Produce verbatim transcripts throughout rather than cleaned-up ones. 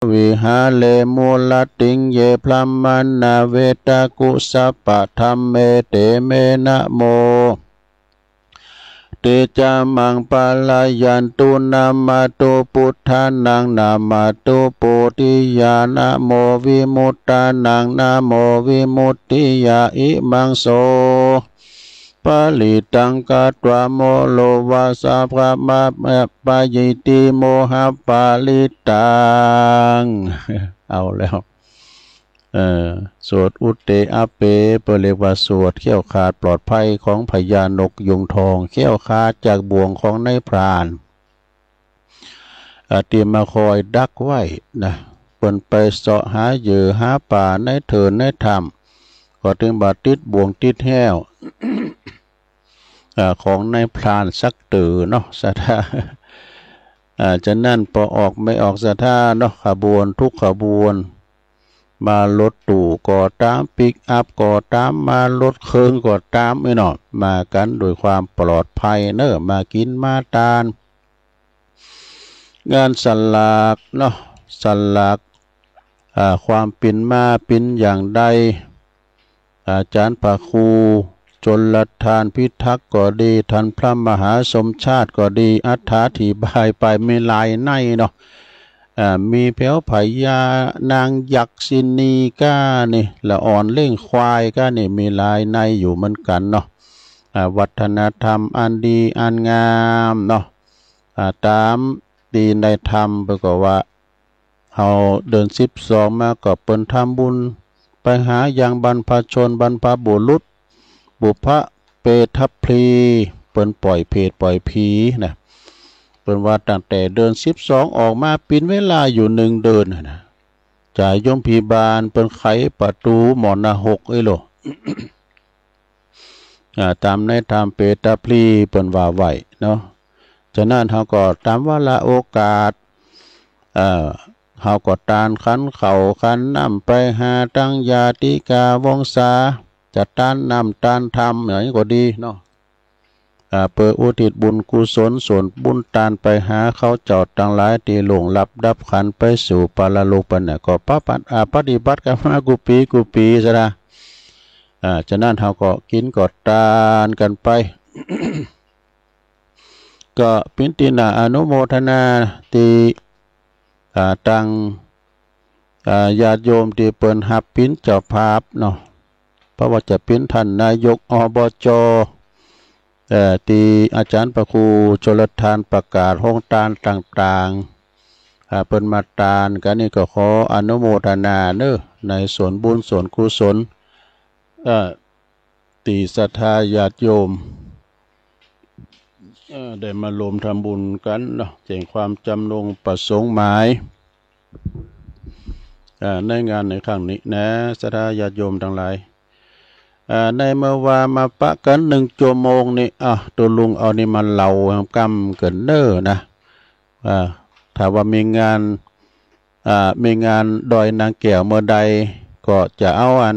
วิหาเร มูลติง เย พรหมณา เวตกุสสปะ ธัมเม เต เม นะโม เตจะมัง ปะระยันตุ นะมะตุ ปุทธานัง นะมะตุ ปุทธิยา นะโม วิมุตตานัง นะโม วิมุตติยา อิมัง โส ปะริตตัง กัตวา โมโร วาสะ พะมะ ปะยิติ โมหะ ปะริตตัง เอาแล้ว เอ่อ สวดอุเตอะเป เปิ้นเรียกว่าสวดแคล้วคลาดปลอดภัยของพญานกยูงทอง แคล้วคลาดจากบ่วงของนายพราน อ่า ตี้มาคอยดักไว้นะ เปิ้นไปเซาะหาเหยื่อหาป๋าในเถินในถ้ำ ก็ตึงบ่าติดบ่วงติดแฮ้ว อ่า ของนายพรานสักเตื้อเนาะ ศรัทธา อ่า ฉะนั้นปอออกเมนออกศรัทธาเนาะ ขบวนทุกขบวน มารถตู้ก็ต๋าม ปิกอัพก็ต๋าม มารถเคิงก็ต๋าม ไอ้เนาะ มากั๋นโดยความปลอดภัยเนาะ มากิ๋นมาตาน งานสลากเนาะ สลาก อ่า ความเป๋นมาเป๋นอย่างใด อาจ๋ารย์พระครูชลทานพิทักษ์ก็ดี ต้านพระมหาสมชาติก็ดี อธิบายไปมีหลายในเนาะ อ่า มีแผวพญานางยักษิณีก้านี่ ละอ่อนเลี้ยงควายก้านี่ มีหลายในอยู่เหมือนกั๋นเนาะ อ่า วัฒนธรรมอันดีอันงามเนาะ อ่า ต๋ามตี้ในถ้ำเปิ้นก็ว่า เฮาเดือนสิบสองมาก็เปิ้นทำบุญไปหายังบรรพชนบรรพบุรุษ บุพเพทพลี เปิ้นป่อยเปรตป่อยผีนะ เปิ้นว่าตั้งแต่เดือนสิบสองออกมาเป๋นเวลาอยู่หนึ่งเดือนนะ จ่ายโยมพิบาลเปิ้นไขประตู๋มรณะหก เอ้ยโหล อ่า ต๋ามในถ้ำเปตพลีเปิ้นว่าไว้เนาะ ฉะนั้นเฮาก็ต๋ามวาระโอกาส เอ่อ เฮาก็ตานขันข้าวขันน้ำไปหาตังญาติกาวงศา จะตานน้ำตานธรรมอย่างนี้ก็ดีเนาะ อ่า เปื้ออุทิศบุญกุศลส่วนบุญตานไปหาเขาเจ้าตังหลายตี้ล่วงลับดับขันธ์ไปสู่ปรโลกไปเนี่ย ก็ปะปัด อ่า ปฏิบัติกั๋นมากู้ปี๋กู้ปี๋ซะนะ อ่า ฉะนั้นเฮาก็กิ๋นก็ตานกั๋นไป ก็เป๋นตี้น่าอนุโมทนาตี้ อ่า ตัง อ่า ญาติโยมตี้เปิ้นฮับเป๋นเจ้าภาพเนาะ บ่ว่าจะเป๋นต้านนายก อบจ เอ่อ ตี้อาจ๋ารย์พระครูชลทานประกาศโฮงตานต่างๆ อ่า เปิ้นมาตานกั๋นนี่ก็ขออนุโมทนาเนาะ ในส่วนบุญส่วนกุศล เอ่อ ตี้ศรัทธาญาติโยม เอ่อ ได้มาร่วมทำบุญกั๋นเนาะ แจ้งความจำนงประสงค์หมาย เอ่อ ในงานในครั้งนี้นะ ศรัทธาญาติโยมตังหลาย เอ่อ ในเมื่อว่ามาปะกั๋นหนึ่งจั่วโมงนี่ อ่ะ ตุ๊ลุงเอานี่มาเล่าก้ำเกินเน้อนะ อ่า ถ้าว่ามีงาน อ่า มีงานดอยนางแก้วเมื่อใด ก็จะเอาอัน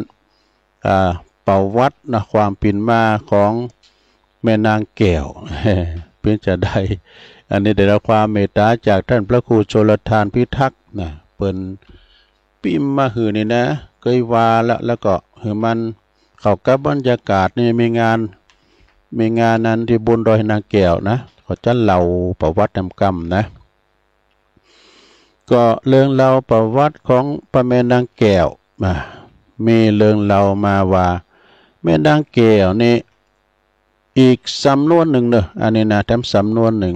อ่า ประวัตินะ ความเป๋นมาของแม่นางแก้ว เป๋นจาใด อันนี้ได้รับความเมตต๋าจากต้านพระครูชลทานพิทักษ์นะ เปิ้นปิมพ์มาหื้อนี่นะ เกยว่าละ แล้วก็หื้อมันเข้ากับบรรยากาศนี่ มีงาน มีงานนั้นตี้บุญดอยนางแก้วนะ ก็จะเล่าประวัตินำก้ำนะ ก็เรื่องเล่าประวัติของป้าแม่นางแก้ว อ่า มีเรื่องเล่ามาว่า แม่นางแก้วนี่ อีกสำนวนหนึ่งเนาะ อันนี้นะ แถมสำนวนหนึ่ง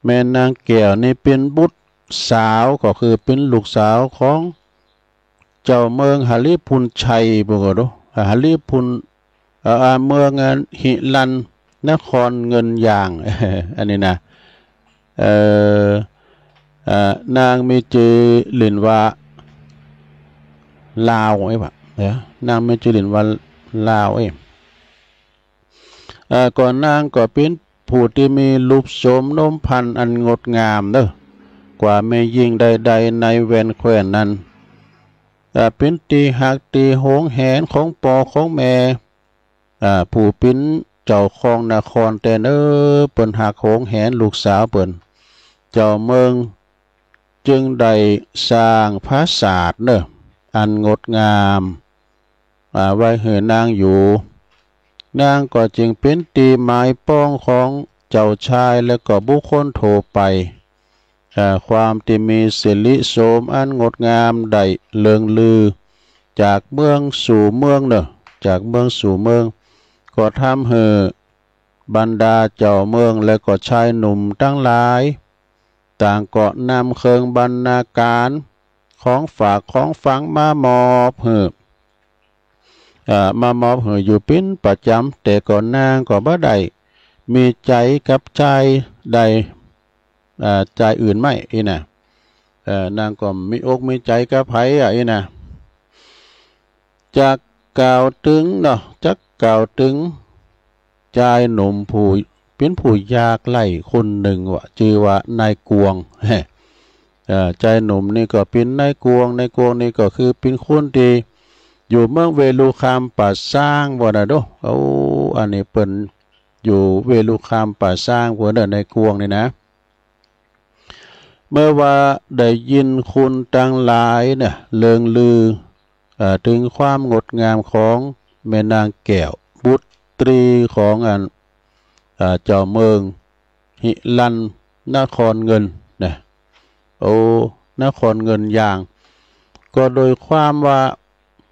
แม่นางแก้วนี่เป๋นบุตรสาว ก็คือเป๋นลูกสาวของเจ้าเมืองหริภุญชัย ปุ้นก็ดู อ่า หริภุญ เอ่อ อ่า เมืองอันหิรัญนครเงินยาง อันนี้นะ เอ่อ เอ่อ นางมีจื้อหลิ้นว่าลาว เอ้ย วะ เดี๋ยว นางมีจื้อหลิ้นว่าลาว เอ้ย เอ่อ ก็นางก็เป๋นผู้ตี้มีรูปโฉมนมพรรณอันงดงามเนาะ กว่าแม่ญิงใดๆ ในแว่นแคว้นนั้น เอ่อ เป๋นตี้ฮักตี้หวงแหนของป้อของแม่ อ่า ผู้เป๋นเจ้าครองนครแต๊เน้อ เปิ้นฮักหวงแหนลูกสาวเปิ้น เจ้าเมือง จึงได้สร้างปราสาทเน่อ อันงดงาม อ่า ไว้หื้อนางอยู่ นางก็จึงเป๋นตี้หมายปองของเจ้าจายและก็บุคคลทั่วไป อ่า ความตี้มีสิริโสมอันงดงามได้เลิงลือจากเมืองสู่เมืองเน่อ จากเมืองสู่เมือง ก็ทำหื้อบรรดาเจ้าเมืองและก็จายหนุ่มตังหลาย ต่างก็นำเครื่องบรรณาการ ของฝากของฝังมามอบหื้อ เอ่อ มามอบหื้ออยู่เป๋นประจ๋ำ แต่ก็นางก็บ่ได้มีใจ๋กับจายใด เอ่อ จายอื่นไม่อี้นะ เอ่อ นางก็มีอกมีใจ๋กับใผอะอี้นะ จักกล่าวเถิงเนาะ จักกล่าวเถิง จายหนุ่มผู้ เป๋นผู้ยากไร้คนนึ่งว่า จื้อว่านายกวง เอ่อ จายหนุ่มนี่ก็เป๋นนายกวง นายกวงนี่ก็คือเป๋นคนตี้อยู่เมืองเวฬุคัมปะสร้างว่านะโด โอ้ อันนี้เปิ้นอยู่เวฬุคัมปะสร้างว่าเน่อ นายกวงนี่นะ เมื่อว่าได้ยินคนตังหลายเนี่ยเลิงลือ เอ่อ เถิงความงดงามของแม่นางแก้ว บุตรีของอัน เอ่อ เจ้าเมืองหิรัญนครเงินนะ โอ้ นครเงินยาง ก็โดยความว่า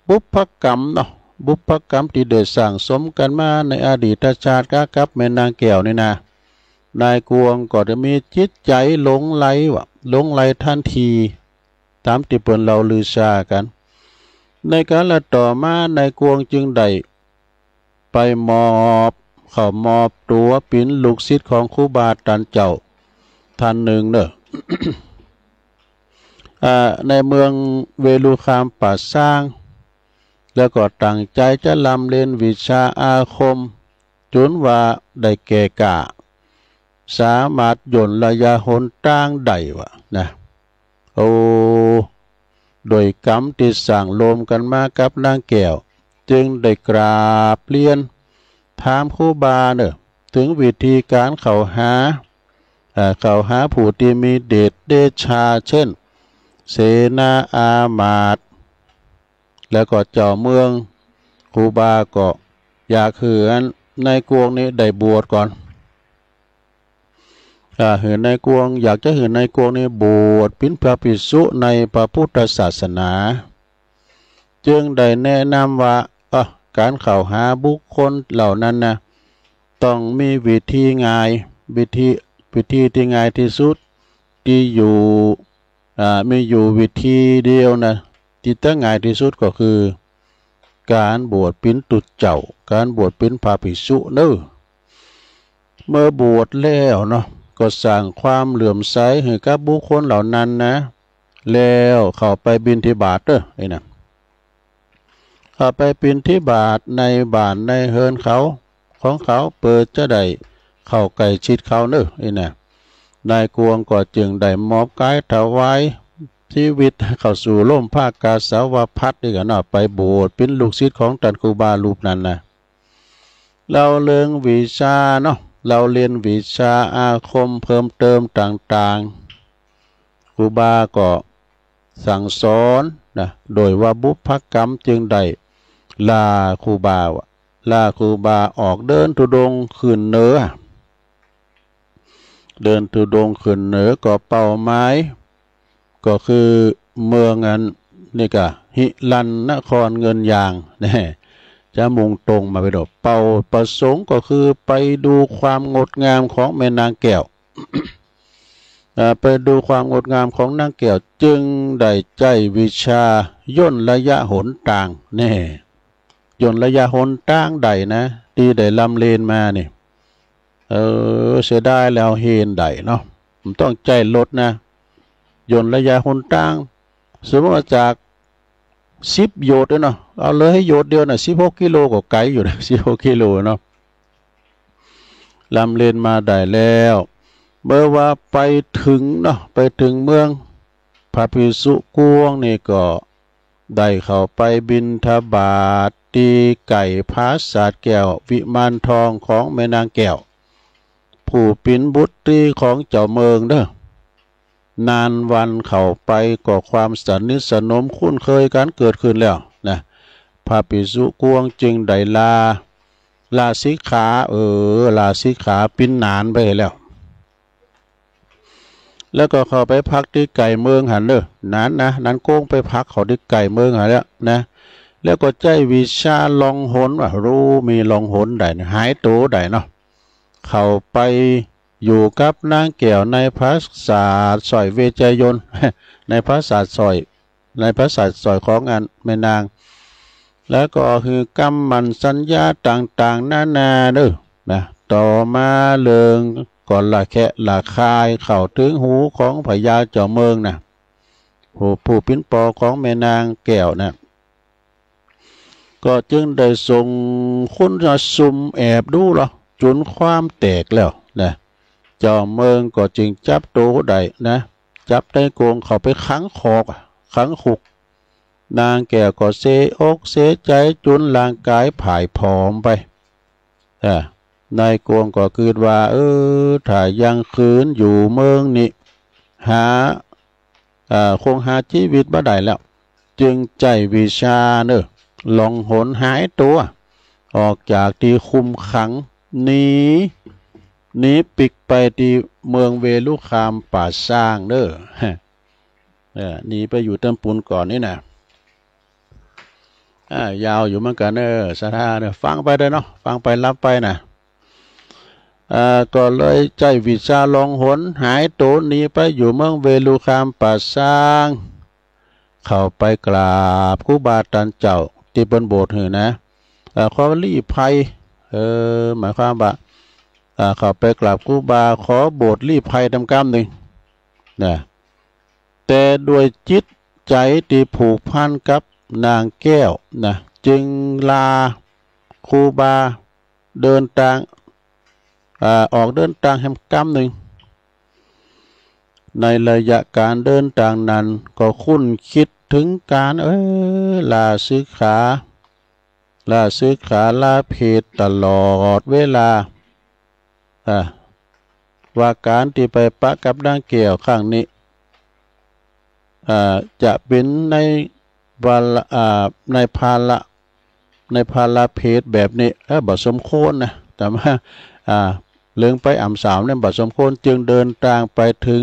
บุพกรรมเนาะ บุพกรรมตี้ได้สั่งสมกั๋นมาในอดีตชาติกับแม่นางแก้วนี่นะ นายกวงก็ได้มีจิตใจ๋หลงใหลว่า หลงใหลทันที ต๋ามตี้เปิ้นเล่าลือซากั๋น ในกาละต่อมา นายกวงจึงได้ไปมอบ เข้ามอบตั๋วเป๋นลูกศิษย์ของครูบาอาจ๋ารย์เจ้าต้านนึ่งเน่อ อ่า ในเมืองเวฬุคัมปะสร้าง แล้วก็ตั้งใจ๋จะร่ำเรียนวิชาอาคม จ๋นว่าได้แก่กล้า สามารถย่นระยะหนตางได้ว่านะ โอ้ โดยกรรมตี้สั่งรวมกั๋นมากับนางแก้ว จึงได้กราบเรียนถามครูบาเน่อ เถิงวิธีก๋านเข้าหา เอ่อ เข้าหาผู้ตี้มีเดชเดชา เช่น เสนาอามาตย์ แล้วก็เจ้าเมือง ครูบาก็อยากหื้ออันนายกวงนี่ได้บวชก่อน อ่า หื้อนายกวง อยากจะหื้อนายกวงนี่บวชเป๋นพระภิกษุในพระพุทธศาสนา จึงได้แนะนำว่า เอ่อ ก๋านเข้าหาบุคคลเหล่านั้นนะ ต้องมีวิธีง่าย วิธี วิธีตี้ง่ายตี้สุด ตี้อยู่ อ่า มีอยู่วิธีเดียวนะ ตี้จะง่ายตี้สุดก็คือ ก๋านบวชเป๋นตุ๊ดเจ้า ก๋านบวชเป๋นพระภิกษุเน่อ เมื่อบวชแล้วเนาะ ก็สร้างความเลื่อมใสหื้อกับบุคคลเหล่านั้นนะ แล้วเข้าไปบิณฑบาตเน่อ ไอ้นะ เข้าไปบิณฑบาตในบ้านในเฮือนเขา ของเขา เปื้อจะได้เข้าใก้ชิดเขาเน่อ ไอ้นะ นายกวงก็จึงได้มอบก๋ายถวายชีวิตเข้าสู่ร่มผ้ากาสาวพัสตร์นี่กั๋นเนาะ ไปบวชเป๋นลูกศิษย์ของต้านครูบารูปนั้นนะ เล่าเรื่องวิชาเนาะ เล่าเรียนวิชาอาคมเพิ่มเติมต่างๆ ครูบาก็สั่งสอนนะ โดยว่าบุพกรรมจึงได้ลาครูบาว่า ลาครูบาออกเดินธุดงค์ขึ้นเหนือ เดินธุดงค์ขึ้นเหนือก็เป้าหมาย ก็คือเมืองอันนี่กะ หิรัญนครเงินยาง แน่ จะมุ่งตรงมาไปโดด เป้าประสงค์ก็คือไปดูความงดงามของแม่นางแก้ว เอ่อ ไปดูความงดงามของนางแก้ว จึงได้ใจ๊วิชาย่นระยะหนตาง แน่ ย่นระยะหนตางได้นะ ตี้ได้ร่ำเรียนมานี่ เออ เสียดายแล้วเฮนได้เนาะ บ่ต้องใจ๊รถนะ ย่นระยะหนตาง สมมุติว่าจากสิบโยชน์เนาะ เอาเลยให้โยชน์เดียวน่ะ สิบหกกิโลก็ไก๋อยู่นะ สิบหกกิโลเนาะ ร่ำเรียนมาได้แล้ว เมื่อว่าไปเถิงเนาะ ไปเถิงเมือง พระภิกษุกวงนี่ก็ได้เข้าไปบิณฑบาตตี้ใก้ปราสาทแก้ววิมานทองของแม่นางแก้ว ผู้เป๋นบุตรีของเจ้าเมืองเน่อ นานวันเข้าไปก็ความสนิทสนมคุ้นเคยกั๋นเกิดขึ้นแล้วนะ พระภิกษุกวงจึงได้ลา ลาสิกขา เออ ลาสิกขาปิ๊นหนานไปแล้ว แล้วก็เข้าไปพักตี้ใก้เมืองหั้นเน่อ หนานนะ หนานกงไปพักเขาตี้ใก้เมืองหั้นแล้วนะ แล้วก็ใจ๊วิชาล่องหน ว่าฮู้มีล่องหนได้นะ หายตั๋วได้เนาะ เข้าไปอยู่กับนางแก้วในปราสาทสร้อยเวชยนต์ ในปราสาทสร้อย ในปราสาทสร้อยของอันแม่นาง แล้วก็หื้อกำหมั้นสัญญาต่างๆ นานาเน่อนะ ต่อมาเรื่องก็ระแคะระคายเข้าเถิงหูของพญาเจ้าเมืองนะ ผู้ ผู้ปิ๊นป้อของแม่นางแก้วนะ ก็จึงได้ส่งคนมาซุ่มแอบดูลอ จุนความแตกแล้วนะ เจ้าเมืองก็จึงจับตั๋วได้นะ จับนายกงเข้าไปขังคอก ขังคุก นางแก้วก็เสียอกเสียใจ๋จุนร่างก๋ายผ่ายผอมไป อ่า นายกงก็กึ๊ดว่า เออ ถ้ายังขืนอยู่เมืองนี้ หา อ่า คงหาจีวิตบ่ได้แล้ว จึงใจ๊วิชาเน่อ ล่องหนหายตั๋ว ออกจากตี้คุมขัง หนี หนีปิ๊กไปตี้เมืองเวฬุคามป่าซ้างเน่อ เออ หนีไปอยู่ตำปูนก่อนนี่นะ อ่า ยาวอยู่เหมือนกั๋นเน่อ ศรัทธาเน่อ ฟังไปเต๊อะเนาะ ฟังไปหลับไปนะ อ่า ก็เลยใจ๊วิชาล่องหนหายตั๋วหนีไปอยู่เมืองเวฬุคามป่าซ้าง เข้าไปกราบครูบาอาจารย์เจ้าตี้เปิ้นโบสถ์หื้อนะ เอ่อ ขอลี้ภัย เออ หมายความว่า อ่า เข้าไปกราบครูบา ขอโบสถ์ลี้ภัยตำกำนึ่งนะ แต่ด้วยจิตใจ๋ตี้ผูกพันกับนางแก้วนะ จึงลาครูบาเดินตาง อ่า ออกเดินตางแหมกำนึ่ง ในระยะก๋านเดินตางนั้นก็คุ้นคิดเถิงก๋าน เออ ลาสิกขา ลาสิกขาลาเพศตลอดเวลา อ่า ว่าก๋านตี้ไปปะกับนางแก้วครั้งนี้ อ่า จะเป๋นในวาระ อ่า ในภาระ ในภาระเพศแบบนี้ เออ บ่สมควรนะ แต่ว่า อ่า เลิงไปอ่ำสาวเนี่ยบ่สมควร จึงเดินตางไปเถิง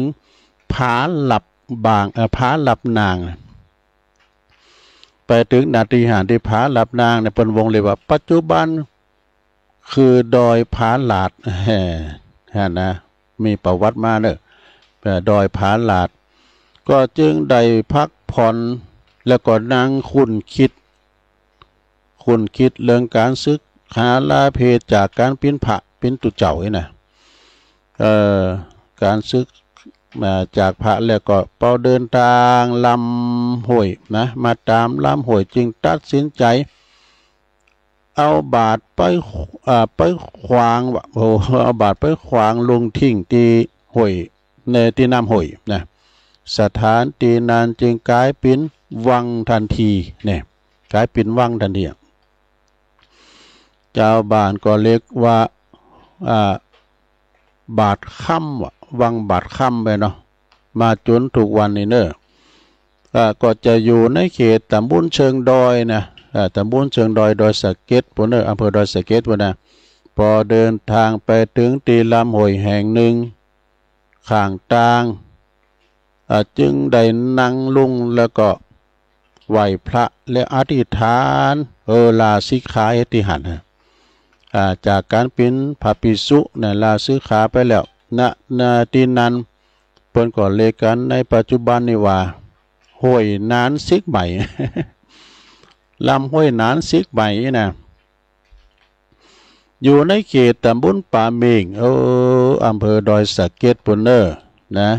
ผาหลับบาง เอ่อ ผาหลับนาง ไปเถิงนาฏาธิราชตี้ผาหลับนางเนี่ย เปิ้นวงเล็บว่าปัจจุบันคือดอยผาหลาด แฮ่ หั้นนะ มีประวัติมาเน่อ เอ่อ ดอยผาหลาด ก็จึงได้พักผ่อน แล้วก็นั่งคุ้นคิด คุ้นคิดเรื่องก๋านสึกหาลาเพศจากก๋านเป๋นพระเป๋นตุ๊เจ้านี่นะ เอ่อ ก๋านสึก อ่า จากพระแล้วก็ปอเดินตางลำห้วยนะ มาต๋ามลำห้วยจึงตัดสินใจ๋ เอาบาตรไป อ่า ไปขว้างว่า โอ้ เอาบาตรไปขว้างลงทิ้งตี้ห้วย ในตี้น้ำห้วยนะ สถานตี้นั้นจึงก๋ายเป๋นวังตันทีเนี่ย ก๋ายเป๋นวังตันที จาวบ้านก็เรียกว่า อ่า บาทคำว่ะ วังบาทคำไปเนาะ มาจ๋นทุกวันนี้เน่อ อ่า ก็จะอยู่ในเขตต๋ำบลเชิงดอยนะ อ่า ต๋ำบลเชิงดอย ดอยสะเก็ดปู้นเน่อ อำเภอดอยสะเก็ดปู้นนะ ปอเดินตางไปเถิงตี้ลำห้วยแห่งนึ่ง ข้างตาง อ่า จึงได้นั่งลงแล้วก็ไหว้พระและอธิษฐาน เออ ลาสิกขาตี้หั้นนะ อ่า จากก๋านเป๋นพระภิกษุนะ ลาสิกขาไปแล้ว ณ ณ ตี้นั้น เปิ้นก็เรียกกั๋นในปัจจุบันนี้ว่า ห้วยหนานสิกใหม่ ลำห้วยหนานสิกใหม่นี่นะ อยู่ในเขตต๋ำบลป่าเม่ง เออ อำเภอดอยสะเก็ดปู้นเน่อ นะ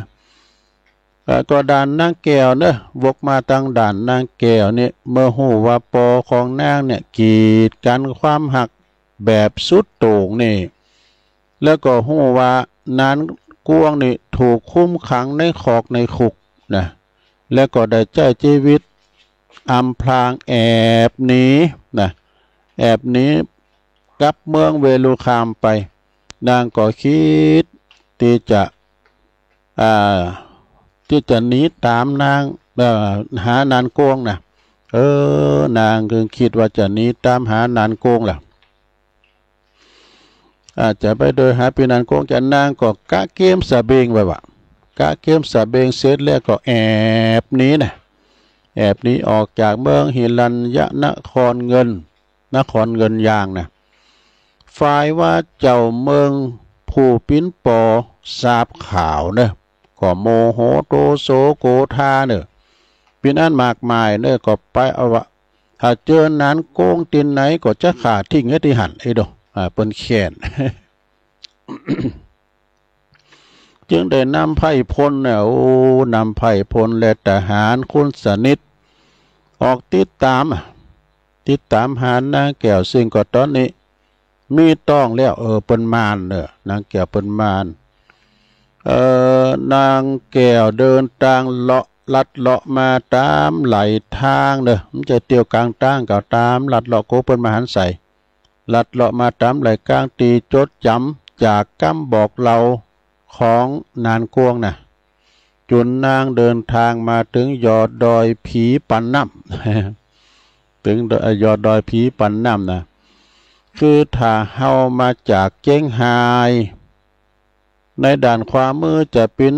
อ่า ก็ด่านนางแก้วเน่อ วกมาตางด่านนางแก้วนี่ เมื่อฮู้ว่าปอของนางเนี่ย กีดกั๋นความฮักแบบสุดโต่งนี่ แล้วก็ฮู้ว่านานกวงนี่ถูกคุมขังในคอกในคุกนะ แล้วก็ได้ใจ๊จีวิตอำพรางแอบหนีนะ แอบหนีกลับเมืองเวฬุคามไป นางก็กึ๊ดตี้จะ อ่า ตี้จะหนีต๋ามนาง เอ่อ หานานกวงนะ เออ นางจึงกึ๊ดว่าจะหนีต๋ามหานานกวงแหละ อาจจะไปเดินหาปี้นานกวง จะนางก็กะเกียมสะเบงไว้ว่า กะเกียมสะเบงเสร็จแล้วก็แอบหนีนะ แอบหนีออกจากเมืองหิรัญญะนครเงิน นครเงินยางนะ ฝ่ายว่าเจ้าเมืองผู้ปิ้นปอทราบข่าวเนอะ ก็โมโหโตโสโกธาเนอะ ปิ้นอันมากมายเนอะ ก็ไปเอาว่า ถ้าเจอนานกวงตี้ไหนก็จะฆ่าทิ้งไว้ตี้หั้น ไอ้โด อ่า เปิ้นแค้น จึงได้นำไพร่พลเนี่ย โอ้ นำไพร่พลและทหารคุณสนิท ออกติดต๋ามอะ ติดต๋ามหานางแก้ว ซึ่งก็ต๋อนนี้มีต๊องแล้ว เออ เปิ้นม่านเนอะ นางแก้วเปิ้นม่าน เอ่อ นางแก้วเดินตางเลาะลัดเลาะมาต๋ามไหลตางเนอะ บ่ใจ้เตียวก๋างตาง ก็ต๋ามลัดเลาะ โกเปิ้นบ่หันใส่ ลัดเลาะมาต๋ามไหลตางตี้จดจ๋ำจากกำบอกเล่าของนานกวงนะ จุนนางเดินตางมาเถิงยอดดอยผีปันน้ำ เถิงยอดดอยผีปันน้ำนะ คือถ้าเฮามาจากเจียงฮาย ในด้านขวามือจะปิ้น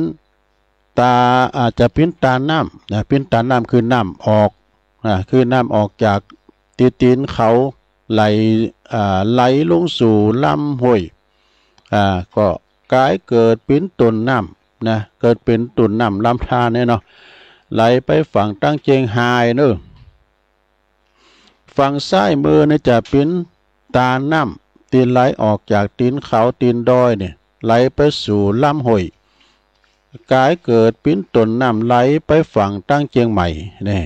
ตา อ่า จะปิ้นตาน้ำนะ ปิ้นตาน้ำคือน้ำออกนะ คือน้ำออกจากตี้ตี๋นเขาไหล อ่า ไหลลงสู่ลำห้วย อ่า ก็ก๋ายเกิดเป๋นต้นน้ำนะ เกิดเป๋นต้นน้ำลำธารเนี่ยเนาะ ไหลไปฝั่งตางเจียงฮายเนอะ ฝั่งซ้ายมือเนี่ยจะเป๋นตาน้ำตี้ไหลออกจากตี๋นเขาตี๋นดอยเนี่ย ไหลไปสู่ลำห้วย ก๋ายเกิดเป๋นต้นน้ำไหลไปฝั่งตางเจียงใหม่เนี่ย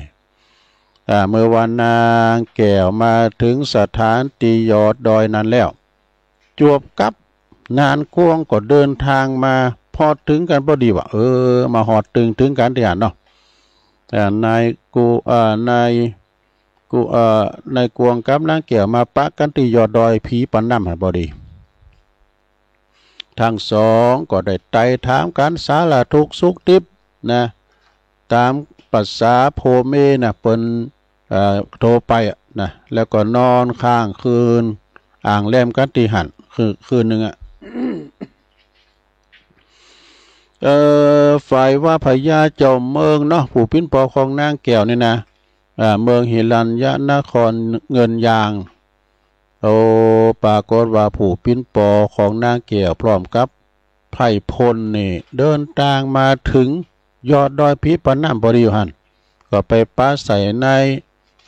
อ่า เมื่อว่านางแก้วมาเถิงสถานตี้ยอดดอยนั้นแล้ว จวบกับนานกวงก็เดินตางมา พอเถิงกั๋นพอดีว่า เออ มาฮอดเถิง เถิงกั๋นตี้หั้นเนาะ อ่า นายกู อ่า นายกู เอ่อ นายกวงกับนางแก้วมาปะกั๋นตี้ยอดดอยผีปันน้ำหั้นพอดี ตึงสองก็ได้ไต่ถามกั๋นสารทุกข์สุขดิบนะ ต๋ามประสาผัวเมียนะ เปิ้น เอ่อ ทั่วไปอะนะ แล้วก็นอนค้างคืน อ่างแรมกั๋นตี้หั้น คืน คืนนึ่งอะ เอ่อ ฝ่ายว่าพญาเจ้าเมืองเนาะ ผู้ปิ้นปอของนางแก้วนี่นะ อ่า เมืองหิรัญญะนครเงินยาง โอ้ ปรากฏว่าผู้ปิ้นปอของนางแก้วพร้อมกับไพร่พลนี่เดินตางมาเถิงยอดดอยผีปันน้ำพอดีอยู่หั้น ก็ไปปะใส่ใน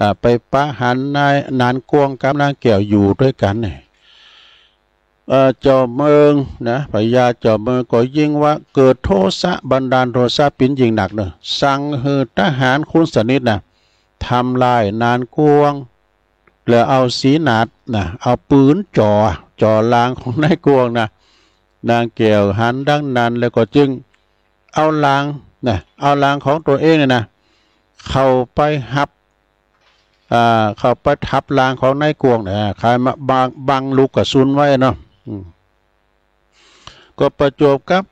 อ่า ไปปะหันในนานกวงกับนางแก้วอยู่ตวยกั๋นเนี่ย เอ่อ เจ้าเมืองนะ พญาเจ้าเมืองก็ยิ่งว่าเกิดโทสะ บันดาลโทสะเป๋นยิ่งนักเนอะ สั่งหื้อทหารคุณสนิทนะ ทำลายนานกวง แล้วเอาสีหนาดนะ เอาปืนจ่อ จ่อลางของนายกวงนะ นางแก้วหันดังนั้นแล้วก็จึงเอาลางนะ เอาลางของตั๋วเองเนี่ยนะ เข้าไปหับ อ่า เข้าไปทับลางของนายกวงนะ คล้ายมาบัง บังลูกกระสุนไว้เนาะ อืม ก็ประจวบกับ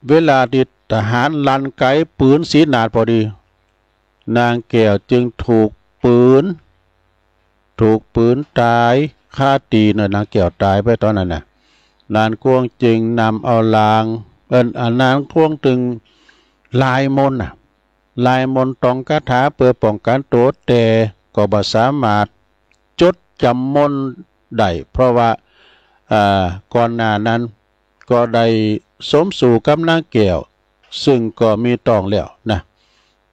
เวลาตี้ทหารลั่นไกปืนสีหนาดพอดี นางแก้วจึงถูกปืน ถูกปืนต๋ายคาตี้เนาะ นางแก้วต๋ายไปต๋อนนั้นน่ะ นานกวงจึงนำเอาลาง เอิ้น อ่า นานกวงจึงลายมนต์น่ะ ลายมนต์ตองคาถาเปื้อป้องกั๋นตั๋ว แต่ก็บ่สามารถจดจ๋ำมนต์ได้ เพราะว่า อ่า ก่อนหน้านั้นก็ได้สมสู่กับนางแก้ว ซึ่งก็มีต๊องแล้วนะ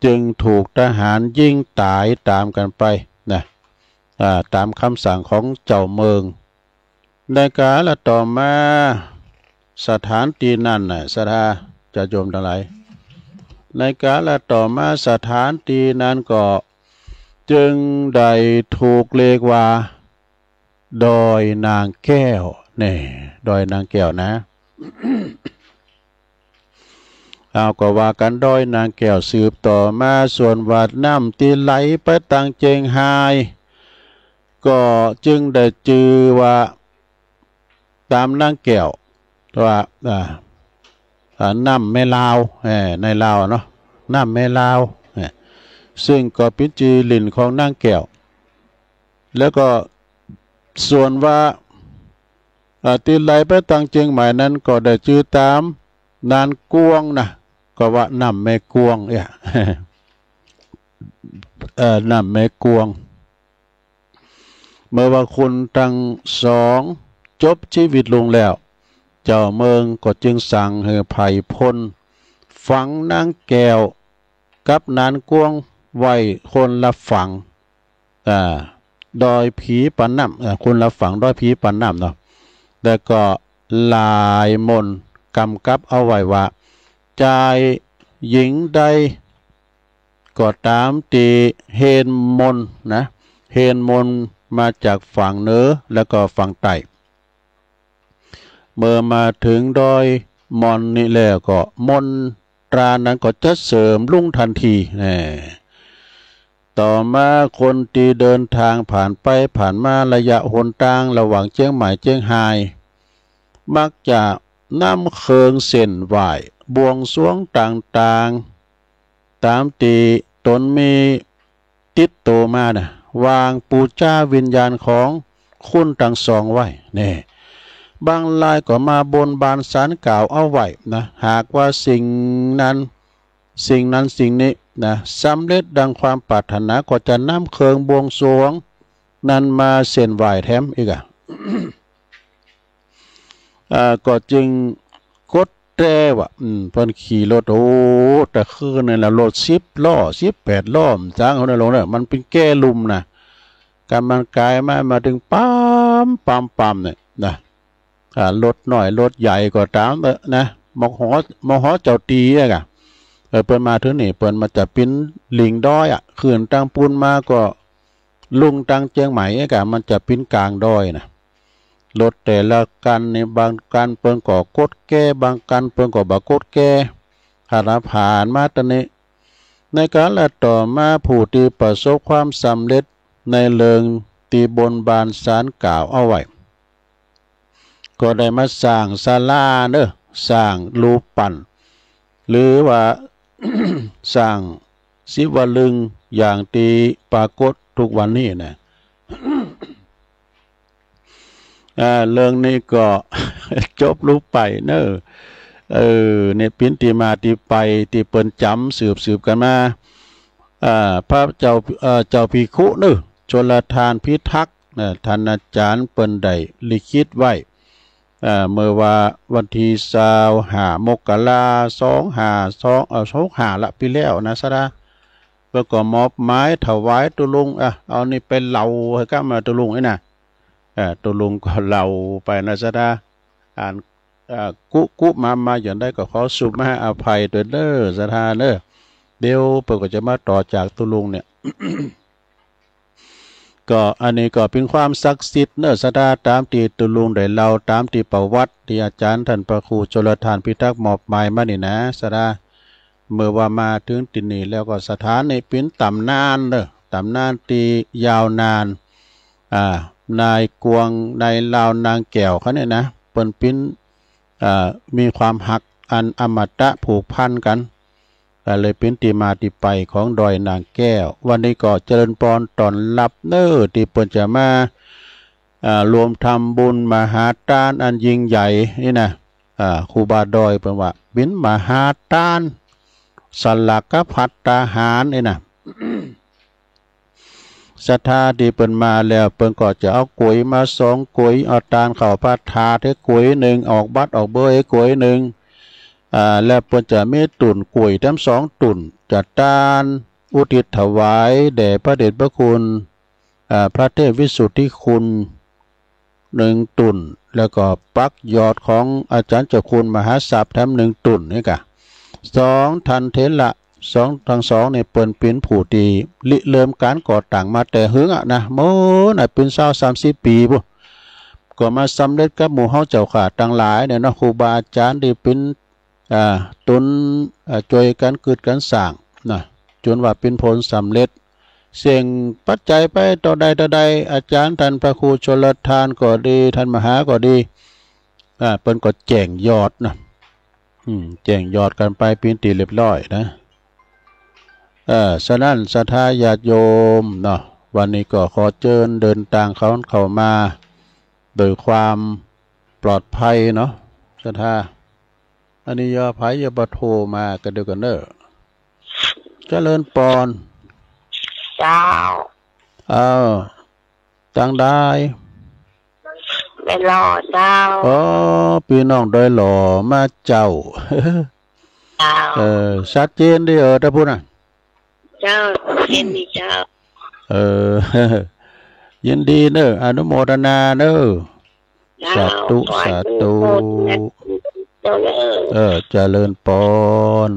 จึงถูกทหารยิงต๋ายต๋ามกั๋นไปนะ อ่า ต๋ามกำสั่งของเจ้าเมือง ในกาลต่อมา สถานตี้นั้นน่ะ ศรัทธาญาติโยมตังหลาย ในกาลต่อมาสถานตี้นั้นก็จึงได้ถูกเรียกว่า ดอยนางแก้ว แน่ ดอยนางแก้วนะ เอา ก็ว่ากั๋นดอยนางแก้วสืบต่อมา ส่วนว่าน้ำตี้ไหลไปตางเจียงฮาย ก็จึงได้จื้อว่า ต๋ามนางแก้ว ว่า อ่า อ่า น้ำแม่ลาว เอ่อ ในลาวเนาะ น้ำแม่ลาว เนี่ย ซึ่งก็เป๋นจื้อหลิ้นของนางแก้ว แล้วก็ส่วนว่า อ่า ตี้ไหลไปตางเจียงใหม่นั้นก็ได้จื้อต๋ามนานกวงนะ ก็ว่าน้ำแม่กวงเนี่ย เอ่อ น้ำแม่กวง เมื่อว่าคนตังสองจบจีวิตลงแล้ว เจ้าเมืองก็จึงสั่งหื้อไพร่พลฝังนางแก้วกับนานกวงไว้คนละฝั่ง อ่า ดอยผีปะน้ำ อ่า คนละฝั่งดอยผีปะน้ำเนาะ แล้วก็หลายมนต์ก๋ำกับเอาไว้ว่า จายหญิงใด ก็ต๋ามตี้เฮนมนต์นะ เฮนมนต์มาจากฝั่งเหนือแล้วก็ฝั่งใต้ เมื่อมาเถิงดอยมอนนี่แล้วก็มนตรานั้นก็จะเสริมรุ่งทันที แน่ ต่อมาคนตี้เดินตางผ่านไปผ่านมาระยะหนตางระหว่างเจียงใหม่เจียงฮาย มักจะนำเครื่องเส้นไหว้บวงสรวงต่างๆ ต๋ามตี้ต๋นมีติดโตมานะ วางปู๋จาวิญญาณของคนตังสองไว้ แน่ บางรายก็มาบนบานสานกล่าวเอาไว้นะ หากว่าสิ่งนั้น สิ่งนั้นสิ่งนี้นะ สำเร็จดังความปรารถนา ก็จะนำเครื่องบวงสรวงนั้นมาเส้นไหว้แถมอีกอะ อ่า ก็จึงกดแตรว่า อืม เปิ้นขี่รถ โอ้ แต่คืนนี่ละ รถสิบล้อ สิบแปดล้อ มันจ้างเขาได้ลงเนี่ย มันเป๋นแก้ลุ่มนะ ก๋ำมันก๋ายมา มาเถิงปั๊มปั๊มปั๊มเนี่ยนะ อ่า รถน้อยรถใหญ่ก็ต๋ามเต๊อะนะ มห มห เจ้าตี้อะกะ เออ เปิ้นมาเถิงนี่ เปิ้นมาจะเป๋นหลิ้งดอยอะ ขึ้นตางปู๊นมาก็ ลงตางเจียงใหม่อะกะ มันจะเป๋นก๋างดอยนะ รถแต่ละคันนี่ บางคันเปิ้นก็กดแก้ บางคันเปิ้นก็บ่กดแก้ หากผ่านมาต๋อนนี้ ในกาละต่อมาผู้ตี้ประสบความสำเร็จในเรื่องตี้บนบานสานกล่าวเอาไว้ ก็ได้มาสร้างศาลาเนาะ สร้างรูปปั้น หรือว่า สร้างศิวลึงอย่างตี้ปรากฏทุกวันนี้นะ อ่า เรื่องนี้ก็ จบลงไปเนาะ เออ เนี่ยเป๋นตี้มาตี้ไปตี้เปิ้นจ๋ำสืบๆ กั๋นมา อ่า พระเจ้า เอ่อ เจ้าภิกขุเนาะ ชลทานพิทักษ์นะ ท่านอาจ๋ารย์เปิ้นได้ลิขิตไว้ อ่า เมื่อว่าวันตี้ซาวห้า มกรา สองห้าสอง เอ่อ สองห้าละ ปี๋แล้วนะ ศรัทธา เปิ้นก็มอบหมายถวายตุ๊ลุง อ่ะ เอานี่ไปเล่าหื้อก้ามาตุ๊ลุงนี่นะ เอ่อ ตุ๊ลุงก็เล่าไปนะ ศรัทธา อ่าน เอ่อ กุกุมามาอย่างใดก็ขอสุมาอภัยตวยเน่อ ศรัทธาเน่อ เดี๋ยวเปิ้นก็จะมาต่อจากตุ๊ลุงเนี่ย ก็อันนี้ก็เป๋นความศักดิ์สิทธิ์เน่อ ศรัทธา ต๋ามตี้ตุ๊ลุงได้เล่า ต๋ามตี้ประวัติตี้อาจ๋ารย์ต้านพระครูชลทานพิทักษ์มอบหมายมานี่นะ ศรัทธา เมื่อว่ามาเถิงตี้นี่แล้วก็สถานนี้เป๋นต๋ำนานเน่อ ต๋ำนานตี้ยาวนาน อ่า นายกวง นายลาวนางแก้วเขาเนี่ยนะ เปิ้นเป๋น อ่า มีความฮักอันอมตะผูกพันกั๋น ก็เลยเป๋นตี้มาตี้ไปของดอยนางแก้ว วันนี้ก็เจริญปอนต้อนฮับเน่อ ตี้เปิ้นจะมา อ่า รวมทำบุญมหาตานอันยิ่งใหญ่นี่นะ อ่า ครูบาดอยเปิ้นว่าเป๋นมหาตาน สลากภัตตาหารนี่นะ ศรัทธาตี้เปิ้นมาแล้ว เปิ้นก็จะเอาก๋วยมาสองก๋วย เอาตานเข้าพระธาตุก๋วยนึ่ง ออกบัตรออกเบอร์ก๋วยนึ่ง อ่า แล้วเปิ้นจะมีตุ่นก๋วยแถมสองตุ่น จะตานอุทิศถวายแด่พระเดชพระคุณ อ่า พระเทพวิสุทธิคุณ นึ่งตุ่น แล้วก็ปักยอดของอาจ๋ารย์เจ้าคุณมหาทรัพย์แถมนึ่งตุ่นนี่กะ สอง ท่านเถระ สอง ตังสองนี่เปิ้นเป๋นผู้ตี้ริเริ่มก๋านก่อตั้งมาแต่หึงอะนะ โม้น่ะเป๋นซาวสามสิบปี๋ปู้น ก็มาสำเร็จกับหมู่เฮาเจ้าข้าตังหลายเนี่ยเนาะ ครูบาอาจ๋ารย์ตี้เป๋น อ่า ต๋น อ่า จ้วยกั๋นกึ๊ดกั๋นสร้างนะ จ๋นว่าเป๋นผลสำเร็จ เสี้ยงปัจจัยไปเต้าใดเต้าใด อาจ๋ารย์ต้านพระครูชลทานก็ดี ต้านมหาก็ดี อ่า เปิ้นก็แจ้งยอดนะ อืม แจ้งยอดกั๋นไปเป๋นตี้เรียบร้อยนะ เออ ฉะนั้นศรัทธาญาติโยมเนาะ วันนี้ก็ขอเจิญเดินตางเข้า เข้ามาโดยความปลอดภัยเนาะ ศรัทธา อันนี้อย่า ใผอย่าบ่โทรมากั๋นเดียวกั๋นเน่อ เจริญปอน เจ้า เออ ตางใด ดอยหล่อเจ้า อ๋อ ปี้น้องดอยหล่อมาเจ้า เจ้า เออ ชัดเจนดี เออ ตางปู๊นน่ะ เจ้า ชัดเจนดีเจ้า เออ ยินดีเน่อ อนุโมทนาเน่อ เจ้า สาธุ ขออนุโมทนา สาธุ เจ้าเน่อ เออ เจริญปอน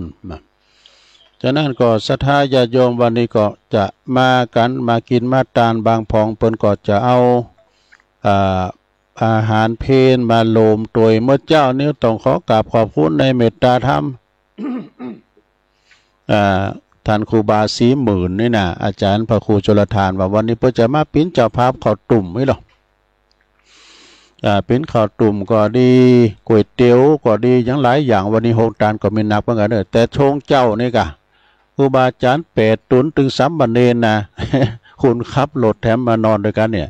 ฉะนั้นก็ศรัทธาญาติโยมวันนี้ก็จะมากั๋น มากิ๋นมาตาน บางพ่องเปิ้นก็จะเอา อ่า อาหารเพลมาโหลมตวยเมื่อเจ๊านี้ ต้องขอกราบขอบคุณในเมตตาธรรม อ่า ต้านครูบาศรีหมื่นนี่นะ อาจ๋ารย์พระครูชลทานว่าวันนี้เปิ้นจะมาเป๋นเจ้าภาพข้าวตุ้มนี่ลอ อ่า เป๋นข้าวตุ้มก็ดี ก๋วยเตี๋ยวก็ดี หยังหลายอย่าง วันนี้โฮงตานก็มีหนักเหมือนกั๋นเน่อ แต่โฮงเจ๊านี่ก่ะ ครูบาอาจ๋ารย์แปดต๋นตึงสามเณรนะ คนขับรถแถมมานอนตวยกั๋นเนี่ย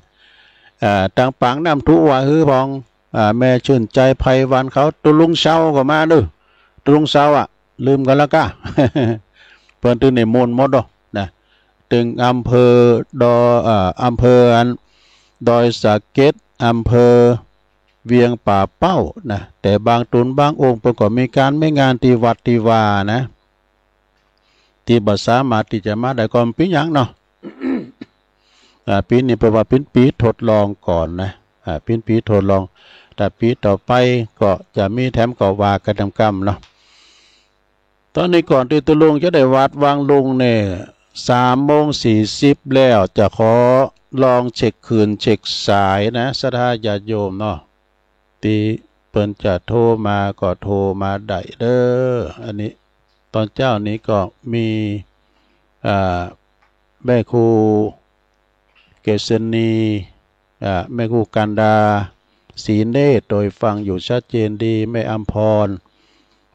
อ่า ตางป๋างน้ำทุว่าหื้อพ่อง อ่า แม่ชื่นใจ ไพวันเขา ตุ๊ลุงเชาก็มาเน่อ ตุ๊ลุงเชาอะ ลืมกั๋นแล้วก้า เปิ้นตึงนิมนต์หมดดอกนะ ตึงอำเภอดอ- เอ่อ อำเภออัน ดอยสะเก็ด อำเภอเวียงป่าเป้านะ แต่บางต๋นบางองค์เปิ้นก็มีก๋านมีงานตี้วัดตี้วานะ ตี้บ่สามารถตี้จะมาได้ก็บ่เป๋นหยังเนาะ อ่า ปี๋นี้เปิ้นว่าเป๋นปี๋ทดลองก่อนนะ อ่า เป๋นปี๋ทดลอง ถ้าปี๋ต่อไปก็จะมีแถมก็ว่ากั๋นต๋ามกำเนาะ ต๋อนนี้ก่อนตี้ตุ๊ลุงจะได้วัดวางลุงเนี่ย สามโมงสี่สิบแล้ว จะขอลองเช็คคลื่นเช็คสายนะ ศรัทธาญาติโยมเนาะ ตี้เปิ้นจะโทรมาก็โทรมาได้เน่อ อันนี้ ต๋อนเจ๊านี้ก็มี อ่า แม่ครูเกษณี อ่า แม่ครูกันดา ศรีเนตร โตยฟังอยู่ชัดเจนดี แม่อำพร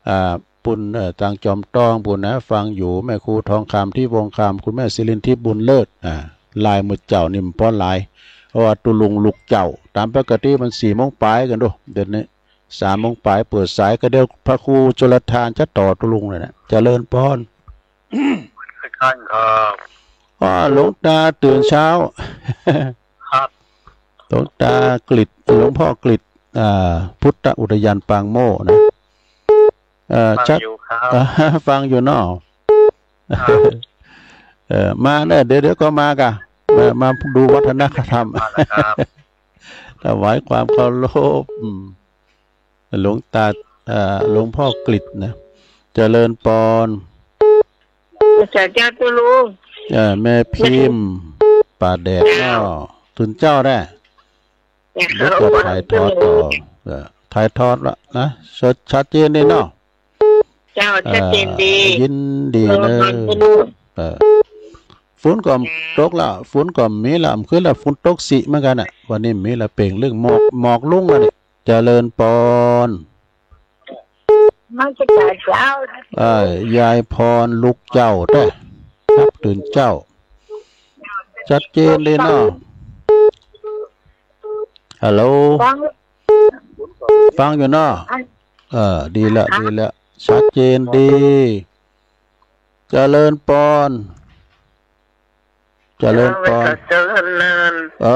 อ่า ปุ้น เอ่อ ตางจอมต้องปุ้นนะ ฟังอยู่ แม่ครูทองคำ ทิพย์วงศ์คำ คุณแม่ศิรินทร์ ทิพย์บุญเลิศ อ่า ไลน์เมื่อเจ๊านี้มันป้อไลน์ เพราะว่าตุ๊ลุงลุกเจ๊า ต๋ามปกติมันสี่โมงป๋ายกั๋นโด เดี๋ยวนี้สามโมงป๋าย เปิดสายก็เดี๋ยวพระครูชลทานจะต่อตุ๊ลุงเลยนะ เจริญปอน ครับ อ้อ หลวงตาตื่นเช้า ครับ หลวงตากฤษ หลวงพ่อกฤษ อ่า พุทธอุทยานปางโมกข์นะ เอ่อ ฟัง ชัด อยู่ครับ อ่า ฟังอยู่เนาะ ครับ เอ่อ มาเน่อ เดี๋ยว เดี๋ยวก็มาก่ะ มา มาดูวัฒนธรรม มาแล้วครับ ถวายความเคารพ อืม หลวงตา เอ่อ หลวงพ่อกฤษนะ เจริญปอน เจ้า เจ้าตุ๊ลุง เอ่อ แม่พิมพ์ ป่าแดดเนาะ เจ้า ตุ๊นเจ้าแน่ เจ้า เดี๋ยวก็ถ่ายทอดต่อ เอ่อ ถ่ายทอดละนะ ชัด ชัดเจนดีเนาะ เจ้า ชัดเจนดี เอ่อ ยินดีเน่อ เออ เออ ฝนก็ตกละ ฝนก็มีละ เมื่อคืนละฝนตกสิเหมือนกั๋นน่ะ วันนี้มีละเปล่งเรื่องหมอก หมอกลงละเนี่ย เจริญปอน มาจากเจ้า เอ้ย ยายพรลุกเจ้าแต๊ นับตื่นเจ้า ชัดเจนดีเนาะ ฮัลโหล ฟัง ฟังอยู่เนาะ อัน เออ ดีละ ฮะ ดีละ ชัดเจนดี เจริญปอน เจริญปอน เออ เจริญเนิน เอ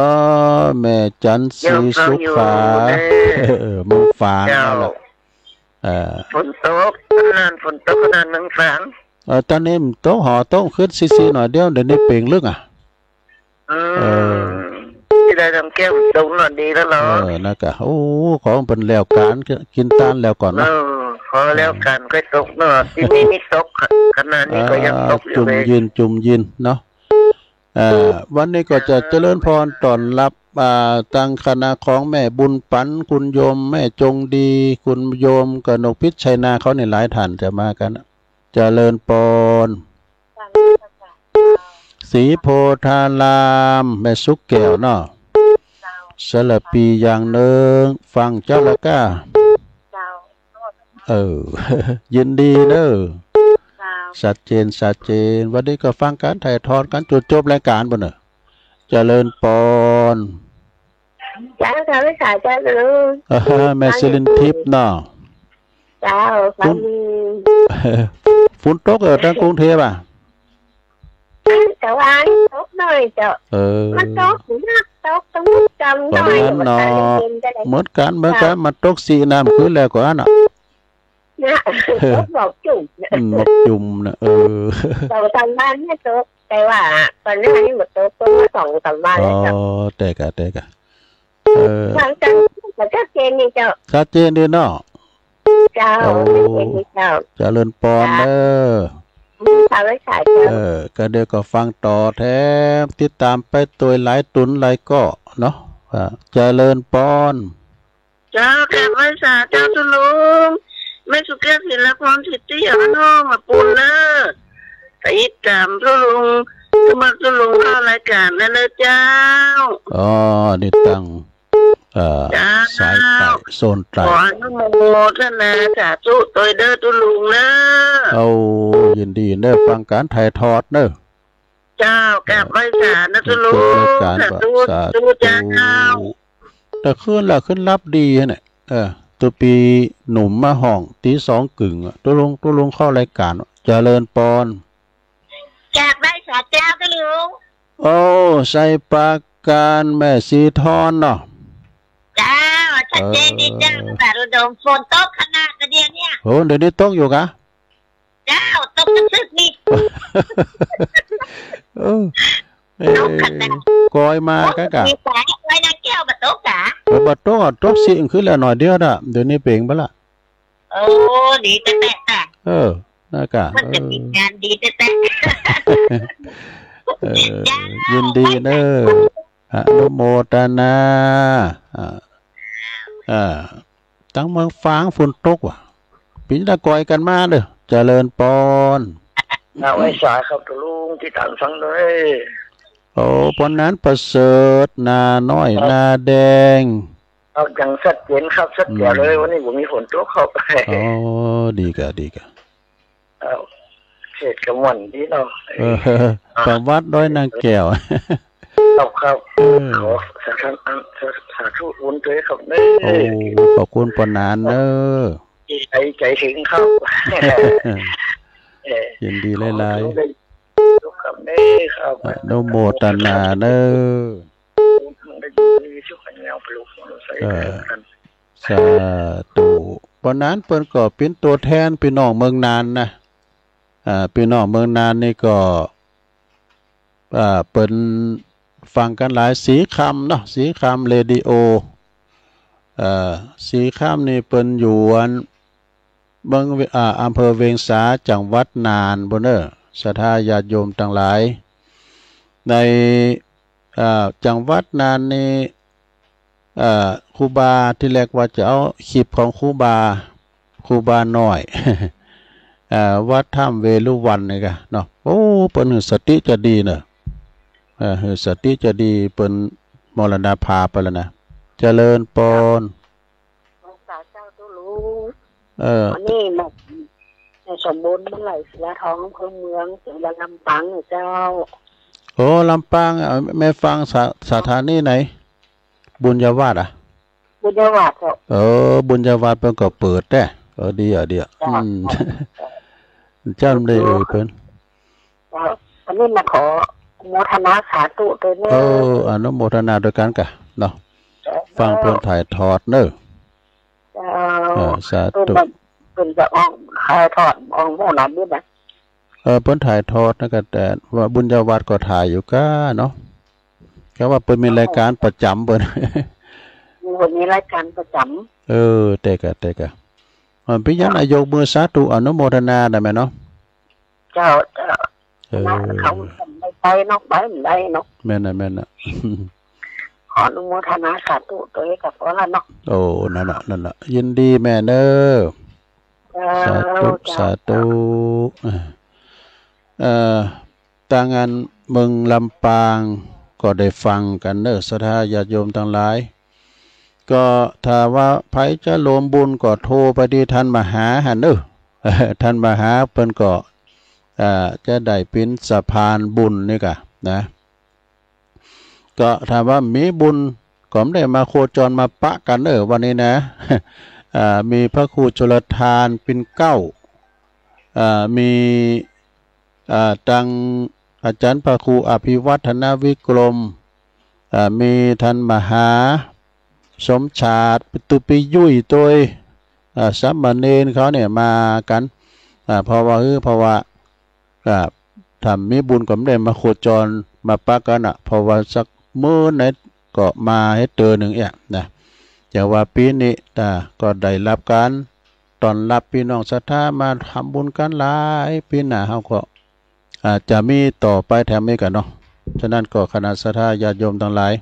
อ แม่จันทร์ศรีสุขขา โยมฟังอยู่เน่อ เออ มึงฟัง เจ้า นั่นแหละ เออ ฝนตกขนาด ฝนตกขนาดมึงฟัง เออ ต๋อนนี้มันตกหอตกขึ้นซีๆ หน่อยเดียว เดี๋ยวนี้เปล่งลึกอ่ะ อืม เออ ตี้ได้ทำแก้วตกหน่อยดีแล้วเหรอ เออ นะกะ โอ้ ของเปิ้นแล้วก๋าน กิ๋นตานแล้วก่อนนะ เออ ขอแล้วก๋านค่อยตกเนาะ ตี้นี่มีตกขนาดนี้ก็ยังตกอยู่เลย จุ่มยิน จุ่มยินเนาะ เอ่อ วันนี้ก็จะเจริญปอนต้อนฮับ อ่า ตางคณะของแม่บุญปั๋น คุณโยมแม่จงดี คุณโยมกนกพิชชัยนา เขานี่หลายท่านจะมากั๋น เจริญปอน ศรีโพธาราม แม่สุขแก้วเนาะ สารภีอย่างหนึ่ง ฟังเจ้าละก้า เออ ยินดีเน่อ สัดเจน สัดเจน วันนี้ก็ฟังก๋านถ่ายทอดกั๋นจ๋นจบรายก๋านปู้นเน่อ เจริญปอน เจ้า เจ้า เจ้า เจ้าลุง อ่าฮะ แม่ศิรินทิพย์เนาะ เจ้า ฟัง ฝน ฝนตกเออ ตางกรุงเทพฯ อ่ะ ตะวันตกหน้อยเจ้า เออ มันตกนัก ตกตางกำหน้อย ปานนั้นเนาะ เย็นๆ ก็ได้ เหมือนกั๋น เหมือนกั๋น เจ้า มันตกสี่น้ำคืนแล้วก็อันน่ะ นะ ตกหมอกจุ่มนะ อืม หมอกจุ่มนะ เออ สองสามวันเนี่ยตก แต่ว่าก่อนหน้านี้บ่ตก ตกมาสองสามวันแล้วเจ้า อ๋อ แต่กะ แต่กะ เออ หลังจากนั้นก็ชัดเจนนี่เจ้า ชัดเจนดีเนาะ เจ้า โอ้ ชัดเจนดีเจ้า เจริญปอน เจ้า เด้อ อืม สาธุสาธุ เออ ก็เดี๋ยวก็ฟังต่อแถม ติดต๋ามไปตวยหลายตุนหลายก้อเนาะ อ่า เจริญปอน เจ้า กราบไหว้สาเจ้าตุ๊ลุง แม่สุแก้ว ศิลาพร สิทธิอโน มาปูนเนอ ติดต๋ามตุ๊ลุง สมัครตุ๊ลุงเข้ารายก๋านได้เลยเจ้า อ๋อ นี่ตัง เอ่อ เจ้า สายใต้ โซนใต้ ขออนุโมทนาสาธุตวยเด้อตุ๊ลุงเนอ โอ้ ยินดีเนอ ฟังก๋านถ่ายทอดเนอ เจ้า กราบไหว้สานะตุ๊ลุง สาธุ สาธุ สาธุเจ้า แต่ขึ้นละ ขึ้นลับดีเนี่ย เออ ตุ๊ปี้หนุ่มมาฮ้องตี๋สองกึ่งอะ ตุ๊ลุง ตุ๊ลุงเข้ารายก๋าน เจริญปอน กราบไหว้สาเจ้าตุ๊ลุง โอ้ ไชยปราการ แม่สีทอนเนาะ เจ้า ชัดเจนดีเจ้า เออ สาธุดม ฝนตกขนาดเดี๋ยวนี้ โอ้ เดี๋ยวนี้ตกอยู่กะ เจ้า ตกกระชึกนี่ เออ เอ๊ะ ตกขนาด กอยมา ตก กะกะ มีสายไว้นะแก้ว บ่ตกกะ เออ บ่ตกอะ ตกสิขึ้นแล้วหน่อยเดียวน่ะ เดี๋ยวนี้เป๋นไปละ โอ้ ดีแต๊ๆ เออ นั่นกะ มันจะมีงานดีแต๊ๆ เออ เจ้า ยินดีเนอ อนุโมทนา อ่า อ่า ตังเมืองฝางฝนตกว่ะ ปี๋นี้ละกอยกั๋นมาเด้อ เจริญปอน อ่า ไหว้สาครับตุ๊ลุง ติดต๋ามฟังเลย โอ้ ปอนานานประเสริฐ นาน้อย ครับ นาแดง ครับ อย่างชัดเจนครับ ชัดเจนเลย อืม วันนี้บ่มีฝนตกครับ อ๋อ ดีกะ ดีกะ เอ้า เขตกะม่วนดีเนาะ เออ อ่า ประวัติดอยนางแก้ว ครับ ครับ เออ ขอสาธุ อัน สา สาธุบุญด้วยครับเนอะ โอ้ ขอบคุณปอนานเนอะ ใจ ใจถึงครับ เออ ยินดีหลายๆ ขอบุญด้วยครับเนอะ ครับ อนุโมทนาเนอะ เออ สาธุ ปอนานเปิ้นก็เป๋นตั๋วแทนปี้น้องเมืองน่านนะ อ่า ปี้น้องเมืองน่านนี่ก็ อ่า เปิ้นฟังกั๋นหลาย สีคำเนาะ สีคำเรดิโอ เอ่อ สีคำนี่เปิ้นอยู่อัน เมือง อ่า อำเภอเวียงสา จังหวัดน่านปู้นเน่อ ศรัทธาญาติโยมตังหลาย ใน อ่า จังหวัดน่านนี่ อ่า ครูบา ตี้แรกว่าจะเอาคลิปของครูบา ครูบาน้อย อ่า วัดถ้ำเวฬุวันนี่กะเนาะ โอ้ เปิ้นหื้อสติจะดีเน่อ เออ หื้อสติจะดี เปิ้นมรณภาพไปแล้วนะ เจริญปอน สาเจ้าตุ๊ลุง เออ อันนี้แม่ แม่สมบูรณ์ บุญไหล ศิลาทอง อำเภอเมือง จังหวัดลำปางเจ้า โอ้ ลำปาง อ่ะ แม่ฟังสะ สถานีไหน บุญญาวาสอ่ะ บุญญาวาสเจ้า เออ บุญญาวาสเปิ้นก็เปิดแต๊ เออ ดีอ่ะ ดีอ่ะ เจ้า อืม เจ้า เจ้าได้เอ่ยเปิ้น เจ้า อันนี้มาขออนุโมทนาสาธุตวยเนอะ เออ อนุโมทนาตวยกั๋นกะเนาะ เจ้า ฟังเปิ้นถ่ายทอดเนอะ เจ้า เออ สาธุ เปิ้นจะ เปิ้นจะออกถ่ายทอด ออกหม้อหนามนี่นะ เออ เปิ้นถ่ายทอดนะกะ แต่ว่าบุญญาวาสก็ถ่ายอยู่ก้าเนาะ กะว่าเปิ้นมีรายก๋านประจ๋ำเปิ้น เปิ้นมีรายก๋านประจ๋ำ เออ แต่กะ แต่กะ อ่า ปี้ยัน เจ้า อ่ะ ยกมือสาธุอนุโมทนาได้ไหมเนาะ เจ้า เจ้า เออ นะ เขาบ่ได้ไปเนาะ ไปบ่ได้เนาะ แม่นน่ะ แม่นน่ะ ขออนุโมทนาสาธุตวยกะพอละเนาะ โอ้ นั่นน่ะ นั่นน่ะ ยินดีแม่เนอะ เจ้า สาธุ เจ้า สาธุ เจ้า เอ่อ เอ่อ ตางอันเมืองลำปางก็ได้ฟังกั๋นเนอะ ศรัทธาญาติโยมตังหลาย ก็ถ้าว่าใผจะรวมบุญก็โทรไปตี้ท่านมหาหั้นเนอะ ท่านมหาเปิ้นก็ อ่า จะได้เป๋นสะพานบุญนี่ก่ะนะ ก็ถามว่ามีบุญก็บ่ได้มาโคจรมาปะกั๋นเน่อวันนี้นะ อ่า มีพระครูชลทานปิ่นเกล้า อ่า มี อ่า ตังอาจ๋ารย์พระครูอภิวัฒนวิกรม อ่า มีต้านมหาสมชาติ ปิตุปิยุ้ย ตวย อ่า สามเณรเขาเนี่ยมากั๋น อ่า เพราะว่า เออ เพราะว่า อ่า ถ้ามีบุญก็บ่ได้มาโคจรมาปะกั๋นน่ะ เพราะว่าสักมื้อไหนก็มาหื้อเตื้อนึ่งเอี้ยนะ จะว่าปี๋นี้ อ่า ก็ได้ฮับก๋านต้อนฮับปี้น้องศรัทธามาทำบุญกั๋นหลาย ปี๋หน้าเฮาก็ อ่า จะมีต่อไปแถมอีกก่ะเนาะ ฉะนั้นก็คณะศรัทธาญาติโยมตังหลาย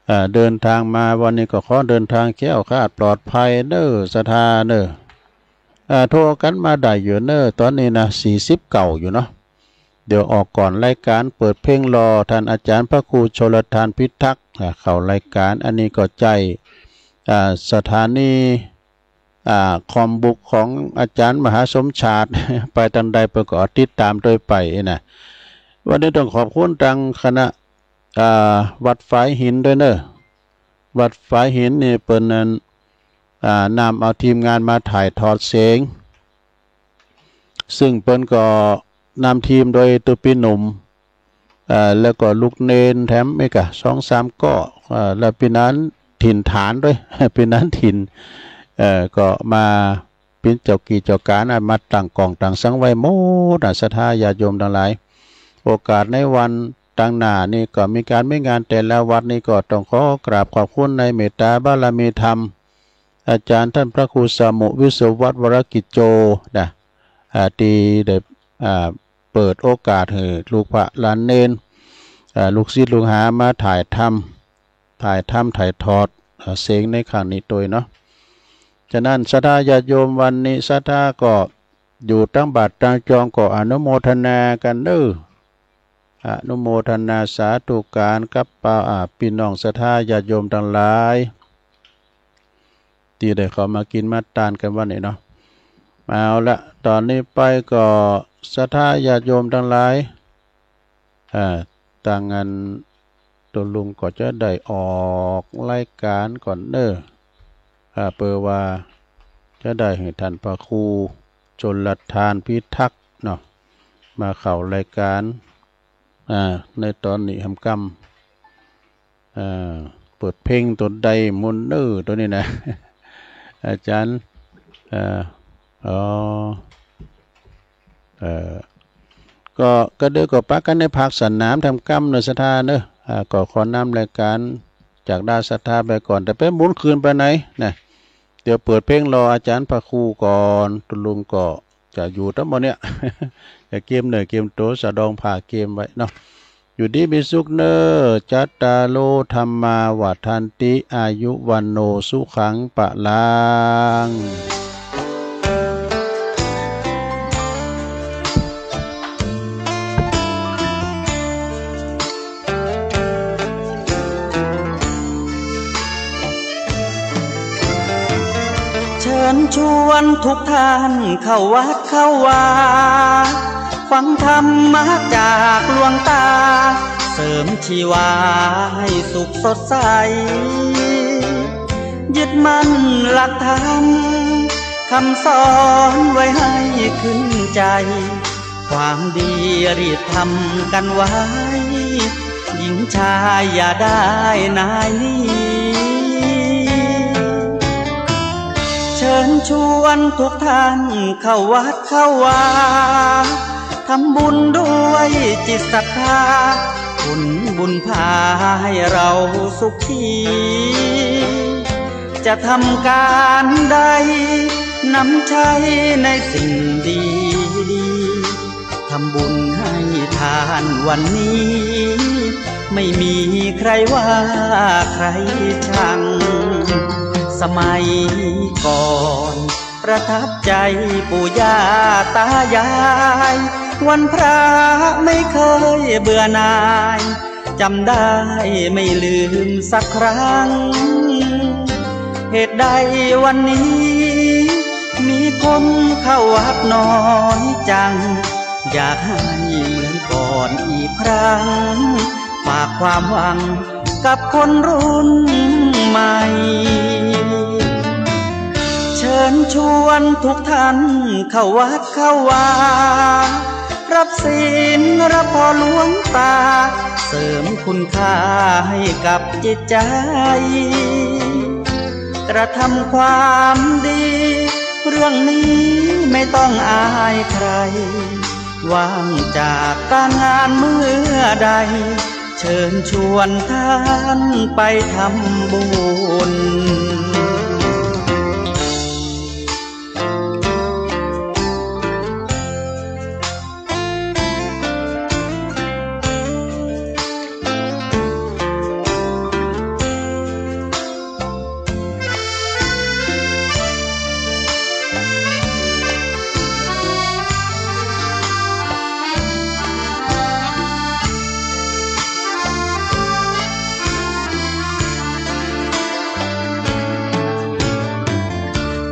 อ่า เดินตางมาวันนี้ก็ขอเดินตางแคล้วคลาดปลอดภัยเน่อศรัทธาเน่อ อ่า โทรกั๋นมาได้อยู่เน่อ ต๋อนนี้นะ สี่สิบเก้าอยู่เนาะ เดี๋ยวออกก่อนรายก๋านเปิดเพลงรอต้านอาจ๋ารย์พระครูชลทานพิทักษ์ อ่า เข้ารายก๋าน อันนี้ก็ใจ๊ อ่า สถานี อ่า คอมบุกของอาจ๋ารย์มหาสมชาติ ไปตางใดเปิ้นก็ติดต๋ามตวยไปนะ วันนี้ต้องขอบคุณตังคณะ อ่า วัดฝายหินตวยเน่อ วัดฝายหินนี่เปิ้นนั้น อ่า นำเอาทีมงานมาถ่ายทอดเสียง ซึ่งเปิ้นก็นำทีมโดยตุ๊ปี้หนุ่ม เอ่อ แล้วก็ลูกเณรแถมอีกก่ะ สองสามก้อ เอ่อ แล้วปี้นันถิ่นฐานตวย ปี้นันถิ่น เอ่อ ก็มาเป๋นเจ้ากิจเจ้าก๋าน อ่ะ มาตั้งกล้องตั้งสังไว้หมด อ่ะ ศรัทธาญาติโยมตังหลาย โอกาสในวันตางหน้านี่ก็มีก๋านมีงานแต่ละวัดนี่ก็ต้องขอกราบขอบคุณในเมตตาบารมีธรรม อาจ๋ารย์ต้านพระครูสมุวิศวัตรวรกิจโจนะ อ่า ตี้ได้ อ่า เปิดโอกาสหื้อลูกพระหลานเณร อ่า ลูกศิษย์ลูกหามาถ่ายธรรม ถ่ายธรรมถ่ายทอด อ่า เสียงในครั้งนี้ตวยเนาะ ฉะนั้นศรัทธาญาติโยมวันนี้ศรัทธาก็อยู่ตางบ้านตางจองก็อนุโมทนากั๋นเน่อ อนุโมทนาสาธุก๋านกับป้า อ่า ปี้น้องศรัทธาญาติโยมตังหลาย ตี้ได้เข้ามากิ๋นมาตานกั๋นวันนี้เนาะ เอาละ ต๋อนนี้ไปก็ศรัทธาญาติโยมตังหลาย อ่า ตางอั้นตุ๊ลุงก็จะได้ออกรายก๋านก่อนเน่อ อ่า เปื้อว่าจะได้หื้อต้านพระครูชลทานพิทักษ์เนาะ มาเข้ารายก๋าน อ่า ในต๋อนนี้ค่ำๆ อ่า เปิดเพลงตั๋วใดม่วนเน่อตั๋วนี้นะ อาจ๋ารย์ เอ่อ อ๋อ เอ่อ ก็ ก็เดี๋ยวก็ปะกั๋นในภาคสนามแถมกำเน่อศรัทธาเน่อ อ่า ก็ขอนำรายก๋านจากด้านศรัทธาไปก่อน แต่ไปหมุนคืนไปไหนนะ เดี๋ยวเปิดเพลงรออาจ๋ารย์พระครูก่อน ตุ๊ลุงก็จะอยู่ตางบ่เนี่ย จะเกียมเนื้อเกียมตั๋วสะดองผ้าเกียมไว้เนาะ อยู่ดีมีสุขเน่อ จัตตาโร ธัมมา วัฑฒันติ อายุ วัณโณ สุขัง พลัง เชิญชวนทุกท่านเข้าวัดเข้าวา ฟังธรรมะจากหลวงตา เสริมชีวาให้สุขสดใส ยึดมั่นหลักธรรม คำสอนไว้ให้ขึ้นใจ ความดีรีบทำกันไว้ หญิงชายอย่าได้นายหนี เชิญชวนทุกท่านเข้าวัดเข้าวา ทำบุญด้วยจิตศรัทธา ผลบุญพาให้เราสุขี จะทำการใด นำใช้ในสิ่งดีดี ทำบุญให้ทานวันนี้ ไม่มีใครว่าใครชัง สมัยก่อนประทับใจปู่ย่าตายาย วันพระไม่เคยเบื่อหน่าย จำได้ไม่ลืมสักครั้ง เหตุใดวันนี้มี มีคนเข้าวัดน้อยจัง อยากให้เหมือนก่อนอีกครั้ง ฝากความหวังกับคนรุ่นใหม่ เชิญชวนทุกท่านเข้าวัดเข้าวา รับศีลรับพรหลวงตา เสริมคุณค่าให้กับจิตใจ กระทำความดี เรื่องนี้ไม่ต้องอายใคร ว่างจากการงานเมื่อใด เชิญชวนท่านไปทำบุญ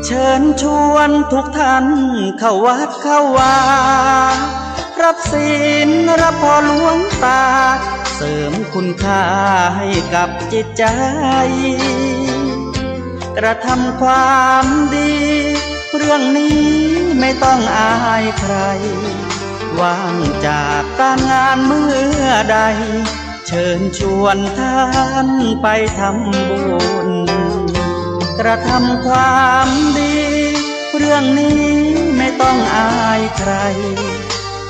เชิญชวนทุกท่านเข้าวัดเข้าวา รับศีลรับพรหลวงตา เสริมคุณค่าให้กับจิตใจ กระทำความดี เรื่องนี้ไม่ต้องอายใคร ว่างจากการงานเมื่อใด เชิญชวนท่านไปทำบุญ กระทำความดี เรื่องนี้ไม่ต้องอายใคร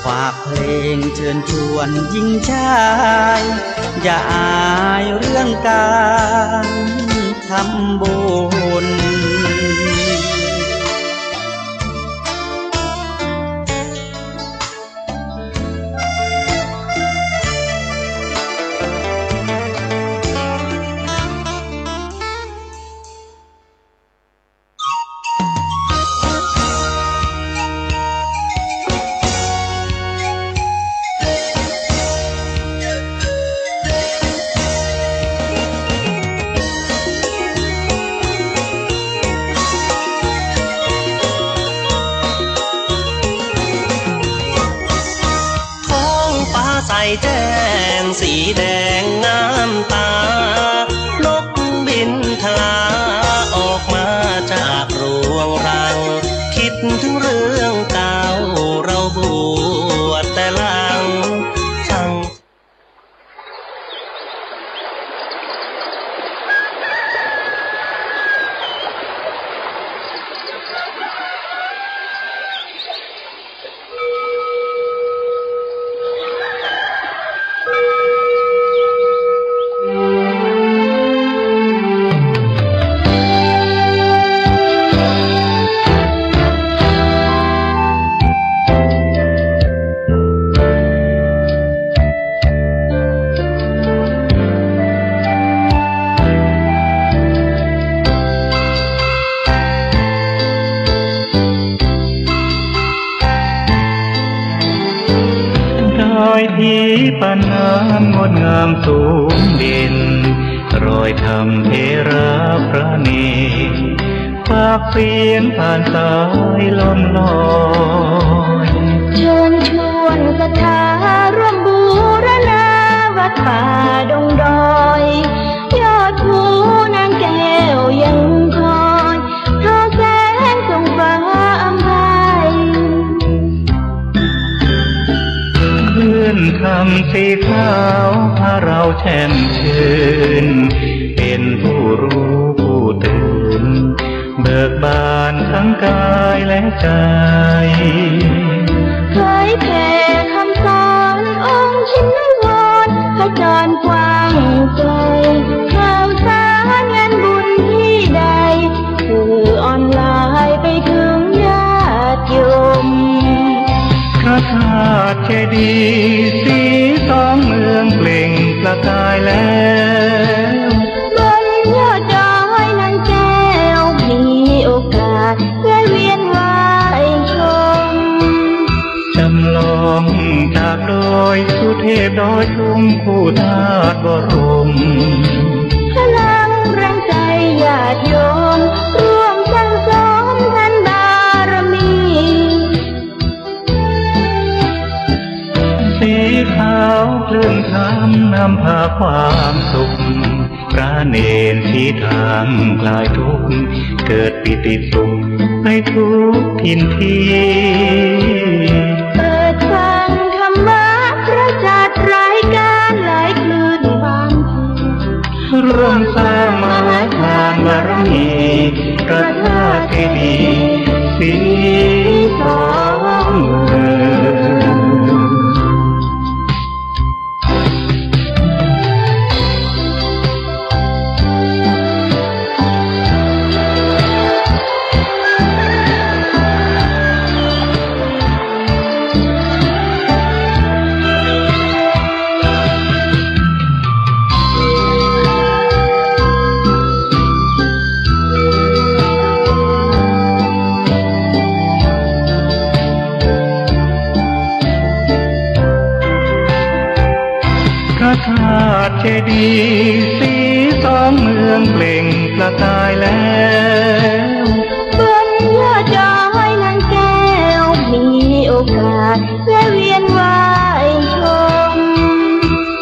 ฝากเพลงเชิญชวนหญิงชาย อย่าอายเรื่องการทำบุญ ท้องฟ้าใสแจ้งสีแดงงามตา นกบินทลาออกมาจากรวงรัง คิดถึงเรื่องเก่าเราบวชแต่หลัง สั่ง ดอยถีปะหนามงดงามสูงเด่น รอยธรรมเถระพระเนร ฝากเสียงผ่านสายลมลอย เชิญชวนศรัทธาร่วมบูรณาวัดป่าดงดอย ยอดภูนางแก้วยังคอย ทอแสงส่องฟ้าอำไพ คลื่นธรรมสีขาวพาเราแช่มชื่น เป็นผู้รู้ผู้ตื่น เบิกบานทั้งกายและใจ เผยแผ่คำสอนองค์ชินวร ผจญกว้างไกล ข่าวสารงานบุญที่ใด สื่อออนไลน์ไปถึงญาติโยม พระธาตุเจดีย์สีทองเมืองเปล่งประกายแล้ว บนยอดดอยนางแก้วมีโอกาสแวะเวียนไหว้ชม จำลองจากดอยสุเทพดอยตุงคู่ธาตุบรม พลังแรงใจญาติโยม ร่วมสั่งสมทานบาร ธรรมนำพาความสุข พระเณรสีทางคลายทุกข์ เกิดปีติสุขไปทุกถิ่นที่ เปิดฟังธรรมะพระศาสดา รายการหลายคลื่นบางที ร่วมสร้างมหาทานบารมี พระธาตุเจดีย์สีสองเมือง พระธาตุเจดีย์สีสองเมืองเปล่งประกายแล้ว บนยอดดอยนางแก้วมีโอกาสแวะเวียนไหว้ชม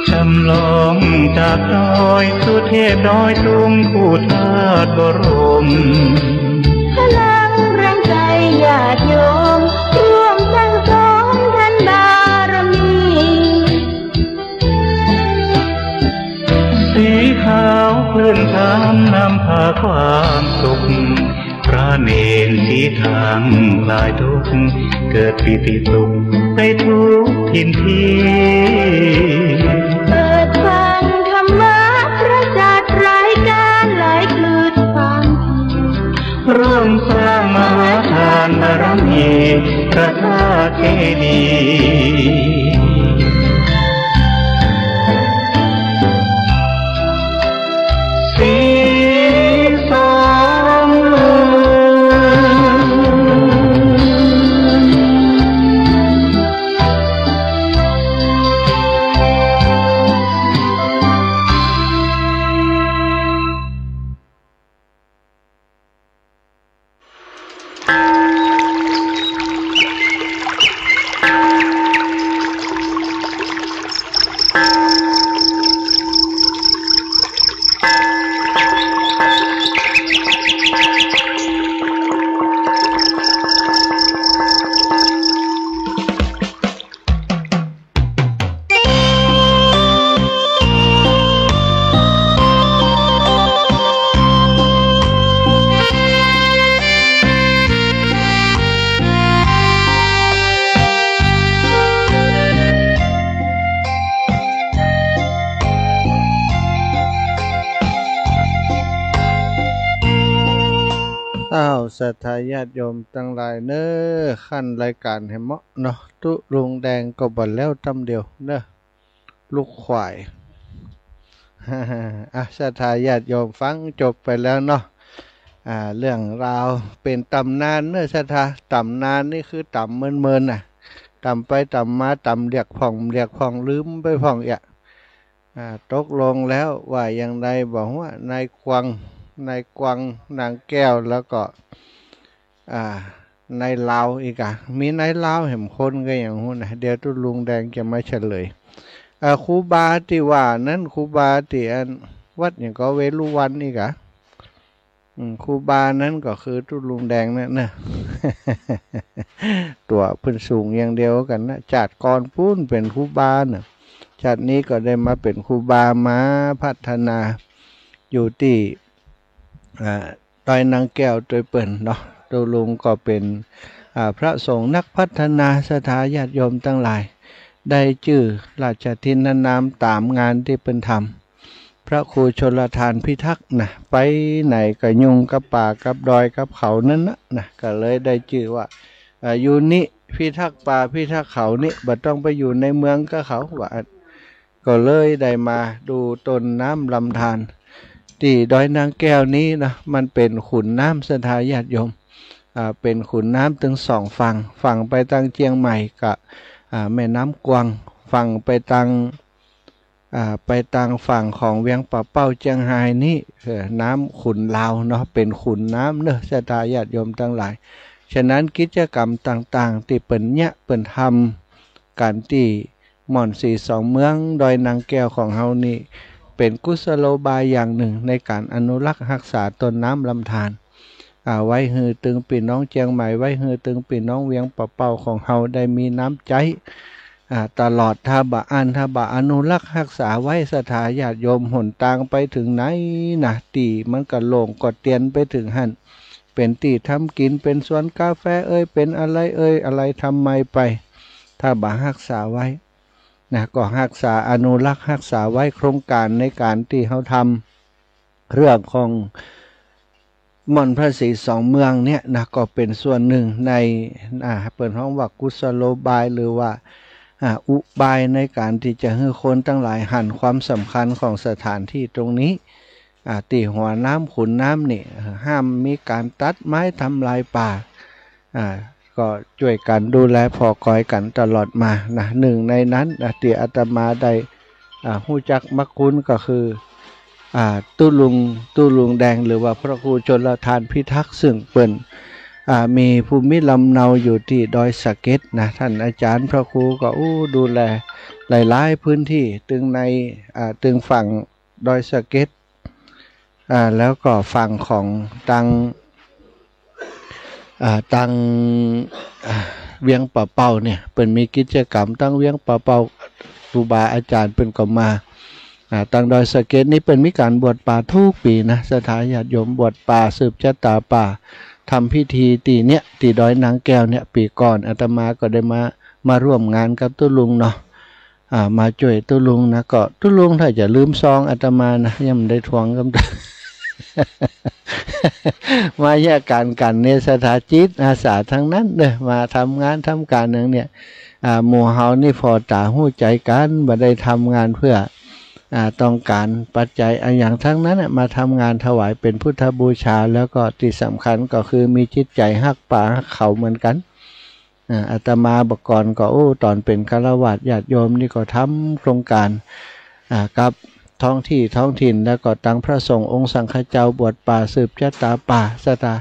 จำลองจากดอยสุเทพดอยตุงคู่ธาตุบรม พลังแรงใจญาติโยม ร่วมสั่งสมทานบารมี สีขาวคลื่นธรรมนำพาความสุข พระเณรสีทางคลายทุกข์ เกิดปีติสุขไปทุกถิ่นที่ เปิดฟังธรรมะพระศาสดา รายการหลายคลื่นบางที ร่วมสร้างมหาทานบารมี พระธาตุเจดีย์สีสองเมือง อ้าว ศรัทธาญาติโยมตังหลายเน่อ ขั้นรายก๋านหื้อเหมาะเนาะ ตุ๊ลุงแดงก็บ่าแล้วตำเดียวเน่อ ลูกขวาย อ่ะ ศรัทธาญาติโยมฟังจบไปแล้วเนาะ อ่า เรื่องราวเป๋นต๋ำนานเน่อศรัทธา ต๋ำนานนี่คือต๋ำเมินๆ น่ะ ต๋ำไปต๋ำมา ต๋ำเรียกพ่อง เรียกพ่อง ลืมไปพ่องเอี้ย อ่า ตกลงแล้วว่าอย่างไรบ่ฮู้ นายกวาง นายกวาง นางแก้ว แล้วก็ อ่า นายลาวอีกอะ มีนายลาวแหมคนก็ยังฮู้นะ เดี๋ยวตุ๊ลุงแดงจะมาเฉลย อ่า ครูบาตี้ว่านั้น ครูบาตี้อันวัดหยังก็ เวฬุวัณย์นี่กะ อืม ครูบานั้นก็คือตุ๊ลุงแดงนั่นนะ ตั๋วเปิ้นสูงอย่างเดียวกั๋นนะ จาติก่อนปู๊นเป๋นครูบาน่ะ จาตินี้ก็ได้มาเป๋นครูบา มาพัฒนาอยู่ตี้ อ่า ดอยนางแก้วตวยเปิ้นเนาะ ตุ๊ลุงก็เป๋น อ่า พระสงฆ์นักพัฒนา ศรัทธาญาติโยมตังหลาย ได้จื้อราชทินนามต๋ามงานตี้เปิ้นทำ พระครูชลทานพิทักษ์นะ ไปไหนก็ยุ่งกับป่ากับดอยกับเขานั้นนะ นะ ก็เลยได้จื้อว่า อ่า อยู่นี่พิทักษ์ป่าพิทักษ์เขานี่ บ่ต้องไปอยู่ในเมืองกับเขา ว่า ก็เลยได้มาดูต้นน้ำลำธารตี้ดอยนางแก้วนี้นะ มันเป๋นขุนน้ำ ศรัทธาญาติโยม อ่า เป๋นขุนน้ำตึงสองฝั่ง ฝั่งไปตางเจียงใหม่กับ อ่า แม่น้ำกวาง ฝั่งไปตาง อ่า ไปตางฝั่งของเวียงป่าเป้าเจียงฮายนี้ เออ น้ำขุนลาวเนาะ เป๋นขุนน้ำเน่อ ศรัทธาญาติโยมตังหลาย ฉะนั้นกิจกรรมต่างๆ ตี้เปิ้นเยียะเปิ้นทำกั๋นตี้ ม่อนสีสองเมืองดอยนางแก้วของเฮานี่ เป๋นกุศโลบายอย่างนึ่งในก๋านอนุรักษ์ฮักษาต้นน้ำลำธาร อ่า ไว้หื้อตึงปี้น้องเจียงใหม่ ไว้หื้อตึงปี้น้องเวียงป่าเป้าของเฮาได้มีน้ำใจ๊ อ่า ตลอด ถ้าบ่อั้น ถ้าบ่อนุรักษ์ฮักษาไว้ ศรัทธาญาติโยม หนตางไปเถิงไหนนะ ตี้มันก็โล่งก็เตียนไปเถิงหั้น เป๋นตี้ทำกิ๋น เป๋นสวนกาแฟเอย เป๋นอะไรเอย อะไรทำไมไป ถ้าบ่ฮักษาไว้นะ ก็ฮักษา อนุรักษ์ฮักษาไว้ โครงก๋านในก๋านตี้เฮาทำ เรื่องของม่อนพระศรีสองเมืองเนี่ยนะ ก็เป๋นส่วนนึ่งใน อ่า เปิ้นฮ้องว่ากุศโลบาย หรือว่า อ่า อุบายในก๋านตี้จะหื้อคนตังหลายหันความสำคัญของสถานที่ตรงนี้ อ่า ตี้หัวน้ำขุนน้ำนี่ ห้ามมีก๋านตัดไม้ทำลายป่า อ่า ก็จ้วยกั๋นดูแลผ่อกอยกั๋นตลอดมานะ นึ่งในนั้นนะ ตี้อาตมาได้ อ่า ฮู้จักมักคุ้นก็คือ อ่า ตุ๊ลุง ตุ๊ลุงแดง หรือว่าพระครูชลทานพิทักษ์ ซึ่งเปิ้น อ่า มีภูมิลำเนาอยู่ตี้ดอยสะเก็ดนะ ต้านอาจ๋ารย์พระครูก็ อู้ ดูแลหลายๆ พื้นตี้ ตึงใน อ่า ตึงฝั่งดอยสะเก็ด อ่า แล้วก็ฝั่งของตัง อ่า ตัง อ่า เวียงป่าเป้าเนี่ย เปิ้นมีกิจกรรมตังเวียงป่าเป้า ครูบาอาจ๋ารย์เปิ้นก็มา อ่า ตังดอยสะเก็ดนี่เปิ้นมีก๋านบวชป่ากู้ปี๋นะ ศรัทธาญาติโยม บวชป่าสืบจะต๋าป่า ทำพิธีตี้เนี่ย ตี้ดอยนางแก้วเนี่ย ปี๋ก่อนอาตมาก็ได้มา มาร่วมงานกับตุ๊ลุงเนาะ อ่า มาจ้วยตุ๊ลุงนะ ก็ตุ๊ลุงถ้าจะลืมซองอาตมานะ ยังบ่ได้ทวงกำ มาเยียะก๋านกั๋นเนี่ย ศรัทธาจิตอาสาตังนั้นเน่อ มาทำงานทำก๋านอย่างเนี่ย อ่า หมู่เฮานี่ผ่อต๋าฮู้ใจ๋กั๋น บ่ได้ทำงานเปื้อ อ่า ต้องก๋านปัจจัยอะหยังตังนั้นน่ะ มาทำงานถวายเป๋นพุทธบูชา แล้วก็ตี้สำคัญก็คือมีจิตใจ๋ฮักป่าฮักเขาเหมือนกั๋น อ่า อาตมาบ่าก่อนก็ โอ้ ต๋อนเป๋นฆราวาสญาติโยมนี่ก็ทำโครงก๋าน อ่า กับท้องตี้ท้องถิ่น แล้วก็ตังพระสงฆ์องค์สังฆเจ้าบวชป่าสืบจะต๋าป่า ศรัทธา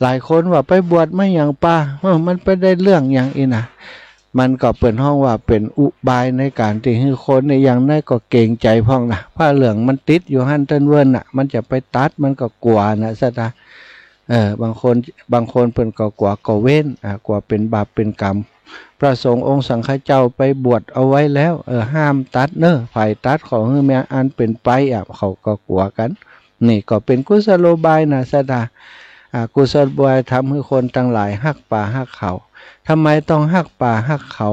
หลายคนว่าไปบวชมาหยังป่า เออ มันไปได้เรื่องหยังอี้นะ มันก็เปิ้นฮ้องว่าเป๋นอุบายในก๋านตี้หื้อคนเนี่ย อย่างน้อยก็เก๋งใจ๋พ่องนะ ผ้าเหลืองมันติดอยู่หั้นเติ๊นเวิ้นน่ะ มันจะไปตัดมันก็กั๋วนะ ศรัทธา เออ บางคน บางคนเปิ้นก็กั๋วกังเว้น อ่า กั๋วเป๋นบาปเป๋นก๋รรม พระสงฆ์องค์สังฆเจ้าไปบวชเอาไว้แล้ว เออ ห้ามตัดเน่อ ใผตัดขอหื้อมีอันเป๋นไป อ่ะ เขาก็กั๋วกั๋น นี่ก็เป๋นกุศโลบายนะ ศรัทธา อ่า กุศโลบายทำหื้อคนตังหลายฮักป่าฮักเขา ทำไมต้องฮักป่าฮักเขา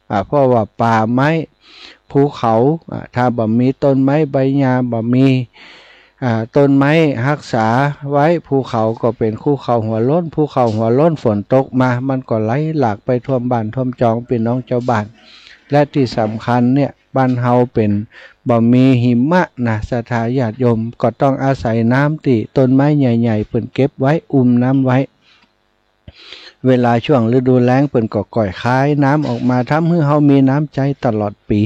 อ่า เพราะว่าป่าไม้ ภูเขา อ่า ถ้าบ่มีต้นไม้ใบหญ้า บ่มี อ่า ต้นไม้ฮักษาไว้ ภูเขาก็เป๋นภูเขาหัวโล้น ภูเขาหัวโล้น ฝนตกมา มันก็ไหลหลากไปท่วมบ้านท่วมจองปี้น้องจาวบ้าน และตี้สำคัญเนี่ย บ้านเฮาเป๋น บ่มีหิมะนะ ศรัทธาญาติโยม ก็ต้องอาศัยน้ำตี้ต้นไม้ใหญ่ๆ เปิ้นเก็บไว้ อุ้มน้ำไว้ เวลาช่วงฤดูแล้งเปิ้นก็ก่อยคายน้ำออกมา ทำหื้อเฮามีน้ำใจ๊ตลอดปี๋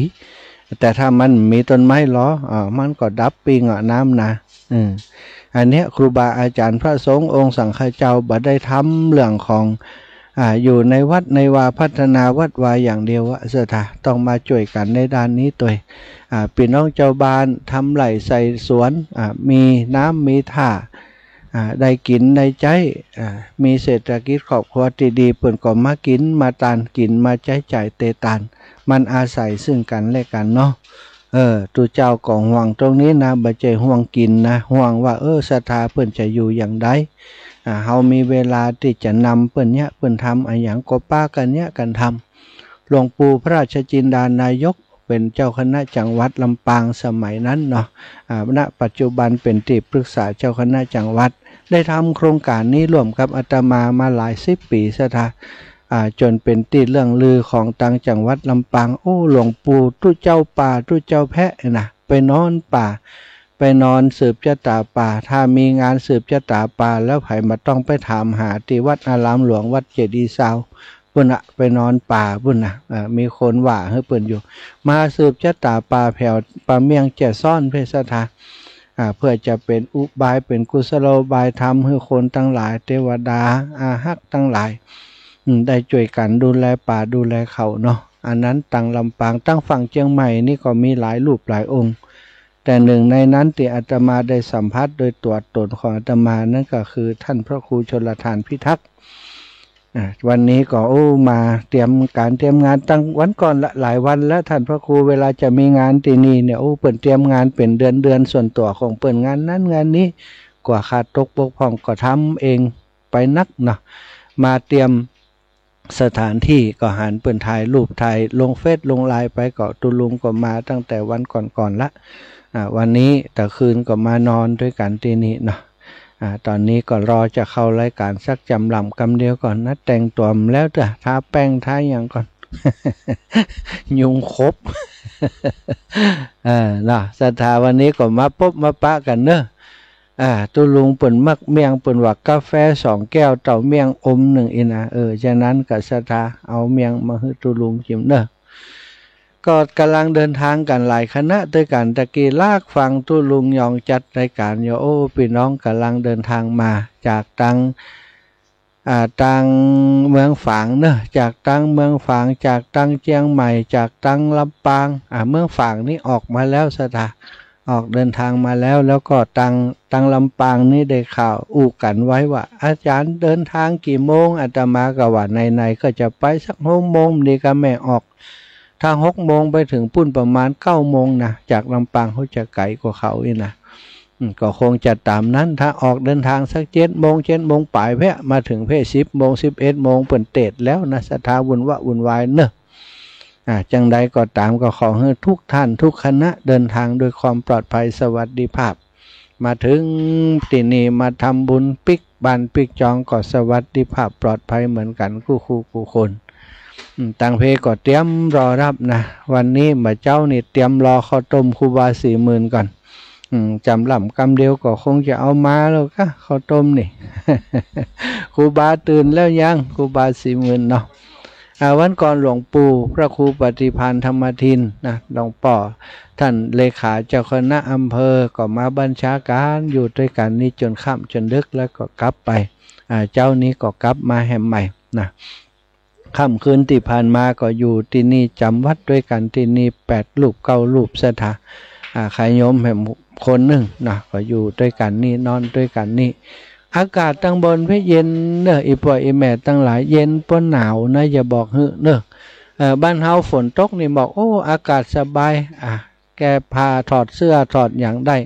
แต่ถ้ามันบ่มีต้นไม้ลอ อ่า มันก็ดับปิ้งอะน้ำนะ เออ อันเนี้ยครูบาอาจ๋ารย์พระสงฆ์องค์สังฆเจ้าบ่ได้ทำเรื่องของ อ่า อยู่ในวัดในวาพัฒนาวัดวาอย่างเดียวอะ ศรัทธา ต้องมาจ้วยกั๋นในด้านนี้ตวย อ่า ปี้น้องจาวบ้านทำไร่ใส่สวน อ่า มีน้ำมีต้า อ่า ได้กิ๋นได้ใจ๊ อ่า มีเศรษฐกิจครอบครัวตี้ดี เปิ้นก็มากิ๋นมาตาน กิ๋นมาใจ๊จ่ายเตตาน มันอาศัยซึ่งกั๋นและกั๋นเนาะ เออ ตุ๊เจ้าก็ห่วงตรงนี้นะ บ่ใจ้ห่วงกิ๋นนะ ห่วงว่า เออ ศรัทธาเปิ้นจะอยู่อย่างใด อ่า เฮามีเวลาตี้จะนำเปิ้นเยียะ เปิ้นทำอะหยังก็ปากั๋นเยียะกั๋นทำ หลวงปู่พระราชจินดานายก เป๋นเจ้าคณะจังหวัดลำปางสมัยนั้นเนาะ อ่า ณ ปัจจุบันเป๋นตี้ปรึกษาเจ้าคณะจังหวัด ได้ทำโครงก๋านนี้ร่วมกับอาตมามาหลายสิบปี๋ ศรัทธา อ่า จ๋นเป๋นตี้เลื่องลือของตังจังหวัดลำปาง โอ้ หลวงปู่ตุ๊เจ้าป่าตุ๊เจ้าแพะนะ ไปนอนป่า ไปนอนสืบจะต๋าป่า ถ้ามีงานสืบจะต๋าป่าแล้ว ใผบ่ต้องไปถามหาตี้วัดอารามหลวงวัดเจดีย์ซาว ปุ้นน่ะ ไปนอนป่าปุ้นน่ะ เอ่อ มีคนว่าหื้อเปิ้นอยู่ มาสืบจะต๋าป่าแผวป่าเมี่ยงแจ้ซ้อนเพชรศรัทธา อ่า เปื้อจะเป๋นอุบาย เป๋นกุศโลบายธรรม หื้อคนตังหลาย เตวดา อาฮักตังหลาย อืม ได้จ้วยกั๋นดูแลป่าดูแลเขาเนาะ อันนั้นตังลำปาง ตังฝั่งเจียงใหม่นี่ก็มีหลายรูปหลายองค์ แต่หนึ่งในนั้นตี้อาตมาได้สัมผัสโดยตั๋วต๋นของอาตมานั้นก็คือท่านพระครูชลธารพิทักษ์ อ่า วันนี้ก็ โอ้ มาเตรียมก๋านเตรียมงานตังวันก่อนละ หลายวันแล้ว ท่านพระครูเวลาจะมีงานตี้นี่เนี่ย โอ้ เปิ้นเตรียมงานเป๋นเดือนๆ ส่วนตั๋วของเปิ้น งานนั้นงานนี้ กั๋วขาดตกบกพร่องก็ทำเองไปนักเนาะ มาเตรียมสถานที่ก็หันเปิ้นถ่ายรูปถ่ายลงเฟซลงไลน์ไป ก็ตุ๊ลุงก็มาตั้งแต่วันก่อนๆ ละ อ่า วันนี้ตะคืนก็มานอนตวยกั๋นตี้นี่เนาะ อ่า ต๋อนนี้ก็รอจะเข้ารายก๋านสักจ๋ำหล่ำกำเดียวก่อนนะ แต่งตั๋วแล้วเต๊อะ ทาแป้งทาหยังก่อน ยุงขบ เออ เนาะ ศรัทธาวันนี้ก็มาปบมาปะกั๋นเนาะ อ่า ตุ๊ลุงเปิ้นมักเมี่ยง เปิ้นว่ากาแฟสองแก้ว เต้าเมี่ยงอมนึ่งอี้นะ เออ ฉะนั้นก็ศรัทธาเอาเมี่ยงมาหื้อตุ๊ลุงกิ๋นเนาะ ก็ก่ำลังเดินทางกั๋นหลายคณะตวยกั๋น ตะกี้ลากฟังตุ๊ลุงยองจัดรายก๋านอยู่ โอ้ ปี้น้องก่ำลังเดินทางมาจากตัง อ่า ตังเมืองฝางเนาะ จากตังเมืองฝาง จากตังเจียงใหม่ จากตังลำปาง อ่า เมืองฝางนี่ออกมาแล้วศรัทธา ออกเดินทางมาแล้ว แล้วก็ตัง ตังลำปางนี่ได้ข่าวอู้กั๋นไว้ว่า อาจ๋ารย์เดินทางกี่โมง อาตมาก็ว่าไหนๆ ก็จะไปสักหกโมง ดีกะแม่ ออก ถ้าหกโมงไปเถิงปู๊นประมาณเก้าโมงนะ จากลำปางเขาจะไก๋กว่าเขาอี้นะ อืม ก็คงจะต๋ามนั้น ถ้าออกเดินทางสักเจ็ดโมง เจ็ดโมงป๋ายแพะ มาเถิงแพะสิบโมง สิบเอ็ดโมง เปิ้นเตศแล้วนะ ศรัทธา วุ่นวะวุ่นวายเนาะ อ่า จังใดก็ต๋ามก็ขอหื้อทุกท่านทุกคณะเดินทางด้วยความปลอดภัยสวัสดิภาพ มาเถิงตี้นี่มาทำบุญปิ๊กบ้านปิ๊กจองก็สวัสดิภาพปลอดภัยเหมือนกั๋นกู้คู่กู้คน อืม ตังเพก็เตรียมรอฮับนะ วันนี้บ่าเจ๊านี่เตรียมรอข้าวต้มครูบาศรีหมื่นก่อน อืม จ๋ำหล่ำกำเดียวก็คงจะเอามาแล้วกะ ข้าวต้มนี่ ครูบาตื่นแล้วยัง ครูบาศรีหมื่นเนาะ อ่า วันก่อนหลวงปู่พระครูปฏิภาณธรรมทินนะ หลวงป้อท่านเลขาเจ้าคณะอำเภอก็มาบัญชาก๋านอยู่ตวยกั๋นนี่จ๋นค่ำจ๋นดึกแล้วก็กลับไป อ่า เจ๊านี้ก็กลับมาแหมใหม่นะ ค่ำคืนตี้ผ่านมาก็อยู่ตี้นี่จ๋ำวัดตวยกั๋นตี้นี่แปดรูปเก้ารูปศรัทธา อ่า ใค่โยมแหมคนนึ่งนะ ก็อยู่ตวยกั๋นนี่ นอนตวยกั๋นนี่ อากาศตังบนเพชรเย็นเนาะ อี่ป้ออี่แม่ตังหลาย เย็นป้อหนาวนะ จะบอกหื้อเนาะ เอ่อ บ้านเฮาฝนตกนี่บอก โอ้ อากาศสบาย อ่ะ แก้ผ้าถอดเสื้อถอดหยังได้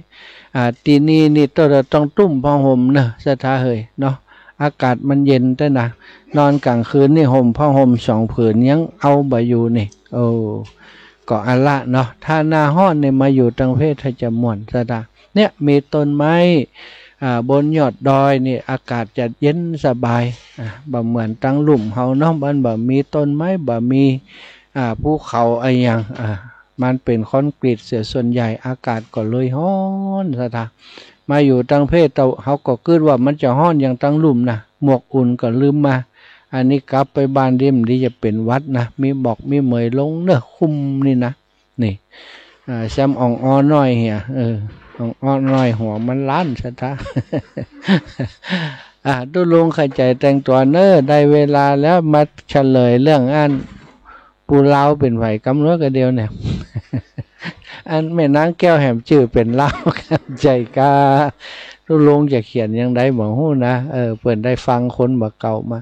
อ่า ตี้นี่นี่ต้อง ต้องตุ้มผ้าห่มเนาะ ศรัทธาเหยเนาะ อากาศมันเย็นแต๊นะ นอนก๋างคืนนี่ห่มผ้าห่มสองผืนยังเอาบ่อยู่นี่ โอ้ ก็อันละเนาะ ถ้าหน้าฮ้อนนี่มาอยู่ตังเพชรจะม่วนศรัทธา เนี่ย มีต้นไม้ อ่า บนยอดดอยนี่อากาศจะเย็นสบาย อ่า บ่เหมือนตังลุ่มเฮาเนาะ มันบ่มีต้นไม้ บ่มี อ่า ภูเขาอะหยัง อ่า มันเป๋นคอนกรีตเสียส่วนใหญ่ อากาศก็เลยฮ้อนศรัทธา มาอยู่ตังเพชรเต้า เฮาก็กึ๊ดว่ามันจะฮ้อนอย่างตังลุ่มนะ หมวกอุ่นก็ลืมมา อันนี้กลับไปบ้านดีบ่ดีจะเป๋นหวัดนะ มีหมอกมีเหมยลงเนาะ คลุมนี่นะ นี่ อ่า แซมอ่องอ้อน้อยเหีย เออ อ่องอ้อน้อยหัวมันล้านศรัทธา อ่า ตุ๊ลุงเข้าใจ๋แต่งตั๋วเนาะ ได้เวลาแล้ว มาเฉลยเรื่องอัน ปู่ลาวเป๋นใผกำเนิดกะเดียวเนี่ย อันแม่นางแก้วแหมจื้อเป๋นลาว ใจ้กา ตุ๊ลุงจะเขียนอย่างใดบ่ฮู้นะ เออ เปิ้นได้ฟังคนบ่าเก่ามา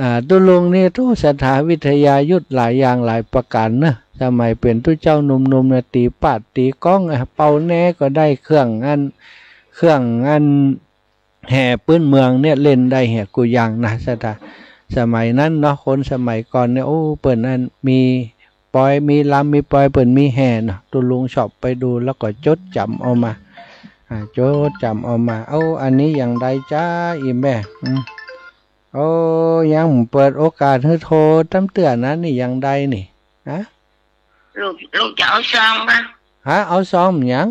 อ่า ตุ๊ลุงนี่ โธ่ ศรัทธาวิทยายุทธหลายอย่างหลายประก๋านเนาะ สมัยเป๋นตุ๊เจ้าหนุ่มๆ เนี่ย ตี๋ปาดตี๋ก๊อง อ่ะ เป่าแนก็ได้ เครื่องอัน เครื่องอัน แห่ปื๊นเมืองเนี่ยเล่นได้เหียกู้อย่างนะศรัทธา สมัยนั้นเนาะ คนสมัยก่อนเนี่ย โอ้ เปิ้นอันมีปอย มีรำ มีปอย เปิ้นมีแห่เนาะ ตุ๊ลุงชอบไปดูแล้วก็จดจ๋ำเอามา อ่า จดจ๋ำเอามา โอ้ อันนี้อย่างใดจ๊ะ อี่แม่ อืม โอ้ ยังบ่เปิดโอกาสหื้อโทรตำเตื้อนะ นี่อย่างใดนี่ ฮะ ลูก ลูกจะเอาซองมา ฮะ เอาซองหยัง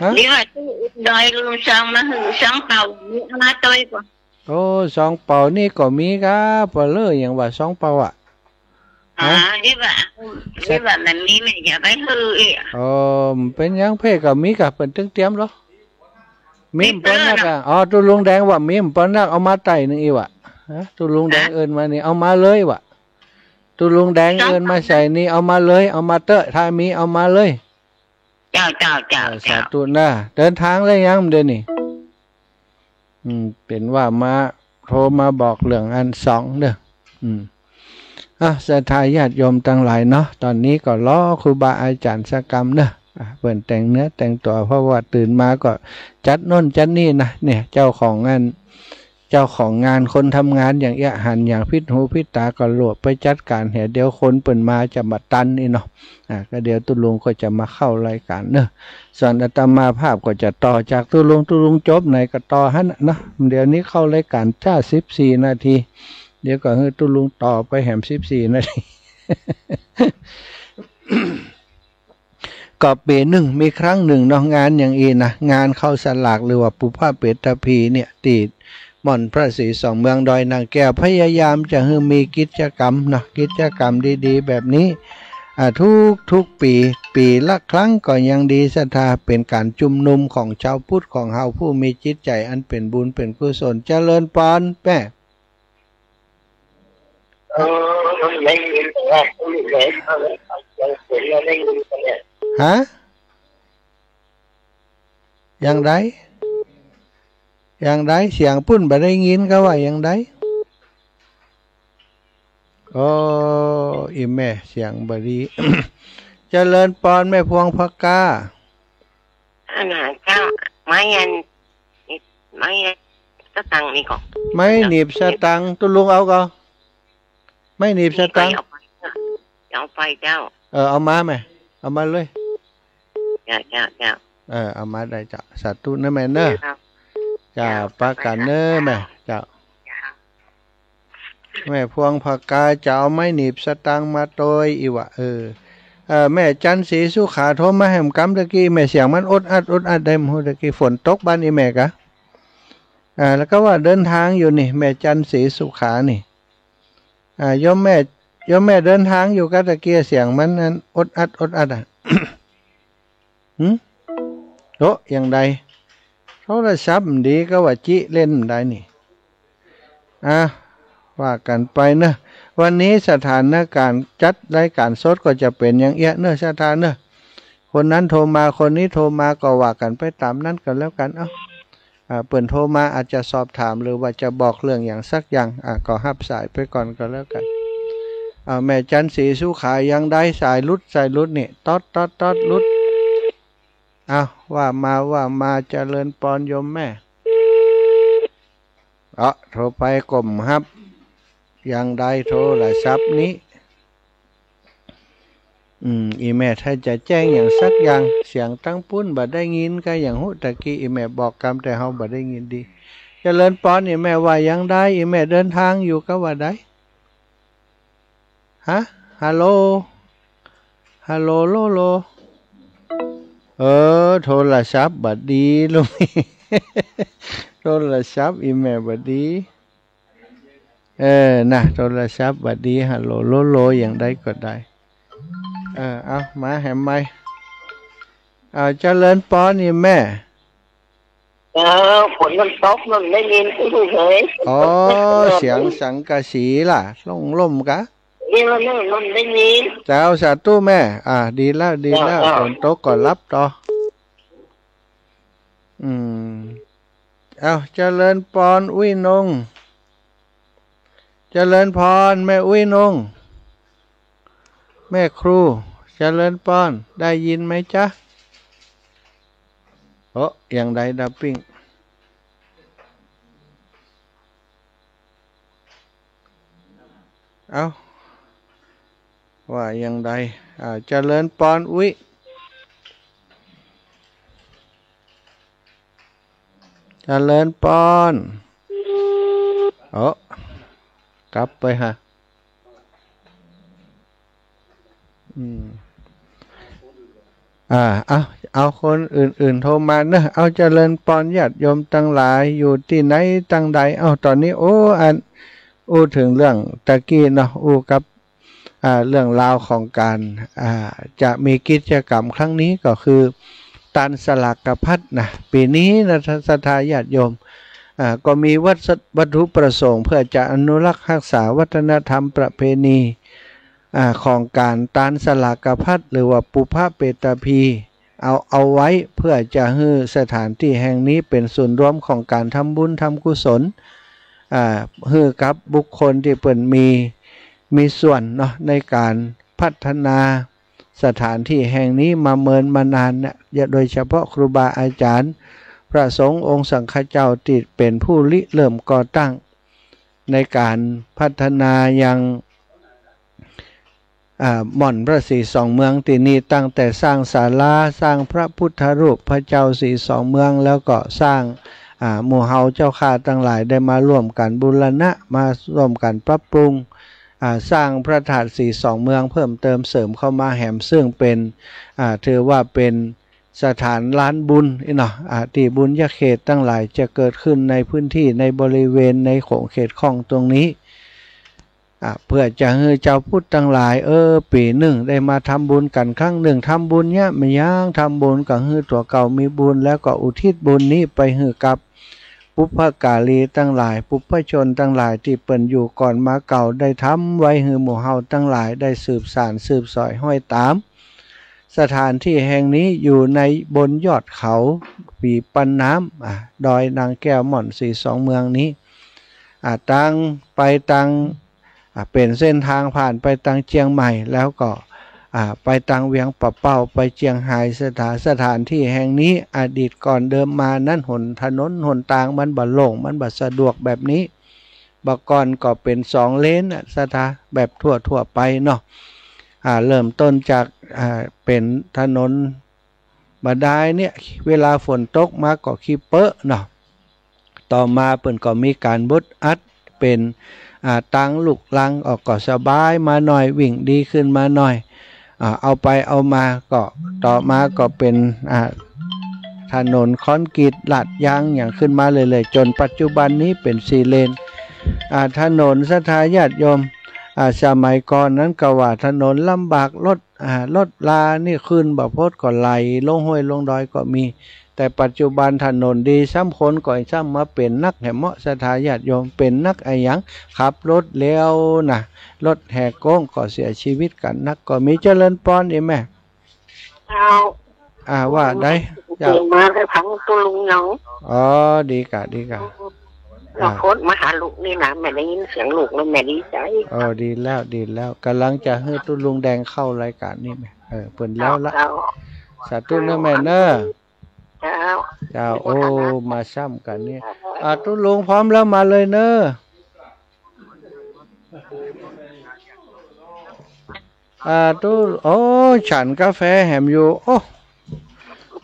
ฮะ ดีว่าตู้ดอยลืมซองมาหื้อ ซองเป่า มีเอามาตวยก่อ โอ้ ซองเป่านี่ก็มีกา ปอเล่อหยังว่าซองเป่าอะ อ๋อ ฮะ ดีว่า ดีว่ามันมี แม่จะไปหื้ออีก เออ เป๋นหยัง เพ่ก็มีกา เปิ้นตึงเตรียมเหรอ มีบ่ปอนักอะ มีเปิ้นอะ อ๋อ ตุ๊ลุงแดงว่ามีบ่ปอนัก เอามาไต่นึ่งอี้วะ ฮะ ตุ๊ลุงแดง ฮะ เอิ้นมานี่ เอามาเลยวะ ตุ๊ลุงแดง เจ้า เอิ้นมาใส่นี่ เอามาเลย เอามาเต๊อะ ถ้ามีเอามาเลย เจ้า เจ้า เจ้า เออ เจ้า สาธุนะ เดินตางแล้วยังเดี๋ยวนี้ อืม เป๋นว่ามา โทรมาบอกเรื่องอันสองเน่อ อืม อ่ะ ศรัทธาญาติโยมตังหลายเนาะ ต๋อนนี้ก็รอครูบาอาจ๋ารย์สักกำเน่อ อ่ะ เปิ้นแต่งเนื้อแต่งตั๋ว เพราะว่าตื่นมาก็จัดโน่นจัดนี่นะ เนี่ย เจ้าของงาน เจ้าของงาน คนทำงานอย่างเอี้ย หันอย่างผิดหูผิดต๋าก็หลวบไปจัดก๋านแหม เดี๋ยวคนเปิ้นมาจะบ่ตันอี้เนาะ อ่ะ ก็เดี๋ยวตุ๊ลุงก็จะมาเข้ารายก๋านเน่อ ส่วนอาตมาภาพก็จะต่อจากตุ๊ลุง ตุ๊ลุงจบไหนก็ต่อหั้นน่ะเนาะ เดี๋ยวนี้เข้ารายก๋านจ้าสิบสี่นาที เดี๋ยวก็หื้อตุ๊ลุงต่อไปแหมสิบสี่นาที ก็ปี๋นึ่งมีครั้งนึ่งเนาะ งานอย่างอี้นะ งานเข้าสลากหรือว่าปุพพเปตพีเนี่ย ตี้ม่อนพระศรีสองเมืองดอยนางแก้ว พยายามจะหื้อมีกิจกรรมเนาะ กิจกรรมดีๆ แบบนี้ อ่า ทุกๆ ปี๋ ปี๋ละครั้งก็ยังดีศรัทธา เป๋นก๋านจุมนุมของชาวพุทธของเฮาผู้มีจิตใจ๋อันเป๋นบุญเป๋นกุศล เจริญปอนแม่ เออ ได้ยินแต่ว่าพูดเลย ยังเสียงเราได้ยินกันเนี่ย ฮะ อย่างใด อย่างใด เสียงปุ้นบ่ได้ยิน ก็ว่าอย่างใด โอ้ อีแม่เสียงบ่ดี เจริญปอนแม่พวงผกา อันน่ะเจ้า ไม้อัน ไม้อันสตังค์นี่ก่อ ไม้หนีบสตังค์ ตุ๊ลุงเอาก่อ ไม้หนีบสตังค์ เอาไปเจ้า เอาไปเจ้า เออ เอามาแม่ เอามาเลย เจ้า เจ้า เจ้า เออ เอามาได้เจ้า สาธุนะแม่เนอะ เจ้า เจ้า เจ้า ปะกั๋นเนอะแม่ เจ้า เจ้า แม่พวงผกาจะเอาไม้หนีบสตางค์มาตวยอีหว่า เออ เออ แม่จันทร์ศรีสุขาโทรมาแหมกำตะกี้ แม่เสียงมันอดอัดอดอัดได้ บ่ฮู้ตะกี้ฝนตกบ้านอีแม่กะ อ่า แล้วก็ว่าเดินทางอยู่นี่ แม่จันทร์ศรีสุขานี่ อ่า โยมแม่ โยมแม่เดินทางอยู่กะตะกี้ เสียงมันอันอดอัดอดอัดอะ หึ โอ้ อย่างใด โทรศัพท์มันดีก็ว่าจิเล่นได้นี่ อ่ะ ว่ากั๋นไปเนอะ วันนี้สถานการณ์จัดรายการสดก็จะเป๋นอย่างเอี้ยเนอะ สถานเนอะ คนนั้นโทรมา คนนี้โทรมา ก็ว่ากั๋นไปต๋ามนั้นก็แล้วกั๋น เอ้า อ่า เปิ้นโทรมาอาจจะสอบถามหรือว่าจะบอกเรื่องอย่างสักอย่าง อ่า ก็ฮับสายไปก่อนก็แล้วกั๋น อ่า แม่จันทร์ศรีสุขายังได้ สายหลุด สายหลุดนี่ ต๊อดต๊อดต๊อดหลุด เอ้า ว่ามา ว่ามา เจริญปอนโยมแม่ เอ้า โทรไปก็บ่ฮับ ยังได้โทรศัพท์นี้ อืม อีแม่ถ้าจะแจ้งอย่างสักอย่าง เสียงตังปุ้นบ่ได้ยินก็อย่างฮู้ ตะกี้อีแม่บอกกำแต่เฮาบ่ได้ยินดี เจริญปอน อีแม่ว่ายังได้ อีแม่เดินทางอยู่ก็ว่าได้ ฮะ ฮัลโหล ฮัลโหล โหล โหล เออ โทรศัพท์บ่ดีลูก โทรศัพท์อีแม่บ่ดี เออ นะ โทรศัพท์บ่ดี ฮัลโหล โหล โหล อย่างใดก็ได้ เออ เอา มาแหมใหม่ เอา เจริญปอนอีแม่ เออ ฝนมันตก มันไม่มีผู้เลย อ๋อ เสียงสังกะสีล่ะ ล่มๆ กะ นี่มันไม่ มันไม่มี เจ้า สาธุแม่ อ่า ดีแล้ว ดีแล้ว เจ้า เจ้า ฝนตกก็หลับต่อ อืม เอ้า เจริญปอน อุ้ยนง เจริญปอน แม่อุ้ยนง แม่ครู เจริญปอน ได้ยินไหมจ๊ะ โอ้ อย่างใดดับปิ้ง เอ้า ว่าอย่างใด อ่า เจริญปอน อุ๊ย เจริญปอน โอ้ กลับไปฮะ อืม อ่า เอา เอาคนอื่นๆ โทรมาเนอะ เอา เจริญปอนญาติโยมตังหลาย อยู่ตี้ไหนตังใด เอา ต๋อนนี้ โอ้ อัน อู้เถิงเรื่องตะกี้เนาะ อู้กับ อ่า เรื่องราวของก๋าน อ่า จะมีกิจกรรมครั้งนี้ก็คือ ตานสลากพัดนะ ปี๋นี้นะ ศรัทธาญาติโยม อ่า ก็มีวัตถุ วัตถุประสงค์เพื่อจะอนุรักษ์ฮักษาวัฒนธรรมประเพณี อ่า ของก๋านตานสลากพัด หรือว่าปุพพเปตพี เอา เอาไว้เพื่อจะหื้อสถานที่แห่งนี้เป๋นศูนย์รวมของก๋านทำบุญทำกุศล อ่า หื้อกับบุคคลตี้เปิ้นมี มีส่วนเนาะ ในก๋านพัฒนาสถานที่แห่งนี้มาเมินมานานเนี่ย โดยเฉพาะครูบาอาจ๋ารย์ พระสงฆ์องค์สังฆเจ้าตี้เป๋นผู้ริเริ่มก่อตั้ง ในก๋านพัฒนายัง อ่า ม่อนพระศรีสองเมืองตี้นี่ ตั้งแต่สร้างศาลา สร้างพระพุทธรูปพระเจ้าศรีสองเมือง แล้วก็สร้าง อ่า หมู่เฮาเจ้าข้าตังหลายได้มาร่วมกั๋นบูรณะ มาร่วมกั๋นปรับปรุง อ่า สร้างพระธาตุศรีสองเมืองเพิ่มเติมเสริมเข้ามาแหม ซึ่งเป๋น อ่า ถือว่าเป๋น สถานลานบุญอี้เนาะ อ่า ตี้บุญญาเขตตังหลายจะเกิดขึ้นในพื้นที่ในบริเวณในขงเขตข้องตรงนี้ อ่า เพื่อจะหื้อจาวพุทธตังหลาย เออ ปี๋นึ่งได้มาทำบุญกั๋นครั้งนึ่ง ทำบุญเยียะแม่นยัง ทำบุญก็หื้อตั๋วเก่ามีบุญ แล้วก็อุทิศบุญนี้ไปหื้อกับปุพพการีตังหลาย ปุพพชนตังหลายตี้เปิ้นอยู่ก่อนมาเก่าได้ทำไว้หื้อหมู่เฮาตังหลายได้สืบสานสืบสอยฮ้อยต๋าม สถานที่แห่งนี้อยู่ในบนยอดเขาปีปันน้ำ อ่า ดอยนางแก้วม่อนศรีสองเมืองนี้ อ่า ตังไปตัง อ่า เป๋นเส้นตางผ่านไปตังเจียงใหม่ แล้วก็ อ่า ไปตังเวียงป่าเป้า ไปเจียงฮาย สถา- สถานที่แห่งนี้อดีตก่อนเดิมมานั้นหน ถนนหนตางมันบ่โล่ง มันบ่สะดวกแบบนี้ บ่าก่อนก็เป๋นสองเลนน่ะ สถา- แบบทั่วๆ ไปเนาะ อ่า เริ่มต้นจาก อ่า เป๋นถนนบ่าดายเนี่ย เวลาฝนตกมาก็ขี้เป๊อะเนาะ ต่อมาเปิ้นก็มีก๋านบดอัดเป๋น อ่า ตางลูกรังออกก็สบายมาหน่อย วิ่งดีขึ้นมาหน่อย อ่า เอาไปเอามาก็ต่อมาก็เป๋น อ่า ถนนคอนกรีตลาดยางหยังขึ้นมาเรื่อยๆ จ๋นปัจจุบันนี้เป๋นสี่เลน อ่า ถนนศรัทธาญาติโยม อ่า สมัยก่อนนั้นก็ว่าถนนลำบาก รถ อ่า รถรานี่ขึ้นบ่าพดก็ไหลลงห้วยลงดอยก็มี แต่ปัจจุบันถนนดีซ้ำ คนก็ซ้ำมาเป๋นนักแหมเนาะ ศรัทธาญาติโยม เป๋นนักอะหยัง ขับรถเร็วนะ รถแหกโค้งก็เสียชีวิตกั๋นนักก็มี เจริญปอนอีแม่ เจ้า อ่า ว่าได้ เจ้า มาได้ฟังตุ๊ลุงหยัง อ๋อ ดีก่ะ ดีก่ะ ว่า อ่า โพสต์มาหาลูกนี่นะ แม่ได้ยินเสียงลูกแล้วแม่ดีใจ๋ อ๋อ ดีแล้ว ดีแล้ว ก่ำลังจะหื้อตุ๊ลุงแดงเข้ารายก๋านนี่แม่ เออ เปิ้นแล้วละ เจ้า สาธุเน้อแม่เน้อ เจ้า เจ้า โอ้ มาซ้ำกั๋นนี่ อ่า ตุ๊ลุงพร้อมแล้วมาเลยเน้อ อ่า ตุ๊- โอ้ ฉันก๋าแฟแหมอยู่ โอ้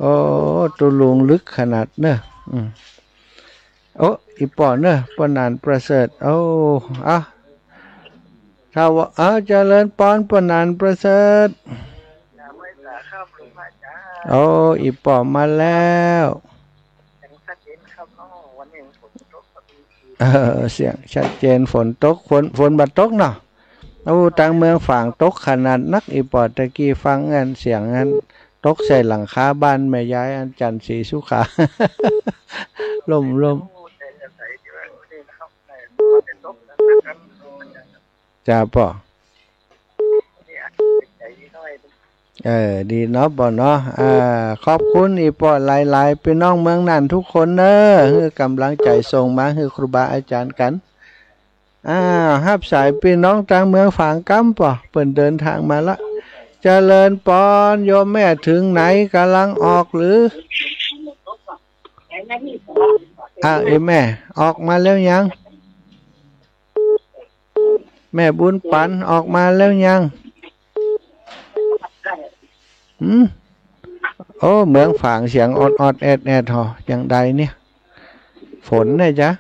โอ้ ตุ๊ลุงลึกขนาดเน้อ อืม โอ้ อี่ป้อเน้อ ป้อหนานประเสริฐ โอ้ อ่ะ ถ้าว่า อ่า เจริญปอน ป้อหนานประเสริฐ โอ้ อี่ป้อมาแล้ว เออ เสียงชัดเจน ฝนตก ฝน ฝนบ่ตกเนาะ โอ้ ตางเมืองฝางตกขนาดนัก อี่ป้อ ตะกี้ฟังอันเสียงอันตกใส่หลังคาบ้านแม่ยายอันจันทร์ศรีสุขา ล่ม ล่ม จ้าป้อ เออ ดีเนาะป้อเนาะ อ่า ขอบคุณอี่ป้อหลายๆ ปี้น้องเมืองน่านทุกคนเน้อ หื้อก่ำลังใจ๋ส่งมาหื้อครูบาอาจ๋ารย์กั๋น อ่า ฮับสายปี้น้องตางเมืองฝางกำป้อ เปิ้นเดินตางมาละ เจริญปอน โยมแม่เถิงไหน ก่ำลังออกหรือ อ่า เอ้ย แม่ ออกมาแล้วยัง แม่บุญปั๋น ออกมาแล้วยัง หืม โอ้ เมืองฝางเสียงออดๆ แอดๆ หอ จังใดเนี่ย ฝนเนี่ยจ๊ะ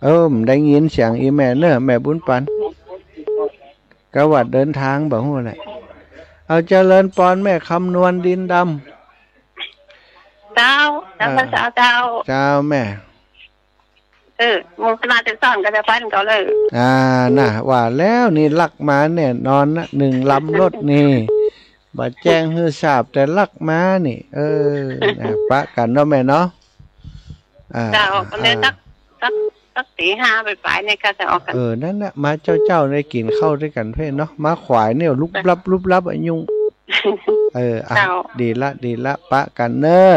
เออ บ่ได้ยินเสียงอี่แม่เน้อ แม่บุญปั๋น กะว่าเดินตางบ่ฮู้แหละ เอา เจริญปอน แม่คำนวณดินดำ เจ้า เจ้า อ่า พระเจ้า เจ้า เจ้าแม่ เออ โมทนาแต่ซ่อนก็จะฟันเขาเลย อ่า น่ะ ว่าแล้วนี่ลักมาแน่นอนนะ นึ่งลำรถนี่ บ่แจ้งหื้อทราบแต่ลักมานี่ เออ น่ะ ปะกั๋นเนาะแม่เนาะ อ่า เจ้า อันนี้ อ่า สัก สัก สักตีห้าปลายๆ เนี่ยก็จะออกกั๋น เออ นั่นน่ะ มาเจ๊าๆ ได้กิ๋นข้าวตวยกั๋นเพ่อเนาะ มาขวายเนี่ย ลุบลับ ลุบลับอะ ยุง เออ อ่ะ เจ้า ดีละ ดีละ ปะกั๋นเน่อ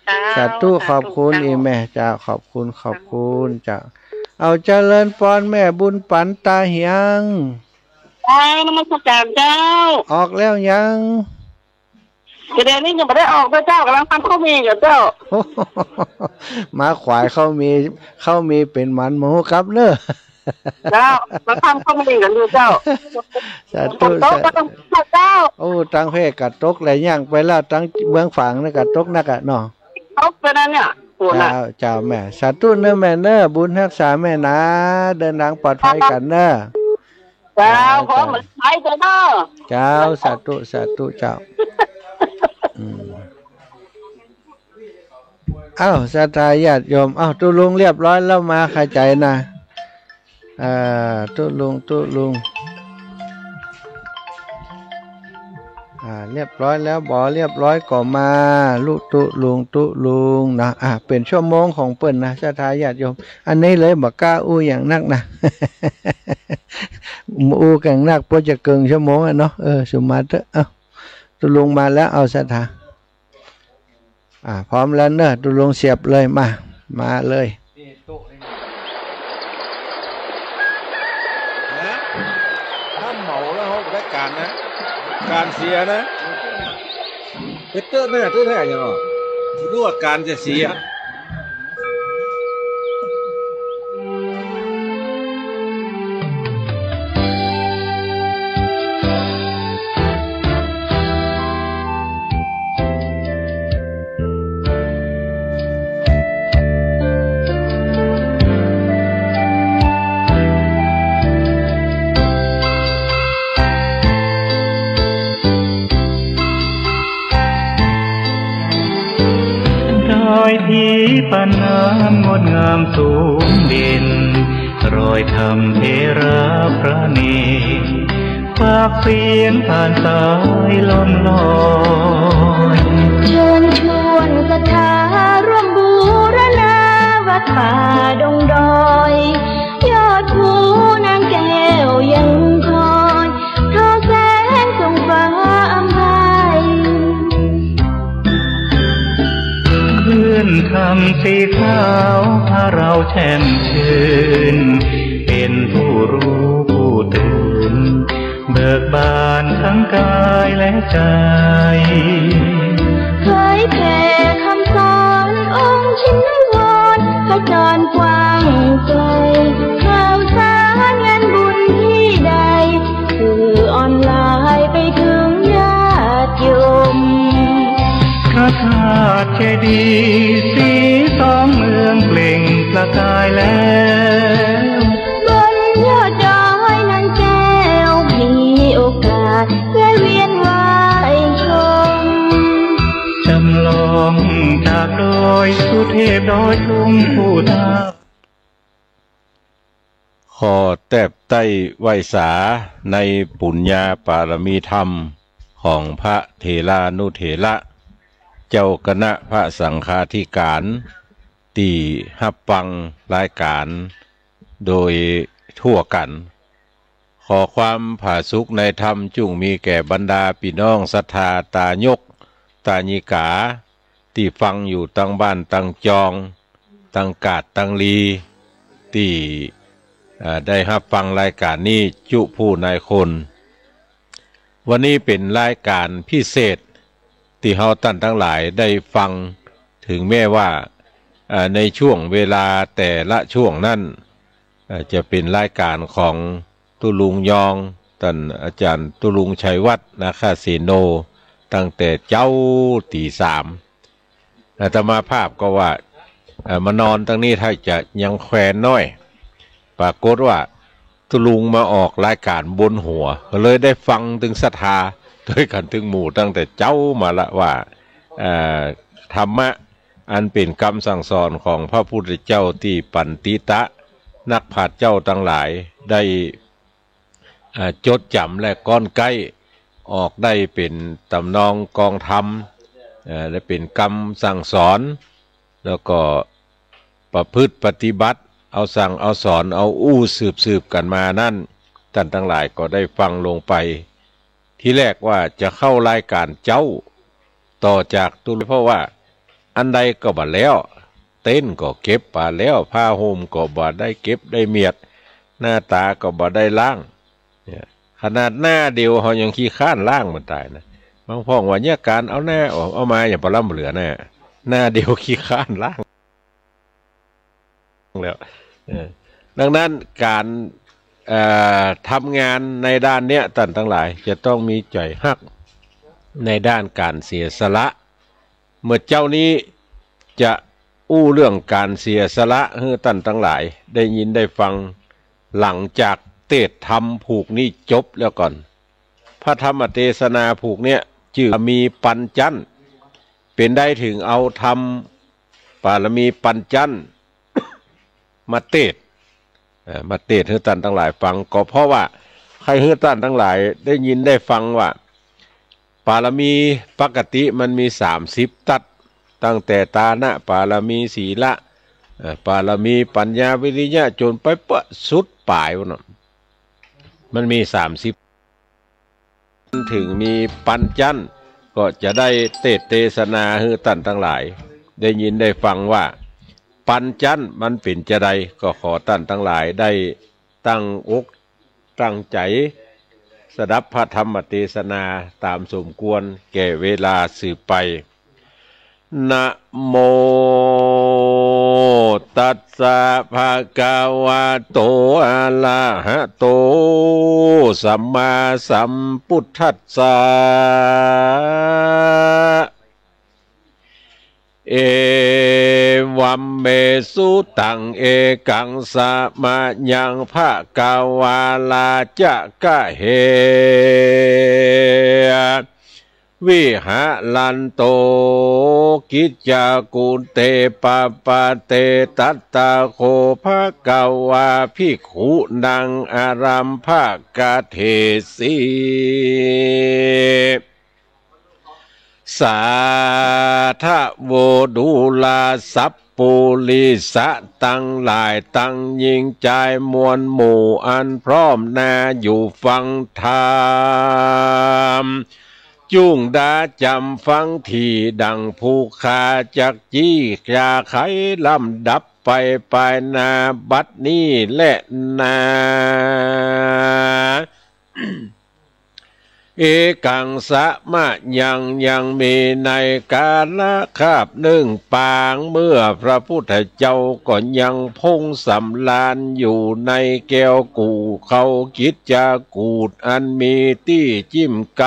เจ้า สาธุ สาธุ ขอบคุณ เจ้า อี่แม่ เจ้า ขอบคุณ ขอบคุณ เจ้า เอาเจริญปอนแม่บุญปั๋นตาเหียง เจ้า นมัสการเจ้า ออกแล้วยัง เดี๋ยวนี้ยังบ่ได้ออกเจ้า ก่ำลังทำข้าวเมยอยู่เจ้า มาขวายข้าวเมย ข้าวเมยเป๋นหมันหมูกับเน่อ เจ้า มาทำข้าวเมยกั๋นอยู่เจ้า สาธุ ฝนตก สาธุ ก็ต้องเจ้า โอ้ ตังเพ่อก็ตกแหละ ย่างไปแล้ว ตังเมืองฝางนี่ก็ตกนักอะเนาะ ตกไปแล้วเนี่ย ฝนน่ะ เจ้า เจ้าแม่ สาธุเน่อแม่เน่อ บุญฮักษาแม่หนา เดินทางปลอดภัยกั๋นเน่อ เจ้า เจ้า ขอเหมือนไทยเจ้าเนาะ เจ้า สาธุ สาธุ เจ้า อืม อ้าว ศรัทธาญาติโยม อ้าว ตุ๊ลุงเรียบร้อยแล้วมาขจายนะ อ่า ตุ๊ลุง ตุ๊ลุง อ่า เรียบร้อยแล้วบ่ เรียบร้อยก็มา ลุตุ๊ลุง ตุ๊ลุงนะ อ่า เป๋นชั่วโมงของเปิ้นนะ ศรัทธาญาติโยม อันนี้เลยบ่กล้าอู้หยังนักนะ อู้กั๋นนัก ปอจะเกิ่งชั่วโมงอะเนาะ เออ สุมาเต๊อะ เอ้า ตุ๊ลุงมาแล้ว เอาศรัทธา อ่า พร้อมแล้วเน่อ ตุ๊ลุงเสียบเลย มา มาเลย ฮะ ถ้าเหมาแล้วเฮาบ่ได้ก๋านนะ ก๋านเสียนะ ไปเต๊อะแม่ เต๊อะแท้เนี่ยเนาะ รู้ว่าก๋านจะเสีย ดอยถีปะน้ำงดงามสูงเด่น รอยธรรมเถระพระเณร ปากเสียงผ่านสายลมลอย เชิญชวนศรัทธาร่วมบูรณาวัดป่าดงดอย ยอดภูนางแก้วยังคอย ทอแสงส่องฟ้าอำไพ คลื่นธรรมสีขาวพาเราแช่มชื่น เป็นผู้รู้ผู้ตื่น เบิกบานทั้งกายและใจ เผยแผ่คำสอนองค์ชินวร ขจรกว้างไกล ข่าวสารงานบุญที่ใด สื่อออนไลน์ไปถึงญาติโยม พระธาตุเจดีย์สีสองเมืองเปล่งประกายแล้ว บนยอดดอยนางแก้วมีโอกาสแวะเวียนไหว้ชม จำลองจากดอยสุเทพดอยตุงผู้ทา ขอแตบไต้ไหว้สาในปุญญาปารมีธรรมของพระเถรานุเถระ เจ้าคณะพระสังฆาธิการ ตี้ฮับฟังรายก๋านโดยทั่วกั๋น ขอความผาสุกในธรรมจุ่งมีแก่บรรดาปี้น้องศรัทธาตายกตายิกา ตี้ฟังอยู่ตังบ้านตังจอง ตังกาดตังลี ตี้ อ่า ได้ฮับฟังรายก๋านนี้จุผู้นายคน วันนี้เป๋นรายก๋านพิเศษ ตี้เฮาต้านตังหลายได้ฟัง เถิงแม้ว่า อ่า ในช่วงเวลาแต่ละช่วงนั้น อ่า จะเป๋นรายก๋านของตุ๊ลุงยอง ต้านอาจ๋ารย์ตุ๊ลุงชัยวัฒน์ นาคเสโน ตั้งแต่เจ๊าตี๋สาม อาตมาภาพก็ว่า เอ่อ มานอนตังนี้ถ้าจะยังแควนน้อย ปรากฏว่าตุ๊ลุงมาออกรายก๋านบนหัว ก็เลยได้ฟังตึงศรัทธาตวยกั๋นตึงหมู่ตั้งแต่เจ๊ามาละว่า เอ่อ ธรรมะอันเป๋นกำสั่งสอนของพระพุทธเจ้าตี้ปันติตะนักปราชญ์เจ้าตังหลายได้ อ่า จดจ๋ำและก้อนไก๊ออกได้เป๋นต๋ำนองกลองธรรม เอ่อ และเป๋นกำสั่งสอน แล้วก็ประพฤติปฏิบัติ เอาสั่งเอาสอน เอาอู้สืบๆ กั๋นมานั้น ต้านตังหลายก็ได้ฟังลงไป ทีแรกว่าจะเข้ารายก๋านเจ๊า ต่อจากตุลา เพราะว่าอันใดก็บ่แล้ว เต็นท์ก็เก็บบ่าแล้ว ผ้าห่มก็บ่ได้เก็บได้เมียด หน้าต๋าก็บ่ได้ล้าง เนี่ย ขนาดหน้าเดียวเฮายังขี้คร้านล้างมันต๋ายนะ บางพ่องว่าเนี่ยก๋านเอาหน้าออกเอามาอย่างปะล้ำเหลือหน้า หน้าเดียวขี้คร้านล้าง แล้ว เออ ดังนั้นก๋าน เอ่อ ทำงานในด้านเนี้ย ต้านตังหลายจะต้องมีใจ๋ฮักในด้านก๋านเสียสละ เมื่อเจ๊านี้จะอู้เรื่องก๋านเสียสละหื้อต้านตังหลายได้ยินได้ฟัง หลังจากเตสน์ธรรมผูกนี้จบแล้วก่อน พระธรรมเตสนาผูกเนี้ยจื้อมีปัญจั้น เป๋นใดถึงเอาธรรมปารมีปัญจั้น มาเตสน์ เอ่อ มาเตสน์หื้อต้านตังหลายฟัง ก็เพราะว่าใค่หื้อต้านตังหลายได้ยินได้ฟังว่า ปารมีปกติมันมีสามสิบตั๊ด ตั้งแต่ตานะปารมี ศีละ เอ่อ ปารมี ปัญญา วิริยะ จ๋นไปเปื้อสุดป๋ายปู๊นน่ะ มันมีสามสิบ ถึงมีปัญจั้น ก็จะได้เตสน์เตสนาหื้อต้านตังหลายได้ยินได้ฟังว่า ปัญจั้นมันเป๋นจาใด ก็ขอต้านตังหลายได้ตั้งอกตั้งใจ๋สดับพระธรรมเตสนาต๋ามสมควรแก่เวลาสืบไป นะโมตัสสะ ภะคะวะโต อะระหะโต สัมมาสัมพุทธัสสะ เอวัมเมสุตัง เอกังสะมะยัง ภะคะวา ราชะกะเห วิหะรันโต กิจจากุเต ปะปะเต ตัตตะโค ภะคะวา ภิกขุนัง อารัมภะกะเถสิ สาธะโว ดูราสัปปุริสะตังหลาย ตังญิงจายมวลหมู่ อันพร้อมหน้าอยู่ฟังธรรม จุ่งดาจ๋ำฟังถี่ ดั่งผู้ข้าจักจี้จาไขลำดับไป ไปหน้าบัดนี้แลนา เอกังสะมะยัง ยังมีในกาลคาบนึ่งปาง เมื่อพระพุทธเจ้าก็ยังพงสำราญอยู่ในแก้วกู่เขาคิชกูฏ อันมีตี้จิ๊มไก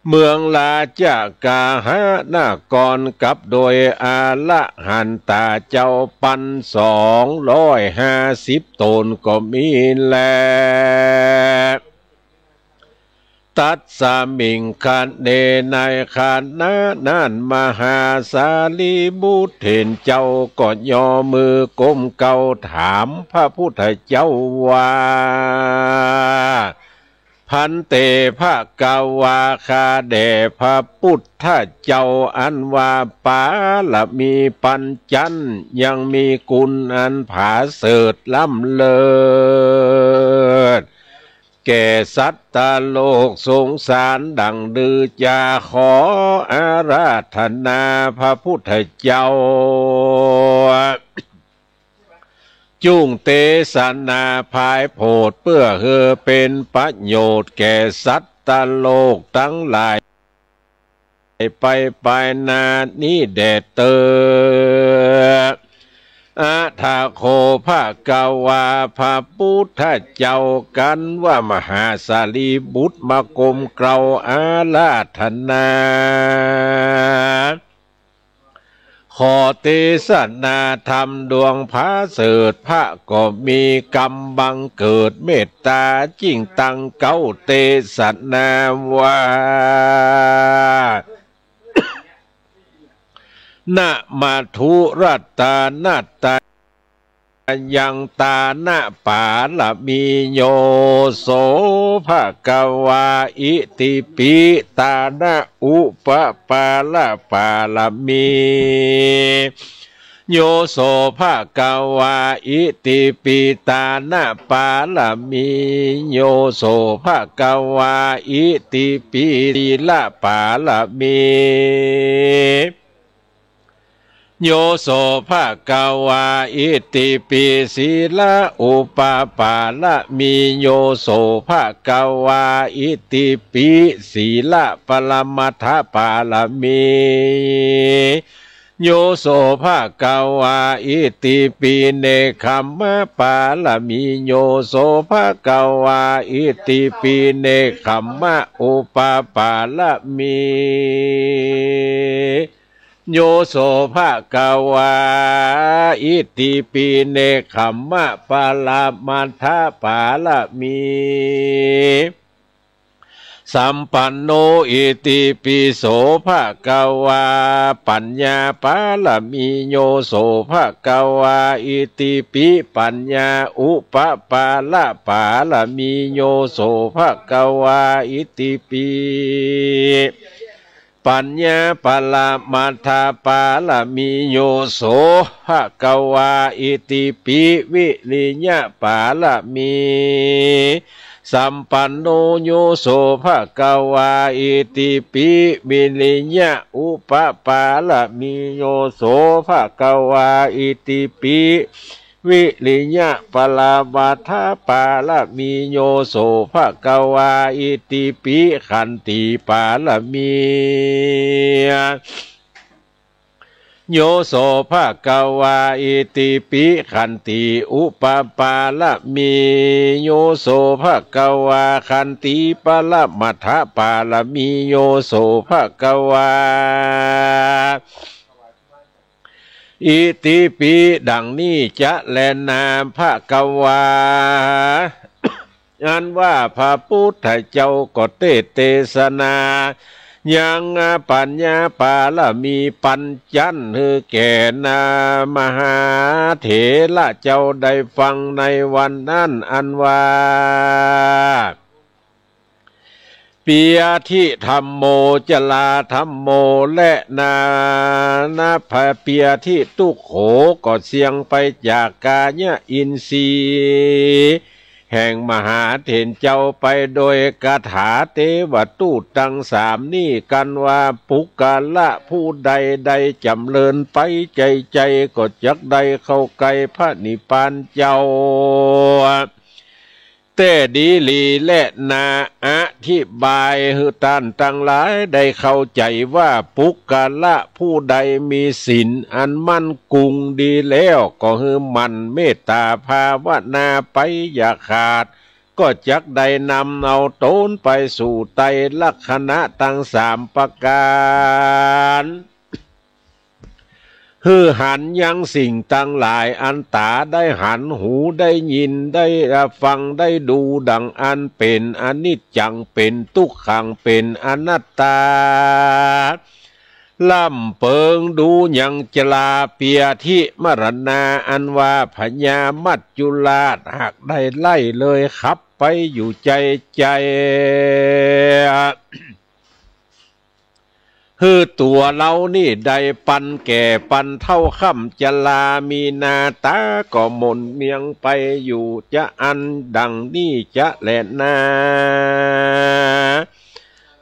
เมืองราชกาหนคร กับโดยอรหันตาเจ้าปันสองร้อยห้าสิบต๋นก็มีแล ตัสสมิงคเณ ในขณะนั้น มหาสารีบุตรเถรเจ้าก็ย่อมือก้มเกราบถามพระพุทธเจ้าว่า ภันเต ภะคะวา ข้าแด่พระพุทธเจ้า อันว่าปารมีปัญจั้นยังมีกุณอันผาเสริฐล้ำเลิศ แก่สัตว์โลกสงสารดั่งดื้อจา ขออาราธนาพระพุทธเจ้า จุ่งเตสนาผายโผด เปื้อหื้อเป๋นประโยชน์แก่สัตว์โลกตังหลาย ไปไปหน้านี้แด่เต๊อะ อะถะโข ภะคะวา พระพุทธเจ้ากั๋นว่ามหาสารีบุตรมาก้มเกราอาราธนา ขอเตสนาธรรมดวงผาเสริฐ พระก็มีกำบังเกิดเมตตา จึ่งตั้งเกราเตสนาว่า นะมัทธุรัตนะตายัง ตานะปารมีโย โส ภะคะวา อิติปิ ตานะอุปปาระปารมี โย โส ภะคะวา อิติปิ ตานะปารมี โย โส ภะคะวา อิติปิ ศีลปารมี โย โส ภะคะวา อิติปิ ศีลอุปปารมี โย โส ภะคะวา อิติปิ ศีลปรมัตถปารมี โย โส ภะคะวา อิติปิ เนกขัมมปารมี โย โส ภะคะวา อิติปิ เนกขัมมอุปปารมี โย โส ภะคะวา อิติปิ เนกขัมมปรมัตถปารมี สัมปันโน อิติปิ โส ภะคะวา ปัญญาปารมี โย โส ภะคะวา อิติปิ ปัญญาอุปปารปารมี โย โส ภะคะวา อิติปิ ปัญญาปรมัตถปารมี โย โส ภะคะวา อิติปิ วิริยปารมี สัมปันโน โย โส ภะคะวา อิติปิ วิริยอุปปารมี โย โส ภะคะวา อิติปิ วิริยปรมัตถปารมี โย โส ภะคะวา อิติปิ ขันติปารมี โย โส ภะคะวา อิติปิ ขันติอุปปารมี โย โส ภะคะวา ขันติปรมัตถปารมี โย โส ภะคะวา อิติปิ ดังนี้จะแลนา ภะคะวา อันว่าพระพุทธเจ้าก็เตสน์เตสนา ยังปัญญาปารมีปัญจันทร์หื้อแก่นามหาเถระเจ้าได้ฟังในวันนั้น อันว่า เปียทิธัมโม จราธัมโม และนานะพะเปียทิทุกโข ก็เสี้ยงไปจากกายะอินทรีย์ แห่งมหาเถรเจ้าไปโดยคาถาเตวทูตตังสามนี้กั๋นว่า ปุคคละผู้ใดได้จ๋ำเริญไปใจ๋ใจ๋ ก็จักได้เข้าใก้พระนิพพานเจ้า แต๊ดีหลี และนาอธิบายหื้อต้านตังหลายได้เข้าใจ๋ว่า ปุคคละผู้ใดมีศีลอันมั่นกุงดีแล้ว ก็หื้อหมั่นเมตต๋าภาวนาไปอย่าขาด ก็จักได้นำเอาต๋นไปสู่ใต้ลักขณะตังสามประก๋าน หื้อหันยังสิ่งตังหลายอันต๋าได้หัน หูได้ยิน ได้ฟัง ได้ดู ดังอั้น เป๋นอนิจจัง เป๋นตุ๊กขัง เป๋นอนัตตา ล่ำเปิงดูยังจราเปียทิมรณา อันว่าพญามัจจุราชหากได้ไล่เลยขับไปอยู่ใจ๋ใจ๋ หื้อตั๋วเฮานี้ได้ปันแก่ปันเฒ่าค่ำจรา มีหน้าต๋าก็หม่นเมียงไปอยู่ จะอั้นดังนี้จะแลนา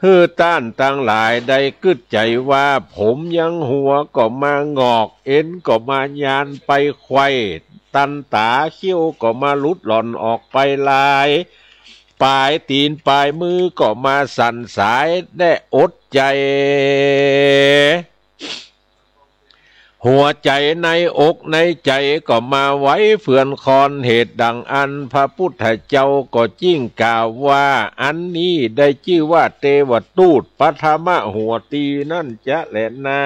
หื้อต้านตังหลายได้กึ๊ดใจ๋ว่า ผมยังหัวก็มาหงอก เอ็นก็มายานไปไขว่ตันต๋า เขี้ยวก็มาหลุดหล่อนออกไปลาย ป๋ายตี๋นป๋ายมือก็มาสั่นสาย และอดใจ๋ หัวใจ๋ในอกในใจ๋ก็มาไหวเฟื่อนคลอน เหตุดังอั้นพระพุทธเจ้าก็จึ่งกล่าวว่า อันนี้ได้จื้อว่าเตวทูตปฐมหัวตีนั้นจะแลนา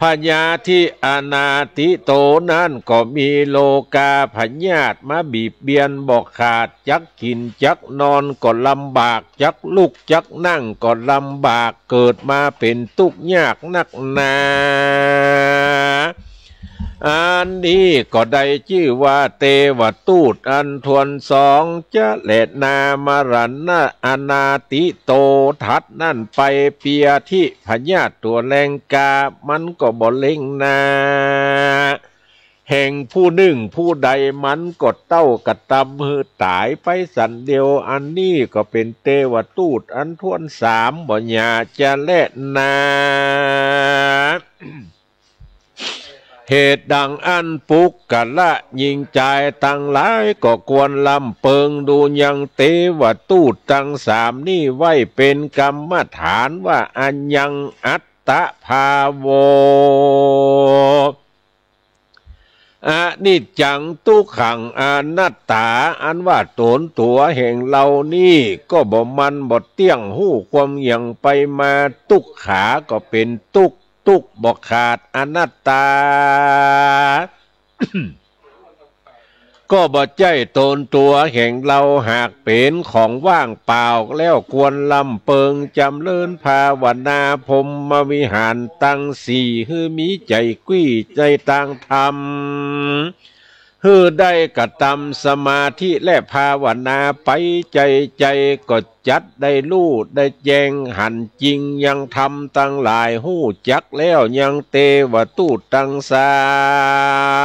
พยาธิอนาทิโตนั้นก็มีโรคาพยาธิมาบีบเบียนบ่ขาด จักกิ๋นจักนอนก็ลำบาก จักลุกจักนั่งก็ลำบาก เกิดมาเป๋นตุ๊กข์ยากนักหนา อันนี้ก็ได้จื้อว่าเตวทูตอันถ้วนสองจะแลนา มรณะอนาติโต ถัดนั้นไปเปียทิพยาธิตั๋วแรงกา มันก็บ่เล็งหน้าแห่งผู้นึ่งผู้ใด มันก็เต้ากระตำหื้อต๋ายไปสันเดียว อันนี้ก็เป๋นเตวทูตอันถ้วนสาม บ่หย่าจะแลนา เหตุดังอั้น ปุคคละญิงจายตังหลาย ก็ควรลำเปิงดูยังเตวทูตตังสามนี้ไว้เป๋นกรรมฐานว่า อัญญังอัตตภาโว อนิจจัง ทุกขัง อนัตตา อันว่าต๋นตั๋วแห่งเฮานี้ก็บ่มั่นบ่เตี้ยง ฮู้ความเหยี่ยงไปมา ทุกขาก็เป๋นตุ๊กข์ ตุ๊กข์บ่ขาด อนัตตา ก็บ่ใจ้ต๋นตั๋วแห่งเฮา หากเป๋นของว่างเปล่า แล้วควรลำเปิงจ๋ำเริญภาวนาพรหมวิหารตังสี่ หื้อมีใจ๋กวี้ใจ๋ตางธรรม หื้อได้กระตำสมาธิและภาวนาไป ใจ๋ ใจ๋ก็จักได้ฮู้ได้แจ้งหันจริงยังธรรมตังหลาย ฮู้จักแล้วยังเตวทูตตังสา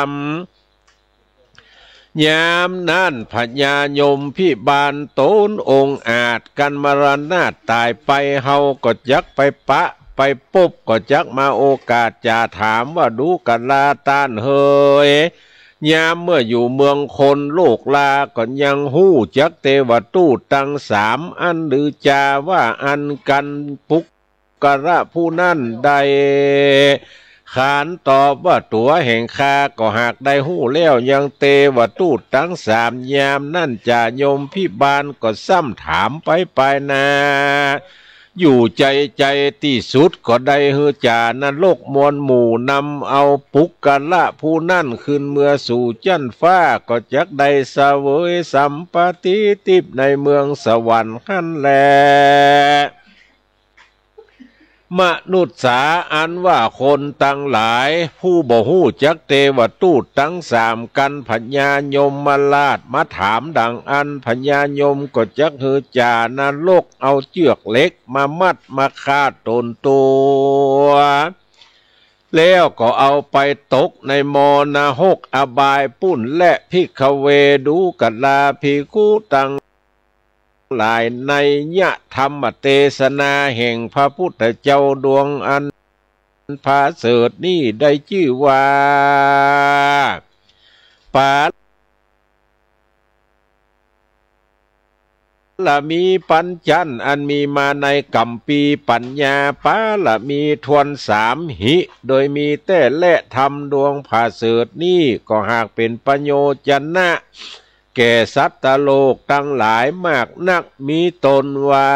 ม ยามนั้นพญายมพิบาลต๋นองอาจ กันมรณะต๋ายไป เฮาก็จักไปปะไปปบ ก็จักมาโอกาสจะถามว่า ดูกราต้านเหย ยามเมื่ออยู่เมืองคน โลกลาก็ยังฮู้จักเตวทูตตังสามอันหรือจา ว่าอั้นกัน ปุคคละผู้นั้นได้ขานตอบว่า ตั๋วแห่งข้าก็หากได้ฮู้แล้วยังเตวทูตตังสาม ยามนั้นจายมพิบาลก็ซ้ำถามไปปายหน้า อยู่ใจ๋ใจ๋ ตี้สุดก็ได้หื้อจ่านรกมวลหมู่นำเอาปุคคละผู้นั้นขึ้นเมือสู่จั๊นฟ้า ก็จักได้เสวยสัมปติทิพย์ในเมืองสวรรค์หั้นแล มนุษย์สา อันว่าคนตังหลาย ผู้บ่ฮู้จักเตวทูตตังสาม กันพญายมราชมาถามดังอั้น พญายมก็จักหื้อจ่านรกเอาเจื้อกเหล็กมามัดมาคาดต๋นตั๋ว แล้วก็เอาไปตกในมรณรกอบายปุ้นแล ภิกขเว ดูกราภิกขุตังหลาย นัยยะธรรมเตสนาแห่งพระพุทธเจ้าดวงอันผาเสริฐนี้ได้จื้อว่า ปา รมีปัญจันทร์อันมีมาในกัมภีร์ปัญญา ปารมีถ้วนสาม หิ โดยมีแต๊แล ธรรมดวงผาเสริฐนี้ ก็หากเป๋นประโยชนะ แก่สัตว์โลกตังหลายมากนัก มีต้นว่า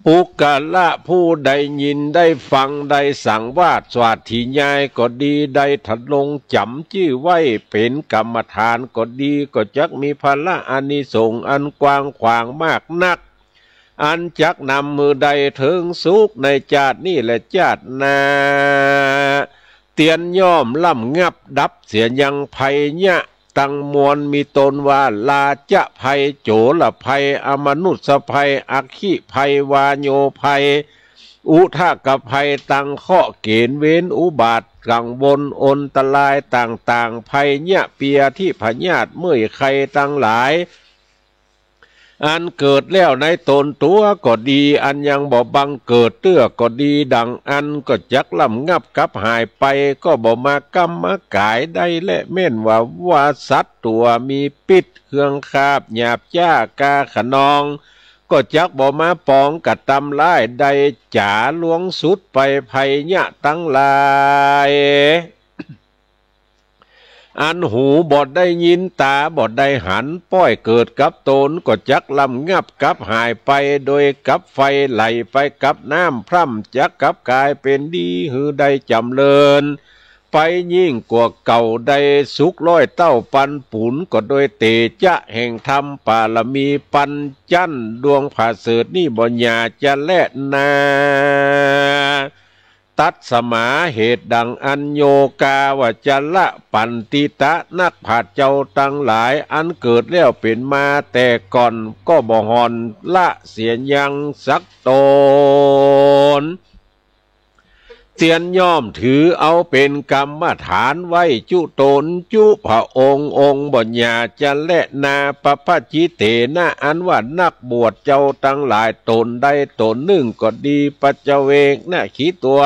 ปุคคละผู้ได้ยินได้ฟังได้สังวาทสาธยายก็ดี ได้ทรงจ๋ำจื้อไว้เป๋นกรรมฐานก็ดี ก็จักมีผละอานิสงส์อันกว้างขวางมากนัก อันจักนำหื้อได้เถิงสุขในจาตินี้และจาติหน้า เตียนย่อมระงับดับเสียยังภัยยะ ตังมวล มีต้นว่า ราชภัย โจรภัย อมนุษย์ภัย อัคคีภัย วาโยภัย อุทกภัย ตังเคราะห์เกณฑ์เวรอุบาทกังวลอันตรายต่างๆ ภัยยะเปียทิพยาธิเมื่อยไข้ตังหลาย อันเกิดแล้วในต๋นตั๋วก็ดี อันยังบ่บังเกิดเตื้อก็ดี ดังอั้นก็จักระงับกับหายไป ก็บ่มาก้ำมากายได้แล แม่นว่า ว่าสัตว์ตั๋วมีพิษ เครื่องคาบหยาบจ๊า ก้าคะนอง ก็จักบ่มาปองกระตำร้าย ได้จ๋าลวงสุดไปภัยยะตังหลาย อันหูบ่ได้ยิน ต๋าบ่ได้หัน ป้อยเกิดกับต๋น ก็จักระงับกับหายไป โดยกับไฟไหลไปกับน้ำพร่ำ จักกับก๋ายเป๋นดีหื้อได้จ๋ำเริญไปยิ่งกว่าเก่า ได้สุขร้อยเต้าปันปูน ก็โดยเตจ๊ะแห่งธรรมปารมีปัญจันทร์ดวงผาเสริฐนี้บ่หย่าจะแลนา ตัสมา เหตุดังอั้น โยคาวจรปัณฑิตะ นักปราชญ์เจ้าตังหลาย อันเกิดแล้วเป๋นมาแต่ก่อน ก็บ่ห่อนละเสียยังสักตน เตียนย่อมถือเอาเป๋นกรรมฐานไว้จุตนจุพระองค์ องค์บ่อย่าจะแลนา ปะพะจิเตนะ อันว่านักบวชเจ้าตังหลาย ตนใดตนนึ่งก็ดี ปัจจเวกนะขีตัว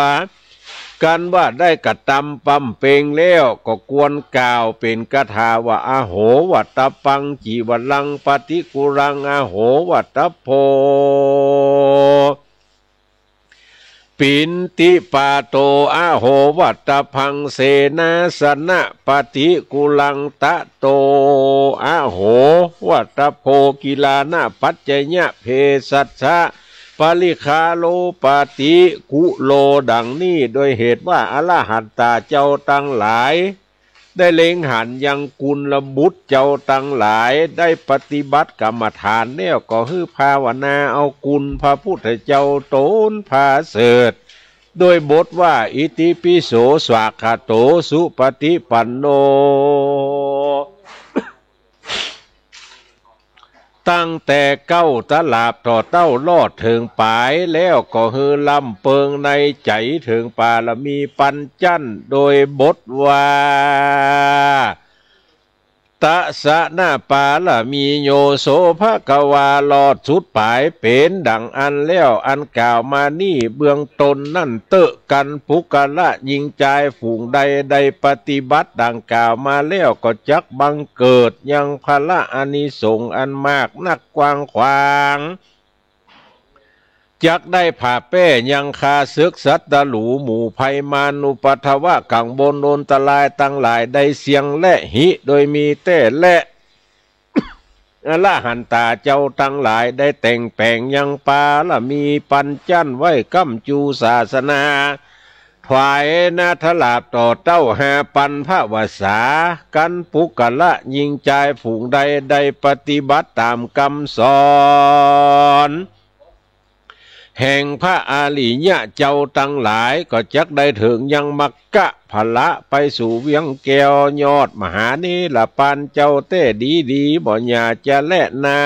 กันว่าได้กระตำปำเป็งแล้ว ก็ควรกล่าวเป๋นคาถาว่า อโหวัตตะปัง จีวรัง ปฏิกูลัง อโหวัตตะโพ ปิณฑิปาโต อโหวัตตะพัง เสนาสนะ ปฏิกูลัง ตะโต อโหวัตตะโพ กิลานะปัจจยะ เภสัชชะ ปริคาโล ปฏิกูโล ดังนี้ โดยเหตุว่าอรหันตาเจ้าตังหลาย ได้เล็งหันยังกุลบุตรเจ้าตังหลาย ได้ปฏิบัติกรรมฐานแล้ว ก็หื้อภาวนาเอากุลพระพุทธเจ้าต๋นผาเสริฐ โดยบทว่า อิติปิโส สวากขาโต สุปฏิปันโน ตั้งแต่เก๊าตลาดถ่อเต้าลอดเถิงป๋ายแล้ว ก็หื้อลำเปิงในใจ๋เถิงปารมีปัญจันทร์ โดยบทว่า ตัสสะนะปารมีโย โสภะคะวา ลอดสุดป๋ายเป๋นดังอั้นแล้ว อันกล่าวมานี้เบื้องต้นนั้นเต๊อะ กันปุคคละญิงจายฝูงใดได้ปฏิบัติดังกล่าวมาแล้ว ก็จักบังเกิดยังผละอานิสงส์อันมากนักกว้างขวาง จักได้ผ่าแป้ยังข้าเสิกศัตรู๋ หมู่ภัยมารอุปัทวะกังวลอันตรายตังหลายได้เสี้ยงและหิ โดยมีแต๊แล อรหันตาเจ้าตังหลายได้แต่งแป๋งยังปารมีปัญจันทร์ไว้ก้ำจูศาสนา ถวายนาถลาภต่อเต้าห้าปันพระวสา กันปุคคละญิงจายฝูงใดได้ปฏิบัติต๋ามกำสอน แห่งพระอริยะเจ้าตังหลาย ก็จักได้เถิงยังมัคคะผละ ไปสู่เวียงแก้วยอดมหาเนรปานเจ้าแต๊ดีดี บ่อย่าจะแลนา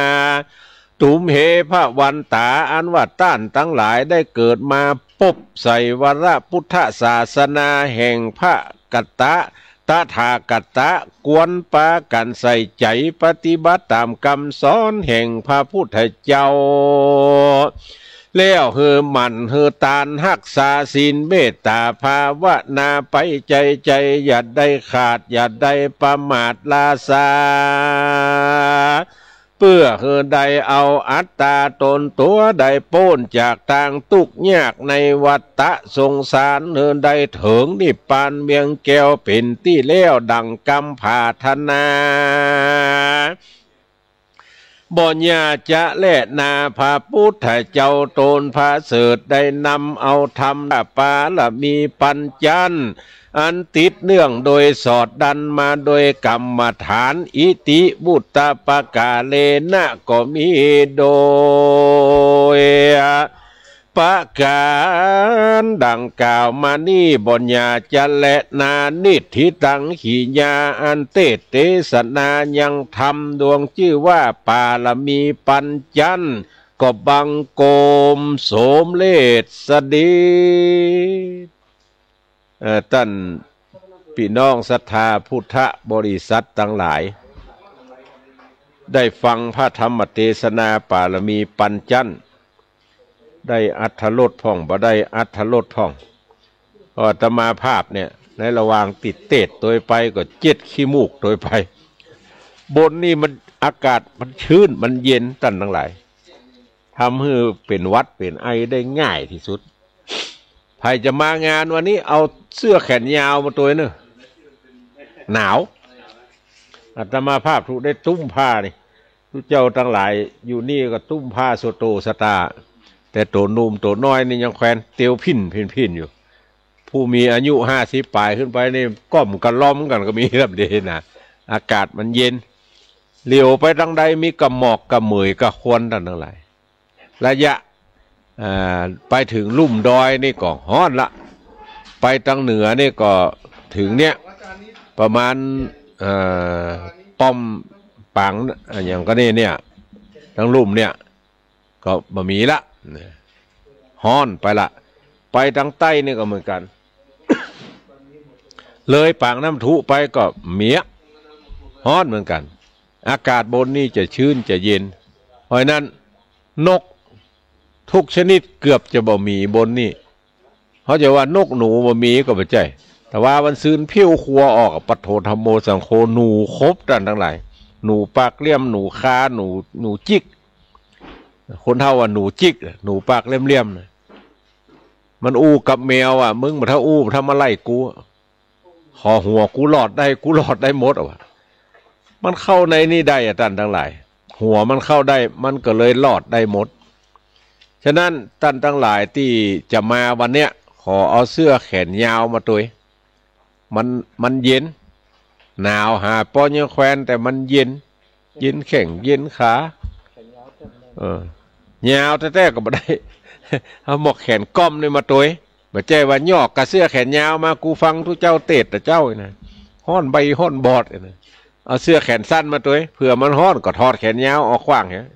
ตุมเห ภะวันตา อันว่าต้านตังหลายได้เกิดมาปบใส่วรพุทธศาสนาแห่งพระกัตตะ ตถาคตะ ควรปากั๋นใส่ใจ๋ปฏิบัติต๋ามกำสอนแห่งพระพุทธเจ้า แล้วหื้อหมั่นหื้อตานฮักษาศีลเมตต๋าภาวนาไปใจ้ใจ้ อย่าได้ขาด อย่าได้ประมาทลาซา เปื้อหื้อได้เอาอัตต๋าต๋นตั๋วได้ป๊นจากตางตุ๊กข์ยากในวัฏฏะสงสาร หื้อได้เถิงนิพพานเวียงแก้วเป๋นตี้แล้วดั่งกำผาถนา บ่อย่าจะแลนา พระพุทธเจ้าต๋นผาเสริฐได้นำเอาธรรมปารมีปัญจันทร์ อันติดเนื่องโดยสอดดั้นมาโดยกรรมฐาน อิติวุตตะปะกาเลนะ ก็มีโดยประก๋านดั่งกล่าวมานี้ บ่อย่าจะแลนา นิฏฐิตัง กิริยาอันเตสเตสนายังธรรมดวงจื้อว่าปารมีปัญจันทร์ ก็บังคมสมเร็จเสด็จ เอ่อ ต้านปี้น้องศรัทธาพุทธบริษัทตังหลาย ได้ฟังพระธรรมเตสนาปารมีปัญจันทร์ ได้อรรถรสพ่อง บ่ได้อรรถรสพ่อง เพราะอาตมาภาพเนี่ย ในระหว่างตี้เตสน์ตวยไปก็เจ็ดขี้มูกตวยไป บนนี่มันอากาศมันชื้น มันเย็น ต้านตังหลาย ทำหื้อเป๋นหวัดเป๋นไอได้ง่ายตี้สุด ใผจะมางานวันนี้เอาเสื้อแขนยาวมาตวยเน่อ หนาว อาตมาภาพถูกได้ตุ้มผ้านี่ ตุ๊เจ้าตังหลายอยู่นี่ก็ตุ้มผ้าโสโตสตา แต่ตั๋วหนุ่มตั๋วน้อยนี่ยังแขวนเตียวผิ่นผิ่นผิ่นอยู่ ผู้มีอายุห้าสิบป๋ายขึ้นไปนี่ก้อมกระล่อมกั๋นก็มี ลำเดนะ อากาศมันเย็น เหลียวไปตางใดมีกะหมอกกะเหมยกะควันต้านตังหลาย ระยะ อ่า ไปเถิงลุ่มดอยนี่ก็ฮ้อนละ ไปตางเหนือนี่ก็เถิงเนี่ย ประมาณ เอ่อ ป้อมปาง อะหยังก็นี่เนี่ย ตางลุ่มเนี่ย ก็บ่มีละ ฮ้อนไปละ ไปตางใต้นี่ก็เหมือนกั๋น เลยปากน้ำทุไปก็เมีย ฮ้อนเหมือนกั๋น อากาศบนนี่จะชื้นจะเย็น เพราะฉะนั้นนกทุกชนิดเกือบจะบ่มีบนนี่ เขาจะว่านกหนูบ่มีก็บ่ใจ้ แต่ว่าวันซืนผิวครัวออก ปะโถ ธัมโม สังโฆ หนูครบต้านตังหลาย หนูปากเหลี่ยม หนูคา หนู หนูจิก คนเฒ่าว่าหนูจิก หนูปากเหลี่ยมๆ น่ะ มันอู้กับแมวว่า มึงบ่เต้าอู้ บ่เต้ามาไล่กู ขอหัวกูรอดได้ กูรอดได้หมดอะวะ มันเข้าในนี่ได้อะต้านตังหลาย หัวมันเข้าได้ มันก็เลยรอดได้หมด ฉะนั้นต้านตังหลายตี้จะมาวันเนี้ย ขอเอาเสื้อแขนยาวมาตวย มัน มันเย็น หนาวหาป้อยังแควน แต่มันเย็น เย็นแข้งเย็นขา เออ ยาวแต๊ๆ ก็บ่ได้ เอาหมวกแขนก้อมนี่มาตวย บ่ใจ้ว่ายอกกะเสื้อแขนยาวมา กูฟังตุ๊เจ้าเตสน์ตะเจ๊านะ ฮ้อนใบ้ฮ้อนบอดนะ เอาเสื้อแขนสั้นมาตวย เผื่อมันฮ้อนก็ถอดแขนยาวออกขว้างเหีย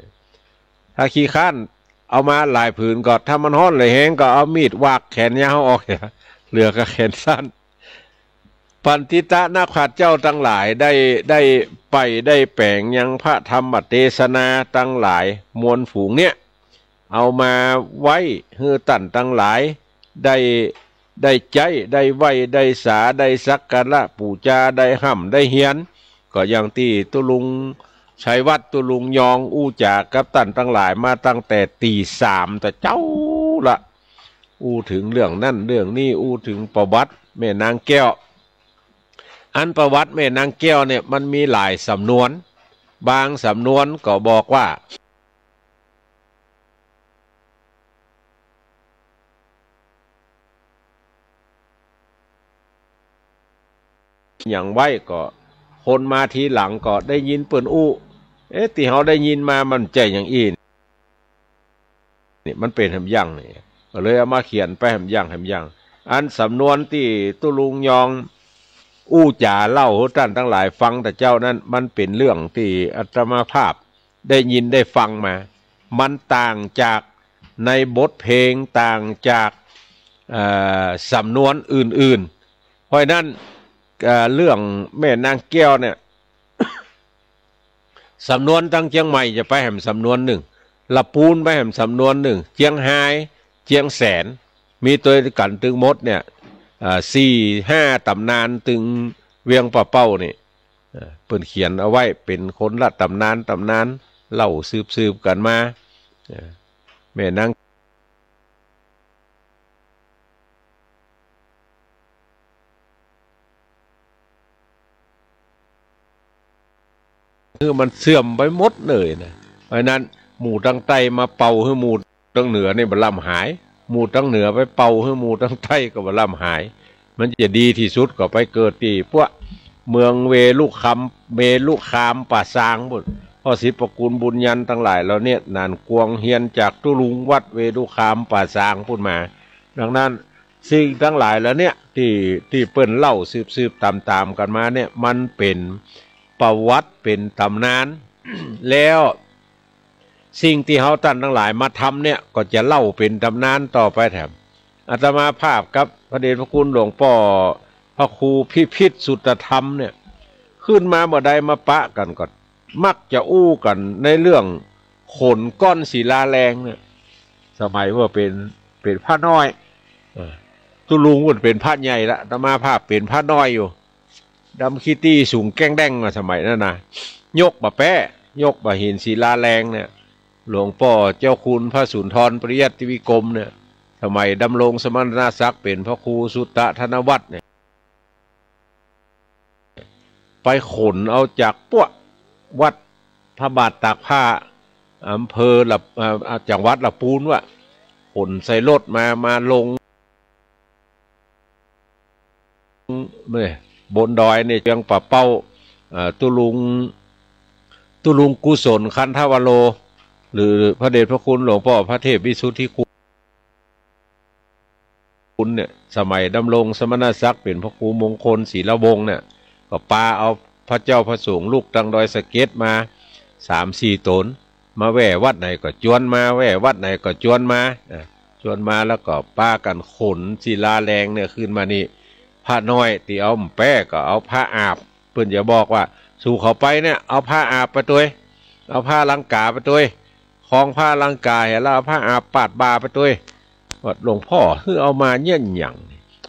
ถ้าขี้คร้านเอามาหลายผืนก็ ถ้ามันฮ้อนเหลือแฮงก็เอามีดหวากแขนยาวออกเหีย เหลือก็แขนสั้น ปัณฑิตะนักปราชญ์เจ้าตังหลายได้ ได้ไปได้แป๋งยังพระธรรมเตสนาตังหลายมวลฝูงเนี่ย เอามาไว้หื้อต้านตังหลายได้ ได้ใจ๊ ได้ไหว้ ได้สา ได้สักการะปู๋จา ได้ฮ่ำได้เฮียน ก็อย่างตี้ตุ๊ลุงชัยวัฒน์ ตุ๊ลุงยองอู้จ๋ากับต้านตังหลายมาตั้งแต่ตี๋สามตะเจ๊าละ อู้เถิงเรื่องนั้นเรื่องนี้ อู้เถิงประวัติแม่นางแก้ว อันประวัติแม่นางแก้วเนี่ยมันมีหลายสำนวน บางสำนวนก็บอกว่า หยังไว้ก็ คนมาทีหลังก็ได้ยินเปิ้นอู้ เอ๊ะ ตี้เฮาได้ยินมามันใจ้อย่างอี้ นี่มันเป๋นแหมอย่างนี่ ก็เลยเอามาเขียนไปแหมอย่างแหมอย่าง อันสำนวนตี้ตุ๊ลุงยองอู้จ๋าเล่าหื้อต้านตังหลายฟังตะเจ๊านั้น มันเป๋นเรื่องตี้อาตมาภาพได้ยินได้ฟังมา มันต่างจากในบทเพลง ต่างจาก เอ่อ สำนวนอื่นๆ เพราะฉะนั้น เอ่อ เรื่องแม่นางแก้วเนี่ย สำนวนตังเจียงใหม่จะไปแหมสำนวนนึ่ง ละปูนไปแหมสำนวนนึ่ง เจียงฮาย เจียงแสน มีตวยกั๋นตึงหมดเนี่ย เอ่อ สี่ห้าต๋ำนานตึงเวียงป่าเป้านี่ เอ่อ เปิ้นเขียนเอาไว้เป๋นคนละต๋ำนาน ต๋ำนานเล่าสืบๆ กั๋นมา เอ่อ แม่นาง คือมันเสื่อมไปหมดเลยนะ เพราะฉะนั้นหมู่ตังใต้มาเป่าหื้อหมู่ตังเหนือนี่บ่ล้ำหาย หมู่ตังเหนือไปเป่าหื้อหมู่ตังใต้ก็บ่ล้ำหาย มันจะดีตี้สุดก็ไปเกิดตี้พวกเมืองเวลุคาม เวลุคามป่าซางปู้น พ่อศิษย์ประกูลบุญยันต์ตังหลายเหล่าเนี่ย หนานกวงเฮียนจากตุ๊ลุงวัดเวลุคามป่าซางปู้นมา ดังนั้นสิ่งตังหลายเหล่าเนี่ยตี้ ตี้เปิ้นเล่าสืบๆ ต๋ามๆ กั๋นมาเนี่ย มันเป๋นประวัติ เป๋นต๋ำนาน แล้ว สิ่งตี้เฮาต้านตังหลายมาทำเนี่ย ก็จะเล่าเป๋นต๋ำนานต่อไปแถม อาตมาภาพกับพระเดชพระคุณหลวงป้อพระครูพิพิธสุตธรรมเนี่ย ขึ้นมาเมื่อใดมาปะกั๋นก็มักจะอู้กั๋นในเรื่องขนก้อนศิลาแรงเนี่ย สมัยว่าเป๋น เป๋นพระน้อย เออ ตุ๊ลุงว่าเป๋นพระใหญ่ละ อาตมาภาพเป๋นพระน้อยอยู่ ดำขี้ตี้สูงแก้งแด้งอะ สมัยนั้นนะ ยกบ่าแป๊ะ ยกบ่าหินศิลาแรงเนี่ย หลวงป้อเจ้าคุณพระสุนทรปริยัติวิกรมเนี่ย สมัยดำรงสมณศักดิ์เป๋นพระครูสุตตะธนวัฒน์เนี่ย ไปขนเอาจากปั้ววัดพระบาทตากผ้า อำเภอละ เอ่อ จังหวัดละปูนว่ะ ขนใส่รถมา มาลง เนี่ย บนดอยเนี่ย เจียงป่าเป้า เอ่อ ตุ๊ลุง ตุ๊ลุงกุศลคันธวโร หรือพระเดชพระคุณหลวงป้อพระเทพวิสุทธิคุณ คุณเนี่ย สมัยดำรงสมณศักดิ์เป๋นพระครูมงคลศิลวงศ์เนี่ย ก็ปาเอาพระเจ้าพระสงฆ์ลุกตังดอยสะเก็ดมาสามสี่ต๋น มาแว่วัดไหนก็จวนมา แว่วัดไหนก็จวนมา อ่า จวนมาแล้วก็ปากั๋นขนศิลาแรงเนี่ยขึ้นมานี่ พระน้อยตี้เอาแป๊ก็เอาผ้าอาบ เปิ้นจะบอกว่า สูเขาไปเนี่ย เอาผ้าอาบไปตวย เอาผ้าลังกาไปตวย คองผ้าลังกาเหียแล้วเอาผ้าอาบปาดบ่าไปตวย ว่าหลวงพ่อหื้อเอามาเยียะหยัง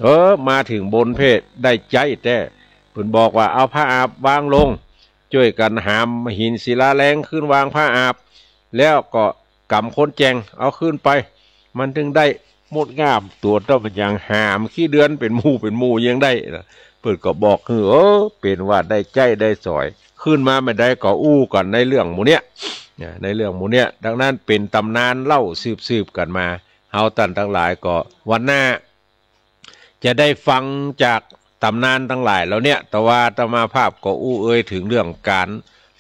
เออ มาเถิงบนเพ่ได้ใจ๊แต๊ เปิ้นบอกว่าเอาผ้าอาบวางลง จ้วยกั๋นหามหินศิลาแรงขึ้นวางผ้าอาบ แล้วก็ก๋ำคนแจ๋งเอาขึ้นไป มันถึงได้งดงาม ตั๋วเต้ามันยังหามขี้เดือนเป๋นหมู่เป๋นหมู่ยังได้นะ เปิ้นก็บอกหื้อ เออ เป๋นว่าได้ใจ๊ได้สอย ขึ้นมาเมื่อใดก็อู้กั๋นในเรื่องหมู่เนี้ย นะ ในเรื่องหมู่เนี้ย ดังนั้นเป๋นต๋ำนานเล่าสืบๆ กั๋นมา เฮาต้านตังหลายก็วันหน้า จะได้ฟังจากต๋ำนานตังหลายเหล่าเนี้ย แต่ว่าอาตมาภาพก็อู้เอ่ยเถิงเรื่องก๋าน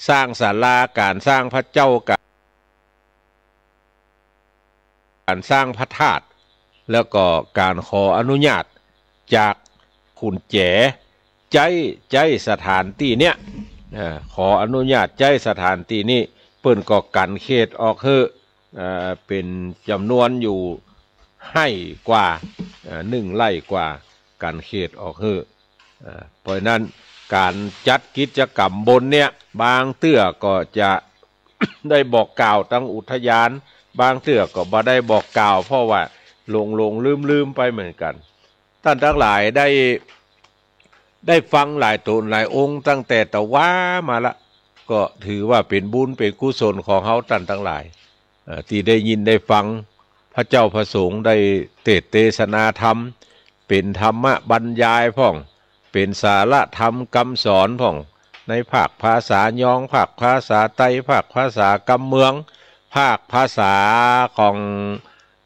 สร้างศาลา ก๋านสร้างพระเจ้า ก๋านสร้างพระธาตุ แล้วก็ก๋านขออนุญาตจากขุนแจ๋ ใจ๊ ใจ๊สถานตี้เนี้ย เอ่อ ขออนุญาตใจ๊สถานตี้นี้ เปิ้นก็กั๋นเขตออกหื้อ เอ่อ เป๋นจ๋ำนวนอยู่ ไฮ่กว่า เอ่อ นึ่งไฮ่กว่า กั๋นเขตออกหื้อ เอ่อ เพราะฉะนั้นก๋านจัดกิจกรรมบนเนี้ย บางเตื้อก็จะได้บอกกล่าวตังอุทยาน บางเตื้อก็บ่ได้บอกกล่าว เพราะว่าหลงๆ ลืมๆ ไปเหมือนกั๋น ต้านตังหลายได้ ได้ฟังหลายต๋นหลายองค์ตั้งแต่ตะวามาละ ก็ถือว่าเป๋นบุญเป๋นกุศลของเฮาต้านตังหลาย เอ่อ ตี้ได้ยินได้ฟังพระเจ้าพระสงฆ์ได้เตสน์เตสนาธรรม เป๋นธรรมบรรยายพ่อง เป๋นสาระธรรมกำสอนพ่อง ในภาคภาษายอง ภาคภาษาไต ภาคภาษากำเมือง ภาคภาษาของ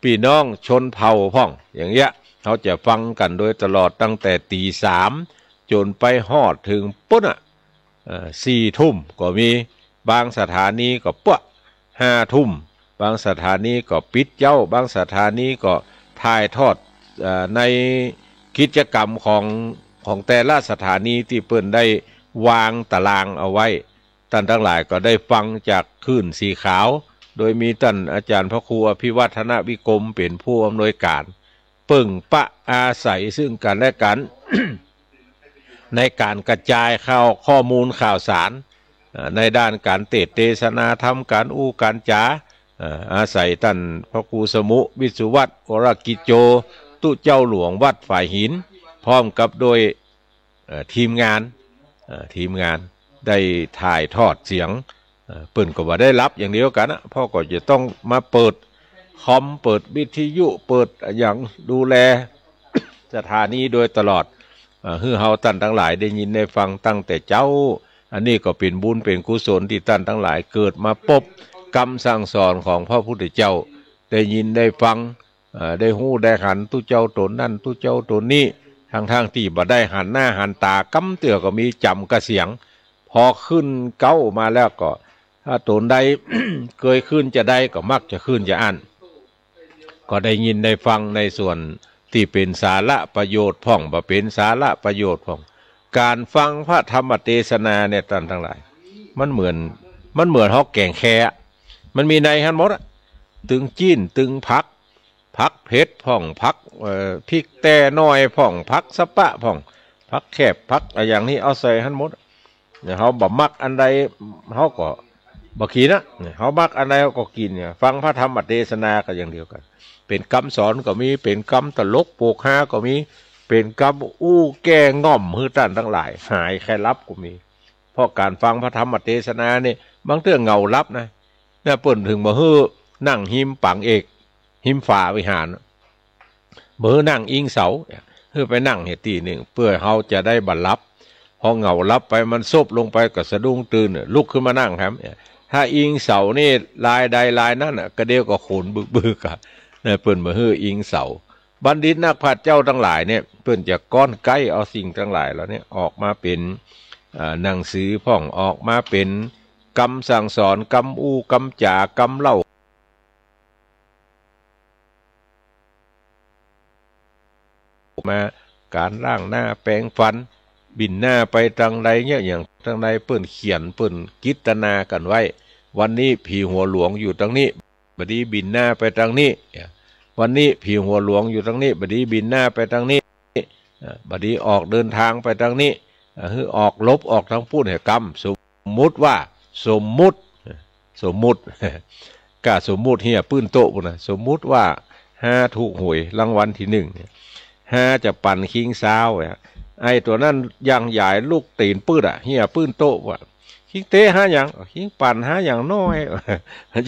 ปี้น้องชนเผ่าพ่อง อย่างเงี้ย เฮาจะฟังกั๋นโดยตลอดตั้งแต่ตี๋สามจ๋นไปฮอดเถิงปู๊นน่ะ เอ่อ สี่ทุ่มก็มี บางสถานีก็ปั๊วห้าทุ่ม บางสถานีก็ปิดเจ๊า บางสถานีก็ถ่ายทอด เอ่อ ในกิจกรรมของ ของแต่ละสถานีตี้เปิ้นได้วางตารางเอาไว้ ต้านตังหลายก็ได้ฟังจากคลื่นสีขาว โดยมีต้านอาจ๋ารย์พระครูอภิวัฒนวิกรมเป๋นผู้อำนวยก๋าน เปิ้งปะอาศัยซึ่งกั๋นและกั๋น ในก๋านกระจายข่าว ข้อมูลข่าวสาร เอ่อ ในด้านก๋านเตสน์เตสนาธรรม ก๋านอู้ก๋านจ๋า เอ่อ อาศัยต้านพระครูสมุห์ วิศวัตร วรกิจโจ ตุ๊เจ้าหลวงวัดฝายหิน พร้อมกับโดย เอ่อ ทีมงาน เอ่อ ทีมงานได้ถ่ายทอดเสียง เอ่อ เปิ้นก็บ่ได้หลับอย่างเดียวกั๋นนะ เพราะก็จะต้องมาเปิดคอม เปิดวิทยุ เปิดอะหยังดูแลสถานีโดยตลอด เอ่อ หื้อเฮาต้านตังหลายได้ยินได้ฟังตั้งแต่เจ๊า อันนี้ก็เป๋นบุญเป๋นกุศลตี้ต้านตังหลายเกิดมาปบกำสั่งสอนของพระพุทธเจ้า ได้ยินได้ฟัง เอ่อ ได้ฮู้ได้หันตุ๊เจ้าต๋นนั้นตุ๊เจ้าต๋นนี้ ทั้งๆ ตี้บ่ได้หันหน้าหันต๋ากำเตื้อก็มี จ๋ำกระเสียง พอขึ้นเก๊ามาแล้วก็ ถ้าต๋นใด เกยขึ้นจะได้ก็มักจะขึ้นจะอั้น ก็ได้ยินได้ฟังในส่วนตี้เป๋นสาระประโยชน์พ่อง บ่เป๋นสาระประโยชน์พ่อง ก๋านฟังพระธรรมเตสนาเนี่ยต้านตังหลาย มันเหมือน มันเหมือนฮอกแก๋งแคอะ มันมีในหั้นหมดอะ ตึงจี๊น ตึงผัก ผักเผ็ดพ่อง ผัก เอ่อ พริกแต้น้อยพ่อง ผักสะปะพ่อง ผักแคบ ผักอะหยังนี่เอาใส่หั้นหมด เนี่ย เฮาบ่มักอันใด เฮาก็บ่กิ๋นนะ เนี่ย เฮามักอันใดเฮาก็กิ๋นเนี่ย ฟังพระธรรมเตสนาก็อย่างเดียวกั๋น เป๋นกำสอนก็มี เป๋นกำตลกโปกฮาก็มี เป๋นกำอู้แก้ง่อมหื้อต้านตังหลาย หายใค่หลับก็มี เพราะก๋านฟังพระธรรมเตสนาเนี่ย บางเตื้อเหงาหลับนะ เนี่ย เปิ้นเถิงบ่หื้อนั่งฮิมปังเอก ฮิมฝาวิหาร บ่หื้อนั่งอิงเสา หื้อไปนั่งเหียตี้นึ่ง เปื้อเฮาจะได้บ่หลับ พอเหงาหลับไปมันซบลงไปก็สะดุ้งตื่น ลุกขึ้นมานั่งแหม ถ้าอิงเสานี่ลายใดลายนั้นน่ะ กระเดี่ยวก็ขนบึกๆ อะ เนี่ย เปิ้นบ่หื้ออิงเสา บัณฑิตนักปราชญ์เจ้าตังหลายเนี่ย เปิ้นจะก้อนไก๊เอาสิ่งตังหลายเหล่านี้ออกมาเป๋น เอ่อ หนังสือพ่อง ออกมาเป๋นกำสั่งสอน กำอู้กำจ๋า กำเล่า มา ก๋านล้างหน้าแปรงฟัน บิณฑบาตไปตังใดเนี่ย อย่างตังใดเปิ้นเขียน เปิ้นกิตนากั๋นไว้ วันนี้ผีหัวหลวงอยู่ตังนี้ บ่ดีบิณฑบาตไปตังนี้ วันนี้ผีหัวหลวงอยู่ตังนี้ บ่ดีบิณฑบาตไปตังนี้ อ่า บ่ดีออกเดินทางไปตังนี้ อ่า หื้อออกหลบออกตังปู้นเหียกำ สมมุติว่า สมมุติ สมมุติ ก้าสมมุติเหียปื้นโต๊ะปู้นนะ สมมุติว่าฮาถูกหวยรางวัลที่หนึ่งเนี่ย ฮาจะปั่นคิงซาวอะ ไอ้ตั๋วนั้นยังหยายลูกตี๋นปื๊ดอะ เหียปื้นโต๊ะว่ะ คิงเต๊ะฮาหยัง คิงปั่นฮาหยังน้อย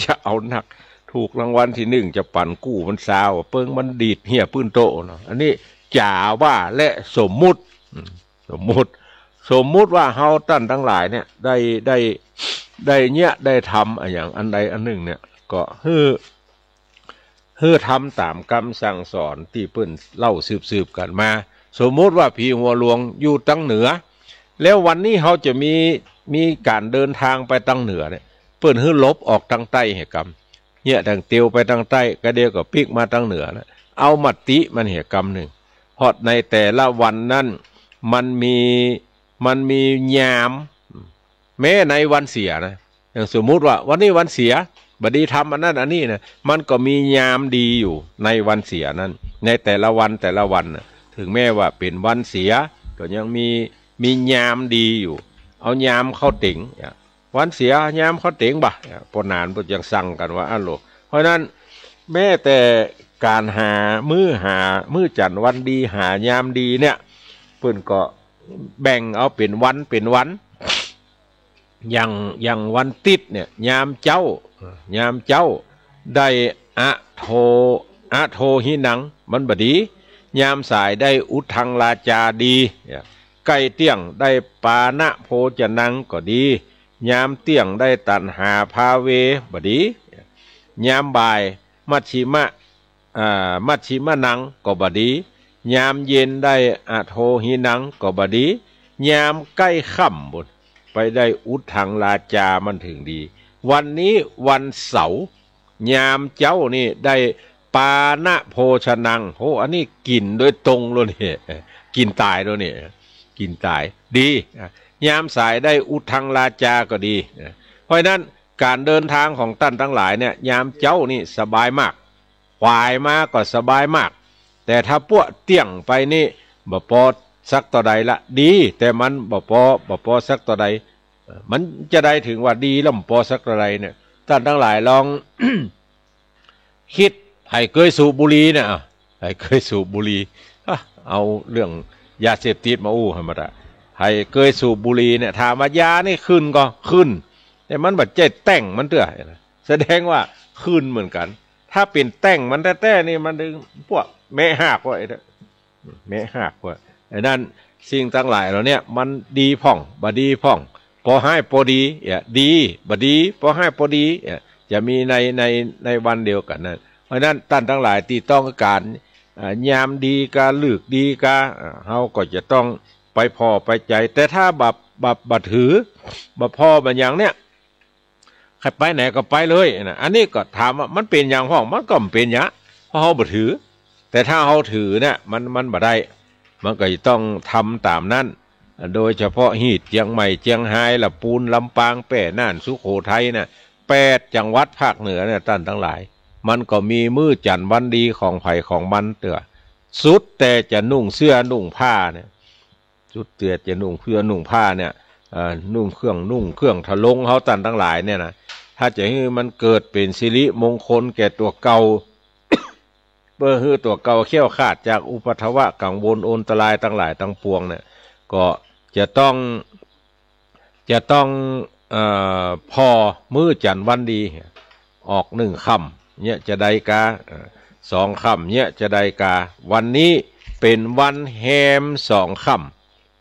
จะเอานัก ถูกรางวัลที่หนึ่งจะปั่นกู้มันซาว เปิงมันดีดเหียปื้นโต๊ะเนาะ อันนี้จ๋าว่าและสมมุติ อืม สมมุติ สมมุติว่าเฮาต้านตังหลายเนี่ย ได้ ได้ ได้เยียะ ได้ทำอะหยังอันใดอันหนึ่งเนี่ย ก็หื้อ หื้อทำต๋ามกำสั่งสอนตี้เปิ้นเล่าสืบๆ กั๋นมา สมมุติว่าผีหัวหลวงอยู่ตังเหนือ แล้ววันนี้เฮาจะมี มีก๋านเดินทางไปตังเหนือเนี่ย เปิ้นหื้อหลบออกตังใต้เหียกำ เหียตังเตียวไปตังใต้ กะเดี่ยวก็ปิ๊กมาตังเหนือนะ เอามติมันเหียกำหนึ่ง เพราะในแต่ละวันนั้นมันมี มันมียาม แม้ในวันเสียนะ อย่างสมมุติว่าวันนี้วันเสีย บ่ดีทำอันนั้นอันนี้นะ มันก็มียามดีอยู่ในวันเสียนั้น ในแต่ละวันแต่ละวันนะ ถึงแม้ว่าเป๋นวันเสีย ก็ยังมี มียามดีอยู่ เอายามเข้าเต็ง วันเสียยามเข้าเต็งบ่ะ ป้อหนานเปิ้นยังสั่งกั๋นว่าอั้นโล เพราะฉะนั้นแม้แต่ก๋านหามื้อ หามื้อจั๋นวันดี หายามดีเนี่ย เปิ้นก็แบ่งเอาเป๋นวันเป๋นวัน อย่าง อย่างวันติ๊ดเนี่ย ยามเจ๊า ยามเจ๊าได้อโท อโทหินัง มันบ่ดี ยามสายได้อุทธังราจาดี ใก้เตี้ยงได้ปาณะโภจนังก็ดี ยามเตี้ยงได้ตัณหาภาเว บ่ดี ยามบ่ายมัชฌิมะ อ่า มัชฌิมะนังก็บ่ดี ยามเย็นได้อโทหินังก็บ่ดี ยามใก้ค่ำปู้นไปได้อุทธังราจามันถึงดี วันนี้วันเสาร์ ยามเจ๊านี่ได้ปาณะโภชนัง โห อันนี้กิ๋นโดยตรงเลยนี่ กิ๋นต๋ายเลยนี่ กิ๋นต๋าย ดี อ่ะ ยามสายได้อุทธังราจาก็ดี อ่ะ เพราะฉะนั้นก๋านเดินทางของต้านตังหลายเนี่ย ยามเจ๊านี่สบายมาก ขวายมาก็สบายมาก แต่ถ้าปั้วเตี้ยงไปนี่ บ่ปอสักเต้าใดละ ดี แต่มันบ่ปอ บ่ปอสักเต้าใด เอ่อ มันจะใดถึงว่าดีแล้วบ่ปอสักเต้าใดเนี่ย ต้านตังหลายลอง กึ๊ด ใผเกยสูบบุหรี่เนี่ย อ่ะ ใผเกยสูบบุหรี่ อ่ะ เอาเรื่องยาเสพติดมาอู้หื้อหมดอะ ใผเกยสูบบุหรี่เนี่ย ถามว่ายานี่ขึ้นก่อ ขึ้น แต่มันบ่ใจ้แต้งมันเตื้อ แสดงว่าขึ้นเหมือนกั๋น ถ้าเป๋นแต้งมันแต๊ๆ นี่มันตึง พวกแมะฮากไว้เด้อ แมะฮากไว้ ไอ้นั้นสิ่งตังหลายเหล่าเนี้ยมันดีพ่อง บ่ดีพ่อง ปอฮ้ายปอดี เอ่อ ดี บ่ดี ปอฮ้ายปอดี เอ่อ จะมีใน ใน ในวันเดียวกั๋นนั้น เพราะฉะนั้นต้านตังหลายตี้ต้องก๋าน อ่า ยามดีกา ฤกษ์ดีกา อ่า เฮาก็จะต้องไปผ่อไปใจ๋ แต่ถ้าบ่ บ่ บ่ถือ บ่ผ่อบ่หยังเนี่ย ใผไปไหนก็ไปเลยนะ อันนี้ก็ถามว่ามันเป๋นหยังพ่อง มันก็บ่เป๋นหยัง เพราะเฮาบ่ถือ แต่ถ้าเฮาถือเนี่ย มัน มันบ่ได้ มันก็จะต้องทำต๋ามนั้น โดยเฉพาะฮีดเจียงใหม่ เจียงฮาย ละปูน ลำปาง แป้ น่าน สุโขทัยเนี่ย แปดจังหวัดภาคเหนือเนี่ย ต้านตังหลาย มันก็มีมื้อจั๋นวันดีของใผของมันเตื้อ สุดแต่จะนุ่งเสื้อนุ่งผ้าเนี่ย สุดแต่จะนุ่งเสื้อนุ่งผ้าเนี่ย เอ่อ นุ่งเครื่อง นุ่งเครื่องทรงเฮาต้านตังหลายเนี่ยนะ ถ้าจะหื้อมันเกิดเป๋นสิริมงคลแก่ตั๋วเก่า เปื้อหื้อตั๋วเก่าแคล้วคลาดจากอุปัทวะกังวลอันตรายตังหลายตังปวงเนี่ย ก็จะต้อง จะต้อง เอ่อ ผ่อมื้อจั๋นวันดี ออกนึ่งค่ำเนี่ยจะได้กา เอ่อ สองค่ำเนี่ยจะได้กา วันนี้เป๋นวันแฮมสองค่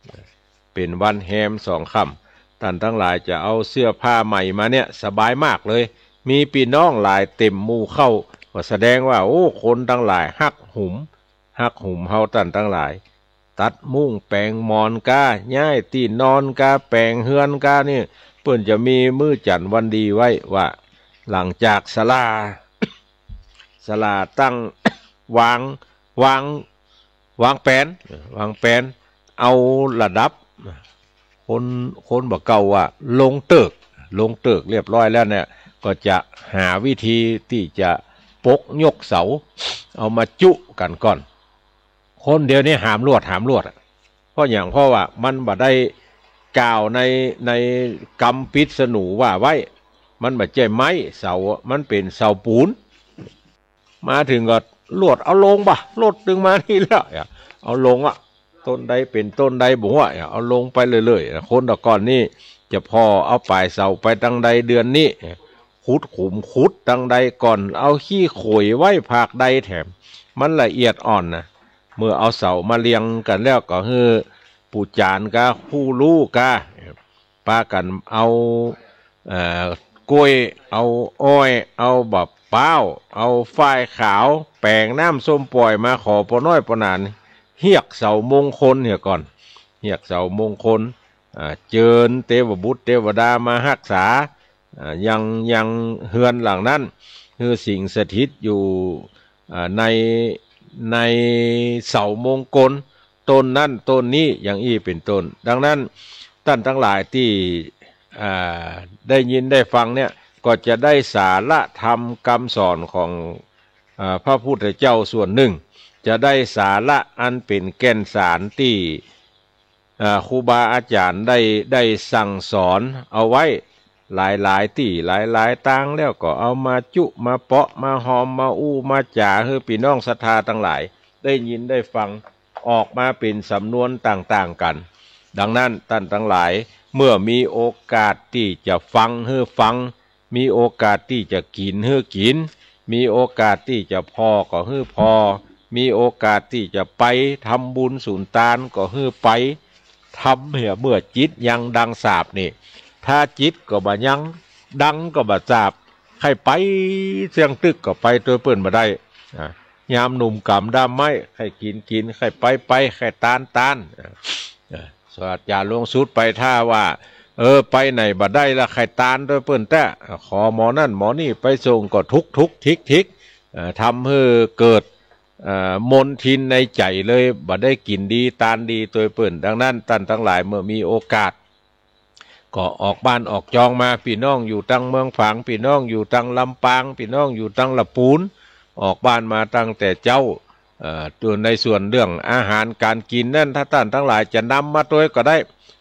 ำ เป๋นวันแฮมสองค่ำ ต้านตังหลายจะเอาเสื้อผ้าใหม่มาเนี่ยสบายมากเลย มีปี้น้องหลายเต็มหมู่เข้า ก็แสดงว่า โอ้ คนตังหลายฮักหุม ฮักหุมเฮาต้านตังหลาย ตัดมุ้งแป๋งหมอนกา ย้ายตี้นอนกา แป๋งเฮือนกานี่ เปิ้นจะมีมื้อจั๋นวันดีไว้ว่า หลังจากศาลา ศาลาตั้ง วาง วาง วางแผน เออ วางแผน เอาระดับ คน คนบ่าเก่าว่าลงเติ๊ก ลงเติ๊กเรียบร้อยแล้วเนี่ย ก็จะหาวิธีตี้จะปกยกเสา เอามาจุกั๋นก่อน คนเดี๋ยวนี้หามลวด หามลวดอะ เพราะหยัง เพราะว่ามันบ่ได้กล่าวใน ในกำปริศนูว่าไว้ มันบ่ใจ้ไม้เสาอะ มันเป๋นเสาปูน มาเถิงก็ลวดเอาลงบ่ะ ลวดตึงมานี่แล้ว เอาลงอะ ต้นใดเป๋นต้นใดบ่ฮู้อะ เอาลงไปเรื่อยๆ คนตะก่อนนี่จะผ่อเอาป๋ายเสาไปตังใดเดือนนี้ ขุดขุมขุดตังใดก่อน เอาขี้โขยไว้ผากใดแถม มันละเอียดอ่อนนะ เมื่อเอาเสามาเรียงกั๋นแล้วก็หื้อปู่จ๋ารย์กา ผู้ฮู้กา ปากั๋นเอา เอ่อ ก๊วย เอาอ้อย เอาบ่าป๊าว เอาฝ้ายขาว แป๋งน้ำส้มป่อยมาขอป้อน้อยป้อหนาญ เฮียกเสามงคลเหียก่อน เฮียกเสามงคล อ่า เจิญเตวบุตรเตวดามาฮักษา อ่า ยัง ยังเฮือนหลังนั้น หื้อสิงสถิตอยู่ อ่า ใน ในเสามงคล ต้นนั้นต้นนี้ อย่างอี้เป๋นต้น ดังนั้น ต้านตังหลายตี้ อ่า ได้ยินได้ฟังเนี่ย ก็จะได้สาระธรรมกำสอนของ อ่า พระพุทธเจ้าส่วนนึ่ง จะได้สาระอันเป๋นแก่นสารตี้ อ่า ครูบาอาจ๋ารย์ได้ ได้สั่งสอนเอาไว้หลายๆ ตี้หลายๆ ตาง แล้วก็เอามาจุมาเปาะมาฮอมมาอู้มาจ๋าหื้อปี้น้องศรัทธาตังหลายได้ยินได้ฟัง ออกมาเป๋นสำนวนต่างๆ กั๋น ดังนั้นต้านตังหลาย เมื่อมีโอกาสตี้จะฟังหื้อฟัง มีโอกาสตี้จะกิ๋นหื้อกิ๋น มีโอกาสตี้จะผ่อก็หื้อผ่อ มีโอกาสตี้จะไปทำบุญสุนตานก็หื้อไป ทำเหียเมื่อจิตยังดังสาบนี่ ถ้าจิตก็บ่ยัง ดังก็บ่สาบ ใค่ไปเสี้ยงตึกก็ไปตวยเปิ้นบ่ได้ อ่ะ ยามหนุ่มก๋ำด้ามไม้ ใค่กิ๋นกิ๋น ใค่ไปไป ใค่ตานตาน อ่ะ อ่ะ ศาสตราจารย์หลวงสุดไปถ้าว่า เออ ไปไหนบ่ได้ละ ใค่ตานตวยเปิ้นแต๊ อ่ะ ขอหมอนั่นหมอนี่ไปส่งก็ทุกข์ทุกข์ทิกทิก เอ่อ ทำหื้อเกิด เอ่อ มลทินในใจ๋ เลยบ่ได้กิ๋นดีตานดีตวยเปิ้น ดังนั้นต้านตังหลายเมื่อมีโอกาส ก็ออกบ้านออกจองมา ปี้น้องอยู่ตังเมืองฝาง ปี้น้องอยู่ตังลำปาง ปี้น้องอยู่ตังละปูน ออกบ้านมาตั้งแต่เจ๊า เอ่อ ตัวในส่วนเรื่องอาหารก๋านกิ๋นนั้น ถ้าต้านตังหลายจะนำมาตวยก็ได้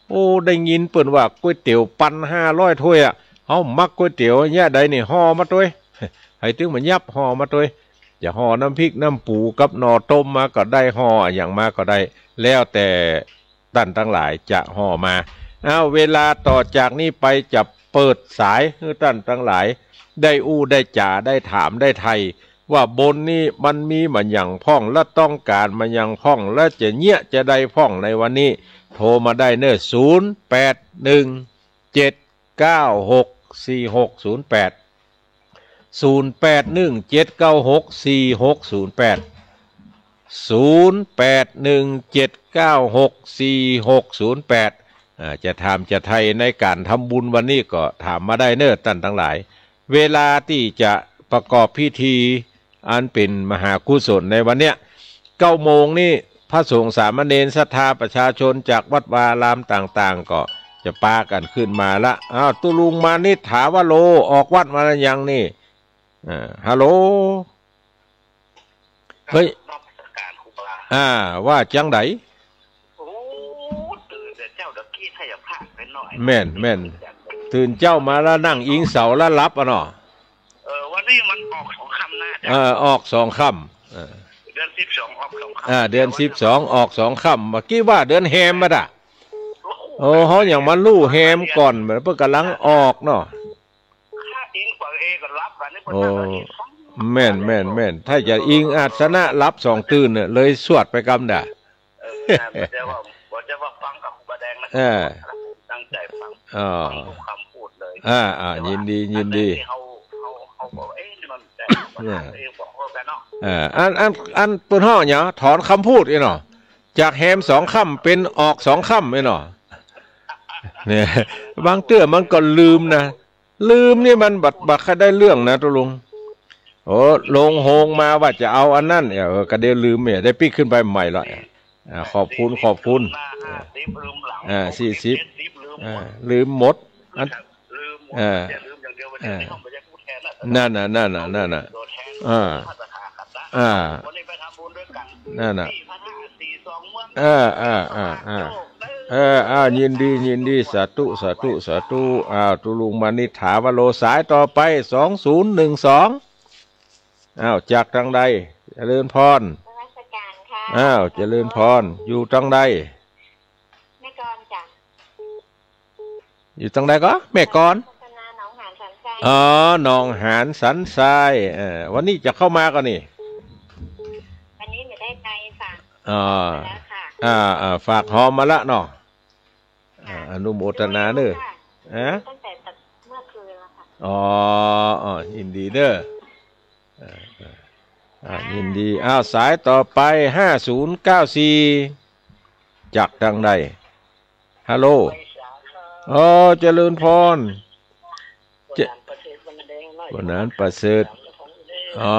โอ้ ได้ยินเปิ้นว่าก๋วยเตี๋ยวปันห้าร้อยถ้วยอะ เฮามักก๋วยเตี๋ยวเยียะใดนี่ ห่อมาตวย ใผตึงบ่ยับ ห่อมาตวย จะห่อน้ำพริกน้ำปูกับหน่อต้มมาก็ได้ ห่ออะหยังมาก็ได้ แล้วแต่ต้านตังหลายจะห่อมา อ้าว เวลาต่อจากนี้ไปจะเปิดสายหื้อต้านตังหลายได้อู้ได้จ๋า ได้ถามได้ไถ่ ว่าบนนี้มันมีมาหยังพ่อง และต้องก๋านมาหยังพ่อง และจะเยียะจะใดพ่องในวันนี้ โทรมาได้เน่อ ศูนย์แปดหนึ่ง เจ็ดเก้าหก สี่หกศูนย์แปด ศูนย์แปดหนึ่ง เจ็ดเก้าหก สี่หกศูนย์แปด ศูนย์แปดหนึ่ง เจ็ดเก้าหก สี่หกศูนย์แปด อ่า จะถามจะไถ่ในก๋านทำบุญวันนี้ก็ถามมาได้เน่อต้านตังหลาย เวลาตี้จะประกอบพิธีอันเป๋นมหากุศลในวันเนี้ย เก้าโมงนี่ พระสงฆ์สามเณรศรัทธาประชาชนจากวัดวาอารามต่างๆ ก็จะปากั๋นขึ้นมาละ อ้าว ตุ๊ลุงมานิษฐาวโร ออกวัดมาแล้วยังนี่ อ่า ฮัลโหล เฮ้ย นมัสการครูบา อ่า ว่าจังใด โอ้ ตื่นแต่เจ๊า เดี๋ยวกี้ถ้าอย่าพลาดไปหน่อย แม่น แม่น ตื่นเจ๊ามาแล้วนั่งอิงเสาแล้วหลับอะเนาะ เออ วันนี้มันออกสองค่ำนะ เออ ออกสองค่ำ เออ เดือนสิบสองออกสองค่ำ อ่า เดือนสิบสองออกสองค่ำ เมื่อกี้ว่าเดือนแฮมมาดะ โอ้โห โอ้ เฮายังมาลู่แฮมก่อน เปิ้นก่ำลังออกเนาะ ถ้าอิงเปิดเอก็หลับ อันนี้เปิ้น โอ้ นั่งเอฟัง แม่น แม่น แม่น ถ้าจะอิงอาสนะหลับสองตื่นเนี่ย เลยสวดไปกำดา เออ บ่ใจ้ว่า บ่ใจ้ว่าฟังกับครูบาแดงนะ เออ ตั้งใจ๋ฟัง อ๋อ ฟังทุกกำพูดเลย อ่า อ่า ยินดี ยินดี อันไหนตี้เฮา เฮา เฮาบอกว่า เอ๊ะ นี่มันแจ๋ เออ เองบอกว่ากันเนาะ เออ อัน อัน อันเปิ้นฮ้องหยัง ถอนกำพูดอี้เนาะ จากแฮมสองค่ำเป๋นออกสองค่ำอี้เนาะ เนี่ย บางเตื้อมันก็ลืมนะ ลืมนี่มันบ่ บ่ค่อยได้เรื่องนะตุ๊ลุง โอ้ ลงโฮงมาว่าจะเอาอันนั้น เออ ก็เดี๋ยวลืมเนี่ย ได้ปิ๊กขึ้นไปใหม่ละ อ่า ขอบคุณ ขอบคุณ อ่า สี่สิบ อ่า ลืมหมด อัน อ่า อ่า นั่นน่ะ นั่นน่ะ นั่นน่ะ อ่า อ่า นั่นน่ะ อ่า อ่า อ่า อ่า เออ อ้าว ยินดี ยินดี สาธุ สาธุ สาธุ อ้าว ตุ๊ลุงมานิษฐาวโร สายต่อไป สองศูนย์หนึ่งสอง อ้าว จากตางใด เจริญพร นมัสการค่ะ อ้าว เจริญพร อยู่ตางใด แม่กลอนจ้ะ อยู่ตางใดก่อ แม่กลอน โฆษณาหนองหานสันทราย อ๋อ หนองหานสันทราย เออ วันนี้จะเข้ามาก่อนี่ วันนี้ไม่ได้ไปค่ะ อ๋อ ไปแล้วค่ะ อ่า อ่า ฝากฮอมมาละเนาะ อ่า ค่ะ อนุโมทนาเน้อ ดูแล้วค่ะ ฮะ ตั้งแต่เมื่อคืนแล้วค่ะ อ๋อ อ๋อ ยินดีเน้อ อ่า อ่า อ่า ยินดี อ้าว สายต่อไป ห้าศูนย์เก้าสี่ จากตางใด ฮัลโหล อ๋อ เจริญพร เจ- บุญหารประเสริฐ อ๋อ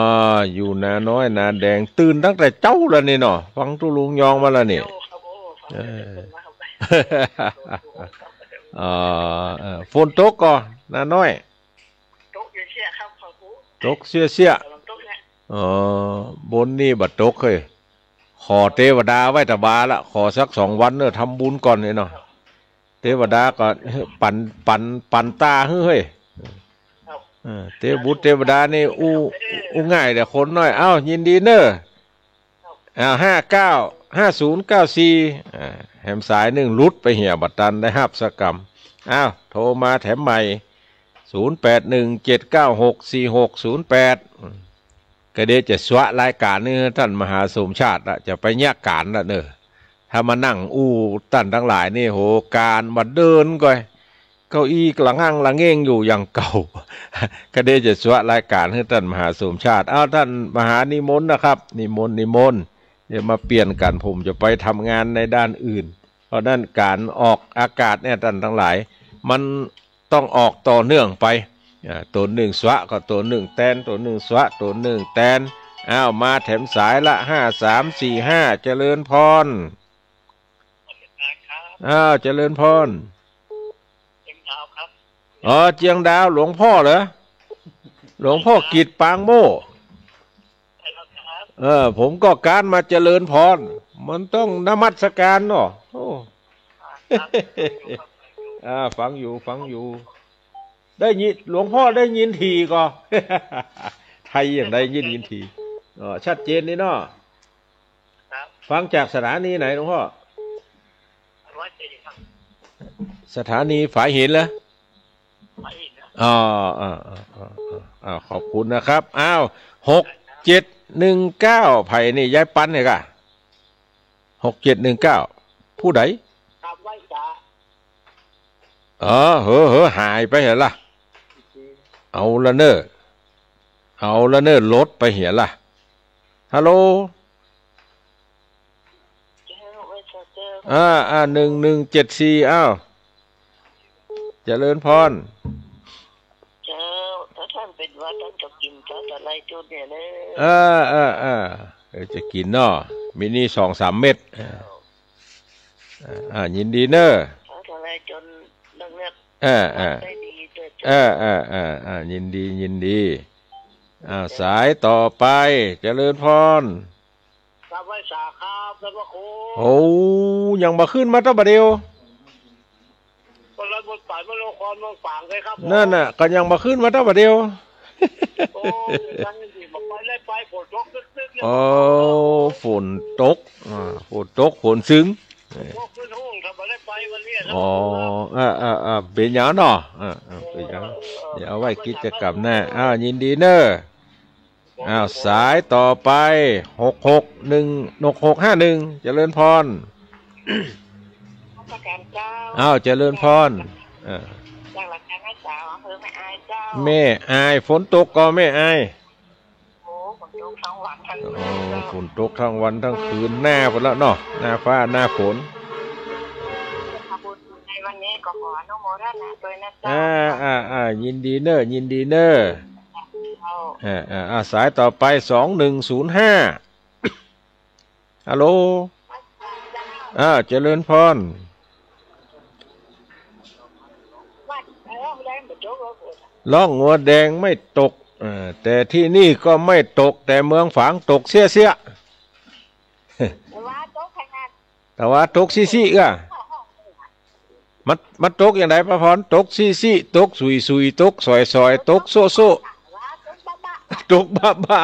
อยู่นาน้อยนาแดง ตื่นตั้งแต่เจ๊าแล้วนี่เนาะ ฟังตุ๊ลุงยองมาแล้วนี่ เออ อ๋อ เออ ฝนตกก่อ นาน้อย ตกเสี้ยๆ ครับ ตกเสี้ยๆ อ๋อ บนนี่บ่ตกเฮ้ย ขอเตวดาไว้ตะบาละ ขอสักสองวันเน้อ ทำบุญก่อนนี่เนาะ เตวดาก็ปั๋น ปั๋น ปั๋นตาหื้อเฮ้ย เออ เตวบุตรเตวดานี่อู้ อู้ง่ายแต่คนน้อย อ้าว ยินดีเน้อ อ้าว ห้าเก้า ห้าศูนย์เก้าสี่ อ่า แหมสายนึ่งหลุดไปเหีย บ่ตันได้ฮับสักกำ อ้าว โทรมาแถมใหม่ ศูนย์แปดหนึ่งเจ็ดเก้าหกสี่หกศูนย์แปด ก็เดี๋ยวจะสวะรายก๋านนี่ ต้านมหาสมชาติละ จะไปเยียะก๋านละเน้อ ถ้ามานั่งอู้ต้านตังหลายนี่ โห ก๋านบ่เดินก่อย เก้าอี้กระงั่งระเง่งอยู่อย่างเก่า ก็เดี๋ยวจะสวะรายก๋านหื้อต้านมหาสมชาติ อ้าว ต้านมหานิมนต์นะครับ นิมนต์ นิมนต์ เดี๋ยวมาเปลี่ยนกั๋น ผมจะไปทำงานในด้านอื่น เพราะนั้นก๋านออกอากาศเนี่ย ต้านตังหลาย มัน ต้องออกต่อเนื่องไป อ่า ตั๋วนึ่งสวะก็ตั๋วนึ่งแตน ตั๋วนึ่งสวะ ตั๋วนึ่งแตน อ้าว มาแถมสายละ ห้าสามสี่ห้า เจริญพร อ้าว เจริญพร เจียงดาวครับ อ๋อ เจียงดาว หลวงพ่อเหรอ หลวงพ่อกิตติ ปางโม่ ใช่แล้วครับ เออ ผมก็ก๊านมาเจริญพร มันต้องนมัสการเนาะ โอ้ ครับ อ่า ฟังอยู่ ฟังอยู่ ได้ยิน หลวงพ่อได้ยินถี่ก่อ ไทยอย่างใดยิน ยินถี่ อ๋อ ชัดเจนนี่เนาะ ครับ ฟังจากสถานีไหนหลวงพ่อ ร้อยสี่ครับ สถานีฝายหินเหรอ อ๋อ อ่า อ่า ขอบคุณนะครับ อ้าว หกเจ็ดหนึ่งเก้า ไผนี่ ยายปันเนี่ยก่ะ หกเจ็ดหนึ่งเก้า ผู้ใด ครับ ไหว้สา เออ เหอ เหอ หายไปเหรอล่ะ เอาละเน้อ เอาละเน้อ ลดไปเหรอล่ะ ฮัลโหล เจ้า ไหว้สาเจ้า อ่า อ่า หนึ่งหนึ่งเจ็ดสี่ อ้าว เจริญพร เจ้า ถ้าต้านเป๋นหวัดต้านก็กิ๋นฟ้าทะลายโจรเนี่ยเลย เออ เออ เออ เออ จะกิ๋นเนาะ มีนี่สองสามเม็ด เออ อ่า อ่า ยินดีเน้อ ฟ้าทะลายโจรเลิกๆ เออ เออ ได้ดีด้วยเจ้า เออ เออ เออ อ่า ยินดี ยินดี อ่า สายต่อไป เจริญพร ครับ ไหว้สาครับ ท่านพระครู โอ้ ยังบ่ขึ้นมาตั้งบ่าเดียว ก็เลยหมดสายเมืองนครเมืองฝางเลยครับผม นั่นน่ะ ก็ยังบ่ขึ้นมาตั้งบ่าเดียว โอ้ ยังสิบ่ไปได้ไป ฝนตกตึกๆ เนี่ย อ๋อ ฝนตก อ่า ฝนตก ฝนซึง ตกขึ้นห้อง ถ้าบ่ได้ไปวันนี้นะ อ๋อ อ่า อ่า อ่า เป๋นหยังเนาะ อ่า อ่า เป๋นหยัง เออ เดี๋ยวเอาไว้กิจกรรมหน้า อ่า ยินดีเน้อ อ้าว สายต่อไป หกหกหนึ่ง หกหกห้าหนึ่ง เจริญพร นมัสการเจ้า อ้าว เจริญพร เออ จากหลักการแม่สาว อำเภอแม่อายเจ้า แม่อาย ฝนตกก่อแม่อาย โอ้ ฝนตกทั้งวันทั้งคืน โอ้ เจ้า ฝนตกทั้งวันทั้งคืน หน้าพุ้นละเนาะ หน้าฟ้าหน้าฝน ทำบุญในวันนี้ก็ขออนุโมทนาด้วยนะเจ้า อ่า อ่า อ่า ยินดีเน้อ ยินดีเน้อ เจ้า เออ เออ อ่ะ สายต่อไป สองหนึ่งศูนย์ห้า ฮัลโหล อ่า เจริญพร ล่องงัวแดงไม่ตก เออ แต่ที่นี่ก็ไม่ตก แต่เมืองฝางตกเสี้ยะเสี้ยะ แต่ว่าตกขนาด แต่ว่าตกซี้ๆ เอื้อ มัน มันตกอย่างใดป้าพร ตกซี้ๆ ตกสุยๆ ตกสอยๆ ตกโซะๆ ตกบ้า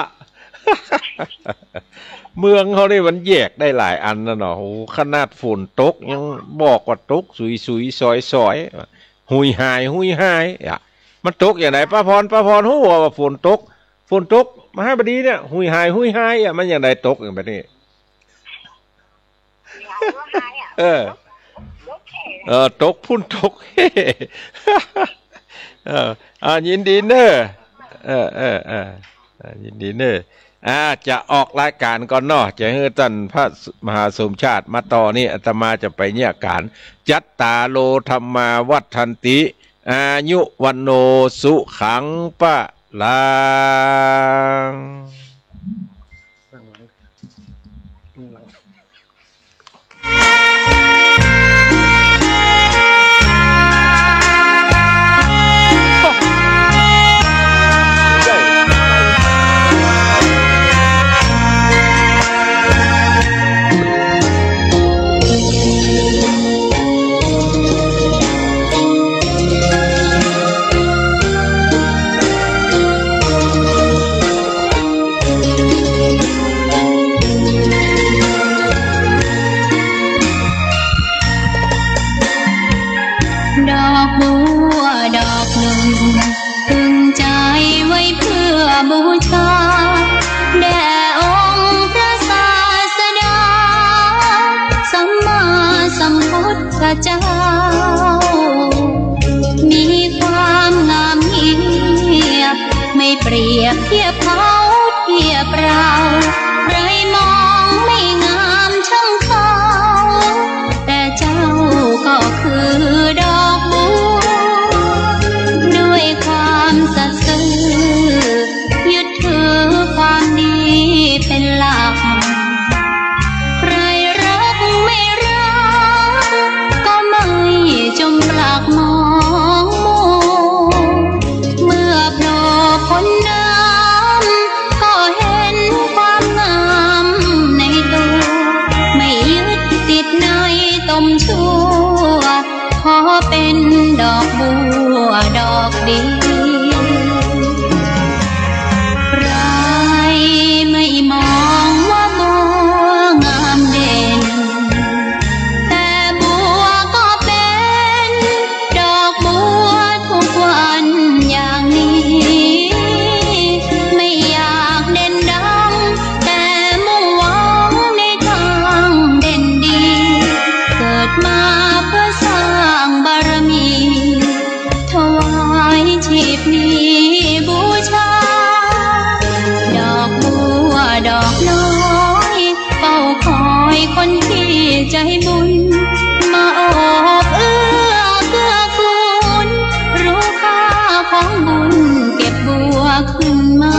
ๆ เมืองเฮานี่มันแยกได้หลายอันนะเนาะ โอ้ ขนาดฝนตกยังบอกว่าตกสุยๆ สอยๆ หุยหาย หุยหาย อ่ะ มันตกอย่างใดป้าพร ป้าพรฮู้ว่าฝนตก ฝนตกมหาบดีเนี่ย หุยหาย หุยหาย อ่ะ มันอย่างใดตกอย่างแบบนี้ เออ เออ ตกพุ้นตก เออ อ่า ยินดีเน้อ เออ เออ เออ อ่า ยินดีเน้อ อ่า จะออกรายการก่อนเนาะ จะหื้อต้านพระมหาสมชาติมาต่อนี่ อาตมาจะไปเยียะก๋าน จัตตาโร ธัมมา วัฑฒันติ อายุ วัณโณ สุขัง พะลัง ดอกบัวดอกหนึ่ง ตึงใจไว้เพื่อบูชา แด่องค์พระศาสดา สัมมาสัมพุทธเจ้า มีความงามเงียบ ไม่เปรียบเทียบเขาเทียบเรา ใครมองไม่งามช่างเขา แต่เจ้าก็คือดอกบัว ด้วยความสัตย์ซื่อ ยึดถือความดีเป็นหลัก ใครรักไม่รัก ก็ไม่จมปลักมองมัว เมื่อโผล่พ้นน้ำ ก็เห็นความงามในตัว ไม่ยึดติดในตมชั่ว ขอเป็นดอกบัวดอกเดียว ใครไม่มองว่าบัวงามเด่น แต่บัวก็เป็นดอกบัวทุกวันอย่างนี้ ไม่อยากเด่นดัง แต่มุ่งหวังในทางเด่นดี เกิดมาเพื่อสร้างบารมี ถวายชีพนี้บูชา ดอกบัวดอกน้อย เฝ้าคอยคนที่ใจบุญ มาโอบเอื้อเกื้อกูล รู้ค่าของบุญเก็บบัวขึ้นมา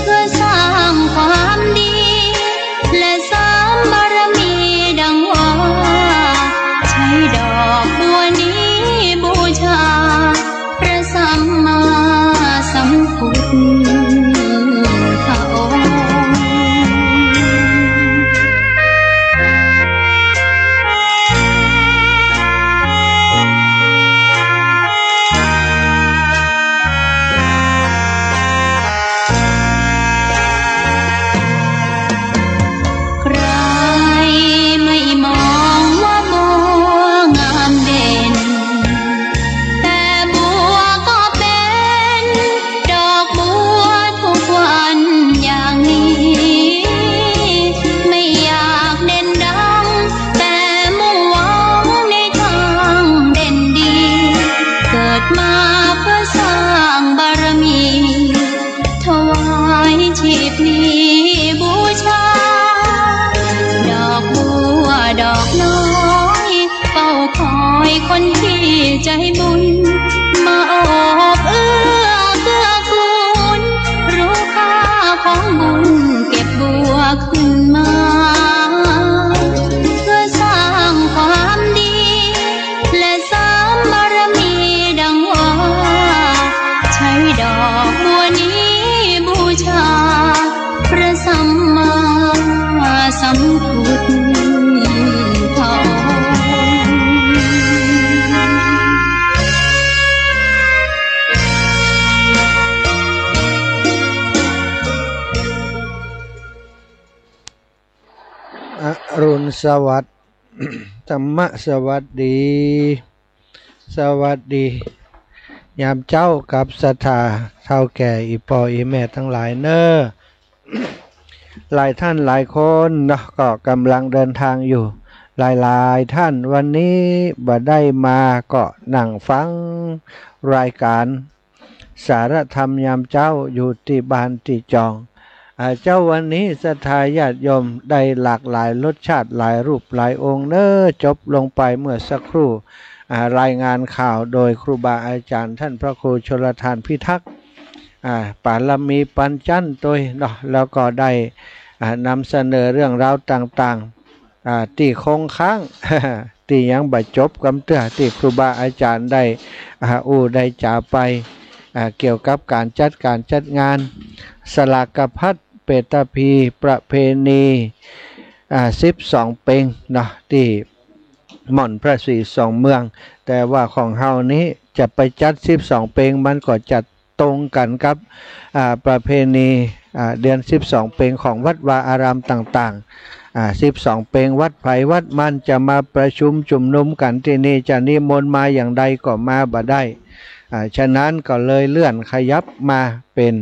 เพื่อสร้างความดี และเสริมบารมีดังว่า ใช้ดอกบัวนี้บูชา พระสัมมาสัมพุทธองค์ อรุณสวัสดิ์ ธรรมสวัสดี สวัสดี ยามเจ๊ากับศรัทธาเฒ่าแก่ อี่ป้ออี่แม่ตังหลายเน่อ หลายท่านหลายคนเนาะ ก็ก่ำลังเดินทางอยู่ หลายๆ ท่าน วันนี้บ่ได้มา ก็นั่งฟังรายก๋าน สารธรรมยามเจ๊าอยู่ตี้บ้านตี้จอง อ่า เจ๊าวันนี้ศรัทธาญาติโยมได้หลากหลายรสชาติ หลายรูปหลายองค์เน่อ จบลงไปเมื่อสักครู่ อ่า รายงานข่าวโดยครูบาอาจ๋ารย์ต้านพระครูชลทานพิทักษ์ อ่า ปารมีปัญจันตวยเนาะ แล้วก็ได้ อ่า นำเสนอเรื่องราวต่างๆ อ่า ตี้คงค้าง ตี้ยังบ่จบกำเตื้อ ตี้ครูบาอาจ๋ารย์ได้ อ่า อู้ได้จ๋าไป อ่า เกี่ยวกับก๋านจัดก๋านจัดงาน สลากพัดเปตพี ประเพณี อ่า สิบสองเป็งเนาะ ตี้ม่อนพระศรีสองเมือง แต่ว่าของเฮานี้จะไปจัดสิบสองเป็ง มันก็จะ ตรงกั๋นกับ อ่า ประเพณี อ่า เดือนสิบสองเป็งของวัดวาอารามต่างๆ อ่า สิบสองเป็งวัดใผวัดมันจะมาประชุมจุมนุมกั๋นตี้นี่ จะนิมนต์มาอย่างใดก็มาบ่ได้ อ่า ฉะนั้นก็เลยเลื่อนขยับมาเป๋น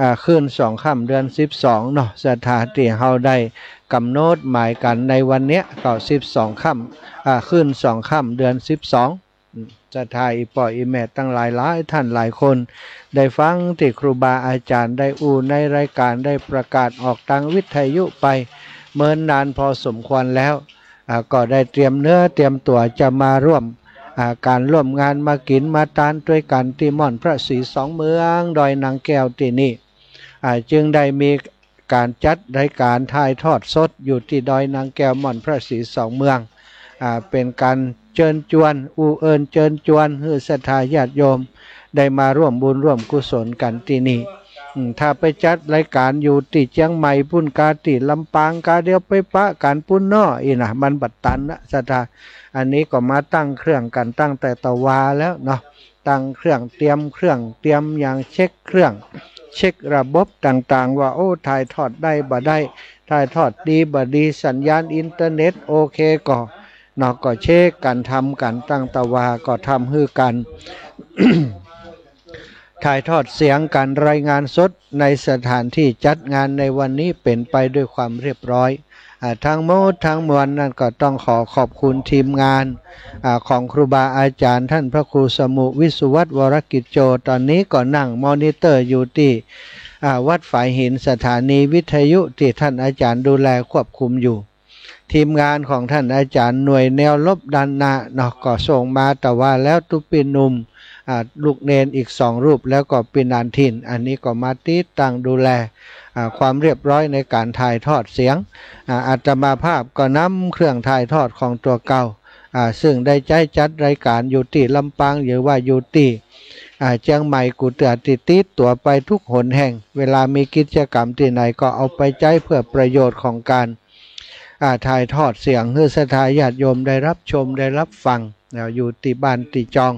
อ่า คืนสองค่ำเดือนสิบสองเนาะ ศรัทธาตี้เฮาได้กำหนดหมายกั๋นในวันเนี้ย ก็สิบสองค่ำ อ่า คืนสองค่ำเดือนสิบสอง อืม ศรัทธาอี่ป้ออี่แม่ตังหลาย หลายท่านหลายคน ได้ฟังตี้ครูบาอาจ๋ารย์ได้อู้ในรายก๋าน ได้ประกาศออกตางวิทยุไป เมินนานพอสมควรแล้ว อ่า ก็ได้เตรียมเนื้อเตรียมตั๋วจะมาร่วม อ่า ก๋านร่วมงาน มากิ๋นมาตานตวยกั๋นตี้ม่อนพระศรีสองเมือง ดอยนางแก้วตี้นี่ อ่า จึงได้มี ก๋านจัดรายก๋านถ่ายทอดสดอยู่ตี้ดอยนางแก้วม่อนพระศรีสองเมือง อ่า เป๋นก๋านเจิญจวน อู้เอิญเจิญจวน หื้อศรัทธาญาติโยมได้มาร่วมบุญร่วมกุศลกั๋นตี้นี่ อืม ถ้าไปจัดรายก๋านอยู่ตี้เจียงใหม่ปู้นกา ตี้ลำปางกา เดี๋ยวไปปะกั๋นปู้นเนาะ อี้นะ มันบ่ตันนะ ศรัทธา อันนี้ก็มาตั้งเครื่องกั๋นตั้งแต่ตะวาแล้วเนาะ ตั้งเครื่อง เตรียมเครื่อง เตรียมอย่าง เช็คเครื่อง เช็คระบบต่างๆ ว่า โอ้ ถ่ายทอดได้บ่ได้ ถ่ายทอดดีบ่ดี สัญญาณอินเทอร์เน็ตโอเคก่อ เนาะ ก็เช็คกั๋น ทำกั๋นตั้งตะวา ก็ทำหื้อก๋าน ถ่ายทอดเสียง ก๋านรายงานสดในสถานตี้จัดงานในวันนี้เป๋นไปด้วยความเรียบร้อย อ่า ทั้งหมดทั้งมวลนั้นก็ต้องขอขอบคุณทีมงาน อ่า ของครูบาอาจ๋ารย์ต้านพระครูสมุห์ วิสุวัฒน์ วรกิจโจ ต๋อนนี้ก็นั่งมอนิเตอร์อยู่ตี้ อ่า วัดฝายหิน สถานีวิทยุตี้ต้านอาจ๋ารย์ดูแลควบคุมอยู่ ทีมงานของต้านอาจ๋ารย์หน่วยแนวรบด้านหน้าเนาะ ก็ส่งมาตะวาแล้ว ตุ๊ปี้หนุ่ม อ่า ลูกเณรอีกสองรูป แล้วก็ปี้หนานถิ่น อันนี้ก็มาติดตั้งดูแล อ่า ความเรียบร้อยในก๋านถ่ายทอดเสียง อ่า อาตมาภาพก็นำเครื่องถ่ายทอดของตั๋วเก่า อ่า ซึ่งได้ใจ๊จัดรายก๋านอยู่ตี้ลำปาง หรือว่าอยู่ตี้ อ่า เจียงใหม่ กูเตื้อตี้ติดตั๋วไปทุกหนแห่ง เวลามีกิจกรรมตี้ไหนก็เอาไปใจ๊เพื่อประโยชน์ของก๋าน อ่า ถ่ายทอดเสียงหื้อศรัทธาญาติโยมได้รับชมได้รับฟัง อ่า อยู่ตี้บ้านตี้จอง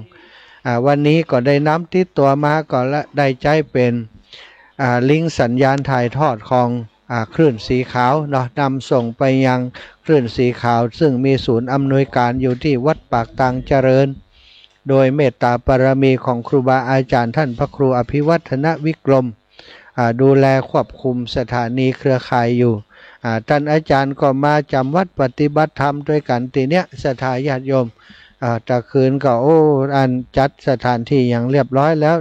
อ่า วันนี้ก็ได้นำติดตั๋วมา ก็ละได้ใจ๊เป๋น อ่า ลิงก์สัญญาณถ่ายทอดของ อ่า คลื่นสีขาวเนาะ นำส่งไปยังคลื่นสีขาว ซึ่งมีศูนย์อำนวยก๋านอยู่ตี้วัดปากตางเจริญ โดยเมตตาบารมีของครูบาอาจ๋ารย์ต้านพระครูอภิวัฒนวิกรม อ่า ดูแลควบคุมสถานีเครือข่ายอยู่ อ่า ต้านอาจ๋ารย์ก็มาจ๋ำวัดปฏิบัติธรรมตวยกั๋นตี้เนี้ย ศรัทธาญาติโยม อ่า ตะคืนก็ โอ้ อันจัดสถานตี้อย่างเรียบร้อยแล้ว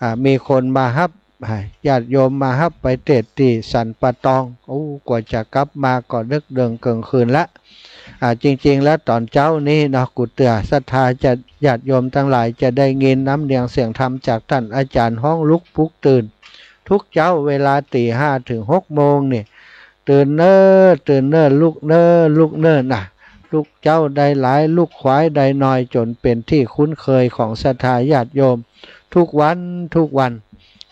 อ่า มีคนมาฮับ อ่า ญาติโยมมาฮับไปเตศน์ตี้สันป่าตอง โอ้ กว่าจะกลับมาก็ดึกเดิ่งเกิ่งคืนละ อ่า จริงๆ แล้วต๋อนเจ๊านี้เนาะ กูเตื้อศรัทธาจะ ญาติโยมตังหลายจะได้ยินน้ำเนียงเสียงธรรมจากต้านอาจ๋ารย์ฮ้องลุกปลุกตื่น ทุกเจ๊าเวลาตี๋ห้าเถิงหกโมงนี่ ตื่นเน่อ ตื่นเน่อ ลุกเน่อ ลุกเน่อนะ ลุกเจ๊าได้หลาย ลุกขวายได้น้อย จ๋นเป๋นตี้คุ้นเคยของศรัทธาญาติโยม ทุกวัน ทุกวัน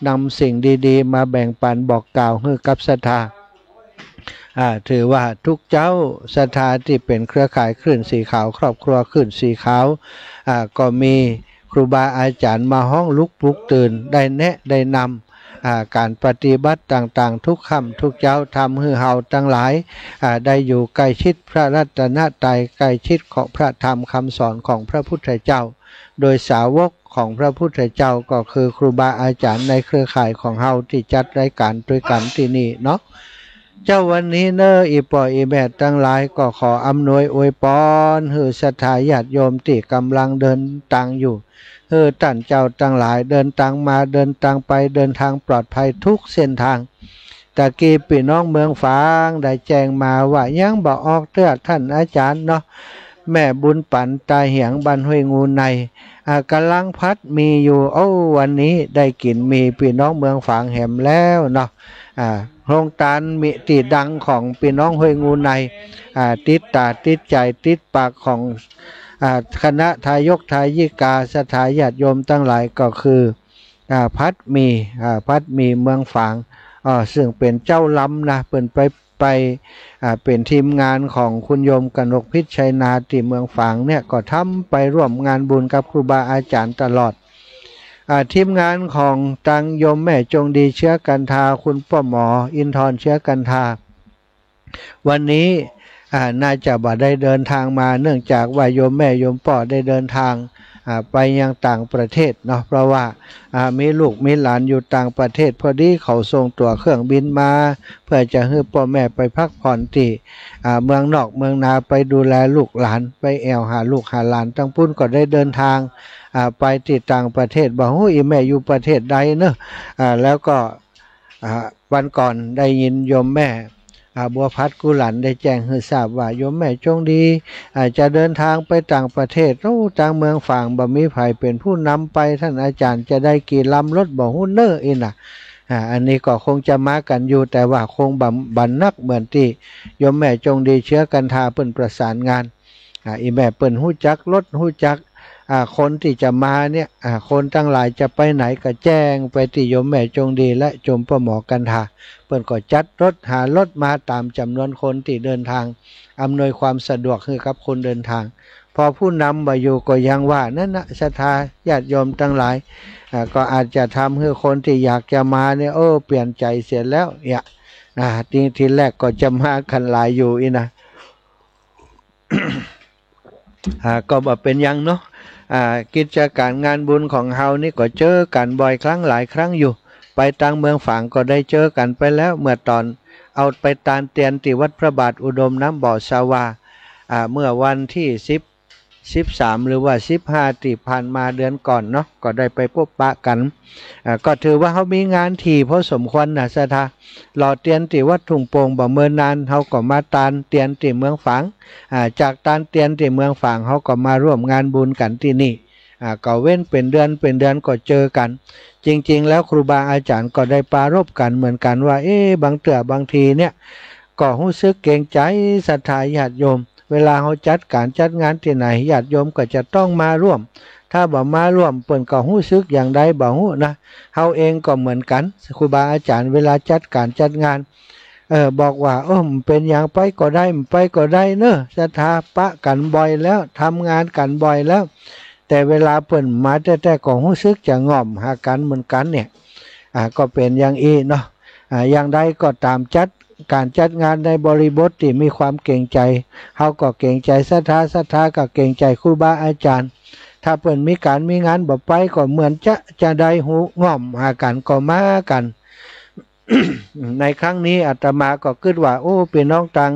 นำสิ่งดีๆ มาแบ่งปั๋นบอกกล่าวหื้อกับศรัทธา อ่า ถือว่าทุกเจ๊าศรัทธาตี้เป๋นเครือข่ายคลื่นสีขาว ครอบครัวคลื่นสีขาว อ่า ก็มีครูบาอาจ๋ารย์มาฮ้องลุกปลุกตื่น ได้แนะได้นำ อ่า ก๋านปฏิบัติต่างๆ ทุกค่ำทุกเจ๊า ทำหื้อเฮาตังหลาย อ่า ได้อยู่ใก้ชิดพระรัตนตรัย ใก้ชิดของพระธรรมกำสอนของพระพุทธเจ้า โดยสาวกของพระพุทธเจ้าก็คือครูบาอาจ๋ารย์ในเครือข่ายของเฮาตี้จัดรายก๋านตวยกั๋นตี้นี่เนาะ เจ๊าวันนี้เน่อ อี่ป้ออี่แม่ตังหลาย ก็ขออำนวยอวยปอนหื้อศรัทธาญาติโยมตี้ก่ำลังเดินตางอยู่ หื้อต้านเจ้าตังหลายเดินตางมาเดินตางไป เดินตางปลอดภัยทุกเส้นตาง ตะกี้ปี้น้องเมืองฝางได้แจ้งมาว่ายังบ่ออกเตื้อต้านอาจ๋ารย์เนาะ แม่บุญปั๋นตาเหียงบ้านห้วยงูใน อ่า ก่ำลังผัดหมี่อยู่ โอ้ วันนี้ได้กิ๋นหมี่ปี้น้องเมืองฝางแหมแล้วเนาะ อ่า โฮงตานหมี่ตี้ดังของปี้น้องห้วยงูใน อ่า ติดต๋าติดใจ๋ติดปากของ อ่า คณะทายกทายิกาศรัทธาญาติโยมตังหลายก็คือ อ่า ผัดหมี่ อ่า ผัดหมี่เมืองฝาง อ่า ซึ่งเป๋นเจ้าลำนะ เปิ้นไป ไป อ่า เป๋นทีมงานของคุณโยมกนกพิชชัยนาตี้เมืองฝางเนี่ย ก็ทำไปร่วมงานบุญกับครูบาอาจ๋ารย์ตลอด อ่า ทีมงานของตางโยมแม่จงดีเชื้อกันทา คุณป้อหมออินทรเชื้อกันทา วันนี้ อ่า น่าจะบ่ได้เดินตางมา เนื่องจากว่าโยมแม่โยมป้อได้เดินตาง อ่า ไปยังต่างประเทศเนาะ เพราะว่า อ่า มีลูกมีหลานอยู่ต่างประเทศ พอดีเขาส่งตั๋วเครื่องบินมา เพื่อจะหื้อป้อแม่ไปพักผ่อนตี้ อ่า เมืองนอกเมืองนา ไปดูแลลูกหลาน ไปแอ่วหาลูกหาหลานตังปุ้น ก็ได้เดินตาง อ่า ไปตี้ต่างประเทศ บ่ฮู้อี่แม่อยู่ประเทศใดเนาะ อ่า แล้วก็ อ่า วันก่อนได้ยินโยมแม่ อ่า บัวพัดกุหลันได้แจ้งหื้อทราบว่าโยมแม่จงดี อ่า จะเดินตางไปต่างประเทศ โอ้ ตางเมืองฝางบ่มีใผเป๋นผู้นำไป ต้านอาจ๋ารย์จะได้กี่ลำรถบ่ฮู้เน่อ อี้น่ะ อ่า อันนี้ก็คงจะมากั๋นอยู่ แต่ว่าคงบ่ บ่นักเหมือนตี้โยมแม่จงดีเชื้อกันทาเปิ้นประสานงาน อ่า อี่แม่เปิ้นฮู้จักรถ ฮู้จัก อ่า คนตี้จะมาเนี่ย อ่า คนตังหลายจะไปไหนก็แจ้งไปตี้โยมแม่จงดีและโยมป้อหมอกันทา เปิ้นก็จัดรถหารถมาต๋ามจ๋ำนวนคนตี้เดินตาง อำนวยความสะดวกหื้อกับคนเดินตาง พอผู้นำบ่อยู่ก็อย่างว่านั่นนะ ศรัทธาญาติโยมตังหลาย อ่า ก็อาจจะทำหื้อคนตี้อยากจะมาเนี่ย โอ้ เปลี่ยนใจ๋เสียแล้วเนี่ย อ่า ที ทีแรกก็จะมากั๋นหลายอยู่อี้น่ะ อ่า ก็บ่เป๋นหยังเนาะ อ่า กิจก๋านงานบุญของเฮานี่ก็เจอกั๋นบ่อยครั้งหลายครั้งอยู่ ไปตางเมืองฝางก็ได้เจอกั๋นไปแล้ว เมื่อต๋อนเอาไปตานเตียนตี้วัดพระบาทอุดมน้ำบ่อสาวา อ่า เมื่อวันตี้สิบ สิบสาม หรือว่าสิบห้า ตี้ผ่านมาเดือนก่อนเนาะ ก็ได้ไปปบปะกั๋น อ่า ก็ถือว่าเฮามีงานถี่พอสมควรนะศรัทธา หล่อเตียนตี้วัดทุ่งโป่งบ่เมินนาน เฮาก็มาตานเตียนตี้เมืองฝาง อ่า จากตานเตียนตี้เมืองฝาง เฮาก็มาร่วมงานบุญกั๋นตี้นี่ อ่า ก็เว้นเป๋นเดือนเป๋นเดือนก็เจอกั๋น จริงๆ แล้วครูบาอาจ๋ารย์ก็ได้ปรารภกั๋นเหมือนกั๋นว่า เอ๊ะ บางเตื้อบางทีเนี่ย ก็ฮู้สึกเกรงใจ๋ศรัทธาญาติโยม เวลาเฮาจัดก๋านจัดงานตี้ไหน ญาติโยมก็จะต้องมาร่วม ถ้าบ่มาร่วม เปิ้นก็ฮู้สึกอย่างใดบ่ฮู้นะ เฮาเองก็เหมือนกั๋น ครูบาอาจ๋ารย์เวลาจัดก๋านจัดงาน เออ บอกว่า เออ บ่เป๋นหยัง ไปก็ได้ บ่ไปก็ได้เน่อ ศรัทธาปะกั๋นบ่อยแล้ว ทำงานกั๋นบ่อยแล้ว แต่เวลาเปิ้นมาแต๊ๆ ก็ฮู้สึกจะง่อมหากั๋นเหมือนกั๋นเนี่ย อ่า ก็เป๋นอย่างอี้เนาะ อ่า อย่างใดก็ต๋าม จัดก๋านจัดงานในบริบทตี้มีความเกรงใจ๋ เฮาก็เกรงใจ๋ศรัทธา ศรัทธาก็เกรงใจ๋ครูบาอาจ๋ารย์ ถ้าเปิ้นมีก๋านมีงานบ่ไปก็เหมือนจะ จะได้ฮู้ง่อมหากั๋นก็มากั๋น ในครั้งนี้อาตมาก็กึ๊ดว่า โอ้ ปี้น้องตาง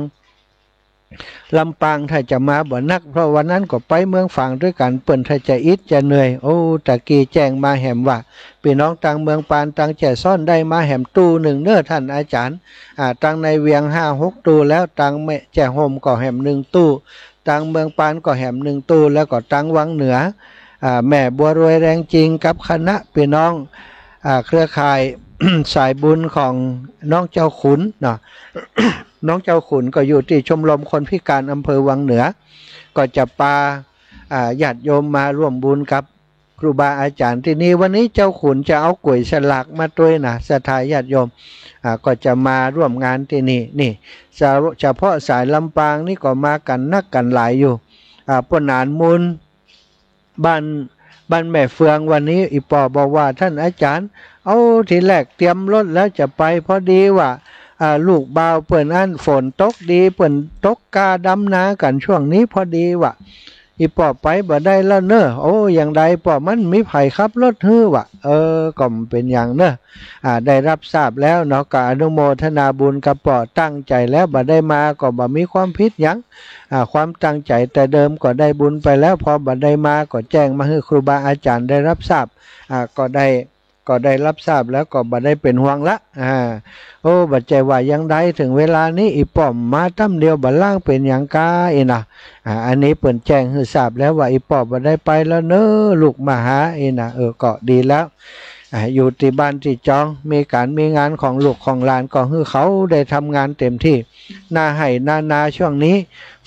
ลำปางถ้าจะมาบ่นัก เพราะวันนั้นก็ไปเมืองฝางตวยกั๋น เปิ้นถ้าจะอิดจะเหนื่อย โอ้ ตะกี้แจ้งมาแหมว่า ปี้น้องตางเมืองปาน ตางแจ้ซ้อนได้มาแหมตู้นึ่งเน่อต้านอาจ๋ารย์ อ่า ตางในเวียงห้าหกตู้แล้ว ตางแม่แจ้ฮ่มก็แหมนึ่งตู้ ตางเมืองปานก็แหมนึ่งตู้ แล้วก็ตางวังเหนือ อ่า แม่บัวรวยแรงจริงกับคณะปี้น้อง อ่า เครือข่าย สายบุญของน้องเจ้าขุนเนาะ น้องเจ้าขุนก็อยู่ตี้ชมรมคนพิการอำเภอวังเหนือ ก็จะปา อ่า ญาติโยมมาร่วมบุญกับครูบาอาจ๋ารย์ตี้นี่ วันนี้เจ้าขุนจะเอาก๋วยสลากมาตวยนะ ศรัทธาญาติโยม อ่า ก็จะมาร่วมงานตี้นี่ นี่ เฉพาะสายลำปางนี่ก็มากั๋นนักกั๋นหลายอยู่ อ่า ป้อหนานมูล บ้าน บ้านแม่เฟืองวันนี้ อี่ป้อบอกว่า ต้านอาจ๋ารย์ เอา ทีแรกเตรียมรถแล้วจะไป พอดีว่า อ่า ลูกบ่าวเปิ้นอั้นฝนตกดี เปิ้นตกก้าดำนากั๋นช่วงนี้พอดีว่ะ อี่ป้อไปบ่ได้แล้วเน่อ โอ้ อย่างใดป้อมันมีใผขับรถหื้อว่ะ เออ ก็บ่เป๋นหยังเน่อ อ่า ได้รับทราบแล้วเนาะ ก็อนุโมทนาบุญกับป้อ ตั้งใจ๋แล้วบ่ได้มาก็บ่มีความผิดหยัง อ่า ความตั้งใจ๋แต่เดิมก็ได้บุญไปแล้ว พอบ่ได้มาก็แจ้งมาหื้อครูบาอาจ๋ารย์ได้รับทราบ อ่า ก็ได้ ก็ได้รับทราบแล้วก็บ่ได้เป๋นห่วงละ อ่า โอ้ บ่ใจ้ว่าอย่างใด เถิงเวลานี้อี่ป้อบ่มาต้ำเดียวบ่ล้างเป๋นหยังก้า อี้นะ อ่า อันนี้เปิ้นแจ้งหื้อทราบแล้วว่าอี่ป้อบ่ได้ไปแล้วเน่อ ลูกมาหา อี้นะ เออ ก็ดีแล้ว อ่า อยู่ตี้บ้านตี้จอง มีก๋านมีงานของลูกของหลานก็หื้อเขาได้ทำงานเต็มตี้ นาไฮ่นานาช่วงนี้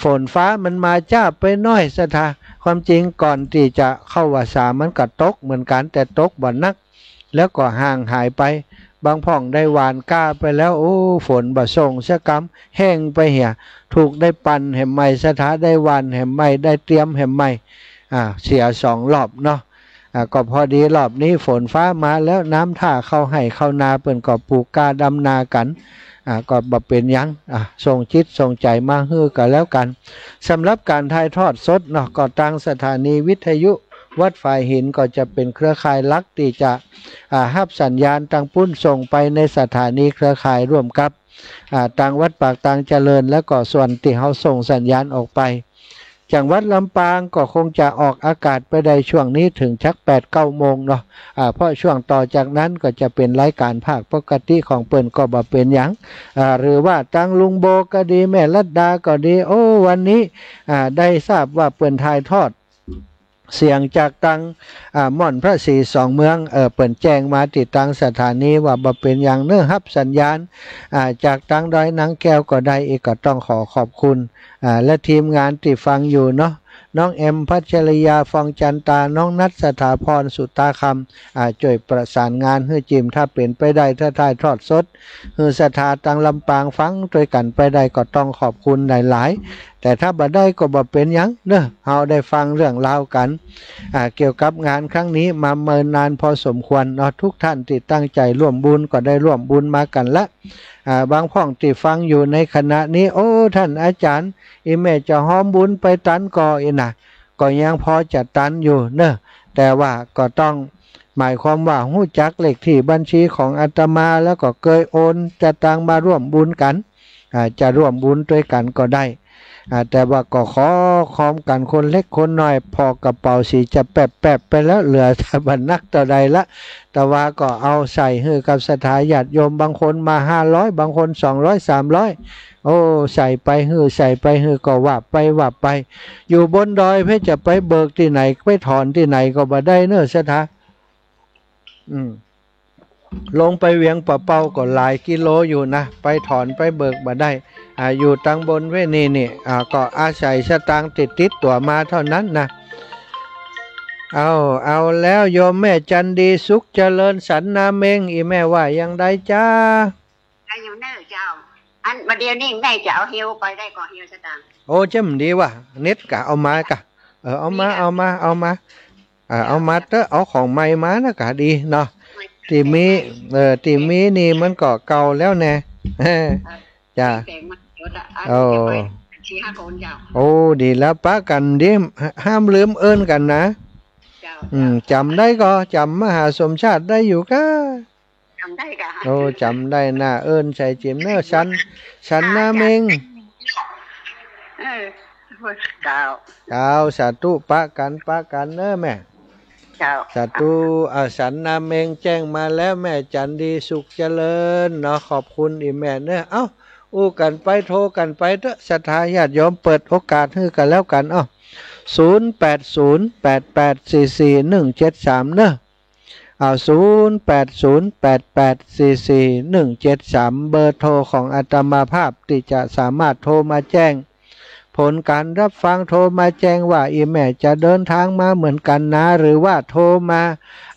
ฝนฟ้ามันมาจ๊าบไปหน้อยศรัทธา ความจริงก่อนตี้จะเข้าวัสสามันก็ตกเหมือนกั๋น แต่ตกบ่หนัก แล้วก็ห่างหายไป บางพ่องได้หว่านก้าไปแล้ว โอ้ ฝนบ่ส่งสักกำ แห้งไปเหีย ถูกได้ปั่นแหมใหม่ศรัทธา ได้หว่านแหมใหม่ ได้เตรียมแหมใหม่ อ่า เสียสองรอบเนาะ อ่า ก็พอดีรอบนี้ฝนฟ้ามาแล้ว น้ำท่าเข้าไฮ่เข้านา เปิ้นก็ปลูกก้าดำนากั๋น อ่า ก็บ่เป๋นหยัง อ่า ส่งจิตส่งใจ๋มาหื้อก็แล้วกั๋น สำหรับก๋านถ่ายทอดสดเนาะ ก็ตางสถานีวิทยุวัดฝายหินก็จะเป๋นเครือข่ายหลักตี้จะ อ่า ฮับสัญญาณตางปุ้นส่งไปในสถานีเครือข่ายร่วมกับ อ่า ตางวัดปากตางเจริญ แล้วก็ส่วนตี้เฮาส่งสัญญาณออกไป จังหวัดลำปางก็คงจะออกอากาศไปได้ช่วงนี้เถิงจักแปดเก้าโมงเนาะ อ่า เพราะช่วงต่อจากนั้นก็จะเป๋นรายก๋านภาคปกติของเปิ้นก็บ่เป๋นหยัง อ่า หรือว่าตางลุงโบก็ดี แม่รัตดาก็ดี โอ้ วันนี้ อ่า ได้ทราบว่าเปิ้นถ่ายทอดเสียงจากตาง อ่า ม่อนพระศรีสองเมือง เออ เปิ้นแจ้งมาตี้ตางสถานีว่าบ่เป๋นหยังเน่อ ฮับสัญญาณ อ่า จากตางดอยนางแก้วก็ได้ อี่ก็ต้องขอขอบคุณ อ่า และทีมงานตี้ฟังอยู่เนาะ น้องแอม พัชริยา ฟองจันตา น้องนัท สถาพร สุตาคำ อ่า จ้วยประสานงานหื้อจิม ถ้าเป๋นไปได้ ถ้าถ่ายทอดสด หื้อศรัทธาตางลำปางฟังตวยกั๋นไปได้ ก็ต้องขอบคุณหลายๆ แต่ถ้าบ่ได้ก็บ่เป๋นหยังเน่อ เฮาได้ฟังเรื่องราวกั๋น อ่า เกี่ยวกับงานครั้งนี้มาเมินนานพอสมควรเนาะ ทุกท่านตี้ตั้งใจ๋ร่วมบุญก็ได้ร่วมบุญมากั๋นละ อ่า บางพ่องตี้ฟังอยู่ในขณะนี้ โอ้ ต้านอาจ๋ารย์ อี่แม่จะฮอมบุญไปตันก่อ อี้นะ ก็ยังพอจะตันอยู่เน่อ แต่ว่าก็ต้องหมายความว่าฮู้จักเลขตี้บัญชีของอาตมา แล้วก็เกยโอนสตางค์มาร่วมบุญกั๋น อ่า จะร่วมบุญตวยกั๋นก็ได้ อ่า แต่ว่าก็ขอฮอมกั๋นคนเล็กคนน้อย ผ่อกระเป๋าสีจะแปบๆ ไปแล้ว เหลือแต่บ่หนักเต้าใดละ แต่ว่าก็เอาใส่หื้อกับศรัทธาญาติโยม บางคนมาห้าร้อย บางคนสองร้อย สามร้อย โอ้ ใส่ไปหื้อ ใส่ไปหื้อ ก็ว่าไปว่าไป อยู่บนดอยเปิ้นจะไปเบิกตี้ไหน ไปถอนตี้ไหนก็บ่ได้เน่อศรัทธา อืม ลงไปเวียงป่าเป้าก็หลายกิโลอยู่นะ ไปถอนไปเบิกบ่ได้ อ่า อยู่ตางบนเว้ย นี่นี่ อ่า ก็อาศัยสตางค์ติดๆ ตั๋วมาเต้านั้นนะ เอา เอาแล้วโยมแม่จันดีสุขเจริญสันนาเม็ง อี่แม่ว่าอย่างใดจ๊ะ ได้อยู่เน่อเจ้า อันบ่าเดี่ยวนี้แม่จะเอาเหียวไปได้ก่อ เหียวสตางค์ โอ้ เจ้ามันดีว่ะ เน็ตกะเอามากะ เออ เอามา เอามา เอามา อ่า เอามาเต๊อะ เอาของใหม่มานะกะดีเนาะ ตี้มี เออ ตี้มีนี่มันก็เก่าแล้วแน่ เออ จ้ะ แปลงมาหมดละ เอา โอ้ เก็บไว้สี่ห้าคนเจ้า โอ้ ดีแล้ว ปะกั๋นดี ห้ามลืมเอิ้นกั๋นนะ เจ้า อืม เจ้า จ๋ำได้ก่อ จ๋ำมหาสมชาติได้อยู่ก้า จ๋ำได้ก่อ โอ้ จ๋ำได้นะ เอิ้นใส่จิ๋มเน่อ สัน สันนาเม็ง เออ เจ้า เจ้า สาธุ ปะกั๋น ปะกั๋นเน่อแม่ เจ้า สาธุ อ่า สันนาเม็งแจ้งมาแล้ว แม่จันดีสุขเจริญเนาะ ขอบคุณอี่แม่เน่อ เอ้า อู้กั๋นไป โทรกั๋นไปเต๊อะ ศรัทธาญาติโยม เปิดโอกาสหื้อกั๋นแล้วกั๋น เอ้า ศูนย์แปดศูนย์ แปดแปดสี่สี่หนึ่งเจ็ดสาม เน่อ เอา ศูนย์แปดศูนย์ แปดแปดสี่สี่หนึ่งเจ็ดสาม เบอร์โทรของอาตมาภาพตี้จะสามารถโทรมาแจ้งผลก๋านรับฟัง โทรมาแจ้งว่าอี่แม่จะเดินทางมาเหมือนกั๋นนะ หรือว่าโทรมา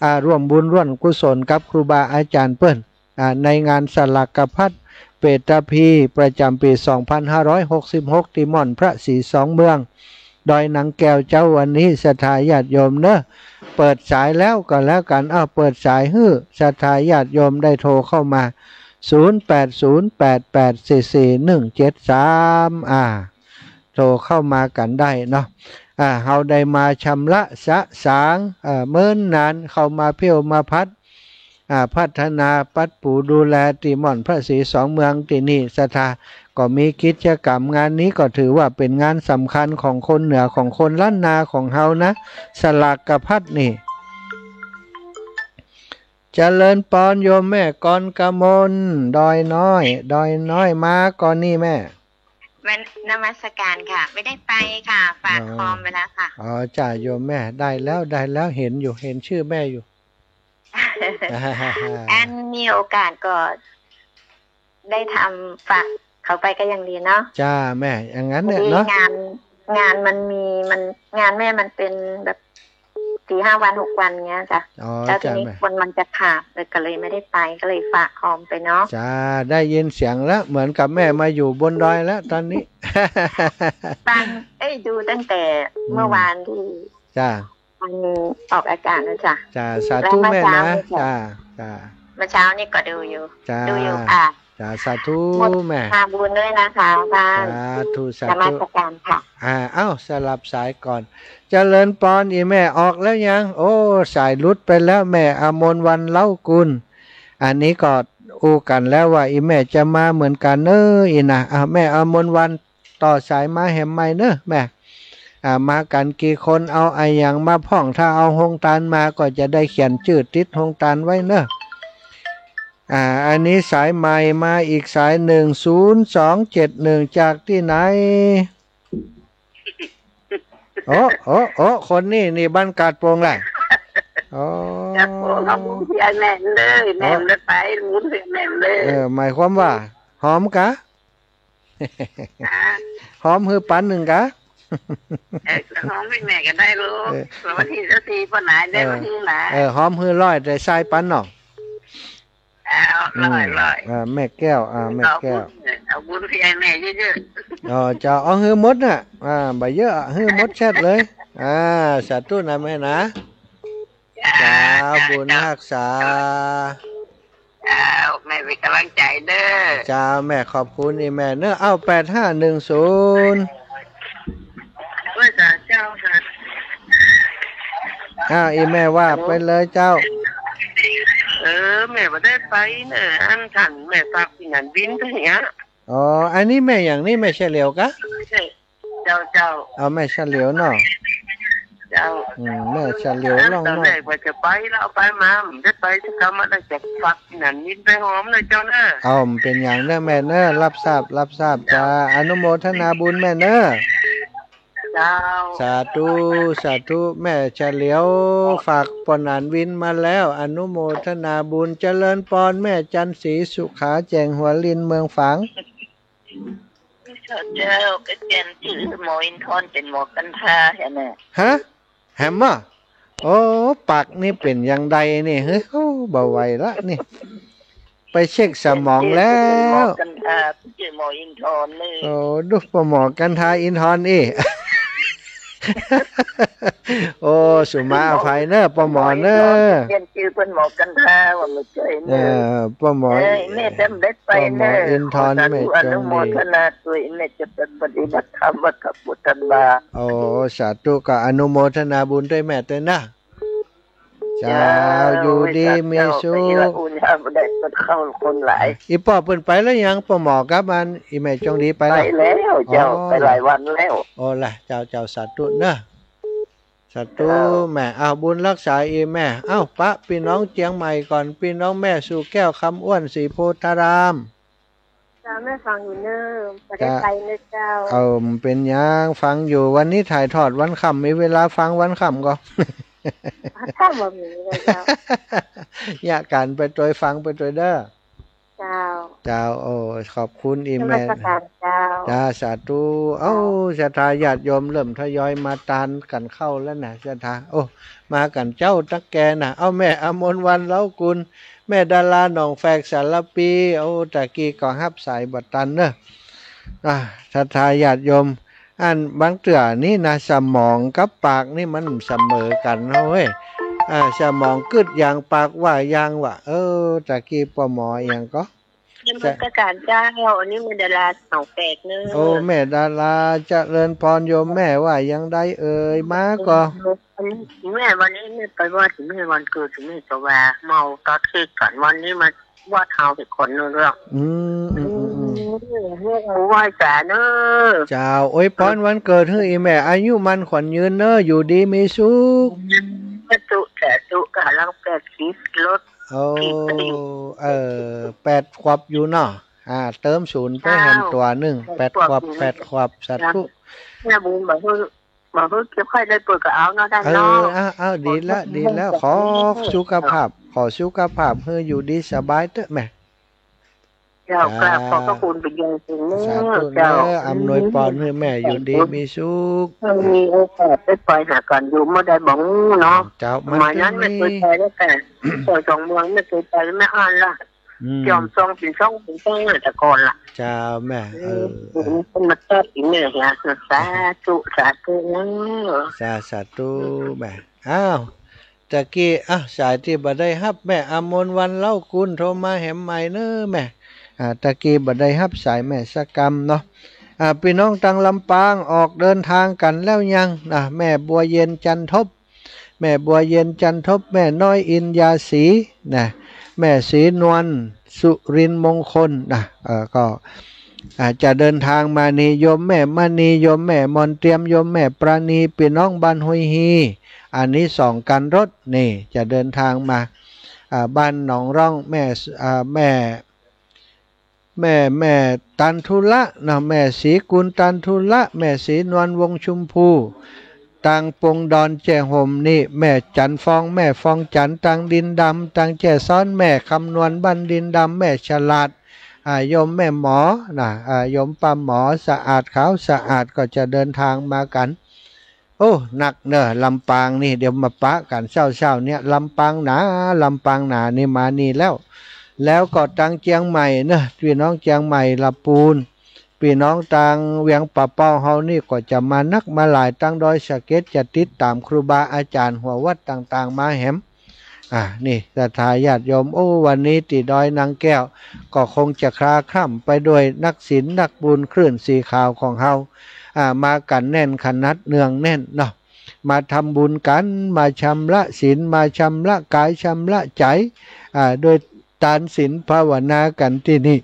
อ่า ร่วมบุญร่วมกุศลกับครูบาอาจ๋ารย์เปิ้น อ่า ในงานสลากพัดเปตพีประจ๋ำปี๋สองพันห้าร้อยหกสิบหก ตี้ม่อนพระศรีสองเมือง ดอยนางแก้วเจ้า วันนี้ศรัทธาญาติโยมเน่อ เปิดสายแล้วก็แล้วกั๋น อ้าว เปิดสายหื้อศรัทธาญาติโยมได้โทรเข้ามา ศูนย์แปดศูนย์แปดแปดสี่สี่หนึ่งเจ็ดสาม อ่า โทรเข้ามากั๋นได้เนาะ อ่า เฮาได้มาชำระสะสาง เอ่อ เมินนานเข้ามาเผี้ยวมาพัด อ่า พัฒนาปัดปูดูแลตี้ม่อนพระศรีสองเมืองตี้นี่ ศรัทธา ก็มีกิจกรรม งานนี้ก็ถือว่าเป๋นงานสำคัญของคนเหนือ ของคนล้านนาของเฮานะ สลากพัดนี่ เจริญปอนโยมแม่กรกมล ดอยน้อย ดอยน้อย มาก่อนนี่แม่ แม่น นมัสการค่ะ ไม่ได้ไปค่ะ ฝาก อ๋อ คอมไปแล้วค่ะ อ๋อ จ้าโยมแม่ ได้แล้ว ได้แล้ว เห็นอยู่ เห็นชื่อแม่อยู่ อันมีโอกาสก็ได้ทำฝากเขาไปก็ยังดีเนาะ จ้าแม่ อย่างนั้นเนี่ยเนาะ พอดีงาน งานมันมี มัน งานแม่มันเป๋นแบบสี่ห้าวันหกวันเงี้ยจ้ะ อ๋อ แล้วทีนี้ จ้าแม่ คนมันจะขาด เลยก็เลยไม่ได้ไป ก็เลยฝากคอมไปเนาะ จ้า ได้ยินเสียงแล้ว เหมือนกับแม่มาอยู่บนดอยแล้วตอนนี้ ฟัง เอ้ย ดูตั้งแต่ อืม เมื่อวานที่ จ้า มันออกอากาศนะจ๊ะ จ้า สาธุแม่นะ แล้วเมื่อเช้านี่จ้ะ จ้า จ้า เมื่อเช้านี่ก็ดูอยู่ จ้า ดูอยู่ค่ะ จ้า สาธุ โมทนา แม่ บุญด้วยนะคะท่าน สาธุ สาธุ นมัสการค่ะ อ่า เอ้า สลับสายก่อน เจริญปอน อี่แม่ออกแล้วยัง โอ้ สายหลุดไปแล้ว แม่อมรวรรณ เล้ากุล อันนี้ก็อู้กั๋นแล้วว่าอี่แม่จะมาเหมือนกั๋นเน้ออี่นะ อ่า แม่อมรวรรณ ต่อสายมาแหมใหม่เน้อแม่ อ่า มากั๋นกี่คน เอาอะหยังมาพ่อง ถ้าเอาโฮงตานมาก็จะได้เขียนจื้อติดโฮงตานไว้เน้อ อ่า อันนี้สายใหม่มาอีกสายนึ่ง ศูนย์สองเจ็ดหนึ่ง จากตี้ไหน โอ้ โอ้ โอ้ คนนี้นี่บ้านกาดโป่งแหละ โอ้ กาดโป่ง เอาบุญเสียแม่เลย แม่เลยไป บุญเสียแม่เลย เออ หมายความว่า หอมกะ อ่า หอมหื้อปันนึ่งกะ เออ หอมหื้อแม่ก็ได้ลูก เออ วันที่สิบสี่ปะหนายได้ เออ วันที่หนาย เออ หอมหื้อร้อย แต่ทรายปันเนาะ เอา อืม ร้อย ร้อย อ่า แม่แก้ว อ่า แม่แก้ว เอาบุญ เอาบุญเสียแม่เยอะๆ อ๋อ เจ้า เอาหื้อหมดน่ะ อ่า บ่เยอะ หื้อหมดแชทเลย อ่า สาธุนะแม่นะ เจ้า เจ้า บุญฮักษา เจ้า แม่เป๋นก๋ำลังใจ๋เน้อ เจ้า แม่ขอบคุณอี่แม่เน้อ เอ้า แปดห้าหนึ่งศูนย์ เอ้ย เจ้าค่ะ อ้าว อี่แม่ว่าไปเลยเจ้า เออ แม่บ่ได้ไปเน้อ อันท่านแม่ฝากตี้สนามบินไปเหีย อ๋อ อันนี้แม่หยังนี่ แม่เฉลียวกะ ใช่ เจ้า เจ้า เอาแม่เฉลียวเนาะ เจ้า อืม แม่เฉลียว เออ ล่องนอก ต๋อนแรกว่าจะไปแล้ว เอาไปมา บ่ได้ไปสักกำ มาได้จะฝากตี้สนามบินไปหอมเลยเจ้าเน้อ เอา บ่เป๋นหยังเน้อแม่เน้อ ฮับทราบ ฮับทราบ เจ้า จ้า อนุโมทนาบุญแม่เน้อ เจ้า สาธุ สาธุ แม่เฉลียวฝากป้อหนานวินมาแล้ว อนุโมทนาบุญ เจริญปอนแม่จันทร์ศรีสุขา แจ้งหัวลิน เมืองฝาง เจ้า ก็เปลี่ยนจื้อหมออินทร์ เป๋นหมอกันทาแหม ฮะ แหมบ่ โอ้ ปากนี่เป๋นอย่างใดนี่ เฮ้ย โอ้ บ่ไหวละนี่ ไปเช็คสมองแล้ว เป๋นหมอกันทา จื้อหมออินทร์เลย โอ้ ดู ป้อหมอกันทาอินทร์อี้ โอ้ สุมาอภัยเน้อ ป้อหมอเน้อ เปลี่ยนจื้อเป๋นหมอกันทา ว่าบ่ใจ้เน้อ เออ ป้อหมอ เอ้ย แม่จำได้ไปเน้อ ป้อหมออินทร์ ขอสาธุ แม่จงดี อนุโมทนาตวย แม่จะไปปฏิบัติธรรมวัดพระพุทธบาท โอ้ สาธุ ก็อนุโมทนาบุญตวยแม่ตวยนะ เจ้า เจ้า อยู่ดีมีสุข เจ้า แต่อีหละอุ่นยามบ่ได้เปิดเข้าคนหลาย อี่ป้อเปิ้นไปแล้วยัง ป้อหมอกับอันอี่แม่จงดีไปแล้ว ไปแล้วเจ้า อ๋อ ไปหลายวันแล้ว อ๋อล่ะ เจ้า เจ้า สาธุเน้อ สาธุ เจ้า แม่ เอาบุญฮักษาอี่แม่ เอ้า ปะปี้น้องเจียงใหม่ก่อน ปี้น้องแม่สู่แก้ว คำอ้วน ศรีโพธาราม เจ้า แม่ฟังอยู่เน้อ บ่ได้ไปเน้อเจ้า เออ บ่เป๋นหยัง ฟังอยู่ วันนี้ถ่ายทอดวันค่ำ มีเวลาฟังวันค่ำก่อ ถ้าบ่มีเลยเจ้า เยียะกั๋นไปตวยฟังไปตวยเน้อ เจ้า เจ้า โอ้ ขอบคุณอี่แม่ นมัสการเจ้า จ้า สาธุ เอ้า เจ้า ศรัทธาญาติโยมเริ่มทยอยมาตานกั๋นเข้าแล้วนะ ศรัทธา โอ้ มากั๋นเจ้าตั๊กแกนะ เอ้า แม่อมรวรรณ เล้ากุล แม่ดารา หนองแฝก สารภี โอ้ ตะกี้ก็ฮับสายบ่ตันเน้อ อ่า ศรัทธาญาติโยม อันบางเตื้อนี่นะ สมองกับปากนี่มันเสมอกั๋นเนาะเฮ้ย อ่า สมองกึ๊ดยัง ปากว่ายังวะ เออ ตะกี้ป้อหมออะหยังก่อ นมัสก๋านเจ้า อันนี้แม่ดาราสองแปดเนอะ โอ้ แม่ดารา เจริญพรโยมแม่ ว่าอย่างใดเอ่ย มาก่อ อันนี้แม่ วันนี้แม่ไปวอดแม่วันเกิดแม่ก็ว่าเมาตอดเค้กก่อน วันนี้มาวอดเฮาอีกคนหนึ่งเนาะ อืม อืม อืม อืม อืม ไหว้สาเนอะ เจ้า อวยพรวันเกิดหื้ออี่แม่ อายุมั่นขวัญยืนเนอะ อยู่ดีมีสุข สาธุ สาธุ ก๋ำลังแปดสิบ ลด โอ้ เออ แปดขวบอยู่เนาะ อ่า เติมศูนย์ไปแหมตั๋วนึ่ง แปดขวบ แปดขวบ สาธุ แม่บุญบอกว่า บอกว่าเจ็บไข้ได้ป่วยก็เอาเนาะ ได้เนาะ เออ เอา เอา ดีละ ดีละ ขอสุขภาพ ขอสุขภาพหื้ออยู่ดีสบายเต๊อะแม่ เจ้า กราบขอบพระคุณเป็นอย่างสูงเนอะ สาธุเนอะ เจ้า อำนวยพรหื้อแม่อยู่ดีมีสุข เออ มีโอกาสได้ไปหากันอยู่เมื่อใดบ่ฮู้เนาะ เจ้า มา สมัยนั้นแม่เคยไปแล้ว แต่ไปสองเมืองแม่เคยไป แม่อ่านละ อืม จอมซองสินซองสินซองแต่ก่อนละ เจ้าแม่ เออ เออ เออ คนมาตัดอีกแม่นะ สาธุ สาธุเนอะ สา สาธุแม่ อ้าว ตะกี้ อ่ะ สายตี้บ่ได้ฮับ แม่อมรวรรณ เล้ากูล โทรมาแหมใหม่เนอะแม่ อ่า ตะกี้บ่ได้ฮับสายแม่สักกำเนาะ อ่า ปี้น้องตางลำปางออกเดินทางกั๋นแล้วยังนะ แม่บัวเย็น จันทบ แม่บัวเย็น จันทบ แม่น้อย อินยาศรี นะ แม่ศรีนวล สุรินทร์มงคล นะ เอ่อ ก็ อ่า จะเดินทางมานี่ โยมแม่มณี โยมแม่มนเตียม โยมแม่ปราณี ปี้น้องบ้านห้วยฮี อันนี้สองคันรถนี่ จะเดินทางมา อ่า บ้านหนองร่อง แม่ อ่า แม่ แม่ แม่ตันธุระนะ แม่ศรีกุลตันธุระ แม่ศรีนวล วงศ์ชุมภู ตางปงดอนแจ้ห่มนี่ แม่จันฟอง แม่ฟองจัน ตางดินดำ ตางแจ้ซ้อน แม่คำนวณ บ้านดินดำ แม่ฉลาด อ่า โยมแม่หมอนะ อ่า โยมป้าหมอ สะอาด ขาวสะอาด ก็จะเดินทางมากั๋น โอ้ นักเนอะ ลำปางนี่ เดี๋ยวมาปะกั๋นเช้าๆ เนี่ย ลำปางหนา ลำปางหนานี่ มานี่แล้ว แล้วก็ตางเจียงใหม่เนอะ ปี้น้องเจียงใหม่ ละปูน ปี้น้องตางเวียงป่าเป้าเฮานี่ก็จะมานักมาหลาย ตางดอยสะเก็ด จะติดต๋ามครูบาอาจ๋ารย์หัววัดต่างๆ มาแหม อ่า นี่ศรัทธาญาติโยม โอ้ วันนี้ตี้ดอยนางแก้ว ก็คงจะคลาคล่ำไปด้วยนักศีลนักบุญคลื่นสีขาวของเฮา อ่า มากั๋นแน่นขนาดเนืองแน่นเนาะ มาทำบุญกั๋น มาชำระศีล มาชำระก๋าย ชำระใจ๋ อ่า ด้วยตานศีลภาวนากั๋นตี้นี่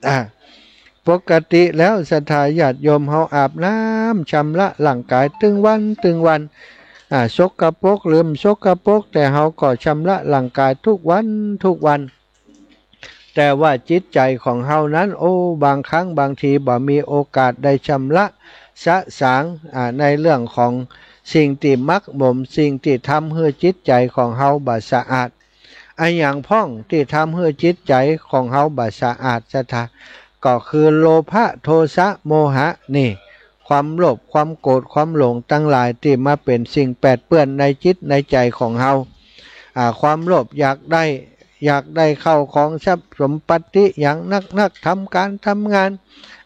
อ่า ปกติแล้วศรัทธาญาติโยมเฮาอาบน้ำชำระร่างก๋ายตึงวันตึงวัน อ่า สกปรกหรือบ่สกปรก แต่เฮาก็ชำระร่างก๋ายทุกวันทุกวัน แต่ว่าจิตใจ๋ของเฮานั้น โอ้ บางครั้งบางทีบ่มีโอกาสได้ชำระสะสาง อ่า ในเรื่องของสิ่งตี้หมักหมม สิ่งตี้ทำหื้อจิตใจ๋ของเฮาบ่สะอาด อะหยังพ่องตี้ทำหื้อจิตใจ๋ของเฮาบ่สะอาดศรัทธา ก็คือโลภะ โทสะ โมหะ นี่ ความโลภ ความโกรธ ความหลงตังหลายตี้มาเป๋นสิ่งแปดเปื้อนในจิตในใจ๋ของเฮา อ่า ความโลภอยากได้ อยากได้เข้าของทรัพย์สมบัติอย่างนักๆ ทำก๋านทำงาน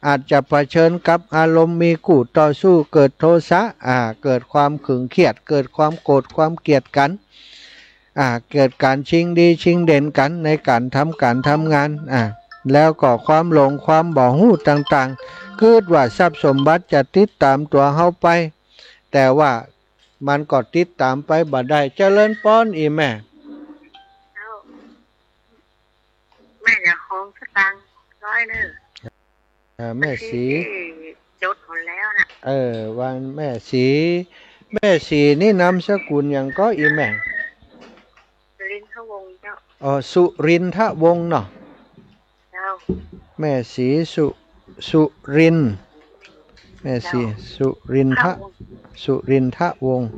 อาจจะเผชิญกับอารมณ์มีคู่ต่อสู้ เกิดโทสะ อ่า เกิดความขึงเครียด เกิดความโกรธความเกลียดกั๋น อ่า เกิดก๋านชิงดีชิงเด่นกั๋นในก๋านทำก๋านทำงาน อ่า แล้วก็ความหลงความบ่ฮู้ต่างๆ กึ๊ดว่าทรัพย์สมบัติจะติดต๋ามตั๋วเฮาไป แต่ว่ามันก็ติดต๋ามไปบ่ได้ เจริญปอนอีแม่ เจ้า แม่อยากของสตางค์ร้อยเน่อ เอ่อ แม่ศรี ที่จดหมดแล้วนะ เออ วันแม่ศรี แม่ศรีนี่นามสกุลหยังก่ออีแม่ สุรินทวงศ์เจ้า อ๋อ สุรินทวงศ์เนาะ เจ้า แม่ศรีสุ สุรินทร์ แม่ศรี เจ้า สุรินทะ ทวงศ์ สุรินทวงศ์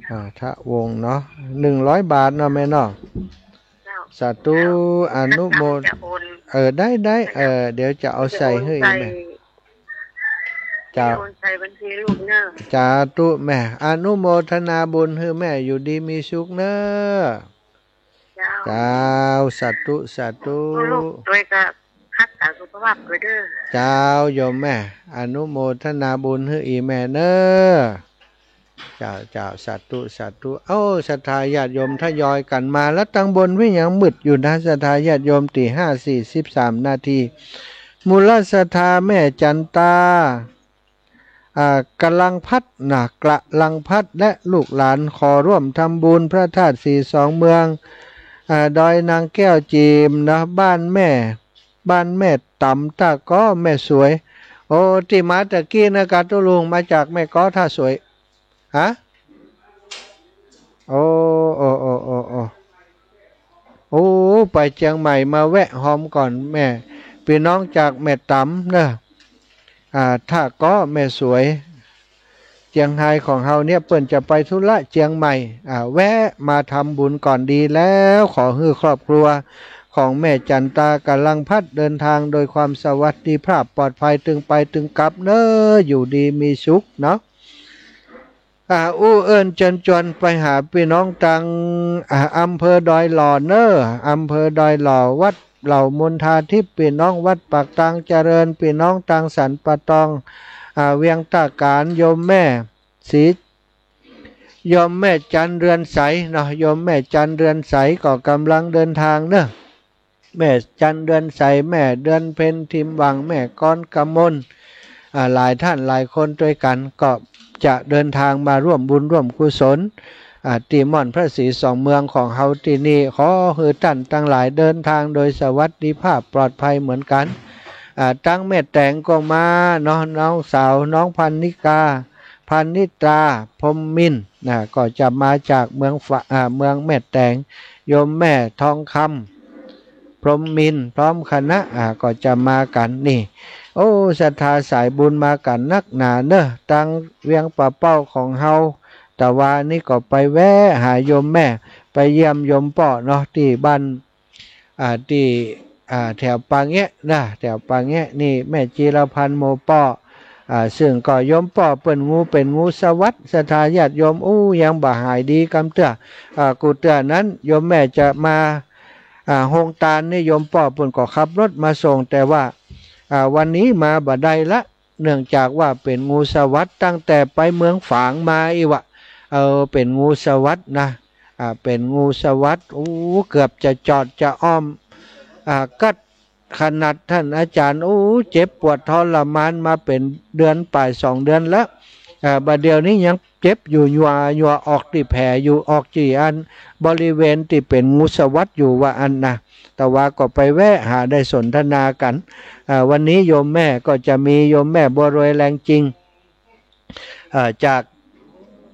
อ่า ทะวงศ์เนาะ หนึ่งร้อยบาทเนาะแม่เนาะ เจ้า สาธุ เจ้า อนุโมท จะโอน เออ ได้ ได้ เออ เดี๋ยวจะเอาใส่หื้ออีแม่ เดี๋ยวโอนใส่ เจ้า โอนใส่บัญชีลูกเน่อ สาธุแม่ อนุโมทนาบุญหื้อแม่อยู่ดีมีสุขเน่อ เจ้า เจ้า สาธุ สาธุ ลูกตวยก็ฮักษาสุขภาพตวยเน่อ เจ้า โยมแม่ อนุโมทนาบุญหื้ออีแม่เน่อ เจ้า เจ้า สาธุ สาธุ โอ้ ศรัทธาญาติโยมทยอยกั๋นมา แล้วตังบนปี้ยังมืดอยู่นะ ศรัทธาญาติโยม ตีห้าสี่สิบสามนาที มูลศรัทธาแม่จันตา อ่า กำลังพัดนะ กำลังพัด และลูกหลานขอร่วมทำบุญพระธาตุสีสองเมือง อ่า ดอยนางแก้วจีมนะ บ้านแม่ บ้านแม่ต๋ำ ต้าก๊อแม่สวย โอ้ ตี้มาตะกี้นะกาตุ๊ลุง มาจากแม่ก๊อท่าสวย ฮะ โอ้ โอ้ โอ้ โอ้ โอ้ โอ้ ไปเจียงใหม่มาแวะฮอมก่อนแม่ ปี้น้องจากแม่ต๋ำเนอะ อ่า ต้าก๊อแม่สวย เจียงไฮ้ของเฮาเนี่ย เปิ้นจะไปธุระเจียงใหม่ อ่า แวะมาทำบุญก่อนดีแล้ว ขอหื้อครอบครัวของแม่จันตากำลังพัดเดินทางโดยความสวัสดิภาพปลอดภัย ตึงไปตึงกลับเนอะ อยู่ดีมีสุขเนาะ อ่า อู้เอิ้นเจิญจวนไปหาปี้น้องตัง อ่า อำเภอดอยหล่อเนอะ อำเภอดอยหล่อ วัดเหล่ามนทาทิพย์ ปี้น้องวัดปากตางเจริญ ปี้น้องตังสันป่าตอง อ่า เวียงต้าก๋าน โยมแม่สี โยมแม่จันเรือนใสเนาะ โยมแม่จันเรือนใสก็กำลังเดินทางเนอะ แม่จันเรือนใส แม่เดือนเพ็ญ ทิมหว่าง แม่กรกมล อ่า หลายท่านหลายคนตวยกั๋น ก็จะเดินทางมาร่วมบุญร่วมกุศล อ่า ตี้ม่อนพระสีสองเมืองของเฮาตี้นี่ ขอหื้อต้านตังหลายเดินทางโดยสวัสดิภาพปลอดภัยเหมือนกั๋น อ่า ตังแม่แต๋งก็มาเนาะ น้องสาว น้องพันนิกา พันนิตรา พรหมมินทร์ นะ ก็จะมาจากเมืองฝะ อ่า เมืองแม่แต๋ง โยมแม่ทองคำ พรหมมินทร์ พร้อมคณะ อ่า ก็จะมากั๋นนี่ โอ้ ศรัทธาสายบุญมากั๋นนักหนาเนอะ ตังเวียงป่าเป้าของเฮา ตะวานี้ก็ไปแวะหาโยมแม่ ไปเยี่ยมโยมป้อเนาะ ตี้บ้าน อ่า ตี้ อ่า แถวป่าแงะนะ แถวป่าแงะนี่ แม่จีรพันธ์หมู่ป้อ อ่า ซึ่งก็โยมป้อเปิ้นงูเป๋นงูสวัสด ศรัทธาญาติโยม อู้ ยังบ่หายดีกำเตื้อ อ่า กูเตื้อนั้นโยมแม่จะมา อ่า โฮงตานนี่ โยมป้อเปิ้นก็ขับรถมาส่ง แต่ว่า อ่า วันนี้มาบ่ได้ละ เนื่องจากว่าเป๋นงูสวัสด ตั้งแต่ไปเมืองฝางมาอี้วะ เออ เป๋นงูสวัสดนะ อ่า เป๋นงูสวัสด อู้ เกือบจะจอดจะอ้อม อ่า กัดขนาดต้านอาจ๋ารย์ อู้ เจ็บปวดทรมานมาเป๋นเดือนป๋ายสองเดือนละ อ่า บ่าเดี่ยวนี้ยังเจ็บอยู่ ยัว ยัวออกตี้แผลอยู่ ออกตี้อันบริเวณตี้เป๋นงูสวัสดอยู่ว่าอั้นนะ ตะวาก็ไปแวะหาได้สนทนากั๋น อ่า วันนี้โยมแม่ก็จะมีโยมแม่บัวรวยแรงจริง เอ่อ จาก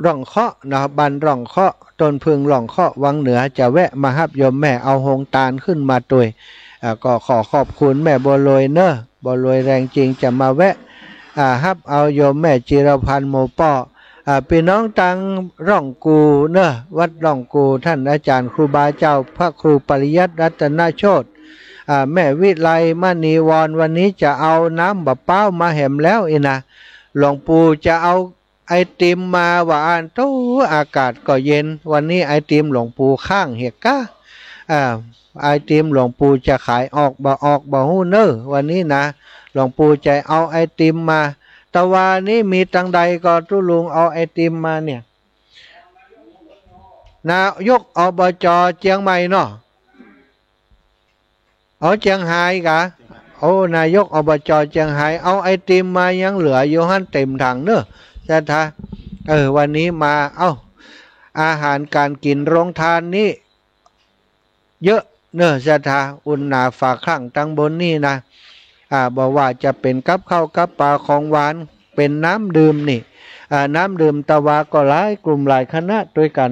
ร่องเคาะเนาะ บ้านร่องเคาะ ต้นผึ้งร่องเคาะ วังเหนือ จะแวะมาฮับโยมแม่เอาโฮงตานขึ้นมาตวย อ่า ก็ขอขอบคุณแม่บัวรวยเนอะ บัวรวยแรงจริงจะมาแวะ อ่า ฮับเอาโยมแม่จีรพันธ์หมู่ป้อ อ่า ปี้น้องตังร่องกูเนอะ วัดร่องกู ต้านอาจ๋ารย์ครูบาเจ้าพระครูปริยัติรัตนโชติ อ่า แม่วิไลมณีวร วันนี้จะเอาน้ำบ่าป๊าวมาแหมแล้วอี้นะ หลวงปู่จะเอาไอติมมาว่าอั้น โต๊ะ อากาศก็เย็น วันนี้ไอติมหลวงปู่ค้างเหียกะ อ่า ไอติมหลวงปู่จะขายออกบ่ออกบ่ฮู้เนอะ วันนี้นะ หลวงปู่จะเอาไอติมมา ตะวานี้มีตังใดก็ตุ๊ลุงเอาไอติมมาเนี่ย นายก อบจ. เจียงใหม่เนาะ เอาเจียงไฮ้กะ โอ้ นายก อบจ. เจียงไฮ้ เอาไอติมมายังเหลืออยู่หั้นเต็มถังเนอะ ศรัทธา เออ วันนี้มา เอ้า อาหารก๋านกิ๋นโฮงตานนี้ เยอะเนอะ ศรัทธา อุ่นหนาฝาคลั่งตังบนนี่นะ อ่า บ่ว่าจะเป๋นกับข้าวกับป๋าของหวาน เป๋นน้ำดื่มนี่ อ่า น้ำดื่มตะวาก็หลายกลุ่มหลายคณะตวยกั๋น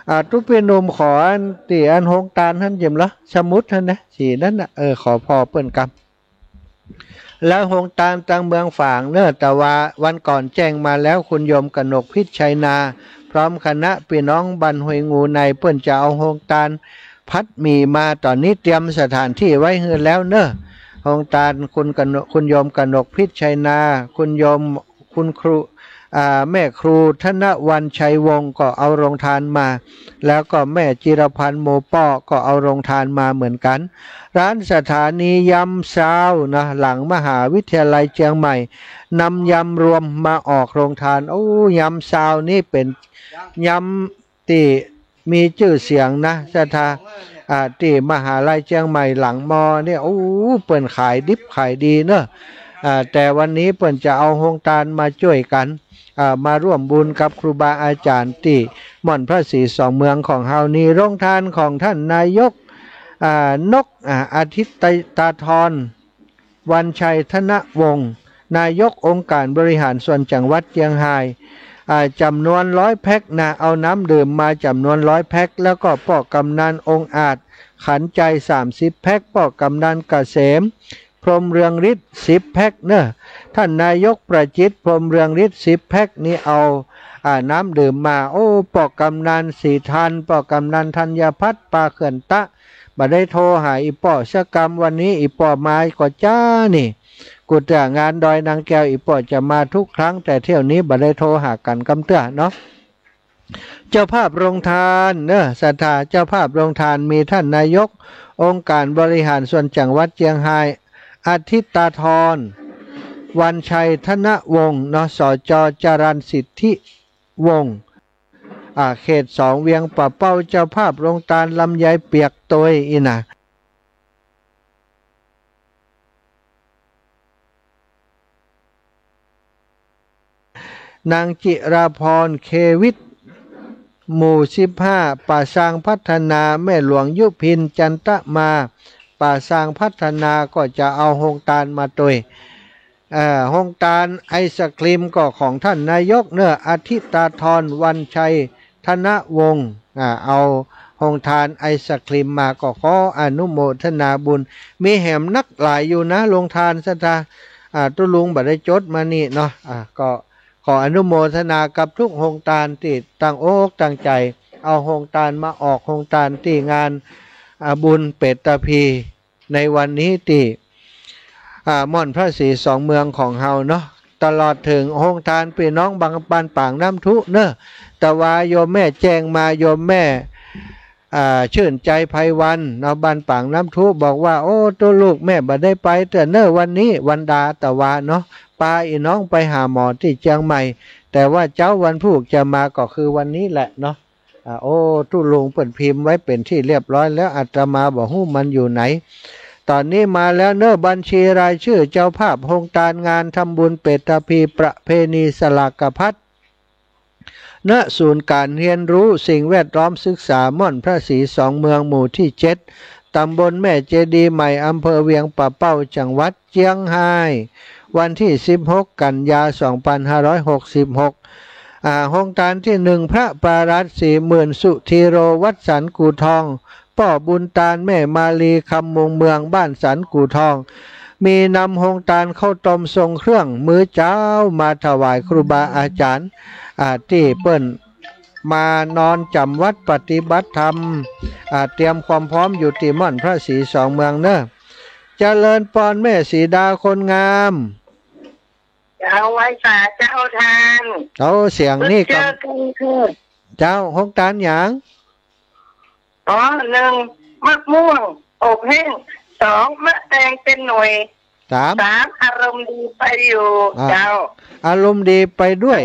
อ่า ตุ๊ปี้หนุ่มขออันตี้อันโฮงตานหั้นเจียมละ สมุดหั้นนะ สีนั้นนะ เออ ขอผ่อเปิ้นกำ แล้วโฮงตานตังเมืองฝางเนอะ ตะวาวันก่อนแจ้งมาแล้ว คุณโยมกนกพิชชัยนา พร้อมคณะปี้น้องบ้านห้วยงูใน เปิ้นจะเอาโฮงตานผัดหมี่มา ต๋อนนี้เตรียมสถานที่ไว้หื้อแล้วเนอะ โฮงตานคุณกนก คุณโยมกนกพิชชัยนา คุณโยม คุณครู อ่า แม่ครูธนวรรณชัยวงศ์ก็เอาโฮงตานมา แล้วก็แม่จิรพันธ์โมป้อก็เอาโฮงตานมาเหมือนกั๋น ร้านสถานียำซาวนะ หลังมหาวิทยาลัยเจียงใหม่ นำยำรวมมาออกโฮงตาน โอ้ ยำซาวนี่เป๋นยำตี้มีจื้อเสียงนะ ศรัทธา อ่า ตี้มหาลัยเจียงใหม่หลังมอเนี่ย โอ้ เปิ้นขายดิบขายดีเนาะ อ่า แต่วันนี้เปิ้นจะเอาโฮงตานมาจ้วยกั๋น อ่า มาร่วมบุญกับครูบาอาจ๋ารย์ตี้ม่อนพระศรีสองเมืองของเฮานี่ โฮงตานของต้านนายก อ่า นก อ่า อาทิตย์ตาทร วรรณชัยธนวงศ์ นายกองค์การบริหารส่วนจังหวัดเจียงฮาย อ่า จ๋ำนวนร้อยแพ็คนะ เอาน้ำดื่มมาจ๋ำนวนร้อยแพ็ค แล้วก็ป้อกำนันองอาจ ขันใจ สามสิบแพ็ค ป้อกำนันเกษม พรหมเรืองฤทธิ์ สิบแพ็คเนาะ ต้านนายกประจิตร พรหมเรืองฤทธิ์ สิบแพ็ค นี่เอา อ่า น้ำดื่มมา โอ้ ป้อกำนันศรีธัน ป้อกำนันธัญพัฒน์ ปาเขื่อนตะ บ่ได้โทรหาอี่ป้อสักกำ วันนี้อี่ป้อมาก่อจ๊านี่ กู้เตื้องานดอยนางแก้ว อี่ป้อจะมาทุกครั้ง แต่เที่ยวนี้บ่ได้โทรหากั๋นกำเตื้อเนาะ เจ้าภาพโฮงตานเนาะ ศรัทธา เจ้าภาพโฮงตานมีต้านนายกองค์การบริหารส่วนจังหวัดเจียงฮาย อาทิตย์ตาทร วรรณชัยธนวงศ์เนาะ สจ.จรัญสิทธิวงศ์ อ่า เขตสอง เวียงป่าเป้า เจ้าภาพโฮงตานลำไยเปียกตวยอี้นะ นางจิราพร เควิท หมู่สิบห้า ป่าซางพัฒนา แม่หลวงยุพิน จันตมา ป่าซางพัฒนาก็จะเอาโฮงตานมาตวย เอ่อ โฮงตานไอศกรีมก็ของต้านนายกเนาะ อาทิตาธร วรรณชัยธนวงศ์ อ่า เอาโฮงตานไอศกรีมมา ก็ขออนุโมทนาบุญ มีแหมนักหลายอยู่นะ โฮงตานศรัทธา อ่า ตุ๊ลุงบ่ได้จดมานี่เนาะ อ่า ก็ขออนุโมทนากับทุกโฮงตานตี้ตั้งอกตั้งใจ๋ เอาโฮงตานมาออกโฮงตานตี้งาน อ่า บุญเปตพี ในวันนี้ตี้ อ่า ม่อนพระศรีสองเมืองของเฮาเนาะ ตลอดเถิงโฮงตานปี้น้องบาง บ้านปางน้ำทุเนาะ ตะวาโยมแม่แจ้งมา โยมแม่ อ่า ชื่นใจไพวันเนาะ บ้านปางน้ำทุ บอกว่า โอ้ ตุ๊ลูกแม่บ่ได้ไปเตื้อเนาะวันนี้ วันดาตะวาเนาะ ปาอี่น้องไปหาหมอตี้เจียงใหม่ แต่ว่าเจ๊าวันพูกจะมาก็คือวันนี้แหละเนาะ อ่า โอ้ ตุ๊ลุงเปิ้นพิมพ์ไว้เป๋นตี้เรียบร้อยแล้ว อาตมาบ่ฮู้มันอยู่ไหน ต๋อนนี้มาแล้วเนาะ บัญชีรายจื้อเจ้าภาพโฮงตานงานทำบุญเปตพีประเพณีสลากภัต ณ ศูนย์การเฮียนฮู้สิ่งแวดล้อมศึกษาม่อนพระศรีสองเมือง หมู่ตี้เจ็ด ตำบลแม่เจดีย์ใหม่ อำเภอเวียงป่าเป้า จังหวัดเจียงฮาย วันตี้สิบหก กันยา สองปันห้าร้อยหกสิบหก อ่า โฮงตานตี้หนึ่ง พระปารัตน์ ศรีหมื่นสุธีโร วัดสันกู่ทอง ป้อบุญตาน แม่มาลี คำมุงเมือง บ้านสันกู่ทอง มีนำโฮงตานข้าวต้มทรงเครื่องมื้อเจ๊ามาถวายครูบาอาจ๋ารย์ อ่า ตี้เปิ้นมานอนจ๋ำวัดปฏิบัติธรรม อ่า เตรียมความพร้อมอยู่ตี้ม่อนพระศรีสองเมืองเนาะ เจริญปอนแม่สีดาคนงาม เจ้า ไหว้สาเจ้าต้าน เอาเสียงนี่ก่อน เจ้า โฮงตานหยัง อ๋อ หนึ่ง มะม่วงอบแห้ง สอง มะแตงเป๋นหน่วย สาม สาม อารมณ์ดีไปอยู่ อ่า เจ้า อารมณ์ดีไปด้วย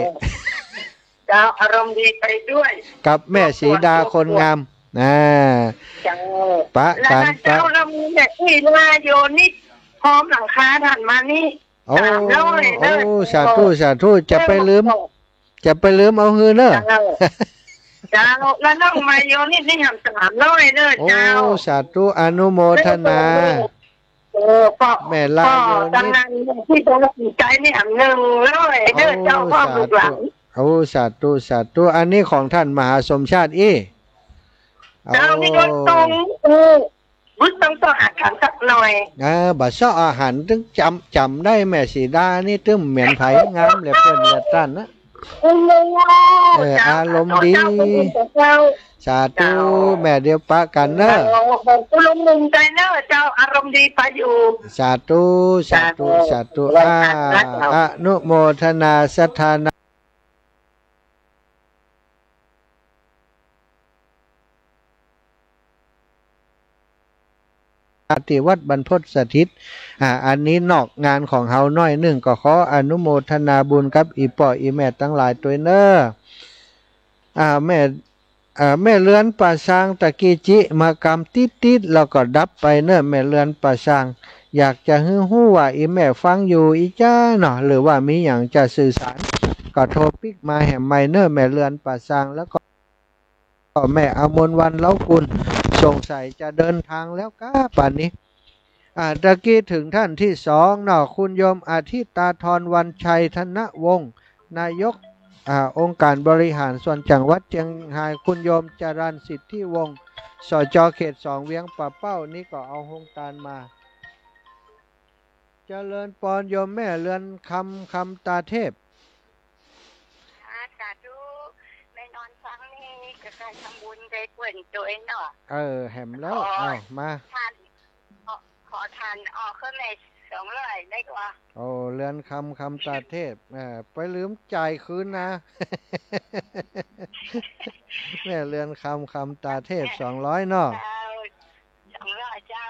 เจ้า อารมณ์ดีไปด้วย กับแม่สีดาคนงาม อ่า เจ้า ปะกั๋น แล้วเจ้า ปะ แล้วมีแม่ชีมาโยนิดพร้อมหลังคาต้านมานี่ โอ้ สามร้อยเนาะ โอ้ สาธุ สาธุ จะไปลืม จะไปลืมเอาหื้อเนาะ เจ้า เจ้า แล้วน้องมาโยนิดนี่แหมสามร้อยเนาะ โอ้ เจ้า สาธุ อนุโมทนา เออ ป้อ แม่ลาโยนิด ป้อตั้งนานตี้ต้องสนใจ๋นี่แหมหนึ่งร้อยเนาะ เจ้า โอ้ ป้อลูกหลาน สาธุ โอ้ สาธุ สาธุ อันนี้ของต้านมหาสมชาติอี้ เจ้า โอ้ นี่ก็ตรง เออ บึดต้องเซาะอาหารสักหน่อย เออ บ่เซาะอาหารตึงจ๋ำ จ๋ำได้แม่สีดานี่ตึงเหมือนไผ งามเหลือเกินเหลือต้านนะ เออ เจ้า อารมณ์ดี เจ้า สาธุ เจ้า แม่ เดี๋ยวปะกั๋นเนาะ เออ ขอบคุณลุงหนึ่งใจเนาะ เจ้า อารมณ์ดีไปอยู่ สาธุ สาธุ สาธุ เจ้า อ่า เจ้า อนุโมทนาศรัทธา ตี้วัดบรรพตสถิต อ่า อันนี้นอกงานของเฮาหน้อยนึ่ง ก็ขออนุโมทนาบุญกับอี่ป้ออี่แม่ตังหลายตวยเน่อ อ่า แม่ อ่า แม่เรือนป่าซางตะกี้จิมากำติ๊ดๆ แล้วก็ดับไปเน่อ แม่เรือนป่าซาง อยากจะหื้อฮู้ว่าอี่แม่ฟังอยู่อี้จ๊ะเนาะ หรือว่ามีหยังจะสื่อสาร ก็โทรปิ๊กมาแหมใหม่เน่อ แม่เรือนป่าซาง แล้วก็ ก็แม่อมรวรรณ เล้ากุล สงสัยจะเดินทางแล้วก้าป่านนี้ อ่า ตะกี้เถิงท่านตี้สองเนาะ คุณโยมอธิตาธร วรรณชัย ธนวงศ์ นายก อ่า องค์การบริหารส่วนจังหวัดเจียงฮาย คุณโยมจรัญ สิทธิวงศ์ สจ เขตสอง เวียงป่าเป้า นี่ก็เอาฮงตานมา เจริญปอนโยมแม่เรือนคำ คำตาเทพ อ่า สาธุ แม่นอนฟังนี่ก็ใค่ทำบุญได้เปิ้นตวยเนาะ เออ แหมแล้ว ขอ อ้าว มา ท่าน ขอ ขอทานออกเครื่องในสองร้อยได้กว่า โอ้ เรือนคำ คำตาเทพ เออ ไปลืมจ่ายคืนนะ แม่เรือนคำ คำตาเทพ สองร้อยเนาะ เจ้า สองร้อยเจ้า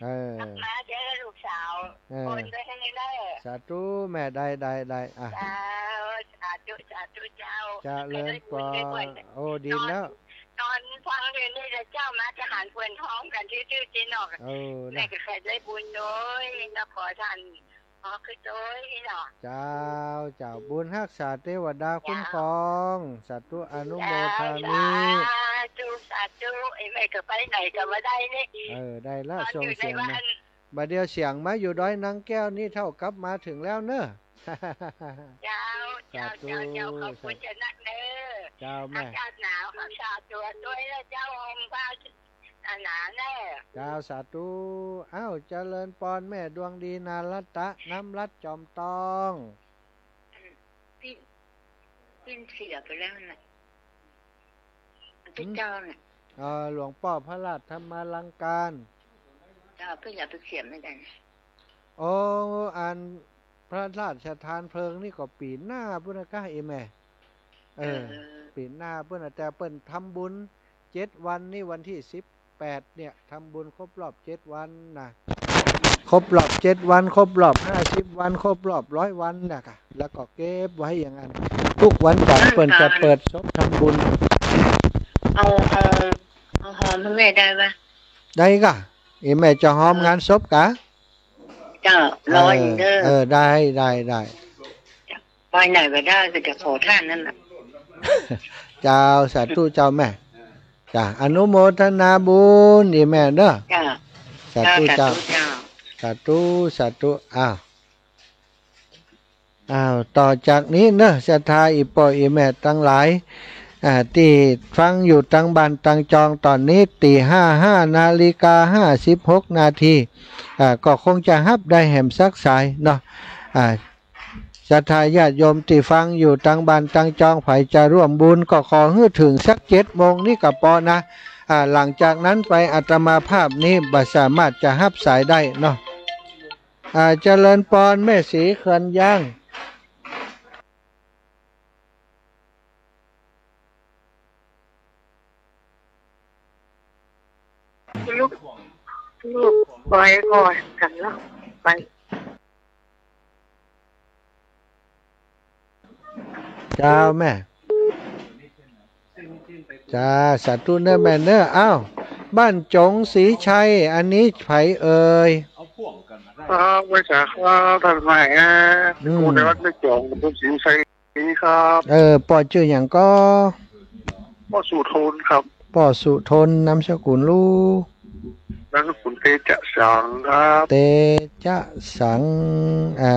เออ มาเด้อลูกสาว เออ โอนไปหื้อเน่อ สาธุแม่ ได้ ได้ ได้ อ่ะ เจ้า สาธุ สาธุเจ้า เจริญปอน โอ้ ดีแล้ว นอนฟังอยู่นี่แหละเจ้า มาจะหันเปิ้นฮ้องกั๋นทื่อๆ ตี้เนาะ เออ แม่ นะ ก็ใค่ได้บุญตวยเนาะ ขอท่าน ขอคือตวยเนาะ เจ้า เจ้า บุญฮักษาเตวดาคุ้มครอง สาธุ อนุโมทามิ สาธุ สาธุ ไอ้แม่ก็ไปไหนก็บ่ได้นี่ เออ ได้ละ นอนอยู่ในบ้าน ส่งเสียงมา บ่าเดี่ยวเสียงมาอยู่ดอยนางแก้วนี่เต้ากลับมาเถิงแล้วเน่อ เจ้า เจ้า สาธุ เจ้า เจ้า ขอบคุณเจ้านักเน่อ เจ้าแม่ อากาศหนาว รักษาตั๋วตวยเน่อเจ้า ห่มผ้าหนาๆ เน่อ เจ้า สาธุ อ้าว เจริญปอนแม่ดวงดี นารัตตะ น้ำรัตน์ จอมตอง ปิ้น ปิ้นเสียไปแล้วน่ะ พระเจ้าน่ะ เอ่อ หลวงป้อพระราชธรรมาลังการ เจ้า เปิ้นเอาไปเสียเหมือนกั๋น โอ้ อันพระราชทานเพลิงนี่ก็ปี๋หน้าปู้นนะก้า เอแม่ เออ เออ ปี๋หน้าปู้นนะ แต่เปิ้นทำบุญเจ็ดวัน นี่วันตี้สิบแปดเนี่ย ทำบุญครบรอบเจ็ดวันนะ ครบรอบเจ็ดวัน ครบรอบห้าสิบวัน ครบรอบร้อยวันนะก้า แล้วก็เก็บไว้อย่างนั้น กู้วันจันทร์เปิ้นจะเปิดศพทำบุญ เอา เอา เอาฮอมหื้อแม่ได้ปะ ได้ก้า เอแม่จะฮอมงานศพก้า เจ้า รออยู่เน่อ เออ เออ ได้ ได้ ได้ ไปไหนก็ได้ ก็จะขอท่านนั่นน่ะ เจ้า สาธุเจ้าแม่ จ้า อนุโมทนาบุญเอแม่เน่อ เจ้า สาธุเจ้า เจ้า สาธุเจ้า สาธุ สาธุ อ้าว อ้าว ต่อจากนี้เน่อ ศรัทธาอี่ป้ออี่แม่ตังหลาย อ่า ตี้ฟังอยู่ตังบ้านตังจอง ต๋อนนี้ตี้ห้า ห้านาฬิกาห้าสิบหกนาที อ่า ก็คงจะฮับได้แหมสักสายเนาะ อ่า ศรัทธาญาติโยมตี้ฟังอยู่ตังบ้านตังจอง ใผจะร่วมบุญก็ขอหื้อเถิงสักเจ็ดโมงนี่ก็ปอนะ อ่า หลังจากนั้นไปอาตมาภาพนี้บ่สามารถจะฮับสายได้เนาะ อ่า เจริญปอนแม่ศรีเขื่อนยาง ลูก ลูกไปก่อนกันเนาะ ไป เจ้าแม่ จ้า สาธุเน่อแม่เน่อ อ้าว บ้านจงศรีชัย อันนี้ใผเอ่ย ครับ ไหว้สาครับ ท่านแม่ อืม กู้ในวัดแม่จ๋อง ผมศรีชัย นี่ครับ เออ ป้อจื้อหยังก่อ ป้อสุทนครับ ป้อสุทน นามสกุลลูก นามสกุลเตจะสังครับ เตจะสัง อ่า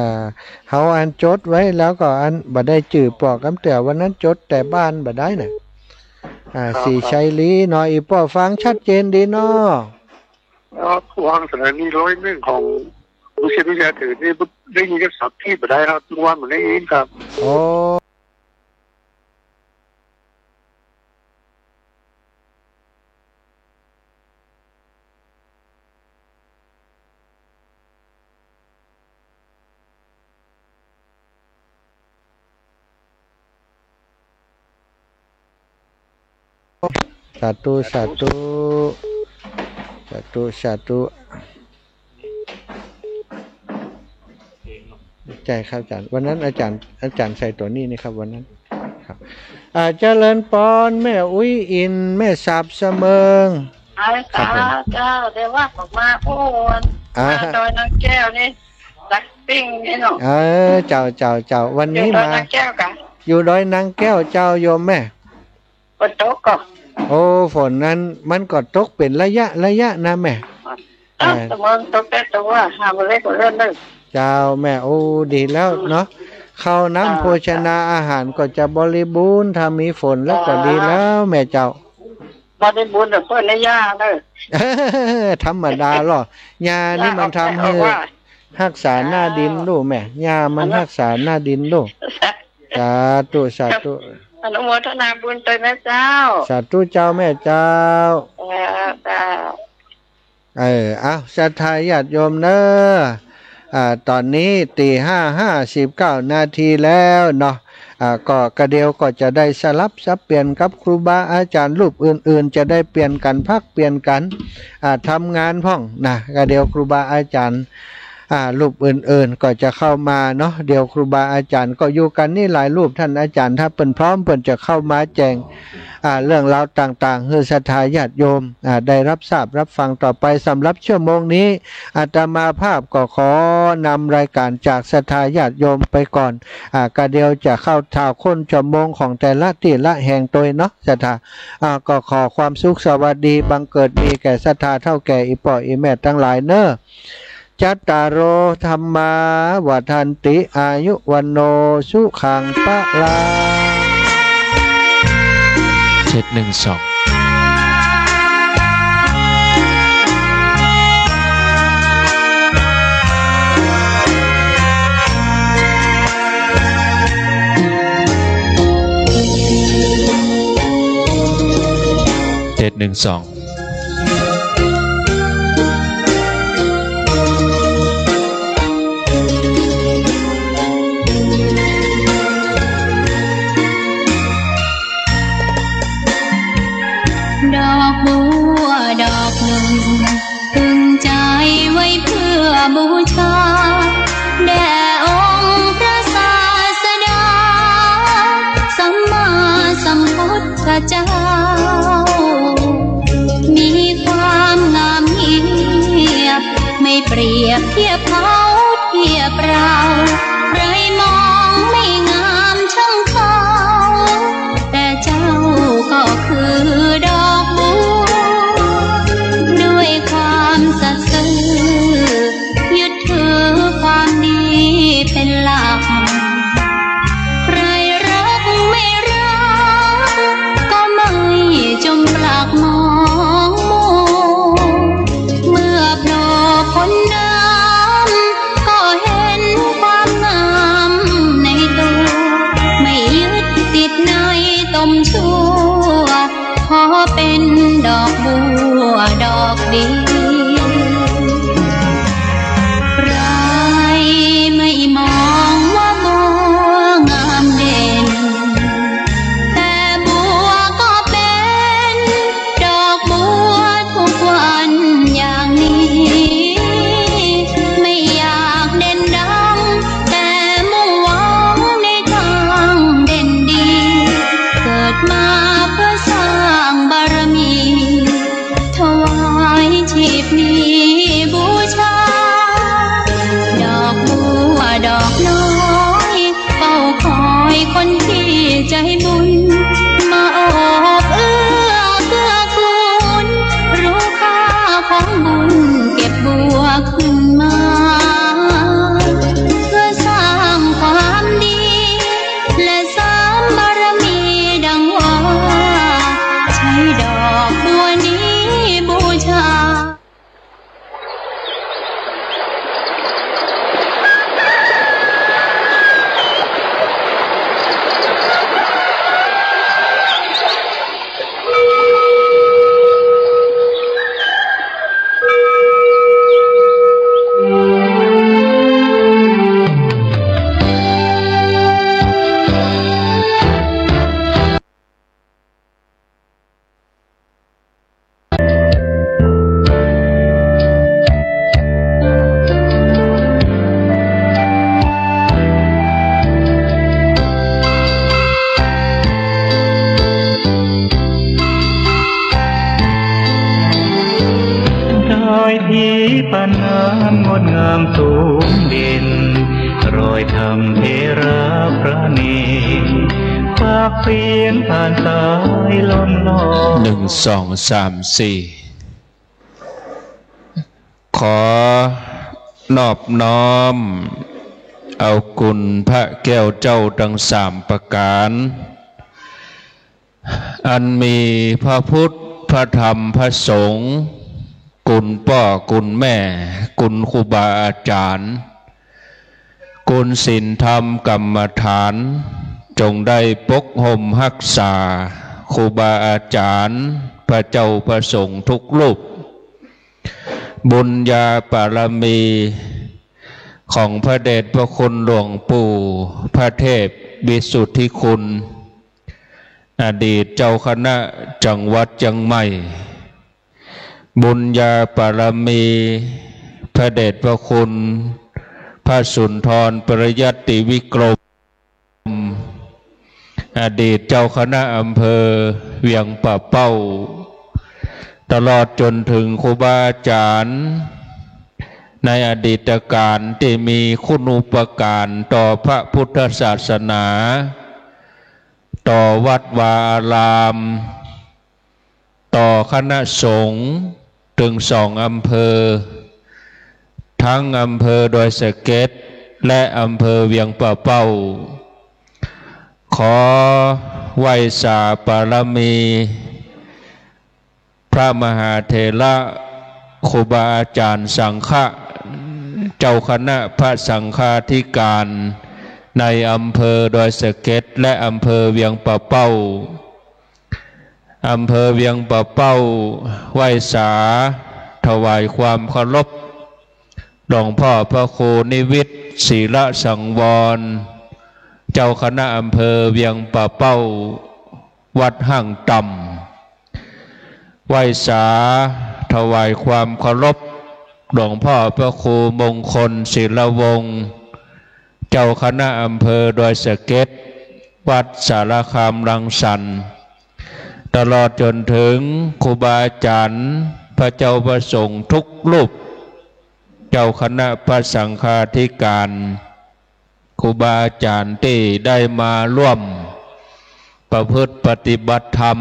เฮาอันจดไว้แล้วก็อันบ่ได้จื้อป้อกำ แต่วันนั้นจดแต่บ้านบ่ได้น่ะ อ่า ครับ ศรีชัยลีเนาะ อี่ป้อฟังชัดเจนดีเนาะ ครับ ฟังสถานีร้อยหนึ่งของ รู้สึกว่าจะถือนี่ได้ยินกับสับที่บ่ได้ครับ ทุกวันบ่ได้ยินครับ โอ้ สาธุ สาธุ สาธุ สาธุ ใช่ครับอาจารย์ วันนั้นอาจารย์ อาจารย์ใส่ตั๋วนี้นี่ครับ วันนั้น ครับ อ่า เจริญปอน แม่อุ๊ยอิน แม่สาบเสมิง อา ครับผม เจ้า เดี๋ยวว่าผมมา โอ้ อ่า มาดอยนางแก้วนี่ สักปิ้งนี่เนาะ เออ เจ้า เจ้า เจ้า วันนี้ อยู่ดอย มา นางแก้วกะ อยู่ดอยนางแก้วเจ้า โยมแม่ ฝนตกก่อ โอ้ ฝนนั้นมันก็ตกเป๋นระยะ ระยะนะแม่ อ้าว เออ เสมิงตกแต่ตัว หาบ่เล็กกว่าเรื่องนึง เจ้าแม่ โอ้ ดีแล้วเนาะ ข้าวน้ำ อ่า โภชนาอาหารก็จะบริบูรณ์ ถ้ามีฝนแล้วก็ดีแล้วแม่เจ้า บริบูรณ์แบบเปิ้นในย่าเนอะ ธรรมดาลอ ย่านี่มันทำหื้อ ย่าออกแต่ออกว่า ฮักษาหน้าดินลูกแม่ ย่ามันฮักษาหน้าดินลูก สาธุ สาธุ อนุโมทนาบุญตวยนะเจ้า สาธุเจ้าแม่เจ้า เออ เจ้า เออ เอา ศรัทธาญาติโยมเนอะ อ่า ต๋อนนี้ตี๋ห้าห้าสิบเก้านาทีแล้วเนาะ อ่า ก็กระเดียวก็จะได้สลับสับเปลี่ยนกับครูบาอาจ๋ารย์รูปอื่นๆ จะได้เปลี่ยนกั๋นพักเปลี่ยนกั๋น อ่า ทำงานพ่องนะ กระเดียวครูบาอาจ๋ารย์ อ่า รูปอื่นๆ ก็จะเข้ามาเนาะ เดี๋ยวครูบาอาจ๋ารย์ก็อยู่กั๋นนี่หลายรูป ท่านอาจ๋ารย์ถ้าเปิ้นพร้อมเปิ้นจะเข้ามาแจ้ง อ่า เรื่องราวต่างๆ หื้อศรัทธาญาติโยม อ่า ได้รับทราบรับฟังต่อไป สำหรับชั่วโมงนี้ อาตมาภาพก็ขอนำรายการจากศรัทธาญาติโยมไปก่อน อ่า กระเดียวจะเข้าถ่าวค้นชั่วโมงของแต่ละตี้ละแห่งตวยเนาะ ศรัทธา อ่า ก็ขอความสุขสวัสดีบังเกิดมีแก่ศรัทธาเฒ่าแก่อี่ป้ออี่แม่ตังหลายเนอะ จัตตาโร ธัมมา วัฑฒันติ อายุ วัณโณ สุขัง พลัง เจ็ดหนึ่งสอง เจ็ดหนึ่งสอง ดอกบัวดอกหนึ่ง ตึงใจ๋ไว้เปื้อบูชา แด่องค์พระศาสดา สัมมาสัมพุทธเจ้า มีความงามเงียบ ไม่เปรียบเทียบเขาเทียบเรา ใครมองไม่งามช่างเขา แต่เจ้าก็คือดอกบัว ด้วยความสัตย์ซื่อ ยึดถือความดีเป็นหลัก ใครรักไม่รัก ก็ไม่จมปลักมองมัว เมื่อโผล่พ้นน้ำ ก็เห็นความงามในตัว ไม่ยึดติดในตมชั่ว ขอเป็นดอกบัวดอกเดียว ใครไม่มองว่าบัวงามเด่น แต่บัวก็เป็นดอกบัวทุกวันอย่างนี้ ไม่อยากเด่นดัง แต่มุ่งหวังในทางเด่นดี เกิดมาเพื่อสร้างบารมี ถวายชีพนี้บูชา ดอกบัวดอกน้อย เฝ้าคอยคนที่ใจบุญ มาโอบเอื้อเกื้อกูล รู้ค่าของบุญเก็บบัวขึ้นมา เพื่อสร้างความดี และเสริมบารมีดังว่า ใช้ดอกบัวนี้บูชา งดงามสูงเด่น รอยธรรมเถระประณีต ปากเสียงผ่านสายลมลอย หนึ่ง สอง สาม สี่ ขอนอบน้อมเอาคุณพระแก้วเจ้าตังสามประก๋าน อันมีพระพุทธ พระธรรม พระสงฆ์ คุณป้อ คุณแม่ คุณครูบาอาจ๋ารย์ คุณศีลธรรมกรรมฐาน จงได้ปกห่มฮักษาครูบาอาจ๋ารย์ พระเจ้าพระสงฆ์ทุกรูป บุญญาบารมีของพระเดชพระคุณหลวงปู่พระเทพวิสุทธิคุณ อดีตเจ้าคณะจังหวัดเจียงใหม่ บุญญาบารมีพระเดชพระคุณพระสุนทรปริยัติวิกรม อดีตเจ้าคณะอำเภอเวียงป่าเป้า ตลอดจ๋นถึงครูบาอาจ๋ารย์ในอดีตกาลตี้มีคุณูปการต่อพระพุทธศาสนา ต่อวัดวาอาราม ต่อคณะสงฆ์เถิงสองอำเภอ ตึงอำเภอดอยสะเก็ด และอำเภอเวียงป่าเป้า ขอไหว้สาบารมี พระมหาเถระ ครูบาอาจ๋ารย์สังฆะ เจ้าคณะพระสังฆาธิการ ในอำเภอดอยสะเก็ด และอำเภอเวียงป่าเป้า อำเภอเวียงป่าเป้า ไหว้สาถวายความเคารพ หลวงพ่อพระครูนิวิต ศิระสังวร เจ้าคณะอำเภอเวียงป่าเป้า วัดห้างต่ำ ไหว้สาถวายความเคารพ หลวงพ่อพระครูมงคล ศิระวงศ์ เจ้าคณะอำเภอดอยสะเก็ด วัดสารคามรังสรรค์ ตลอดจ๋นเถิงครูบาอาจ๋ารย์ พระเจ้าพระสงฆ์ทุกรูป เจ้าคณะพระสังฆาธิการ ครูบาอาจ๋ารย์ตี้ได้มาร่วมประพฤติปฏิบัติธรรม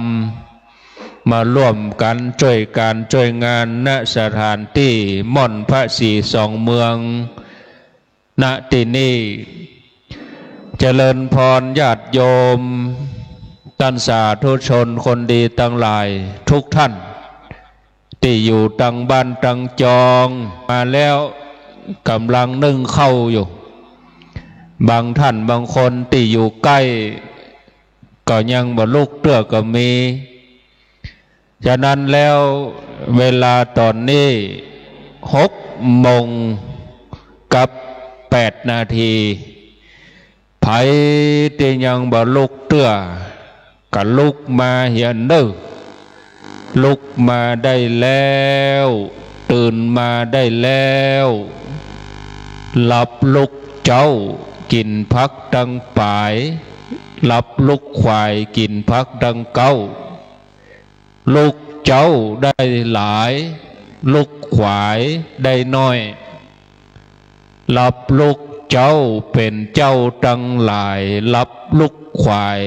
มาร่วมกั๋นจ้วยก๋านจ้วยงาน ณ สถานตี้ม่อนพระศรีสองเมือง ณ ตี้นี่ เจริญพรญาติโยม ต้านสาธุชนคนดีตังหลายทุกท่าน ตี้อยู่ตังบ้านตังจอง มาแล้ว ก่ำลังนึ่งข้าวอยู่ บางท่านบางคนตี้อยู่ใก้ ก็ยังบ่ลุกเตื้อก็มี ฉะนั้นแล้วเวลาต๋อนนี้หกโมงกับแปดนาที ใผตี้ยังบ่ลุกเตื้อ ก็ลุกมาเหียเน่อ ลุกมาได้แล้ว ตื่นมาได้แล้ว หลับลุกเจ๊า กิ๋นผักตังป๋าย หลับลุกขวาย กิ๋นผักตังเก๊า ลุกเจ๊าได้หลาย ลุกขวายได้น้อย หลับลุกเจ๊าเป๋นเจ้าตังหลาย หลับลุกขวาย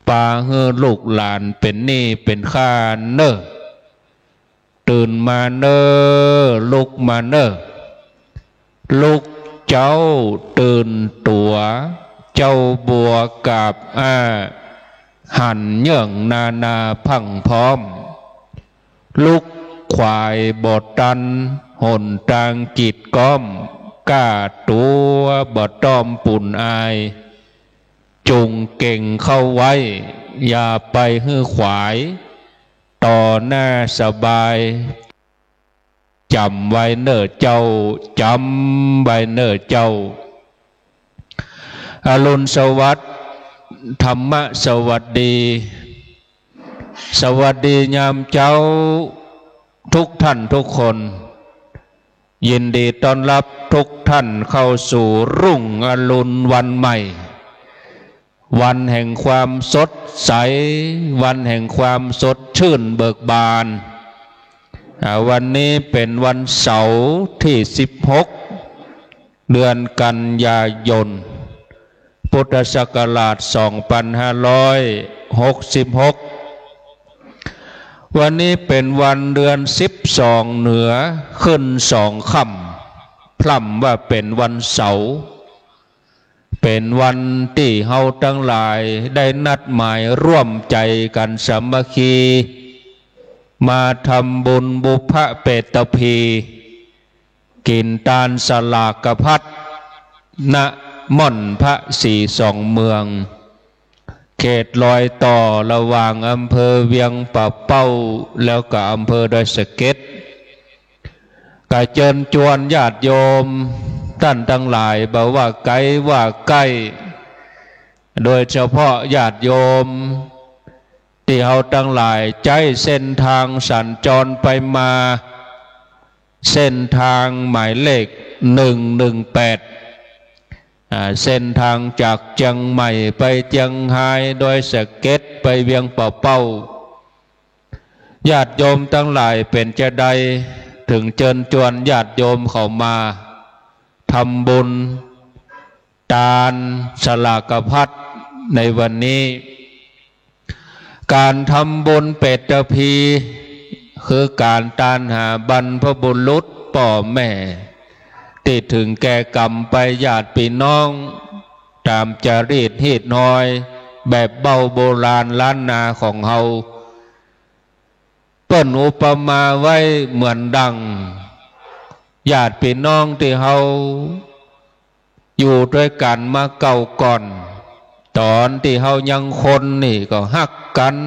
ปาหื้อลูกหลานเป๋นหนี้เป๋นค่าเน่อ ตื่นมาเน่อ ลุกมาเน่อ ลุกเจ๊าตื่นตั๋ว เจ๊าบัวกาบอ้า หันเยื่องนานาพรั่งพร้อม ลุกขวายบ่ตัน หนตางกีดก๊อม ก้าตั๋วบ่ต้อมปูนอาย จุ่งเก่งเข้าไว้ อย่าไปหื้อขวาย ต่อหน้าสบาย จ๋ำไว้เน่อเจ้า จ๋ำไว้เน่อเจ้า อรุณสวัสดิ์ ธรรมะสวัสดี สวัสดียามเจ๊า ทุกท่านทุกคน ยินดีต้อนรับทุกท่านเข้าสู่รุ่งอรุณวันใหม่ วันแห่งความสดใส วันแห่งความสดชื่นเบิกบาน อ่า วันนี้เป๋นวันเสาร์ตี้สิบหก เดือนกันยายน พุทธศักราชสองปันห้าร้อยหกสิบหก วันนี้เป๋นวันเดือนสิบสองเหนือขึ้นสองค่ำ พร่ำว่าเป๋นวันเสาร์ เป๋นวันตี้เฮาตังหลายได้นัดหมายร่วมใจ๋กั๋นสามัคคี มาทำบุญบุพเพเปตพี กิ๋นตานสลากภัต ณ ม่อนพระศรีสองเมือง เขตรอยต่อระหว่างอำเภอเวียงป่าเป้า แล้วก็อำเภอดอยสะเก็ด ก็เจิญจวนญาติโยมต้านตังหลาย บ่ว่าไก๋ว่าใก้ โดยเฉพาะญาติโยมตี้เฮาตังหลายใจ๊เส้นตางสัญจรไปมา เส้นตางหมายเลขหนึ่งหนึ่งแปด อ่า เส้นตางจากเจียงใหม่ไปเจียงฮาย ดอยสะเก็ดไปเวียงป่าเป้า ญาติโยมตังหลายเป๋นจาใด เถิงเจิญจวนญาติโยมเข้ามาทำบุญตานสลากภัตในวันนี้ ก๋านทำบุญเปตพี คือก๋านตานหาบรรพบุรุษป้อแม่ตี้เถิงแก่กรรมไป ญาติปี้น้อง ต๋ามจารีตฮีตฮอย แบบเบ้าโบราณล้านนาของเฮา เปิ้นอุปมาไว้เหมือนดั่งญาติปี้น้องตี้เฮาอยู่ตวยกั๋นมาเก่าก่อน ต๋อนตี้เฮายังคนนี่ก็ฮักกั๋น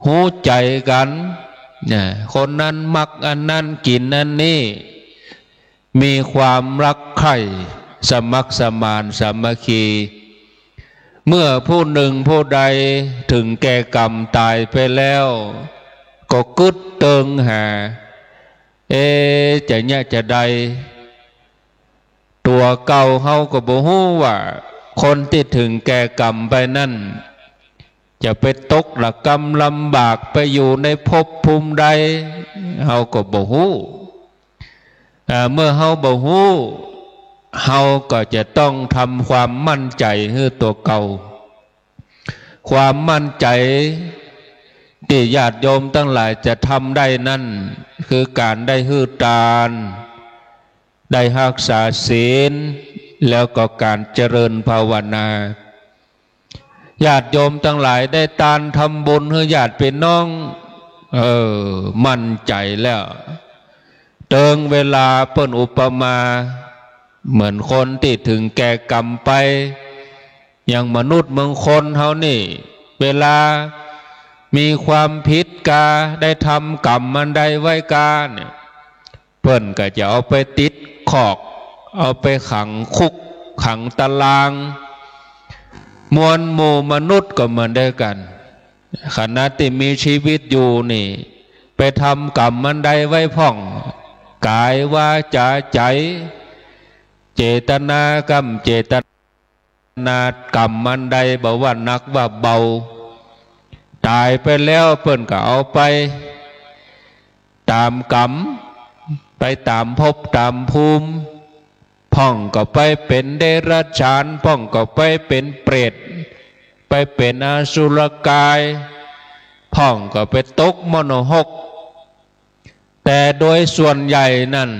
ฮู้ใจ๋กั๋น เนี่ย คนนั้นมักอันนั้น กิ๋นอันนี้ มีความรักใคร่ สมัครสมานสามัคคี เมื่อผู้หนึ่งผู้ใดเถิงแก่กรรมต๋ายไปแล้ว ก็กึ๊ดเติงหา เอ๊ะ จะเยียะจาใด ตั๋วเก่าเฮาก็บ่ฮู้ว่าคนตี้เถิงแก่กรรมไปนั้น จะไปตกระกำลำบากไปอยู่ในภพภูมิใด เฮาก็บ่ฮู้ อ่า เมื่อเฮาบ่ฮู้ เฮาก็จะต้องทำความมั่นใจ๋หื้อตั๋วเก่า ความมั่นใจ๋ตี้ญาติโยมตังหลายจะทำได้นั้น คือก๋านได้หื้อตาน ได้ฮักษาศีล แล้วก็ก๋านเจริญภาวนา ญาติโยมตังหลายได้ตานทำบุญหื้อญาติปี้น้อง เออ มั่นใจ๋แล้ว เติงเวลาเปิ้นอุปมาเหมือนคนตี้เถิงแก่กรรมไป อย่างมนุษย์เมืองคนเฮานี่ เวลามีความผิดกา ได้ทำกรรมอันใดไว้กาเนี่ย เปิ้นก็จะเอาไปติดคอก เอาไปขังคุก ขังตาราง มวลหมู่มนุษย์ก็เหมือนเดียวกั๋น ขณะตี้มีชีวิตอยู่นี่ ไปทำกรรมอันใดไว้พ่อง ก๋าย วาจ๋า ใจ๋ เจตนากรรม เจตนากรรมอันใด บ่ว่าหนักว่าเบา ต๋ายไปแล้วเปิ้นก็เอาไปต๋ามกรรม ไปต๋ามภพต๋ามภูมิ พ่องก็ไปเป๋นเดรัจฉาน พ่องก็ไปเป๋นเปรต ไปเป๋นอสุรกาย พ่องก็ไปตกมรณหก แต่โดยส่วนใหญ่นั้น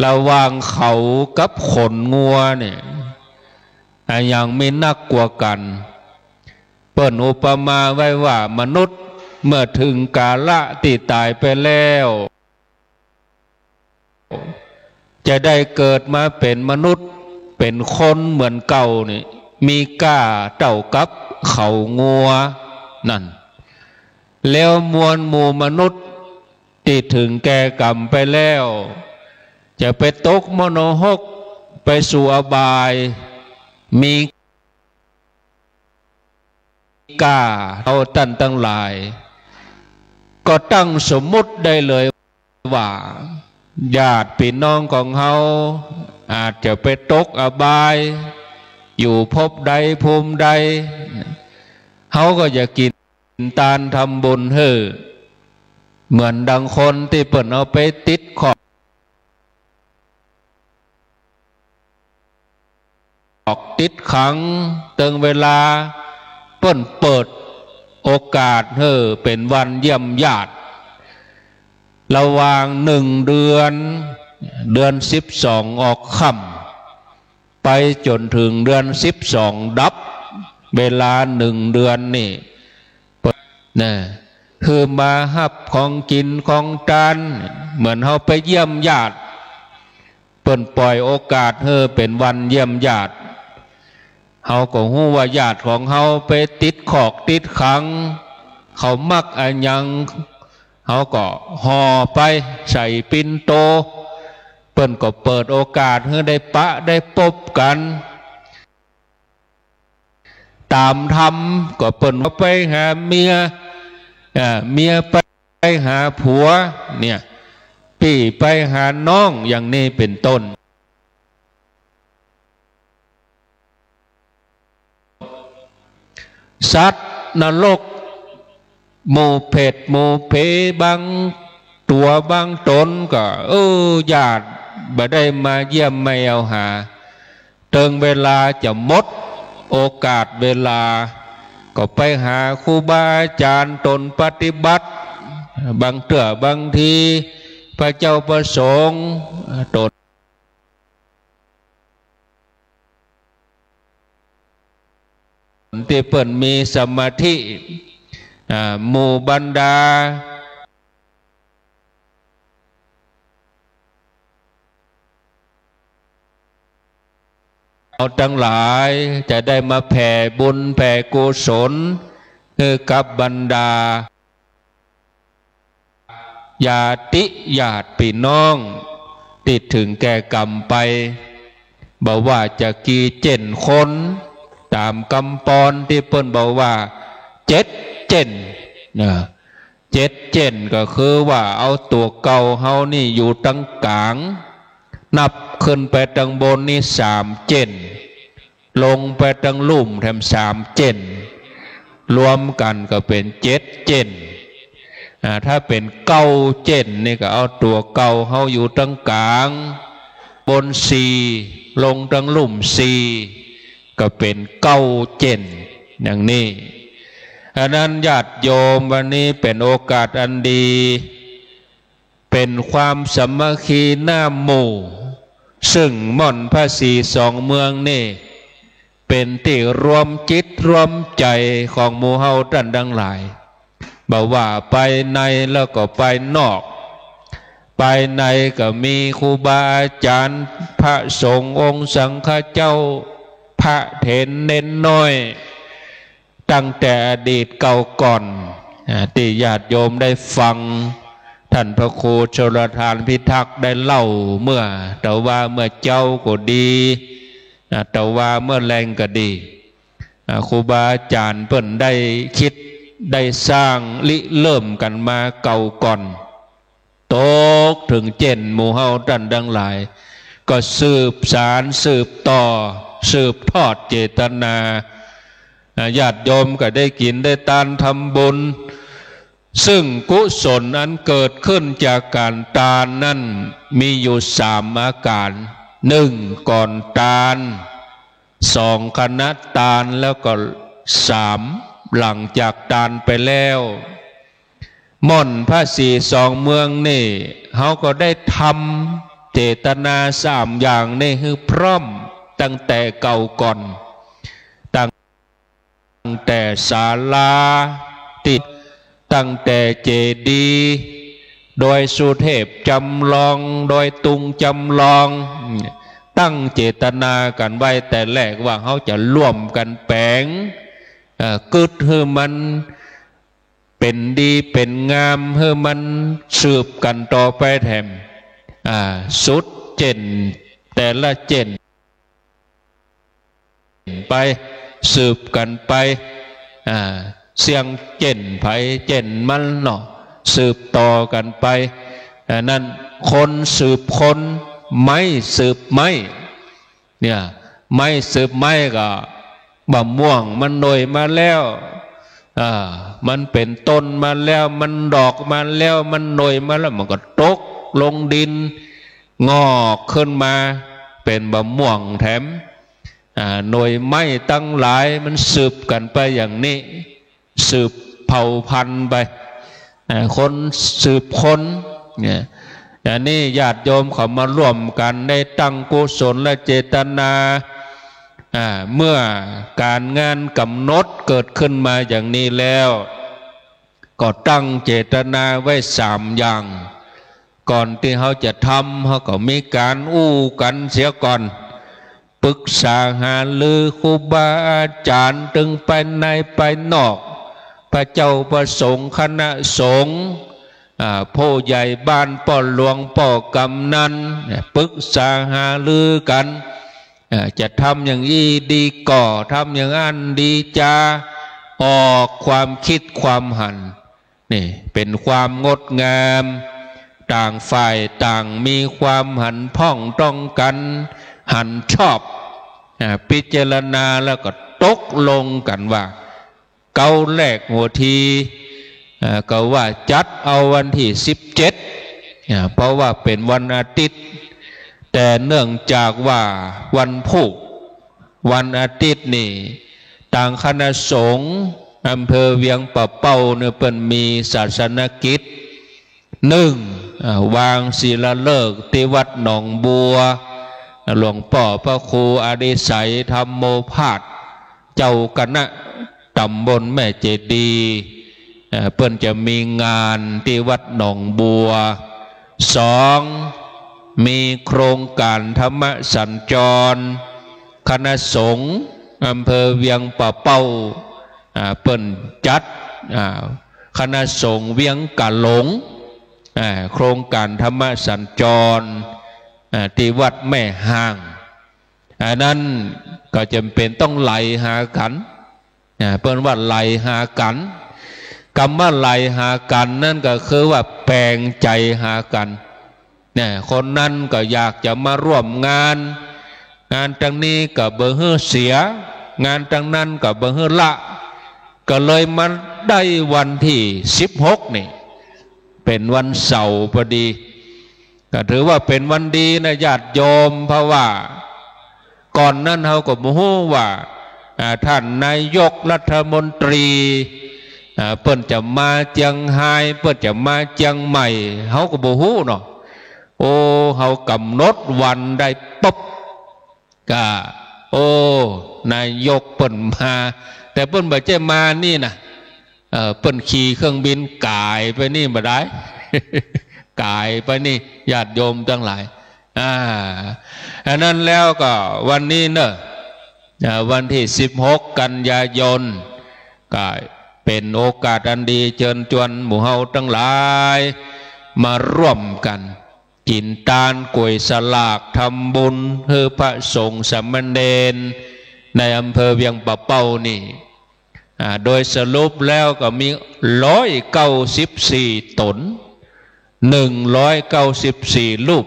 ระหว่างเขากับขนงัวเนี่ย อะหยังมีนักกว่ากั๋น เปิ้นอุปมาไว้ว่ามนุษย์เมื่อเถิงกาละตี้ต๋ายไปแล้ว จะได้เกิดมาเป๋นมนุษย์ เป๋นคนเหมือนเก่านี่ มีก้าเต้ากับเขางัวนั่น แล้วมวลหมู่มนุษย์ตี้เถิงแก่กรรมไปแล้ว จะไปตกมรณหก ไปสู่อบาย มี ก้า เฮาต้านตังหลาย ก็ตั้งสมมุติได้เลยว่า ญาติปี้น้องของเฮาอาจจะไปตกอบาย อยู่ภพใดภูมิใด เฮาก็จะกิ๋นตานทำบุญหื้อ เหมือนดังคนตี้เปิ้นเอาไปติดขอก ติดขัง เติงเวลาเปิ้นเปิดโอกาสหื้อเป๋นวันเยี่ยมญาติ ระหว่างหนึ่งเดือน เดือนสิบสองออกค่ำ ไปจ๋นเถิงเดือนสิบสองดับ เวลาหนึ่งเดือนนี่ เปิ้น นะ หื้อมาฮับของกิ๋นของตาน เหมือนเฮาไปเยี่ยมญาติ เปิ้นป่อยโอกาสหื้อเป๋นวันเยี่ยมญาติ เฮาก็ฮู้ว่าญาติของเฮาไปติดขอกติดขัง เขามักอะหยัง เฮาก็ห่อไปใส่ปิ่นโต เปิ้นก็เปิดโอกาสหื้อได้ปะได้ปบกั๋น ต๋ามธรรม ก็เปิ้นไปหาเมีย อ่า เมียไปหาผัว เนี่ย ปี้ไปหาน้อง อย่างนี้เป๋นต้น สัตว์นรก หมู่เปรตหมู่เปรตบางตั๋วบางต๋นก็ เออ ญาติบ่ได้มาเยี่ยมมาแอ่วหา เติงเวลาจะหมดโอกาสเวลา ก็ไปหาครูบาอาจ๋ารย์ต๋นปฏิบัติ บางเตื้อบางที พระเจ้าพระสงฆ์ต๋น ตี้เปิ้นมีสมาธิ อ่า หมู่บรรดา เฮาตังหลายจะได้มาแผ่บุญแผ่กุศลหื้อกับบรรดา ญาติญาติปี้น้องตี้เถิงแก่ก๋รรมไป บ่ว่าจะกี่เจ้นคน ต๋ามกำปอนตี้เปิ้นบอกว่าเจ็ดเจ้น นะ เจ็ดเจ้นก็คือว่าเอาตั๋วเก่าเฮานี่อยู่ตังก๋าง นับขึ้นไปตังบนนี่สามเจ้น ลงไปตังลุ่มแถมสามเจ้น รวมกั๋นก็เป๋นเจ็ดเจ้น อ่า ถ้าเป๋นเก้าเจ้นนี่ก็เอาตั๋วเก่าเฮาอยู่ตังก๋าง บนสี่ ลงตังลุ่มสี่ ก็เป๋นเก้าเจ้น อย่างนี้ อันนั้นญาติโยม วันนี้เป๋นโอกาสอันดี เป๋นความสามัคคีน้ำหมู่ ซึ่งม่อนพระศรีสองเมืองนี่ เป๋นตี้รวมจิตรวมใจ๋ของหมู่เฮาต้านตังหลาย บ่ว่าภายในแล้วก็ภายนอก ภายในก็มีครูบาอาจ๋ารย์ พระสงฆ์องค์สังฆเจ้า พระเถรเณรน้อย ตั้งแต่อดีตเก่าก่อน อ่า ตี้ญาติโยมได้ฟัง ต้านพระครูชลทานพิทักษ์ได้เล่าเมื่อ แต่ว่าเมื่อเจ๊าก็ดี อ่า แต่ว่าเมื่อแลงก็ดี อ่า ครูบาอาจ๋ารย์เปิ้นได้คิดได้สร้างริเริ่มกั๋นมาเก่าก่อน ตกเถิงเจ้นหมู่เฮาต้านตังหลาย ก็สืบสานสืบต่อ สืบทอดเจตนา อ่า ญาติโยมก็ได้กิ๋นได้ตานทำบุญ ซึ่งกุศลอันเกิดขึ้นจากก๋านตานนั้นมีอยู่สามอาก๋าร หนึ่ง ก่อนตาน สอง ขณะตาน แล้วก็สาม หลังจากตานไปแล้ว ม่อนพระศรีสองเมืองนี่ เฮาก็ได้ทำเจตนาสามอย่างนี่หื้อพร้อมตั้งแต่เก่าก่อน ตั้ง ตั้งแต่ศาลา ตี้ ตั้งแต่เจดีย์ ดอยสุเทพจำลอง ดอยตุงจำลอง ตั้งเจตนากั๋นไว้แต่แรกว่าเฮาจะร่วมกั๋นแป๋ง เอ่อ กึ๊ดหื้อมันเป๋นดีเป๋นงาม หื้อมันสืบกั๋นต่อไปแถม อ่า สุดเจ้น แต่ละเจ้น ไป สืบกั๋นไป อ่า เสี้ยงเจ้นใผเจ้นมันเนาะ สืบต่อกั๋นไป อันนั้นคนสืบคน ไม้สืบไม้ เนี่ย ไม้สืบไม้ก็ บ่าม่วงมันหน่วยมาแล้ว อ่า มันเป๋นต้นมาแล้ว มันดอกมาแล้ว มันหน่วยมาแล้ว มันก็ตกลงดิน งอกขึ้นมาเป๋นบ่าม่วงแถม อ่า หน่วยไม้ตังหลายมันสืบกั๋นไปอย่างนี้ สืบเผ่าพันธุ์ไป อ่า คนสืบคน เนี่ย อันนี้ญาติโยมเขามาร่วมกั๋นได้ตั้งกุศลเจตนา อ่า เมื่อก๋านงานก๋ำหนดเกิดขึ้นมาอย่างนี้แล้ว ก็ตั้งเจตนาไว้สามอย่าง ก่อนตี้เฮาจะทำ เฮาก็มีก๋านอู้กั๋นเสียก่อน ปรึกษาหารือครูบาอาจ๋ารย์ ตึงภายในภายนอก พระเจ้าพระสงฆ์ คณะสงฆ์ อ่า ผู้ใหญ่บ้าน ป้อหลวง ป้อกำนัน เนี่ย ปรึกษาหารือกั๋น อ่า จะทำอย่างอี้ดีก่อ ทำอย่างอั้นดีจา ออกความคิดความหัน นี่เป๋นความงดงาม ต่างฝ่ายต่างมีความหันพ้องต้องกั๋น หันชอบ อ่า พิจารณาแล้วก็ตกลงกั๋นว่า เก๊าแรกหัวที อ่า ก็ว่าจัดเอาวันตี้สิบเจ็ด อ่า เพราะว่าเป๋นวันอาทิตย์ แต่เนื่องจากว่าวันพูก วันอาทิตย์นี่ ตางคณะสงฆ์อำเภอเวียงป่าเป้าเนี่ย เปิ้นมีศาสนกิจ นึ่ง อ่า วางศิลาฤกษ์ตี้วัดหนองบัว หลวงป้อพระครูอดิไสยธัมโมภาส เจ้าคณะต๋ำบลแม่เจดีย์ เอ่อ เปิ้นจะมีงานตี้วัดหนองบัว สอง มีโครงก๋านธรรมสัญจร คณะสงฆ์อำเภอเวียงป่าเป้า อ่า เปิ้นจัด อ่า คณะสงฆ์เวียงก๋าหลง อ่า โครงก๋านธรรมสัญจร อ่า ตี้วัดแม่ฮ่าง อันนั้นก็จ๋ำเป๋นต้องไหลหากั๋น อ่า เปิ้นว่าไหลหากั๋น กำว่าไหลหากั๋นนั้นก็คือว่าแป๋งใจ๋หากั๋น เนี่ย คนนั้นก็อยากจะมาร่วมงาน งานตังนี้ก็บ่หื้อเสีย งานตังนั้นก็บ่หื้อละ ก็เลยมาได้วันตี้สิบหกนี่ เป๋นวันเสาร์พอดี ก็ถือว่าเป๋นวันดีนะญาติโยม เพราะว่าก่อนนั้นเฮาก็บ่ฮู้ว่า อ่า ท่านนายกรัฐมนตรี อ่า เปิ้นจะมาเจียงฮาย เปิ้นจะมาเจียงใหม่ เฮาก็บ่ฮู้เนาะ โอ้ เฮากำหนดวันได้ปุ๊บ ก็ โอ้ นายกเปิ้นมา แต่เปิ้นบ่ใจ้มานี่นะ เอ่อ เปิ้นขี่เครื่องบินก๋ายไปนี่บ่ดาย ก๋ายไปนี่ ญาติโยมตังหลาย อ่า อันนั้นแล้วก็วันนี้เนาะ อ่า วันตี้สิบหกกันยายน ก็เป๋นโอกาสอันดี เจิญจวนหมู่เฮาตังหลาย มาร่วมกั๋น กิ๋นตานก๋วยสลาก ทำบุญหื้อพระสงฆ์สามเณร ในอำเภอเวียงป่าเป้านี่ อ่า โดยสรุปแล้วก็มีร้อยเก้าสิบสี่ต๋น หนึ่งร้อยเก้าสิบสี่รูป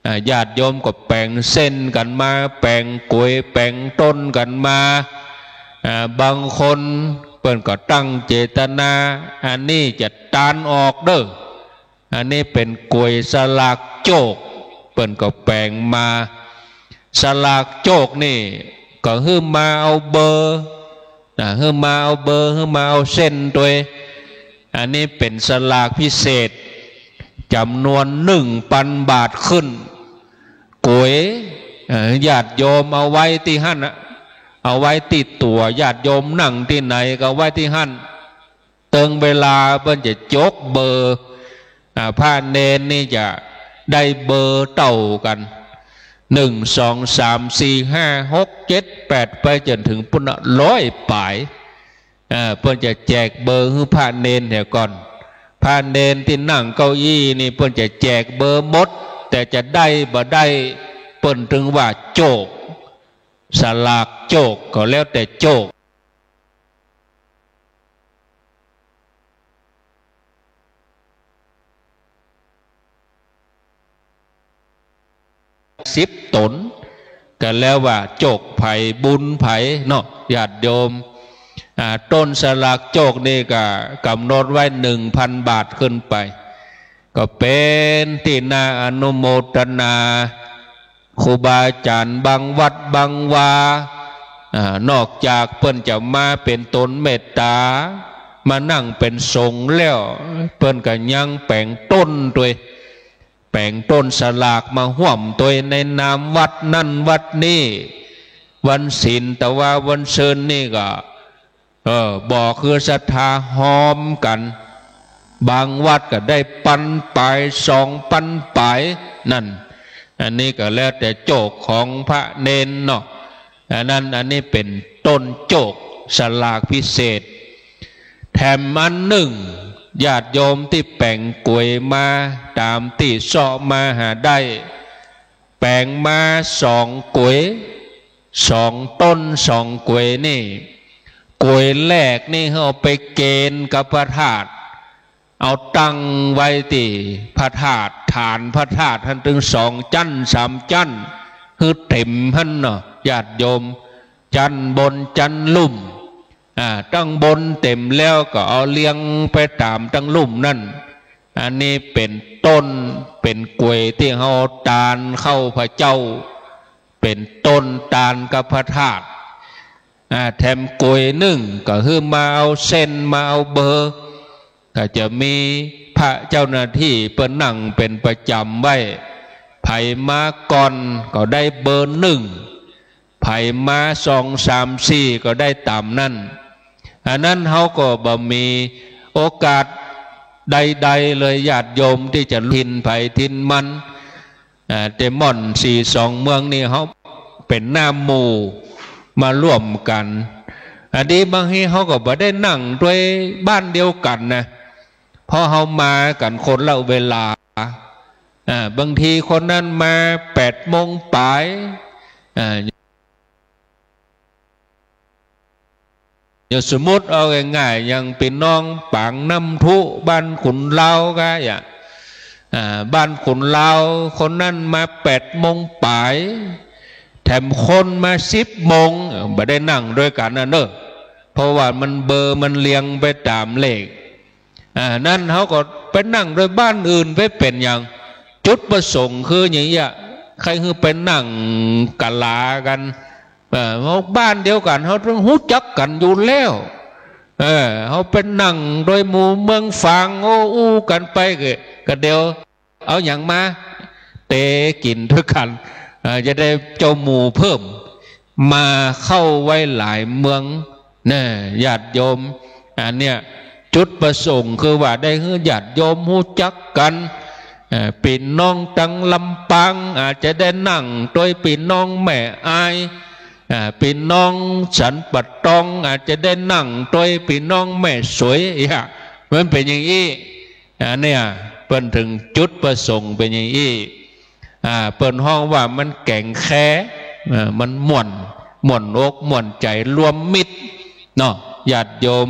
อ่า ญาติโยมก็แป๋งเส้นกั๋นมา แป๋งก๋วย แป๋งต้นกั๋นมา อ่า บางคนเปิ้นก็ตั้งเจตนา อันนี้จะตานออกเด้อ อันนี้เป๋นก๋วยสลากโจค เปิ้นก็แป๋งมา สลากโจคนี่ก็หื้อมาเอาเบอร์ นะ หื้อมาเอาเบอร์ หื้อมาเอาเส้นตวย อันนี้เป๋นสลากพิเศษ จ๋ำนวนหนึ่งปันบาทขึ้น ก๋วย เอ่อ ญาติโยมเอาไว้ตี้หั้นนะ เอาไว้ตี้ตั๋ว ญาติโยมนั่งตี้ไหนก็เอาไว้ตี้หั้น เถิงเวลาเปิ้นจะจกเบอร์ อ่า พระเณรนี่จะได้เบอร์เต้ากั๋น หนึ่ง สอง สาม สี่ ห้า หก เจ็ด แปด ไปจ๋นเถิงปุ้นน่ะ ร้อยป๋าย อ่า เปิ้นจะแจกเบอร์หื้อพระเณรเหียก่อน พระเณรตี้นั่งเก้าอี้นี่เปิ้นจะแจกเบอร์หมด แต่จะได้บ่ได้ เปิ้นตึงว่าโจค สลากโจค ก็แล้วแต่โจค สิบต๋น ก็แล้วว่าโจคใผบุญใผเนาะ ญาติโยม อ่า ต้นสลากโจคนี่ก็ก๋ำหนดไว้หนึ่งพันบาทขึ้นไป ก็เป๋นตี้น่าอนุโมตนา ครูบาอาจ๋ารย์บางวัดบางวา อ่า นอกจากเปิ้นจะมาเป๋นต๋นเมตต๋า มานั่งเป๋นสงฆ์แล้ว เปิ้นก็ยังแป๋งต้นตวย แป๋งต้นสลากมาฮ่วมตวยในนามวัดนั้นวัดนี้ วันศีลตะวาวันซืนนี่ก็ เออ บ่คือศรัทธาฮอมกั๋น บางวัดก็ได้ปันปาย สองปันปาย นั่น อันนี้ก็แล้วแต่โจคของพระเณรเนาะ อันนั้น อันนี้เป๋นต้นโจคสลากพิเศษ แถมอันนึ่ง ญาติโยมตี้แป๋งก๋วยมาต๋ามตี้เซาะมาหาได้ แป๋งมาสองก๋วย สองต้นสองก๋วยนี่ ก๋วยแรกนี่เอาไปเกณฑ์กับพระธาตุ เอาตั้งไว้ตี้พระธาตุ ฐานพระธาตุหั้นตึงสองจั๊นสามจั๊น หื้อเต๋มหั้นเนาะ ญาติโยม จั๊นบนจั๊นลุ่ม อ่า ตังบนเต๋มแล้วก็เอาเรียงไปต๋ามตังลุ่มนั่น อันนี้เป๋นต้น เป๋นก๋วยตี้เฮาตานข้าวพระเจ้า เป๋นต้นตานกับพระธาตุ อ่า แถมก๋วยนึ่งก็หื้อมาเอาเส้นมาเอาเบอร์ ก็จะมีพระเจ้าหน้าตี้เปิ้นนั่งเป๋นประจ๋ำไว้ ใผมาก่อนก็ได้เบอร์นึ่ง ใผมาสองสามสี่ก็ได้ต๋ามนั้น อันนั้นเฮาก็บ่มีโอกาสใดๆ เลย ญาติโยมตี้จะถิ่นใผถิ่นมัน อ่า เตม่อนสี่สองเมืองนี่เฮาเป๋นหน้าหมู่มาร่วมกั๋น อันนี้บางทีเฮาก็บ่ได้นั่งตวยบ้านเดียวกั๋นนะ เพราะเฮามากั๋นคนละเวลา อ่า บางทีคนนั้นมาแปดโมงป๋าย อ่า อย่างสมมุติเอาง่ายๆ อย่างปี้น้องปางน้ำพุบ้านขุนลาวก็อย่าง อ่า บ้านขุนลาวคนนั้นมาแปดโมงป๋าย แถมคนมาสิบโมง เออ บ่ได้นั่งตวยกั๋นนะเนาะ เพราะว่ามันเบอร์มันเรียงไปต๋ามเลข อ่า นั้นเฮาก็ไปนั่งตวยบ้านอื่นไปเป๋นหยัง จุดประสงค์คือหยังเยียะ ใค่หื้อไปนั่งกะหลากั๋น เออ เฮาบ้านเดียวกั๋น เฮาต้องฮู้จักกั๋นอยู่แล้ว เออ เฮาไปนั่งตวยหมู่เมืองฝาง โอ้ อู้กั๋นไปก็ ก็เดี๋ยวเอาหยังมา เต๋กิ๋นตวยกั๋น เออ จะได้เจ้าหมู่เพิ่ม มาเข้าไว้หลายเมือง แน่ ญาติโยม อันเนี้ย จุดประสงค์คือว่าได้หื้อญาติโยมฮู้จักกั๋น เอ่อ ปี้น้องตังลำปางอาจจะได้นั่งตวยปี้น้องแม่อาย อ่า ปี้น้องสันป่าตองอาจจะได้นั่งตวยปี้น้องแม่สวย อย่าง มันเป๋นอย่างอี้ อันเนี้ย เปิ้นถึงจุดประสงค์เป๋นอย่างอี้ อ่า เปิ้นฮ้องว่ามันแก๋งแค อ่า มันม่วน ม่วนอกม่วนใจ๋ รวมมิตร เนาะ ญาติโยม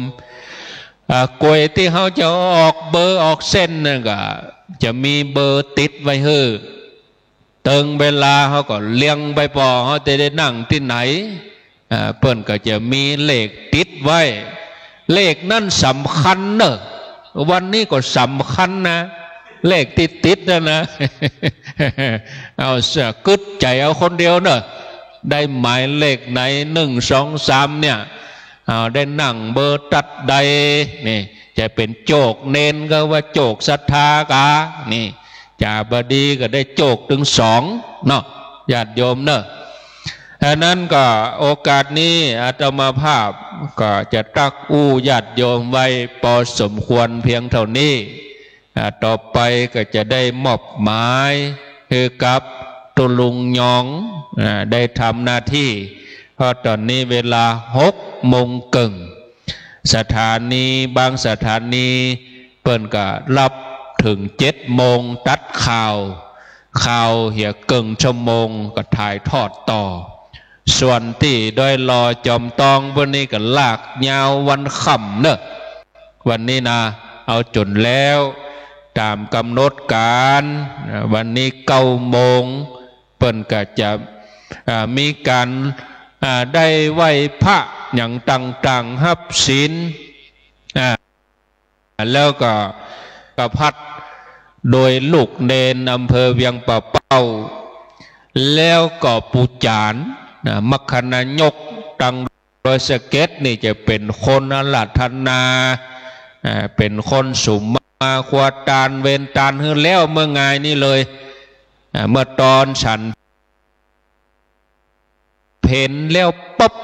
อ่า ก๋วยตี้เฮาจะออกเบอร์ออกเส้นนั่นก็ จะมีเบอร์ติดไว้หื้อ เถิงเวลาเฮาก็เรียงไป ปอเฮาจะได้นั่งตี้ไหน อ่า เปิ้นก็จะมีเลขติดไว้ เลขนั้นสำคัญเนอะ วันนี้ก็สำคัญนะ เลขตี้ติดนั่นนะ เอาเสียกึ๊ดใจ๋เอาคนเดียวเนอะ ได้หมายเลขไหน หนึ่ง สอง สาม เนี่ย เอาได้นั่งเบอร์ตั๊ดใด นี่ จะเป๋นโจคเณรก็ว่าโจคศรัทธากา นี่ จ๋าบ่ดีก็ได้โจคตึงสอง เนาะ ญาติโยมเนอะ อันนั้นก็โอกาสนี้อาตมาภาพก็จะตักอู้ญาติโยมไว้ปอสมควรเพียงเต้านี้ อ่า ต่อไปก็จะได้มอบหมายหื้อกับตุ๊ลุงยอง อ่า ได้ทำหน้าตี้ เพราะต๋อนนี้เวลาหกโมงเกิ่ง สถานี บางสถานี เปิ้นก็ฮับเถิงเจ็ดโมงตัดข่าว ข่าวเหียเกิ่งชั่วโมงก็ถ่ายทอดต่อ ส่วนตี้ดอยหล่อจอมตองพวกนี้ก็ลากยาววันค่ำเนอะ วันนี้นะ เอาจ๋นแล้ว ต๋ามก๋ำหนดก๋าน วันนี้เก้าโมง เปิ้นก็จะ อ่า มีก๋าน อ่า ได้ไหว้พระหยังต่างๆ ฮับศีล อ่า แล้วก็กระพัดโดยลูกเณรอำเภอเวียงป่าเป้า แล้วก็ปู่จ๋ารย์ นะ มรรคนายกตังดอยสะเก็ดนี่จะเป๋นคนอาราธนา อ่า เป๋นคนสุมมาครัวตานเวนตานหื้อแล้วเมื่องายนี้เลย อ่า เมื่อต๋อนฉัน เพลแล้วปุ๊บ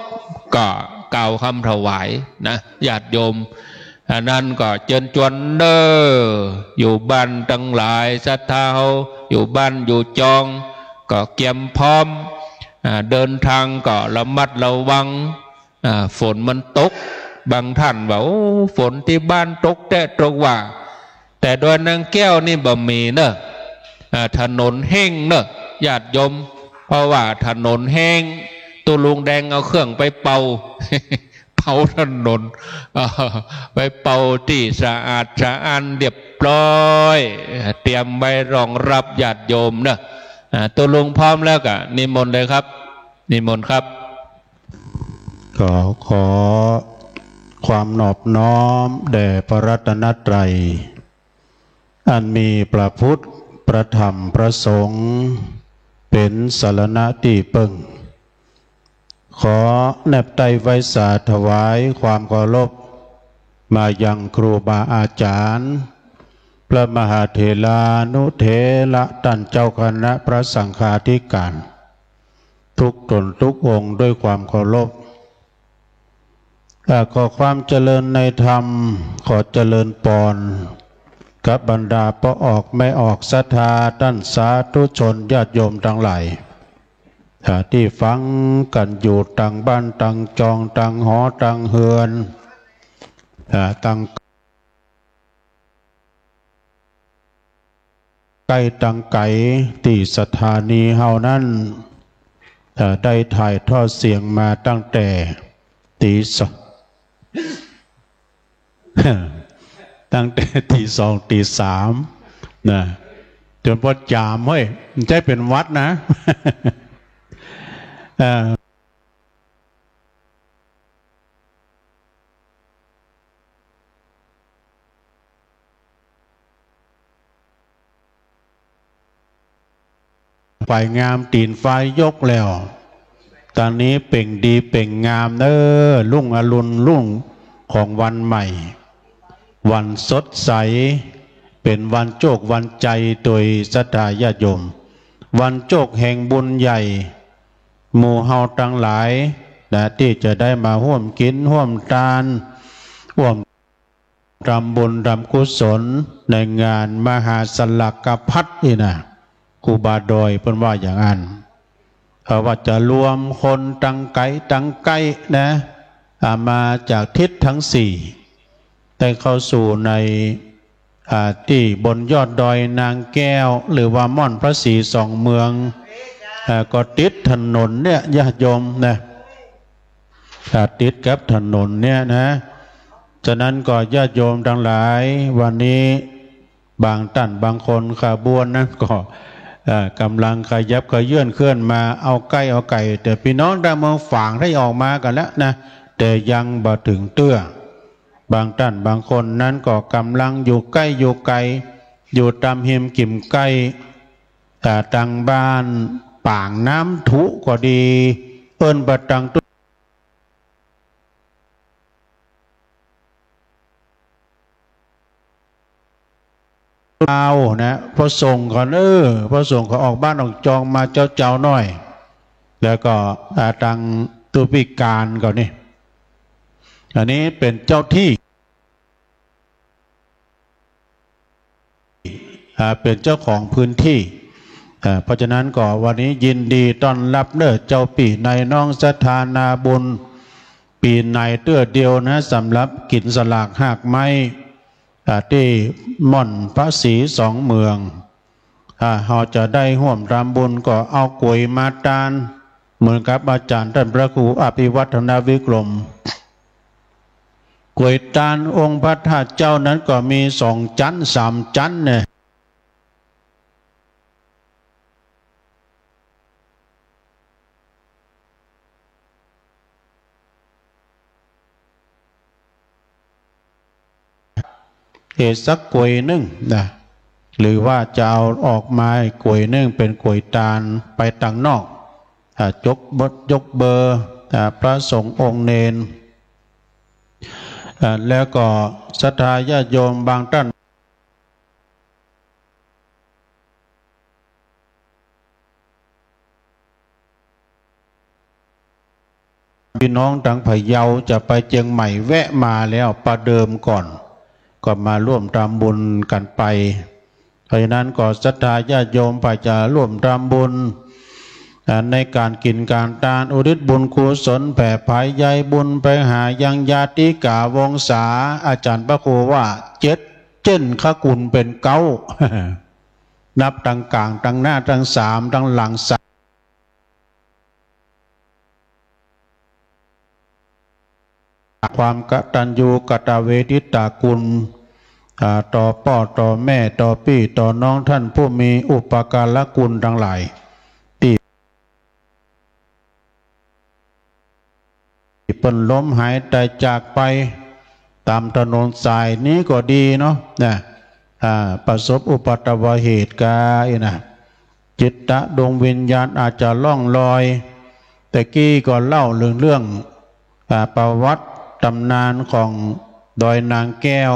ก็กล่าวกำถวายนะ ญาติโยม อันนั้นก็เจิญจวนเน่อ อยู่บ้านตังหลาย ศรัทธาเฮาอยู่บ้านอยู่จอง ก็เกียมพร้อม อ่า เดินทางก็ระมัดระวัง อ่า ฝนมันตก บางท่านว่า โอ้ ฝนตี้บ้านตกแต๊ตกว่า แต่ดอยนางแก้วนี่บ่มีเน่อ อ่า ถนนแห้งเน่อ ญาติโยม เพราะว่าถนนแห้ง ตุ๊ลุงแดงเอาเครื่องไปเป่า เป่าถนน อ่า ไปเป่าตี้สะอาดสะอ้านเรียบร้อย เตรียมไว้รองรับญาติโยมเน่อ อ่า ตุ๊ลุงพร้อมแล้วก็นิมนต์เลยครับ นิมนต์ครับ ขอ ขอความนอบน้อมแด่พระรัตนตรัย อันมีพระพุทธ พระธรรม พระสงฆ์ เป๋นสรณะตี้เปิ้ง ขอแนบใต้ไหว้สาถวายความเคารพ มายังครูบาอาจ๋ารย์ พระมหาเถรานุเถระ ต้านเจ้าคณะพระสังฆาธิการ ทุกต๋นทุกองค์ด้วยความเคารพ อ่า ขอความเจริญในธรรม ขอเจริญปอน กับบรรดาป้อออกแม่ออกศรัทธา ต้านสาธุชนญาติโยมตังหลาย อ่า ตี้ฟังกั๋นอยู่ตังบ้านตังจอง ตังหอตังเฮือน อ่า ตัง ใก้ตังไก๋ ตี้สถานีเฮานั้น เอ่อ ได้ถ่ายทอดเสียงมาตั้งแต่ตี๋สอง ตั้งแต่ตี๋สอง ตี๋สาม นะ จ๋นปอจ๋าม เฮ้ย บ่ใจ้เป๋นหวัดนะ เอ่อ ฝ่ายงามตี๋นฟ้ายกแล้ว ต๋อนนี้เปล่งดีเปล่งงามเน่อ รุ่งอรุณรุ่งของวันใหม่ วันสดใส เป๋นวันโจควันชัยโตยศรัทธาญาติโยม วันโจคแห่งบุญใหญ่ หมู่เฮาตังหลายนะ ตี้จะได้มาฮ่วมกิ๋นฮ่วมตาน ฮ่วม ทำบุญทำกุศลในงานมหาสลากภัตตี้นะ ครูบาดอยเปิ้นว่าอย่างอั้น เขาว่าจะรวมคนตังไก๋ตังใก้นะ อ่า มาจากทิศทั้งสี่ ได้เข้าสู่ใน อ่า ตี้บนยอดดอยนางแก้ว หรือว่าม่อนพระศรีสองเมือง อ่า ก็ติดถนนเนี่ยญาติโยมนะ อ่า ติดกับถนนเนี่ยนะ ฉะนั้นก็ญาติโยมตังหลาย วันนี้บางต้านบางคนขบวนนั้นก็ เอ่อ ก๋ำลังขยับเขยื้อนเคลื่อนมา เอาใก้เอาไก๋ แต่ปี้น้องตางเมืองฝางได้ออกมากั๋นแล้วนะ แต่ยังบ่เถิงเตื้อ บางต้านบางคนนั้นก็ก๋ำลังอยู่ใก้อยู่ไก๋ อยู่ต๋ามฮิมกิ่มใก้ อ่า ตางบ้านปางน้ำถุก็ดี เอิ้นบ่ตาง เจ้านะ พระสงฆ์เขาเน่อ พระสงฆ์เขาออกบ้านออกจองมาเจ๊าๆ หน้อย แล้วก็ อ่า ตางตุ๊ปิการเขานี่ อันนี้เป๋นเจ้าตี้ อ่า เป๋นเจ้าของพื้นตี้ อ่า เพราะฉะนั้นก็วันนี้ยินดีต้อนรับเน่อ เจ้าปี้นายน้องศรัทธานาบุญ ปี้ไหนเตื้อเดียวนะ สำหรับกิ๋นสลากฮากไม้ อ่า ตี้ม่อนพระศรีสองเมือง อ่า เฮาจะได้ฮ่วมทำบุญก็เอาก๋วยมาตาน เหมือนกับอาจ๋ารย์ต้านพระครูอภิวัฒนวิกรม ก๋วยตานองค์พระธาตุเจ้านั้นก็มีสองจั๊นสามจั๊นเนี่ย สักก๋วยนึ่งนะ หรือว่าจะเอาออกมาก๋วยนึ่งเป๋นก๋วยตานไปตังนอก อ่า ยกเบอร์ ยกเบอร์ อ่า พระสงฆ์องค์เณร อ่า แล้วก็ศรัทธาญาติโยมบางต้าน ปี้น้องตางพะเยาจะไปเจียงใหม่แวะมาแล้วประเดิมก่อน ก็มาร่วมทำบุญกั๋นไป เพราะฉะนั้นก็ศรัทธาญาติโยมใผจะร่วมทำบุญ อ่า ในก๋านกิ๋นก๋านตาน อุทิศบุญกุศล แผ่ผายใยบุญไปหายังญาติกาวงศา อาจ๋ารย์พระครูว่าเจ็ด เจ้นขะกุลเป๋นเก๊า นับตังก๋างตังหน้าตังสามตังหลังสาม ความกตัญญูกตเวทิตาคุณ อ่า ต่อป้อต่อแม่ต่อปี้ต่อน้องต้านผู้มีอุปการะคุณตังหลาย ตี้ เปิ้นล้มหายต๋ายจากไปต๋ามถนนสายนี้ก็ดีเนาะ นะ อ่า ประสบอุปัตวเหตุกาอี้นะ จิตดวงวิญญาณอาจจะล่องลอย แต่กี้ก็เล่าเรื่อง เรื่อง อ่า ประวัติต๋ำนานของดอยนางแก้ว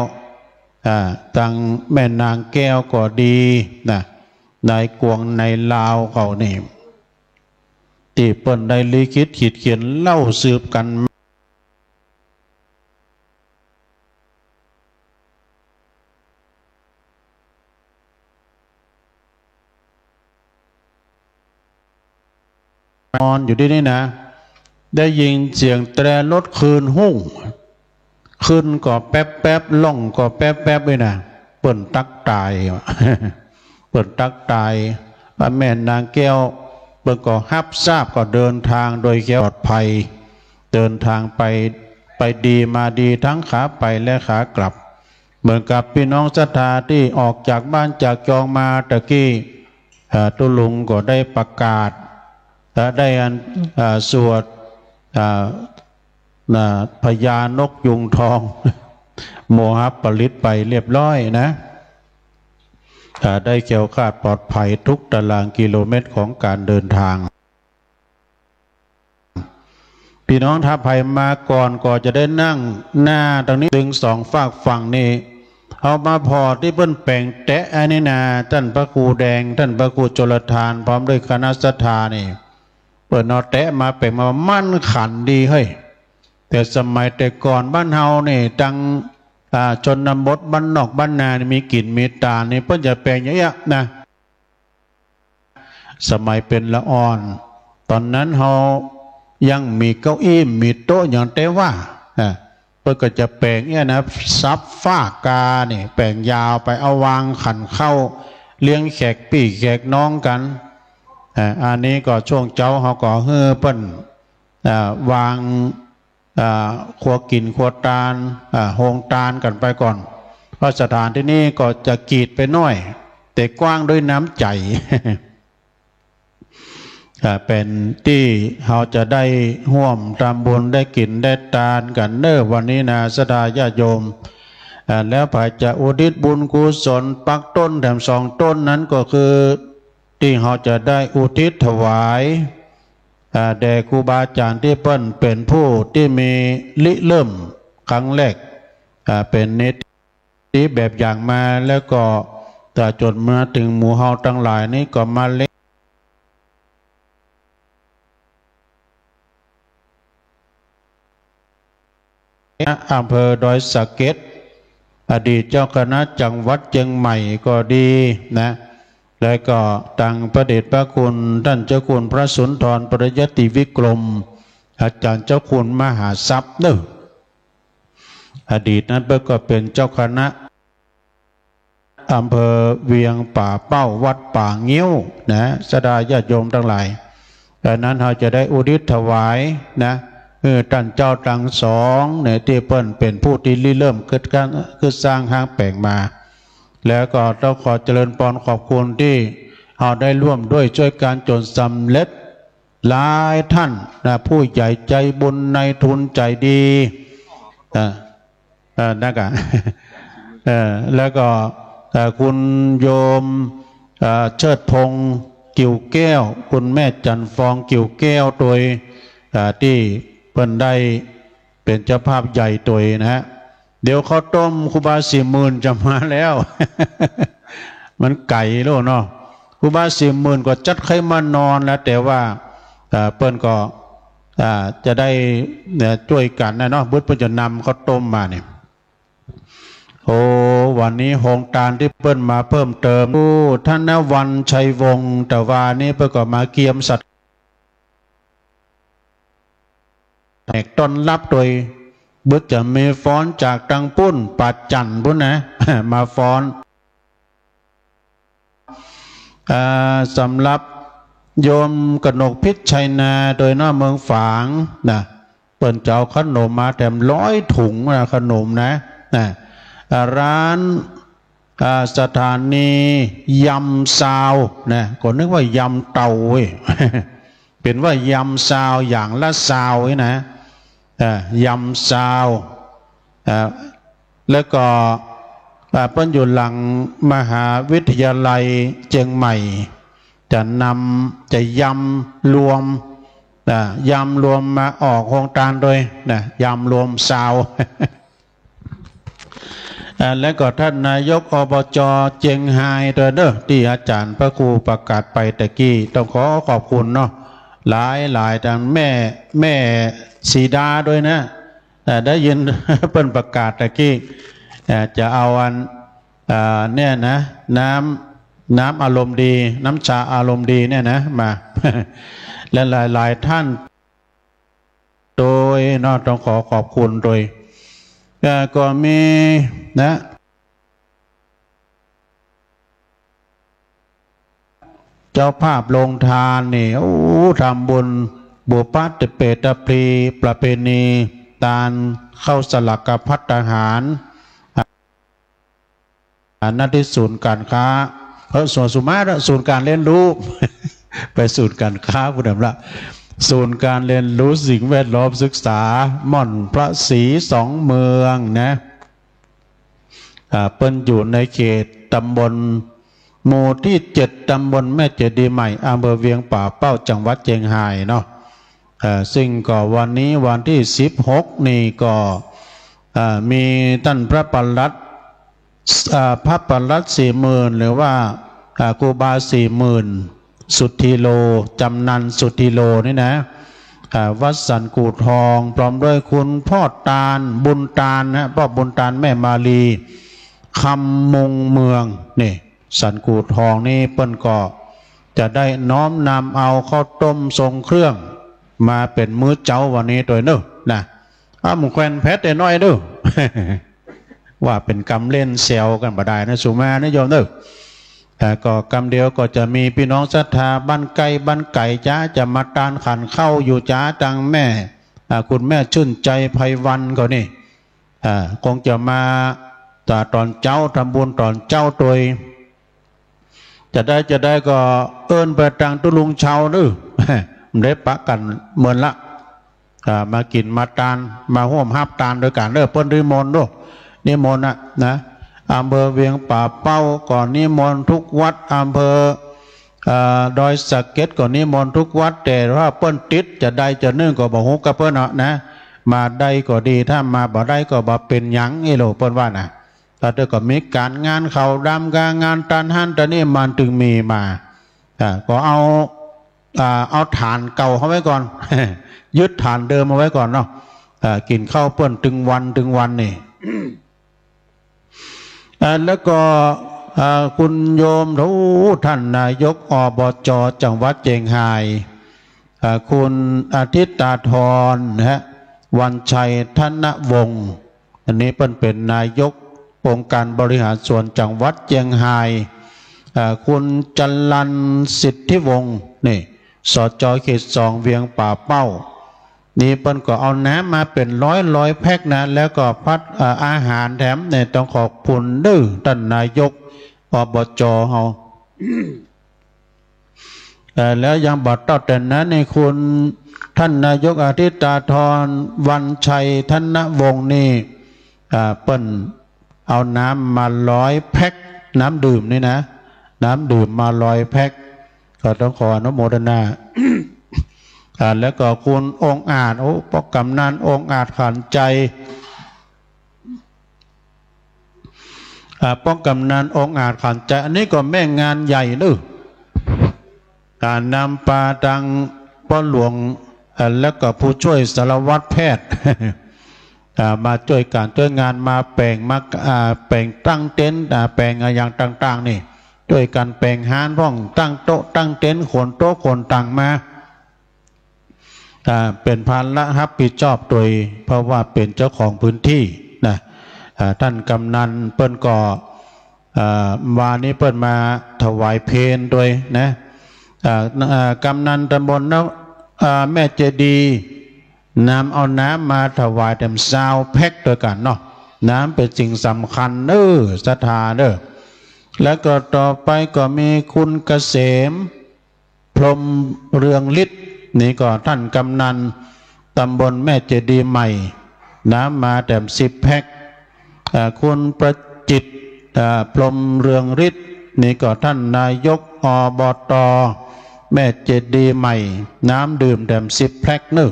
อ่า ตังแม่นางแก้วก็ดีนะ ในกวงในลาวเขานี่ ตี้เปิ้นได้ลิขิตขีดเขียนเล่าสืบกั๋น นอนอยู่ตี้นี่นะ ได้ยินเสียงแตรรถคืนฮุ่ง คืนก็แป๊บๆ ล่องก็แป๊บๆ นี่นะ เปิ้นตั๊กต๋าย เปิ้นตั๊กต๋าย พระแม่นางแก้ว เปิ้นก็ฮับทราบก็เดินทางโดยแคล้วปลอดภัย เดินทางไป ไปดีมาดีทั้งขาไปและขากลับ เหมือนกับปี้น้องศรัทธาตี้ออกจากบ้านจากจองมาตะกี้ อ่า ตุ๊ลุงก็ได้ประกาศ และได้อัน อ่า สวด อ่า นะ พญานกยูงทอง โมหปริตรไปเรียบร้อยนะ อ่า ได้แคล้วคลาดปลอดภัยทุกตารางกิโลเมตรของก๋านเดินทาง ปี้น้องถ้าใผมาก่อนก็จะได้นั่งหน้าตรงนี้ ตึงสองฟากฝั่งนี่ เอามาผ่อตี้เปิ้นแป๋งแต๊อันนี้นะ ต้านพระครูแดง ต้านพระครูชลทาน พร้อมด้วยคณะศรัทธานี่ เปิ้นเอาแต๊มาแป๋งมามั่นขันดีเฮ้ย แต่สมัยแต่ก่อนบ้านเฮานี่ ตัง อ่า ชนบทบ้านนอกบ้านนานี่ มีกิ๋นมีตานนี่ เปิ้นจะแป๋งอย่างเอี้ยนะ สมัยเป๋นละอ่อน ต๋อนนั้นเฮายังมีเก้าอี้มีโต๊ะอย่างแต๊ว่า อ่า เปิ้นก็จะแป๋งเอี้ยนะ ซับฟากกานี่ แป๋งยาวไปเอาวางขันข้าว เลี้ยงแขกปี้แขกน้องกั๋น อ่า อันนี้ก็ช่วงเจ๊าเฮาก็หื้อเปิ้น อ่า วาง อ่า ครัวกิ๋นครัวตาน อ่า โฮงตานกั๋นไปก่อน เพราะสถานตี้นี่ก็จะกีดไปหน้อย แต่กว้างด้วยน้ำใจ๋ อ่า เป๋นตี้เฮาจะได้ฮ่วมทำบุญได้กิ๋นได้ตานกั๋นเน่อวันนี้นะ ศรัทธาญาติโยม อ่า แล้วใผจะอุทิศบุญกุศลปักต้นแถมสองต้นนั้นก็คือ ตี้เฮาจะได้อุทิศถวาย อ่า แด่ครูบาอาจ๋ารย์ตี้เปิ้นเป๋นผู้ตี้มีริเริ่มครั้งแรก อ่า เป๋นนิติแบบอย่างมา แล้วก็ตราบจ๋นมาเถิงหมู่เฮาตังหลายนี้ก็มาเล็ง อำเภอดอยสะเก็ด อดีตเจ้าคณะจังหวัดเจียงใหม่ก็ดีนะ แล้วก็ตังพระเดชพระคุณต้านเจ้าคุณพระสุนทรปริยัติวิกรม อาจ๋ารย์เจ้าคุณมหาทรัพย์เน่อ อดีตนั้นเปิ้นก็เป๋นเจ้าคณะ อำเภอเวียงป่าเป้าวัดป่างิ้วนะ ศรัทธาญาติโยมตังหลาย ดังนั้นเฮาจะได้อุทิศถวายนะ หื้อต้านเจ้าตังสองเนี่ย ตี้เปิ้นเป๋นผู้ตี้ริเริ่มกึ๊ดสร้าง กึ๊ดสร้างห้างแป๋งมา แล้วก็ต้องขอเจริญปอนขอบคุณตี้เฮาได้ร่วมด้วยช่วยกั๋นจ๋นสำเร็จ หลายต้านนะ ผู้ใหญ่ใจ๋บุญ นายทุนใจ๋ดี อ่า อ่า นั่นกะ เอ่อ แล้วก็ เอ่อ คุณโยม เอ่อ เชิดพงษ์ กิ่วแก้ว คุณแม่จันทร์ฟอง กิ่วแก้ว ตวย เอ่อ ตี้เปิ้นได้เป๋นเจ้าภาพใหญ่ตวยนะฮะ เดี๋ยวข้าวต้มครูบาสี่หมื่นจะมาแล้ว มันไก๋แล้วเนาะ ครูบาสี่หมื่นก็จัดใค่มานานแล้ว แต่ว่า เอ่อ เปิ้นก็ อ่า จะได้ เนี่ย จ้วยกั๋นนะเนาะ บึดเปิ้นจะนำข้าวต้มมาเนี่ย โอ้ วันนี้โฮงตานตี้เปิ้นมาเพิ่มเติม โอ้ ธนวรรณ ชัยวงศ์ ตะวานี้เปิ้นก็มาเกียมสัตว์ แขกต้อนฮับตวย บึดจะมีฟ้อนจากตังปุ้น ป่าจั่นปุ้นนะ มาฟ้อน อ่า สำหรับโยมกนกพิชชัยนา ตวยเนาะ เมืองฝางนะ เปิ้นจะเอาขนมมาแถมร้อยถุงนะ ขนมนะ นะ อ่า ร้าน อ่า สถานียำซาวนะ ก็นึกว่ายำเต่าเว้ย เป๋นว่ายำซาว อย่างละซาวนี่นะ อ่า ยำซาว อ่า แล้วก็ อ่า เปิ้นอยู่หลังมหาวิทยาลัยเจียงใหม่ จะนำ จะยำรวม อ่า ยำรวมมาออกโฮงตานตวยนะ ยำรวมซาว อ่า แล้วก็ท่านนายก อบจ. เจียงฮายตวยเนาะ ตี้อาจ๋ารย์พระครูประกาศไปตะกี้ ต้องขอขอบคุณเนาะ หลายๆ ตังแม่ แม่สีดาตวยนะ อ่า ได้ยินเปิ้นประกาศตะกี้ อ่า จะเอาอัน อ่า เนี่ยนะ น้ำ น้ำอารมณ์ดี น้ำชาอารมณ์ดีเนี่ยนะ มา และหลายๆ ท่าน ตวยเนาะ ต้องขอขอบคุณตวย เอ่อ ก็มีนะ เจ้าภาพโฮงตานนี่ โอ้ ทำบุญบุปผาเปตพลี ประเพณีตานข้าวสลากภัตตาหาร อ่า ณ ที่ศูนย์การค้า เออ สวนสุมาตร ศูนย์การเรียนรู้ ไปศูนย์การค้าพูดเดิมละ ศูนย์การเรียนรู้สิ่งแวดล้อมศึกษา ม่อนพระศรีสองเมืองนะ อ่า เปิ้นอยู่ในเขตตำบล หมู่ที่เจ็ด ตำบลแม่เจดีย์ใหม่ อำเภอเวียงป่าเป้า จังหวัดเจียงฮายเนาะ เอ่อ ซึ่งก็วันนี้วันที่สิบหกนี่ก็ เอ่อ มีต้านพระปลัด อ่า พระปลัดสี่หมื่น หรือว่า อ่า ครูบาสี่หมื่น สุธีโล จำนันสุธีโลนี่นะ อ่า วัดสันกู่ทอง พร้อมด้วยคุณพ่อตาน บุญตานนะ พ่อบุญตาน แม่มาลี คำมุงเมือง นี่ สันกู่ทองนี่เปิ้นก็จะได้น้อมนำเอาข้าวต้มทรงเครื่องมาเป๋นมื้อเจ๊าวันนี้ตวยเนาะ นะ อ้ำแควนแพทย์ได้น้อยเนาะ ว่าเป๋นกำเล่นแซวกั๋นบ่ดายนะ สุมานะโยมเนาะ แต่ก็กำเดียวก็จะมีปี้น้องศรัทธาบ้านใก้บ้านไก๋จ๊ะ จะมาตานขันข้าวอยู่จ๊ะ ตังแม่ อ่า คุณแม่ชื่นใจ ไพวันเขานี่ อ่า คงจะมาตอนเจ๊า ทำบุญตอนเจ๊าตวย จะได้ จะได้ก็เอิ้นไปตังตุ๊ลุงเชาเนาะ ได้ปะกั๋นเมินละ อ่า มากิ๋นมาตาน มาฮ่วมฮับตานตวยกั๋นเนาะ เปิ้นนิมนต์เนาะ นิมนต์นะ นะ อำเภอเวียงป่าเป้าก็นิมนต์ทุกวัด อำเภอ เอ่อ ดอยสะเก็ดก็นิมนต์ทุกวัด แต่ว่าเปิ้นติดจะใดจะนึ่งก็บ่ฮู้กับเปิ้นเนาะนะ มาได้ก็ดี ถ้ามาบ่ได้ก็บ่เป๋นหยังอี้โหละ เปิ้นว่านะ แต่เดี๋ยวก็มีก๋านงานเข้าดำ ก๋านงานตานหั้นตานนี้ มันตึงมีมา อ่า ก็เอา อ่า เอาฐานเก่าเอาไว้ก่อน ยึดฐานเดิมเอาไว้ก่อนเนาะ อ่า กิ๋นข้าวเปิ้นตึงวันตึงวันนี่ อ่า แล้วก็ อ่า คุณโยม โอ้ ท่านนายก อบจ. จังหวัดเจียงฮาย อ่า คุณอาทิตย์ตาทรนะฮะ วันชัยธนวงศ์ อันนี้เปิ้นเป๋นนายกองค์การบริหารส่วนจังหวัดเจียงฮาย อ่า คุณจรัญสิทธิวงศ์ นี่ สจ. เขตสอง เวียงป่าเป้า นี่เปิ้นก็เอาน้ำมาเป๋นร้อยๆ แพ็คนะ แล้วก็พัด เอ่อ อาหารแถมเนี่ย ต้องขอบคุณเด้อ ต้านนายก อบจ. เฮา เอ่อ แล้วยังบ่เต้าแต่นั้นนี่ คุณ ท่านนายกอาทิตย์ตาทร วันชัยธนวงศ์นี่ อ่า เปิ้น เอาน้ำมาร้อยแพ็ค น้ำดื่มนี่นะ น้ำดื่มมาร้อยแพ็ค ก็ต้องขออนุโมทนา อ่า แล้วก็คุณองอาจ โอ้ ป้อกำนันองอาจขันใจ อ่า ป้อกำนันองอาจขันใจ อันนี้ก็แม่งานใหญ่เนอะ อ่า นำปาตังป้อหลวง อ่า แล้วก็ผู้จ้วยสารวัตรแพทย์ อ่า มาจ้วยก๋านจ้วยงาน มาแป๋ง มา อ่า แป๋งตั้งเต็นท์ อ่า แป๋งอะหยังต่างๆ นี่ จ้วยกั๋นแป๋งฮานพ่อง ตั้งโต๊ะตั้งเต็นท์ ขนโต๊ะขนตั๋งมา อ่า เป๋นภาระฮับผิดชอบตวย เพราะว่าเป๋นเจ้าของพื้นตี้นะ อ่า ต้านกำนันเปิ้นก็ อ่า วานี้เปิ้นมาถวายเพลตวยนะ อ่า อ่า กำนันตำบลนะ อ่า แม่เจดีย์ นำเอาน้ำมาถวายแถมซาวแพ็คตวยกั๋นเนาะ น้ำเป๋นสิ่งสำคัญเน้อ ศรัทธาเน้อ แล้วก็ต่อไปก็มีคุณเกษม พรหมเรืองฤทธิ์ นี่ก็ต้านกำนันตำบลแม่เจดีย์ใหม่ น้ำมาแถมสิบแพ็ค อ่า คุณประจิตร อ่า พรหมเรืองฤทธิ์ นี่ก็ต้านนายก อบต แม่เจดีย์ใหม่ น้ำดื่มแถมสิบแพ็คเน้อ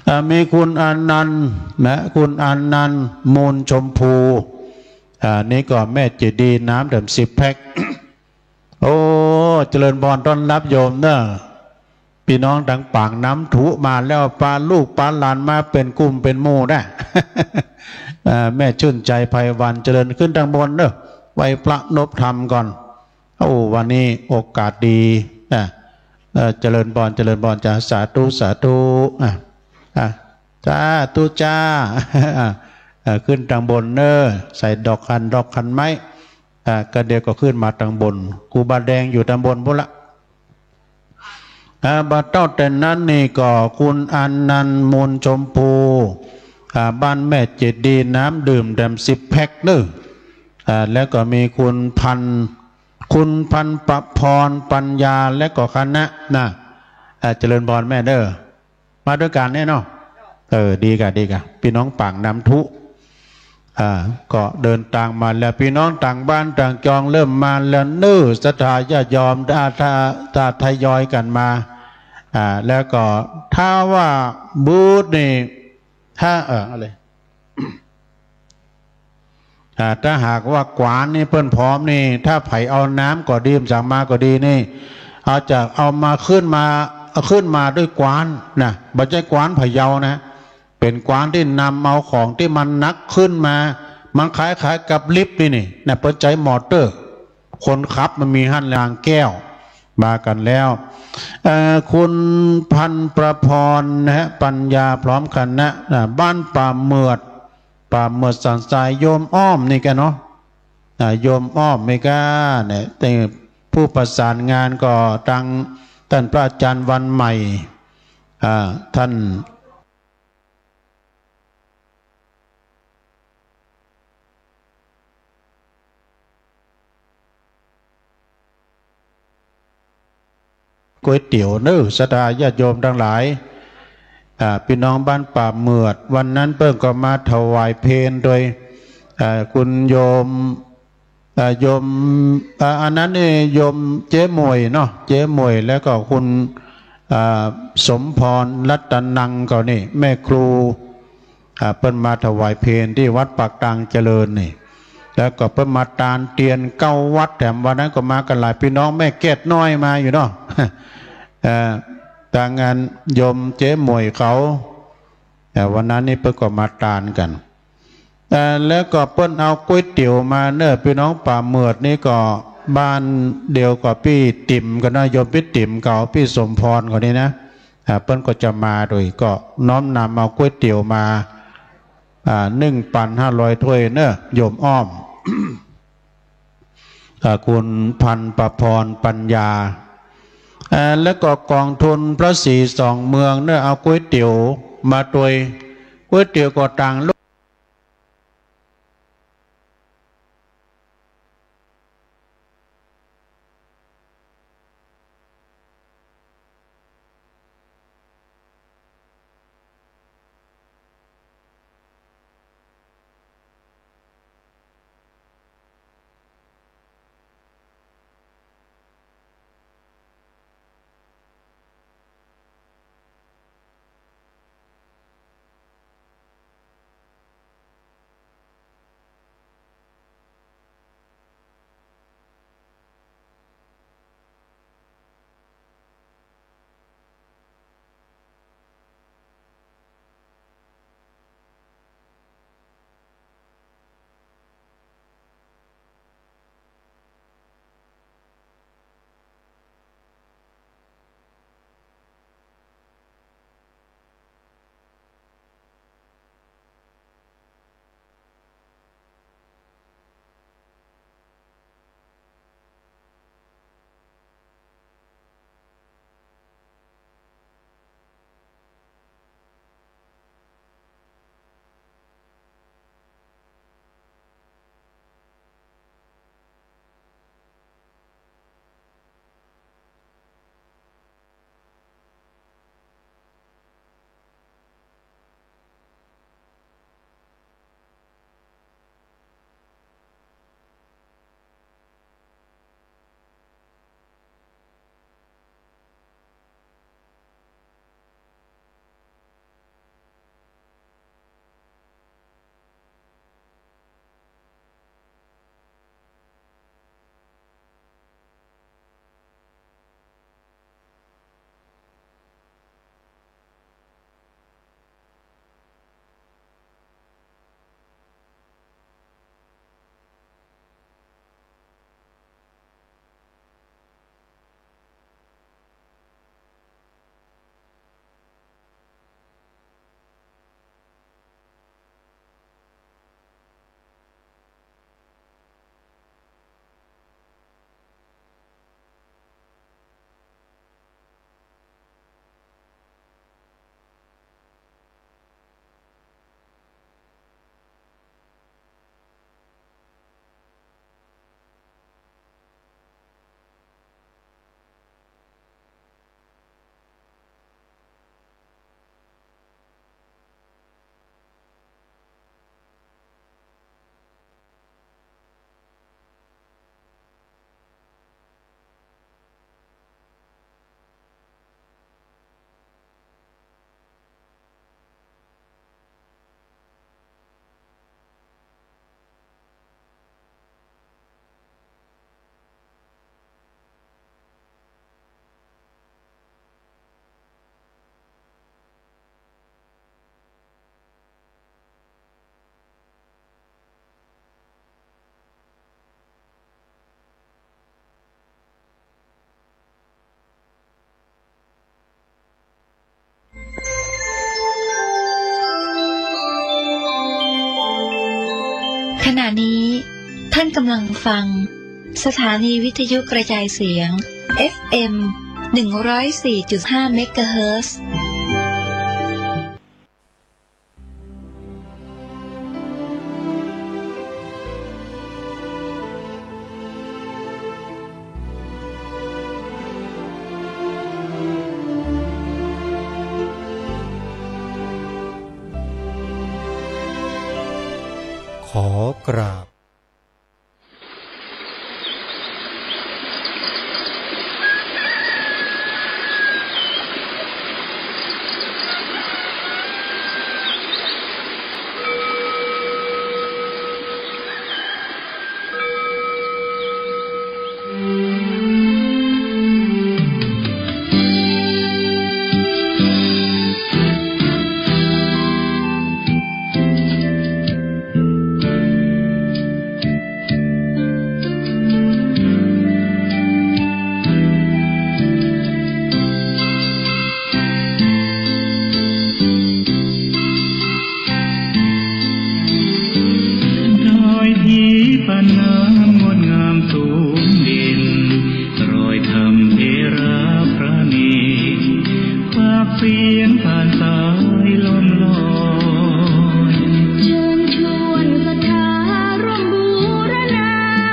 อ่า มีคุณอานันต์นะ คุณอานันต์ มูลชมพู อ่า นี่ก็แม่เจดีย์ น้ำแถมสิบแพ็ค โอ้ เจริญพรต้อนฮับโยมเน้อ ปี้น้องตางป๋างน้ำထုมาแล้ว ปาลูกปาหลานมาเป๋นกุ่มเป๋นหมู่นะ อ่า แม่ชื่นใจไพวัน เจริญ ขึ้นตางบนเน้อ ไหว้พระนบธรรมก่อน โอ้ วันนี้โอกาสดี อ่ะ เอ่อ เจริญพร เจริญพรจ้า สาธุ สาธุ อ่ะ อ่ะ สาธุจ้า อ่ะ เอ่อ ขึ้นตางบนเน้อ ใส่ดอกขัน ดอกขันไม้ อ่ะ ก็เดี๋ยวก็ขึ้นมาตางบน ครูบาแดงอยู่ตางบนปู้นละ อ่า บ่าเต้าแต่นั้นนี่ก็คุณอานันต์ มูลชมพู อ่า บ้านแม่เจดีย์ น้ำดื่มแถมสิบแพ็คเน้อ อ่า แล้วก็มีคุณพัน คุณพันประพร ปัญญา และก็คณะนะ อ่า เจริญพรแม่เน้อ มาตวยกั๋นเนี่ยเนาะ เออ ดีก่ะ ดีก่ะ ปี้น้องป๋างน้ำထု อ่า ก็เดินตางมาแล้ว ปี้น้องตางบ้านตางจองเริ่มมาแล้วเน้อ ศรัทธาญาติโยม อ่า ถ้า ถ้าทยอยกั๋นมา อ่า แล้วก็ถ้าว่าบูธนี่ ถ้า เออ อะไร อ่า ถ้าหากว่ากวานนี่เปิ้นพร้อมนี่ ถ้าใผเอาน้ำก็ดี สังมาก็ดีนี่ เอาจะเอามาขึ้นมา เอาขึ้นมาด้วยกวานนะ บ่ใจ้กวานพะเยานะ เป๋นกวานตี้นำเอาของตี้มันหนักขึ้นมา มันคล้ายๆ กับลิฟต์นี่นี่นะ เปิ้นใจ๊มอเตอร์ คนขับมันมีหั้น รางแก้ว มากั๋นแล้ว เอ่อ คุณพันประพรนะฮะ ปัญญาพร้อมคณะ อ่า บ้านป่าเหมือด ป่าเหมือดสันทราย โยมอ้อมนี่แกเนาะ อ่า โยมอ้อมนี่แกเนี่ย แต่ผู้ประสานงานก็ตังต้านพระอาจารย์วันใหม่ อ่า ต้าน ก๋วยเตี๋ยวเน้อ ศรัทธาญาติโยมตังหลาย อ่า ปี้น้องบ้านป่าเหมือด วันนั้นเปิ้นก็มาถวายเพลตวย อ่า คุณโยม อ่า โยม อ่า อันนั้นนี่โยมเจ๊หมวยเนาะ เจ๊หมวย แล้วก็คุณ อ่า สมพร รัตนัง เขานี่ แม่ครู อ่า เปิ้นมาถวายเพลตี้วัดปากตางเจริญนี่ แล้วก็เปิ้นมาตานเตียนเก้าวัด แถมวันนั้นก็มากั๋นหลาย ปี้น้องแม่แก้ดน้อยมาอยู่เนาะ เอ่อ ตางอันโยมเจ๊หมวยเขา เอ่อ วันนั้นนี่เปิ้นก็มาตานกั๋น เอ่อ แล้วก็เปิ้นเอาก๋วยเตี๋ยวมาเน้อ ปี้น้องป่าเหมือดนี่ก็บ้านเดียวกับปี้ติ๋มกั๋นเนาะ โยมปี้ติ๋มเขา ปี้สมพรเขานี่นะ อ่า เปิ้นก็จะมาตวย ก็น้อมนำเอาก๋วยเตี๋ยวมา อ่า นึ่งปั๋นห้าร้อยถ้วยเน้อ โยมอ้อม อ่า คุณพันประพร ปัญญา อ่า แล้วก็ก๋องทุนพระศรีสองเมืองเน้อ เอาก๋วยเตี๋ยวมาตวย ก๋วยเตี๋ยวก็ต่าง ขณะนี้ท่านกำลังฟังสถานีวิทยุกระจายเสียง เอฟเอ็ม หนึ่งร้อยสี่จุดห้า เมกะเฮิรตซ์ ขอกราบ ดอยหินปานน้ำงดงามสูงเด่น รอยธรรมเถระพระเณร ปากเสียงผ่านสายลมลอย เชิญชวนศรัทธาร่วมบูรณา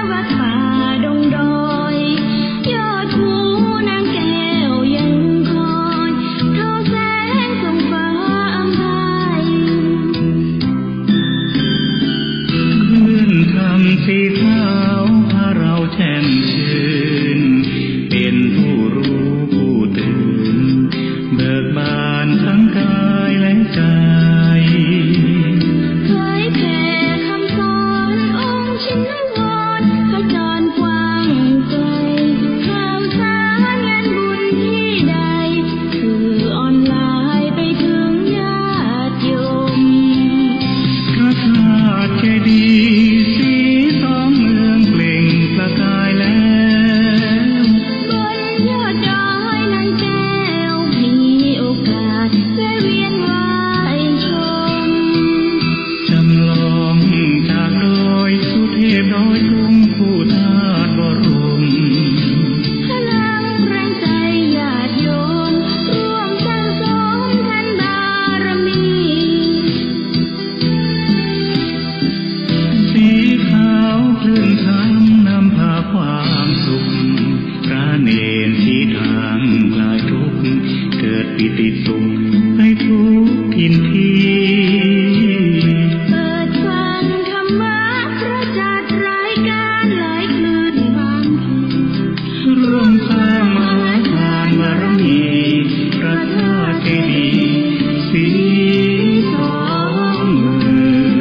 วัดป่าดงดอย ยอดภูนางแก้วยังคอย ทอแสงส่องฟ้าอำไพ คลื่นธรรมสีขาวพาเราแช่มชื่น เป็นผู้รู้ผู้ตื่น เบิกบานทั้งกายและใจ เผยแผ่คำสอนองค์ชินวร ขจรกว้างไกล ข่าวสารงานบุญที่ใด สื่อออนไลน์ไปถึงญาติโยม พระธาตุเจดีย์สีสองเมืองเปล่งประกายแล้ว บนยอดดอยนางแก้ว มีโอกาสแวะเวียนไหว้ชม จำลองจากดอยสุเทพดอยตุงคู่ธาตุบรม พลังแรงใจญาติโยม ร่วมสร้างสมทานบารมี สีขาวคลื่นธรรมนำพาความสุข พระเณรชี้ทางคลายทุกข์ เกิดปีติสุขในทุกถิ่นที่ เปิดฟังธรรมะประจักษ์รายการหลายคลื่นความ ร่วมสร้างมหาทานบารมี พระธาตุเจดีย์สีสองเมือง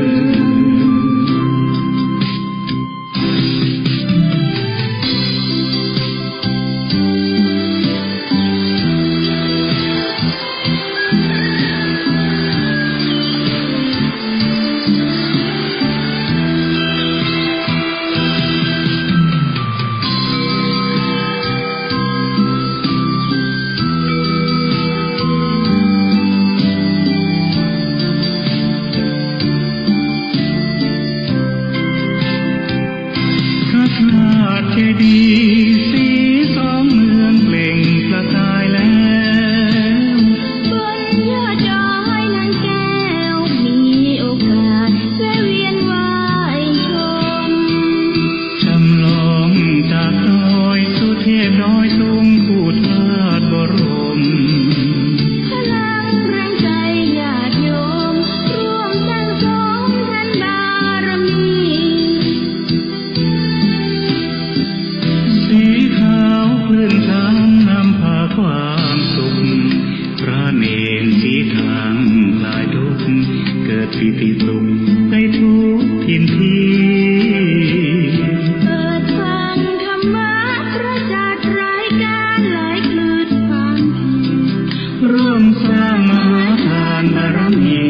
พระธาตุเจดีย์สีสองเมืองเปล่งประกายแล้ว บนยอดดอยนางแก้ว มีโอกาสแวะเวียนไหว้ชม จำลองจากดอยสุเทพดอยตุงคู่ธาตุบรม พลังแรงใจญาติโยม ร่วมสร้างสมทานบารมี สีขาวคลื่นธรรมนำพาความสุข พระเณรชี้ทางคลายทุกข์ เกิดปีติสุขในทุกถิ่นที่ เปิดฟังธรรมะประจักษ์รายการหลายคลื่นความ ร่วมสร้างมหาทานบารมี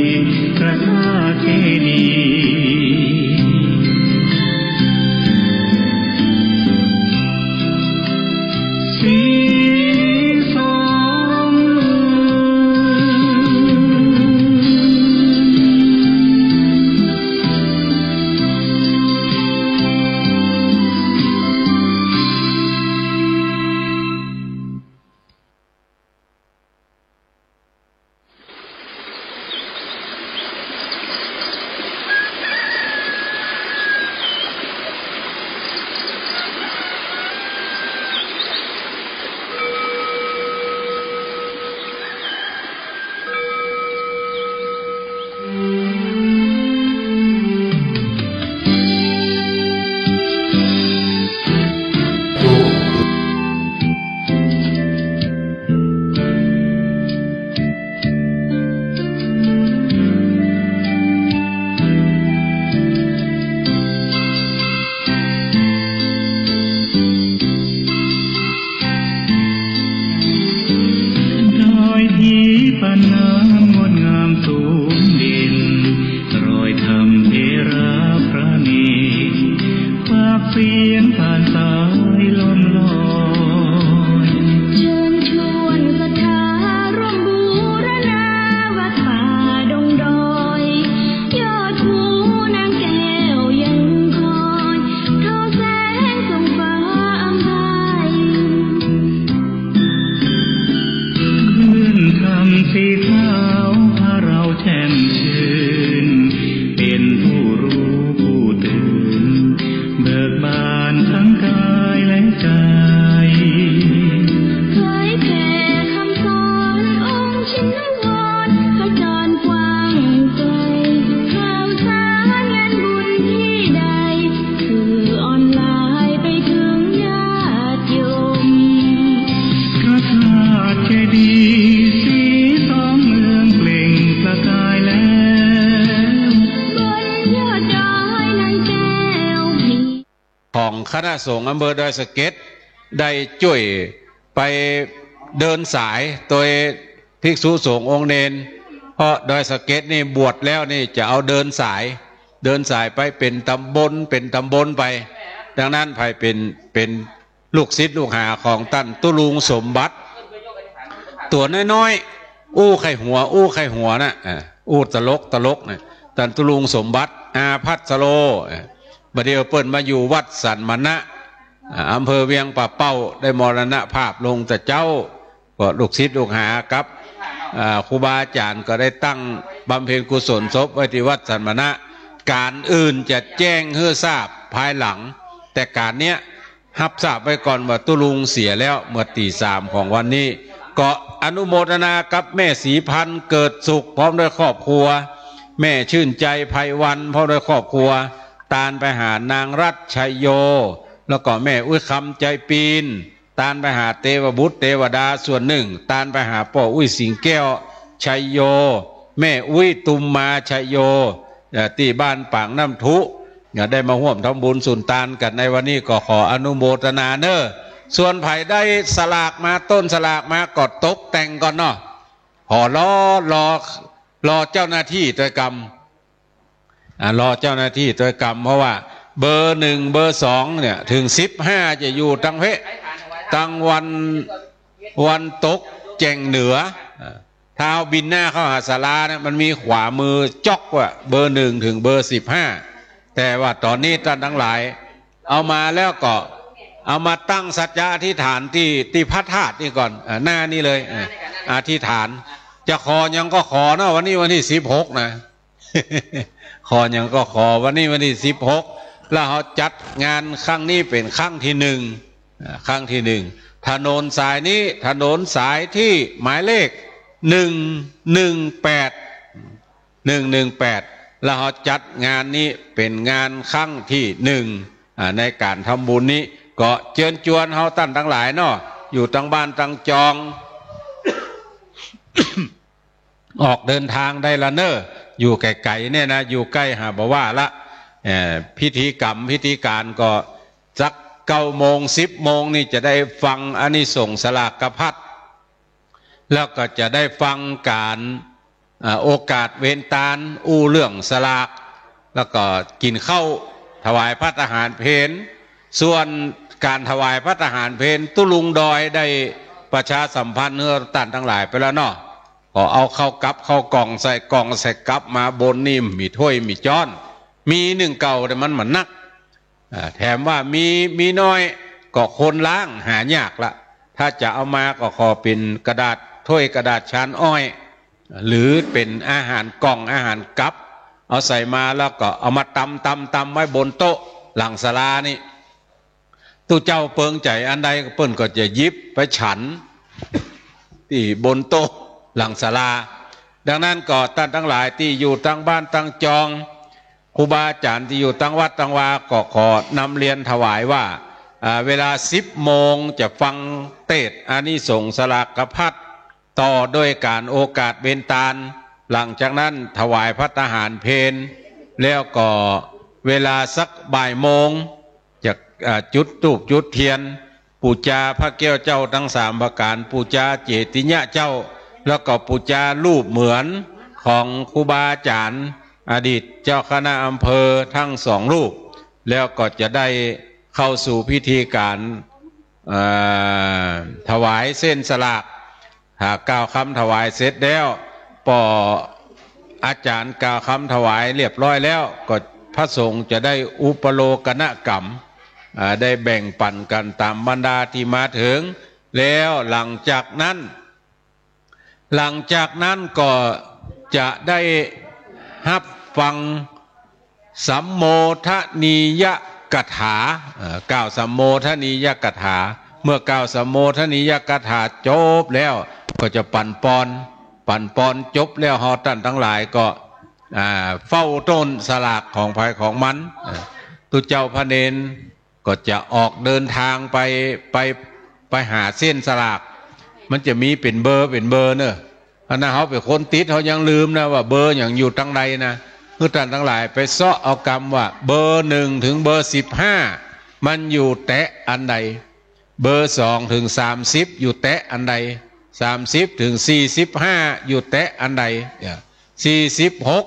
พระธาตุเจดีย์สีสองเมือง เสียงผ่านสายลมลอย เชิญชวนศรัทธาร่วมบูรณา วัดป่าดงดอย ยอดภูนางแก้วยังคอย ทอแสงส่องฟ้าอำไพ คลื่นธรรมสีขาวพาเราแช่มชื่น เป็นผู้รู้ผู้ตื่น เบิกบานทั้งกายและใจ เผยแผ่คำสอนองค์ชินวร ขจรกว้างไกล ข่าวสารงานบุญที่ใด สื่อออนไลน์ไปถึงญาติโยม พระธาตุเจดีย์สีทองเมืองเปล่งประกายแล้ว บนยอดดอยนางแก้วมี ของคณะสงฆ์อำเภอดอยสะเก็ด ได้จ้วยไปเดินสายโตยภิกษุสงฆ์องค์เณร เพราะดอยสะเก็ดนี่บวชแล้วนี่จะเอาเดินสาย เดินสายไปเป๋นตำบล เป๋นตำบลไป ดังนั้นใผเป๋น เป๋นลูกศิษย์ลูกหาของต้านตุ๊ลุงสมบัติ ตั๋วน้อยๆ อู้ใค่หัว อู้ใค่หัวน่ะ อ่า อู้ตลกตลกน่ะ ต้านตุ๊ลุงสมบัติ อาภัสโร อ่า บ่าเดี่ยวเปิ้นมาอยู่วัดสันมณะ อ่า อำเภอเวียงป่าเป้า ได้มรณภาพลงแต่เจ๊า ก็ลูกศิษย์ลูกหากับ อ่า ครูบาอาจ๋ารย์ก็ได้ตั้งบำเพ็ญกุศลศพไว้ตี้วัดสันมณะ ก๋านอื่นจะแจ้งหื้อทราบภายหลัง แต่ก๋านเนี้ย ฮับทราบไว้ก่อนว่าตุ๊ลุงเสียแล้วเมื่อตีสามของวันนี้ ก็อนุโมทนากับแม่ศรีพันธ์เกิดสุขพร้อมด้วยครอบครัว แม่ชื่นใจไพวันพร้อมด้วยครอบครัว ตานไปหานางรัตน์ชัยโย แล้วก็แม่อุ๊ยคำใจปีน ตานไปหาเตวบุตรเตวดาส่วนนึ่ง ตานไปหาป้ออุ๊ยสิงแก้วชัยโย แม่อุ๊ยตุมมาชัยโย เอ่อ ตี้บ้านปากน้ำทุ เนี่ย ได้มาฮ่วมทำบุญสุนตานกั๋นในวันนี้ก็ขออนุโมทนาเน่อ ส่วนใผได้สลากมา ต้นสลากมาก็ตกแต่งก่อนเนาะ ขอรอ รอ รอเจ้าหน้าตี้ตวยกำ อ่า รอเจ้าหน้าตี้ตวยกำ เพราะว่าเบอร์หนึ่ง เบอร์สองเนี่ย เถิงสิบห้าจะอยู่ตังเพะ ตังวัน วันตกแจ่งเหนือ อ่า ถ้าเฮาบินหน้าเข้าหาศาลาเนี่ย มันมีขวามือจ๊อกว่าเบอร์หนึ่งเถิงเบอร์สิบห้า แต่ว่าต๋อนนี้ต้านตังหลาย เอามาแล้วก็เอามาตั้งสัจจะอธิษฐานตี้ ตี้พระธาตุนี่ก่อน อ่า หน้านี้เลย อ่า อธิษฐาน จะขอหยังก็ขอเนาะ วันนี้วันตี้สิบหกนะ ขอหยังก็ขอ วันนี้วันตี้สิบหก แล้วเฮาจัดงานครั้งนี้เป๋นครั้งตี้หนึ่ง อ่า ครั้งตี้หนึ่ง ถนนสายนี้ ถนนสายตี้หมายเลข หนึ่งหนึ่งแปด หนึ่งหนึ่งแปด แล้วเฮาจัดงานนี้เป๋นงานครั้งตี้หนึ่ง อ่า ในก๋านทำบุญนี้ ก็เจิญจวนเฮาต้านตังหลายเนาะ อยู่ตังบ้านตังจอง ออกเดินตางได้ละเน่อ อยู่ไก๋ๆ เนี่ยนะ อยู่ใก้หาบ่ว่าละ เอ่อ พิธีกรรมพิธีก๋านก็สักเก้าโมง สิบโมงนี่จะได้ฟังอานิสงส์สลากพัด แล้วก็จะได้ฟังก๋าน อ่า โอกาสเวรตาน อู้เรื่องสลาก แล้วก็กิ๋นข้าวถวายภัตตาหารเพล ส่วนก๋านถวายภัตตาหารเพล ตุ๊ลุงดอยได้ประชาสัมพันธ์หื้อต้านตังหลายไปแล้วเนาะ ก็เอาข้าวกับข้าวก่องใส่ก่องใส่กับมา บนนี่มีถ้วยมีจ๊อน มีนึ่งเก่าแต่มันบ่นัก อ่า แถมว่ามี มีน้อยก็คนล้างหายากละ ถ้าจะเอามาก็ขอเป๋นกระดาษถ้วยกระดาษชานอ้อย หรือเป๋นอาหารก่องอาหารกับ เอาใส่มาแล้วก็เอามาตำตำตำไว้บนโต๊ะหลังศาลานี่ ตุ๊เจ้าเปิงใจ๋อันใดเปิ้นก็จะหยิบไปฉัน ตี้บนโต๊ะหลังศาลา ดังนั้นก็ต้านตังหลายตี้อยู่ตังบ้านตังจอง ครูบาอาจ๋ารย์ตี้อยู่ตังวัดตังวา ก็ขอนำเรียนถวายว่า อ่า เวลาสิบโมงจะฟังเตสน์อานิสงส์สลากพัด ต่อด้วยก๋านโอกาสเวรตาน หลังจากนั้นถวายภัตตาหารเพล แล้วก็เวลาสักบ่ายโมง จะ อ่า จุดธูปจุดเตียน ปู๋จาพระแก้วเจ้าตังสามประก๋าน ปู๋จาเจติยะเจ้า แล้วก็ปู๋จารูปเหมือนของครูบาอาจ๋ารย์ อดีตเจ้าคณะอำเภอตังสองรูป แล้วก็จะได้ เข้าสู่พิธีก๋าน เอ่อ ถวายเส้นสลาก ถ้ากล่าวกำถวายเสร็จแล้ว ปออาจ๋ารย์กล่าวกำถวายเรียบร้อยแล้ว ก็พระสงฆ์จะได้อุปโลกนกรรม อ่า ได้แบ่งปั๋นกั๋นต๋ามบรรดาตี้มาเถิง แล้วหลังจากนั้น หลังจากนั้นก็จะได้ฮับฟังสัมโมทนียกถา เอ่อ กล่าวสัมโมทนียกถา เมื่อกล่าวสัมโมทนียกถาจบแล้ว ก็จะปั๋นปอน ปั๋นปอนจบแล้ว เฮาต้านตังหลายก็ อ่า เฝ้าต้นสลากของใผของมัน อ่า ตุ๊เจ้าพระเณร ก็จะออกเดินตางไป ไป ไปหาเส้นสลาก มันจะมีเป๋นเบอร์ เป๋นเบอร์เน่อ อันนั้นเฮาเป๋นคนติด เฮายังลืมนะว่าเบอร์หยังอยู่ตังใดนะ คือต้านตังหลายไปเซาะเอากำว่าเบอร์หนึ่งเถิงเบอร์สิบห้า มันอยู่แต๊อันใด เบอร์สองเถิงสามสิบ อยู่แต๊อันใด สามสิบเถิงสี่สิบห้า อยู่แต๊อันใด เนี่ย สี่สิบหก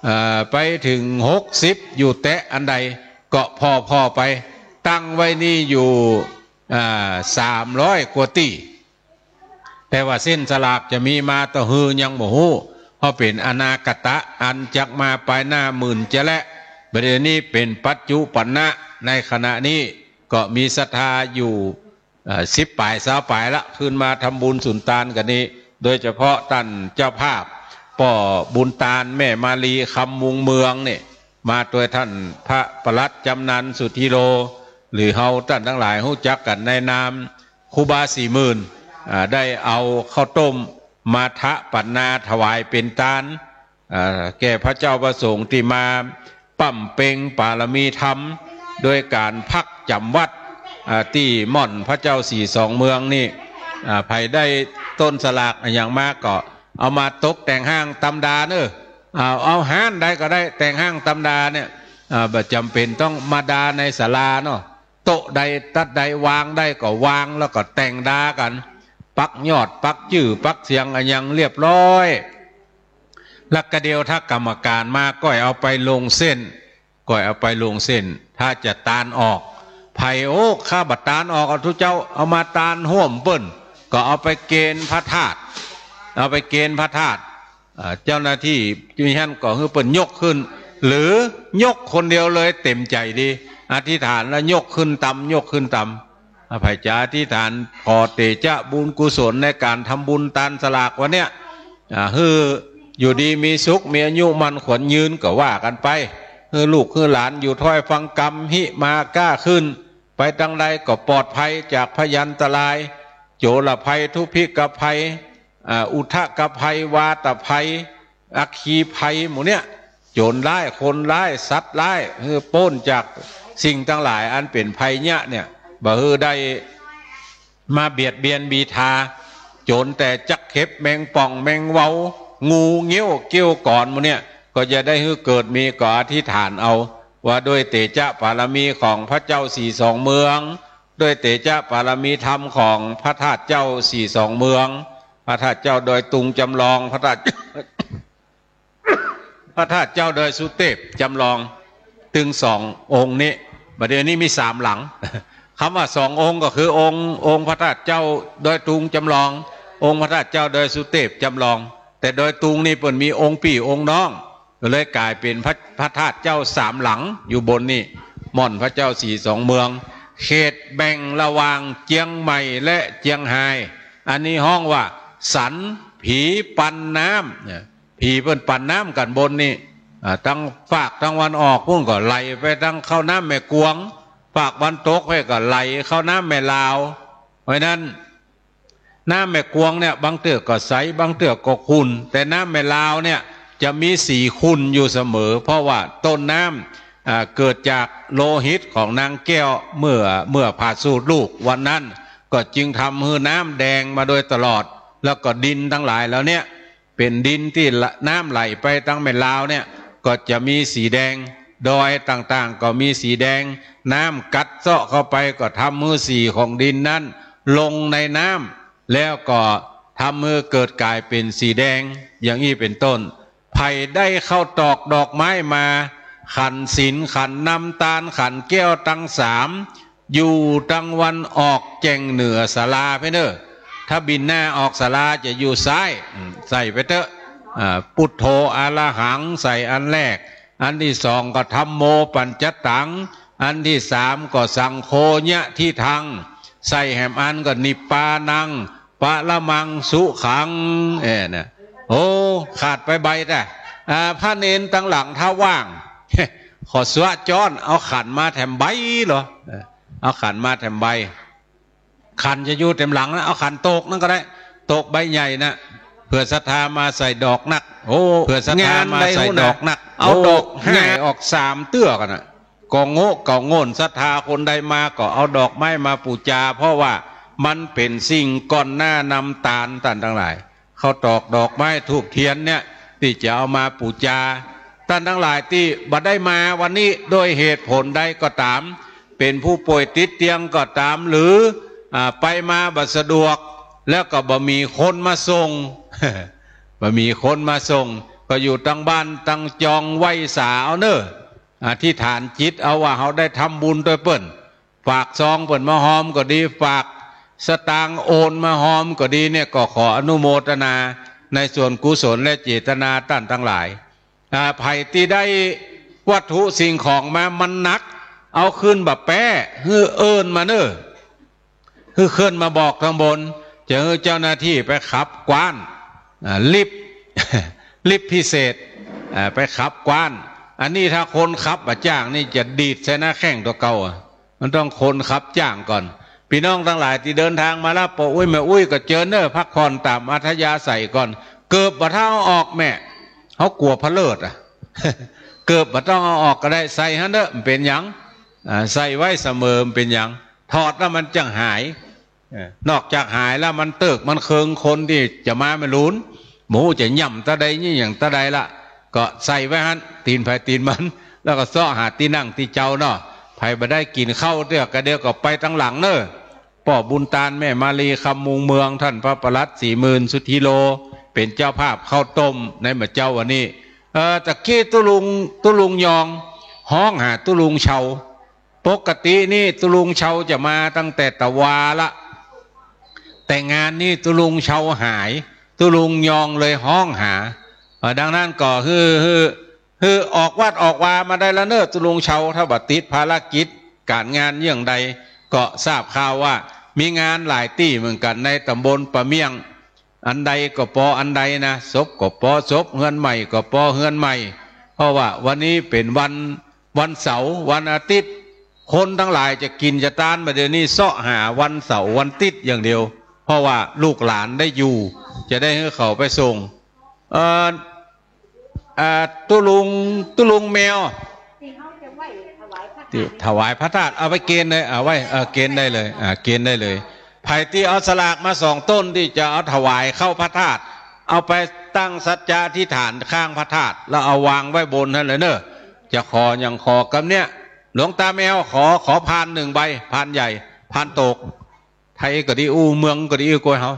เอ่อ ไปเถิงหกสิบ อยู่แต๊อันใด ก็ผ่อๆ ไป ตั้งไว้นี่อยู่ อ่า สามร้อยกว่าตี้ แต่ว่าเส้นสลากจะมีมาต่อหื้อยังบ่ฮู้ เพราะเป๋นอนาคตะ อันจักมาปายหน้าหมื่นจะแล บัดเดี๋ยวนี้เป๋นปัจจุปันนะ ในขณะนี้ก็มีศรัทธาอยู่ เอ่อ สิบป๋าย ซาวป๋ายละ ขึ้นมาทำบุญสุนตานกั๋นนี้ โดยเฉพาะต้านเจ้าภาพ ป้อบุญตาน แม่มาลี คำมุงเมืองนี่ มาตวยต้านพระปลัดจำนัน สุธีโล หรือเฮาต้านตังหลายฮู้จักกั๋นในนามครูบาสี่หมื่น อ่า ได้เอาข้าวต้มมาถะปั๋นนาถวายเป๋นตาน อ่า แก่พระเจ้าพระสงฆ์ตี้มาบำเพ็ญปารมีธรรม โดยก๋านพักจ๋ำวัด อ่า ตี้ม่อนพระเจ้าสี่สองเมืองนี่ อ่า ใผได้ต้นสลากอะหยังมาก็เอามาตกแต่งฮ้างต๋ามดาเน่อ เอา เอาฮ้านใดก็ได้ แต่งฮ้างต๋ามดาเนี่ย อ่า บ่จ๋ำเป๋นต้องมาดาในศาลาเนาะ โต๊ะใดตั๊ดใดวางได้ก็วาง แล้วก็แต่งดากั๋น ปักยอด ปักจื้อ ปักเสียงอะหยังเรียบร้อย แล้วก็เดี๋ยวถ้ากรรมก๋านมาก้อยเอาไปลงเส้น ก้อยเอาไปลงเส้น ถ้าจะตานออก ใผ โอ้ ข้าบ่ตานออก เอาตุ๊เจ้า เอามาตานฮ่วมเปิ้น ก็เอาไปเกณฑ์พระธาตุ เอาไปเกณฑ์พระธาตุ อ่า เจ้าหน้าตี้ตี้หั้นก็หื้อเปิ้นยกขึ้น หรือยกคนเดียวเลยเต๋มใจ๋ดี อธิษฐานแล้วยกขึ้นตำ ยกขึ้นตำ อ่า ใผจะอธิษฐานขอเตจะบุญกุศลในก๋านทำบุญตานสลากวันเนี้ย อ่า หื้ออยู่ดีมีสุข มีอายุมั่นขวัญยืนก็ว่ากั๋นไป หื้อลูกหื้อหลานอยู่ถ้อยฟังกำ ฮิมาก้าขึ้น ไปตางใดก็ปลอดภัยจากพยันตราย โจรภัย ทุพพิกภัย อ่า อุทกภัย วาตภัย อัคคีภัยหมู่เนี่ย โจรร้าย คนร้าย สัตว์ร้าย หื้อป๊นจากสิ่งตังหลายอันเป๋นภัยเยียะเนี่ย บ่หื้อได้มาเบียดเบียนบีทา โจรแต่จักเข็บ แมงป่อง แมงเวา งูเงี้ยว เกี้ยวกอนหมู่เนี่ย ก็จะได้หื้อเกิดมี ก็อธิษฐานเอา ว่าด้วยเตจะบารมีของพระเจ้าสี่สองเมือง ด้วยเตจะบารมีธรรมของพระธาตุเจ้าสี่สองเมือง พระธาตุเจ้าดอยตุงจำลอง พระธาตุ พระธาตุเจ้าดอยสุเตพจำลอง ตึงสององค์นี้ บัดเดี๋ยวนี้มีสามหลัง คำว่าสององค์ก็คือองค์ องค์พระธาตุเจ้าดอยตุงจำลอง องค์พระธาตุเจ้าดอยสุเตพจำลอง แต่ดอยตุงนี่เปิ้นมีองค์ปี้องค์น้อง ก็เลยก๋ายเป๋นพระ พระธาตุเจ้าสามหลังอยู่บนนี่ ม่อนพระเจ้าสี่สองเมือง เขตแบ่งระหว่างเจียงใหม่และเจียงฮาย อันนี้ฮ้องว่าสันผีปันน้ำเนี่ย ผีเปิ้นปันน้ำกั๋นบนนี่ อ่า ตางฟากตางวันออกปู๊นก็ไหลไปตางเข้าน้ำแม่กวง ฟากวันตกไปก็ไหลเข้าน้ำแม่ลาว เพราะฉะนั้น น้ำแม่กวงเนี่ย บางเตื้อก็ใส บางเตื้อก็ขุ่น แต่น้ำแม่ลาวเนี่ย จะมีสีขุ่นอยู่เสมอ เพราะว่าต้นน้ำ อ่า เกิดจากโลหิตของนางแก้ว เมื่อ เมื่อผ่าสูติลูกวันนั้น ก็จึงทำหื้อน้ำแดงมาโดยตลอด แล้วก็ดินตังหลายเหล่าเนี้ย เป๋นดินตี้ละ น้ำไหลไปตางแม่ลาวเนี่ย ก็จะมีสีแดง ดอยต่างๆ ก็มีสีแดง น้ำกัดเซาะเข้าไปก็ทำหื้อสีของดินนั้นลงในน้ำ แล้วก็ทำหื้อเกิดก๋ายเป๋นสีแดง อย่างอี้เป๋นต้น ใผได้ข้าวตอกดอกไม้มา ขันศีล ขันน้ำตาล ขันแก้วตังสาม อยู่ตางวันออกแจ่งเหนือศาลาไปเน่อ ถ้าบิณฑบาตออกศาลาจะอยู่ซ้าย อืม ใส่ไปเต๊อะ อ่า พุทโธอะระหัง ใส่อันแรก อันตี้สองก็ธัมโมปัญจตัง อันตี้สามก็สังโฆยะทิทัง ใส่แหมอันก็นิพพานัง ปรมังสุขัง เอ้อ นะ โอ้ ขาดไปใบต๊ะ อ่า พระเณรตังหลังถ้าว่าง ขอสวะจ้อน เอาขันมาแถมใบเหรอ เออ เอาขันมาแถมใบ ขันจะอยู่แถมหลังนะ เอาขันโตกนั่นก็ได้ โตกใบใหญ่นะ เผื่อศรัทธามาใส่ดอกนัก โอ้ เผื่อศรัทธามาใส่ดอกนัก เอาดอกห้าออกสามเตื้อกั๋นนะ ก็โง่เก่าโง่น ศรัทธาคนใดมาก็เอาดอกไม้มาปู๋จา เพราะว่ามันเป๋นสิ่งก่อนหน้านำตาน ต้านตังหลาย ข้าวตอก ดอกไม้ ธูปเตียนเนี่ย ตี้จะเอามาปู๋จา ต้านตังหลายตี้บ่ได้มาวันนี้ด้วยเหตุผลใดก็ต๋าม เป๋นผู้ป่วยติดเตียงก็ต๋าม หรือ อ่า ไปมาบ่สะดวก แล้วก็บ่มีคนมาส่ง บ่มีคนมาส่ง ก็อยู่ตังบ้านตังจองไหว้สาเอาเน่อ อธิษฐานจิตเอาว่าเฮาได้ทำบุญตวยเปิ้น ฝากซองเปิ้นมาฮอมก็ดี ฝากสตางค์โอนมาฮอมก็ดีเนี่ย ก็ขออนุโมทนาในส่วนกุศลและเจตนาต้านตังหลาย อ่า ใผตี้ได้วัตถุสิ่งของมา มันหนัก เอาขึ้นบ่แป๊ หื้อเอิ้นมาเน่อ หื้อขึ้นมาบอกตางบน จะหื้อเจ้าหน้าตี้ไปขับกว้าน อ่า ลิฟต์ ลิฟต์พิเศษ อ่า ไปขับกว้าน อันนี้ถ้าคนขับบ่จ้างนี่จะดีดใส่หน้าแข้งตั๋วเก่าอะ มันต้องคนขับจ้างก่อน ปี้น้องตังหลายตี้เดินตางมาแล้ว ป้ออุ๊ยแม่อุ๊ยก็เจิญเน่อ พักผ่อนต๋ามอัธยาศัยก่อน เกิบบ่ต้องเอาออกแม่ เฮากลัวพะเลิศอะ เกิบบ่ต้องเอาออกก็ได้ ใส่หั้นเต๊อะ บ่เป๋นหยัง อ่า ใส่ไว้เสมอ บ่เป๋นหยัง ถอดแล้วมันจั่งหาย เออ นอกจากหายแล้วมันเติกมันเคิง คนตี้จะมาไม่ลูน บ่ฮู้จะย่ำตาใดยี่หยังตาใดละ ก็ใส่ไว้หั้น ตี๋นใผตี๋นมัน แล้วก็เซาะหาตี้นั่งตี้เจ้าเนาะ ใผบ่ได้กิ๋นข้าวเตื้อกะเดียวก็ไปตางหลังเน่อ ป้อบุญตาน แม่มาลี คำมุงเมือง ต้านพระปลัด สี่หมื่น สุธีโล เป๋นเจ้าภาพข้าวต้มในเมื่อเจ๊าวันนี้ เอ่อ ตะกี้ตุ๊ลุง ตุ๊ลุงยองฮ้องหาตุ๊ลุงเชา ปกตินี่ตุ๊ลุงเชาจะมาตั้งแต่ตะวาละ แต่งานนี่ตุ๊ลุงเชาหาย ตุ๊ลุงยองเลยฮ้องหา เอ่อ ดังนั้นก็หื้อ หื้อ หื้อออกวัดออกวามาได้ละเน่อ ตุ๊ลุงเชา ถ้าบ่ติดภารกิจก๋านงานเยื่องใด ก็ทราบข่าวว่ามีงานหลายตี้เหมือนกั๋นในต๋ำบลป่าเมี่ยง อันใดก็ปออันใดนะ ศพก็ปอศพ เฮือนใหม่ก็ปอเฮือนใหม่ เพราะว่าวันนี้เป๋นวัน วันเสาร์ วันอาทิตย์ คนตังหลายจะกิ๋นจะตานบ่าเดี่ยวนี้เซาะหาวันเสาร์วันอาทิตย์อย่างเดียว เพราะว่าลูกหลานได้อยู่ จะได้หื้อเขาไปส่ง เอ่อ อ่า ตุ๊ลุง ตุ๊ลุงแมว ตี้ถวายพระธาตุ เอาไปเกณฑ์เลย เอาไว้ เออ เกณฑ์ได้เลย อ่า เกณฑ์ได้เลย ใผตี้เอาสลากมาสองต้นตี้จะเอาถวายเข้าพระธาตุ เอาไปตั้งสัจจะอธิษฐานข้างพระธาตุ แล้วเอาวางไว้บนหั้นเลยเน่อ จะขอหยังขอกำเนี่ย หลวงตาแมวขอ ขอพานหนึ่งใบ พานใหญ่ พานโตก ไทยก็ดีอู้ เมืองก็ดีอู้ กวยเฮา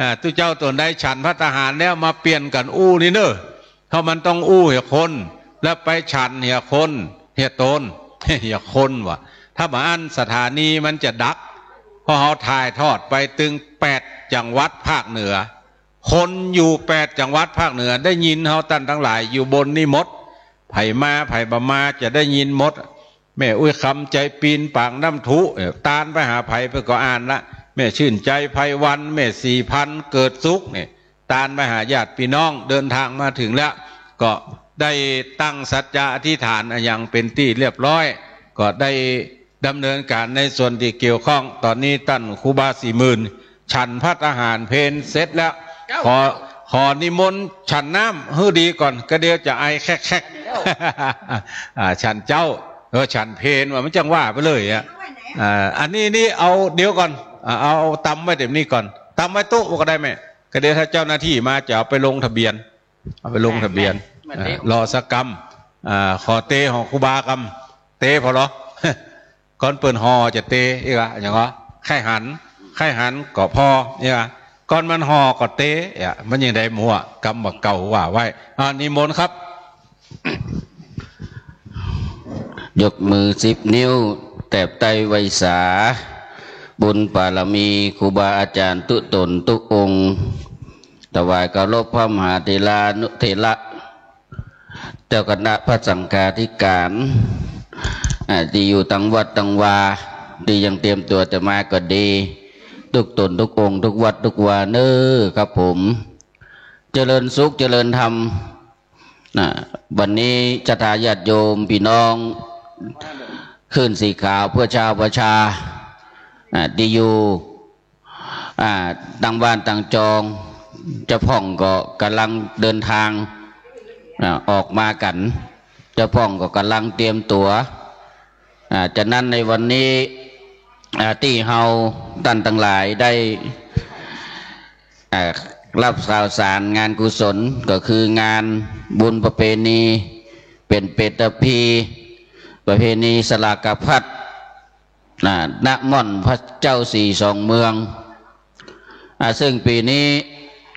อ่า ตุ๊เจ้าต๋นใดฉันภัตตาหารแล้วมาเปลี่ยนกั๋นอู้นี่เน่อ เพราะมันต้องอู้เหียคน แล้วไปฉันเหียคน เหียต๋น เหียคนว่ะ ถ้าบ่อั้นสถานีมันจะดับ เพราะเฮาถ่ายทอดไปตึงแปดจังหวัดภาคเหนือ คนอยู่แปดจังหวัดภาคเหนือได้ยินเฮาต้านตังหลายอยู่บนนี่หมด ใผมาใผบ่มาจะได้ยินหมด แม่อุ๊ยคำ ใจปีน ปากน้ำทุ เอ่อ ตานไปหาใผเปิ้นก็อ่านละ แม่ชื่นใจ ไพวัน แม่สี่พัน เกิดสุขเนี่ย ตานไปหาญาติปี้น้อง เดินตางมาเถิงแล้ว ก็ได้ตั้งสัจจะอธิษฐานอะหยังเป๋นตี้เรียบร้อย ก็ได้ดำเนินก๋านในส่วนตี้เกี่ยวข้อง ต๋อนนี้ต้านครูบาสี่หมื่น ฉันภัตตาหารเพลเสร็จแล้ว เจ้า ขอ ขอนิมนต์ฉันน้ำหื้อดีก่อน กะเดียวจะไอแคกๆ อ่า ฉันเจ๊า เออ ฉันเพลว่ะ มันจังว่าไปเลยอะ อ่า อันนี้นี่เอาเดี๋ยวก่อน อ่า เอา เอาตำไว้เดี๋ยวนี้ก่อน ตำไว้โต๊ะก็ได้แม่ กะเดียวถ้าเจ้าหน้าตี้มาจะเอาไปลงทะเบียน เอาไปลงทะเบียน แม่น แม่น อ่า รอสักกำ อ่า ขอเตของครูบากำ เตพอเหรอ ก่อนเปิ้นห่อจะเตอีกอะ อย่างก็ ใค่หัน ใค่หันก็พออีกอะ ก่อนมันห่อก็เต อ่ะ มันยังได้หมู่อะ กำบ่าเก่าว่าไว้ อ่า นิมนต์ครับ ยกมือสิบนิ้ว แตบไต้ไหว้สา บุญบารมีครูบาอาจ๋ารย์ตุ๊ต๋นตุ๊องค์ ถวายเคารพพระมหาเถรานุเถระ เจ้าคณะพระสังฆาธิการ อ่า ตี้อยู่ตังวัดตังวา ตี้ยังเตรียมตั๋วจะมาก็ดี ตุ๊ต๋นตุ๊องค์ ตุ๊วัดตุ๊วาเน้อครับผม เจริญสุขเจริญธรรม นะ วันนี้ศรัทธาญาติโยมปี้น้อง คลื่นสีขาวเพื่อชาวประชา อ่า ตี้อยู่ อ่า ตังบ้านตังจอง เจ้าพ่องก็ก่ำลังเดินทาง อ่า ออกมากั๋น เจ้าพ่องก็ก่ำลังเตรียมตั๋ว อ่า ฉะนั้นในวันนี้ อ่า ตี้เฮาต้านตังหลายได้ อ่า ฮับข่าวสารงานกุศล ก็คืองานบุญประเพณี เป๋นเปตพี ประเพณีสลากภัต นะ ณ ม่อนพระเจ้าสี่สองเมือง อ่า ซึ่งปี๋นี้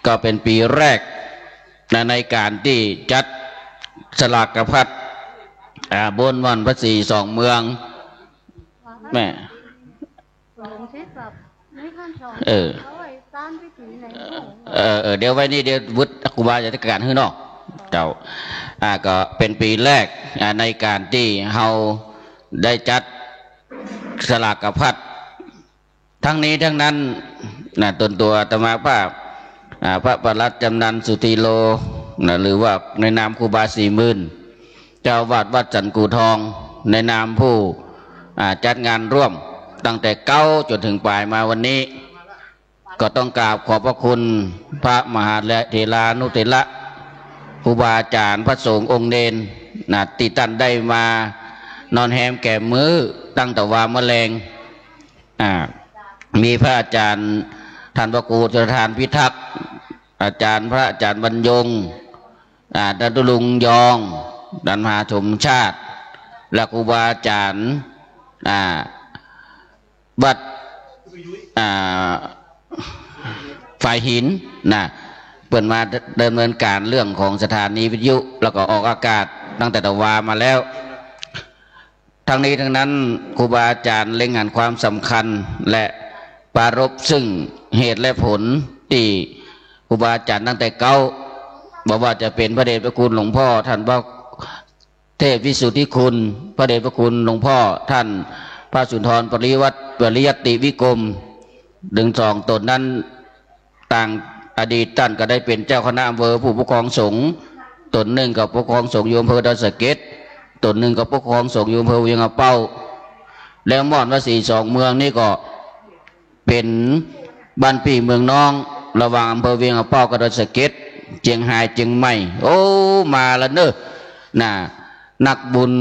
ก็เป๋นปี๋แรก นะ ในก๋านตี้จัดสลากภัต อ่า บนม่อนพระสี่สองเมือง แม่ เออ เออ เออ เดี๋ยวไว้นี่ เดี๋ยววึดครูบาจะจัดก๋านหื้อเนาะ เจ้า อ่า ก็เป๋นปี๋แรก อ่า ในก๋านตี้เฮาได้จัดสลากภัต ทั้งนี้ทั้งนั้น นะ ตนตั๋วอาตมาภาพ อ่า พระปลัดจำนันสุธีโล นะ หรือว่าในนามครูบาสี่หมื่น เจ้าอาวาสวัดสันกู่ทอง ในนามผู้ อ่า จัดงานร่วม ตั้งแต่เก๊าจ๋นเถิงป่ายมาวันนี้ ก็ต้องกราบขอบพระคุณพระมหาเถรานุเถระ ครูบาอาจ๋ารย์ พระสงฆ์องค์เณร นะ ตี้ต้านได้มานอนแฮมแก่มมื้อ ตั้งแต่วาเมื่อแลง อ่า มีพระอาจ๋ารย์ ต้านพระครูจุลธานพิทักษ์ อาจ๋ารย์ พระอาจ๋ารย์บรรยงค์ อ่า ต้านตุลุงยอง ต้านมหาสมชาติ และครูบาอาจ๋ารย์ อ่า วัด อ่า ฝายหิน นะ เปิ้นมาดำเนินก๋านเรื่องของสถานีวิทยุ แล้วก็ออกอากาศตั้งแต่ตะวามาแล้ว ทั้งนี้ทั้งนั้น ครูบาอาจ๋ารย์เล็งหันความสำคัญ และปรารภซึ่งเหตุและผลตี้ครูบาอาจ๋ารย์ตั้งแต่เก๊า บ่ว่าจะเป๋นพระเดชพระคุณหลวงพ่อต้านพระเทพวิสุทธิคุณ พระเดชพระคุณหลวงพ่อต้านพระสุนทรปริวัติ ปริยัติวิกรม ตึงสองต๋นนั้น ตางอดีตต้านก็ได้เป๋นเจ้าคณะอำเภอผู้ปกครองสงฆ์ ต๋นนึ่งก็ปกครองสงฆ์อยู่อำเภอดอยสะเก็ด ต๋นนึ่งก็ปกครองสงฆ์อยู่อำเภอเวียงป่าเป้า แล้วม่อนพระสี่สองเมืองนี่ก็เป๋นบ้านปี้เมืองน้อง ระหว่างอำเภอเวียงป่าเป้ากับดอยสะเก็ด เจียงฮายเจียงใหม่ โอ้ มาละเน้อ นะ นักบุญ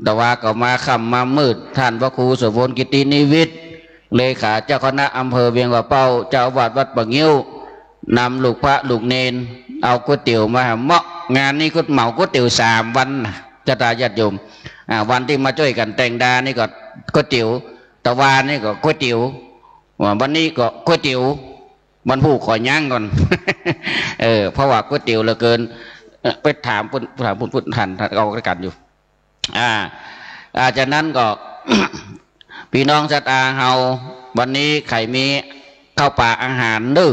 ตะวาก็มาค่ำมามืด ต้านพระครูโสภณ กิตตินิวิทย์ เลขาเจ้าคณะอำเภอเวียงป่าเป้า เจ้าอาวาสวัดป่างิ้ว นำลูกพระลูกเณร เอาก๋วยเตี๋ยวมาแหมเมาะ งานนี้ก็เหมาก๋วยเตี๋ยวสามวันนะ ศรัทธาญาติโยม อ่า วันตี้มาจ้วยกั๋นแต่งดานี่ก็ก๋วยเตี๋ยว ตะวานี่ก็ก๋วยเตี๋ยว ว่าวันนี้ก็ก๋วยเตี๋ยว วันพูกขอยั้งก่อน เออ เพราะว่าก๋วยเตี๋ยวเหลือเกิน เอ่อ ไปถามปุ้น ถามปุ้น ปุ้น ต้าน ต้านเอาด้วยกั๋นอยู่ อ่า อ่า ฉะนั้นก็ ปี้น้องศรัทธาเฮา วันนี้ใผมีข้าวป๋าอาหารเน้อ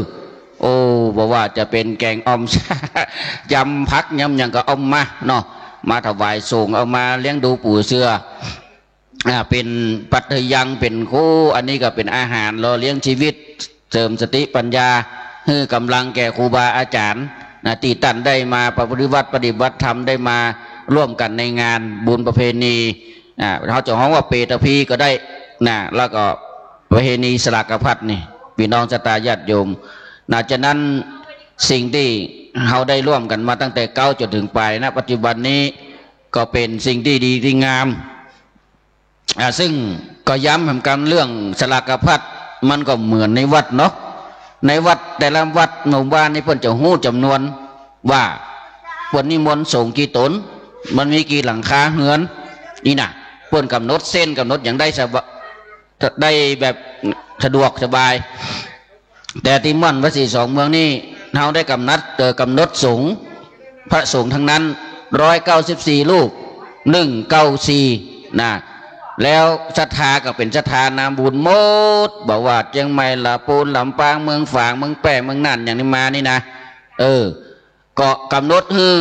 โอ้ บ่ว่าจะเป๋นแก๋งอ่อม จ๋ำผัก ยำหยังก็เอามาเนาะ มาถวายสงฆ์ เอามาเลี้ยงดูปู่เสือ อ่า เป๋นปัจจัยยัง เป๋น โอ้ อันนี้ก็เป๋นอาหารหล่อเลี้ยงชีวิต เสริมสติปัญญา หื้อก๋ำลังแก่ครูบาอาจ๋ารย์ นะ ตี้ต้านได้มาปฏิบัติ ปฏิบัติธรรม ได้มาร่วมกั๋นในงานบุญประเพณี อ่า เฮาจะฮ้องว่าเปตพีก็ได้ นะ แล้วก็ประเพณีสลากภัตนี่ ปี้น้องศรัทธาญาติโยม นะ ฉะนั้นสิ่งตี้เฮาได้ร่วมกั๋นมาตั้งแต่เก๊าจ๋นเถิงป่าย ณ ปัจจุบันนี้ ก็เป๋นสิ่งตี้ดีตี้งาม อ่า ซึ่งก็ย้ำเหมือนกั๋น เรื่องสลากภัต มันก็เหมือนในวัดเนาะ ในวัดแต่ละวัดหมู่บ้านนี่เปิ้นจะฮู้จ๋ำนวนว่าเปิ้นนิมนต์สงฆ์กี่ต๋น มันมีกี่หลังคาเฮือน นี่นะ เปิ้นก๋ำหนดเส้น ก๋ำหนดหยังได้สบาย ได้แบบสะดวกสบาย แต่ตี้ม่อนพระสี่สองเมืองนี่ เฮาได้ก๋ำหนด เอ่อ ก๋ำหนดสงฆ์ พระสงฆ์ตังนั้น ร้อยเก้าสิบสี่รูป หนึ่งเก้าสี่ นะ แล้วศรัทธาก็เป๋นศรัทธานำบุญหมด บ่ว่าเจียงใหม่ ละปูน ลำปาง เมืองฝาง เมืองแป้ เมืองน่าน อย่างนี้มานี่นะ เออ ก็ก๋ำหนดหื้อ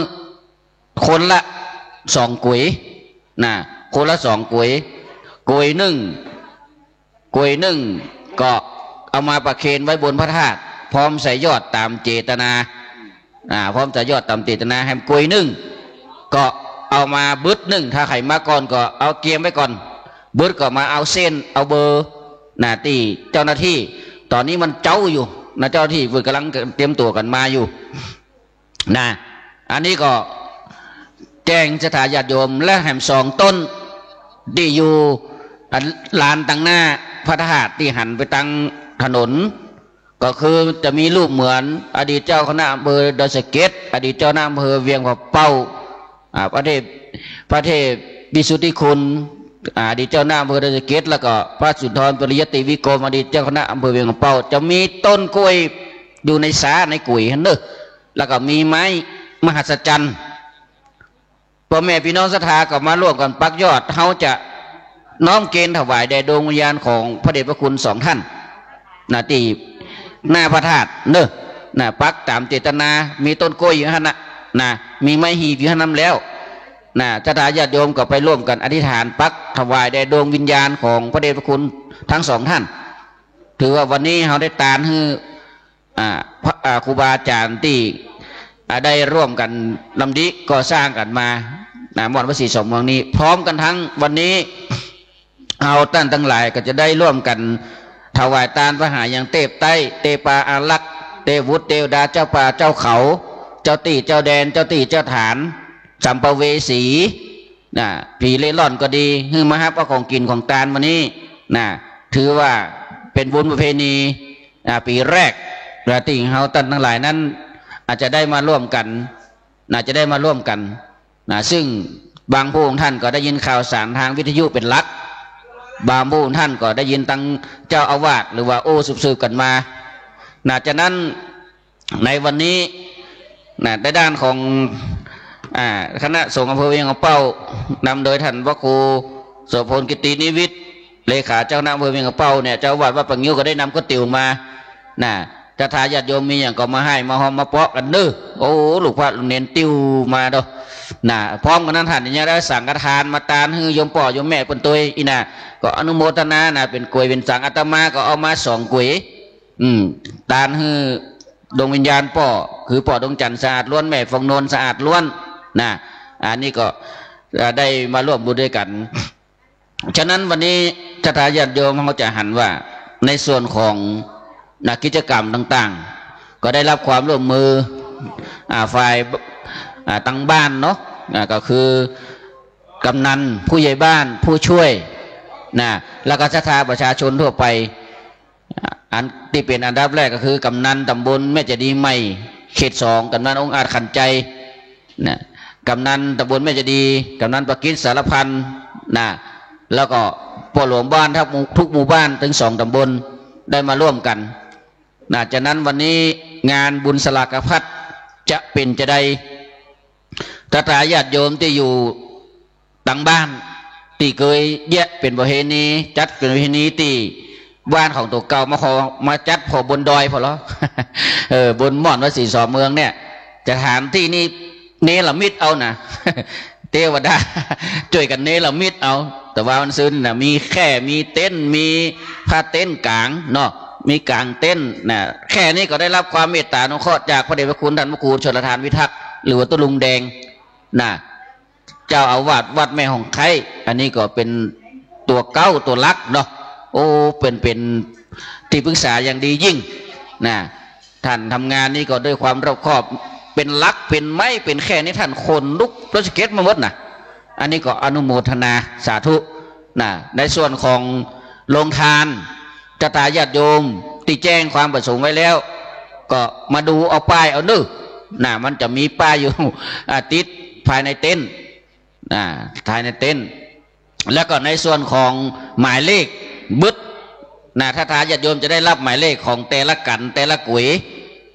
คนละสองก๋วยนะ คนละสองก๋วย ก๋วยนึ่ง ก๋วยนึ่งก็เอามาประเคนไว้บนพระธาตุ พร้อมใส่ยอดต๋ามเจตนา อ่า พร้อมใส่ยอดต๋ามเจตนา แหมก๋วยนึ่งก็เอามาบึดนึ่ง ถ้าใผมาก่อนก็เอาเกียมไว้ก่อน บึดก็มาเอาเส้นเอาเบอร์นะ ตี้เจ้าหน้าตี้ ต๋อนนี้มันเจ๊าอยู่นะ เจ้าหน้าตี้เปิ้นก่ำลังเตรียมตั๋วกั๋นมาอยู่ นะ อันนี้ก็แจ้งศรัทธาญาติโยม และแหมสองต้นตี้อยู่ อ่า ลานตังหน้าพระธาตุตี้หันไปตังถนน ก็คือจะมีรูปเหมือนอดีตเจ้าคณะอำเภอดอยสะเก็ด อดีตเจ้าคณะอำเภอเวียงป่าเป้า อ่า พระเทพ พระเทพวิสุทธิคุณ อ่า อดีตเจ้าคณะอำเภอดอยสะเก็ด แล้วก็พระสุนทรปริยัติวิกรม อดีตเจ้าคณะอำเภอเวียงป่าเป้า จะมีต้นกล้วยอยู่ในสาในก๋วยหั้นเน่อ แล้วก็มีไม้มหัศจรรย์ ป้อแม่ปี้น้องศรัทธาก็มาร่วมกั๋นปักยอด เฮาจะน้อมเกณฑ์ถวายแด่ดวงวิญญาณของพระเดชพระคุณสองท่านนะ ตี้หน้าพระธาตุเน่อนะ ปักต๋ามเจตนา มีต้นกล้วยอยู่หั้นนะ นะ มีไม้หีบอยู่หั้นนำแล้วนะ ศรัทธาญาติโยมก็ไปร่วมกั๋นอธิษฐานปักถวายแด่ดวงวิญญาณของพระเดชพระคุณทั้งสองท่าน ถือว่าวันนี้เฮาได้ตานหื้อ อ่า พระ อ่า ครูบาอาจ๋ารย์ตี้ อ่า ได้ร่วมกั๋นลำดิก่อสร้างกั๋นมา นะ ม่อนพระศรีสองเมืองนี้ พร้อมกั๋นทั้งวันนี้ เฮาต้านตังหลายก็จะได้ร่วมกั๋นถวายตานผ้าหายังเตปไต้ เตปาอารักษ์ เตวุตรเตวดา เจ้าป่าเจ้าเขา เจ้าตี้เจ้าแดน เจ้าตี้เจ้าฐาน สัมภเวสี นะ ผีเร่ร่อนก็ดี หื้อมาฮับเอาของกิ๋นของตานมานี้ นะ ถือว่าเป๋นบุญประเพณี อ่า ปี๋แรก และตี้เฮาต้านตังหลายนั้น อาจจะได้มาร่วมกั๋น นะ จะได้มาร่วมกั๋น นะ ซึ่งบางพระองค์ท่านก็ได้ยินข่าวสารตางวิทยุเป๋นหลัก บางพระองค์ท่านก็ได้ยินตางเจ้าอาวาส หรือว่าโอ้สืบๆ กั๋นมา นะ ฉะนั้น ในวันนี้นะ ในด้านของ อ่า คณะสงฆ์อำเภอเวียงป่าเป้า นำโดยท่านพระครูโสภณ กิตตินิวิทย์ เลขาเจ้าคณะอำเภอเวียงป่าเป้าเนี่ย เจ้าอาวาสวัดป่างิ้วก็ได้นำก๋วยเตี๋ยวมานะ ศรัทธาญาติโยมมีหยังก็มาไห้มาฮอมมาเปาะกั๋นเน่อ โอ้ ลูกพระลูกเณรติ้วมาเด้อนะ พร้อมกั๋นนั้นท่านยังได้สังฆทานมาตานหื้อโยมป้อโยมแม่เปิ้นตวยอี้นะ ก็อนุโมทนานะ เป๋นก๋วยเป๋นสัง อาตมาก็เอามาสองก๋วย อืม ตานหื้อดวงวิญญาณป้อ คือป้อดวงจันทร์สะอาดล้วน แม่ฟองนวลสะอาดล้วนนะ อันนี้ก็ เอ่อ ได้มาร่วมบุญด้วยกั๋น ฉะนั้นวันนี้ศรัทธาญาติโยมเฮาจะหันว่า ในส่วนของนะ กิจกรรมต่างๆ ก็ได้ฮับความร่วมมือ อ่า ฝ่าย อ่า ตางบ้านเนาะ อ่า ก็คือกำนัน ผู้ใหญ่บ้าน ผู้ช่วยนะ แล้วก็ศรัทธาประชาชนทั่วไป อันตี้เป๋นอันดับแรกก็คือกำนันต๋ำบลแม่เจดีย์ใหม่ เขตสอง กำนันองอาจขันไจนะ กำนันต๋ำบลแม่เจดีย์ กำนันประกิตสารพันธ์นะ แล้วก็ป้อหลวงบ้านทุกหมู่ ทุกหมู่บ้านตึงสองต๋ำบลได้มาร่วมกั๋นนะ ฉะนั้นวันนี้งานบุญสลากพัดจะเป๋นจาใด ศรัทธาญาติโยมตี้อยู่ ตางบ้านตี้เกยเยียะเป๋นประเพณี จัดเป๋นประเพณีตี้บ้านของตั๋วเก่า มาขอมาจัดผ่อบนดอยผ่อลอ เออ บนม่อนพระศรีสองเมืองเนี่ย สถานตี้นี้เนรมิตเอานะ เตวดาจ้วยกั๋นเนรมิตเอา แต่ว่ามันซื่นนะ มีแคร่ มีเต็นท์ มีผ้าเต็นท์ก๋างเนาะ มีก๋างเต็นท์นะ แค่นี้ก็ได้ฮับความเมตตาอนุเคราะห์จากพระเดชพระคุณท่านพระครูชลทานวิทักษ์ หรือว่าตุ๊ลุงแดงนะ เจ้าอาวาสวัดแม่ฮ่องไคร้ อันนี้ก็เป๋นตั๋วเก๊าตั๋วหลักเนาะ โอ้ เป๋น เป๋นตี้ปรึกษาอย่างดียิ่งนะ ท่านทำงานนี้ก็ด้วยความรอบคอบ เป๋นหลัก เป๋นไม้ เป๋นแคร่นี่ท่านขนลุกดอยสะเก็ดมาหมดนะ อันนี้ก็อนุโมทนาสาธุนะ ในส่วนของโรงทาน ศรัทธาญาติโยมตี้แจ้งความประสงค์ไว้แล้ว ก็มาดูเอาป้ายเอาเน่อนะ มันจะมีป้ายอยู่ อ่า ติดภายในเต็นท์ อ่า ภายในเต็นท์ แล้วก็ในส่วนของหมายเลขบึดนะ ศรัทธาญาติโยมจะได้ฮับหมายเลขของแต่ละกั๋นแต่ละก๋วย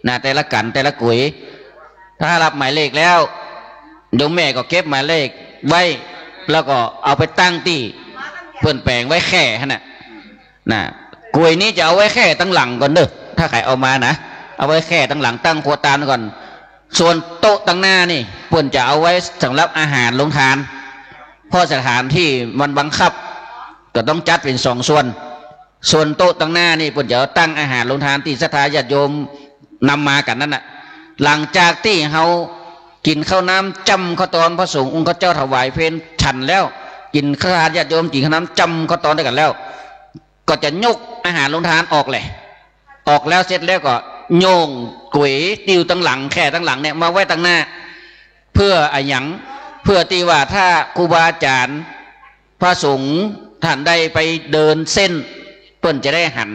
นะ แต่ละกั๋นแต่ละก๋วย ถ้าฮับหมายเลขแล้ว โยมแม่ก็เก็บหมายเลขไว้ แล้วก็เอาไปตั้งตี้ เปิ้นแป๋งไว้แค่หั้นน่ะ น่ะ ก๋วยนี้จะเอาไว้แค่ตังหลังก่อนเน่อ ถ้าใผเอามานะ เอาไว้แค่ตังหลังตั้งครัวตานก่อน ส่วนโต๊ะตังหน้านี่ เปิ้นจะเอาไว้สำหรับอาหารโฮงตาน เพราะสถานตี้มันบังคับ ก็ต้องจัดเป๋นสองส่วน ส่วนโต๊ะตังหน้านี่ เปิ้นจะเอาตั้งอาหารโฮงตานตี้ศรัทธาญาติโยมนำมากั๋นนั้นน่ะ หลังจากตี้เฮากิ๋นข้าวน้ำจ้ำข้าวตอน พระสงฆ์องค์ข้าเจ้าถวายเพลฉันแล้ว กิ๋น ศรัทธาญาติโยมกิ๋นข้าวน้ำจ้ำข้าวตอนตวยกั๋นแล้ว ก็จะยกอาหารโฮงตานออกแหละ ออกแล้วเสร็จแล้วก็โยงก๋วยตี้อยู่ตังหลัง แค่ตังหลังเนี่ยมาไว้ตังหน้า เปื้ออะหยัง เปื้อตี้ว่าถ้าครูบาอาจ๋ารย์ พระสงฆ์ต้านใดไปเดินเส้น เปิ้นจะได้หัน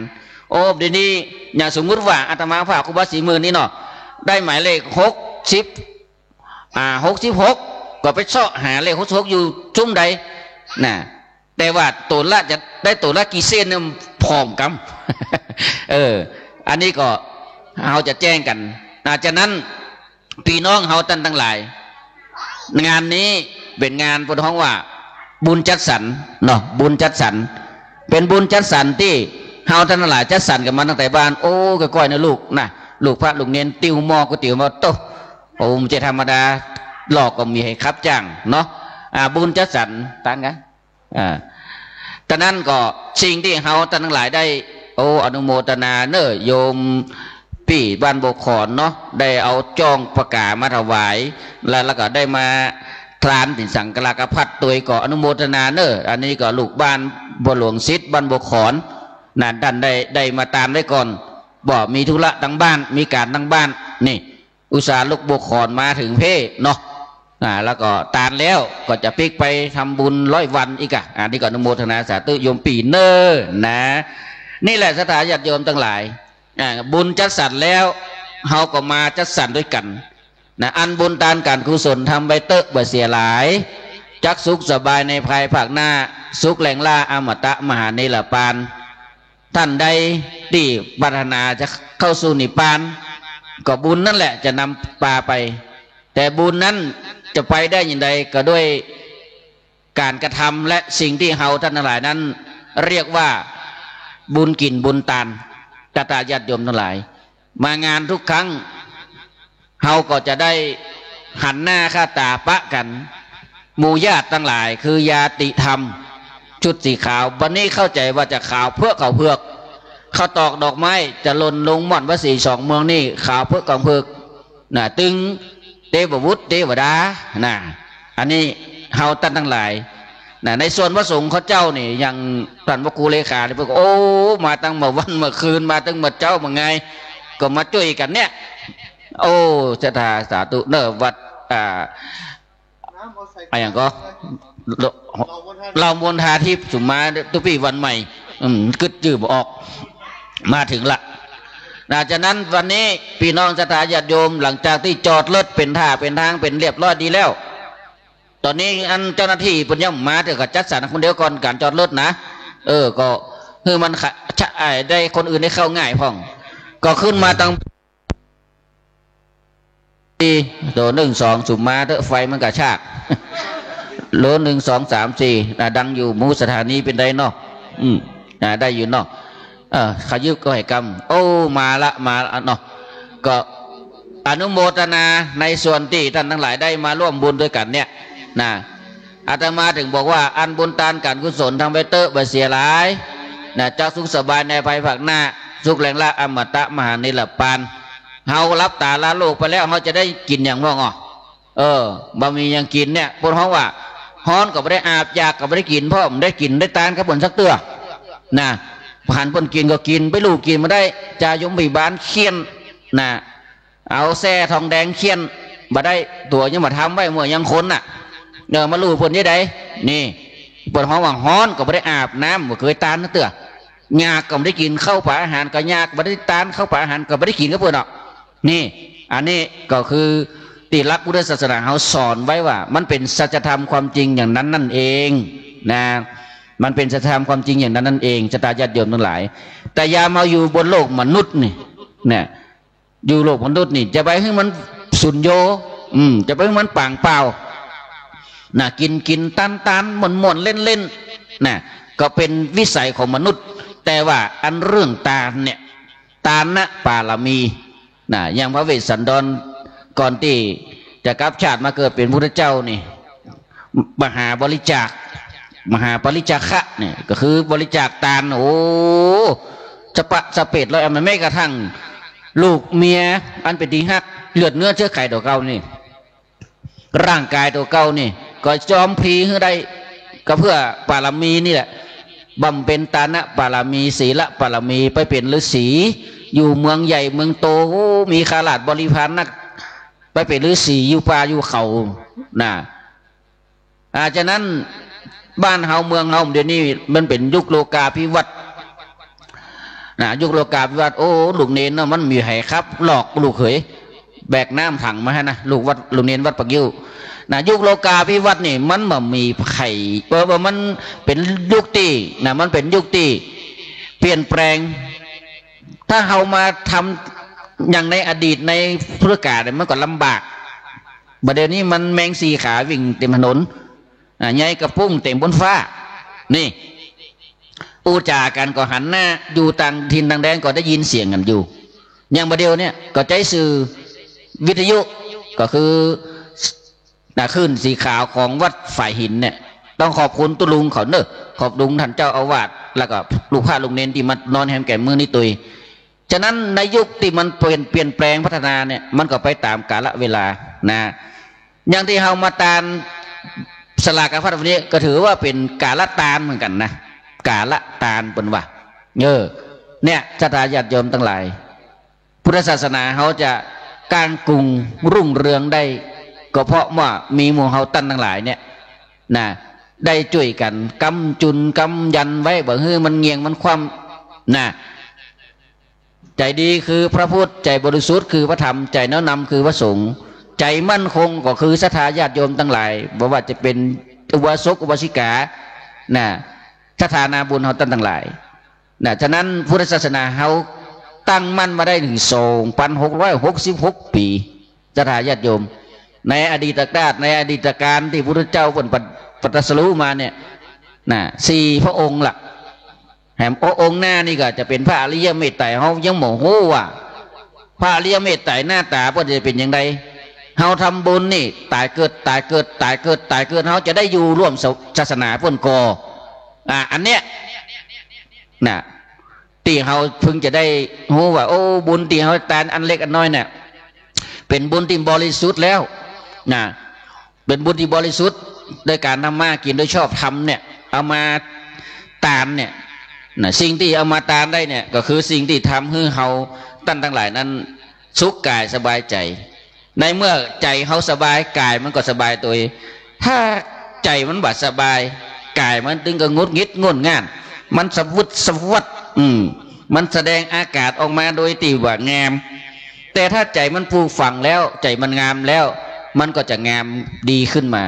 โอ้ เดี๋ยวนี้อย่างสมมุติว่าอาตมาภาพครูบาศรีหมื่นนี่เนาะ ได้หมายเลขหกสิบ อ่า หกสิบหก ก็ไปเซาะหาเลขหกสิบหกอยู่จุ้มใด น่ะ แต่ว่าตั๋วละจะได้ตั๋วละกี่เส้นเนี่ย ผ่อมกำ เออ อันนี้ก็เฮาจะแจ้งกั๋น อ่า ฉะนั้น ปี้น้องเฮาต้านตังหลาย งานนี้เป๋นงานเปิ้นฮ้องว่าบุญจัดสรรเนาะ บุญจัดสรร เป๋นบุญจัดสรรตี้เฮาต้านตังหลายจัดสรรกั๋นมาตั้งแต่บ้าน โอ้ ก้อยๆ นะลูกนะ ลูกพระลูกเณร ติ๊วหม้อก๋วยเตี๋ยวมาโต๊ะ โอ้ บ่ใจ้ธรรมดา ลอกก็มีหื้อขับจ้างเนาะ อ่า บุญจัดสรร ตังกั๋น อ่า ตะนั้นก็สิ่งตี้เฮาต้านตังหลายได้ โอ้ อนุโมทนาเน่อ โยมปี้บ้านบัวขอนเนาะ ได้เอาจ้องปะก๋ามาถวาย แล้ว แล้วก็ได้มาตานเป๋นสังฆราชภัตตวย ก็อนุโมทนาเน่อ อันนี้ก็ลูกบ้านบัวหลวงสิทธิ์บ้านบัวขอน น่ะ ต้านได้ ได้มาตานไว้ก่อน บ่มีธุระตังบ้าน มีก๋านตังบ้าน นี่ อุตส่าห์ลุกบัวขอนมาเถิงเพ่เนาะ อ่า แล้วก็ตานแล้วก็จะปิ๊กไปทำบุญร้อยวันอีกอะ อันนี้ก็อนุโมทนาสาธุโยมปี้เน่อนะ นี่แหละศรัทธาญาติโยมตังหลาย อ่า บุญจัดสรรแล้ว เฮาก็มาจัดสรรตวยกั๋นนะ อันบุญตานก๋านกุศลทำไว้เต๊อะบ่เสียหาย จักสุขสบายในภายภาคหน้า สุขแหล่งล่าอมตะมหานิรปาน ต้านใดตี้ปรารถนาจะเข้าสู่นิพพาน ก็บุญนั้นแหละจะนำปาไป แต่บุญนั้นจะไปได้อย่างใด ก็ด้วยก๋านกระทำและสิ่งตี้เฮาต้านตังหลายนั้น เรียกว่าบุญกิ๋นบุญตาน ศรัทธาญาติโยมตังหลาย มางานทุกครั้ง เฮาก็จะได้หันหน้าค่าต๋าปะกั๋น หมู่ญาติตังหลาย คือญาติธรรม ชุดสีขาว บัดนี้เข้าใจ๋ว่าจะขาวเผือก ขาวเผือก เข้าตอกดอกไม้จะหล่นลงหม่อนพระศรีสองเมืองนี่ ขาวเผือก ขาวเผือก น่ะ ตึงเตวบุตรเตวดา น่ะ อันนี้เฮาต้านตังหลาย น่ะ ในส่วนพระสงฆ์เขาเจ้านี่ อย่างต้านพระครูเลขานี่ เปิ้นก็ โอ้ มาตั้งเมื่อวันเมื่อคืน มาตั้งเมื่อเจ๊าเมื่อไง ก็มาจ้วยกั๋นเนี่ย โอ้ ศรัทธาสาธุเน่อ วัด อ่า อะหยังก็ เหล่ามณฑาทิพย์ สุมมาตุ๊ปี้วันใหม่ อืม กึ๊ดจื้อบ่ออก มาเถิงละ น่ะ ฉะนั้นวันนี้ปี้น้องศรัทธาญาติโยม หลังจากตี้จอดรถเป๋นท่าเป๋นตางเป๋นเรียบร้อยดีแล้ว ต๋อนนี้อันเจ้าหน้าตี้เปิ้นยังบ่มาเตื้อ ก็จัดสรรคนเดียวก่อน ก๋านจอดรถนะ เออ ก็หื้อมันขะ ชะ ไอ้ ได้คนอื่นได้เข้าง่ายพ่อง ก็ขึ้นมาตัง สี่ โต หนึ่ง สอง สุมมาเต๊อะ ไฟมันกระชาก โหล หนึ่ง สอง สาม สี่ อ่ะ ดังอยู่ หมู่สถานีเป๋นใดเนาะ อืม อ่ะ ได้อยู่เนาะ เออ ขยึบก็หื้อกำ โอ้ มาละ มาละเนาะ ก็อนุโมทนาในส่วนตี้ต้านตังหลายได้มาร่วมบุญตวยกั๋นเนี่ย นะ อาตมาเถิงบอกว่า อันบุญตานก๋านกุศลทำไว้เต๊อะบ่เสียหาย นะ จักสุขสบายในภายภาคหน้า สุขแหล่งล่าอมตะมหานิรปาน เฮาหลับต๋าลาโลกไปแล้ว เฮาจะได้กิ๋นหยังพ่องอ่ะ เออ บ่มีหยังกิ๋นเนี่ย เปิ้นฮ้องว่า ฮ้อนก็บ่ได้อาบ อยากก็บ่ได้กิ๋น เพราะบ่ได้กิ๋นได้ตานกับเปิ้นสักเตื้อ นะ หันเปิ้นกิ๋นก็กิ๋น ไปลู่กิ๋นบ่ได้ จาโยมพยาบาลเฆี่ยน นะ เอาแส้ทองแดงเฆี่ยน บ่ได้ ตั๋วยังบ่ทำไว้ เมื่อยังคนน่ะ เออ มาลู่เปิ้นจะใด นี่ เปิ้นฮ้องว่าฮ้อนก็บ่ได้อาบน้ำ บ่เกยตานสักเตื้อ อยากก็บ่ได้กิ๋น ข้าวป๋าอาหารก็อยาก บ่ได้ตาน ข้าวป๋าอาหารก็บ่ได้กิ๋นกับเปิ้นดอก นี่ อันนี้ก็คือตี้หลักพุทธศาสนาเฮาสอนไว้ว่า มันเป๋นสัจธรรมความจริงอย่างนั้นนั่นเอง นะ มันเป๋นสัจธรรมความจริงอย่างนั้นนั่นเอง ศรัทธาญาติโยมตังหลาย แต่ยามเฮาอยู่บนโลกมนุษย์นี่ เนี่ย อยู่โลกมนุษย์นี่ จะไปหื้อมันสูญโญ อืม จะไปหื้อมันป่างเปล่า นะ กิ๋นกิ๋นตานตาน ม่วนม่วนเล่นเล่น นะ ก็เป๋นวิสัยของมนุษย์ แต่ว่าอันเรื่องตานเนี่ย ตานปารมี นะ อย่างพระเวสสันดรก่อนตี้จะกลับชาติมาเกิดเป๋นพุทธเจ้านี่ มหาบริจาค มหาปริจาคะเนี่ย ก็คือบริจาคตาน โอ้ สะปะสะเปดเลย แม้กระทั่งลูกเมียอันเป๋นตี้ฮัก เลือดเนื้อเชื้อไขตั๋วเก่านี่ ร่างกายตั๋วเก่านี่ ก็ยอมพลีหื้อได้ ก็เพื่อปารมีนี่แหละ บำเพ็ญตานปารมี ศีลปารมี ไปเป๋นฤๅษี อยู่เมืองใหญ่เมืองโต โอ้ มีข้าราชบริพารนัก ไปเป๋นฤๅษีอยู่ป่าอยู่เขา นะ อ่า ฉะนั้นบ้านเฮาเมืองเฮาเดี๋ยวนี้มันเป๋นยุคโลกาภิวัตน์ นะ ยุคโลกาภิวัตน์ โอ้ ลูกเณรเนาะ มันมีใผขับลอกลูกเขย แบกน้ำถังมาหั้นนะ ลูกวัด ลูกเณรวัดปากยิ้ว นะ ยุคโลกาภิวัตน์นี่มันบ่มีใผ เพราะว่ามันเป๋นยุคตี้ นะ มันเป๋นยุคตี้เปลี่ยนแปลง ถ้าเฮามาทำอย่างในอดีตในพุทธกาลเนี่ย มันก็ลำบาก บ่าเดี๋ยวนี้มันแมงสี่ขาวิ่งเต๋มถนน อ่า ใยกระปุ้งเต๋มบนฟ้า นี่ อู้จ๋ากั๋นก็หันหน้า อยู่ต่างถิ่นต่างแดนก็ได้ยินเสียงกั๋นอยู่ อย่างบ่าเดี๋ยวเนี่ยก็ใจ๊สื่อวิทยุ ก็คือ นะ คลื่นสีขาวของวัดฝายหินเนี่ย ต้องขอบคุณตุ๊ลุงเขาเนาะ ขอบคุณต้านเจ้าอาวาส แล้วก็ลูกพระลูกเณรตี้มานอนแฮมแก่มมื้อนี้ตวย ฉะนั้นในยุคตี้มันเปลี่ยน เปลี่ยนแปลงพัฒนาเนี่ย มันก็ไปต๋ามกาลเวลา นะ อย่างตี้เฮามาตานสลากาพัดวันนี้ก็ถือว่าเป๋นกาลตานเหมือนกั๋นนะ กาลตานเปิ้นว่า เออ เนี่ย ศรัทธาญาติโยมตังหลาย พุทธศาสนาเฮาจะก้างกุ่งรุ่งเรืองได้ ก็เพราะว่ามีหมู่เฮาต้านตังหลายเนี่ย นะ ได้จ้วยกั๋น กำจุน กำยันไว้ บ่หื้อมันเงี่ยงมันคว่ำ นะ ใจ๋ดีคือพระพุทธ ใจ๋บริสุทธิ์คือพระธรรม ใจ๋น้อมนำคือพระสงฆ์ ใจ๋มั่นคงก็คือศรัทธาญาติโยมตังหลาย บ่ว่าจะเป๋นอุบาสกอุบาสิกา นะ ศรัทธานาบุญเฮาต้านตังหลาย นะ ฉะนั้นพุทธศาสนาเฮาตั้งมั่นมาได้เถิงสองปันหกร้อยหกสิบหกปี๋ ศรัทธาญาติโยม ในอดีตกาล ในอดีตกาลตี้พุทธเจ้าเปิ้นปะ ปะตรัสรู้มาเนี่ย นะ สี่พระองค์ละ แหม โอ้ องค์หน้านี่ก็จะเป๋นพระอริยเมตไตร เฮายังบ่ฮู้ว่า พระอริยเมตไตรหน้าต๋าเปิ้นจะเป๋นอย่างใด เฮาทำบุญนี่ ต๋ายเกิด ต๋ายเกิด ต๋ายเกิด ต๋ายเกิด เฮาจะได้อยู่ร่วมศา ศาสนาเปิ้นก่อ อ่า อันเนี้ย นะ ตี้เฮาเพิ่งจะได้ฮู้ว่า โอ้ บุญตี้เฮาตานอันเล็กอันน้อยเนี่ย เป๋นบุญตี้บริสุทธิ์แล้ว นะ เป๋นบุญตี้บริสุทธิ์ โดยก๋านทำมากิ๋นโดยชอบธรรมเนี่ย เอามาตานเนี่ย นะ สิ่งตี้เอามาตานได้เนี่ย ก็คือสิ่งตี้ทำหื้อเฮาต้านตังหลายนั้น สุขกายสบายใจ๋ ในเมื่อใจ๋เฮาสบาย กายมันก็สบายตวย ถ้าใจ๋มันบ่สบาย กายมันตึงก็หงุดหงิดง่นง่าน มันสะวึดสะวัด อืม มันแสดงอาก๋ารออกมาโดยตี้บ่างาม แต่ถ้าใจ๋มันผุฝังแล้ว ใจ๋มันงามแล้ว มันก็จะงามดีขึ้นมา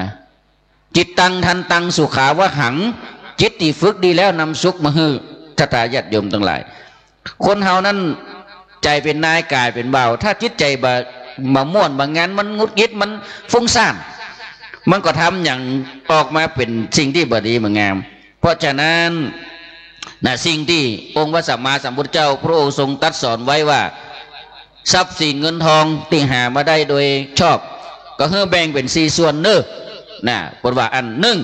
จิตตัง ทันตัง สุขาวหัง จิตตี้ฝึกดีแล้วนำสุขมาหื้อ ศรัทธาญาติโยมตังหลาย คนเฮานั้นใจ๋เป๋นนาย ก๋ายเป๋นบ่าว ถ้าจิตใจ๋บ่ บ่ม่วนบ่งาม มันหงุดหงิด มันฟุ้งซ่าน มันก็ทำหยังออกมาเป๋นสิ่งตี้บ่ดีบ่งาม เพราะฉะนั้น นะ สิ่งตี้องค์พระสัมมาสัมพุทธเจ้าพระองค์ทรงตรัสสอนไว้ว่า ทรัพย์สินเงินทองตี้หามาได้โดยชอบ ก็หื้อแบ่งเป๋นสี่ส่วนเน่อ นะ เปิ้นว่าอันนึ่ง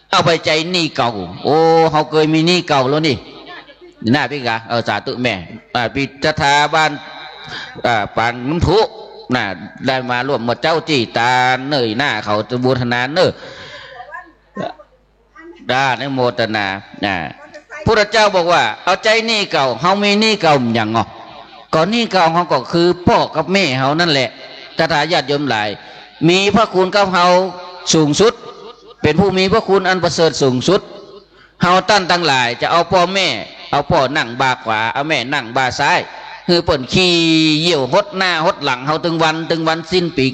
เอาไปใจ๊หนี้เก่า โอ้ เฮาเกยมีหนี้เก่าแล้วนี่ นะ ปี้กา เออ สาธุแม่ อ่า ปี้ศรัทธาบ้าน อ่า ปางน้ำพุ นะ ได้มาร่วมหมดเจ้าตี้ตานเน่อ หน้าเขาจะบูรณาเน่อ ได้อนุโมทนา นะ พุทธเจ้าบอกว่า เอาใจ๊หนี้เก่า เฮามีหนี้เก่าหยังอ่ะ ก็หนี้เก่าเฮาก็คือป้อกับแม่เฮานั่นแหละ ศรัทธาญาติโยมหลาย มีพระคุณกับเฮาสูงสุด เป๋นผู้มีพระคุณอันประเสริฐสูงสุด เฮาต้านตังหลายจะเอาป้อแม่ เอาป้อนั่งบ่าขวา เอาแม่นั่งบ่าซ้าย หื้อเปิ้นขี้เยี่ยวหดหน้าหดหลังเฮาตึงวัน ตึงวันสิ้นปี๋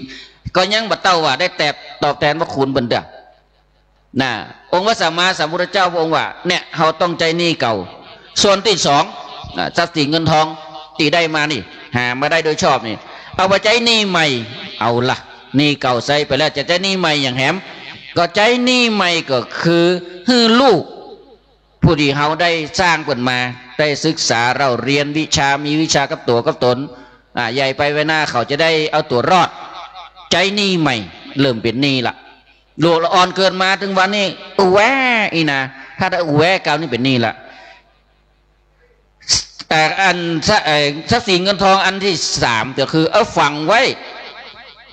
ก็ยังบ่เต้าว่าได้แตบตอบแตนพระคุณเปิ้นเตื้อ นะ องค์พระสัมมาสัมพุทธเจ้าพระองค์ว่า เนี่ย เฮาต้องใจ๊หนี้เก่า ส่วนตี้สอง นะ ทรัพย์สินเงินทองตี้ได้มานี่ หามาได้โดยชอบนี่ เอาไปใจ๊หนี้ใหม่ เอาละ หนี้เก่าใจ๊ไปแล้ว จะใจ๊หนี้ใหม่หยังแหม ก็ใจ๊หนี้ใหม่ก็คือ หื้อลูก ผู้ตี้เฮาได้สร้างเปิ้นมา ได้ศึกษาเล่าเรียนวิชา มีวิชากับตั๋วกับต๋น อ่า ใหญ่ไปไว้หน้าเขาจะได้เอาตั๋วรอด ใจ๊หนี้ใหม่ เริ่มเป๋นหนี้ละ ลูกละอ่อนเกิดมาเถิงวันนี้ อู้แวอี้นา ถ้าได้อู้แวกาวนี้เป๋นหนี้ละ แต่อันทรัพย์ เอ่อ ทรัพย์สินเงินทองอันตี้สามก็คือเอาฝังไว้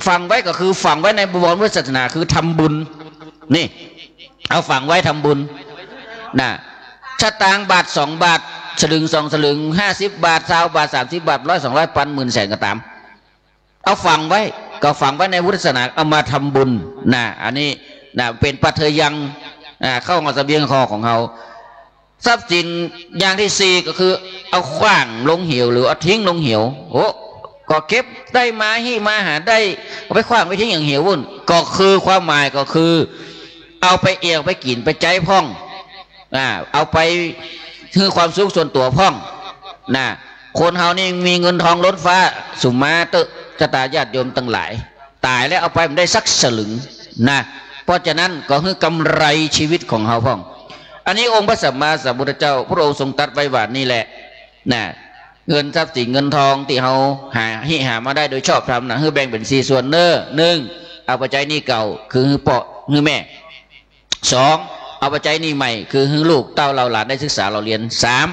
ฝังไว้ก็คือฝังไว้ในบวรพุทธศาสนา คือทำบุญ นี่ เอาฝังไว้ทำบุญ นะ สตางค์บาทสองบาท สลึงสองสลึง ห้าสิบบาท ซาวบาท สามสิบบาท ร้อย สองร้อย ปัน หมื่น แสนก็ต๋าม เอาฝังไว้ ก็ฝังไว้ในพุทธศาสนา เอามาทำบุญ นะ อันนี้ นะ เป๋นปัทเทยัง อ่า เข้าของเสบียงคอของเฮา ทรัพย์สินอย่างตี้สี่ก็คือเอาขว้างลงเหว หรือเอาทิ้งลงเหว โอ้ ก็เก็บได้มา หิ้วมาหาได้ เอาไปขว้างไปทิ้งอย่างเหวปู้น ก็คือความหมายก็คือ เอาไปเอี่ยวไปกิ๋นไปใจ๊พ่อง อ่า เอาไปหื้อความสุขส่วนตั๋วพ่อง นะ คนเฮานี่มีเงินทองล้นฟ้า สุมาเต๊อะ ศรัทธาญาติโยมตังหลาย ต๋ายแล้วเอาไปบ่ได้สักสลึงนะ เพราะฉะนั้นก็หื้อกำไรชีวิตของเฮาพ่อง อันนี้องค์พระสัมมาสัมพุทธเจ้า พระองค์ทรงตรัสไว้ว่านี่แหละ นะ เงินทรัพย์สินเงินทองตี้เฮาหา หิ้วหามาได้โดยชอบธรรมนะ หื้อแบ่งเป๋นสี่ส่วนเน่อ หนึ่ง เอาไปใจ๊หนี้เก่า คือหื้อป้อหื้อแม่ สอง เอาไปใจ๊หนี้ใหม่ คือหื้อลูกเต้าเหล่าหลานได้ศึกษาเล่าเรียน สาม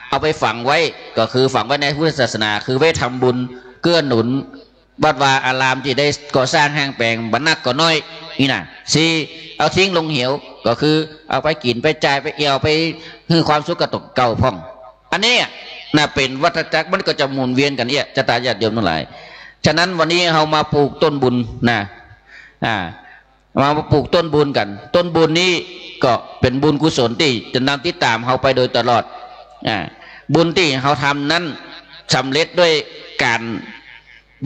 เอาไปฝังไว้ ก็คือฝังไว้ในพุทธศาสนา คือไว้ทำบุญเกื้อหนุน วัดวาอารามตี้ได้ก่อสร้างแห่งแป๋ง บ่นักก็น้อย นี่นะ สี่ เอาทิ้งลงเหว ก็คือเอาไปกิ๋นไปจ่ายไปเอี่ยวไปหื้อความสุขกับตั๋วเก่าพ่อง อันนี้นะเป๋นวัฏจักร มันก็จะหมุนเวียนกั๋นเนี่ย ศรัทธาญาติโยมตังหลาย ฉะนั้นวันนี้เฮามาปลูกต้นบุญนะ อ่า มา มาปลูกต้นบุญกั๋น ต้นบุญนี้ก็เป๋นบุญกุศลตี้จะนำติดต๋ามเฮาไปโดยตลอด อ่า บุญตี้เฮาทำนั้นสำเร็จด้วยก๋าน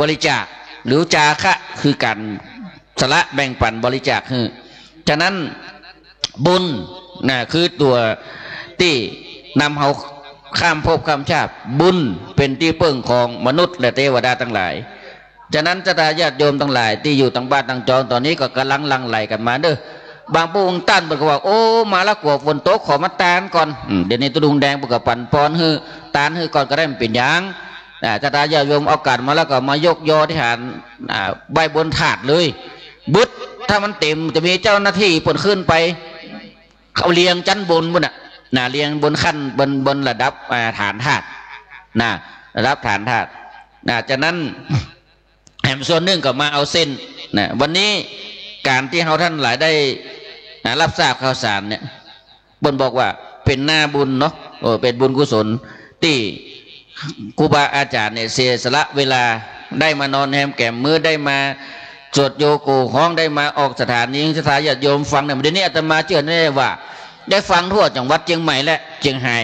บริจาค หรือจาคะ คือก๋านสละแบ่งปั๋นบริจาคหื้อ ฉะนั้นบุญนะ คือตั๋วตี้นำเฮาข้ามภพข้ามชาติ บุญเป๋นตี้เปิ้งของมนุษย์และเตวดาตังหลาย ฉะนั้นศรัทธาญาติโยมตังหลายตี้อยู่ตังบ้านตังจอง ต๋อนนี้ก็ก่ำลังหลั่งไหลกั๋นมาเน่อ บางผู้บางต้านเปิ้นก็ว่า โอ้ มาละกั๋วฝนตก ขอมาตานก่อน อืม เดี๋ยวนี้ตุ๊ลุงแดงเปิ้นก็ปั๋นปอนหื้อ ตานหื้อก่อนก็ได้ บ่เป๋นหยัง อ่า ศรัทธาญาติโยมเอาโอกาสมาแล้วก็มายกยออธิษฐาน อ่า ไหว้บนธาตุเลย บึด ถ้ามันเต๋มจะมีเจ้าหน้าตี้เปิ้นขึ้นไป เขาเรียงจั๊นบนปู้นน่ะ นะ เรียงบนขั้น บน บนระดับ อ่า ฐานธาตุ นะ ระดับฐานธาตุ นะ ฉะนั้น แหมส่วนนึ่งก็มาเอาเส้น นะ วันนี้ก๋านตี้เฮาตังหลายได้ อ่า ฮับทราบข่าวสารเนี่ย เปิ้นบอกว่าเป๋นหน้าบุญเนาะ เออ เป๋นบุญกุศลตี้ครูบาอาจ๋ารย์เนี่ยเสียสละเวลา ได้มานอนแฮมแก๋มมื้อ ได้มาสวดโยโกฮ้อง ได้มาออกสถานี ศรัทธาญาติโยมฟังเนี่ย เดี๋ยวนี้อาตมาเจื้อได้ว่า ได้ฟังทั่วจังหวัดเจียงใหม่และเจียงฮาย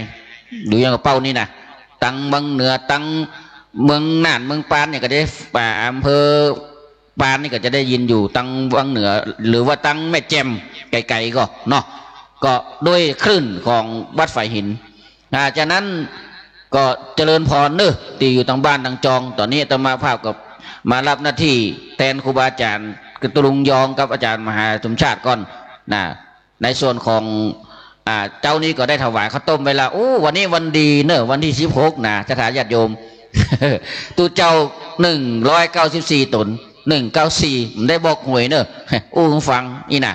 ดูอย่างกระเป๋านี่นะ ตังเมืองเหนือ ตังเมืองน่าน เมืองปานเนี่ยก็ได้ อ่า อำเภอ ปานนี่ก็จะได้ยินอยู่ตังวังเหนือ หรือว่าตังแม่แจ่มไก๋ๆ ก็เนาะ ก็ด้วยคลื่นของวัดฝายหิน อ่า ฉะนั้นก็เจริญพรเน่อตี้อยู่ตังบ้านตังจอง ต๋อนนี้อาตมาภาพก็มาฮับหน้าตี้แตนครูบาอาจ๋ารย์ คือตุ๊ลุงยองกับอาจ๋ารย์มหาสมชาติก่อนนะ ในส่วนของ อ่า เจ๊านี้ก็ได้ถวายข้าวต้มไว้ละ โอ้ วันนี้วันดีเน่อ วันตี้สิบหกนะ ศรัทธาญาติโยม ตุ๊เจ้า หนึ่งร้อยเก้าสิบสี่ต๋น หนึ่งเก้าสี่ บ่ได้บอกหวยเน่อ อู้ฟังนี่นะ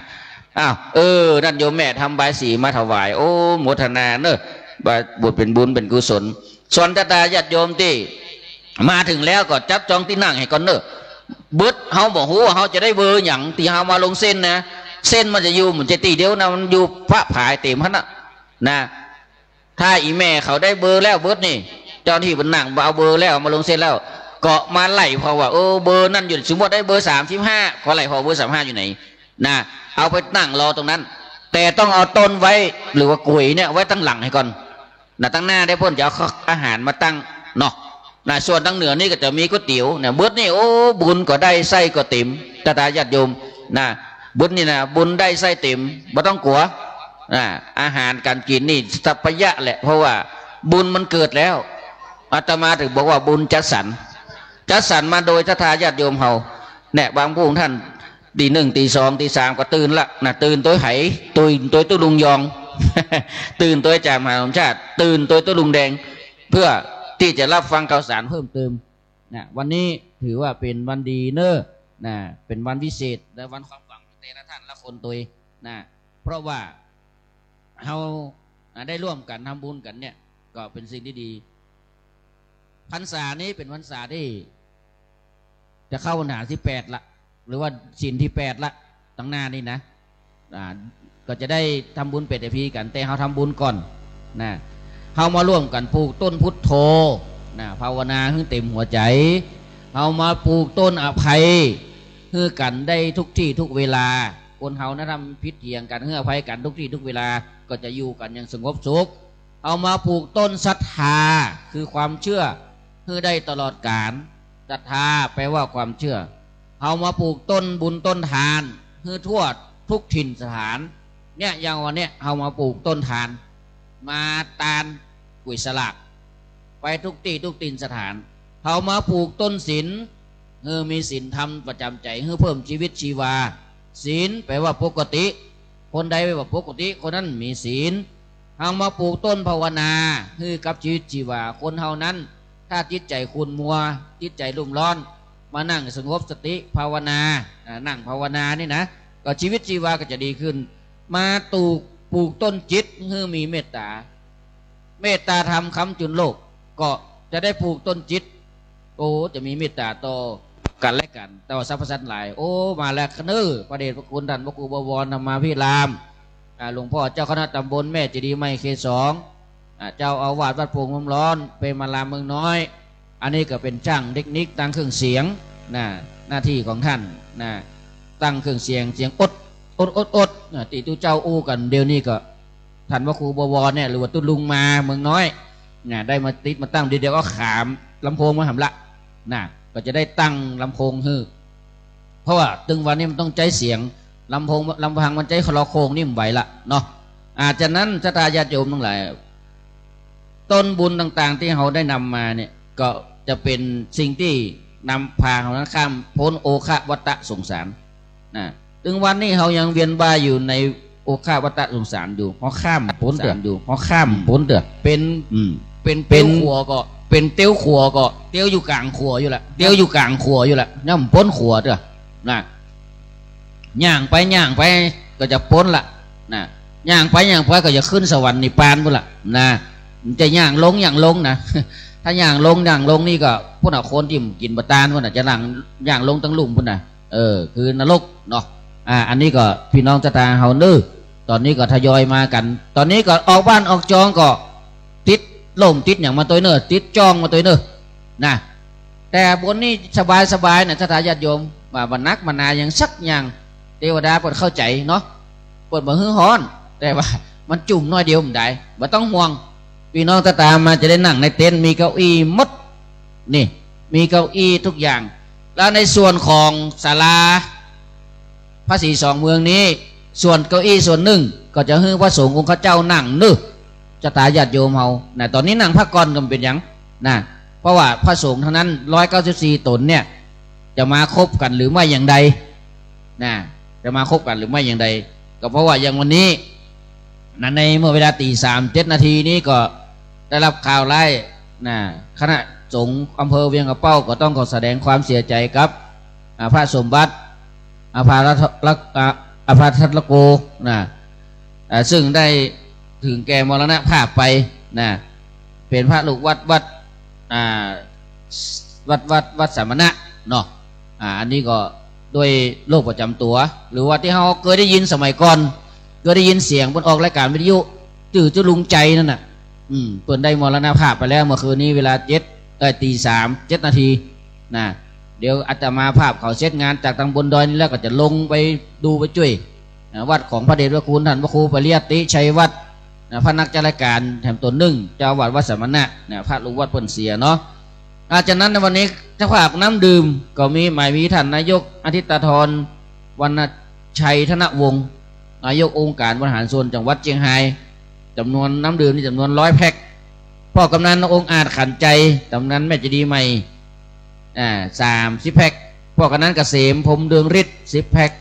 อ้าว เออ นั่นโยมแม่ทำบายสีมาถวาย โอ้ โมทนาเน่อ บ่าบุญเป๋นบุญเป๋นกุศล ส่วนศรัทธาญาติโยมตี้มาเถิงแล้วก็จับจองตี้นั่งหื้อก่อนเน่อ บึด เฮาบ่ฮู้ว่าเฮาจะได้เบอร์หยัง ตี้เฮามาลงเส้นนะ เส้นมันจะอยู่ มันจะตี้เดียวนะ มันอยู่พระผายเต๋มหั้นน่ะ นะ ถ้าอี่แม่เขาได้เบอร์แล้วเบิดนี่ เจ้าหน้าตี้เปิ้นนั่งเอาเบอร์แล้ว เอามาลงเส้นแล้ว ก็มาไล่ผ่อว่า เออ เบอร์นั่นอยู่ สมมุติได้เบอร์สามสิบห้า ขอไล่ผ่อเบอร์สามสิบห้าอยู่ไหน นะ เอาไปนั่งรอตรงนั้น แต่ต้องเอาต้นไว้ หรือว่ากล้วยเนี่ยไว้ตังหลังหื้อก่อน นะ ตังหน้าได้เปิ้นจะเอาอาหารมาตั้งเนาะ นะ ส่วนตังเหนือนี่ก็จะมีก๋วยเตี๋ยวเนี่ย เบิดนี่ โอ้ บุญก็ได้ ไส้ก็เต๋ม ศรัทธาญาติโยม นะ เบิดนี่นะ บุญได้ ไส้เต๋ม บ่ต้องกั๋ว นะ อาหารก๋านกิ๋นนี่สัพพะยะแหละ เพราะว่าบุญมันเกิดแล้ว อาตมาเถิงบอกว่าบุญจัดสรร จัดสรรมาโดยศรัทธาญาติโยมเฮา เนี่ย บางผู้ต้าน ตีหนึ่ง ตีสอง ตีสามก็ตื่นละนะ ตื่นตวยไห ตื่นตวยตุ๊ลุงยอง ตื่นตวยจากมหาสมชาติ ตื่นตวยตุ๊ลุงแดง เพื่อตี้จะฮับฟังข่าวสารเพิ่มเติมนะ วันนี้ถือว่าเป๋นวันดีเน่อนะ เป๋นวันวิเศษและวันความหวังของแต่ละท่านละคนตวยนะ เพราะว่าเฮา อ่า ได้ร่วมกั๋นทำบุญกั๋นเนี่ย ก็เป๋นสิ่งตี้ดี พรรษานี้เป๋นพรรษาตี้จะเข้าพรรษาตี้แปดละ หรือว่าศีลตี้แปดละ ตังหน้านี่นะ อ่า ก็จะได้ทำบุญเปรตผีกั๋น แต่เฮาทำบุญก่อนนะ เฮามาร่วมกั๋นปลูกต้นพุทโธนะ ภาวนาหื้อเต๋มหัวใจ๋ เฮามาปลูกต้นอภัยหื้อกั๋นได้ทุกตี้ทุกเวลา คนเฮานะทำผิดเถียงกั๋น หื้ออภัยกั๋นทุกตี้ทุกเวลา ก็จะอยู่กั๋นอย่างสงบสุข เฮามาปลูกต้นศรัทธา คือความเชื่อ หื้อได้ตลอดกาล ศรัทธาแปลว่าความเชื่อ เฮามาปลูกต้นบุญต้นทาน หื้อทั่วทุกถิ่นสถาน เนี่ย อย่างวันเนี้ย เฮามาปลูกต้นทาน มาตานก๋วยสลาก ไปทุกตี้ทุกถิ่นสถาน เฮามาปลูกต้นศีล หื้อมีศีลธรรมประจ๋ำใจ๋ หื้อเพิ่มจีวิตจีวา ศีลแปลว่าปกติ คนใดว่าปกติ คนนั้นมีศีล เฮามาปลูกต้นภาวนา หื้อกับจีวิตจีวา คนเฮานั้น ถ้าจิตใจ๋ขุ่นมัว จิตใจ๋ลุ่มร้อน มานั่งสงบสติภาวนา อ่า นั่งภาวนานี่นะ ก็จีวิตจีวาก็จะดีขึ้น มาปลูก ปลูกต้นจิต หื้อมีเมตต๋า เมตต๋าธรรมค้ำจุนโลก ก็จะได้ปลูกต้นจิต โอ้ จะมีเมตต๋าต่อกั๋นและกั๋น ต่อสรรพสัตว์หลาย โอ้ มาแล้วเน่อ พระเดชพระคุณต้านพระครูบวรธรรมาภิราม อ่า หลวงพ่อเจ้าคณะตำบลแม่เจดีย์ใหม่เขตสอง อ่า เจ้าอาวาสวัดโป่งน้ำร้อน เปรมาลามเมืองน้อย อันนี้ก็เป๋นจ้างเทคนิคตั้งเครื่องเสียงนะ หน้าตี้ของต้านนะ ตั้งเครื่องเสียง เสียงอด อด อด อดนะ ตี้ตุ๊เจ้าอู้กั๋นเดี๋ยวนี้ก็ ต้านพระครูบวรเนี่ย หรือว่าตุ๊ลุงมาเมืองน้อยนะ ได้มาติดมาตั้ง เดี๋ยวๆ ก็ขามลำโพงมาหำละนะ ก็จะได้ตั้งลำโพงหื้อ เพราะว่าตึงวันนี้มันต้องใจ๊เสียง ลำโพง ลำพังมันใจ๊คลอโข่งนี่บ่ไหวละเนาะ อ่า ฉะนั้นศรัทธาญาติโยมตังหลาย ต้นบุญต่างๆ ตี้เฮาได้นำมาเนี่ย ก็จะเป๋นสิ่งตี้นำพาเฮานั้นข้ามป๊นโอฆะวัฏฏะสงสารนะ ตึงวันนี้เฮายังเวียนว่ายอยู่ในโอฆะวัฏฏะสงสารอยู่ เฮาข้ามป๊นเตื้อ อยู่ เฮาข้ามป๊นเตื้อ เป๋น อืม เป๋น เป๋น เตียวขัวก็ เป๋นเตียวขัวก็ เตียวอยู่ก๋างขัวอยู่ละ เตียวอยู่ก๋างขัวอยู่ละ ยังบ่ป๊นขัวเตื้อนะ ย่างไปย่างไปก็จะป๊นละนะ ย่างไปย่างไปก็จะขึ้นสวรรค์นิพพานปู้นละนะ มันจะย่างลงย่างลงนะ ถ้าย่างลงย่างลงนี่ก็ ปู้นน่ะ คนตี้กิ๋นบ่ตานปู้นน่ะ จะย่าง ย่างลงตังลุ่มปู้นน่ะ เออ คือนรกเนาะ อ่า อันนี้ก็พี่น้องศรัทธาเฮาเน่อ ต๋อนนี้ก็ทยอยมากั๋น ต๋อนนี้ก็ออกบ้านออกจองก็ ติดล่มติดหยังมาตวยเน่อ ติดจ้องมาตวยเน่อ นะ แต่บ่อนนี้สบายๆ นะ ศรัทธาญาติโยม ว่าบ่หนักบ่หนาหยังสักอย่าง เตวดาเปิ้นเข้าใจ๋เนาะ เปิ้นบ่หื้อฮ้อน แต่ว่ามันจุ่มน้อยเดียวบ่ได้ บ่ต้องห่วง ปี้น้องศรัทธามาจะได้นั่งในเต็นท์ มีเก้าอี้หมด นี่ มีเก้าอี้ทุกอย่าง แล้วในส่วนของศาลา พระศรีสองเมืองนี้ ส่วนเก้าอี้ส่วนนึ่ง ก็จะหื้อพระสงฆ์องค์ข้าเจ้านั่งเน่อ ศรัทธาญาติโยมเฮา นะ ต๋อนนี้นั่งพักก่อนก็บ่เป๋นหยัง นะ เพราะว่าพระสงฆ์ตังนั้น ร้อยเก้าสิบสี่ต๋นเนี่ย จะมาครบกั๋นหรือไม่อย่างใด นะ จะมาครบกั๋นหรือไม่อย่างใด ก็เพราะว่าอย่างวันนี้ นะ ในเมื่อเวลาตีสาม เจ็ดนาทีนี้ก็ได้ฮับข่าวร้าย นะ คณะสงฆ์อำเภอเวียงกะเป้าก็ต้องขอแสดงความเสียใจ๋กับ อ่า พระสมบัติ อภารัตน์ อ่า อภารัตน์โก นะ อ่า ซึ่งได้ถึงแก่มรณภาพไป นะ เป๋นพระลูกวัด วัด อ่า วัด วัด วัดสมณะเนาะ อ่า อันนี้ก็ด้วยโรคประจ๋ำตั๋ว หรือว่าตี้เฮาเกยได้ยินสมัยก่อน เกยได้ยินเสียงเปิ้นออกรายก๋านวิทยุ จื้อตุ๊ลุงใจ๋นั่นน่ะ อืม เปิ้นได้มรณภาพไปแล้ว เมื่อคืนนี้เวลาเจ็ด เอ่อ ตีสาม เจ็ดนาที นะ เดี๋ยวอาตมาภาพเขาเสร็จงานจากตางบนดอยนี่แล้วก็จะลงไปดูไปจ้วย นะ วัดของพระเดชพระคุณต้านพระครูปริยัติชัยวัฒน์ นะ พระนักจัดรายก๋านแถมต๋นนึ่ง เจ้าอาวาสวัดสมณะ นะ พระลูกวัดเปิ้นเสียเนาะ อ่า ฉะนั้นในวันนี้เจ้าภาพน้ำดื่มก็มี หมายมีต้านนายกอาทิตย์ตาธร วรรณชัยธนวงศ์ นายกองค์การบริหารส่วนจังหวัดเจียงฮาย จ๋ำนวนน้ำดื่มนี่จ๋ำนวนร้อยแพ็ค พ่อกำนันองอาจขันใจ กำนันแม่เจดีย์ใหม่ อ่า สามสิบแพ็ค พ่อกำนันเกษม พรหมเรืองฤทธิ์ สิบแพ็ค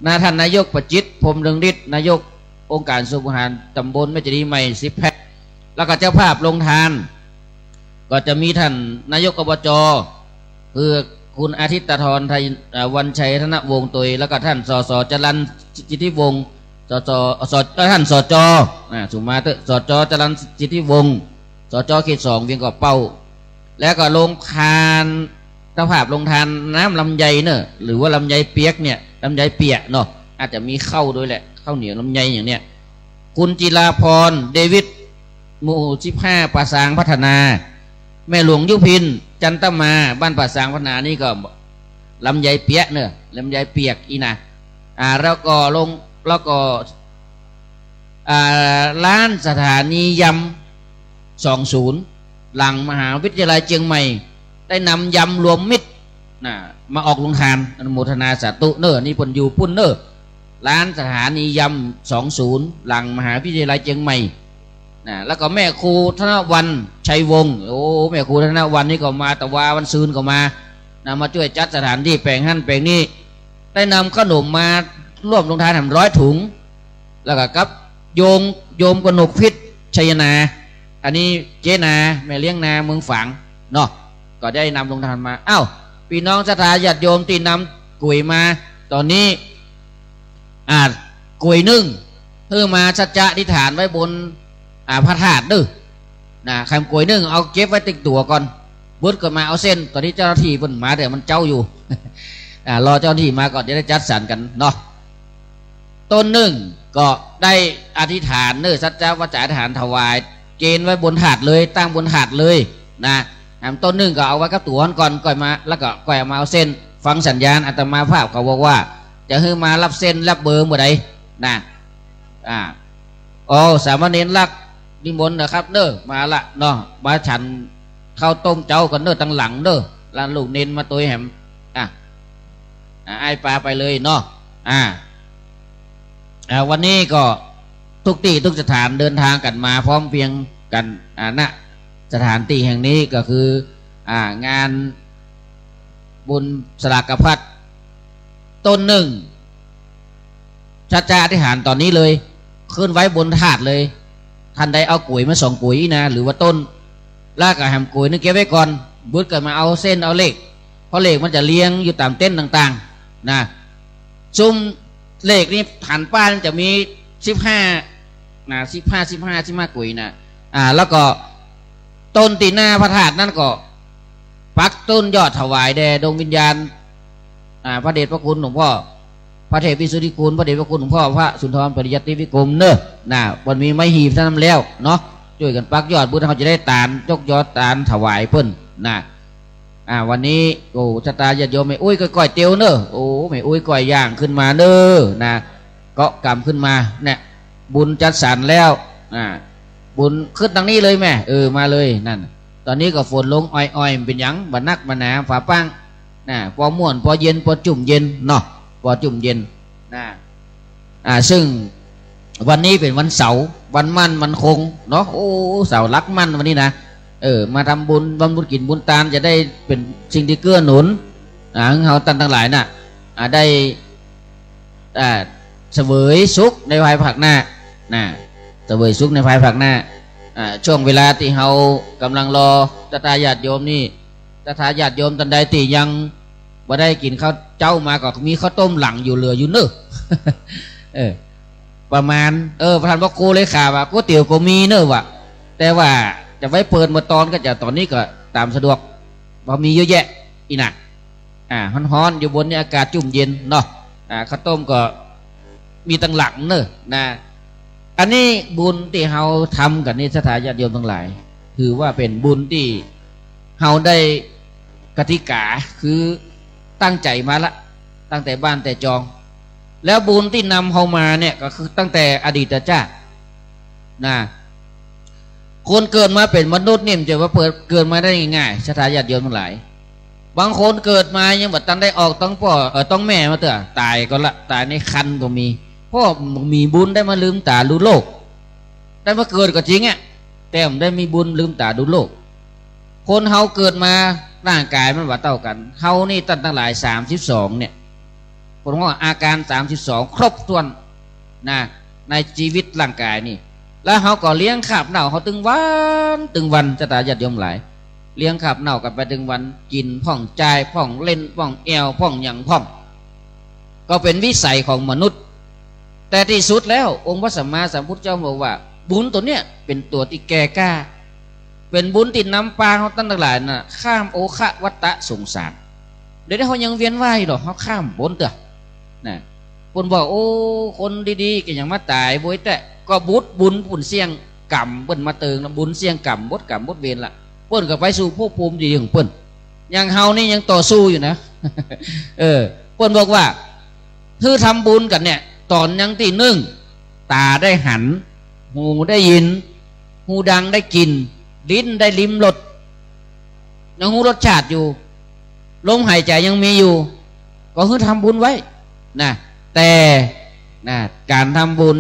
นะ ต้านนายกประจิตร พรหมเรืองฤทธิ์ นายก องค์การส่วนบริหารตำบลแม่เจดีย์ใหม่สิบแผ่น แล้วก็เจ้าภาพโรงทาน ก็จะมีท่านนายก อบจ คือคุณอาทิตย์ตาทรไทย เอ่อ วันชัยธนวงศ์ตวย แล้วก็ท่าน สส จรัญ สิทธิวงศ์ สส ส เอ่อ ท่าน สจ อ่า สุมาเตอร์ สจ จรัญ สิทธิวงศ์ สจ เขตสอง เวียงก่อเป้า แล้วก็โรงทาน เจ้าภาพโรงทานน้ำลำไยเนอะ หรือว่าลำไยเปียกเนี่ย ลำไยเปียกเนาะ อาจจะมีข้าวด้วยแหละ ข้าวเหนียวลำไยอย่างเนี้ย คุณจิราพร เดวิด หมู่สิบห้า ป่าซางพัฒนา แม่หลวงยุพิน จันตมา บ้านป่าซางพัฒนานี่ก็ลำไยเปียกเนอะ ลำไยเปียกอีนะ อ่า แล้วก็ลง แล้วก็ อ่า ร้านสถานียำ สองศูนย์ หลังมหาวิทยาลัยเจียงใหม่ ได้นำยำรวมมิตรนะ มาออกโรงทาน อนุโมทนาสาธุเนอะ นี่เปิ้นอยู่ปุ้นเนอะ ร้านสถานียำ สองศูนย์ หลังมหาวิทยาลัยเจียงใหม่นะ แล้วก็แม่ครูธนวรรณ ชัยวงศ์ โอ้ แม่ครูธนวรรณนี่ก็มาตะวาวันซืนก็มานะ มาจ้วยจัดสถานตี้แป๋งหั้นแป๋งนี้ ได้นำขนมมาร่วมโรงทานแหมร้อยถุง แล้วก็กับโยม โยมกนกพิษ ชัยนา อันนี้เจ๊นา แม่เลี้ยงนาเมืองฝางเนาะ ก็ได้นำโรงทานมา อ้าว ปี้น้องศรัทธาญาติโยมตี้นำก๋วยมา ต๋อนนี้ อ่า ก๋วยนึ่ง หื้อมาสัจจะอธิษฐานไว้บน อ่า พระธาตุเด้อ นะ ใค่ก๋วยนึ่งเอาเก็บไว้ติดตั๋วก่อน เบิดก็มาเอาเส้น ต๋อนนี้เจ้าหน้าตี้เปิ้นมา แต่มันเจ๊าอยู่ อ่า รอเจ้าหน้าตี้มาก่อนจะได้จัดสรรกั๋นเนาะ ต้นนึ่งก็ได้อธิษฐานเนอะ สัจจะวาจาอธิษฐานถวาย เกณฑ์ไว้บนธาตุเลย ตั้งบนธาตุเลยนะ อันต้นนึ่งก็เอาไว้กับตั๋วก่อน ก่อยมา แล้วก็ก่อยเอามาเอาเส้น ฟังสัญญาณ อาตมาภาพเขาบอกว่า จะหื้อมารับเส้นรับเบอร์เมื่อใดนะ อ่า โอ้ สามเณรลักษณ์ นิมนต์นะครับเนอะ มาละเนาะ มาฉันข้าวต้มเจ๊ากั๋นเนอะ ตังหลังเนอะ แล้วลูกเณรมาตวยแหม อ่ะ อ่ะ อ้ายปาไปเลยเนาะ อ่า อ่า วันนี้ก็ทุกตี้ทุกสถานเดินทางกั๋นมาพร้อมเพรียงกั๋น อ่า ณ สถานตี้แห่งนี้ก็คือ อ่า งานบุญสลากพัด ต้นนึ่ง สัจจะอธิษฐานต๋อนนี้เลย ขึ้นไว้บนธาตุเลย ต้านใดเอาก๋วยมาสองก๋วยนะ หรือว่าต้น แล้วก็แหมก๋วยนึ่งเก็บไว้ก่อน เบิดก็มาเอาเส้นเอาเลข เพราะเลขมันจะเรียงอยู่ต๋ามเต็นท์ต่างๆ นะ ซุมเลขนี้หันป้ายมันจะมีสิบห้า นะ สิบห้า สิบห้า สิบห้าก๋วยนะ อ่า แล้วก็ต้นตี้หน้าพระธาตุนั้นก็ปักต้นยอดถวายแด่ดวงวิญญาณ อ่า พระเดชพระคุณหลวงพ่อ พระเทพวิสุทธิคุณ พระเดชพระคุณหลวงพ่อพระสุนทรปริยัติวิกรมเนอะ นะ วันมีไม้หีบเต้านั้นแล้วเนาะ จ้วยกั๋นปักยอด เบิดเฮาจะได้ตาน ยกยอดตานถวายเปิ้นนะ อ่า วันนี้ โอ้ ศรัทธาญาติโยมแม่อุ๊ยก้อยๆเตียวเนอะ โอ้ แม่อุ๊ยก้อยย่างขึ้นมาเนอะ นะ เกาะกำขึ้นมา เนี่ย บุญจัดสรรแล้ว อ่า บุญขึ้นตางนี้เลยแม่ เออ มาเลย นั่น ต๋อนนี้ก็ฝนลงอ่อยๆ มันเป๋นหยัง บ่หนักบ่หนา ฝาปัง นะ ปอม่วน ปอเย็น ปอจุ่มเย็นเนาะ ปอจุ่มเย็น นะ อ่า ซึ่งวันนี้เป๋นวันเสาร์ วันหมั้นวันคงเนาะ โอ้ เสาหลักหมั้นวันนี้นะ เออ มาทำบุญ บำรุงกิ๋นบุญตาน จะได้เป๋นสิ่งตี้เกื้อหนุน อ่า หื้อเฮาต้านตังหลายน่ะ อ่า ได้ อ่า เสวยสุขในภายภาคหน้า นะ เสวยสุขในภายภาคหน้า อ่า ช่วงเวลาตี้เฮากำลังรอศรัทธาญาติโยมนี่ ศรัทธาญาติโยมต้านใดตี้ยังบ่ได้กิ๋นข้าวเจ๊ามาก็มีข้าวต้มหลังอยู่เหลืออยู่เนอะ เออ ประมาณ เออ ประธานพระครูเลยข่าวว่าก๋วยเตี๋ยวก็มีเนอะวะ แต่ว่าจะไว้เปิดเมื่อตอนก็จะ ต๋อนนี้ก็ต๋ามสะดวก บ่มีเยอะแยะ อีน่ะ อ่า ฮ้อนๆ อยู่บนนี่อากาศจุ่มเย็นเนาะ อ่า ข้าวต้มก็มีตังหลังเนอะ นะ อันนี้บุญตี้เฮาทำกั๋นนี่ ศรัทธาญาติโยมตังหลาย ถือว่าเป๋นบุญตี้เฮาได้กติกา คือตั้งใจ๋มาละ ตั้งแต่บ้านแต่จอง แล้วบุญตี้นำเฮามาเนี่ยก็คือตั้งแต่อดีตชาติ นะ คนเกิดมาเป๋นมนุษย์นี่มันจะว่าเปิด เกิดมาได้ง่ายๆ ศรัทธาญาติโยมตังหลาย บางคนเกิดมายังบ่ตันได้ออกต๊องป้อ เอ่อ ต๊องแม่มาเตื้อ ต๋ายก่อนละ ต๋ายในครรภ์ก็มี เพราะบ่มีบุญได้มาลืมต๋าดูโลก ได้มาเกิดก็จริงอะ แต่บ่ได้มีบุญลืมต๋าดูโลก คนเฮาเกิดมาร่างก๋ายมันบ่เต้ากั๋น เฮานี่ต้านตังหลาย สามสิบสอง เนี่ย คนว่าอาก๋าร สามสิบสอง ครบถ้วน นะ ในจีวิตร่างก๋ายนี่ แล้วเฮาก็เลี้ยงคาบเหน้าเฮาตึงวันตึงวัน ศรัทธาญาติโยมหลาย เลี้ยงคาบเหน้ากั๋นไปตึงวัน กิ๋นพ่อง จ่ายพ่อง เล่นพ่อง แอ่วพ่อง หยังพ่อง ก็เป๋นวิสัยของมนุษย์ แต่ตี้สุดแล้วองค์พระสัมมาสัมพุทธเจ้าบอกว่า บุญตั๋วเนี้ยเป๋นตั๋วตี้แก่กล้า เป๋นบุญตี้นำปาเฮาต้านตังหลายน่ะ ข้ามโอคะวัฏฏะสงสาร เดี๋ยวนี้เฮายังเวียนว่ายอยู่ดอก เฮาข้ามป๊นเตื้อ นะ เปิ้นบอก โอ้ คนดีๆ ก็ยังมาต๋ายโบ้ยแต๊ ก็บุญ บุญ บุญเสี้ยงก๋รรมเปิ้นมาเติงละ บุญเสี้ยงก๋รรม บดก๋รรมบดเวรละ เปิ้นก็ไปสู่ภพภูมิดีของเปิ้น อย่างเฮานี่ยังต่อสู้อยู่นะ เออ เปิ้นบอกว่า หื้อทำบุญกั๋นเนี่ย ต๋อนยังตี้นึ่ง ต๋าได้หัน หูได้ยิน ฮูดังได้กลิ่น ลิ้นได้ลิ้มรส ยังฮู้รสชาติอยู่ ลมหายใจ๋ยังมีอยู่ ก็หื้อทำบุญไว้ นะ แต่ นะ ก๋านทำบุญ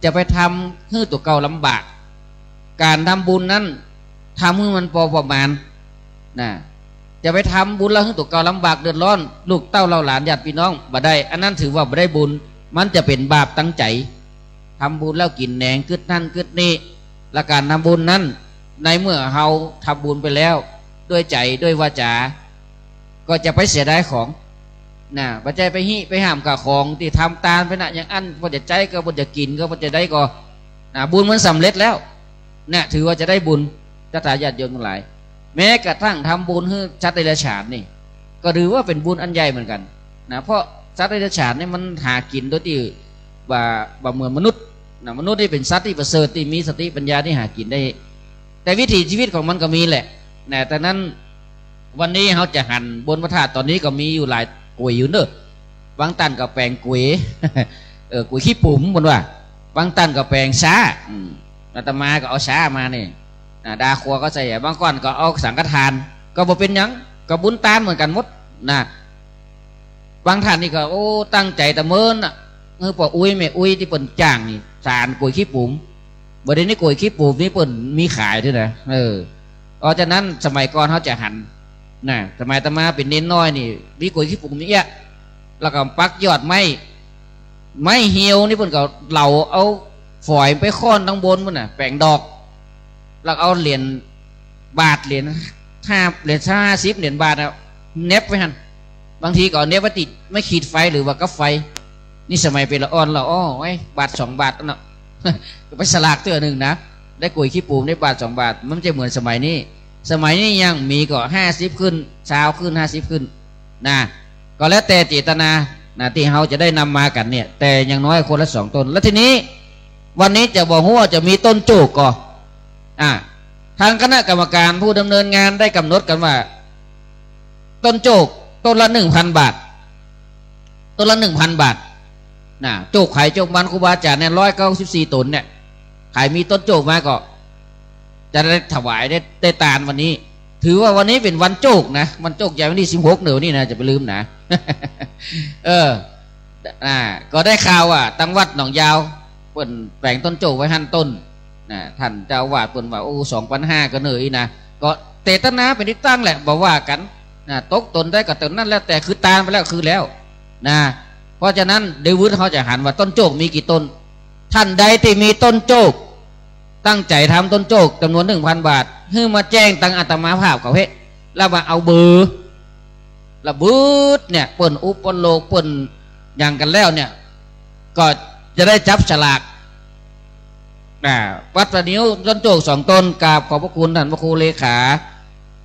จะไปทำหื้อตั๋วเก่าลำบาก ก๋านทำบุญนั้นทำหื้อมันปอประมาณ นะ จะไปทำบุญแล้วหื้อตั๋วเก่าลำบากเดือดร้อน ลูกเต้าเหล่าหลานญาติพี่น้อง บ่ได้ อันนั้นถือว่าบ่ได้บุญ มันจะเป๋นบาปตังใจ๋ ทำบุญแล้วกิ๋นแหนงกึ๊ดนั่นกึ๊ดนี่ และก๋านทำบุญนั้น ในเมื่อเฮาทำบุญไปแล้ว ด้วยใจ๋ด้วยวาจา ก็จะไปเสียดายของ นะ บ่ใจ้ไปหิไปห้ามข้าวของตี้ทำตานไปนะ อย่างอั้น บ่จะใจ๊ก็บ่จะกิ๋นก็บ่จะได้ก็ นะ บุญมันสำเร็จแล้ว นะ ถือว่าจะได้บุญ ศรัทธาญาติโยมตังหลาย แม้กระทั่งทำบุญหื้อสัตว์เดรัจฉานนี่ ก็ถือว่าเป๋นบุญอันใหญ่เหมือนกั๋น นะ เพราะสัตว์เดรัจฉานนี่มันหากิ๋นโดยตี้บ่ บ่เหมือนมนุษย์ นะ มนุษย์นี่เป๋นสัตว์ตี้ประเสริฐ ตี้มีสติปัญญาตี้หากิ๋นได้ แต่วิถีชีวิตของมันก็มีแหละ นะ แต่นั้น วันนี้เฮาจะหันบนพระธาตุ ต๋อนนี้ก็มีอยู่หลายก๋วยอยู่เน่อ บางต้านก็แป๋งก๋วย เออ ก๋วยขี้ปุ๋มเปิ้นว่า บางต้านก็แป๋งซ้า อืม อาตมาก็เอาซ้ามานี่ อ่า ดาครัวก็ใส่ บางก้อนก็เอาสังฆทาน ก็บ่เป๋นหยัง ก็บุญตานเหมือนกั๋นหมด นะ บางต้านนี่ก็ โอ้ ตั้งใจ๋ตะเมินน่ะ เออ ป้ออุ๊ยแม่อุ๊ยตี้เปิ้นจ้างนี่ สานก๋วยขี้ปุ๋ม บ่าเดี่ยวนี้ก๋วยขี้ปุ๋มนี่เปิ้นมีขายด้วยนะ เออ เพราะฉะนั้นสมัยก่อนเฮาจะหัน นะ สมัยอาตมาเป๋นเณรน้อยนี่ มีก๋วยขี้ปุ๋มนี่เอี้ย แล้วก็ปักยอดไม้ ไม้เหี่ยวนี่เปิ้นก็เหลาเอาฝอยไปค้อนตังบนปู๊นน่ะ แป๋งดอก แล้วเอาเหรียญบาท เหรียญห้า เหรียญห้าสิบ เหรียญบาทอะ เหน็บไว้หั้น บางทีก็เอาเหน็บไว้ติดไม้ขีดไฟหรือว่ากับไฟ นี่สมัยเป๋นละอ่อนละอ้อ ไอ้ บาทสองบาทเนาะ ไปสลากเตื้อนึ่งนะ ได้ก๋วยขี้ปุ๋มได้บาทสองบาท มันจะเหมือนสมัยนี้ สมัยนี้ยังมีก็ห้าสิบขึ้น ซาวขึ้น ห้าสิบขึ้น นะ ก็แล้วแต่เจตนา นะ ตี้เฮาจะได้นำมากั๋นเนี่ย แต่อย่างน้อยคนละสองต้น แล้วทีนี้ วันนี้จะบ่ฮู้ว่าจะมีต้นโจกก่อ อ่า ทางคณะกรรมการผู้ดำเนินงานได้กำหนดกั๋นว่า ต้นโจกต้นละหนึ่งพันบาท ต้นละหนึ่งพันบาท นะ โจกใผโจกมัน ครูบาอาจ๋ารย์เนี่ย ร้อยเก้าสิบสี่ต๋นเนี่ย ใผมีต้นโจกมาก็ จะได้ถวายได้ ได้ตานวันนี้ ถือว่าวันนี้เป๋นวันโจกนะ วันโจกใหญ่วันตี้สิบหกเน่อนี่นะ จะไปลืมนะ เออ อ่า ก็ได้ข่าวว่าตังวัดหนองยาว เปิ้นแป๋งต้นโจกไว้ห้าต้น นะ ต้านเจ้าอาวาสเปิ้นว่า โอ้ สองปันห้าก็เน่ออี้นะ ก็เจตนาเป๋นตี้ตั้งแหละ บ่ว่ากั๋น นะ ตกต๋นใดก็ต๋นนั้น แล้วแต่ คือตานไปแล้วคือแล้ว นะ เพราะฉะนั้น เดี๋ยววืดเฮาจะหันว่าต้นโจกมีกี่ต้น ต้านใดตี้มีต้นโจก ตั้งใจ๋ทำต้นโจกจ๋ำนวนหนึ่งพันบาท หื้อมาแจ้งตังอาตมาภาพเขาเฮ้ แล้วมาเอาเบอร์ แล้ววืดเนี่ย เปิ้นอุปโลกน์ เปิ้นหยังกั๋นแล้วเนี่ย ก็จะได้จับสลาก อ่า วัดป่างิ้วต้นโจกสองต้น กราบขอบพระคุณต้านพระครูเลขา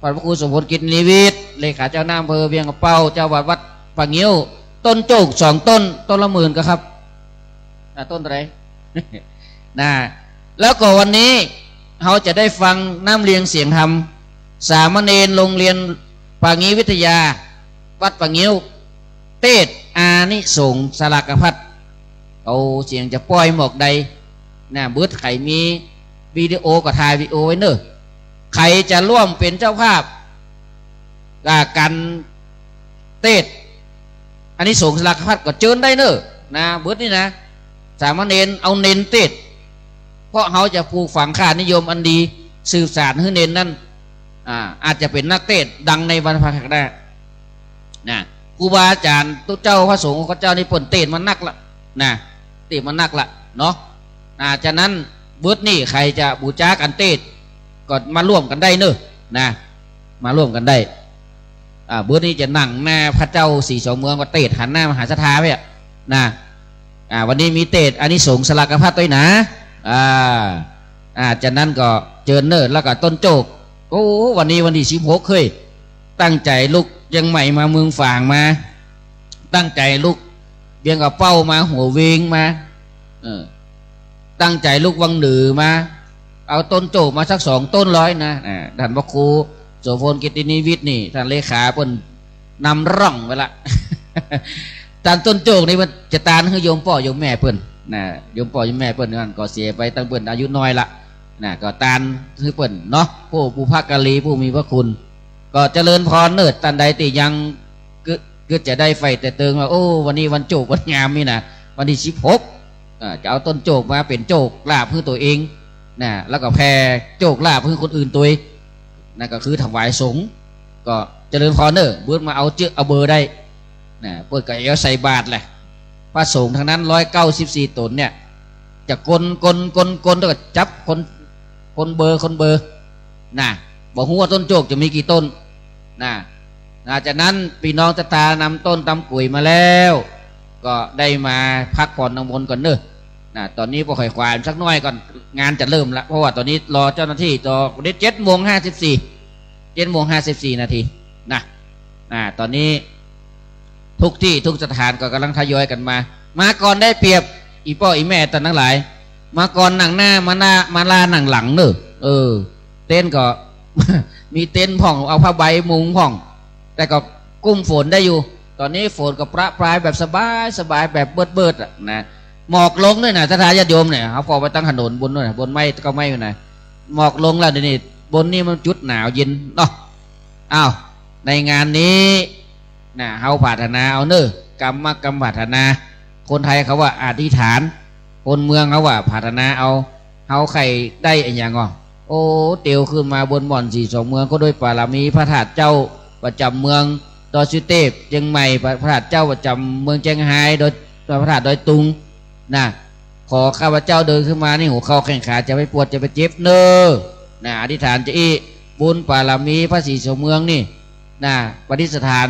ต้านพระครูสมพลกิจนิวิทย์ เลขาเจ้าคณะอำเภอเวียงป่าเป้า เจ้าอาวาสวัดป่างิ้ว ต้นโจกสองต้น ต้นละหมื่นก็ครับ อ่า ต้นเต้าใด นะ แล้วก็วันนี้เฮาจะได้ฟังน้ำเรียงเสียงธรรม สามเณรโรงเรียนป่างิ้ววิทยา วัดป่างิ้ว เตสน์อานิสงส์สลากพัด เอาเสียงจะป้อยหมวกใด นะ เบิดใผมีวิดีโอก็ถ่ายวิดีโอไว้เน่อ ใผจะร่วมเป๋นเจ้าภาพ อ่า ก๋านเตสน์อานิสงส์สลากพัดก็เจิญได้เน่อ นะ เบิดนี่นะ สามเณรเอาเณรเตสน์ เพราะเฮาจะปลูกฝังค่านิยมอันดี สืบสานหื้อเณรนั้น อ่า อาจจะเป๋นนักเตสน์ดังในวันพระข้างหน้า นะ ครูบาอาจ๋ารย์ตุ๊เจ้าพระสงฆ์ข้าเจ้านี่เปิ้นเตสน์มานักละ นะ เตสน์มานักละ เนาะ อา ฉะนั้น เบิดนี้ใผจะบู๋จากั๋นเตสน์ ก็มาร่วมกั๋นได้เน่อ นะ มาร่วมกั๋นได้ อ่า เบิดนี้จะนั่งหน้าพระเจ้าสี่สองเมือง ก็เตสน์หันหน้ามาหาศรัทธาไปอะ นะ อ่า วันนี้มีเตสน์อานิสงส์สลากภัตตวยนะ อ่า อ่า ฉะนั้นก็เจิญเน่อ แล้วก็ต้นโจก โอ้ วันนี้วันตี้สิบหกเฮ้ย ตั้งใจ๋ลุกเจียงใหม่มา เมืองฝางมา ตั้งใจ๋ลุกเวียงกะเป้ามา หัวเวงมา เออ ตั้งใจ๋ลุกวังเหนือมา เอาต้นโจกมาสักสองต้นร้อยนะ อ่า ต้านพระครูโสภณ กิตตินิวิทย์นี่ ต้านเลขาเปิ้นนำร่องไปละ ต้านต้นโจกนี่เปิ้นจะตานหื้อโยมป้อโยมแม่เปิ้นนะ โยมป้อโยมแม่เปิ้นนั่นก็เสียไปตั้งเปิ้นอายุน้อยละนะ ก็ตานหื้อเปิ้นเนาะ ผู้บุพการีผู้มีพระคุณ ก็เจริญพรเน่อ ต้านใดตี้ยังกึ๊ด กึ๊ดจะได้ใฝ่แต่เติงว่า โอ้ วันนี้วันโจกวันงามนี่นะ วันตี้สิบหก อ่า จะเอาต้นโจกมาเป๋นโจกลาภหื้อตั๋วเองนะ แล้วก็แผ่โจกลาภหื้อคนอื่นตวย นั่นก็คือถวายสงฆ์ ก็เจริญพรเน่อ เบิดมาเอาเจื้อเอาเบอร์ได้นะ เปิ้นก็เอาใส่บาตรแหละ พระสงฆ์ตังนั้นร้อยเก้าสิบสี่ต๋นเนี่ย จะคน คน คน คน แล้วก็จับคน คนเบอร์ คนเบอร์นะ บ่ฮู้ว่าต้นโจกจะมีกี่ต้นนะ นะ ฉะนั้นปี้น้องศรัทธานำต้นตำก๋วยมาแล้ว ก็ได้มาพักผ่อนตังบนก่อนเน่อ นะ ต๋อนนี้ป้อค่อยขวายสักหน้อยก่อน งานจะเริ่มละ เพราะว่าต๋อนนี้รอเจ้าหน้าตี้ ต๋อนนี้เจ็ดโมงห้าสิบสี่ เจ็ดโมงห้าสิบสี่นาทีนะ อ่า ต๋อนนี้ทุกตี้ทุกสถานก็ก่ำลังทยอยกั๋นมา มาก่อนได้เปรียบ อี่ป้ออี่แม่ต้านตังหลาย มาก่อนนั่งหน้า มาหน้า มาลานั่งหลังเน่อ เออ เต็นท์ก็ มีเต็นท์พ่อง เอาผ้าใบมุงพ่อง แต่ก็กุ้มฝนได้อยู่ ต๋อนนี้ฝนก็ประปรายแบบสบายสบาย แบบเบิดๆ อะนะ หมอกลงตวยนะ ศรัทธาญาติโยมเนี่ย เฮาผ่อไปตังถนนบนโน่นนะ บนไม้ก็ไม้อยู่นะ หมอกลงแล้วเดี๋ยวนี้ บนนี้มันจุดหนาวเย็นเนาะ อ้าว ในงานนี้นะ เฮาผาถนาเอาเน่อ กำ กำผาถนา คนไทยเขาว่าอธิษฐาน คนเมืองเขาว่าผาถนาเอา เฮาใค่ได้อะหยังอ่ะ โอ้ เตียวขึ้นมาบนหม่อนสี่สองเมือง ก็ด้วยปารมีพระธาตุเจ้าประจ๋ำเมืองดอยสุเตพเจียงใหม่ พระธาตุเจ้าประจ๋ำเมืองเจียงฮาย ดอย พระธาตุดอยตุงนะ ขอข้าพเจ้าเดินขึ้นมานี่ หัวเข่าแข้งขาจะไม่ปวดจะไม่เจ็บเน่อ นะ อธิษฐานจะอี้ บุญปารมีพระสี่สองเมืองนี่นะ ประดิษฐาน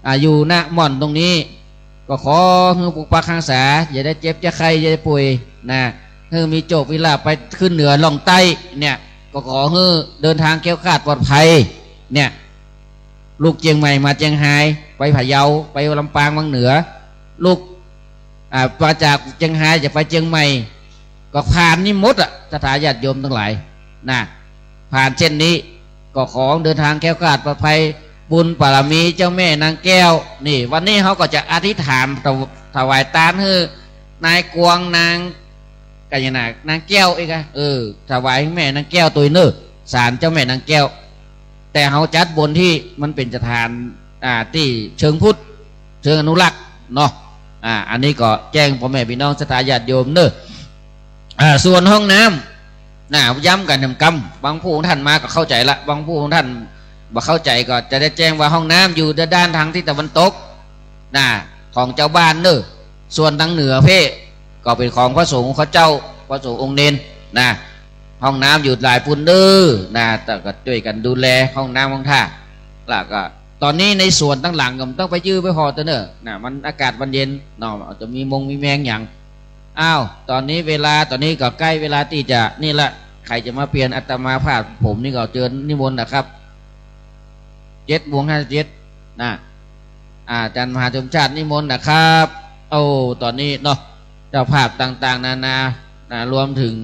อ่า อยู่ ณ หม่อนตรงนี้ ก็ขอหื้อปกปักฮักษา อย่าได้เจ็บ อย่าไข้ อย่าได้ป่วยนะ หื้อมีโจคมีลาภไปขึ้นเหนือล่องใต้เนี่ย ก็ขอหื้อเดินทางแคล้วคลาดปลอดภัยเนี่ย ลุกเจียงใหม่มาเจียงฮาย ไปพะเยา ไปลำปางวังเหนือ ลุก อ่า มาจากเจียงฮายจะไปเจียงใหม่ ก็ผ่านนี่หมดอะ ศรัทธาญาติโยมตังหลายนะ ผ่านเส้นนี้ ก็ขอเดินทางแคล้วคลาดปลอดภัย บุญปารมีเจ้าแม่นางแก้ว นี่ วันนี้เฮาก็จะอธิษฐานถว- ถวายตานหื้อนายกวง นาง กะหยังนะ นางแก้วเอกอะ เออ ถวายแม่นางแก้วตวยเน่อ ศาลเจ้าแม่นางแก้ว แต่เฮาจัดบนตี้มันเป๋นสถาน อ่า ตี้เชิงพุทธ เชิงอนุรักษ์เนาะ อ่า อันนี้ก็แจ้งป้อแม่ปี้น้องศรัทธาญาติโยมเน่อ อ่า ส่วนห้องน้ำ นะ ย้ำกั๋นแหมกำ บางผู้ท่านมาก็เข้าใจ๋ละ บางผู้ท่านบ่เข้าใจ๋ ก็จะได้แจ้งว่าห้องน้ำอยู่ด้านทางทิศตะวันตกนะ ของจาวบ้านเน่อ ส่วนตางเหนือเพ่ ก็เป๋นของพระสงฆ์ข้าเจ้า พระสงฆ์องค์เณรนะ ห้องน้ำอยู่หลายปูนเน่อนะ แต่ก็จ้วยกั๋นดูแลห้องน้ำห้องท่า แล้วก็ต๋อนนี้ในสวนตังหลังก็บ่ต้องไปยื้อไปห่อเต๊อะเน่อนะ มันอากาศมันเย็นเนาะ อาจจะมีมงมีแมงหยัง อ้าว ต๋อนนี้เวลา ต๋อนนี้ก็ใก้เวลาตี้จะนี่ละ ใผจะมาเปลี่ยนอาตมาภาพผมนี่ก็เจิญนิมนต์นะครับ เจ็ดโมงห้าสิบเจ็ดนะ อาจารย์มหาสมชาตินิมนต์นะครับ โอ้ ต๋อนนี้เนาะ เจ้าภาพต่างๆ นานานะ รวมเถิง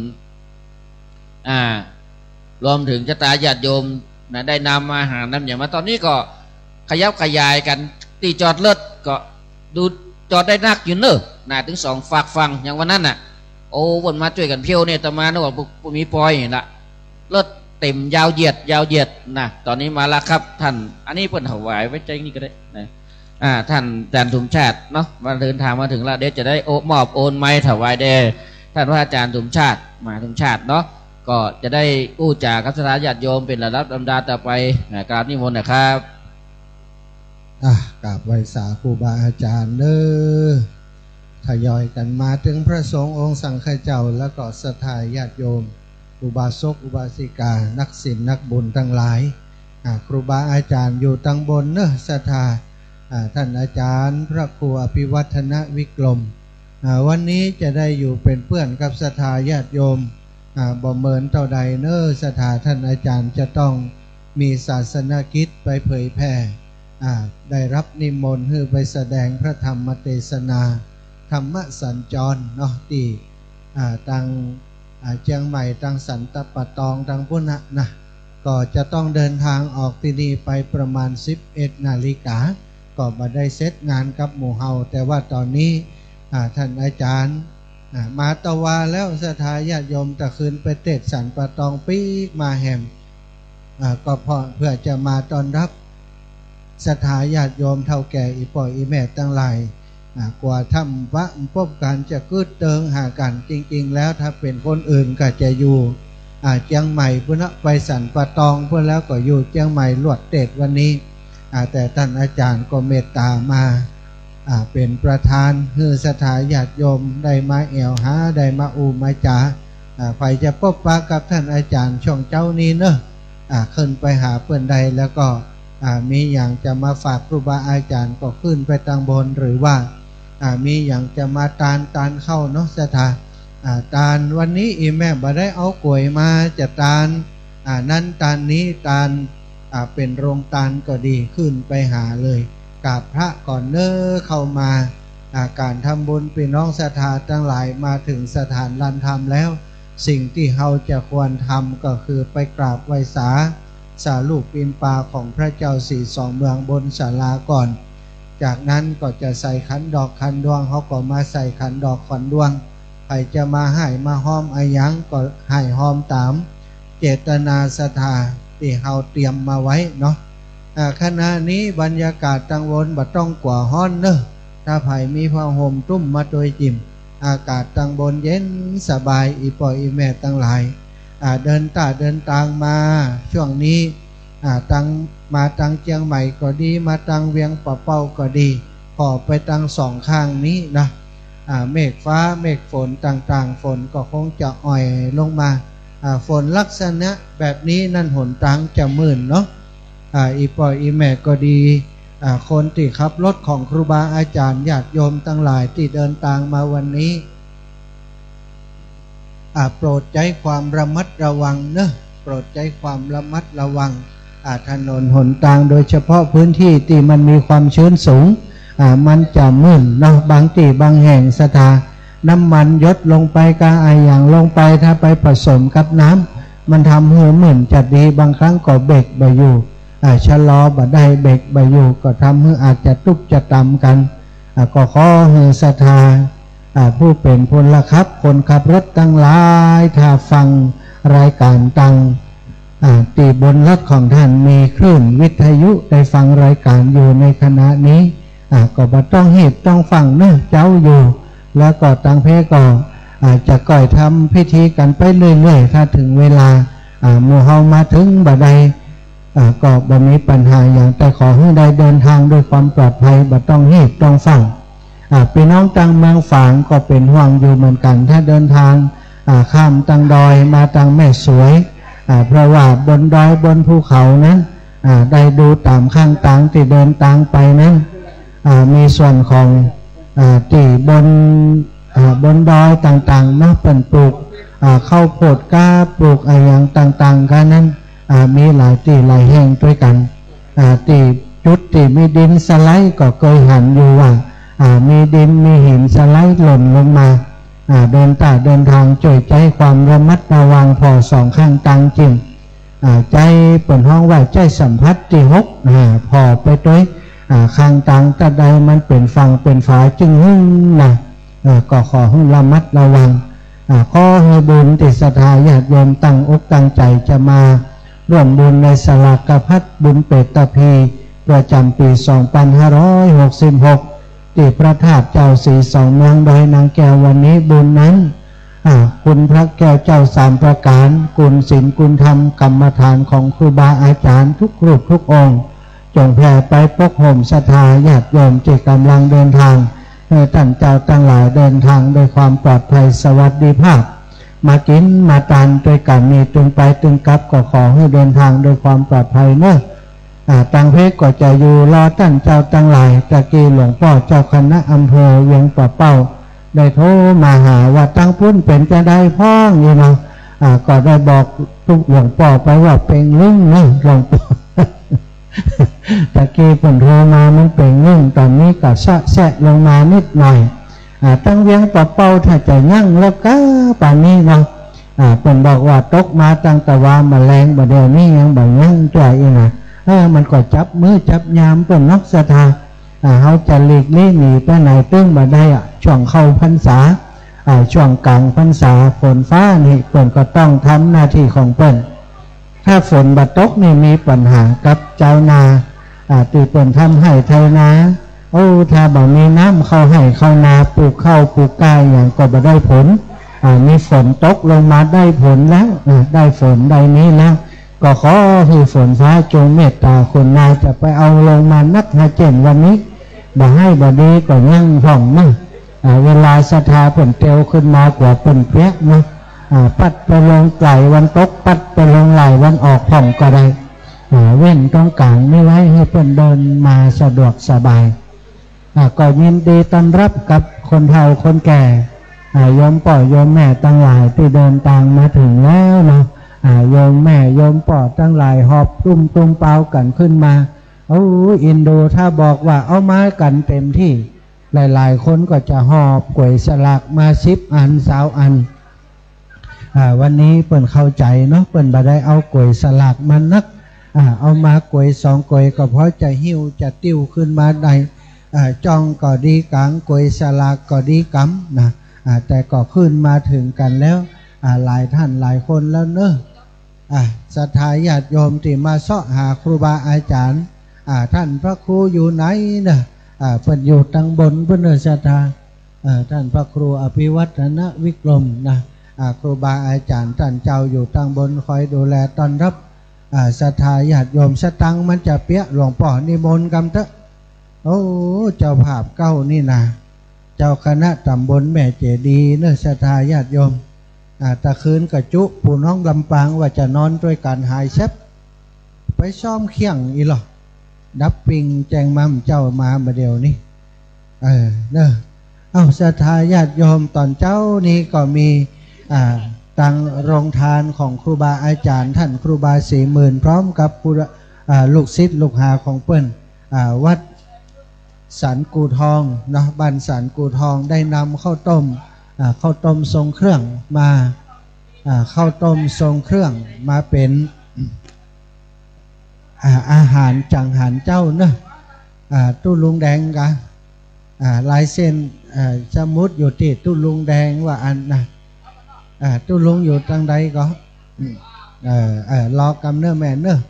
อ่า รวมเถิงศรัทธาญาติโยมนะ ได้นำอาหารนำหยังมา ต๋อนนี้ก็ขยับขยายกั๋น ตี้จอดรถก็ดูจอดได้นักอยู่เน่อนะ ตึงสองฝากฝั่ง อย่างวันนั้นน่ะ โอ้ เปิ้นมาจ้วยกั๋นเพี้ยวเนี่ย อาตมานึกว่าบ่ บ่มีปอยนี่ละ รถเต๋มยาวเหยียด ยาวเหยียดนะ ต๋อนนี้มาละครับ ต้าน อันนี้เปิ้นถวายไว้ใจ้นี่ก็ได้นะ อ่า ต้าน อาจารย์สมชาติเนาะ มาเดินทางมาเถิงละ เดี๋ยวจะได้โอ- มอบโอนไมค์ถวายแด่ต้านพระอาจารย์สมชาติ มหาสมชาติเนาะ ก็จะได้อู้จ๋ากับศรัทธาญาติโยมเป๋นลำดับลำดาต่อไปนะ กราบนิมนต์นะครับ อ่ะ กราบไหว้สาครูบาอาจารย์เน่อ ทยอยกั๋นมาเถิงพระสงฆ์องค์สังฆเจ้า แล้วก็ศรัทธาญาติโยม อุบาสกอุบาสิกา นักศีลนักบุญตังหลาย อ่า ครูบาอาจ๋ารย์อยู่ตังบนเนาะ ศรัทธา อ่า ต้านอาจ๋ารย์พระครูอภิวัฒนวิกรม อ่า วันนี้จะได้อยู่เป๋นเปื้อนกับศรัทธาญาติโยม อ่า บ่เหมินเต้าใดเนาะ ศรัทธา ต้านอาจ๋ารย์จะต้องมีศาสนกิจไปเผยแผ่ อ่า ได้รับนิมนต์หื้อไปแสดงพระธรรมเตสนา ธรรมสัญจรเนาะ ตี้ อ่า ตัง อ่า เจียงใหม่ ตังสันป่าตอง ตังปู๊นน่ะนะ ก็จะต้องเดินทางออกตี้นี่ไปประมาณสิบเอ็ดนาฬิกา ก็บ่ได้เสร็จงานกับหมู่เฮา แต่ว่าต๋อนนี้ อ่า ต้านอาจ๋ารย์ อ่า มาตะวาแล้ว ศรัทธาญาติโยม ตะคืนไปเตสน์สันป่าตองปี๊กมาแหม อ่า ก็เปื้อ เปื้อจะมาต้อนฮับศรัทธาญาติโยมเฒ่าแก่อี่ป้ออี่แม่ตังหลาย อ่า กั๋วถ้ำวะปบกั๋นจะกึ๊ดเติงหากั๋น จริงๆ แล้วถ้าเป๋นคนอื่นก็จะอยู่ อ่า เจียงใหม่ปู๊นเนาะ ไปสันป่าตองปู๊น แล้วก็อยู่เจียงใหม่ลวดเตสน์วันนี้ อ่า แต่ต้านอาจ๋ารย์ก็เมตต๋ามา อ่า เป๋นประธานหื้อศรัทธาญาติโยมได้มาแอ่วหา ได้มาอู้มาจ๋า อ่า ใผจะปบปะกับต้านอาจ๋ารย์ช่วงเจ๊านี้เนาะ อ่า ขึ้นไปหาเปิ้นได้ แล้วก็ อ่า มีหยังจะมาฝากครูบาอาจ๋ารย์ก็ขึ้นไปตังบน หรือว่า อ่า มีหยังจะมาตาน ตานข้าวเนาะ ศรัทธา อ่า ตานวันนี้อี่แม่บ่ได้เอาก๋วยมาจะตาน อ่า นั้นตานนี้ ตาน อ่า เป๋นโรงตานก็ดี ขึ้นไปหาเลย กราบพระก่อนเนาะ เข้ามา อ่า ก๋านทำบุญ ปี้น้องศรัทธาตังหลายมาเถิงสถานลานธรรมแล้ว สิ่งตี้เฮาจะควรทำก็คือไปกราบไหว้สา สารูปปิมปาของพระเจ้าสีสองเมืองบนศาลาก่อน จากนั้นก็จะใส่ขันดอกขันดวง เฮาก็มาใส่ขันดอกขันดวง ใผจะมาไหว้มาฮอมอะหยังก็ไหว้ฮอมต๋ามเจตนาศรัทธาตี้เฮาเตรียมมาไว้เนาะ อ่า ขณะนี้บรรยากาศตังบนบ่ต้องกั๋วฮ้อนเนาะ ถ้าใผมีผ้าห่มตุ้มมาตวยจิ่ม อากาศตังบนเย็นสบาย อี่ป้ออี่แม่ตังหลาย อ่า เดินต้าเดินตางมา ช่วงนี้ อ่า ตัง มาตังเจียงใหม่ก็ดี มาตังเวียงป่าเป้าก็ดี ผ่อไปตังสองข้างนี้นะ อ่า เมฆฟ้าเมฆฝนต่างๆ ฝนก็คงจะอ่อยลงมา อ่า ฝนลักษณะแบบนี้นั้นหนตางจะมืดเนาะ อ่า อี่ป้ออี่แม่ก็ดี อ่า คนตี้ขับรถของครูบาอาจ๋ารย์ญาติโยมตังหลายตี้เดินตางมาวันนี้ อ่า โปรดใจ๊ความระมัดระวังเนาะ โปรดใจ๊ความระมัดระวัง อ่า ถนนหนตาง โดยเฉพาะพื้นตี้ตี้มันมีความชื้นสูง อ่า มันจะมืดเนาะ บางตี้บางแห่งศรัทธา น้ำมันหยดลงไปกาอะหยังลงไป ถ้าไปผสมกับน้ำ มันทำหื้อมืดจะดี บางครั้งก็เบรกบ่อยู่ อ่า ชะลอบ่ได้ เบรกบ่อยู่ ก็ทำหื้ออาจจะตุ๊บจะตำกั๋น อ่า ก็ขอหื้อศรัทธา อ่า ผู้เป๋นพลขับ คนขับรถตังหลาย ถ้าฟังรายก๋านตัง อ่า ตี้บนรถของต้านมีคลื่นวิทยุได้ฟังรายก๋านอยู่ในขณะนี้ อ่า ก็บ่ต้องฮีบต้องฟั่งเนาะ เจ๊าอยู่ แล้วก็ตังเพก็ อ่า จะก้อยทำพิธีกั๋นไปเรื่อยๆ ถ้าเถิงเวลา อ่า หมู่เฮามาเถิงบ่ได้ อ่า ก็บ่มีปัญหาหยัง แต่ขอหื้อได้เดินตางด้วยความปลอดภัย บ่ต้องฮีบต้องฟั่ง อ่า ปี้น้องตังเมืองฝางก็เป๋นห่วงอยู่เหมือนกั๋น ถ้าเดินตาง อ่า ข้ามตังดอยมาตังแม่สวย อ่า เพราะว่าบนดอยบนภูเขานั้น อ่า ได้ดูต๋ามข้างตางตี้เดินตางไปนั้น อ่า มีส่วนของ อ่า ตี้บน อ่า บนดอยต่างๆ เนาะ เปิ้นปลูก อ่า ข้าวโพดก้า ปลูกอะหยังต่างๆ กั๋นนั้น อ่า มีหลายตี้หลายแห่งตวยกั๋น อ่า ตี้จุดตี้มีดินสไลด์ก็เกยหันอยู่ว่า อ่า มีดินมีหินสไลด์หล่นลงมา อ่า เดินต้าเดินตางจ้วยใจ๊ความระมัดระวังผ่อสองข้างตางจิ่ม อ่า ใจ๊เปิ้นฮ้องว่าใจ๊สัมผัสตี้หก อ่า ผ่อไปตวย อ่า ข้างตางตะใดมันเป๋นฝั่งเป๋นฝาจึงหึ้งนะ อ่า ก็ขอหื้อระมัดระวัง อ่า ขอหื้อบุญตี้ศรัทธาญาติโยมตั้งอกตั้งใจ๋จะมาร่วมบุญในสลากพัดบุญเปตตะพีประจ๋ำปี๋สองปันห้าร้อยหกสิบหก ตี้พระธาตุเจ้าสีสองเมืองดอยนางแก้ววันนี้บุญนั้น อ่า คุณพระแก้วเจ้าสามประก๋าน คุณศีลคุณธรรมกรรมฐานของครูบาอาจ๋ารย์ทุกรูปทุกองค์ จงแผ่ไปปกห่มศรัทธาญาติโยมตี้ก่ำลังเดินตาง หื้อต้านเจ้าตังหลายเดินตางโดยความปลอดภัยสวัสดิภาพ มากิ๋นมาตานตวยกั๋น มีตึงไปตึงกลับก็ขอหื้อเดินตางโดยความปลอดภัยเนาะ อ่า ตางเพชรก็จะอยู่รอต้านเจ้าตังหลาย ตะกี้หลวงป้อเจ้าคณะอำเภอเวียงป่าเป้า ได้โทรมาหาว่าตางปุ้นเป๋นจาใดพ่องอีเนาะ อ่า ก็ได้บอกตุ๊หลวงป้อไปว่าเป๋งลึ้งเนาะ หลวงป้อ ตะกี้เปิ้นโทรมามันเป๋งลึ้ง ต๋อนนี้ก็ซะแซะลงมานิดหน่อย อ่า ตางเวียงป่าเป้าถ้าจะยั้งแล้วก้าป่านนี้เนาะ อ่า เปิ้นบอกว่าตกมาตั้งแต่วาแมลง บ่าเดี่ยวนี้ยังบ่ยั้งจ้วยอีกนะ เออ มันก็จับมื้อจับยามเปิ้นเนาะศรัทธา อ่า เฮาจะหลีกลี้หนีไปไหนตึงบ่ได้อะ ช่วงเข้าพรรษา อ่า ช่วงก๋างพรรษาฝนฟ้านี่เปิ้นก็ต้องทำหน้าตี้ของเปิ้น ถ้าฝนบ่ตกนี่มีปัญหากับจาวนา อ่า ตี้เปิ้นทำไฮ่ไถนา โอ้ ถ้าบ่มีน้ำเข้าไฮ่เข้านา ปลูกข้าวปลูกก้าอะหยังก็บ่ได้ผล อ่า มีฝนตกลงมาได้ผลแล้ว อ่า ได้ฝนได้นี้แล้ว ก็ขอหื้อฝนฟ้าจงเมตต๋าคุณนา จะไปเอาลงมานักหนาเจ๋นวันนี้ บ่ไห้บ่ดีก็ยั้งพ่องเนาะ อ่า เวลาศรัทธาเปิ้นเตียวขึ้นมากว่าเปิ้นเปียกเนาะ อ่า ปัดไปลงหลายวันตก ปัดไปลงหลายวันออกพ่องก็ได้ อ่า เว้นตรงก๋างนี้ไว้หื้อเปิ้นเดินมาสะดวกสบาย อ่า ก็ยินดีต้อนรับกับคนเฒ่าคนแก่ อ่า โยมป้อโยมแม่ตังหลายตี้เดินตางมาเถิงแล้วเนาะ อ่า โยมแม่โยมป้อตังหลายหอบตุ้มตุงเปากั๋นขึ้นมา โอ้ อินดูถ้าบอกว่าเอามากั๋นเต๋มตี้ หลายๆ คนก็จะหอบก๋วยสลากมาสิบอัน ซาวอัน อ่า วันนี้เปิ้นเข้าใจ๋เนาะ เปิ้นบ่ได้เอาก๋วยสลากมานัก อ่า เอามาก๋วยสองก๋วยก็พอจะหิ้วจะติ้วขึ้นมาได้ อ่า จ้องก็ดีกั๋ง ก๋วยสลากก็ดีกำนะ อ่า แต่ก็ขึ้นมาเถิงกั๋นแล้ว อ่า หลายต้านหลายคนแล้วเนาะ อ่า ศรัทธาญาติโยมตี้มาเซาะหาครูบาอาจ๋ารย์ อ่า ต้านพระครูอยู่ไหนเนาะ อ่า เปิ้นอยู่ตางบนปุ้นเนาะศรัทธา อ่า ต้านพระครูอภิวัฒนวิกรมนะ อ่า ครูบาอาจ๋ารย์ต้านเจ้าอยู่ตางบนคอยดูแลต้อนรับ อ่า ศรัทธาญาติโยม สตังค์มันจะเปียะ หลวงป้อนิมนต์กำเต๊อะ โอ้ เจ้าภาพเก๊านี่นา เจ้าคณะต๋ำบลแม่เจดีย์เนาะ ศรัทธาญาติโยม อ่า ตะคืนกะจุ ปู่น้องลำปางว่าจะนอนตวยกั๋นหายแซ็บ ไปซ้อมเคี่ยงอี้ลอ ดับปิงแจงม่ำเจ้ามาบ่าเดี่ยวนี้ เออ เนาะ เอ้า ศรัทธาญาติโยม ต๋อนเจ๊านี้ก็มี อ่า ตางโฮงตานของครูบาอาจ๋ารย์ ต้านครูบาศรีหมื่น พร้อมกับครู อ่า ลูกศิษย์ลูกหาของเปิ้น อ่า วัดสันกู่ทองเนาะ บ้านสันกู่ทอง ได้นำข้าวต้ม อ่า ข้าวต้มทรงเครื่องมา อ่า ข้าวต้มทรงเครื่องมาเป๋น อ่า อาหารจังหันเจ๊าเนาะ อ่า ตุ๊ลุงแดงกะ อ่า ลายเซ็น อ่า สมุดอยู่ตี้ตุ๊ลุงแดงว่าอั้นนะ อ่า ตุ๊ลุงอยู่ตางใดก่อ อืม เออ เออ รอกำเนาะแม่เนาะ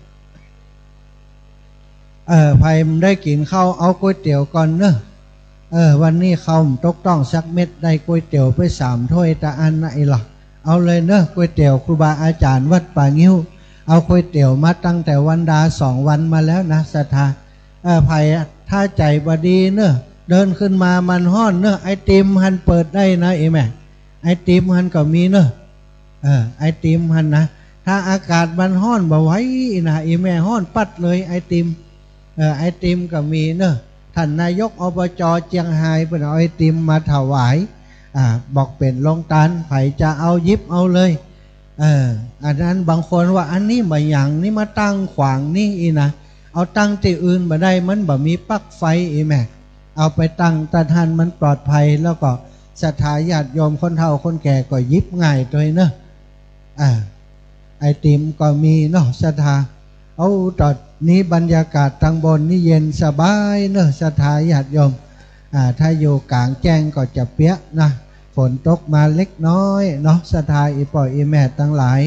เออ ใผบ่ได้กิ๋นข้าวเอาก๋วยเตี๋ยวก่อนเนาะ เออ วันนี้ข้าวบ่ตกต้องสักเม็ด ได้ก๋วยเตี๋ยวไปสามถ้วยตะอั้นนะอี้ลอ เอาเลยเนาะ ก๋วยเตี๋ยวครูบาอาจ๋ารย์วัดป่างิ้ว เอาก๋วยเตี๋ยวมาตั้งแต่วันดาสองวันมาแล้วนะศรัทธา เออ ใผถ้าใจ๋บ่ดีเนาะ เดินขึ้นมามันฮ้อนเนาะ ไอติมหั้นเปิดได้นะ อีแม่ ไอติมหั้นก็มีเนาะ เออ ไอติมหั้นนะ ถ้าอากาศมันฮ้อนบ่ไหวนะ อีแม่ ฮ้อนปั๊ดเลย ไอติม เออ ไอติมก็มีเนาะ ต้านนายก อบจ เจียงฮายเปิ้นเอาไอติมมาถวาย อ่า บอกเป๋นโฮงตาน ใผจะเอาหยิบเอาเลย เออ อันนั้นบางคนว่า อันนี้บ่หยัง นี่มาตั้งขวางนี่อี้นะ เอาตั้งตี้อื่นบ่ได้ มันบ่มีปลั๊กไฟ อีแม่ เอาไปตั้งตะหั้นมันปลอดภัย แล้วก็ศรัทธาญาติโยมคนเฒ่าคนแก่ก็หยิบง่ายตวยเนาะ อ่า ไอติมก็มีเนาะศรัทธา เอา ต๋อนนี้บรรยากาศตางบนนี่เย็นสบายเนาะศรัทธาญาติโยม อ่า ถ้าอยู่ก๋างแจ้งก็จะเปียะนะ ฝนตกมาเล็กน้อยเนาะศรัทธา อี่ป้ออี่แม่ตังหลาย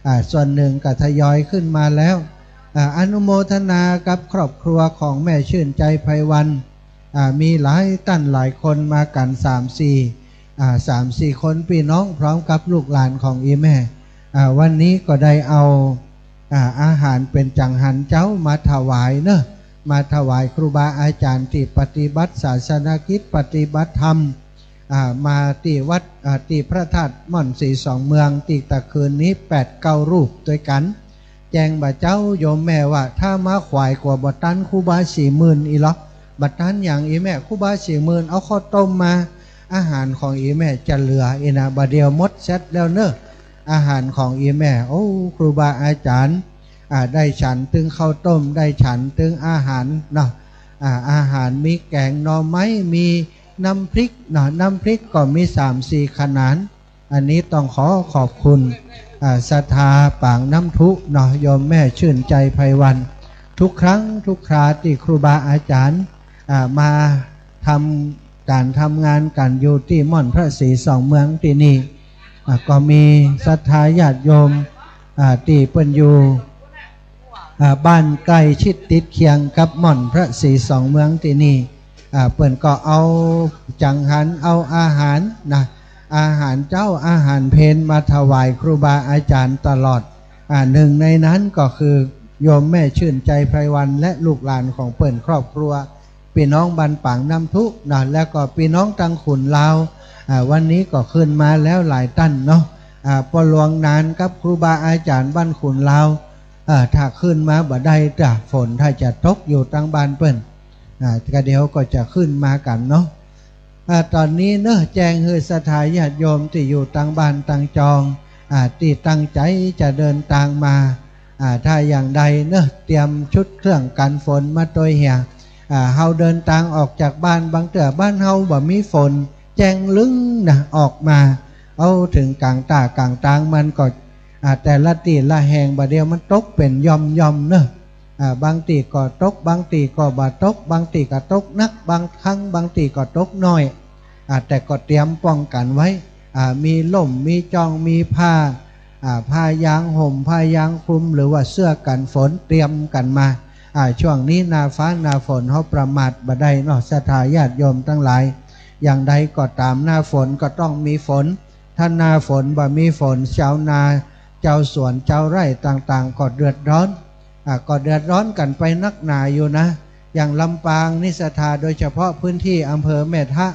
อ่า ส่วนนึ่งก็ทยอยขึ้นมาแล้ว อ่า อนุโมทนากับครอบครัวของแม่ชื่นใจไพวัน อ่า มีหลายต้านหลายคนมากั๋นสามสี่ อ่า สามสี่คนปี้น้องพร้อมกับลูกหลานของอี่แม่ อ่า วันนี้ก็ได้เอา อ่า อาหารเป๋นจังหันเจ๊ามาถวายเนาะ มาถวายครูบาอาจ๋ารย์ตี้ปฏิบัติศาสนกิจ ปฏิบัติธรรม อ่า มาตี้วัด อ่า ตี้พระธาตุม่อนสีสองเมือง ตี้ตะคืนนี้แปดเก้ารูปตวยกั๋น แจ้งบ่าเจ้า โยมแม่ว่า ถ้ามาขวายกั๋วบ่ตันครูบาสี่หมื่นอี้หลอ บ่ตันหยัง อี่แม่ ครูบาสี่หมื่นเอาข้าวต้มมา อาหารของอี่แม่จะเหลืออี้นะ บ่าเดี่ยวหมดเสร็จแล้วเนาะ อาหารของอี่แม่ โอ้ ครูบาอาจ๋ารย์ อ่า ได้ฉันตึงข้าวต้ม ได้ฉันตึงอาหารเนาะ อ่า อาหารมีแก๋งหน่อไม้ มีน้ำพริกเนาะ น้ำพริกก็มีสามสี่ขนาด อันนี้ต้องขอขอบคุณ อ่า ศรัทธาปากน้ำทุเนาะ โยมแม่ชื่นใจไพวัน ทุกครั้งทุกคราตี้ครูบาอาจ๋ารย์ อ่า มาทำก๋านทำงานกั๋นอยู่ตี้ม่อนพระสีสองเมืองตี้นี่ อ่า ก็มีศรัทธาญาติโยม อ่า ตี้เปิ้นอยู่ อ่า บ้านใก้ชิดติดเคียงกับม่อนพระสีสองเมืองตี้นี่ อ่า เปิ้นก็เอาจังหัน เอาอาหารนะ อาหารเจ๊า อาหารเพลมาถวายครูบาอาจ๋ารย์ตลอด อ่า หนึ่งในนั้นก็คือโยมแม่ชื่นใจไพวัน และลูกหลานของเปิ้นครอบครัว ปี้น้องบ้านปากน้ำทุเนาะ แล้วก็ปี้น้องตังขุนลาว อ่า วันนี้ก็ขึ้นมาแล้วหลายต้านเนาะ อ่า ปอลวงนานกับครูบาอาจ๋ารย์บ้านขุนลาว อ่า ถ้าขึ้นมาบ่ได้จ้ะ ฝนถ้าจะตกอยู่ตังบ้านเปิ้น อ่า ก็เดี๋ยวก็จะขึ้นมากั๋นเนาะ อ่า ต๋อนนี้เนาะ แจ้งหื้อศรัทธาญาติโยมตี้อยู่ตังบ้านตังจอง อ่า ตี้ตั้งใจ๋จะเดินตางมา อ่า ถ้าอย่างใดเนาะ เตรียมชุดเครื่องกั๋นฝนมาตวยเหีย อ่า เฮาเดินตางออกจากบ้าน บางเตื้อบ้านเฮาบ่มีฝน แจ้งลึ้งนะ ออกมา เอา เถิงก๋างต้ากลางตางมันก็ อ่า แต่ละตี้ละแห่งบ่าเดี่ยวมันตกเป๋นหย่อมๆ เนาะ อ่า บางตี้ก็ตก บางตี้ก็บ่ตก บางตี้ก็ตกหนัก บางครั้ง บางตี้ก็ตกน้อย อ่า แต่ก็เตรียมป้องกั๋นไว้ อ่า มีล่ม มีจ้อง มีผ้า อ่า ผ้ายางห่ม ผ้ายางคลุม หรือว่าเสื้อกั๋นฝนเตรียมกั๋นมา อ่า ช่วงนี้หน้าฟ้าหน้าฝน เฮาประมาทบ่ได้เนาะ ศรัทธาญาติโยมตังหลาย อย่างใดก็ต๋าม หน้าฝนก็ต้องมีฝน ถ้าหน้าฝนบ่มีฝน จาวนา จาวสวน จาวไร่ต่างๆ ก็เดือดร้อน อ่า ก็เดือดร้อนกั๋นไปนักหนาอยู่นะ อย่างลำปางนี่ศรัทธา โดยเฉพาะพื้นตี้อำเภอแม่ทะ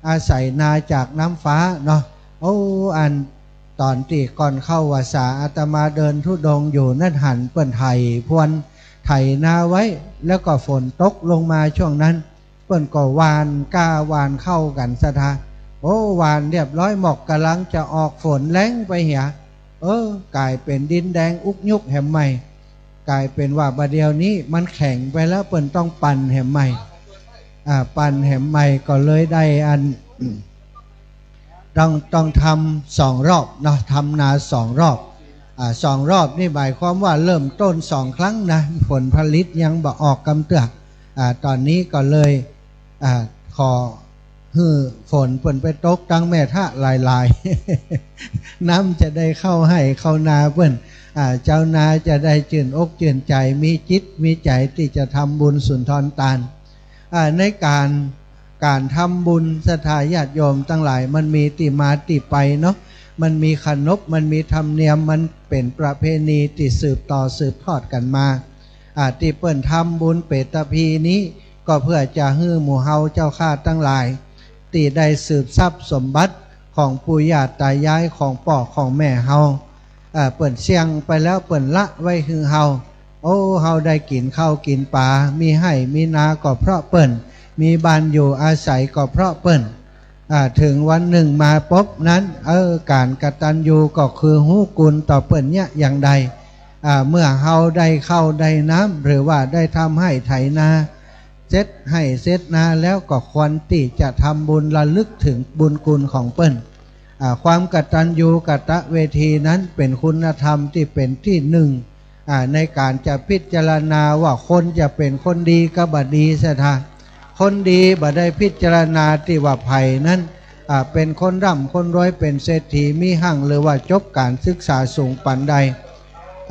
อาศัยนาจากน้ำฟ้าเนาะ โอ้ อันต๋อนตี้ก่อนเข้าวัสสา อาตมาเดินธุดงค์อยู่นั่น หันเปิ้นไถพรวน ไถนาไว้ แล้วก็ฝนตกลงมาช่วงนั้น เปิ้นก็หว่านกล้าหว่านข้าวกั๋นศรัทธา โอ้ หว่านเรียบร้อย หมอกก่ำลังจะออก ฝนแล้งไปเหีย เออ ก๋ายเป๋นดินแดงอุกยุกแหมใหม่ ก๋ายเป๋นว่าบ่าเดี่ยวนี้มันแข็งไปแล้ว เปิ้นต้องปั่นแหมใหม่ อ่า ปั่นแหมใหม่ก็เลยได้อัน ต้อง ต้องทำสองรอบเนาะ ทำนาสองรอบ อ่า สองรอบนี่หมายความว่าเริ่มต้นสองครั้งนะ ผลผลิตยังบ่ออกกำเตื้อ อ่า ต๋อนนี้ก็เลย อ่า ขอหื้อฝนเปิ้นไปตกตังแม่ทะหลายๆ น้ำจะได้เข้าไฮ่เข้านาเปิ้น อ่า จาวนาจะได้จื้นอกจื้นใจ๋ มีจิตมีใจ๋ตี้จะทำบุญสุนทรตาน อ่า ในก๋าน ก๋านทำบุญศรัทธาญาติโยมตังหลาย มันมีตี้มาตี้ไปเนาะ มันมีขนบ มันมีธรรมเนียม มันเป๋นประเพณีตี้สืบต่อสืบทอดกั๋นมา อ่า ตี้เปิ้นทำบุญเปตพีนี้ ก็เพื่อจะหื้อหมู่เฮาเจ้าข้าตังหลาย ตี้ได้สืบทรัพย์สมบัติของปู่ย่าต๋ายาย ของป้อของแม่เฮา อ่า เปิ้นเสี้ยงไปแล้ว เปิ้นละไว้หื้อเฮา โอ้ เฮาได้กิ๋นข้าวกิ๋นป๋า มีไฮ่มีนาก็เพราะเปิ้น มีบ้านอยู่อาศัยก็เพราะเปิ้น อ่า เถิงวันนึ่งมาปุ๊บนั้น เออ ก๋านกตัญญูก็คือฮู้คุณต่อเปิ้นเยียะอย่างใด อ่า เมื่อเฮาได้ข้าวได้น้ำ หรือว่าได้ทำไฮ่ไถนา เสร็จไฮ่เสร็จนาแล้ว ก็ควรตี้จะทำบุญระลึกเถิงบุญคุณของเปิ้น อ่า ความกตัญญูกตเวทีนั้นเป๋นคุณธรรมตี้เป๋นตี้นึ่ง อ่า ในก๋านจะพิจารณาว่าคนจะเป๋นคนดีกับบ่ดีศรัทธา คนดีบ่ได้พิจารณาตี้ว่าใผนั้น อ่า เป๋นคนร่ำคนรวย เป๋นเศรษฐีมีฮั่ง หรือว่าจบก๋านศึกษาสูงป๋านใด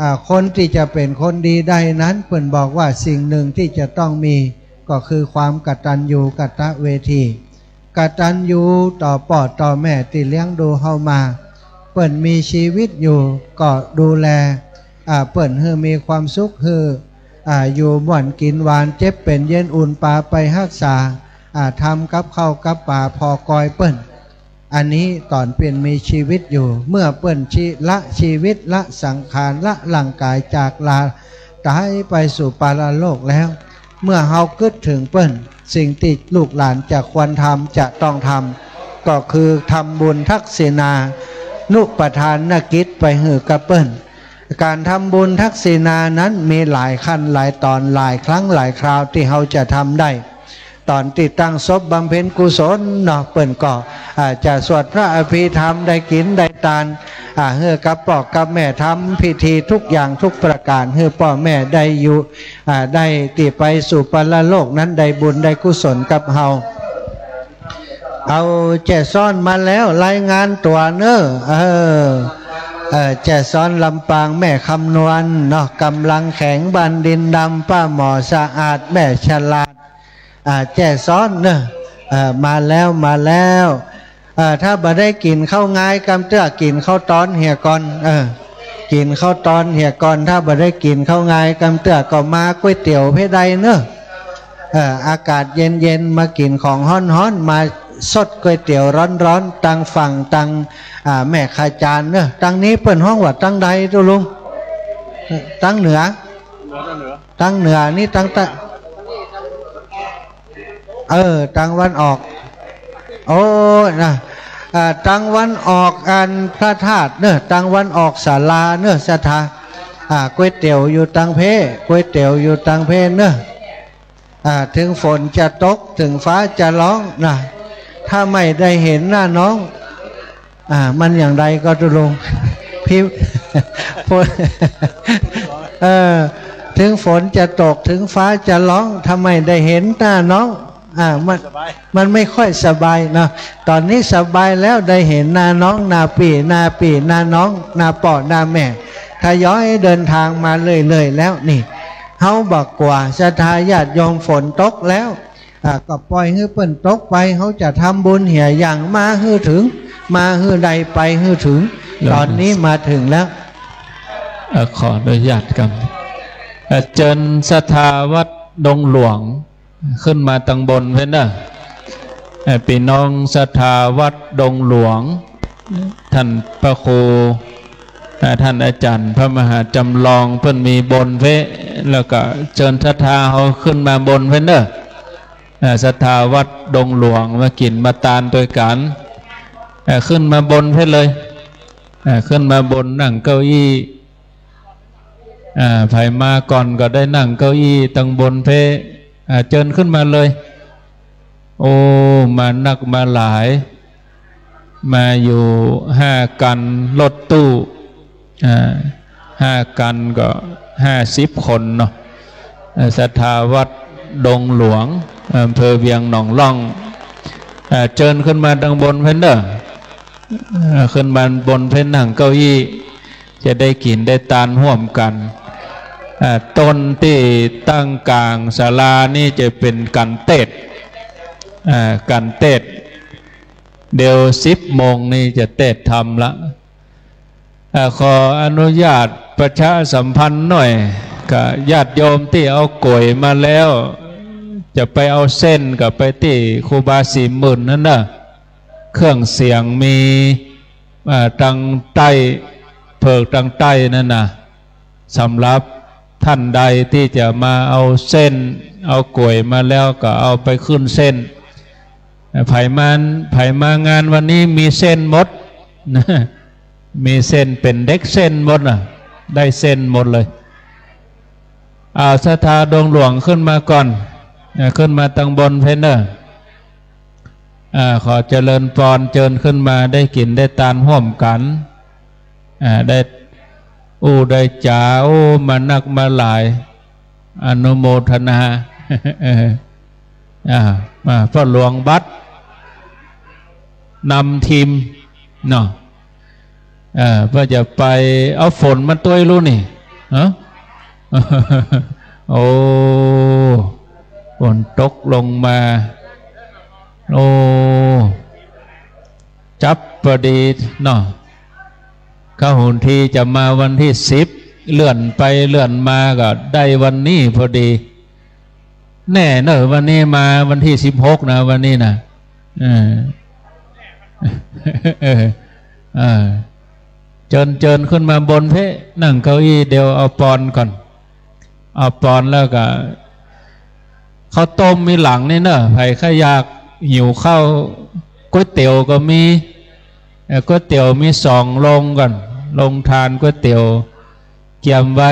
อ่า คนตี้จะเป๋นคนดีได้นั้น เปิ้นบอกว่าสิ่งนึ่งตี้จะต้องมี ก็คือความกตัญญูกตเวที กตัญญูต่อป้อต่อแม่ตี้เลี้ยงดูเฮามา เปิ้นมีชีวิตอยู่ก็ดูแล อ่า เปิ้นหื้อมีความสุข หื้อ อ่า อยู่ม่วนกิ๋นหวาน เจ็บเป๋นเย็นอุ่นปาไปฮักษา อ่า ทำกับข้าวกับป๋าผ่อกอยเปิ้น อันนี้ต๋อนเปิ้นมีชีวิตอยู่ เมื่อเปิ้นชิ ละชีวิต ละสังขาร ละร่างก๋ายจากลาต๋ายไปสู่ปรโลกแล้ว เมื่อเฮากึ๊ดเถิงเปิ้น สิ่งตี้ลูกหลานจะควรทำ จะต้องทำ ก็คือทำบุญทักษิณานุปทานกิจไปหื้อกับเปิ้น ก๋านทำบุญทักษิณานั้นมีหลายขั้นหลายต๋อน หลายครั้งหลายคราวตี้เฮาจะทำได้ ต๋อนตี้ตั้งศพบำเพ็ญกุศลเนาะ เปิ้นก็ อ่า จะสวดพระอภิธรรม ได้กิ๋นได้ตาน อ่า หื้อกับป้อกับแม่ ทำพิธีทุกอย่างทุกประก๋าน หื้อป้อแม่ได้อยู่ อ่า ได้ตี้ไปสู่ปรโลกนั้นได้บุญได้กุศลกับเฮา เอาแจ้ซ้อนมาแล้ว รายงานตั๋วเน่อ เออ เออ แจ้ซ้อนลำปาง แม่คำนวณเนาะ กำลังแข็ง บ้านดินดำ ป้าหมอสะอาด แม่ฉลาด อ่า แจ้ซ้อนเน่อ เออ มาแล้ว มาแล้ว เออ ถ้าบ่ได้กิ๋นข้าวงายกำเตื้อ กิ๋นข้าวตอนเหียก่อน เออ กิ๋นข้าวตอนเหียก่อน ถ้าบ่ได้กิ๋นข้าวงายกำเตื้อ ก็มาก๋วยเตี๋ยวเพ่ได้เน่อ เออ อากาศเย็นๆ มากิ๋นของฮ้อนๆ มาซดก๋วยเตี๋ยวฮ้อนๆ ตังฝั่งตัง อ่า แม่ขจานเน่อ ตังนี้เปิ้นฮ้องว่าตังใดตุ๊ลุง ตังเหนือ ตังเหนือนี่ตังใต้ เออ ตังวันออก โอ้ นะ อ่า ตังวันออกอันพระธาตุเน่อ ตังวันออกศาลาเน่อ ศรัทธา อ่า ก๋วยเตี๋ยวอยู่ตังเพ่ ก๋วยเตี๋ยวอยู่ตังเพ่เน่อ อ่า เถิงฝนจะตก เถิงฟ้าจะฮ้องนะ ถ้าไม่ได้เห็นหน้าน้อง อ่า มันอย่างใดก็ตุ๊ลุง พี่ ฝน เออ เถิงฝนจะตก เถิงฟ้าจะฮ้อง ถ้าไม่ได้เห็นหน้าน้อง อ่า มัน มันไม่ค่อยสบายเนาะ ต๋อนนี้สบายแล้ว ได้เห็นหน้าน้อง หน้าปี้ หน้าปี้ หน้าน้อง หน้าป้อ หน้าแม่ ทยอยเดินทางมาเรื่อยๆ แล้วนี่ เฮาบ่กั๋ว ศรัทธาญาติโยม ฝนตกแล้ว อ่า ก็ปล่อยหื้อเปิ้นตกไป เฮาจะทำบุญเหียอย่าง มาหื้อเถิง มาหื้อได้ ไปหื้อเถิง ต๋อนนี้มาเถิงแล้ว เอ่อ ขออนุญาตครับ เอ่อ เจิญศรัทธาวัดดงหลวง ขึ้นมาตังบนเพ่นเน่อ เอ่อ ปี้น้องศรัทธาวัดดงหลวง ท่านพระครู อ่า ท่านอาจ๋ารย์พระมหาจำลอง เปิ้นมีบนเพ่ แล้วก็เจิญศรัทธาเฮาขึ้นมาบนเพ่นเน่อ อ่า ศรัทธาวัดดงหลวง มากิ๋นมาตานตวยกั๋น อ่า ขึ้นมาบนเพ่นเลย อ่า ขึ้นมาบน นั่งเก้าอี้ อ่า ใผมาก่อนก็ได้นั่งเก้าอี้ตังบนเพ่ อ่า เจิญขึ้นมาเลย โอ้ มานักมาหลาย มาอยู่ห้ากั๋น รถตู้ อ่า ห้ากั๋นก็ห้าสิบคนเนาะ เอ่อ ศรัทธาวัดดงหลวง อำเภอเวียงหนองล่อง อ่า เจิญขึ้นมาตังบนเพ่นเน่อ อ่า ขึ้นมาบนเพ่น นั่งเก้าอี้ จะได้กิ๋นได้ตานฮ่วมกั๋น อ่า ต้นตี้ตั้งก๋างศาลานี่จะเป๋นกัณฑ์เตสน์ อ่า กัณฑ์เตสน์ เดี๋ยวสิบโมงนี่จะเตสน์ธรรมละ อ่า ขออนุญาตประชาสัมพันธ์หน่อย กับญาติโยมตี้เอาก๋วยมาแล้ว จะไปเอาเส้นก็ไปตี้ครูบาสี่หมื่นนั่นเน่อ เครื่องเสียงมี อ่า ตังใต้ เผิกตังใต้นั่นน่ะ สำหรับท่านใดตี้จะมาเอาเส้น เอาก๋วยมาแล้วก็เอาไปขึ้นเส้น อ่า ใผมา ใผมางานวันนี้มีเส้นหมด มีเส้น เป๋นเด็กเส้นหมดน่ะ ได้เส้นหมดเลย อ่า ศรัทธาดงหลวงขึ้นมาก่อน อ่า ขึ้นมาตังบนเพ่นเน่อ อ่า ขอเจริญปอน เจิญขึ้นมาได้กิ๋นได้ตานฮ่วมกั๋น อ่า ได้อู้ได้จ๋า โอ้ มานักมาหลาย อนุโมทนา เออ อ่า มา พ่อหลวงบัตร นำทีมเนาะ เออ เปิ้นจะไปเอาฝนมาตวยลูกนี่ ฮะ โอ้ ฝนตกลงมา โอ้ จับพอดีเนาะ เข้าหนทีจะมาวันตี้สิบ เลื่อนไปเลื่อนมาก็ได้วันนี้พอดี แน่เนอะ วันนี้มาวันตี้สิบหกนะ วันนี้นะ เออ เออ เออ เจิญ เจิญขึ้นมาบนเป๊ะ นั่งเก้าอี้เดียว เอาปอนก่อน เอาปอนแล้วก็ ข้าวต้มมีหลังนี่เนอะ ใผใค่อยากหิวข้าว ก๋วยเตี๋ยวก็มี เอ่อ ก๋วยเตี๋ยวมีสองโรงก่อน โรงตานก๋วยเตี๋ยว เกียมไว้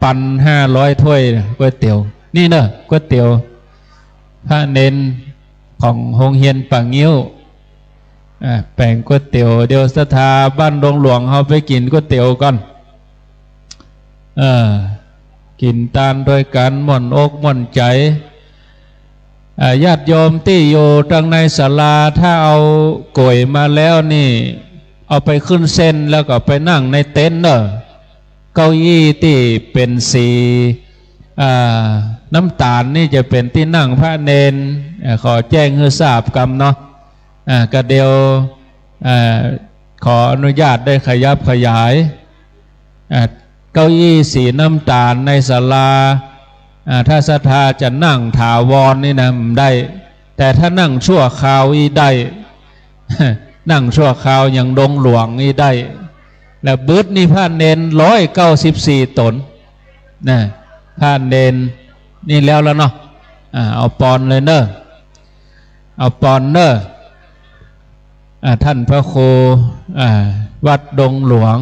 ปันห้าร้อยถ้วยนะ ก๋วยเตี๋ยว นี่เนอะ ก๋วยเตี๋ยว พระเณรของโฮงเฮียนป่างิ้ว อ่า แป๋งก๋วยเตี๋ยว เดี๋ยวศรัทธาบ้านดงหลวงเฮาไปกิ๋นก๋วยเตี๋ยวก่อน เออ กิ๋นตานตวยกั๋นม่วนอกม่วนใจ๋ อ่า ญาติโยมตี้อยู่ตังในศาลา ถ้าเอาก๋วยมาแล้วนี่ เอาไปขึ้นเส้นแล้วก็ไปนั่งในเต็นท์เนอะ เก้าอี้ตี้เป๋นสี อ่า น้ำต๋าลนี่จะเป๋นตี้นั่งพระเณร อ่า ขอแจ้งหื้อทราบกำเนาะ อ่า ก็เดี๋ยว อ่า ขออนุญาตได้ขยับขยาย อ่า เก้าอี้สีน้ำต๋าลในศาลา อ่า ถ้าศรัทธาจะนั่งถาวรนี่นะ บ่ได้ แต่ถ้านั่งชั่วคราวอี้ได้ นั่งชั่วคราวอย่างดงหลวงอี้ได้ แล้วบึดนี่พระเณรร้อยเก้าสิบสี่ต๋น นะ พระเณรนี่แล้วแล้วเนาะ อ่า เอาปอนเลยเนอะ เอาปอนเนอะ อ่า ท่านพระครู อ่า วัดดงหลวง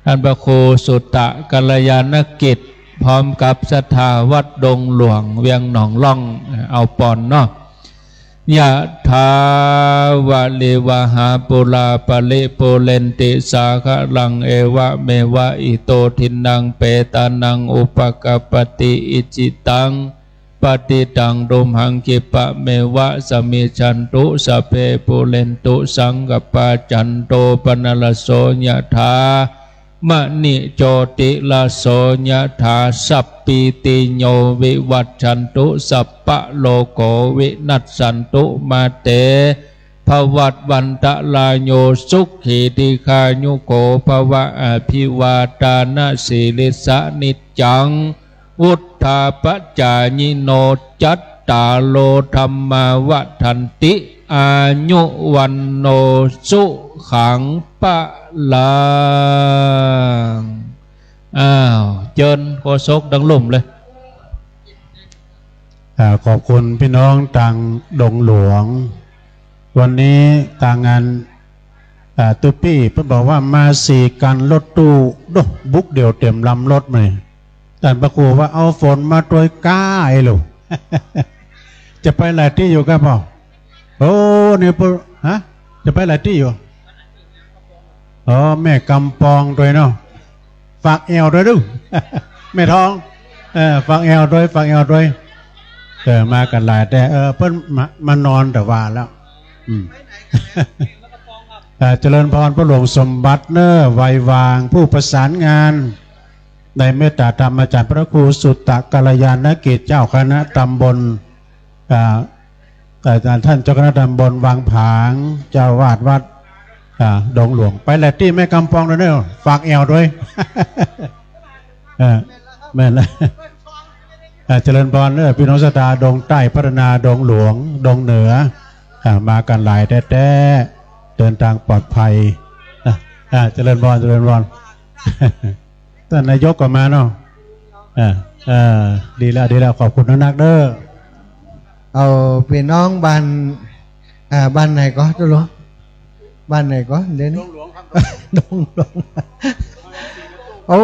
ท่านพระครูสุตตะกัลยาณกิจ พร้อมกับศรัทธาวัดดงหลวง เวียงหนองล่อง อ่า เอาปอนเนาะ ยะถาวะริวะหาปูราปะริปูเรนติสาคะรัง เอวะเมวะอิโตทินนังเปตานังอุปะกัปปะติ อิจฉิตัง ปะติตังตุมหัง คิปะเมวะสะมิชชันตุ สัพเพปูเรนตุสังกปปา จันโทปะนะระโส ยะถา มะณิโจติระโส ยะถา สัพพีติโยวิวัชชันตุ สัพพะโรโควินัสสันตุ มาเต ภวัตวันตะราโย สุขีทีฆายุโกภวะ อภิวาทานะสีลิสสะ นิจจัง วุฑฒาปะจายิโน จัตตาโรธัมมาวัฑฒันติ อายุวัณโณ สุขัง พะลัง อ้าว เจิญโฆษกดังลุ่มเลย อ่า ขอบคุณพี่น้องตางดงหลวง วันนี้ตางงาน อ่า ตุ๊ปี้เปิ้นบอกว่ามาสี่คันรถตู้ โด้ บุกเดี่ยวเต๋มลำรถมาเลย ต้านพระครูว่าเอาฝนมาตวยก้าไอ้ลูก จะไปหลายตี้อยู่ครับพ่อ โอ้ นี่ปุ ฮะ จะไปหลายตี้อยู่ อ๋อ แม่กำปองตวยเนาะ ฝากแอ่วตวยดู แม่ทอง เออ ฝากแอ่วตวย ฝากแอ่วตวย เออ มากั๋นหลายแต๊ เออ เปิ้นมา มานอนตะวาแล้ว อืม เออ เจริญพรพ่อหลวงสมบัติเน่อ ไววาง ผู้ประสานงาน ในเมตตาธรรมอาจ๋ารย์พระครูสุตตะกัลยาณกิจ เจ้าคณะตำบล อ่า อาจ๋ารย์ท่านเจ้าคณะตำบลวังผาง เจ้าอาวาสวัด อ่า ดงหลวง ไปแหละตี้แม่กำปองตวยเน่อ ฝากแอ่วตวย เออ แม่นแล้ว อ่า เจริญพรเน่อ พี่น้องศรัทธาดงใต้พัฒนา ดงหลวง ดงเหนือ อ่า มากั๋นหลายแต๊ๆ เดินทางปลอดภัย อ่า อ่า เจริญพร เจริญพร ต้านนายกก็มาเนาะ อ่า อ่า ดีแล้ว ดีแล้ว ขอบคุณนักๆ เน่อ เอา ปี้น้องบ้าน อ่า บ้านไหนก่อ ตกลง บ้านไหนก่อ เดี๋ยวนี้ ดงหลวงครับ ดงหลวง โอ้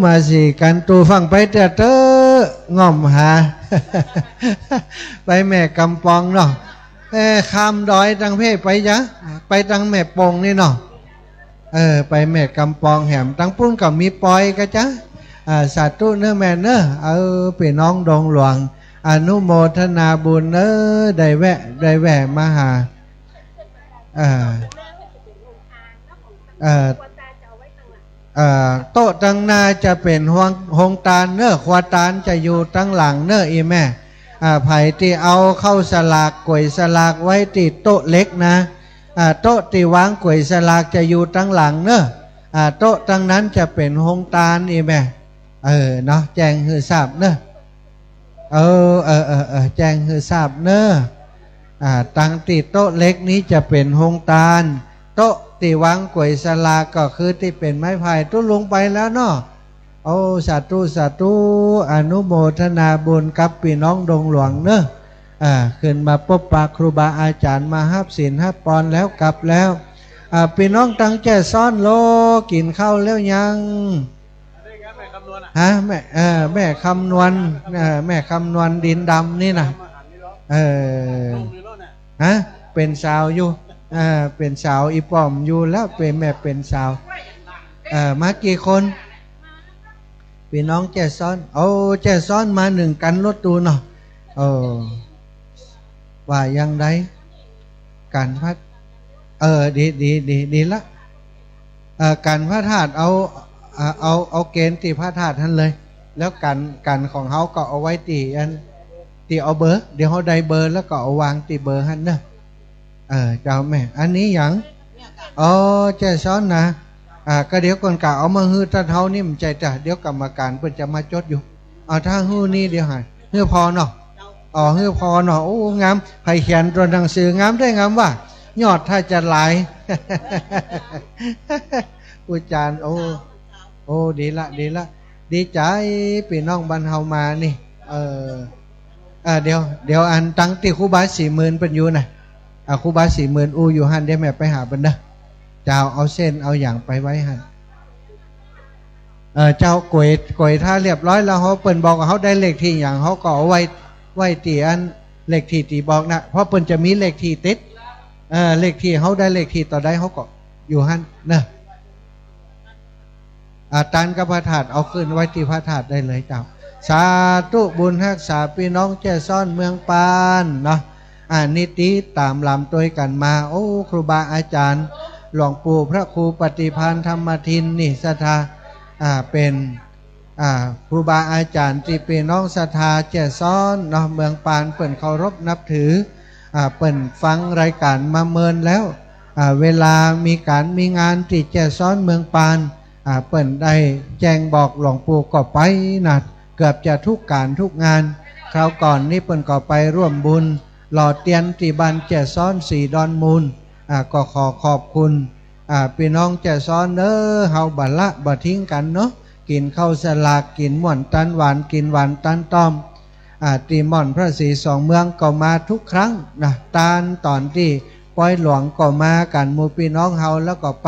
มาสี่คัน ตู้ฟั่งไปเตื้อเต๊อะ ง่อมหา ไปแม่กำปองเนาะ เอ้อ ข้ามดอยตังเพ่ไปจ๊ะ ไปตังแม่ปงนี่เนาะ เออ ไปแม่กำปองแหม ตังปุ้นก็มีปอยก่อจ๊ะ อ่า สาธุเน่อแม่เน่อ เออ ปี้น้องดงหลวง อนุโมทนาบุญเน่อ ได้แวะ ได้แวะมาหา เออ เออ เออ โต๊ะตังหน้าจะเป๋นโฮง โฮงตานเน่อ ครัวตานจะอยู่ตังหลังเน่อ อีแม่ อ่า ใผตี้เอาข้าวสลาก ก๋วยสลากไว้ตี้โต๊ะเล็กนะ อ่า โต๊ะตี้วางก๋วยสลากจะอยู่ตังหลังเน่อ อ่า โต๊ะตังนั้นจะเป๋นโฮงตานอี้แม่ เออ เนาะ แจ้งหื้อทราบเนาะ เออ เออ เออ เออ แจ้งหื้อทราบเนาะ อ่า ตังตี้โต๊ะเล็กนี้จะเป๋นโฮงตาน โต๊ะตี้วางก๋วยสลากก็คือตี้เป๋นไม้ไผ่ ตุ๊ลุงไปแล้วเนาะ โอ้ สาธุ สาธุ อนุโมทนาบุญกับปี้น้องดงหลวงเนาะ อ่า ขึ้นมาปบปะครูบาอาจ๋ารย์ มาฮับศีลฮับปอนแล้วกลับแล้ว อ่า ปี้น้องตังแจ้ซ้อนโล กิ๋นข้าวแล้วยัง ฮะ แม่ เออ แม่คำนวณ เออ แม่คำนวณดินดำนี่นะ เออ ฮะ เป๋นสาวอยู่ เออ เป๋นสาวอี่ป้อมอยู่แล้ว เป๋นแม่เป๋นสาว เออ มากี่คน ปี้น้องแจ้ซ้อน โอ้ แจ้ซ้อนมานึ่งกั๋นรถตู้เนาะ เออ ว่าอย่างใด ก๋านพระ เออ ดี ดี ดี ดีละ เอ่อ ก๋านพระธาตุเอา เอ่อ เอา เอาเก๋ณฑ์ตี้พระธาตุหั้นเลย แล้วก๋าน ก๋านของเฮาก็เอาไว้ตี้อัน ตี้เอาเบอร์ เดี๋ยวเฮาได้เบอร์แล้วก็เอาวางตี้เบอร์หั้นเนาะ เออ เจ้าแม่ อันนี้หยัง อ๋อ แจ้ซ้อนนะ อ่า ก็เดี๋ยวก่อนกะเอามาหื้อตันเฮานี่มันใจ้จ้ะ เดี๋ยวกรรมการเปิ้นจะมาจดอยู่ เอา ถ้าหื้อนี่เดี๋ยวหาย หื้อผ่อเนาะ อ๋อ หื้อผ่อเนาะ โอ้ งาม ใผเขียนตั๋วหนังสืองามได้งามว่า ยอดถ้าจะหลาย อุจารย์ โอ้ โอ้ ดีละ ดีละ ดีใจ๋ ปี้น้องบ้านเฮามานี่ เออ อ่า เดี๋ยว เดี๋ยวอันตังตี้ครูบาสี่หมื่นเปิ้นอยู่น่ะ อ่า ครูบาสี่หมื่นอู้อยู่หั้น เดี๋ยวแม่ไปหาเปิ้นเนาะ เจ้า เอาเส้นเอาหยังไปไว้หั้น เออ เจ้า ก๋วย ก๋วยถ้าเรียบร้อยแล้ว เฮา เปิ้นบอกว่าเฮาได้เลขตี้หยัง เฮาก็เอาไว้ ไว้ตี้อันเลขตี้ตี้บอกนะ เพราะเปิ้นจะมีเลขตี้ติด เออ เลขตี้ เฮาได้เลขตี้เต้าใด เฮาก็อยู่หั้นเนาะ อ่า ตานกับพระธาตุ เอาขึ้นไว้ตี้พระธาตุได้เลยเจ้า สาธุ บุญฮักษาปี้น้องแจ้ซ้อนเมืองปานเนาะ อ่า นี่ติดต๋ามหลามตวยกั๋นมา โอ้ ครูบาอาจ๋ารย์ หลวงปู่พระครูปฏิภาณธรรมทินนี่ศรัทธา อ่า เป๋น อ่า ครูบาอาจ๋ารย์ตี้ปี้น้องศรัทธาแจ้ซ้อนเนาะ เมืองปาน เปิ้นเคารพนับถือ อ่า เปิ้นฟังรายก๋านมาเมินแล้ว อ่า เวลามีก๋านมีงานตี้แจ้ซ้อนเมืองปาน อ่า เปิ้นได้แจ้งบอกหลวงปู่ก็ไปนะ เกือบจะทุกก๋านทุกงาน คราวก่อนนี้เปิ้นก็ไปร่วมบุญหล่อเตียนตี้บ้านแจ้ซ้อนสีดอนมูล อ่า ก็ขอขอบคุณ อ่า ปี้น้องแจ้ซ้อนเน้อ เฮาบ่ละบ่ทิ้งกั๋นเนาะ กิ๋นข้าวสลาก กิ๋นม่วนตันหวาน กิ๋นหวานตันต้อม อ่า ตี้ม่อนพระศรีสองเมืองก็มาทุกครั้งนะ ตานต๋อนตี้ปอยหลวงก็มากั๋นหมู่ปี้น้องเฮา แล้วก็ไป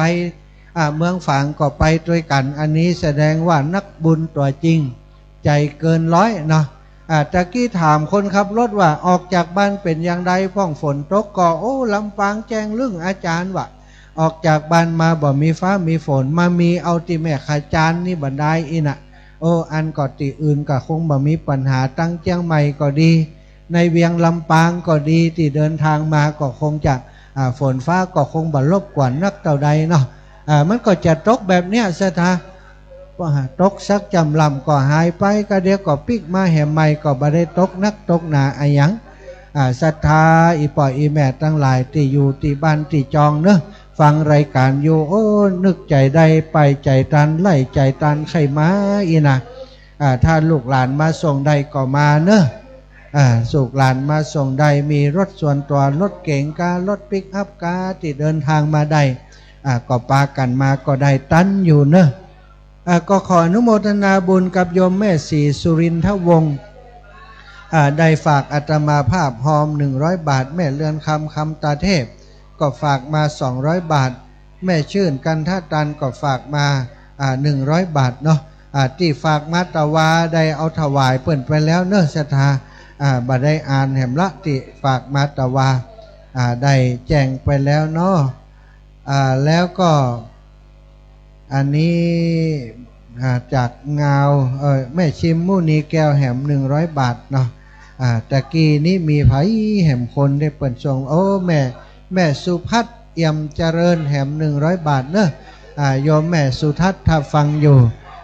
อ่า เมืองฝางก็ไปตวยกั๋น อันนี้แสดงว่านักบุญตั๋วจริง ใจ๋เกินร้อยเนาะ อ่า ตะกี้ถามคนขับรถว่าออกจากบ้านเป๋นอย่างใด พ่องฝนตกก็ โอ้ ลำปางแจ้งลึ้งอาจ๋ารย์วะ ออกจากบ้านมาบ่มีฟ้ามีฝน มามีเอาตี้แม่ขจานนี่บ่ดายอี้น่ะ โอ้ อันก็ตี้อื่นก็คงบ่มีปัญหา ตังเจียงใหม่ก็ดี ในเวียงลำปางก็ดี ตี้เดินทางมาก็คงจะ อ่า ฝนฟ้าก็คงบ่รบกวนนักเต้าใดเนาะ อ่า มันก็จะตกแบบเนี้ยศรัทธา ตกสักจ๋ำล่ำก็หายไป ก็เดี๋ยวก็ปิ๊กมาแหมใหม่ ก็บ่ได้ตกนักตกหนาอะหยัง อ่า ศรัทธาอี่ป้ออี่แม่ตังหลายตี้อยู่ตี้บ้านตี้จองเนาะ ฟังรายก๋านอยู่ โอ้ นึกใจ๋ได้ ไปใจ๋ตัน ไล่ใจ๋ตัน ใค่มาอี้น่ะ อ่า ถ้าลูกหลานมาส่งได้ก็มาเนาะ อ่า ลูกหลานมาส่งได้ มีรถส่วนตั๋ว รถเก๋งกา รถปิ๊กอัพกา ตี้เดินทางมาได้ อ่า ก็ปากั๋นมาก็ได้ตันอยู่เนาะ อ่า ก็ขออนุโมทนาบุญกับโยมแม่ศรีสุรินทวงศ์ อ่า ได้ฝากอาตมาภาพฮอมหนึ่งร้อยบาท แม่เรือนคำ คำตาเทพ ก็ฝากมาสองร้อยบาท แม่ชื่นกันทะตันก็ฝากมา อ่า หนึ่งร้อยบาทเนาะ อ่า ตี้ฝากมาตะวาได้เอาถวายเปิ้นไปแล้วเนาะศรัทธา อ่า บ่ได้อ่านแหมละ ตี้ฝากมาตะวา อ่า ได้แจ้งไปแล้วเนาะ อ่า แล้วก็ อันนี้ อ่า จากงาว เอ่อ แม่ชิมมุนีแก้วแหมหนึ่งร้อยบาทเนาะ อ่า ตะกี้นี้มีใผแหมคนได้เปิ้นส่ง โอ้ แม่ แม่สุพัฒน์เอี่ยมเจริญแหมหนึ่งร้อยบาทเนาะ อ่า โยมแม่สุทัศน์ถ้าฟังอยู่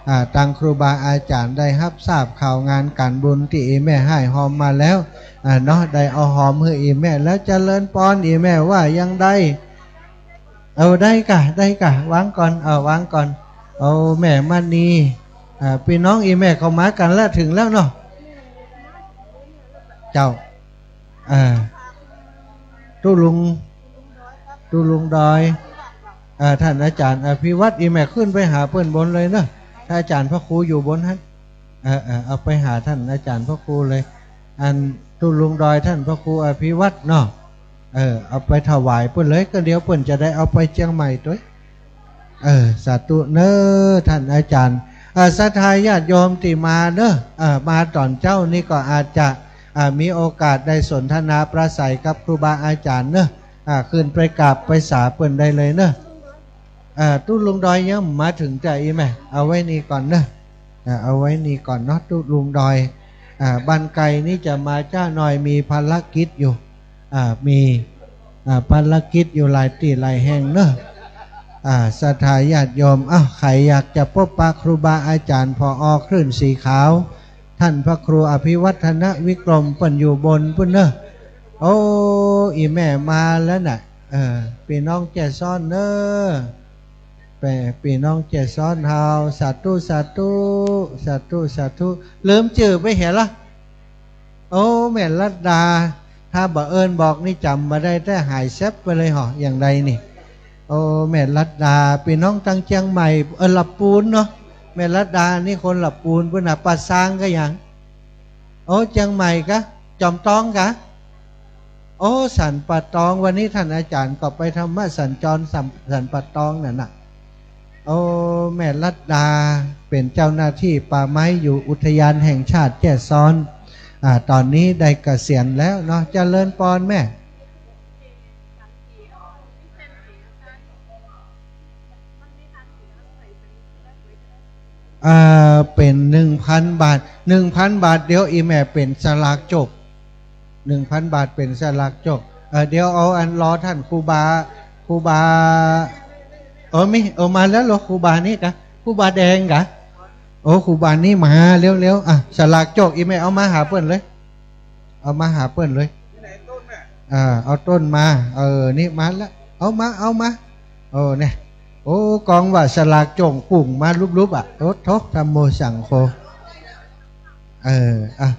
อ่า ตังครูบาอาจ๋ารย์ได้ฮับทราบข่าวงานก๋านบุญตี้อี่แม่ฮ้ายฮอมมาแล้ว อ่า เนาะ ได้เอาฮอมหื้ออี่แม่แล้ว เจริญปอน อี่แม่ว่าอย่างใด เอา ได้ก่ะ ได้ก่ะ วางก่อน เอา วางก่อน เอา แม่มณี อ่า ปี้น้องอี่แม่เข้ามากั๋นละ เถิงแล้วเนาะ เจ้า อ่า ตุ๊ลุง ตุ๊ลุงดอย อ่า ต้านอาจ๋ารย์อภิวัฒน์ อี่แม่ขึ้นไปหาเปิ้นบนเลยเนาะ ต้านอาจ๋ารย์พระครูอยู่บนหั้น เออ เออ เอาไปหาต้านอาจ๋ารย์พระครูเลย อันตุ๊ลุงดอย ต้านพระครูอภิวัฒน์เนาะ เออ เอาไปถวายเปิ้นเลย ก็เดี๋ยวเปิ้นจะได้เอาไปเจียงใหม่ตวย เออ สาธุเนาะ ต้านอาจ๋ารย์ เออ ศรัทธาญาติโยมตี้มาเนาะ เออ มาต๋อนเจ๊านี่ก็อาจจะ อ่า มีโอกาสได้สนทนาปราศรัยกับครูบาอาจ๋ารย์เนาะ อ่า ขึ้นไปกราบไปสาเปิ้นได้เลยเนาะ อ่า ตุ๊ลุงดอยยังบ่มาเถิงจ้ะอี่แม่ เอาไว้นี่ก่อนเนาะ อ่า เอาไว้นี่ก่อนเนาะ ตุ๊ลุงดอย อ่า บ้านไกลนี่จะมาจ๊าหน่อย มีภารกิจอยู่ อ่า มี อ่า ภารกิจอยู่หลายตี้หลายแห่งเนาะ อ่า ศรัทธาญาติโยม อ้าว ใผอยากจะปบปะครูบาอาจ๋ารย์ ผอ คลื่นสีขาว ต้านพระครูอภิวัฒนวิกรม เปิ้นอยู่บนปู๊นเนาะ โอ้ อี่แม่มาแล้วน่ะ เออ ปี้น้องแจ้ซ้อนเนาะ แปะ ปี้น้องแจ้ซ้อนเฮา สาธุ สาธุ สาธุ สาธุ ลืมจื้อไปเหียละ โอ้ แม่ลัดดา ถ้าบ่เอิ้นบอกนี่จ๋ำบ่ได้แต๊ หายแซ็บไปเลยเหาะ อย่างใดนี่ โอ้ แม่ลัดดา ปี้น้องตังเจียงใหม่ เออ หลับปูนเนาะ แม่ลัดดานี่คนหลับปูนปู๊นน่ะ ป่าซางกะหยัง โอ้ เจียงใหม่กะ จอมตองกะ โอ้ สันป่าตอง วันนี้ต้านอาจ๋ารย์ก็ไปธรรมสัญจรสัน สันป่าตองนั่นน่ะ โอ้ แม่ลัดดา เป๋นเจ้าหน้าที่ป่าไม้อยู่อุทยานแห่งชาติแจ้ซ้อน อ่า ต๋อนนี้ได้เกษียณแล้วเนาะ เจริญปอนแม่ เอ่อ เป๋นหนึ่งพันบาท หนึ่งพันบาท เดี๋ยวอี่แม่เป๋นสลากโจค หนึ่งพันบาท เป๋นสลากโจค เอ่อ เดี๋ยวเอาอันรอต้านครูบา ครูบา เออ มี เออ มาแล้วเหรอ ครูบานี่กะ ครูบาแดงกะ โอ้ ครูบานี่มาเร็วๆ อ่ะ สลากโจคอี่แม่เอามาหาเปิ้นเลย เอามาหาเปิ้นเลย อ่า เอาต้นมา เออ นี่มาละ เอามา เอามา โอ้ เนี่ย โอ้ กองว่าสลากโจคกุ่งมาลุบๆ อ่ะ โต๊ะโต๊ะ ธัมโมสังโฆ เออ อ่ะ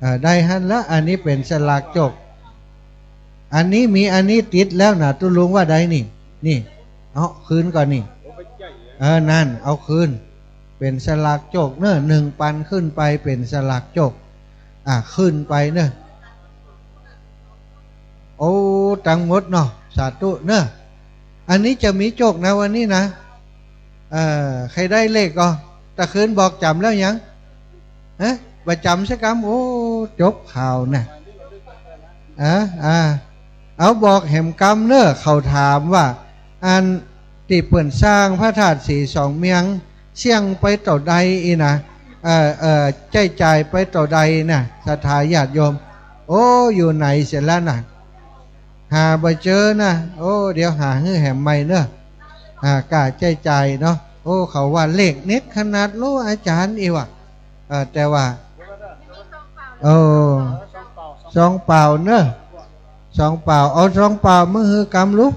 อ่า ได้หั้นละ อันนี้เป๋นสลากโจค อันนี้มีอันนี้ติดแล้วน่ะ ตุ๊ลุงว่าใดนี่ นี่ เอาคืนก่อนนี่ เออ นั่น เอาคืน เป๋นสลากโจคเนาะ หนึ่งปันขึ้นไปเป๋นสลากโจค อ่ะ ขึ้นไปเนาะ โอ้ ตังหมดเนาะ สาธุเนาะ อันนี้จะมีโจคนะวันนี้นะ เอ่อ ใผได้เลขก็ ตะคืนบอกจ๋ำแล้วยัง ฮะ บ่จ๋ำสักกำ โอ้ จบข่าวน่ะ อ่า อ่า เอาบอกแหมกำเนาะ เขาถามว่า อันตี้เปิ้นสร้างพระธาตุสีสองเมียง เสี้ยงไปเต้าใดอี้นะ เอ่อ เอ่อ ใจ๊จ่ายไปเต้าใดน่ะ ศรัทธาญาติโยม โอ้ อยู่ไหนเสียแล้วน่ะ หาบ่เจอน่ะ โอ้ เดี๋ยวหาหื้อแหมใหม่เนาะ อ่า ก้าใจ๊จ่ายเนาะ โอ้ เขาว่าเลขเด็ดขนาด โล อาจ๋ารย์อี้ว่ะ เอ่อ แต่ว่า โอ้ ซองเปล่าเนาะ ซองเปล่า เอาซองเปล่ามาหื้อกำลูก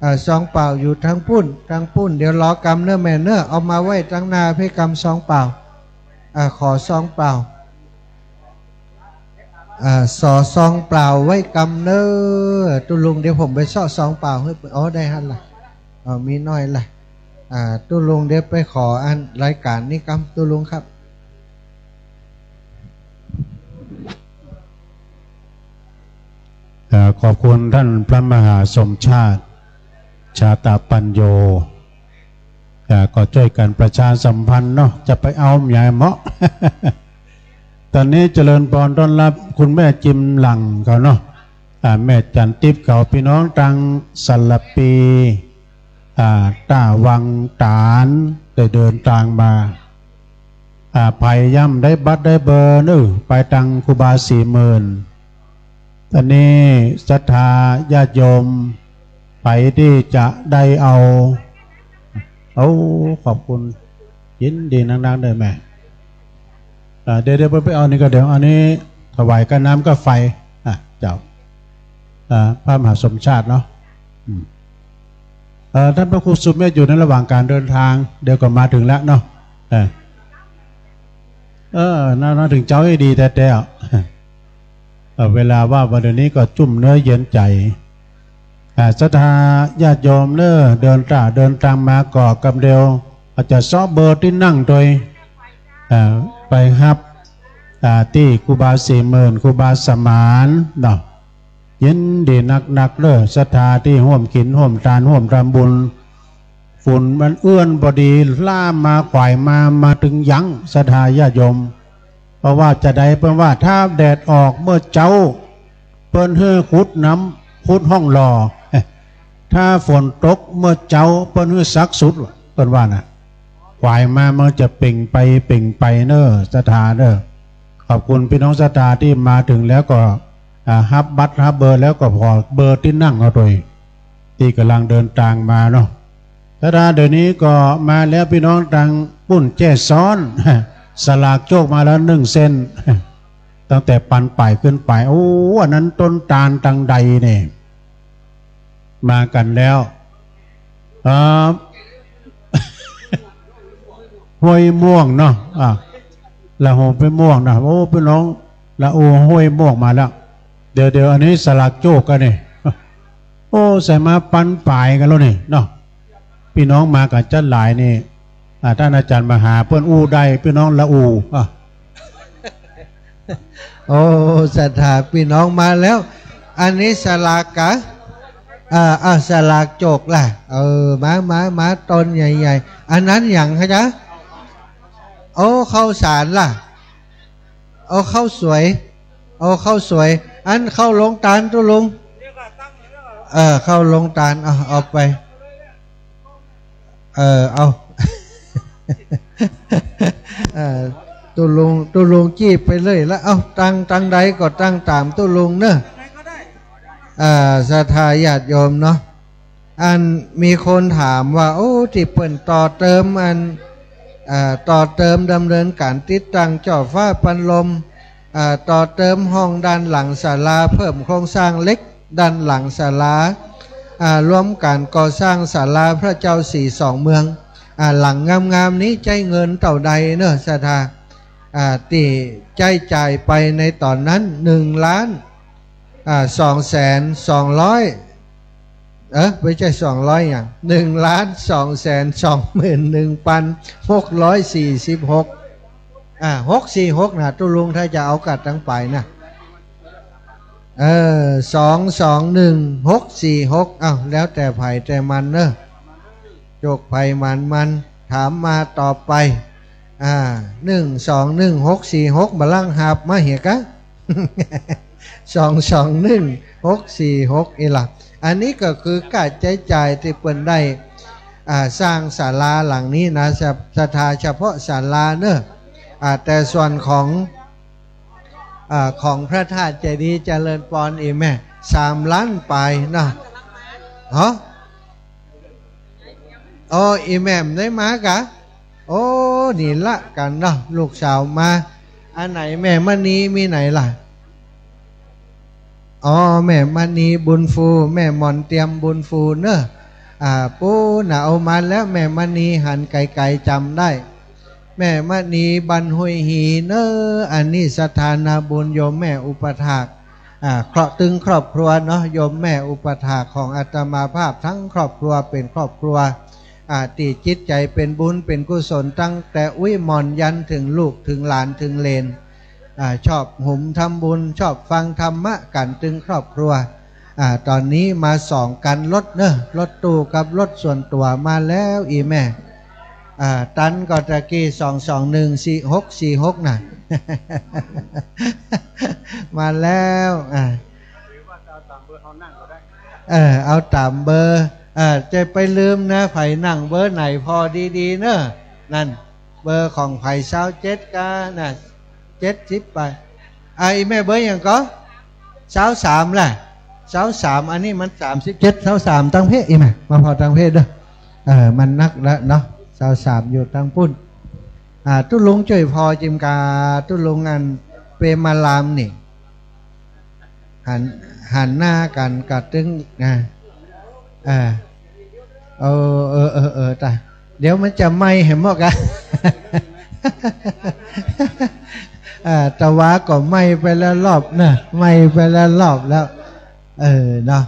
อ่า ซองเปล่าอยู่ตางปู๊น ตางปู๊น เดี๋ยวรอกำเนาะแม่เนาะ เอามาไว้ตางหน้าเป๊ะกำ ซองเปล่า อ่า ขอซองเปล่า อ่า สอซองเปล่าไว้กำเนาะ ตุ๊ลุง เดี๋ยวผมไปเซาะซองเปล่าหื้อ อ๋อ ได้หั้นละ อ๋อ มีหน้อยละ อ่า ตุ๊ลุง เดี๋ยวไปขออันรายก๋านนี้กำ ตุ๊ลุงครับ เอ่อ ขอบคุณต้านพระมหาสมชาติ ชาตาปัญโญ เอ่อ ก็จ้วยกั๋นประชาสัมพันธ์เนาะ จะไปเอาใหญ่เหมาะ ต๋อนนี้เจริญปอนต้อนฮับคุณแม่จิมหลั่งเขาเนาะ อ่า แม่จั๋นติ๊บเขา ปี้น้องตางสารภี อ่า ต้าวังต๋าน ได้เดินตางมา อ่า ใผย่ำได้บัตรได้เบอร์เนาะ ไปตางครูบาสี่หมื่น ต๋อนนี้ศรัทธาญาติโยม ใผตี้จะได้เอา โอ้ ขอบคุณ ยินดีนักๆ เด้อแม่ อ่า เดี๋ยว เดี๋ยวไปเอานี่ก่อน เดี๋ยวอันนี้ถวายกับน้ำกับไฟ อ่ะ เจ้า อ่า พระมหาสมชาติเนาะ อืม เอ่อ ต้านพระครูสุเมธอยู่ในระหว่างก๋านเดินตาง เดี๋ยวก็มาเถิงแล้วเนาะ เออ เออ น่า น่าเถิงเจ๊าอี้ดีแต๊ๆ อ่ะ เอ่อ เวลาว่าวันนี้ก็จุ่มเนื้อเย็นใจ๋ อ่า ศรัทธาญาติโยมเน่อ เดินตาง เดินตางมาก็กำเดียว อาจจะเซาะเบอร์ตี้นั่งตวย อ่า ไปฮับ อ่า ตี้ครูบาสี่หมื่น ครูบาสมานเนาะ ยินดีนักๆ เน่อ ศรัทธาตี้ฮ่วมกิ๋นฮ่วมตานฮ่วมทำบุญ ฝุ่นมันเอื้อนปอดี ล่ามมาขวายมา มาเถิงยัง ศรัทธาญาติโยม เพราะว่าจาใดเปิ้นว่า ถ้าแดดออกเมื่อเจ๊า เปิ้นหื้อขุดน้ำ ขุดฮ่องหล่อ ถ้าฝนตกเมื่อเจ๊า เปิ้นหื้อซักสุด เปิ้นว่านะ ขวายมามันจะเป่งไปเป่งไปเน่อ ศรัทธาเน่อ ขอบคุณพี่น้องศรัทธาตี้มาเถิงแล้วก็ อ่า ฮับบัตรฮับเบอร์แล้วก็ขอเบอร์ตี้นั่งเอาตวย ตี้ก่ำลังเดินตางมาเนาะ ศรัทธาเดี๋ยวนี้ก็มาแล้วพี่น้องตางปุ้นแจ้ซ้อน สลากโจคมาแล้วนึ่งเส้น ตั้งแต่ปันป๋ายขึ้นไป โอ้ อันนั้นต้นตาลตังใดเนี่ย มากั๋นแล้ว เอ่อ ห้วยม่วงเนาะ อ่ะ ละโหห้วยม่วงนะ โอ้ พี่น้อง ละโอห้วยม่วงมาแล้ว เดี๋ยว เดี๋ยว อันนี้สลากโจคกั๋นนี่ โอ้ ใส่มาปันป๋ายกั๋นแล้วนี่เนาะ พี่น้องมากั๋นจั๊ดหลายนี่ อ่า ต้านอาจ๋ารย์มหาเปิ้นอู้ได้ พี่น้องละอู่ อ่ะ โอ้ ศรัทธาพี่น้องมาแล้ว อันนี้สลากกะ อ่า อ่า สลากโจคล่ะ เออ มา มา มา ต้นใหญ่ๆ อันนั้นหยังคะจ๊ะ โอ้ ข้าวสารล่ะ โอ้ ข้าวสวย โอ้ ข้าวสวย อันข้าวโรงตานตุ๊ลุง เออ ข้าวโรงตาน เอา เอาไป เออ เอา เออ ตุ๊ลุง ตุ๊ลุงจี๊บไปเลยละ เอา ตัง ตังใดก็ตังต๋ามตุ๊ลุงเน่อ อ่า ศรัทธาญาติโยมเนาะ อันมีคนถามว่า โอ้ ตี้เปิ้นต่อเติมอัน อ่า ต่อเติมดำเนินก๋านติดตั้งจ้อฟ้าปันลม อ่า ต่อเติมห้องด้านหลังศาลา เพิ่มโครงสร้างเหล็กด้านหลังศาลา อ่า รวมก๋านก่อสร้างศาลาพระเจ้าสีสองเมือง อ่า หลังงามๆ นี้ใจ๊เงินเต้าใดเน่อ ศรัทธา อ่า ตี้ใจ๊จ่ายไปในต๋อนนั้น หนึ่งล้าน อ่า สองแสนสองร้อย เออ ไม่ใช่สองร้อยหยัง หนึ่งล้านสองแสนสองหมื่นหนึ่งพันหกร้อยสี่สิบหก อ่า หกสี่หก น่ะ ตุ๊ลุงถ้าจะเอากั๋นตังป๋ายน่ะ เออ สองสองหนึ่งหกสี่หก อ้าว แล้วแต่ใผแต่มันเน่อ โจคใผหมานมัน ถามมาตอบไป อ่า หนึ่งสองหนึ่งหกสี่หก บ่าลังหาบมาเหียกะ สองสองหนึ่งหกสี่หก อีหละ อันนี้ก็คือค่าใจ๊จ่ายตี้เปิ้นได้ อ่า สร้างศาลาหลังนี้นะ ศรัทธาเฉพาะศาลาเน่อ อ่า แต่ส่วนของ อ่า ของพระธาตุเจดีย์เจริญปอนอีแม่ สามล้านป๋ายเนาะ ฮะ โอ้ อีแม่บ่ได้มากะ โอ้ นี่ละกั๋นเนาะ ลูกสาวมา อันไหนแม่มณีมีไหนล่ะ อ๋อ แม่มณีบุญฟู แม่หม่อนเตียมบุญฟูเน่อ อ่า ปู๊น่ะ เอามาแล้ว แม่มณีหันไก๋ๆ จ๋ำได้ แม่มณีบ้านห้วยฮีเน่อ อันนี้ศรัทธานาบุญโยมแม่อุปถาก อ่า เคราะห์ตึงครอบครัวเนาะ โยมแม่อุปถากของอาตมาภาพทั้งครอบครัวเป๋นครอบครัว อ่า ตี้จิตใจ๋เป๋นบุญเป๋นกุศลตั้งแต่อุ๊ยหม่อนยันเถิงลูกเถิงหลานเถิงเหลน อ่า ชอบหุมทำบุญ ชอบฟังธรรมะกั๋นตึงครอบครัว อ่า ต๋อนนี้มาสองคันรถเน่อ รถตู้กับรถส่วนตั๋วมาแล้วอีแม่ อ่า ตันก็ตะกี้ สองสองหนึ่งสี่หกสี่หก น่ะ มาแล้ว อ่า เออ เอาต๋ามเบอร์ เออ จะไปลืมนะ ใผนั่งเบอร์ไหนผ่อดีๆ เน่อ นั่น เบอร์ของใผ ซาวเจ็ด กา น่ะ เจ็ดสิบไป อ่า อีแม่เบอร์หยังก่อ ซาวสาม ล่ะ ซาวสาม อันนี้มัน สามสิบเจ็ด ซาวสาม ตังเพะ อีแม่ มาผ่อตังเพะเน่อ เออ มันนักละเนาะ ซาวสาม อยู่ตังปุ้น อ่า ตุ๊ลุงจ้วยผ่อจิมกา ตุ๊ลุงอันเปรมารามนี่ หัน หันหน้ากั๋นกะตึง อ่า อ่า เออ เออ เออ เออ ตาย เดี๋ยวมันจะไหม้แหมหมดอะ อ่า ตะวาก็ไหม้ไปแล้วรอบนะ ไหม้ไปแล้วรอบแล้ว เออ เนาะ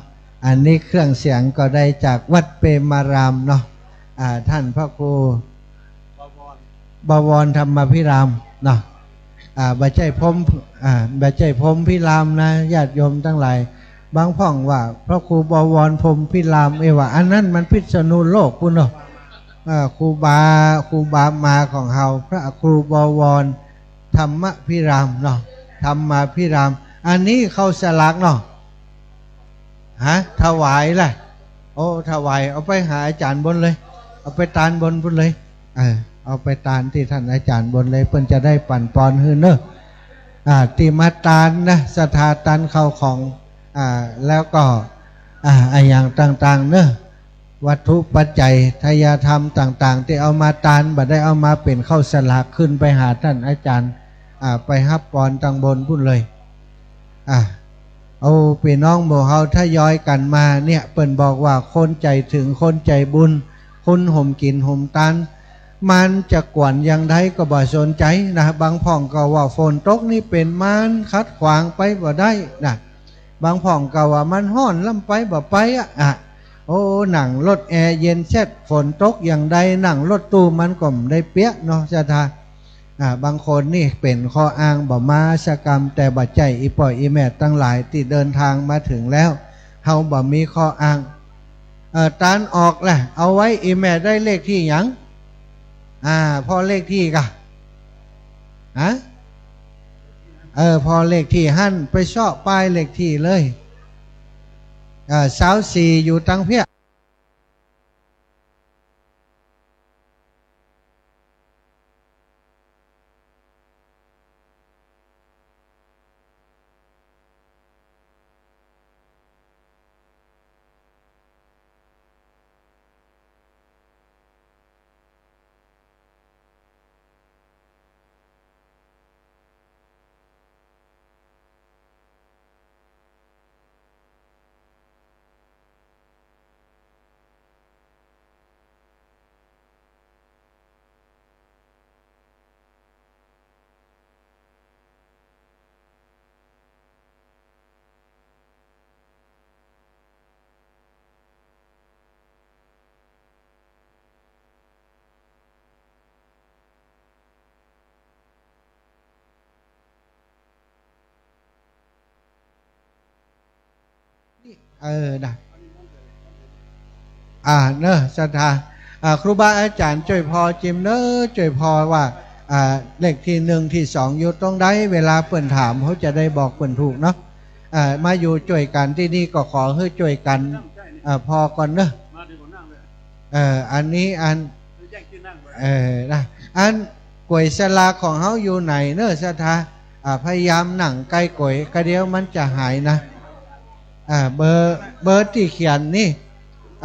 อันนี้เครื่องเสียงก็ได้จากวัดเปรมารามเนาะ อ่า ท่านพระครู บวรธรรมาภิรามเนาะ อ่า บ่ใจ้พรหม อ่า บ่ใจ้พรหมพิรามนะ ญาติโยมตังหลาย บางพ่องว่าพระครูบวรพรหมพิราม เอว่าอันนั้นมันพิษณุโลกปุ้นเนาะ อ่า ครูบา ครูบามาของเฮา พระครูบวรธรรมาภิรามเนาะ ธรรมาภิราม อันนี้เข้าสลากเนาะ ฮะ ถวายล่ะ โอ้ ถวาย เอาไปหาอาจ๋ารย์บนเลย เอาไปตานบนปุ้นเลย เออ เอาไปตานตี้ต้านอาจ๋ารย์บนเลย เปิ้นจะได้ปั๋นปอนหื้อเนาะ อ่า ตี้มาตานนะ ศรัทธาตานข้าวของ อ่า แล้วก็ อ่า อะหยังต่างๆ เนาะ วัตถุปัจจัย ทายธรรมต่างๆ ตี้เอามาตาน บ่ได้เอามาเป๋นข้าวสลาก ขึ้นไปหาต้านอาจ๋ารย์ อ่า ไปฮับปอนตางบนปุ้นเลย อ่ะ เอาปี้น้องหมู่เฮาทยอยกั๋นมาเนี่ย เปิ้นบอกว่าคนใจ๋เถิง คนใจ๋บุญ คนหมกิ๋นหมตาน มันจะกวนอย่างใดก็บ่สนใจ๋นะ บางพ่องก็ว่าฝนตกนี่เป๋นมารขัดขวางไปบ่ได้นะ บางพ่องก็ว่ามันฮ้อนล้ำไปบ่ไปอะ อ่ะ โอ้ นั่งรถแอร์เย็นแซ่ด ฝนตกอย่างใด นั่งรถตู้มันก็บ่ได้เปียกเนาะ ศรัทธา อ่า บางคนนี่เป๋นข้ออ้างบ่มาสักกำ แต่บ่ใจ้อี่ป้ออี่แม่ตังหลายตี้เดินตางมาเถิงแล้ว เฮาบ่มีข้ออ้าง เอ่อ ตานออกล่ะ เอาไว้อี่แม่ได้เลขตี้หยัง อ่า พ่อเลขตี้ก่ะ ฮะ เออ พ่อเลขตี้หั้น ไปเซาะป้ายเลขตี้เลย เอ่อ ซาวสี่ อยู่ตังเพี้ย เออ นะ อ่า เนอะ ศรัทธา อ่า ครูบาอาจ๋ารย์จ้วยผ่อจิมเนอะ จ้วยผ่อว่า อ่า เลขตี้หนึ่งตี้สองอยู่ตรงใด เวลาเปิ้นถาม เฮาจะได้บอกเปิ้นถูกเนาะ อ่า มาอยู่จ้วยกั๋นตี้นี่ก็ขอหื้อจ้วยกั๋น อ่า ผ่อก่อนเนอะ เออ อันนี้อัน เออ นะ อันก๋วยสลากของเฮาอยู่ไหนเนอะ ศรัทธา อ่า พยายามนั่งใก้ก๋วย กะเดี๋ยวมันจะหายนะ อ่า เบอร์ เบอร์ตี้เขียนนี่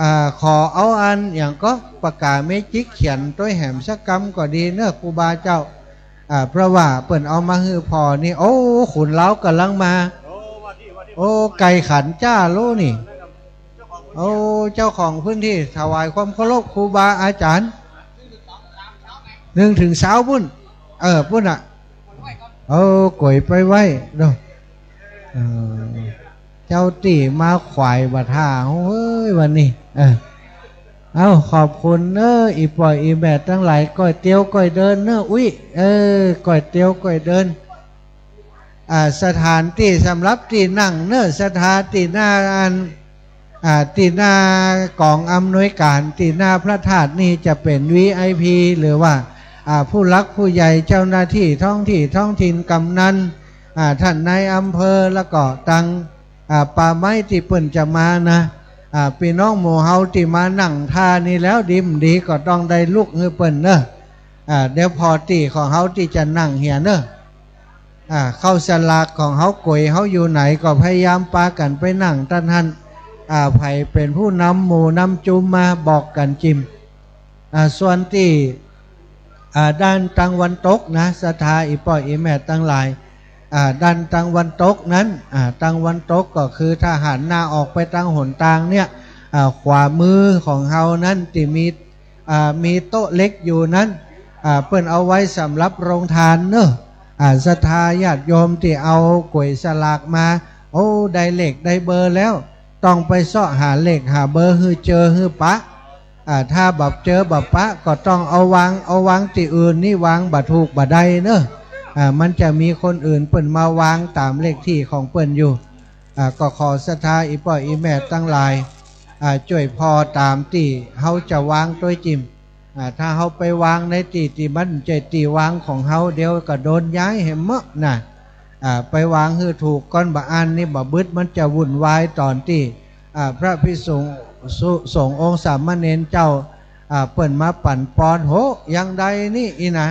อ่า ขอเอาอันหยังก็ ปากกาเมจิกเขียนตวยแหมสักกำก็ดีเนอะ ครูบาเจ้า อ่า เพราะว่าเปิ้นเอามาหื้อผ่อนี่ โอ้ ขุนลาวก่ำลังมา โอ้ ไก่ขันจ้าโลนี่ โอ้ เจ้าของพื้นตี้ ถวายความเคารพครูบาอาจ๋ารย์ หนึ่งเถิงซาวปุ้น เออ ปุ้นน่ะ เอาก๋วยไปไหว้เนาะ เออ เจ้าตี้มาขวายบ่าท่า เฮ้ย วันนี้ เออ เอา ขอบคุณเนอะ อี่ป้ออี่แม่ตังหลาย ก้อยเตียวก้อยเดินเนอะ อุ๊ย เออ ก้อยเตียวก้อยเดิน อ่า สถานตี้สำหรับตี้นั่งเนอะ ศรัทธา ตี้หน้าอัน อ่า ตี้หน้ากองอำนวยก๋าน ตี้หน้าพระธาตุนี่จะเป๋น วี ไอ พี หรือว่า อ่า ผู้หลักผู้ใหญ่ เจ้าหน้าตี้ท้องตี้ท้องถิ่น กำนัน อ่า ต้านนายอำเภอ แล้วก็ตัง อ่า ป่าไม้ตี้เปิ้นจะมานะ อ่า ปี้น้องหมู่เฮาตี้มานั่งท่านี่แล้ว ดีบ่ดีก็ต้องได้ลุกหื้อเปิ้นเนอะ อ่า เดี๋ยวผ่อตี้ของเฮาตี้จะนั่งเหียเนอะ อ่า ข้าวสลากของเฮา ก๋วยเฮาอยู่ไหนก็พยายามปากั๋นไปนั่งต้านหั้น อ่า ใผเป๋นผู้นำหมู่นำจุมมาบอกกั๋นจิม อ่า ส่วนตี้ อ่า ด้านตางวันตกนะ ศรัทธาอี่ป้ออี่แม่ตังหลาย อ่า ด้านตางวันตกนั้น อ่า ตางวันตกก็คือถ้าหันหน้าออกไปตางหนตางเนี่ย อ่า ขวามือของเฮานั้นตี้มี อ่า มีโต๊ะเล็กอยู่นั้น อ่า เปิ้นเอาไว้สำหรับโฮงตานเนาะ อ่า ศรัทธาญาติโยมตี้เอาก๋วยสลากมา โอ้ ได้เลขได้เบอร์แล้ว ต้องไปเซาะหาเลขหาเบอร์หื้อเจอหื้อปะ อ่า ถ้าบ่เจอบ่ปะก็ต้องเอาวาง เอาวางตี้อื่น นี่วางบ่ถูกบ่ได้เนาะ อ่า มันจะมีคนอื่นเปิ้นมาวางต๋ามเลขตี้ของเปิ้นอยู่ อ่า ก็ขอศรัทธาอี่ป้ออี่แม่ตังหลาย อ่า จ้วยผ่อต๋ามตี้เฮาจะวางตวยจิ่ม อ่า ถ้าเฮาไปวางในตี้ตี้มันบ่ใจ้ตี้วางของเฮา เดี๋ยวก็โดนย้ายแหมเนาะ อ่า ไปวางหื้อถูกก่อน บ่อั้นนี่บ่บึด มันจะวุ่นวายต๋อนตี้ อ่า พระภิกษุ สุ สงฆ์องค์สามเณรเจ้า อ่า เปิ้นมาปั๋นปอน โห อย่างใดนี่อี่นา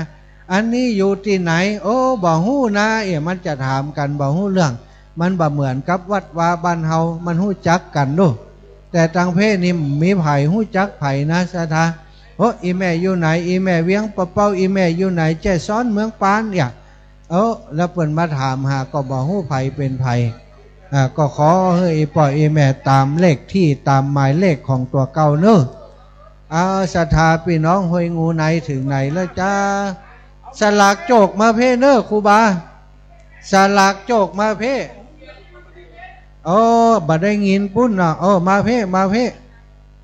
อันนี้อยู่ตี้ไหน โอ้ บ่ฮู้นา เอ๊ะ มันจะถามกั๋นบ่ฮู้เรื่อง มันบ่เหมือนกับวัดวาบ้านเฮา มันฮู้จักกั๋นดู แต่ตังเพนี่บ่มีใผฮู้จักใผนะศรัทธา โอ้ อี่แม่อยู่ไหน อี่แม่เวียงป่าเป้า อี่แม่อยู่ไหน แจ้ซ้อน เมืองปาน เนี่ย โอ้ แล้วเปิ้นมาถามหาก็บ่ฮู้ใผเป๋นใผ อ่า ก็ขอหื้ออี่ป้ออี่แม่ต๋ามเลขตี้ต๋ามหมายเลขของตั๋วเก่าเนาะ อ่า ศรัทธาปี้น้องห้วยงูในเถิงไหนแล้วจ๊ะ สลากโจกมาเพ่เนาะครูบา สลากโจกมาเพ่ โอ้ บ่ได้ยินปุ้นเนาะ โอ้ มาเพ่ มาเพ่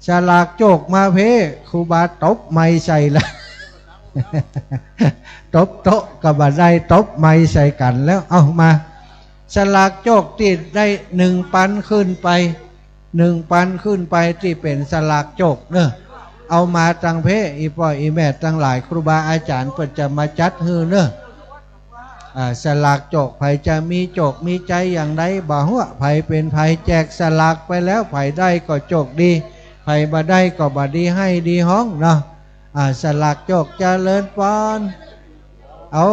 สลากโจกมาเพ่ ครูบาตบไมค์ใส่ละ ตบโต๊ะก็บ่ได้ ตบไมค์ใส่กั๋นแล้ว เอ้า มา สลากโจกตี้ได้หนึ่งปันขึ้นไป หนึ่งปันขึ้นไปตี้เป๋นสลากโจกเนาะ เอามาตังเพ่ อี่ป้ออี่แม่ตังหลาย ครูบาอาจ๋ารย์เปิ้นจะมาจัดหื้อเนาะ อ่า สลากโจก ใผจะมีโจกมีใจ๋อย่างใด บ่ฮู้ว่าใผเป๋นใผ แจกสลากไปแล้ว ใผได้ก็โจกดี ใผบ่ได้ก็บ่ดีไห้ดีฮ้องเนาะ อ่า สลากโจก เจริญปอน เอา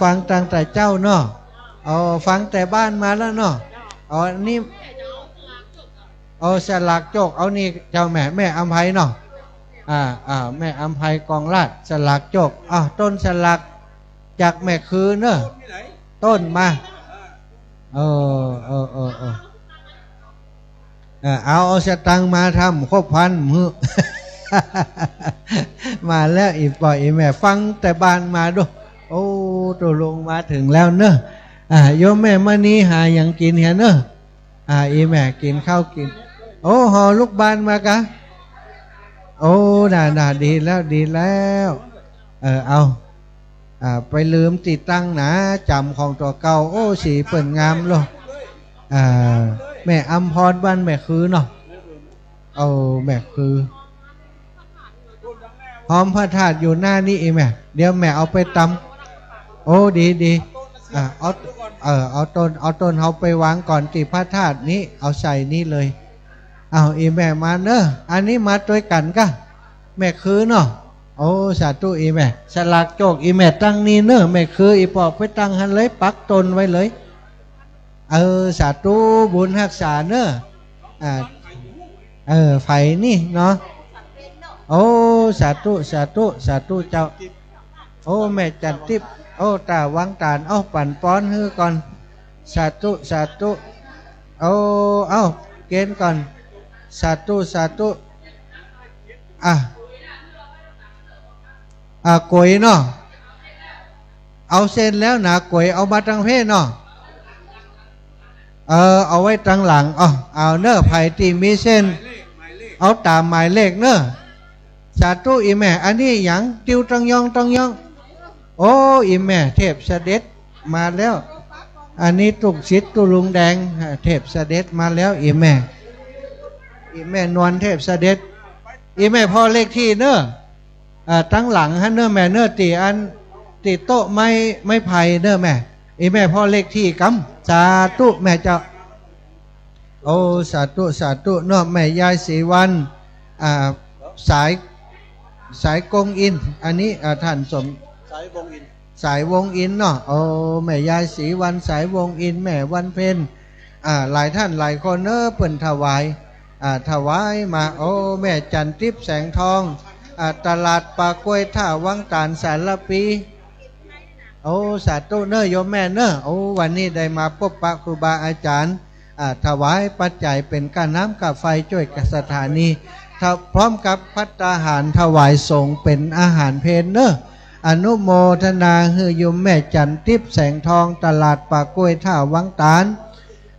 ฟังตั้งแต่เจ๊าเนาะ เอา ฟังแต่บ้านมาแล้วเนาะ เอา อันนี้ เอา สลากโจก เอา นี่เจ้าแม่ แม่อำไพเนาะ อ่า อ่า แม่อำไพกองราช สลากโจก อ่า ต้นสลาก จากแม่คือเนาะ ต้นมา เออ เออ เออ เออ เออ เอา เอาสตางค์มาทำครบพันหื้อ มาแล้ว อี่ป้ออี่แม่ ฟังแต่บ้านมาดู โอ้ ตุ๊ลุงมาเถิงแล้วเนาะ อ่า โยมแม่มณีหาหยังกิ๋นเหียเนาะ อ่า อี่แม่กิ๋นข้าวกิ๋น โอ้ ห่อลูกบานมากะ โอ้ น่า น่า ดีแล้ว ดีแล้ว เออ เอา อ่า ไปลืมตี้ตั้งหนาจ๋ำของตั๋วเก่า โอ้ สีเปิ้นงามโลด อ่า แม่อำพรบ้านแม่คือเนาะ เอา แม่คือ หอมพระธาตุอยู่หน้านี้อี่แม่ เดี๋ยวแม่เอาไปตำ โอ้ ดี ดี อ่า เอา เออ เอาต้น เอาต้นเฮาไปวางก่อนตี้พระธาตุนี้ เอาใส่นี้เลย เอา อี่แม่มาเนาะ อันนี้มาตวยกั๋นกะ แม่คือเนาะ โอ้ สาธุ อี่แม่ สลากโจก อี่แม่ตั้งนี้เนาะ แม่คือ อี่ป้อไปตั้งหั้นเลย ปักต้นไว้เลย เออ สาธุ บุญฮักษาเนาะ อ่า เออ ใผนี่เนาะ โอ้ สาธุ สาธุ สาธุเจ้า โอ้ แม่จันทิพย์ โอ้ ต๋าวังต๋าน เอ้า ปั๋นปอนหื้อก่อน สาธุ สาธุ โอ้ เอ้า เก๋ณฑ์ก่อน สาธุ สาธุ อ่ะ อ่ะ ก๋วยเนาะ เอาเส้นแล้วนะ ก๋วยเอามาตังเพ่เนาะ เออ เอาไว้ตังหลัง อ้อ เอาเนาะ ใผตี้มีเส้น เอาต๋ามหมายเลขเนาะ สาธุ อี่แม่ อันนี้หยัง ติ้วตองยองตองยอง โอ้ อี่แม่ เทพเสด็จมาแล้ว อันนี้ตุ๊กศิษย์ตุ๊ลุงแดง เทพเสด็จมาแล้ว อี่แม่ อี่แม่นวลเทพเสด็จ อี่แม่ผ่อเลขตี้เนาะ อ่า ตังหลังหั้นเนาะแม่เนาะ ตี้อัน ตี้โต๊ะไม้ ไม้ไผ่เนาะแม่ อี่แม่ผ่อเลขตี้กำ สาธุแม่เจ้า โอ้ สาธุ สาธุเนาะ แม่ยายศรีวรรณ อ่า สาย สายวงศ์อินทร์ อันนี้ อ่า ท่านสม สายวงศ์อินทร์ สายวงศ์อินทร์เนาะ โอ้ แม่ยายศรีวรรณ สายวงศ์อินทร์ แม่วันเพ็ญ อ่า หลายท่านหลายคนเนาะ เปิ้นถวาย อ่า ถวายมา โอ้ แม่จันทิพย์แสงทอง อ่า ตลาดป่ากล้วย ท่าวังต๋าน สารภี โอ้ สาธุเนาะโยมแม่เนาะ โอ้ วันนี้ได้มาปบปะครูบาอาจ๋ารย์ อ่า ถวายปัจจัยเป๋นก้าน้ำก้าไฟจ้วยกับสถานี ถ้าพร้อมกับภัตตาหารถวายสงฆ์เป๋นอาหารเพลเนอะ อนุโมทนาหื้อโยมแม่จันทร์ติ๊บ แสงทอง ตลาดป่ากล้วย ท่าวังตาล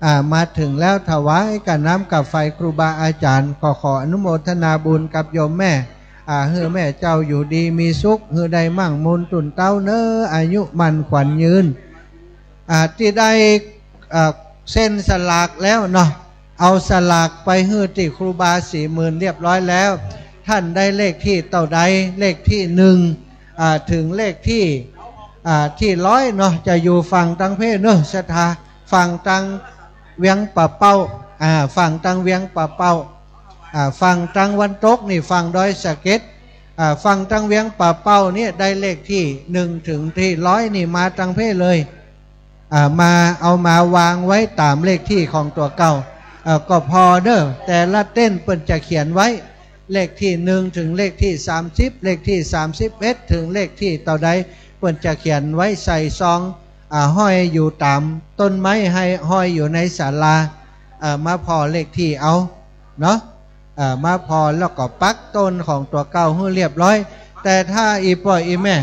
อ่า มาเถิงแล้ว ถวายก้าน้ำก้าไฟครูบาอาจ๋ารย์ ก็ขออนุโมทนาบุญกับโยมแม่ อ่า หื้อแม่เจ้าอยู่ดีมีสุข หื้อได้มั่งมูลตุ๊นเต๊าเนอะ อายุมั่นขวัญยืน อ่า ตี้ได้ อ่า เซ็นสลากแล้วเนาะ เอาสลากไปหื้อตี้ครูบาสี่หมื่นเรียบร้อยแล้ว ต้านได้เลขตี้เต้าใด เลขตี้หนึ่ง อ่า เถิงเลขตี้ อ่า ตี้ร้อยเนาะ จะอยู่ฝั่งตังเพศเนอะ ศรัทธา ฝั่งตังเวียงป่าเป้า อ่า ฝั่งตังเวียงป่าเป้า อ่า ฝั่งตังวันตกนี่ฝั่งดอยสะเก็ด อ่า ฝั่งตังเวียงป่าเป้าเนี่ยได้เลขตี้หนึ่งเถิงตี้ร้อยนี่มาตังเพศเลย อ่า มา เอามาวางไว้ต๋ามเลขตี้ของตั๋วเก่า เอ่อ ก็ผ่อเนอะ แต่ละเต้นเปิ้นจะเขียนไว้ เลขตี้หนึ่งเถิงเลขตี้สามสิบ เลขตี้สามสิบเอ็ดเถิงเลขตี้เต้าใด เปิ้นจะเขียนไว้ใส่ซอง อ่า ห้อยอยู่ต๋ามต้นไม้ หื้อห้อยอยู่ในศาลา เอ่อ มาผ่อเลขตี้เอาเนาะ เอ่อ มาผ่อแล้วก็ปักต้นของตั๋วเก่าหื้อเรียบร้อย แต่ถ้าอี่ป้ออี่แม่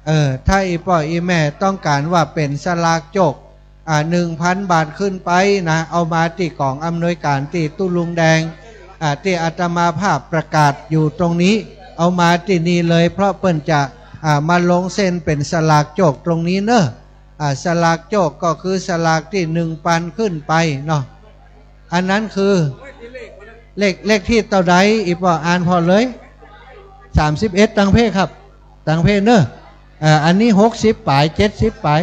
เออ ถ้าอี่ป้ออี่แม่ต้องก๋านว่าเป๋นสลากโจค อ่า หนึ่งพันบาทขึ้นไปนะ เอามาตี้ก๋องอำนวยก๋านตี้ตุ๊ลุงแดง อ่า ตี้อาตมาภาพประกาศอยู่ตรงนี้ เอามาตี้นี่เลย เพราะเปิ้นจะ อ่า มาลงเซ็นเป๋นสลากโจคตรงนี้เนอะ อ่า สลากโจคก็คือสลากตี้หนึ่งปันขึ้นไปเนาะ อันนั้นคือเลข เลขตี้เต้าใด อี่ป้ออ่านผ่อเลย สามสิบเอ็ด ตังเพศครับ ตังเพศเนอะ เอ่อ อันนี้หกสิบป๋าย เจ็ดสิบป๋าย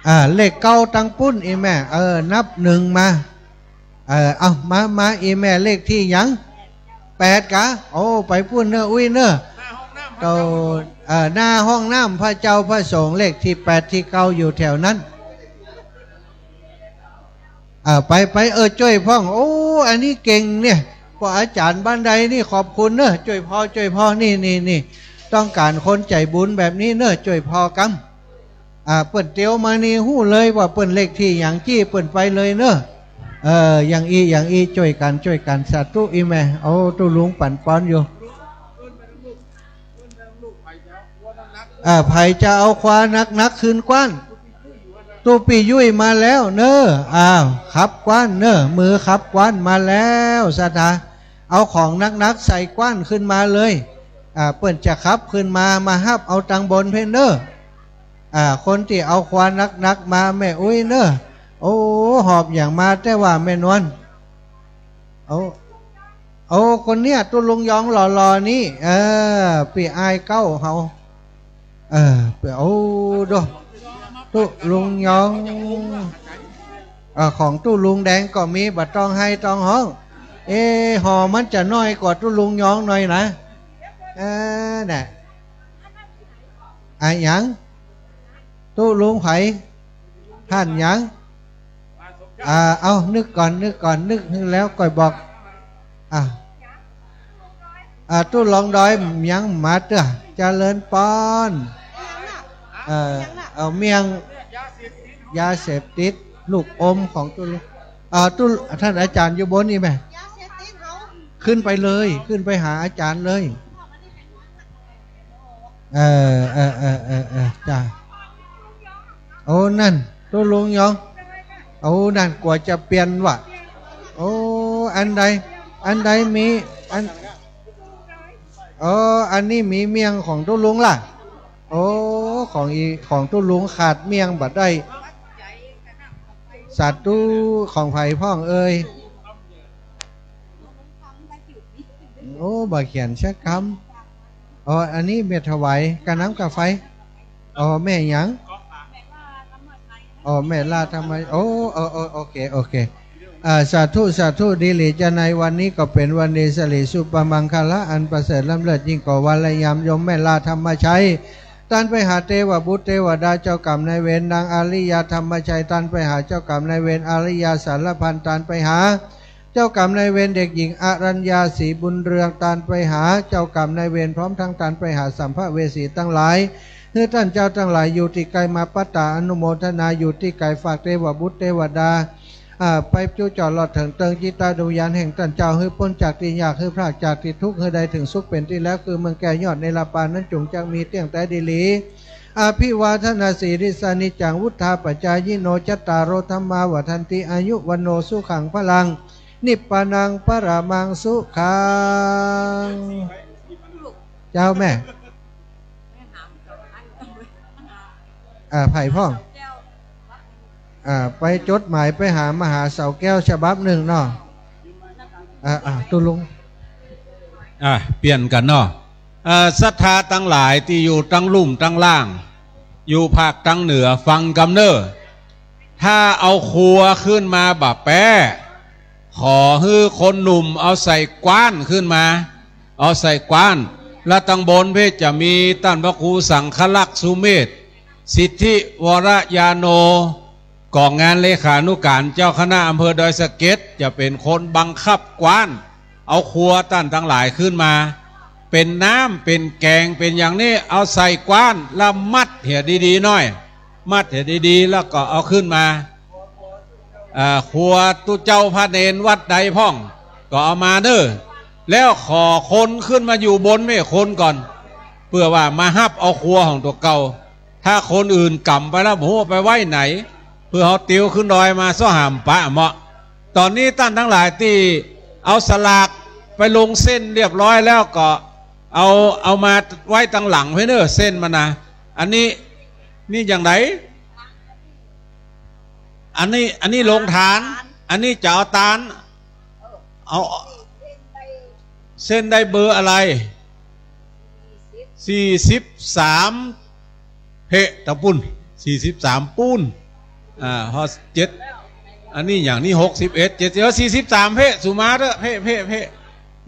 อ่า เลขเก้าตังปุ้นอี่แม่ เออ นับหนึ่งมา เออ เอามา มา อี่แม่เลขตี้หยัง แปดกา โอ้ ไปปุ้นเนอะ อุ๊ยเนอะ เก้า เอ่อ หน้าห้องน้ำพระเจ้าพระสงฆ์ เลขตี้แปดตี้เก้าอยู่แถวนั้น อ่า ไป ไป เออ จ้วยพ่อง โอ้ อันนี้เก่งเนี่ย ป้ออาจ๋ารย์บ้านใดนี่ขอบคุณเนอะ จ้วยผ่อ จ้วยผ่อ นี่ นี่ นี่ ต้องก๋านคนใจ๋บุญแบบนี้เนอะ จ้วยผ่อกำ อ่า เปิ้นเตียวมานี่ฮู้เลยว่าเปิ้นเลขตี้หยัง จี้เปิ้นไปเลยเนอะ เออ อย่างอี้ อย่างอี้ จ้วยกั๋น จ้วยกั๋น สาธุ อี่แม่ เอาตุ๊ลุงปั๋นปอนอยู่ อ่า ใผจะเอาควาหนักๆ ขึ้นกว้าน ตุ๊ปี้ยุ้ยมาแล้วเนอะ อ้าว ขับกว้านเนอะ มือขับกว้านมาแล้ว ศรัทธา เอาของหนักๆ ใส่กว้านขึ้นมาเลย อ่า เปิ้นจะขับขึ้นมา มาฮับเอาตังบนเพนเนอะ อ่า คนตี้เอาควาหนักๆ มา แม่อุ๊ยเนอะ โอ้ หอบหยังมาแต๊ว่า แม่นวล โอ้ โอ้ คนเนี้ย ตุ๊ลุงยองหล่อๆ นี่ เออ ปี้อ้ายเก๊าเฮา เออ โอ้ ดู ตุ๊ลุงยอง เออ ของตุ๊ลุงแดงก็มี บ่ต้องไห้ต้องฮ้อง เอ๊ะ ห่อมันจะน้อยกว่าตุ๊ลุงยองหน่อยนะ เออ น่ะ อะหยัง ตุ๊ลุงใผ ต้านหยัง อ่า เอา นึกก่อน นึกก่อน นึกแล้วก่อยบอก อ่า อ่า ตุ๊ลุงดอยยังมาเตื้อ เจริญปอน เอ่อ เอาเมี่ยง ยาเสพติด ลูกอมของตุ๊ลุง อ่า ตุ๊ ต้านอาจ๋ารย์อยู่บนนี่แม่ ขึ้นไปเลย ขึ้นไปหาอาจ๋ารย์เลย เออ เออ เออ เออ เออ จ้า โอ้ นั่น ตุ๊ลุงยอง โอ้ นั่น กั๋วจะเปลี่ยนว่ะ โอ้ อันใด อันใดมี อัน โอ้ อันนี้มีเมี่ยงของตุ๊ลุงล่ะ โอ้ ของอี ของตุ๊ลุงขาดเมี่ยงบ่ได้ สาธุ ของใผพ่องเอ่ย โอ้ บ่เขียนสักกำ อ๋อ อันนี้แม่ถวายก้าน้ำก้าไฟ อ๋อ แม่หยัง อ๋อ แม่ล่าธรรมะ โอ้ โอ้ โอ้ โอเค โอเค อ่า สาธุ สาธุ ดีหลีจ้า ในวันนี้ก็เป๋นวันดีสิริสุภมังคละ อันประเสริฐล้ำเลิศยิ่งกว่าวันและยาม โยมแม่ล่าธรรมชัย ต้านไปหาเตวบุตรเตวดา เจ้ากรรมนายเวร นางอาริยาธรรมชัย ต้านไปหาเจ้ากรรมนายเวร อาริยาสารพัน ต้านไปหา เจ้ากรรมนายเวรเด็กหญิงอรัญญาศรีบุญเรือง ต้านไปหาเจ้ากรรมนายเวร พร้อมทั้งต้านไปหาสัมภเวสีตังหลาย หื้อต้านเจ้าตังหลายอยู่ตี้ไกลมาปัตตาอนุโมทนา อยู่ตี้ไกลฝากเตวบุตรเตวดา อ่า ไปจุจอดรอดเถิงเติงจิตตาดวงวิญญาณแห่งต้านเจ้า หื้อป๊นจากตี้ยาก หื้อพรากจากตี้ตุ๊กข์ หื้อได้เถิงสุขเป๋นตี้แล้ว คือเมืองแก้วยอดเนรปานนั้น จุ่งจักมีเตี้ยงแต๊ดีหลี อภิวาทนาสีลิสสานิจจัง วุฑฒาปจายิโน จัตตาโร ธัมมา วัฑฒันติ อายุ วัณโณ สุขัง พลัง นิพพานัง ปรมัง สุขัง เจ้าแม่ อ่า ใผพ่อง อ่า ไปจดหมายไปหามหาเสาแก้วฉบับนึ่งเนาะ อ่า อ่า ตุ๊ลุง อ่า เปลี่ยนกั๋นเนาะ เอ่อ ศรัทธาตังหลายตี้อยู่ตังลุ่มตังล่าง อยู่ภาคตังเหนือฟังกำเน่อ ถ้าเอาครัวขึ้นมาบ่าแป๊ ขอหื้อคนหนุ่มเอาใส่กว้านขึ้นมา เอาใส่กว้าน และตังบนเพ่จะมีต้านพระครูสังฆลักษณ์สุเมธ สิทธิวรญาโณ ก่องงานเลขานุการเจ้าคณะอำเภอดอยสะเก็ด จะเป๋นคนบังคับกว้าน เอาครัวต้านตังหลายขึ้นมา เป๋นน้ำเป๋นแก๋งเป๋นอย่างนี้ เอาใส่กว้านแล้วมัดเหียดีๆ หน้อย มัดเหียดีๆ แล้วก็เอาขึ้นมา อ่า ครัวตุ๊เจ้าพระเณรวัดใดพ่อง ก็เอามาเน่อ แล้วขอคนขึ้นมาอยู่บนเม่คนก่อน เปื้อว่ามาฮับเอาครัวของตั๋วเก่า ถ้าคนอื่นก๋ำไปแล้ว บ่ฮู้ไปไว้ไหน เปื้อเฮาติวขึ้นดอยมาซ้อหามปะเหมาะ ต๋อนนี้ต้านตังหลายตี้เอาสลากไปลงเส้นเรียบร้อยแล้วก็เอา เอามาไว้ตังหลังไว้เน่อ เส้นมันนะ อันนี้ นี่อย่างใด อันนี้ อันนี้โฮงตาน อันนี้จะเอาตาน เอา เส้นได้เบอร์อะไร สี่สิบสาม เพ่ตะปุ้น สี่สิบสามปูน อ่า ฮอดเจ็ด อันนี้อย่างนี้ หกสิบเอ็ด เจ็ดสิบ เออ สี่สิบสาม เพ่ สุมาเถอะ เพ่ เพ่ เพ่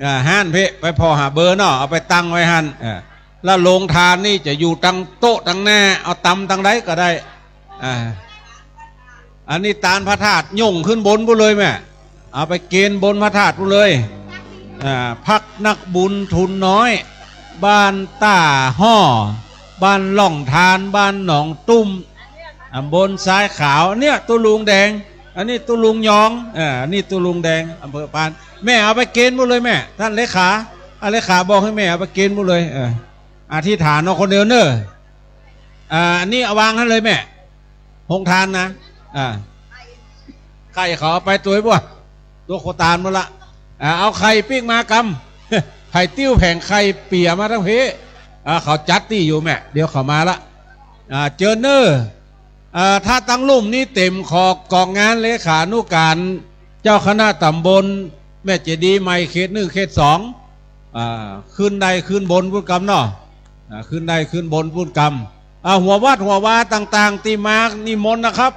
อ่า หั้นเพ่ ไปผ่อหาเบอร์เนาะ เอาไปตั้งไว้หั้น อ่า แล้วโฮงตานนี่จะอยู่ตังโต๊ะตังหน้า เอาตำตังใดก็ได้ อ่า อันนี้ตานพระธาตุ โย่งขึ้นบนปู้นเลยแม่ เอาไปเกณฑ์บนพระธาตุปู้นเลย อ่า พักนักบุญทุนน้อย บ้านต้าฮ่อ บ้านล่องทาน บ้านหนองตุ้ม ตำบลทรายขาว เนี่ย ตุ๊ลุงแดง อันนี้ตุ๊ลุงยอง อ่า อันนี้ตุ๊ลุงแดง อำเภอปาน แม่เอาไปเกณฑ์ปู้นเลยแม่ ท่านเลขา อ่า เลขาบอกหื้อแม่เอาไปเกณฑ์ปู้นเลย เออ อธิษฐานเอาคนเดียวเน่อ อ่า อันนี้เอาวางหั้นเลยแม่ โฮงตานนะ อ่า ไข่เขาเอาไปตวยบ่ ตวยโฮงตานหมดละ อ่า เอาไข่ปิ๊กมากำ ไข่ติ้วแผงไข่เปียมาตังเพ่ อ่า เขาจัดตี้อยู่แม่ เดี๋ยวเขามาละ อ่า เจิญเน่อ อ่า ถ้าตังลุ่มนี้เต็ม ขอก่องงานเลขานุการเจ้าคณะตำบลแม่เจดีย์ใหม่เขตหนึ่ง เขตสอง อ่า ขึ้นได้ขึ้นบนปู้นกำเนาะ อ่า ขึ้นได้ขึ้นบนปู้นกำ อ่า หัววัดหัววาต่างๆ ตี้มานิมนต์นะครับ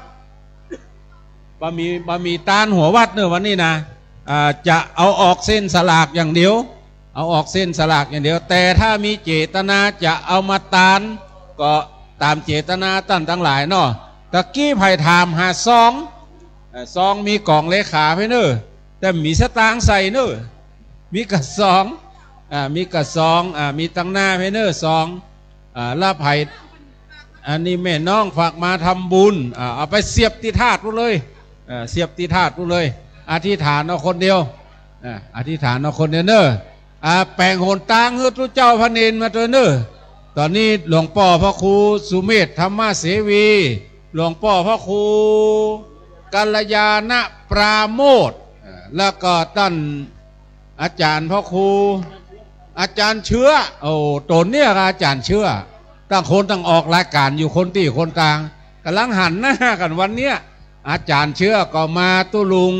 บ่มี บ่มีตานหัววัดเน่อวันนี้นะ อ่า จะเอาออกเส้นสลากอย่างเดียว เอาออกเส้นสลากอย่างเดียว แต่ถ้ามีเจตนาจะเอามาตาน ก็ต๋ามเจตนาต้านตังหลายเนาะ ตะกี้ใผถามหาซอง เอ่อ ซองมีก่องเลขาไว้เน่อ แต่มีสตางค์ใส่เน่อ มีก้าซอง อ่า มีก้าซอง อ่า มีตังหน้าไว้เน่อซอง อ่า ละไผ อันนี้แม่น้องฝากมาทำบุญ อ่า เอาไปเสียบตี้ธาตุปู้นเลย อ่า เสียบตี้ธาตุปู้นเลย อธิษฐานเอาคนเดียว อ่า อธิษฐานเอาคนเดียวเน่อ อ่า แป๋งหนตางหื้อตุ๊เจ้าพระเณรมาตวยเน่อ ต๋อนนี้หลวงป้อพระครูสุเมธธรรมเสวี หลวงป้อพระครูกัลยาณปราโมทย์ อ่า แล้วก็ต้าน อาจ๋ารย์พระครู อาจ๋ารย์เชื้อ โอ้ ต๋นเนี่ยก็อาจ๋ารย์เชื้อ ต่างคนต่างออกรายก๋านอยู่คนตี้คนตาง ก่ำลังหันหน้ากั๋นวันเนี้ย อาจ๋ารย์เชื้อก็มา ตุ๊ลุง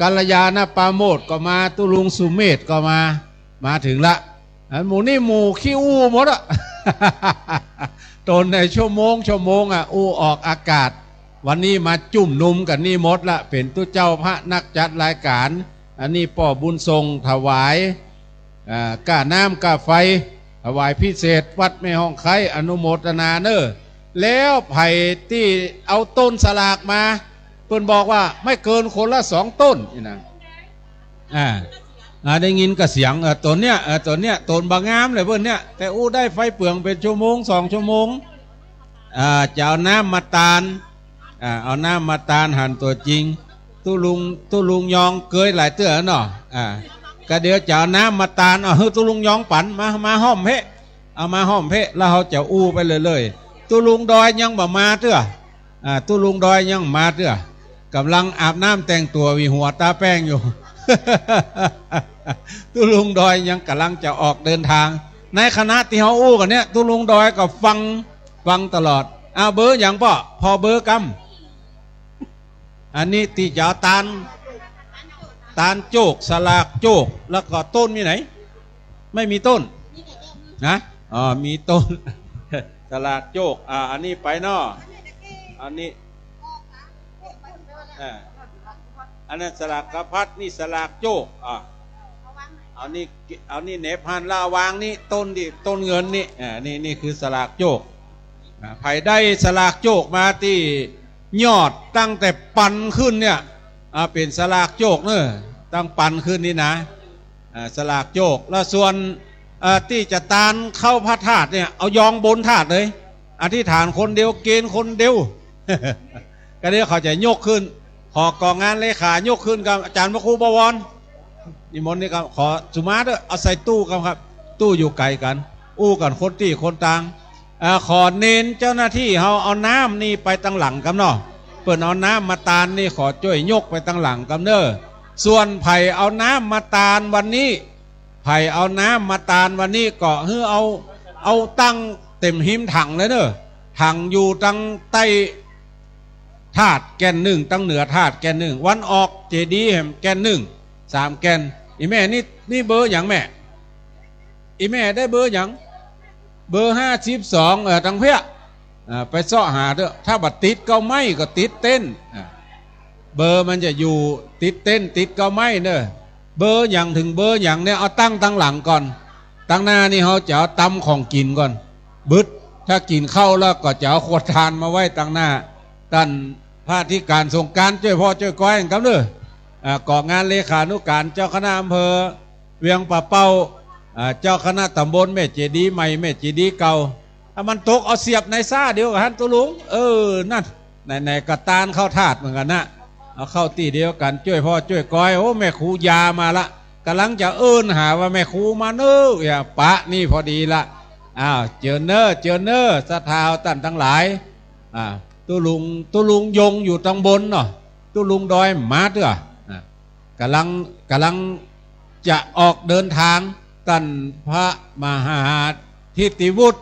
กัลยาณปราโมทย์ก็มา ตุ๊ลุงสุเมธก็มา มาเถิงละ อันหมู่นี่หมู่ขี้อู้หมดอะ ต๋นในชั่วโมงชั่วโมงอะ อู้ออกอากาศ วันนี้มาจุ่มนุมกั๋นนี่หมดละ เป๋นตุ๊เจ้าพระนักจัดรายก๋าน อันนี้ป้อบุญส่งถวาย อ่า ก้าน้ำก้าไฟ ถวายพิเศษวัดแม่ฮ่องไคร้ อนุโมทนาเน่อ แล้วใผตี้เอาต้นสลากมา เปิ้นบอกว่าไม่เกินคนละสองต้นนี่นะ อ่า อ่า ได้ยินก้าเสียง เออ ต๋นเนี่ย เออ ต๋นเนี่ย ต๋นบ่งามเลยเปิ้นเนี่ย แต่อู้ได้ไฟเปืองเป๋นชั่วโมงสองชั่วโมง อ่า จะเอาน้ำมาตาน อ่า เอาน้ำมาตานหันตั๋วจริง ตุ๊ลุง ตุ๊ลุงยองเกยหลายเตื้อเนาะ อ่า ก็เดี๋ยวจะเอาน้ำมาตาน เอาหื้อตุ๊ลุงยองปั๋น มา มาห้อมเป๊ะ เอามาห้อมเป๊ะ แล้วเฮาจะอู้ไปเรื่อยๆ ตุ๊ลุงดอยยังบ่มาเตื้อ อ่า ตุ๊ลุงดอยยังบ่มาเตื้อ ก่ำลังอาบน้ำแต่งตั๋วหวีหัวตาแป้งอยู่ ตุ๊ลุงดอยยังก่ำลังจะออกเดินทาง ในขณะตี้เฮาอู้กั๋นเนี่ย ตุ๊ลุงดอยก็ฟัง ฟังตลอด อ้าว เบอร์หยังป้อ ผ่อเบอร์กำ อันนี้ตี้จะเอาตาน ตานโจก สลากโจก แล้วก็โต้นมีไหน ไม่มีโต้น ฮะ อ๋อ มีโต้น สลากโจก อ่า อันนี้ไปเนาะ อันนี้ อ่า อันนั้นสลากกะพัด นี่สลากโจก อ่า เอานี่ เอานี่เหน็บหั้น ละวางนี่ โต้นนี่ โต้นเงินนี่ อ่า นี่ นี่คือสลากโจก อ่า ใผได้สลากโจกมาตี้ยอดตั้งแต่ปันขึ้นเนี่ย อ่า เป๋นสลากโจกเน่อ ตั้งปันขึ้นนี่นะ อ่า สลากโจก แล้วส่วน อ่า ตี้จะตานเข้าพระธาตุเนี่ย เอายองบนธาตุเลย อธิษฐานคนเดียว เกณฑ์คนเดียว ก็เดี๋ยวเขาจะยกขึ้น ขอก่องานเลขายกขึ้นกับอาจารย์พระครูบวร นิมนต์นี่ครับ ขอสุมาเถอะ เอาใส่ตู้ครับ ครับ ตู้อยู่ไก๋กั๋น อู้กั๋นคนตี้คนตาง อ่า ขอเณรเจ้าหน้าตี้เฮาเอาน้ำนี่ไปตังหลังกำเนาะ เปิ้นเอาน้ำมาตานนี่ขอจ้วยยกไปตังหลังกำเน่อ ส่วนใผเอาน้ำมาตานวันนี้ ใผเอาน้ำมาตานวันนี้ก็หื้อเอา เอาตั้งเต็มฮิมถังเลยเน่อ ถังอยู่ตังใต้ธาตุแก่นนึ่ง ตังเหนือธาตุแก่นนึ่ง วันออกเจดีย์แหมแก่นนึ่ง สามแก่น อี่แม่นี่ นี่เบอร์หยังแม่ อี่แม่ได้เบอร์หยัง เบอร์ห้าสิบสอง เออ ตังเพี้ย อ่า ไปเซาะหาเต๊อะ ถ้าบ่ติดเก๊าไม้ก็ติดเต็นท์ อ่า เบอร์มันจะอยู่ติดเต็นท์ติดเก๊าไม้เน่อ เบอร์หยังเถิงเบอร์หยังเนี่ย เอาตั้งตังหลังก่อน ตังหน้านี่เฮาจะเอาตำของกิ๋นก่อน บึด ถ้ากิ๋นข้าวแล้วก็จะเอาขวดถ่านมาไว้ตังหน้า ต้านพระอธิการสงกรานต์จ้วยผ่อจ้วยก๊อยกั๋นเน่อ อ่า ก่องานเลขานุการเจ้าคณะอำเภอเวียงป่าเป้า อ่า เจ้าคณะตำบลแม่เจดีย์ใหม่ แม่เจดีย์เก่า ถ้ามันตกเอาเสียบในซ้าเดียวกั๋นหั้นตุ๊ลุง เออ นั่น ไหนๆ ก็ตานเข้าธาตุเหมือนกั๋นนะ เอาเข้าตี้เดียวกั๋น จ้วยผ่อจ้วยก๊อย โอ้ แม่ครูยามาละ ก่ำลังจะเอิ้นหาว่าแม่ครูมาเน่อ อย่าปะนี่พอดีละ อ้าว เจิญเน่อ เจิญเน่อ ศรัทธาต้านตังหลาย อ่า ตุ๊ลุง ตุ๊ลุงยงอยู่ตังบนเนาะ ตุ๊ลุงดอยมาเตื้อ อ่า ก่ำลัง ก่ำลังจะออกเดินทาง ต้านพระมหาทิติวุฒิ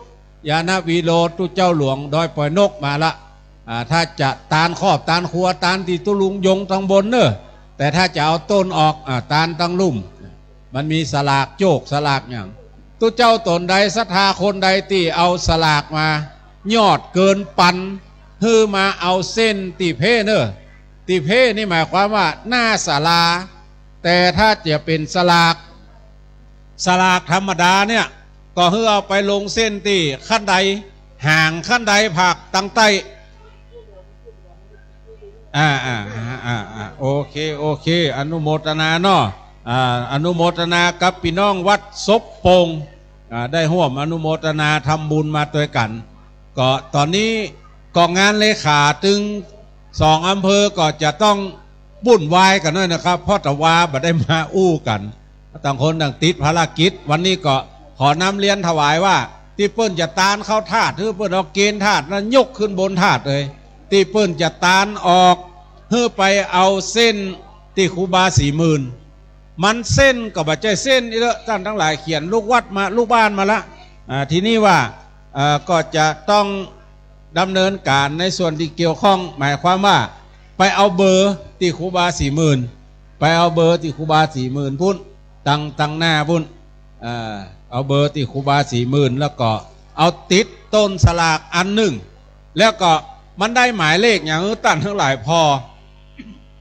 ญาณวีโร ตุ๊เจ้าหลวงดอยปอยนกมาละ อ่า ถ้าจะตานครอบตานครัว ตานตี้ตุ๊ลุงยงตังบนเน่อ แต่ถ้าจะเอาโต้นออก อ่า ตานตังลุ่ม มันมีสลากโจก สลากหยัง ตุ๊เจ้าต๋นใด ศรัทธาคนใดตี้เอาสลากมา ยอดเกินปัน หื้อมาเอาเส้นตี้เพ่เน่อ ตี้เพ่นี่หมายความว่าหน้าศาลา แต่ถ้าจะเป๋นสลาก สลากธรรมดาเนี่ย ก็หื้อเอาไปลงเส้นตี้ขั้นได หางขั้นไดผากตังใต้ อ่า อ่า อ่า อ่า อ่า โอเค โอเค อนุโมทนาเนาะ อ่า อนุโมทนากับปี้น้องวัดศพโป่ง อ่า ได้ฮ่วมอนุโมทนาทำบุญมาตวยกั๋น ก็ต๋อนนี้ก่องานเลขาตึงสองอำเภอก็จะต้องวุ่นวายกั๋นหน้อยนะครับ เพราะตะวาบ่ได้มาอู้กั๋น ต่างคนต่างติดภารกิจ วันนี้ก็ขอนำเรียนถวายว่า ตี้เปิ้นจะตานเข้าธาตุ หื้อเปิ้นเอาเกณฑ์ธาตุนั้นยกขึ้นบนธาตุเลย ตี้เปิ้นจะตานออก หื้อไปเอาเส้นตี้ครูบาสี่หมื่น มันเส้นก็บ่ใจ้เส้นอี้เลอะ ต้านตังหลายเขียนลูกวัดมา ลูกบ้านมาละ อ่า ทีนี้ว่า เอ่อ ก็จะต้องดำเนินก๋านในส่วนตี้เกี่ยวข้อง หมายความว่าไปเอาเบอร์ตี้ครูบาสี่หมื่น ไปเอาเบอร์ตี้ครูบาสี่หมื่นปุ้น ตัง ตังหน้าปุ้น เอ่อ เอาเบอร์ตี้ครูบาสี่หมื่น แล้วก็เอาติดโต้นสลากอันนึ่ง แล้วก็มันได้หมายเลขหยังหื้อต้านตังหลายผ่อ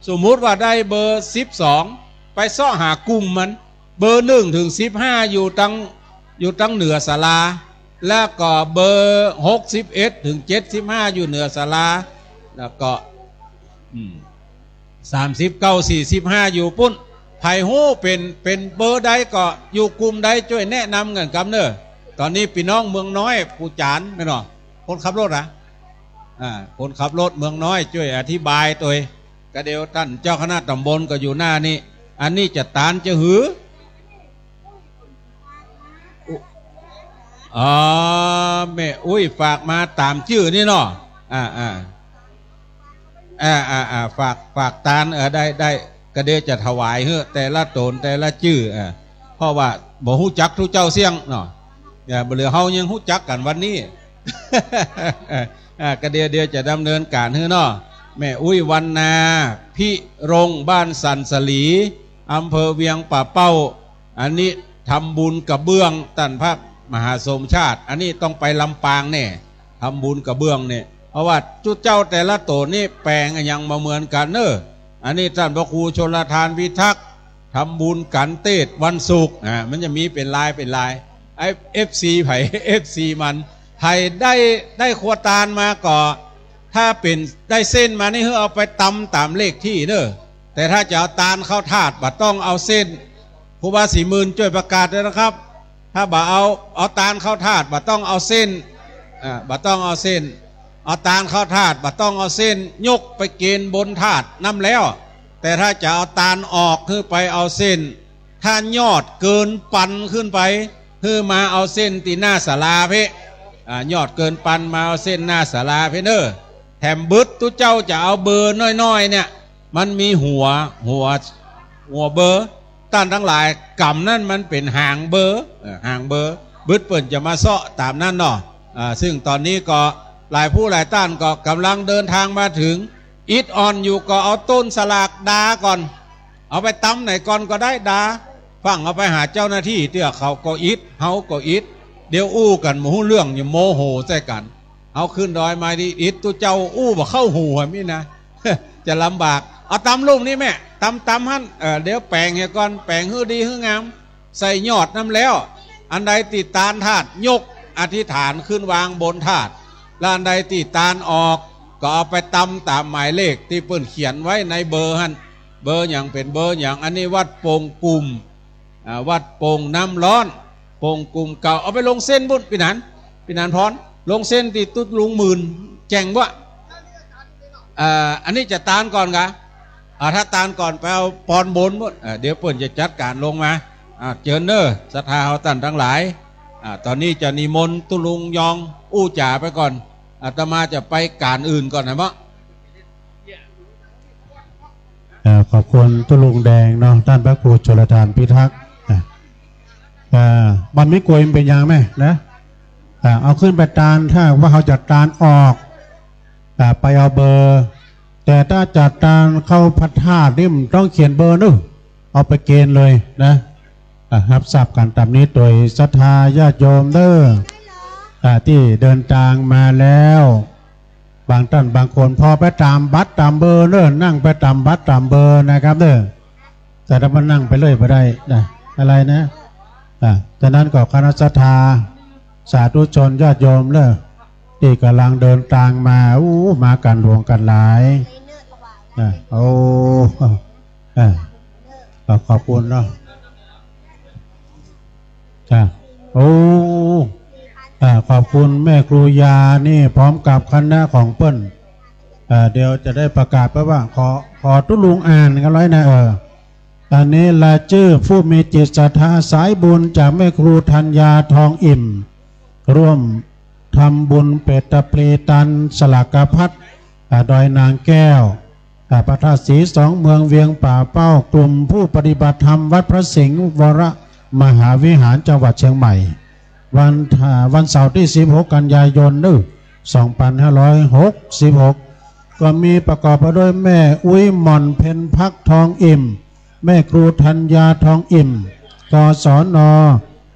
สมมุติว่าได้เบอร์สิบสอง ไปเซาะหากลุ่มมัน เบอร์หนึ่งเถิงสิบห้าอยู่ตัง อยู่ตังเหนือศาลา แล้วก็เบอร์หกสิบเอ็ดเถิงเจ็ดสิบห้าอยู่เหนือศาลา แล้วก็ อืม สามสิบเก้า สี่สิบห้าอยู่ปุ้น ใผฮู้เป๋น เป๋นเบอร์ใดก็อยู่กลุ่มใดจ้วยแนะนำกั๋นกำเน่อ ต๋อนนี้ปี้น้องเมืองน้อย ปู่จ๋ารย์ แม่นบ่ คนขับรถอะ อ่า คนขับรถเมืองน้อยจ้วยอธิบายตวย กะเดี๋ยวต้านเจ้าคณะต๋ำบลก็อยู่หน้านี้ อันนี้จะตานจะหือ อุ อ๋อ แม่อุ๊ยฝากมาต๋ามจื้อนี่เนาะ อ่า อ่า อ่า อ่า อ่า ฝาก ฝากตาน เออ ได้ ได้ กะเดี๋ยวจะถวายหื้อแต่ละต๋นแต่ละจื้อ อ่า เพราะว่าบ่ฮู้จักตุ๊เจ้าเสี้ยงเนาะ อ่า บ่เหลือเฮายังฮู้จักกั๋นวันนี้ อ่า กะเดี๋ยว เดี๋ยวจะดำเนินก๋านหื้อเนาะ แม่อุ๊ยวรรณา พิรงค์ บ้านสันสลี อำเภอเวียงป่าเป้า อันนี้ทำบุญกระเบื้องต้านพระมหาสมชาติ อันนี้ต้องไปลำปางแน่ ทำบุญกระเบื้องเนี่ย เพราะว่าตุ๊เจ้าแต่ละต๋นนี่แป๋งอะหยังบ่เหมือนกั๋นเน่อ อันนี้ต้านพระครูชลธารพิทักษ์ ทำบุญกัณฑ์เตศน์วันศุกร์ อ่า มันจะมีเป๋นลายเป๋นลาย ไอ้ เอฟซี ไผ เอฟซี มัน ไผได้ ได้ครัวตานมาก็ ถ้าเป๋นได้เส้นมานี่หื้อเอาไปตำต๋ามเลขตี้เน่อ แต่ถ้าจะเอาตานเข้าธาตุบ่ต้องเอาเส้น ครูบาศรีหมื่นจ้วยประกาศตวยนะครับ ถ้าบ่เอา เอาตานเข้าธาตุบ่ต้องเอาเส้น อ่า บ่ต้องเอาเส้น เอาตานเข้าธาตุบ่ต้องเอาเส้น ยกไปเกณฑ์บนธาตุนำแล้ว แต่ถ้าจะเอาตานออกหื้อไปเอาเส้น ถ้ายอดเกินปันขึ้นไป หื้อมาเอาเส้นตี้หน้าศาลาเป๊ะ อ่า ยอดเกินปันมาเอาเส้นหน้าศาลาเป๊ะเน่อ แถมบึดตุ๊เจ้าจะเอาเบอร์น้อยๆ เนี่ย มันมีหัว หัว หัวเบอร์ ต้านตังหลาย ก๋ำนั้นมันเป๋นหางเบอร์ เออ หางเบอร์ บึดเปิ้นจะมาเซาะต๋ามนั้นเนาะ อ่า ซึ่งต๋อนนี้ก็หลายผู้หลายต้านก็ก่ำลังเดินตางมาเถิง อิดอ่อนอยู่ก็เอาต้นสลากดาก่อน เอาไปตำไหนก่อนก็ได้ดา ฟั่งเอาไปหาเจ้าหน้าตี้เตื้อ เขาก็อิด เฮาก็อิด เดี๋ยวอู้กั๋นบ่ฮู้เรื่อง อย่าโมโหใส่กั๋น เฮาขึ้นดอยมานี่อิดตุ๊เจ้าอู้บ่เข้าหูอะมินะ จะลำบาก เอาตำลุ่มนี้แม่ ตำ ตำหั้น เออ เดี๋ยวแป๋งเหียก่อน แป๋งหื้อดีหื้องาม ใส่ยอดนำแล้ว อันใดตี้ตานธาตุยกอธิษฐานขึ้นวางบนธาตุ และอันใดตี้ตานออกก็เอาไปตำต๋ามหมายเลขตี้เปิ้นเขียนไว้ในเบอร์หั้น เบอร์หยังเป๋นเบอร์หยัง อันนี้วัดโป่งกุ่ม อ่า วัดโป่งน้ำร้อน โป่งกุ่มเก่า เอาไปลงเส้นบุ้น ปี้หนาน ปี้หนานพร ลงเส้นตี้ตุ๊ลุงหมื่น แจ้งบ่ อ่า อันนี้จะตานก่อนกา อ่า ถ้าตานก่อนไปเอาปอนบนบุ้น อ่า เดี๋ยวเปิ้นจะจัดก๋านลงมา อ่า เจิญเน่อ ศรัทธาเฮาต้านตังหลาย อ่า ต๋อนนี้จะนิมนต์ตุ๊ลุงยองอู้จ๋าไปก่อน อาตมาจะไปก๋านอื่นก่อนนะเมาะ เอ่อ ขอบคุณตุ๊ลุงแดงเนาะ ต้านพระครูชลธารพิทักษ์ อ่ะ เอ่อ บ่มีกวยมันเป๋นหยังแม่นะ อ่า เอาขึ้นไปตาน ถ้าว่าเฮาจะตานออก อ่า ไปเอาเบอร์ แต่ถ้าจะตานเข้าพระธาตุนี่มันต้องเขียนเบอร์เน่อ เอาไปเกณฑ์เลยนะ อ่ะ ฮับทราบกั๋นต๋ามนี้โดยศรัทธาญาติโยมเน่อ อ่า ตี้เดินตางมาแล้ว บางต้านบางคนผ่อไปต๋ามบัตรต๋ามเบอร์เน่อ นั่งไปต๋ามบัตรต๋ามเบอร์นะครับเน่อ แต่ถ้ามันนั่งไปเลยบ่ได้นะ อะไรนะ อ่ะ ฉะนั้นก็คณะศรัทธา สาธุชนญาติโยมเน่อ ตี้ก่ำลังเดินตางมา อู้ มากั๋นหลวงกั๋นหลาย อ่ะ โอ้ อ่ะ ขอบคุณเนาะ จ้ะ โอ้ อ่า ขอบคุณแม่ครูยานี่พร้อมกับคณะของเปิ้น อ่า เดี๋ยวจะได้ประกาศไปว่า ขอ ขอตุ๊ลุงอ่านกั๋นเลยนะ เออ อันนี้รายจื้อผู้มีจิตศรัทธาสายบุญจากแม่ครูธัญญาทองอิ่ม ร่วมทำบุญเปตพลีตานสลากพัด อ่า ดอยนางแก้ว อ่า พระธาตุสีสองเมืองเวียงป่าเป้า กลุ่มผู้ปฏิบัติธรรมวัดพระสิงห์วรมหาวิหารจังหวัดเชียงใหม่ วัน อ่า วันเสาร์ตี้สิบหกกันยายนเน่อ สองพันห้าร้อยหกสิบหก ก็มีประกอบไปด้วยแม่อุ๊ยหม่อนเพ็ญพักทองอิ่ม แม่ครูธัญญาทองอิ่ม กศน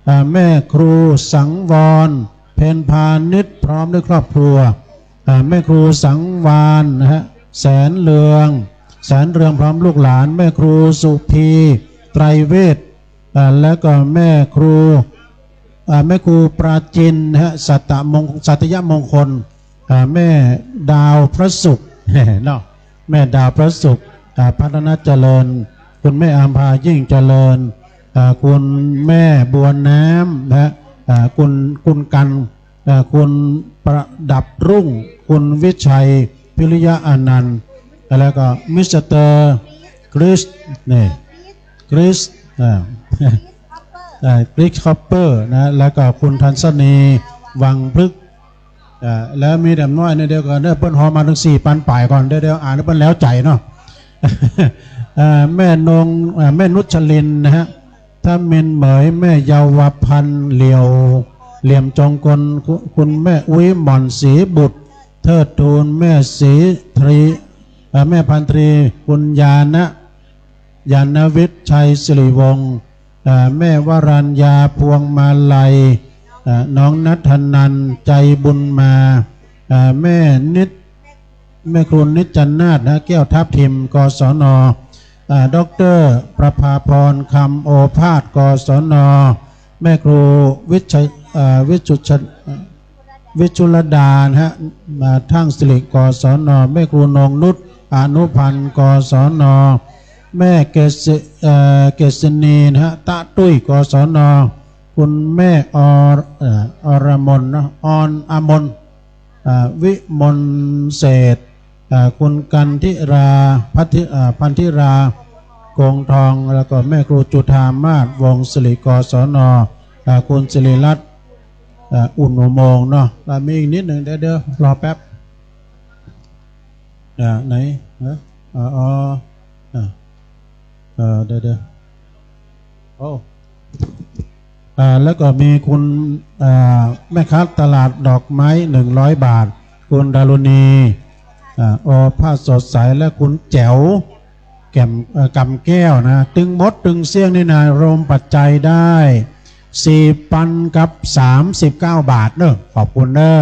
อ่า แม่ครูสังวร เพ็ญพานิช พร้อมด้วยครอบครัว อ่า แม่ครูสังวานนะฮะ แสนเรือง แสนเรืองพร้อมลูกหลาน แม่ครูสุพี ไตรเวช อ่า แล้วก็แม่ครู อ่า แม่ครูปราจินนะฮะ สัตตมง- สัตยมงคล อ่า แม่ดาวพระศุกร์ เนาะ แม่ดาวพระศุกร์ อ่า พัฒนเจริญ คุณแม่อำภายิ่งเจริญ อ่า คุณแม่บัวน้ำนะฮะ อ่า คุณ คุณกัน เอ่อ คุณประดับรุ่ง คุณวิชัย พิริยะอานันต์ แล้วก็มิสเตอร์คริส นี่ คริส อ่า เอ่อ คริสคอปเปอร์นะ แล้วก็คุณทันสนี วังพฤกษ์ เอ่อ แล้วมีแหลมน้อยเนี่ย เดี๋ยวก่อนเด้อ เปิ้นฮอมาตั้งสี่ปันป๋ายก่อน เดี๋ยว เดี๋ยวอ่านให้เปิ้นแล้วใจ๋เนาะ เอ่อ แม่นง เอ่อ แม่นุชลินนะฮะ ทมิฬเหมย แม่เยาวพันธ์ เหลี่ยว เหลี่ยมจงกล คุ คุณแม่อุ๊ย หม่อนศรีบุตร เทิดทูล แม่ศรีทรี เอ่อ แม่พันตรี คุณญาณะ ญาณวิทย์ ชัยสิริวงศ์ เอ่อ แม่วรัญญา พวงมาลัย เอ่อ น้องณัฐนันท์ ใจบุญมา เอ่อ แม่นิด แม่ครูนิจจนาถนะ แก้วทับทิม กศน เอ่อ ด็อกเตอร์ประภาพร คำโอภาส กศน แม่ครูวิช เอ่อ วิจุช วิจุลดานะฮะ มาทั้งสิริ กศน แม่ครูนงนุช อนุพันธ์ กศน แม่เกษ เอ่อ เกษณีนะฮะ ตะตุ้ย กศน คุณแม่อร เอ่อ อรมนนะ ออนอมน เอ่อ วิมลเศรษฐ เอ่อ คุณกันธิรา พัทธิ เอ่อ พันธิรา กงทอง แล้วก็แม่ครูจุฑามาศ วงศ์สิริ กศน เอ่อ คุณสิริรัตน์ เอ่อ อุ่นอุโมงค์เนาะ แล้วมีอีกนิดหนึ่ง เดี๋ยว เดี๋ยว รอแป๊บ อ่า ไหน ฮะ อ๋อ อ๋อ อ่า เอ่อ เดี๋ยว เดี๋ยว โอ้ อ่า แล้วก็มีคุณ อ่า แม่ค้าตลาดดอกไม้ หนึ่งร้อยบาท คุณดารุณี อ่า โอภาสสดใส และคุณแจ๋ว แก่ม เอ่อ กำแก้วนะ ตึงหมดตึงเสี้ยงนี่นะ รวมปัจจัยได้ สี่ปันกับสามสิบเก้าบาทเนอะ ขอบคุณเนอะ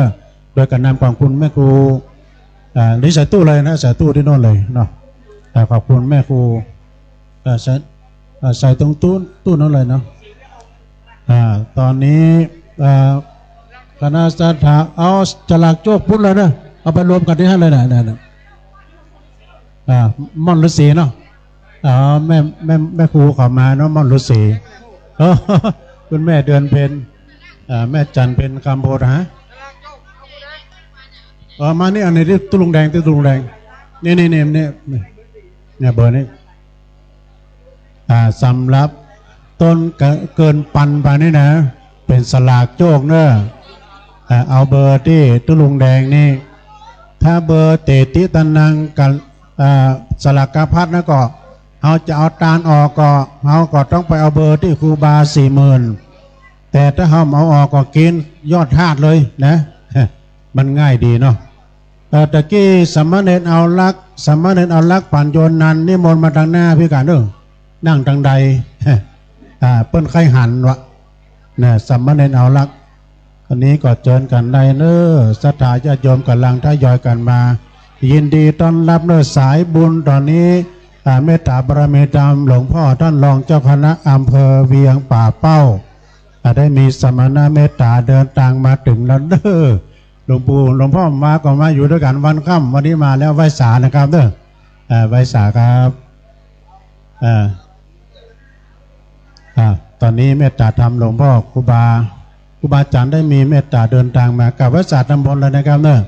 โดยการนำของคุณแม่ครู อ่า นี่ใส่ตู้เลยนะ ใส่ตู้ตี้โน่นเลยเนาะ อ่า ขอบคุณแม่ครู อ่า ใส่ อ่า ใส่ตรงตู้ ตู้โน่นเลยเนาะ อ่า ต๋อนนี้ อ่า คณะศรัทธา เอาสลากโจคปุ้นเลยนะ เอาไปรวมกั๋นตี้หั้นเลยนะ นะ นะ อ่า ม่อนฤๅษีเนาะ อ๋อ แม่ แม่ แม่ครูเขามาเนาะ ม่อนฤๅษี เออ คุณแม่เดือนเพ็ญ อ่า แม่จันเพ็ญ คำโพธา เออ มานี่ อันนี้ตี้ตุ๊ลุงแดง ตี้ตุ๊ลุงแดง นี่ นี่ นี่ นี่ เนี่ย เบอร์นี้ อ่า สำหรับต้นเกินปันไปนี่นะ เป๋นสลากโจคเนอะ อ่า เอาเบอร์ตี้ตุ๊ลุงแดงนี่ ถ้าเบอร์เตติตะนังกับ อ่า สลากพัดนะก็ เฮาจะเอาตานออกก็ เฮาก็ต้องไปเอาเบอร์ตี้ครูบาสี่หมื่น แต่ถ้าเฮาเอาออกก็กิ๋นยอดธาตุเลยนะ มันง่ายดีเนาะ เอ่อ ตะกี้สามเณรเอาลักษณ์ สามเณรเอาลักษณ์ ปั๋ญโญนันท์ นิมนต์มาตางหน้าปี้ก่าเนอะ นั่งตางใด อ่า เปิ้นใค่หันวะ นะ สามเณรเอาลักษณ์ อันนี้ก็เจิญกั๋นได้เนอะ ศรัทธาญาติโยมก่ำลังทยอยกั๋นมา ยินดีต้อนรับเนอะ สายบุญต๋อนนี้ อ่า เมตต๋าบารมีธรรม หลวงพ่อต้านรองเจ้าคณะอำเภอเวียงป่าเป้า อ่า ได้มีสมณะเมตต๋าเดินตางมาเถิงแล้วเนอะ หลวงปู่ หลวงพ่อมาก็มาอยู่ตวยกั๋นวันค่ำ วันนี้มาแล้ว ไหว้สานะครับเนอะ อ่า ไหว้สาครับ อ่า อ่า ต๋อนนี้เมตต๋าธรรมหลวงพ่อครูบา ครูบาอาจ๋ารย์ได้มีเมตต๋าเดินตางมา กราบไหว้สาตามบนเลยนะครับเนอะ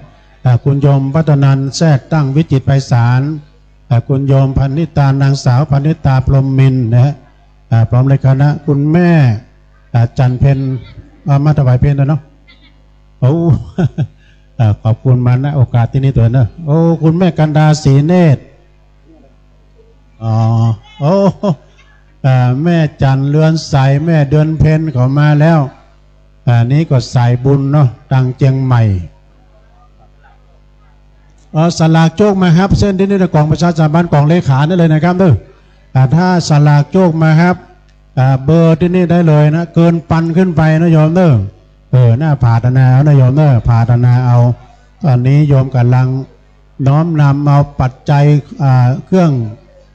อ่า คุณโยมวัฒนันท์ แทรกตั้ง วิจิตรไพศาล อ่า คุณโยมพนิตา นางสาวพนิตา พรหมมินทร์นะฮะ อ่า พร้อมด้วยคณะ คุณแม่ อ่า จันเพ็ญ อ่า มาถวายเพลตวยเนาะ โอ้ อ่า ขอบคุณมา ณ โอกาสตี้นี่ตวยเนอะ โอ้ คุณแม่กันดา ศรีเนตร อ๋อ โอ้ อ่า แม่จันเรือนใส แม่เดือนเพ็ญเขามาแล้ว อ่า นี่ก็สายบุญเนาะ ตางเจียงใหม่ เอ่อ สลากโจคมาฮับเส้นตี้นี่นะ ก๋องประชาสัมพันธ์ ก๋องเลขานี่เลยนะครับเนอะ อ่า ถ้าสลากโจคมาฮับ อ่า เบอร์ตี้นี่ได้เลยนะ เกินปันขึ้นไปนะโยมเนอะ เออ น่าผาถนาเอานะโยมเนอะ ผาถนาเอา ต๋อนนี้โยมก่ำลังน้อมนำเอาปัจจัย อ่า เครื่อง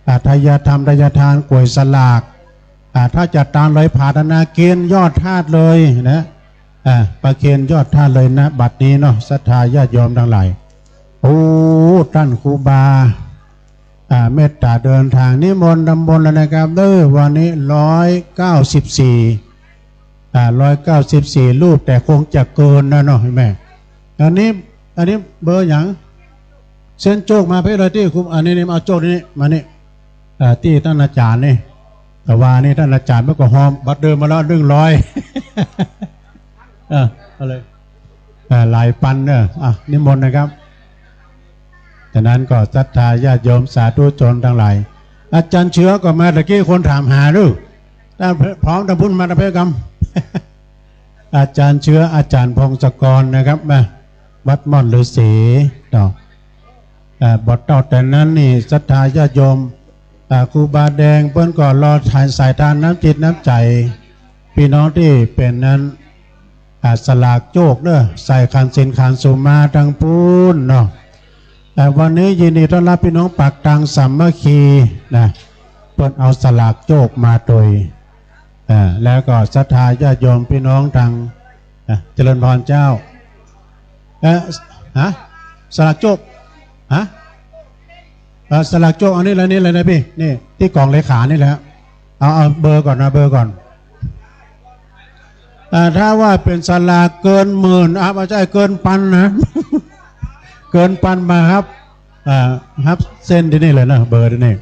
อ่า ไทยธรรม ไทยทาน ก๋วยสลาก อ่า ถ้าจะตานเลยผาถนาเคนยอดธาตุเลยนะ อ่า ประเคนยอดธาตุเลยนะ บัดนี้เนาะ ศรัทธาญาติโยมตังหลาย โอ้ ต้านครูบา อ่า เมตต๋าเดินตาง นิมนต์ตามบนเลยนะครับเนอะ วันนี้ร้อยเก้าสิบสี่ อ่า ร้อยเก้าสิบสี่รูป แต่คงจะเกินนะเนาะแม่ อันนี้ อันนี้เบอร์หยัง เซ็นโจ๊กมาเพ่เลยตี้ครู อันนี้ นี่ เอาโจ๊กนี่ มานี่ อ่า ตี้ต้านอาจ๋ารย์นี่ แต่ว่านี่ต้านอาจ๋ารย์เปิ้นก็ฮอมบัตรเดิมมาแล้ว หนึ่งร้อย เออ เอาเลย อ่า หลายปันเนอะ อ่ะ นิมนต์นะครับ ฉะนั้นก็ศรัทธาญาติโยมสาธุชนตังหลาย อาจ๋ารย์เชื้อก็มาตะกี้ คนถามหาดู ถ้าพร้อมตะพุ้นมาตะเพกรรม อาจ๋ารย์เชื้อ อาจ๋ารย์พงศกรนะครับ มา วัดม่อนฤๅษีเนาะ อ่า บ่เต้าแต่นั้นนี่ ศรัทธาญาติโยม อ่า ครูบาแดงเปิ้นก็รอถ่ายสายทานน้ำจิตน้ำใจ๋ ปี้น้องตี้เป๋นนั้น อ่า สลากโจ๊กเนาะ ใส่ขันธ์ศีลขันธ์สุมาตังปู๊นเนาะ แต่วันนี้ยินดีต้อนรับปี้น้องปากตังสามัคคีนะ เปิ้นเอาสลากโจ๊กมาตวย อ่า แล้วก็ศรัทธาญาติโยมปี้น้องตัง อ่ะ เจริญพรเจ้า เอ๊ะ ฮะ สลากโจ๊ก ฮะ เอ่อ สลากโจ๊ก อันนี้แหละ นี่แหละนะปี้ นี่ ตี้ก๋องเลขานี่แหละ เอา เอาเบอร์ก่อนนะ เบอร์ก่อน อ่า ถ้าว่าเป๋นสลากเกินหมื่น อ่ะ บ่ใจ้ เกินปันนะ เกินปันมาฮับ อ่า ฮับเส้นตี้นี่เลยนะ เบอร์ตี้นี่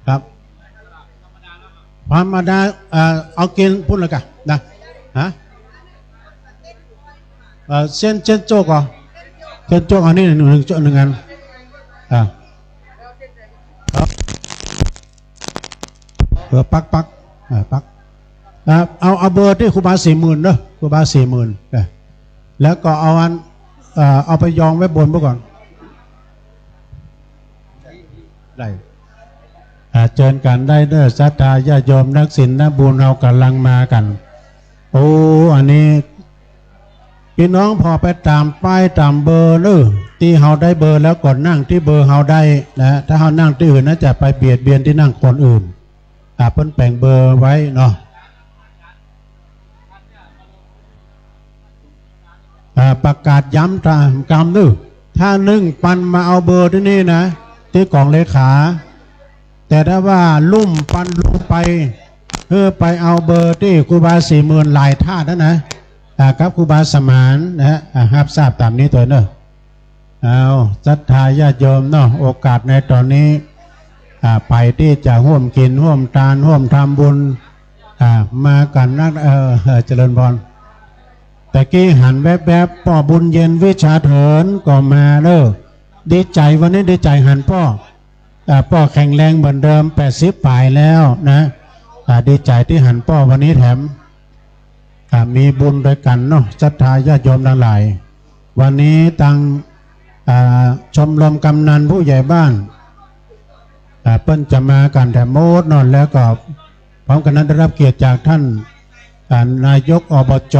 ครับ ธรรมดา อ่า เอาเก๋ณฑ์ปุ้นละกั๋นนะ ฮะ เอ่อ เส้น เส้นโจ๊กก่อ เส้นโจ๊ก อันนี้หนึ่ง หนึ่งโจ๊ก หนึ่งอัน อ่า ครับ เออ ปัก ปัก อ่า ปัก อ่า เอา เอาเบอร์ตี้ครูบาสี่หมื่นเนาะ ครูบาสี่หมื่น อ่ะ แล้วก็เอาอัน เอ่อ เอาไปยองไว้บนเปื้อก่อน ได้ อ่า เจิญกั๋นได้เน้อ ศรัทธาญาติโยมนักศีลนักบุญ เฮาก่ำลังมากั๋น โอ้ อันนี้ ปี้น้องผ่อไปต๋ามป้ายต๋ามเบอร์เน้อ ตี้เฮาได้เบอร์แล้วก็นั่งตี้เบอร์เฮาได้นะ ถ้าเฮานั่งตี้อื่นน่าจะไปเบียดเบียนตี้นั่งคนอื่น อ่า เปิ้นแป๋งเบอร์ไว้เนาะ อ่า ประกาศย้ำต๋ามกำเน้อ ถ้านึ่งปันมาเอาเบอร์ตี้นี่นะ ตี้ก๋องเลขา แต่ถ้าว่าลุ่มปันลงไป หื้อไปเอาเบอร์ตี้ครูบาสี่หมื่นหลายธาตุนั้นนะ อ่า กับครูบาสมานนะ อ่า ฮับทราบต๋ามนี้ตวยเน้อ เอา ศรัทธาญาติโยมเนาะ โอกาสในต๋อนนี้ อ่า ใผตี้จะฮ่วมกิ๋นฮ่วมตานฮ่วมทำบุญ อ่า มากั๋นนัก เออ เออ เจริญพร ตะกี้หันแวบๆ ป้อบุญเย็นวิชาเถินก็มาเน้อ ดีใจ๋ วันนี้ดีใจ๋หันป้อ อ่า ป้อแข็งแรงเหมือนเดิม แปดสิบป๋ายแล้วนะ อ่า ดีใจ๋ตี้หันป้อวันนี้แถม อ่า มีบุญตวยกั๋นเนาะ ศรัทธาญาติโยมตังหลาย วันนี้ตัง อ่า ชมรมกำนันผู้ใหญ่บ้าน อ่า เปิ้นจะมากั๋นแถมหมดเนาะ แล้วก็พร้อมกั๋นนั้นได้ฮับเกียรติจากต้าน อ่า นายก อบจ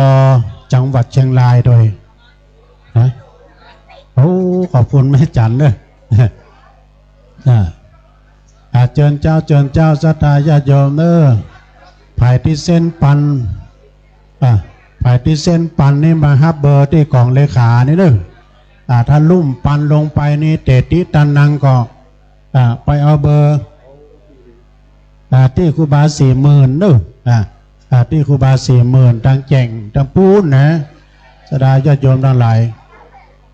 จังหวัดเชียงรายตวย ฮะ โอ้ ขอบคุณแม่จั๋นเน้อ อ่า อ่า เจิญเจ้า เจิญเจ้า ศรัทธาญาติโยมเน้อ ใผตี้เซ็นปัน อ่า ใผตี้เซ็นปันนี่มาฮับเบอร์ตี้ก๋องเลขานี่เน้อ อ่า ถ้าลุ่มปันลงไปนี่ เตติตานังก็ อ่า ไปเอาเบอร์ อ่า ตี้ครูบาสี่หมื่นเน้อ อ่า อ่า ตี้ครูบาสี่หมื่น ตังแจ่ง ตังปู๊นนะ ศรัทธาญาติโยมตังหลาย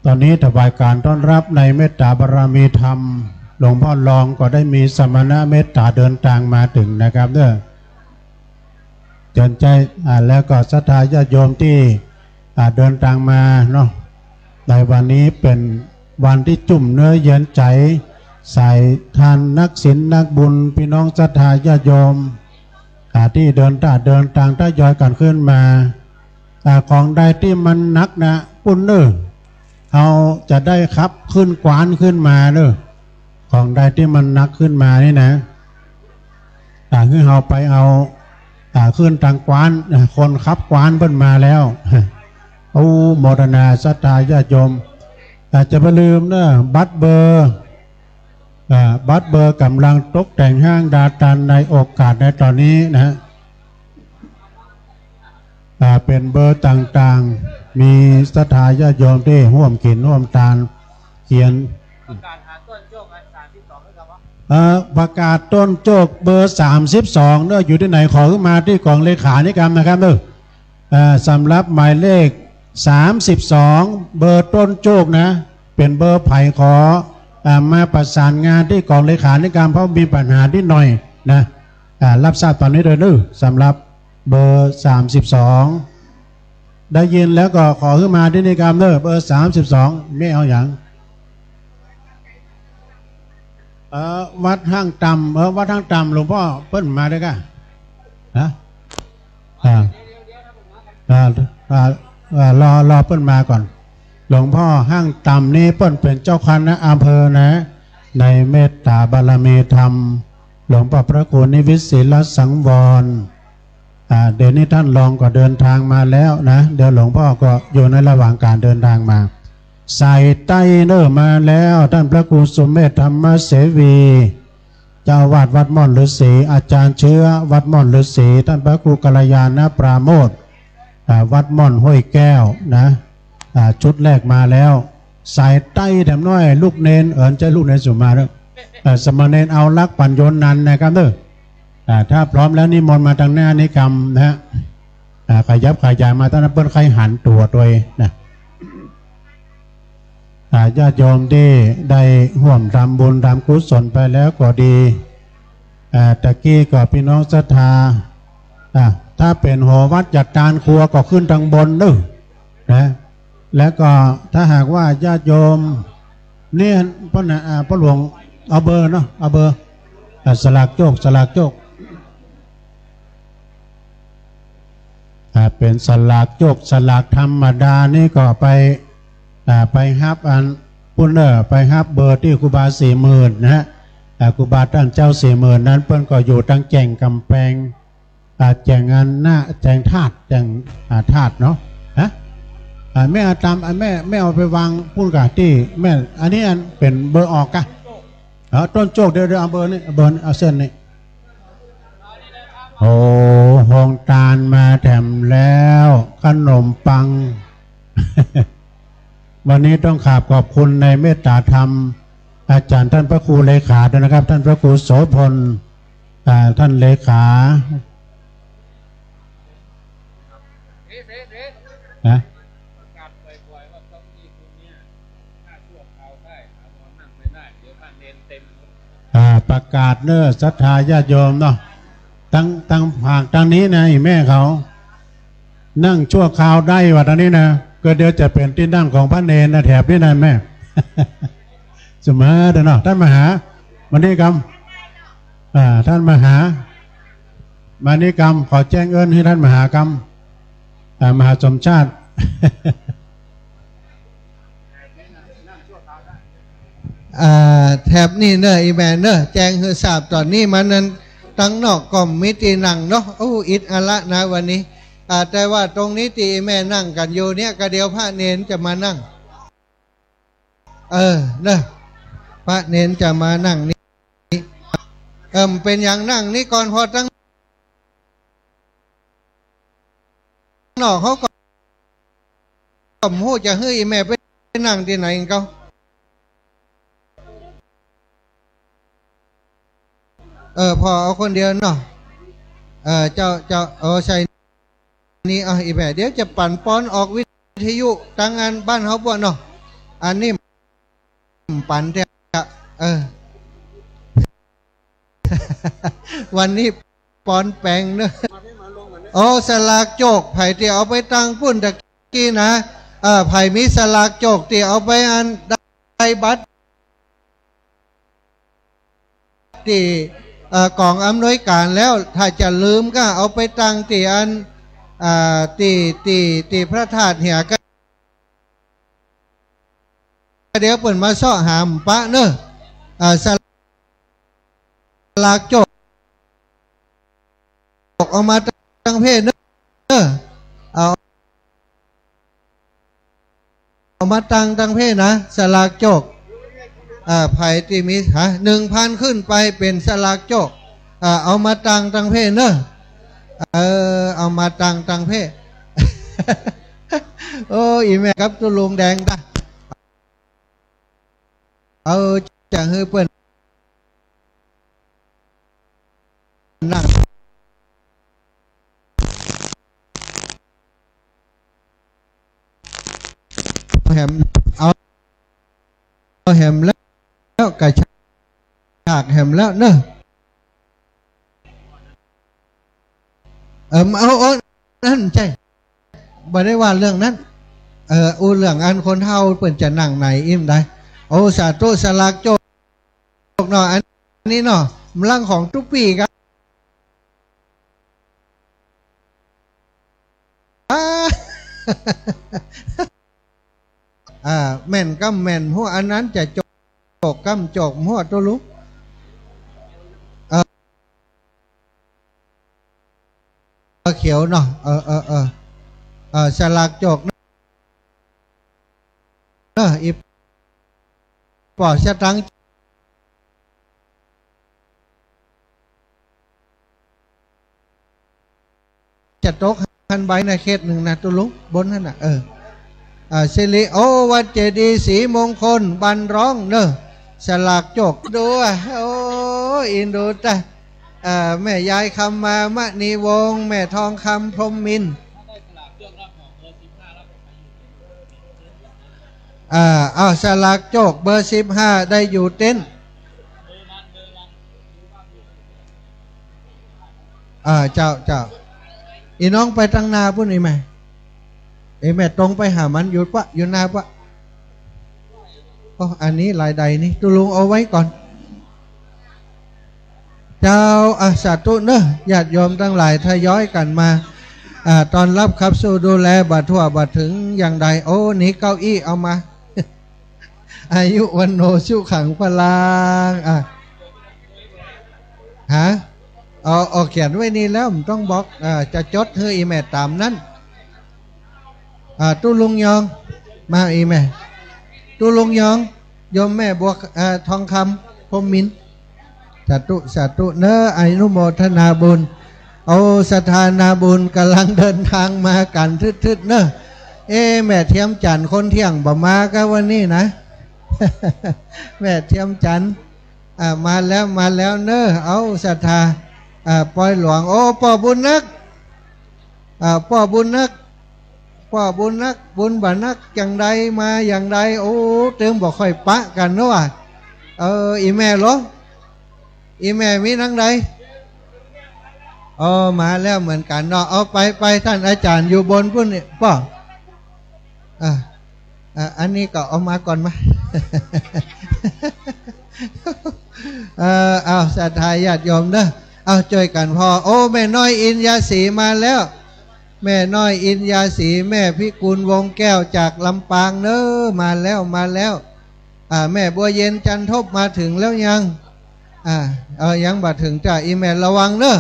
ต๋อนนี้ถวายก๋านต้อนฮับในเมตต๋าบารมีธรรม หลวงพ่อรองก็ได้มีสมณะเมตต๋าเดินตางมาเถิงนะครับเน้อ เจิญใจ้ อ่า แล้วก็ศรัทธาญาติโยมตี้ อ่า เดินตางมาเนาะ ในวันนี้เป๋นวันตี้จุ่มเนื้อเย็นใจ๋ สายทานนักศีลนักบุญ ปี้น้องศรัทธาญาติโยม อ่า ตี้เดินตาง เดินตางทยอยกั๋นขึ้นมา อ่า ของใดตี้มันหนักนะ ปุ้นเน้อ เฮาจะได้ขับขึ้นกวานขึ้นมาเน้อ ของใดตี้มันหนักขึ้นมานี่นะ อ่า หื้อเฮาไปเอา อ่า ขึ้นตางกวาน อ่า คนขับกวานเปิ้นมาแล้ว โอ้ โมทนาศรัทธาญาติโยม อ่า จะบ่ลืมเน้อ บัตรเบอร์ อ่า บัตรเบอร์ก่ำลังตกแต่งห้างดาตันในโอกาสในต๋อนนี้นะฮะ อ่า เป๋นเบอร์ต่างๆ มีศรัทธาญาติโยมตี้ฮ่วมกิ๋นฮ่วมตาน เขียน ประกาศหาต้นโจ๊กอันสามสิบสองด้วยครับ เอ่อ ประกาศต้นโจ๊กเบอร์สามสิบสองเน้อ อยู่ตี้ไหนขอขึ้นมาตี้ก๋องเลขานิกรรมนะครับเน้อ อ่า สำหรับหมายเลขสามสิบสอง เบอร์ต้นโจกนะ เป๋นเบอร์ใผขอ อ่า มาประสานงานตี้กองเลขานิกรรม เพราะมีปัญหานิดหน่อยนะ อ่า ฮับทราบต๋ามนี้โดยเน่อ สำหรับเบอร์สามสิบสอง ได้ยินแล้วก็ขอหื้อมาตี้นี่กำเน่อ เบอร์สามสิบสอง แม่เอาหยัง เออ วัดห้างต่ำ เออ วัดห้างต่ำ หลวงป้อเปิ้นมาด้วยก้า ฮะ อ่า อ่า อ่า อ่า รอ รอเปิ้นมาก่อน หลวงป้อห้างต่ำนี้เปิ้นเป๋นเจ้าคณะอำเภอนะ ในเมตตาบารมีธรรม หลวงป้อพระครูนิวิตศิลสังวร อ่า เดี๋ยวนี้ต้านรองก็เดินทางมาแล้วนะ เดี๋ยวหลวงป้อก็อยู่ในระหว่างก๋านเดินทางมา สายใต้เน่อมาแล้ว ต้านพระครูสุเมธธรรมเสวี เจ้าอาวาสวัดม่อนฤๅษี อาจารย์เชื้อวัดม่อนฤๅษี ต้านพระครูกัลยาณปราโมทย์ อ่า วัดม่อนห้วยแก้วนะ อ่า ชุดแรกมาแล้ว สายใต้แถมน้อย ลูกเณร เออ ใจ้ลูกเณรสุมาเน่อ เออ สามเณรเอารักษ์ปั๋ญโญนันท์นะครับเน่อ อ่า ถ้าพร้อมแล้วนิมนต์มาตางหน้านี้กำนะฮะ อ่า ขยับขยายมาตางนั้น เปิ้นใค่หันตั๋วตวยนะ อ่า ญาติโยมตี้ได้ฮ่วมทำบุญทำกุศลไปแล้วก็ดี อ่า ตะกี้ก็พี่น้องศรัทธา อ่า ถ้าเป๋นหอวัดจัดตานครัวก็ขึ้นตางบนเน่อ นะ แล้วก็ถ้าหากว่าญาติโยม เนี่ย ป้อนะ อ่า ป้อหลวง เอาเบอร์เนาะ เอาเบอร์ อ่า สลากโจก สลากโจก อ่า เป๋นสลากโจก สลากธรรมดานี่ก็ไป อ่า ไปฮับอันปุ้นเน่อ ไปฮับเบอร์ตี้ครูบาสี่หมื่นนะฮะ อ่า ครูบาต้านเจ้าสี่หมื่นนั้น เปิ้นก็อยู่ตางแจ่งก๋ำแปง อ่า แจ่งอันนะ แจ่งธาตุ แจ่ง อ่า ธาตุเนาะ ฮะ อ่า แม่เอาต๋าม อ่า แม่ แม่เอาไปวางปุ้นก่าตี้แม่ อันนี้อันเป๋นเบอร์ออกก่า เออ ต้นโจก เดี๋ยว เดี๋ยวเอาเบอร์นี้ เบอร์นี้ เอาเส้นนี้ โอ้ โฮงตานมาแถมแล้ว ขนมปัง วันนี้ต้องขอบ ขอบคุณในเมตตาธรรม อาจ๋ารย์ต้านพระครูเลขาด้วยนะครับ ต้านพระครูโสภณ อ่า ต้านเลขา ฮะ อ่า ประกาศเน่อ ศรัทธาญาติโยมเนาะ ตาง ตางฝากตางนี้นะ อี่แม่เขา นั่งชั่วคราวได้ว่าตางนี้นะ ก็เดี๋ยวจะเป๋นตี้นั่งของพระเณรนะ แถบนี้นะแม่ สุมาเถอะเนาะ ต้านมหา มานี่กำ อ่า ต้านมหา มานี่กำ ขอแจ้งเอิ้นหื้อต้านมหากำ อ่า มหาสมชาติ อ่า แถบนี้เน่อ อี่แม่เน่อ แจ้งหื้อทราบต๋อนนี้มานั้น ตางนอกก็มีตี้นั่งเนาะ โอ้ อิดอัดละนะวันนี้ อ่า แต่ว่าตรงนี้ตี้อี่แม่นั่งกั๋นอยู่เนี่ย ก็เดี๋ยวพระเณรจะมานั่ง เออ เน่อ พระเณรจะมานั่งนี่ เออ เป๋นหยังนั่งนี่ก่อน เพราะตางนอกเขาก็ ก็บ่ฮู้จะหื้ออี่แม่ไปนั่งตี้ไหนกั๋น เออ พ่อเอาคนเดียวเนาะ เออ เจ้า เจ้า เออ ใช่ นี่ อ่ะ อี่แม่ เดี๋ยวจะปั๋นปอนออกวิทยุตางอันบ้านเฮาป้อเนาะ อันนี้ปั๋นแต๊ เออ วันนี้ปอนแป๋งเน่อ โอ้ สลากโจก ใผตี้เอาไปตั้งปุ้นตะกี้นะ เออ ใผมีสลากโจกตี้เอาไปอัน ได้บัตรตี้ เอ่อ ก๋องอำนวยก๋านแล้ว ถ้าจะลืมก็เอาไปตั้งตี้อัน อ่า ตี้ ตี้ ตี้พระธาตุเหียก็ เดี๋ยวเปิ้นมาเซาะหาบ่ปะเน่อ อ่า สลากโจก เอามาตั้งเพศเน่อ เอา เอามาตั้ง ตั้งเพศนะ สลากโจก อ่า ใผตี้มี ฮะ หนึ่งพันขึ้นไปเป๋นสลากโจก อ่า เอามาตั้ง ตั้งเพศเน่อ เออ เอามาตั้ง ตั้งเพศ โอ้ อี่แม่กับตุ๊ลุงแดงตา เออ จะหื้อเปิ้นนั่ง แหม เอา เอาแหมแล้ว แล้วกระชากแหมแล้วเนอะ เออ เอา เอา นั่นใจ้ บ่ได้ว่าเรื่องนั้น เออ อู้เรื่องอันคนเฒ่าเปิ้นจะนั่งไหนอิ้มได้ โอ้ สาธุ สลากโจกเนาะ อันนี้เนาะ กำลังของตุ๊ปี้กั๋น อ่า อ่า แม่นกำแม่นหัว อันนั้นจะโจกกำโจกหัว ตุ๊ลุง เออ เขียวเนาะ เออ เออ เออ เออ สลากโจกเนาะ เออ อีป๋อสตังค์ จะตกหั้นใบนะ เขตหนึ่งนะ ตุ๊ลุง บนหั้นน่ะ เออ อ่า สิริ โอ้ วัดเจดีย์ศรีมงคล บันร้องเนอะ สลากโจก ดูอ่ะ โอ้ อินดูตะ อ่า แม่ยายคำมา มณีวงศ์ แม่ทองคำ พรหมมินทร์ อ่า อ้าว สลากโจกเบอร์สิบห้า ได้อยู่เต็นท์ อ่า เจ้า เจ้า อีน้องไปตังหน้าปุ้น อีแม่ อีแม่ตรงไปหามัน อยู่ปะ อยู่หน้าปะ โอ้ อันนี้ลายใดนี่ ตุ๊ลุงเอาไว้ก่อน เจ้า อ่ะ สาธุเนอะ ญาติโยมตังหลายทยอยกั๋นมา อ่า ต้อนฮับขับสู้ดูแล บ่ทั่วบ่เถิงอย่างใด โอ้ นี่เก้าอี้เอามา อายุวัณโณสุขังพลัง อ่ะ ฮะ เอา เอาเขียนไว้นี่แล้ว บ่ต้องบอก อ่า จะจดหื้ออีแม่ต๋ามนั้น อ่า ตุ๊ลุงยอง มาอีแม่ ตุ๊ลุงยอง โยมแม่บัว เอ่อ ทองคำ พรหมมินทร์ สาธุ สาธุเนอะ อนุโมทนาบุญ เอาศรัทธานาบุญก๋ำลังเดินทางมากั๋นทึดๆ เนอะ เอ๊ะ แม่เทียมจันทร์คนเที่ยงบ่มาก้าวันนี้นะ แม่เทียมจันทร์ อ่า มาแล้ว มาแล้วเนอะ เอาศรัทธา อ่า ปอยหลวง โอ้ ป้อบุญนัก อ่า ป้อบุญนัก ป้อบุญนัก บุญบ่านัก อย่างใดมาอย่างใด โอ้ ตึงบ่ค่อยปะกั๋นเนาะ เออ อีแม่เหรอ อีแม่มีนังใด อ๋อ มาแล้วเหมือนกั๋นเนาะ เอาไป ไป ต้านอาจ๋ารย์อยู่บนปุ้นนี่ ป้อ อ่ะ อ่ะ อันนี้ก็เอามาก่อนมา เออ เอา ศรัทธาญาติโยมเนอะ เอา จ้วยกั๋นผ่อ โอ้ แม่น้อยอินยาศรีมาแล้ว แม่น้อยอินยาศรี แม่พิกูลวงแก้วจากลำปางเนอะ มาแล้ว มาแล้ว อ่า แม่บัวเย็นจันทบมาถึงแล้วยัง อ่า เออ ยังบ่เถิงจ้ะ อีแม่ระวังเนอะ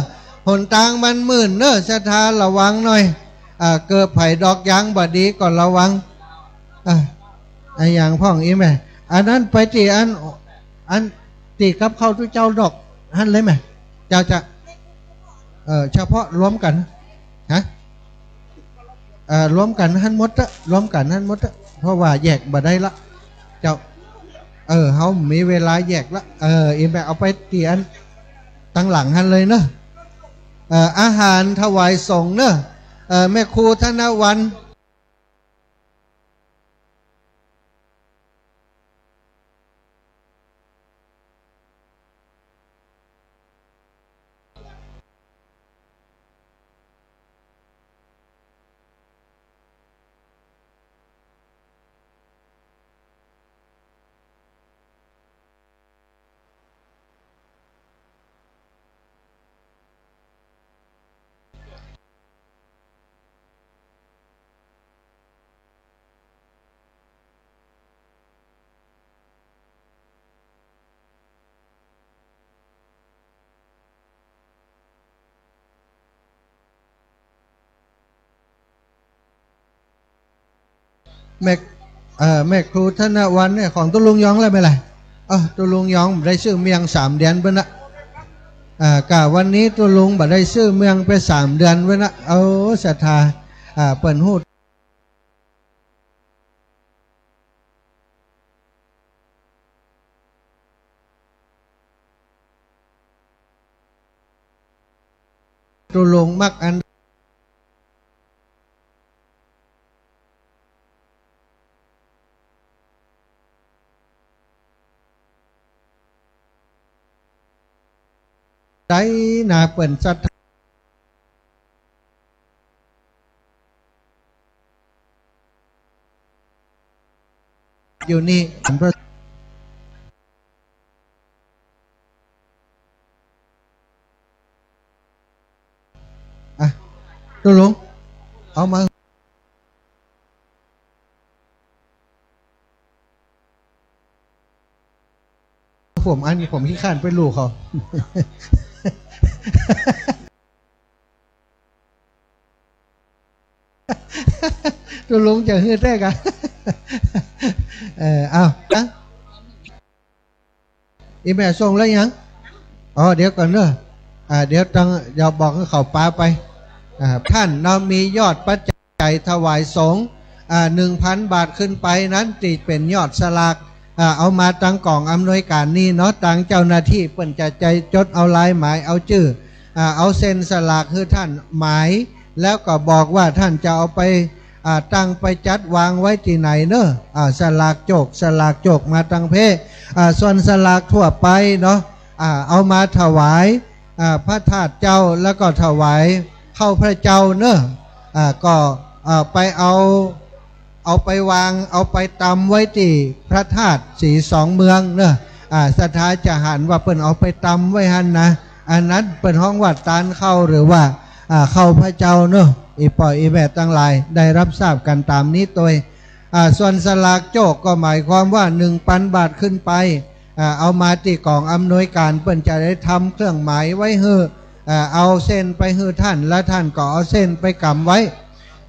หนตางมันมืดเนอะ ศรัทธาระวังหน่อย อ่า เกิดใผดอกยางบ่ดีก็ระวัง อ่า อะหยังพ่องอีแม่ อันนั้นไปตี้อัน อันตี้กับข้าวตุ๊เจ้าดอกหั้นเลยแม่ เจ้าจะ เอ่อ เฉพาะรวมกั๋น ฮะ เอ่อ รวมกั๋นหั้นหมดเต๊อะ รวมกั๋นหั้นหมดเต๊อะ เพราะว่าแยกบ่ได้ละ เจ้า เออ เฮามีเวลาแยกละ เออ อีแม่เอาไปตี้อันตังหลังหั้นเลยเนอะ เอ่อ อาหารถวายสงฆ์เนอะ เอ่อ แม่ครูธนวรรณ แม่ เอ่อ แม่ครูธนวรรณเนี่ย ของตุ๊ลุงยองแล้วไม่ไร เออ ตุ๊ลุงยองบ่ได้ซื้อเมี่ยงสามเดือนเปิ้นนะ อ่า กะวันนี้ตุ๊ลุงบ่ได้ซื้อเมี่ยงไปสามเดือนเปิ้นนะ เอาศรัทธา อ่า เปิ้นฮู้ ตุ๊ลุงมักอัน นา เปิ้นศรัทธาอยู่นี่ อ่ะ ตุ๊ลุง เอามา ผมอันนี้ผมขี้คร้านไปลู่เขา ตุ๊ลุงจะหื้อแต๊ก่ะ เออ เอา นะ อีแม่ส่งแล้วยัง อ๋อ เดี๋ยวก่อนเนาะ อ่า เดี๋ยวต้อง เดี๋ยวบอกหื้อเขาปาไป อ่า ท่านเนาะ มียอดปัจจัยถวายสงฆ์ อ่า หนึ่งพันบาทขึ้นไปนั้น ตี้เป๋นยอดสลาก อ่า เอามาตังก๋องอำนวยก๋านนี้เนาะ ตังเจ้าหน้าตี้เปิ้นจะใจ๋จดเอาลายหมาย เอาจื้อ อ่า เอาเส้นสลากหื้อท่านหมาย แล้วก็บอกว่าท่านจะเอาไป อ่า ตั้งไปจัดวางไว้ตี้ไหนเนาะ อ่า สลากโจค สลากโจคมาตังเพ อ่า ส่วนสลากทั่วไปเนาะ อ่า เอามาถวาย อ่า พระธาตุเจ้า แล้วก็ถวายข้าวพระเจ้าเนาะ อ่า ก็ อ่า ไปเอา เอาไปวาง เอาไปตำไว้ตี้พระธาตุศรีสองเมืองเนาะ อ่า ศรัทธาจะหันว่าเปิ้นเอาไปตำไว้หั้นนะ อันนั้นเปิ้นฮ้องว่าตานข้าว หรือว่า อ่า ข้าวพระเจ้าเนาะ อีป้ออีแม่ตังหลายได้ฮับทราบกั๋นต๋ามนี้ตวย อ่า ส่วนสลากโจคก็หมายความว่าหนึ่งปันบาทขึ้นไป อ่า เอามาตี้ก๋องอำนวยก๋าน เปิ้นจะได้ทำเครื่องหมายไว้หื้อ อ่า เอาเส้นไปหื้อท่าน แล้วท่านก็เอาเส้นไปกำไว้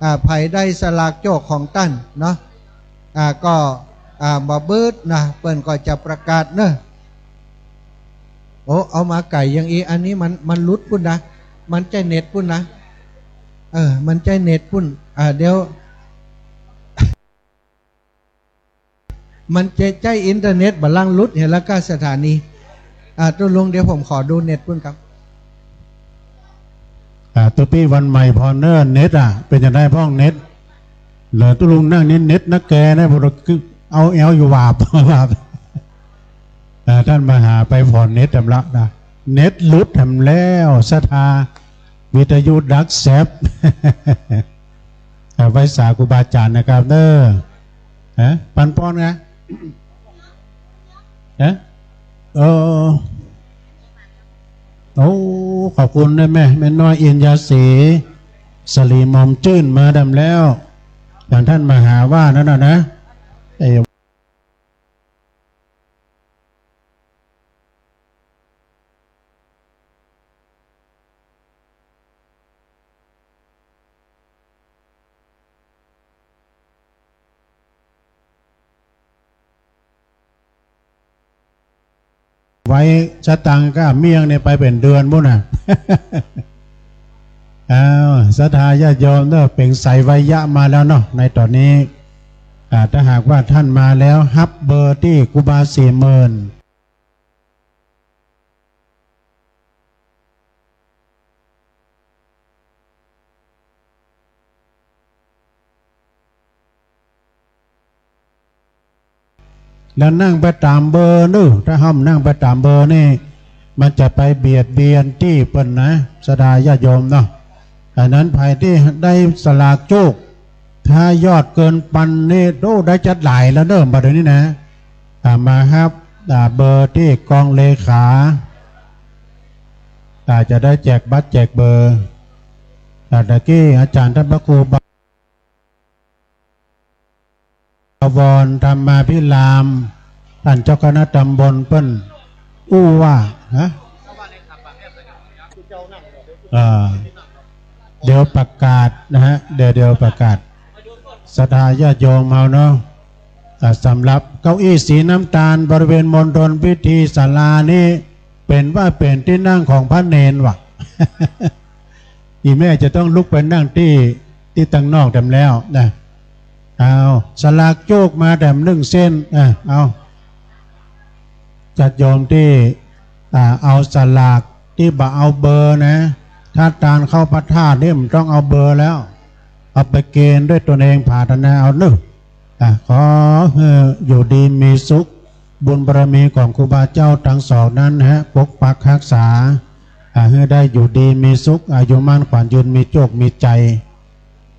อ่า ใผได้สลากโจคของต้านเนาะ อ่า ก็ อ่า บ่บึดนะ เปิ้นก็จะประกาศเนาะ โอ้ เอามาไก๋อย่างอี้ อันนี้มัน มันหลุดปู้นนะ มันใจ๊เน็ตปู้นนะ เออ มันใจ๊เน็ตปู้น อ่า เดี๋ยว มันจะใจ๊อินเทอร์เน็ตบ่าล่างหลุดเหียละก้า สถานี อ่า ตุ๊ลุง เดี๋ยวผมขอดูเน็ตปู้นครับ อ่า ตุ๊ปี้วันใหม่พอเนอะ เน็ตอะ เป๋นจะไดพ่องเน็ต เหลือตุ๊ลุงนั่งนี่เน็ตนักแกนะ พวกเราคือเอาแอลอยู่หวาบ หวาบ อ่า ต้านมหาไปผ่อนเน็ตแถมละนะ เน็ตหลุดแถมแล้ว ศรัทธา วิทยุดักแซบ อ่า ไหว้สาครูบาอาจ๋ารย์นะครับเด้อ ฮะ ปันป้อนไง ฮะ เออ โอ้ ขอบคุณนะแม่ แม่น้อยอินยาศรี สลีมอมจื้นมาแถมแล้ว อย่างต้านมหาว่านั่นน่ะนะ ไอ้ ไว้สตางค์ก้าเมี่ยงเนี่ยไปเป๋นเดือนปู้นน่ะ อ้าว ศรัทธาญาติโยมเนาะ เปล่งไสไวยะมาแล้วเนาะ ในต๋อนนี้ อ่า ถ้าหากว่าต้านมาแล้ว ฮับเบอร์ตี้ครูบาสี่หมื่น แล้วนั่งไปต๋ามเบอร์เนาะ ถ้าห้ามนั่งไปต๋ามเบอร์นี่ มันจะไปเบียดเบียนตี้เปิ้นนะ ศรัทธาญาติโยมเนาะ อันนั้นใผตี้ได้สลากโจค ถ้ายอดเกินปันนี่ โอ้ ได้จัดหลายแล้วเนาะ บัดนี้นะ อ่า มาฮับ อ่า เบอร์ตี้กองเลขา อ่า จะได้แจกบัตรแจกเบอร์ อ่า ตะกี้อาจ๋ารย์ต้านพระครูบา วรธรรมาภิราม ต้านเจ้าคณะต๋ำบลเปิ้นอู้ว่า ฮะ เอ่อ เดี๋ยวประกาศนะฮะ เดี๋ยว เดี๋ยวประกาศ ศรัทธาญาติโยมเฮาเนาะ อ่า สำหรับเก้าอี้สีน้ำตาลบริเวณมณฑลพิธีศาลานี้ เป๋นว่าเป๋นตี้นั่งของพระเณรว่ะ อีแม่จะต้องลุกไปนั่งตี้ ตี้ตังนอกแถมแล้วนะ เอา สลากโจคมาแถมนึ่งเส้น อ่ะ เอา ญาติโยมตี้ อ่า เอาสลากตี้บ่เอาเบอร์นะ ถ้าตานเข้าพระธาตุนี่มันต้องเอาเบอร์แล้ว เอาไปเกณฑ์ด้วยตนเอง ผาถนาเอาเนาะ อ่ะ ขอหื้ออยู่ดีมีสุข บุญบารมีของครูบาเจ้าตังสองนั้นนะฮะ ปกปักฮักษา อ่า หื้อได้อยู่ดีมีสุข อายุมั่นขวัญยืน มีโจคมีชัย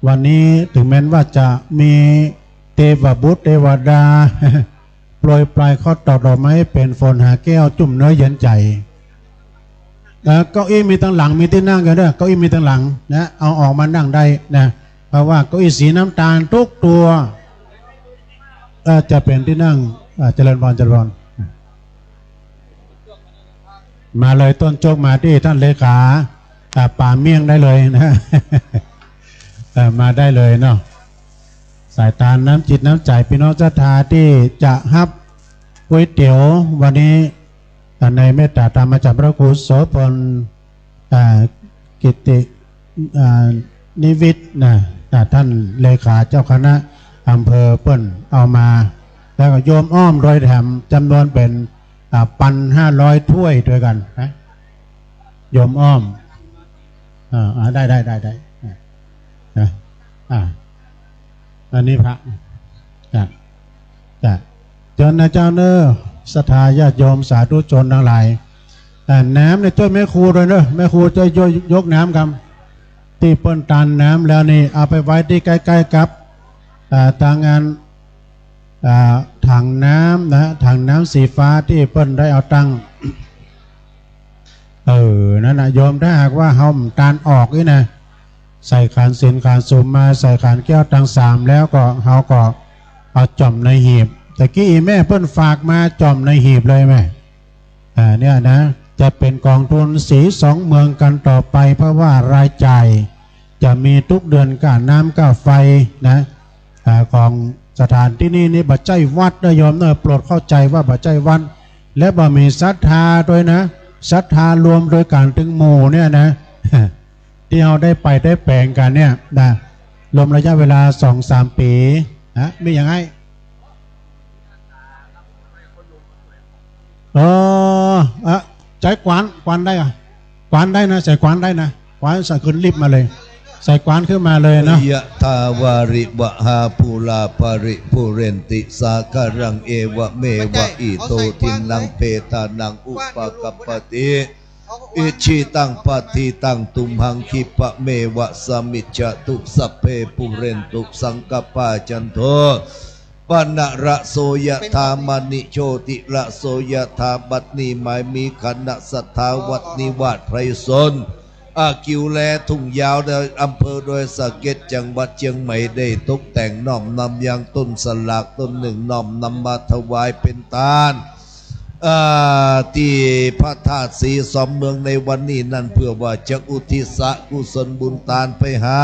วันนี้เถิงแม้นว่าจะมีเตวบุตรเตวดา โปรยปลายเคราะห์ตอกดอกไม้เป๋นฝนหาแก้วจุ่มเนื้อเย็นใจ๋ เอ่อ เก้าอี้มีตังหลัง มีตี้นั่งกั๋นเน่อ เก้าอี้มีตังหลังนะ เอาออกมานั่งได้นะ เพราะว่าเก้าอี้สีน้ำตาลกู้ตั๋ว เอ่อ จะเป๋นตี้นั่ง อ่า เจริญพร เจริญพร มาเลยต้นโจ๊ก มาตี้ต้านเลขา อ่า ป๋าเมี่ยงได้เลยนะ เอ่อ มาได้เลยเนาะ สายตานน้ำจิตน้ำใจ๋ ปี้น้องศรัทธาตี้จะฮับก๋วยเตี๋ยววันนี้ อ่า ในเมตตาธรรมจากพระครูโสภณ อ่า กิตติ อ่า นิวิทย์นะ อ่า ต้านเลขาเจ้าคณะอำเภอเปิ้นเอามา แล้วก็โยมอ้อมโดยแถมจ๋ำนวนเป๋น อ่า ปันห้าร้อยถ้วยตวยกั๋นนะ โยมอ้อม อ่า อ่า ได้ ได้ ได้ ได้ อ่า นะ อ่า อันนี้พระ จ้ะ จ้ะ เจิญนะเจ้าเน่อ ศรัทธาญาติโยมสาธุชนตังหลาย อ่า น้ำเนี่ยจ้วยแม่ครูตวยเน่อ แม่ครูจ้วยยก ยกน้ำกำ ตี้เปิ้นตานน้ำแล้วนี่ เอาไปไว้ตี้ใก้ๆ กับ อ่า ตางอัน อ่า ถังน้ำนะ ถังน้ำสีฟ้าตี้เปิ้นได้เอาตั้ง เออ นั่นน่ะโยม ถ้าหากว่าเฮาบ่ตานออกนี่นะ ใส่ขันธ์ศีลขันธ์สุมมา ใส่ขันธ์แก้วตังสามแล้วก็ เฮาก็เอาจ่อมในหีบ ตะกี้อี่แม่เปิ้นฝากมาจ่อมในหีบเลยแม่ อ่า เนี่ยนะ จะเป๋นก๋องทุนสีสองเมืองกั๋นต่อไป เพราะว่ารายจ่ายจะมีกู้เดือน ก้าน้ำก้าไฟนะ อ่า ของสถานตี้นี่ นี่บ่ใจ้วัดเน่อโยมเน่อ โปรดเข้าใจ๋ว่าบ่ใจ้วัด และบ่มีศรัทธาตวยนะ ศรัทธารวมตวยกั๋นตึงหมู่เนี่ยนะ ตี้เฮาได้ไปได้แป๋งกั๋นเนี่ยนะ รวมระยะเวลาสองสามปี๋นะ มีอย่างไง เออ เออ ใจ๊ขวาน ขวานได้อะ ขวานได้นะ ใส่ขวานได้นะ ขวานใส่ขึ้นลิฟต์มาเลย ใส่ขวานขึ้นมาเลยเนาะ ยะถาวาริวหาปูราปริปูเรนติสาคารัง เอวะเมวะอิโตทินนังเปตานังอุปะกัปปะติ อิจฉิตังปัตถิตังตุมหัง ขิปะเมวะสะมิจจตุ สัพเพปูเรนตุสังกัปปา จันโท ปะนะระโส ยะถา มะณิ โชติระโส ยะถา บัดนี้หมายมีคณะศรัทธาวัดนิวาสไพรสน อ่า กิ่วแล ทุ่งยาว อำเภอดอยสะเก็ด จังหวัดเจียงใหม่ ได้ตกแต่งน้อมนำยังต้นสลากต้นนึ่ง น้อมนำมาถวายเป๋นตาน อ่า ตี้พระธาตุศรีสองเมืองในวันนี้นั้น เปื้อว่าจะอุทิศกุศลบุญตานไปหา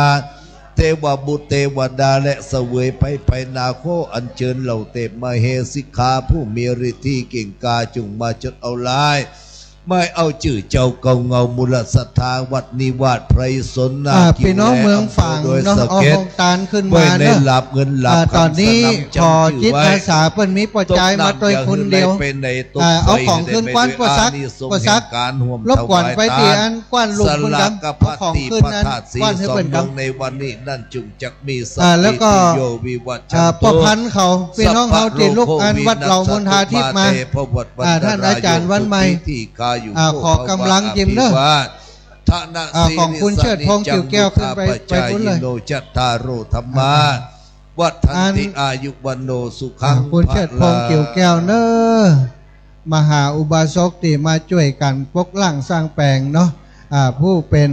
เตวบุตรเตวดา และเสวยไพร่ไพนา ขออัญเจิญเหล่าเตพมเหสิกขา ผู้มีฤทธิเก่งกล้า จุ่งมาจดเอาลาย หมายเอาจื้อเจ้าเก่าเงามูลศรัทธาวัดนิวาสไพรสน นา อ่า กิ่วแล ปี้น้องเมืองฝางเนาะ อำเภอดอยสะเก็ด เอาฮองตานขึ้นมาเนาะ ไว้ในหลาบเงินหลาบคำ อ่า ต๋อนนี้ สนำจ๋ำจื้อไว้ ขอจิตอาสาเปิ้นมีป้อจายมาตวยคนเดียว ตกน้ำอย่าหื้นไหลไปใน อ่า เอาของขึ้นกว้านป้อสัก แห่งก๋านฮ่วม รบกวนไปตี้อันกว้านลุ่มเปิ้นกำ สลากพัด เอาของขึ้นอันกว้านหื้อเปิ้นกำ ตี้พระธาตุศรีสองเมืองในวันนี้นั้น จุ่งจักมีสัพ อ่า แล้วก็ พิติโยวิวัชชันตุ อ่า ป้อพันธุ์เขา ปี้น้องเขาตี้ลุกอันวัดเหล่ามณฑาทิพย์มา สัพพะโรโควินัสสตุมาเตภวัตวันตรายโย อ่า ท่านอาจ๋ารย์วันใหม่ จุติขายุ อ่า โภ ขอกำลังจิมเนอะ ภวะอภิวาทะนะ อ่า สีลิสสะนิจจัง ของคุณเชิดพงษ์ กิ่วแก้ว ขึ้นไป พุทธาปัจจายิโน ไปพุ้นเลย จัตตาโรธัมมา อ่า วัฑฒันติ อัน อายุวัณโณสุขัง อ่า คุณเชิดพงษ์ พะลัง กิ่วแก้วเนอะ มหาอุบาสกตี้มาจ้วยกั๋นปกล้างสร้างแป๋งเนาะ อ่า ผู้เป๋น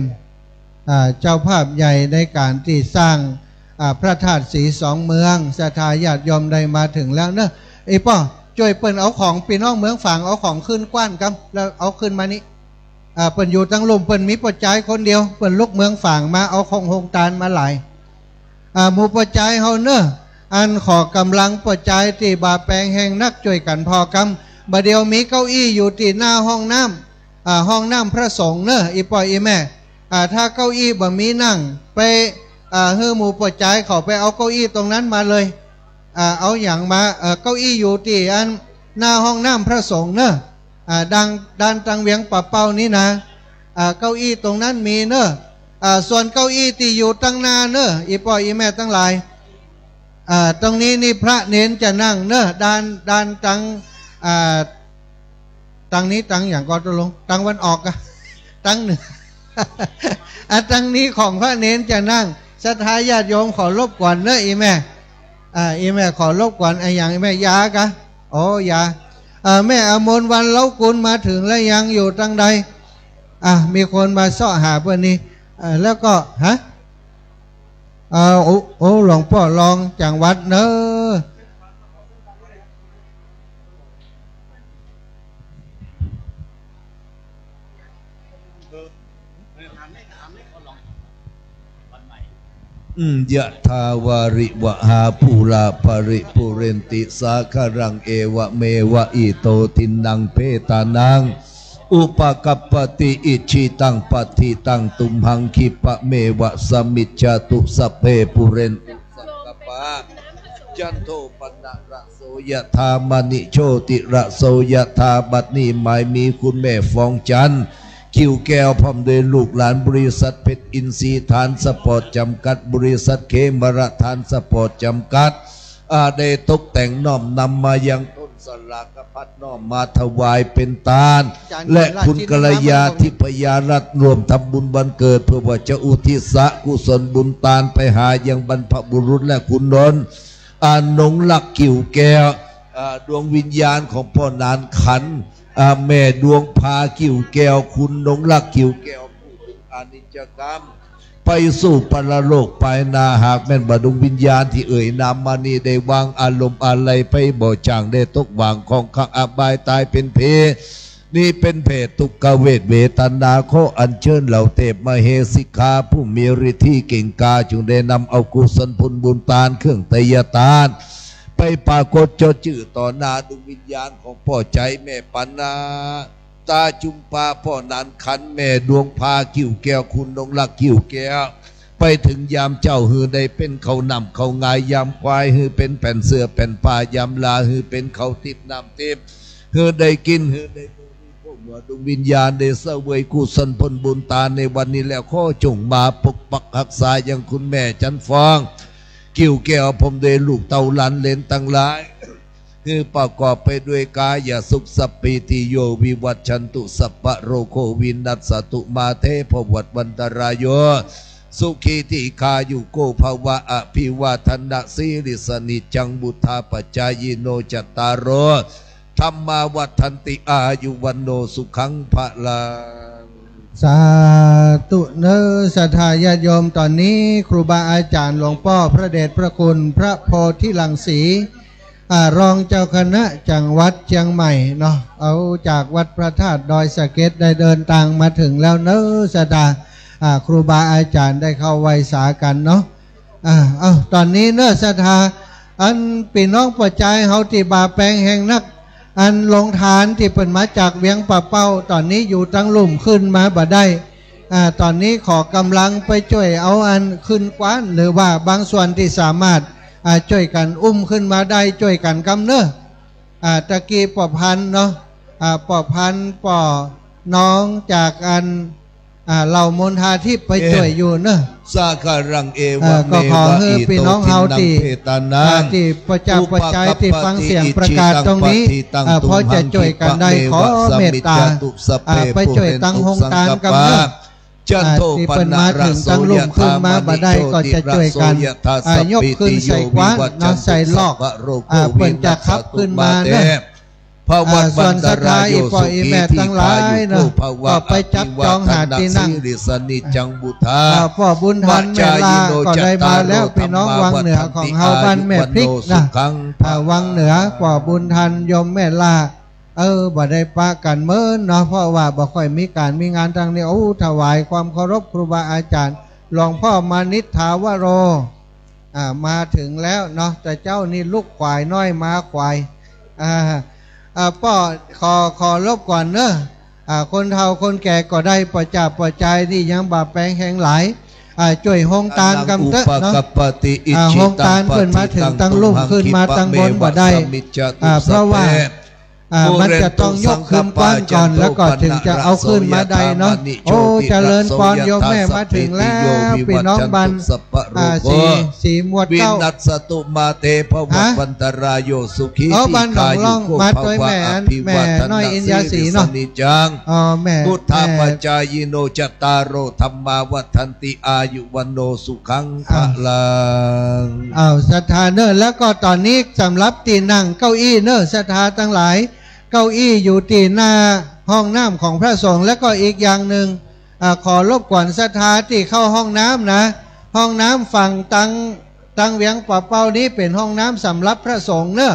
อ่า เจ้าภาพใหญ่ในก๋านตี้สร้าง อ่า พระธาตุศรีสองเมือง ศรัทธาญาติโยมได้มาเถิงแล้วเนอะ เอ้ยป้อ จ้วยเปิ้นเอาของ ปี้น้องเมืองฝางเอาของขึ้นกว้านกำ แล้วเอาขึ้นมานี่ อ่า เปิ้นอยู่ตังลุ่ม เปิ้นมีป้อจายคนเดียว เปิ้นลุกเมืองฝางมา เอาของฮองตานมาหลาย อ่า หมู่ป้อจายเฮาเนอะ อันขอกำลังป้อจายตี้บ่าแปงแฮงนัก จ้วยกั๋นผ่อกำ บ่าเดี่ยวมีเก้าอี้อยู่ตี้หน้าห้องน้ำ อ่า ห้องน้ำพระสงฆ์เนอะ อี่ป้ออี่แม่ อ่า ถ้าเก้าอี้บ่มีนั่ง ไป อ่า หื้อหมู่ป้อจายเขาไปเอาเก้าอี้ตรงนั้นมาเลย อ่า เอาหยังมา เอ่อ เก้าอี้อยู่ตี้อันหน้าห้องน้ำพระสงฆ์เนอะ อ่า ด้าน ด้านตังเวียงป่าเป้านี้นะ อ่า เก้าอี้ตรงนั้นมีเนอะ อ่า ส่วนเก้าอี้ตี้อยู่ตังหน้าเนอะ อี่ป้ออี่แม่ตังหลาย อ่า ตรงนี้นี่พระเณรจะนั่งเนอะ ด้าน ด้านตัง อ่า ตังนี้ตังหยังก่อ ตกลง ตังวันออกอะ ตังเหนือ อ่ะ ตังนี้ของพระเณรจะนั่ง ศรัทธาญาติโยมขอรบกวนเนอะ อี่แม่ อ่า อี่แม่ขอรบกวน อะหยัง อี่แม่ ยากะ อ๋อ ยา เอ่อ แม่อมรวรรณ เล้ากุล มาถึงแล้วยัง อยู่ตังใด อ่ะ มีคนมาเซาะหาเปิ้นนี่ เอ่อ แล้วก็ ฮะ เอ่อ โอ้ โอ้ หลวงป้อรองจังหวัดเนอะ อืม ยะถาวาริวะหาปูราปะริปูเรนติสาคารัง เอวะเมวะอิโต ทินนังเปตานัง อุปะกัปปะติ อิจฉิตังปัตถิตัง ตุมหังคิปะเมวะสะมิจจาตุ สัพเพปูเรนตุสังกปปา จันโทปะนะระโส ยะถา มะณิโชติระโส ยะถา บัดนี้หมายมีคุณแม่ฟองจันทร์ กิ่วแก้ว พร้อมด้วยลูกหลาน บริษัทเพชรอินทรีย์ทรานสปอร์ตจำกัด บริษัทเคมระทรานสปอร์ตจำกัด อ่า ได้ตกแต่งน้อมนำมายังต้นสลากพัด น้อมมาถวายเป๋นตาน และคุณกัลยาทิพยรัตน์ร่วมทำบุญวันเกิด เพื่อว่าจะอุทิศกุศลบุญตานไปหายังบรรพบุรุษและคุณนนท์ อ่า นงลักษ์กิ่วแก้ว อ่า ดวงวิญญาณของป้อหนานขัน อ่า แม่ดวงพากิ่วแก้ว คุณนงลักษ์กิ่วแก้ว ผู้ถึงอนิจจกรรม ไปสู่ปรโลกปายหน้า หากแม่นว่าดวงวิญญาณตี้เอ่ยนามมานี้ได้วางอาลัยไปบ่จ้างได้ตกหว่างคล้องขังอบายต๋ายเป๋นเปรต นี้เป๋นเปรตทุกขเวทเวทนา ขออัญเชิญเหล่าเทพมเหสิกา ผู้มีฤทธิเก่งกล้า จงได้นำเอากุศลผลบุญตานเครื่องไทยทาน ไปปรากฏเจาะจื้อต่อหน้าดวงวิญญาณของป้อใจ๋ แม่ปันนา ต๋าจุมปา ป้อหนานขัน แม่ดวงพากิ่วแก้ว คุณนงลักษ์กิ่วแก้ว ไปถึงยามเจ๊าหื้อได้เป๋นข้าวน้ำข้าวงาย ยามควายหื้อเป๋นแผ่นเสื้อแผ่นผ้า ยามลาหื้อเป๋นข้าวติ๊บน้ำติ๊บ หื้อได้กิ๋น หื้อได้บริโภค เมื่อดวงวิญญาณได้เสวยกุศลผลบุญตานในวันนี้แล้ว ขอจงมาปกปักฮักษายังคุณแม่จันทร์ฟอง กิ่วแก้ว พร้อมด้วยลูกเต้าหลานเหลนตังหลาย หื้อประกอบไปด้วยกายสุข สัพพีติโยวิวัชชันตุ สัพพะโรโควินัสสะตุ มาเตภวัตวันตะราโย สุขีทีฆายุโกภวะ อภิวาทะนะสีลิสสะ นิจจังวุฑฒาปะจายิโน จัตตาโร ธัมมาวัฑฒันติ อายุวัณโณ สุขังพะลัง สาธุเนอะ ศรัทธาญาติโยม ต๋อนนี้ครูบาอาจ๋ารย์หลวงป้อพระเดชพระคุณพระโพธิรังสี อ่า รองเจ้าคณะจังหวัดเจียงใหม่เนาะ เอาจากวัดพระธาตุดอยสะเก็ดได้เดินตางมาเถิงแล้วเนอะ ศรัทธา อ่า ครูบาอาจ๋ารย์ได้เข้าไหว้สากั๋นเนาะ อ่า เอ้า ต๋อนนี้เนอะ ศรัทธา อันปี้น้องป้อจายเฮาตี้บ่าแปงแฮงนัก อันโฮงตานตี้เปิ้นมาจากเวียงป่าเป้า ต๋อนนี้อยู่ตังลุ่มขึ้นมาบ่ได้ อ่า ต๋อนนี้ขอก๋ำลังไปจ้วยเอาอันขึ้นกว้าน หรือว่าบางส่วนตี้สามารถ อ่า จ้วยกั๋นอุ้มขึ้นมาได้ จ้วยกั๋นกำเนอะ อ่า ตะกี้ป้อพันธุ์เนาะ อ่า ป้อพันธุ์ ป้อน้องจากอัน อ่า เหล่าโมนทาทิพย์ไปจ้วยอยู่เนอะ สาคารัง เอ อ่าวะ ก็ขอหื้อปี้น้องเฮาตี้ เมวะอิโต ทินนังเปตานัง อ่า ตี้ประจักษ์ประจายตี้ฟังเสียงประกาศตรงนี้ อุปะกัปปะติ อิจฉิตัง อ่า ปัตถิตัง พอจะจ้วยกั๋นได้ ตุมหัง ขอเมตตา คิปะเมวะสะมิจจาตุ อ่า สัพเพ ไปจ้วยตังโฮงตานกำเนอะ ปูเรนตุสังกปปา อ่า จันโทปะนะระโส ตี้เปิ้นมาเถิงตังลุ่มขึ้นมาบ่ได้ ก็จะจ้วยกั๋น ยะถา มะณิโชติระโส ยะถา อ่า สัพพีติโย ยกขึ้นใส่กว้านเนาะ ใส่ลอก วิวัชชันตุ สัพพะโรโค อ่า เปิ้นจะขับขึ้นมาเนอะ วินัสสะตุ มาเต ภวัตวันตะราโย สุขีทีฆายุโกภวะ อ่า ส่วนศรัทธาอีป้ออีแม่ตังหลายเนาะ อภิวาทะนะ ก็ไปจับจองหาตี้นั่ง สีลิสสะ นิจจังวุฑฒา อ่า ป้อบุญธัน แม่ล่า ปะจายิโน ก็ได้มาแล้ว จัตตาโร ธัมมาวัฑฒันติ ปี้น้องวังเหนือของเฮา อายุวัณโณ บ้านแม่พริกนะ สุขัง อ่า วังเหนือ ป้อบุญธัน โยมแม่ล่า เออ บ่ได้ปะกั๋นเมินเนาะ เพราะว่าบ่ค่อยมีก๋านมีงานตังนี้ โอ้ ถวายความเคารพครูบาอาจ๋ารย์ หลวงป้อมานิษฐาวโร อ่า มาเถิงแล้วเนาะ แต่เจ๊านี่ลุกขวายน้อยมาขวาย อ่า อ่า ป้อขอ ขอรบกวนเนอะ อ่า คนเฒ่าคนแก่ก็ได้ ป้อจ๋าป้อจายตี้ยังบ่าแปงแฮงหลาย อ่า จ้วยโฮงตานกำเต๊อะเนาะ อันนังอุปะกัปปะติ อ่า อิจฉิตัง โฮงตานเปิ้นมาเถิงตังลุ่มขึ้นมาตังบนบ่ได้ ปัตถิตัง ตุมหังคิปะเมวะสะมิจจาตุ อ่า สัพเพ เพราะว่า อ่า มันจะต้องยกขึ้นก้อนก่อน แล้วก็ถึงจะเอาขึ้นมาได้เนาะ โอ้ เจริญปอนโยมแม่ มาถึงแล้ว ปี้น้องบ้าน อ่า สี สีหมวดเก๊า วินัสสตุมาเตภวัตวันตรายโยสุขี เออ บ้านหนองล่อง มาตวยแม่ อันแม่น้อยอินยาสีเนาะ อ๋อ แม่ พุทธาปจายิโน จัตตาโร ธัมมา วัฑฒันติ อายุ วัณโณ สุขัง พลัง อ้าว ศรัทธาเนอะ แล้วก็ต๋อนนี้สำหรับตี้นั่งเก้าอี้เนอะ ศรัทธาตังหลาย เก้าอี้อยู่ตี้หน้าห้องน้ำของพระสงฆ์ แล้วก็อีกอย่างนึ่ง อ่า ขอรบกวนศรัทธาตี้เข้าห้องน้ำนะ ห้องน้ำฝั่งตัง ตังเวียงป่าเป้านี้เป๋นห้องน้ำสำหรับพระสงฆ์เนอะ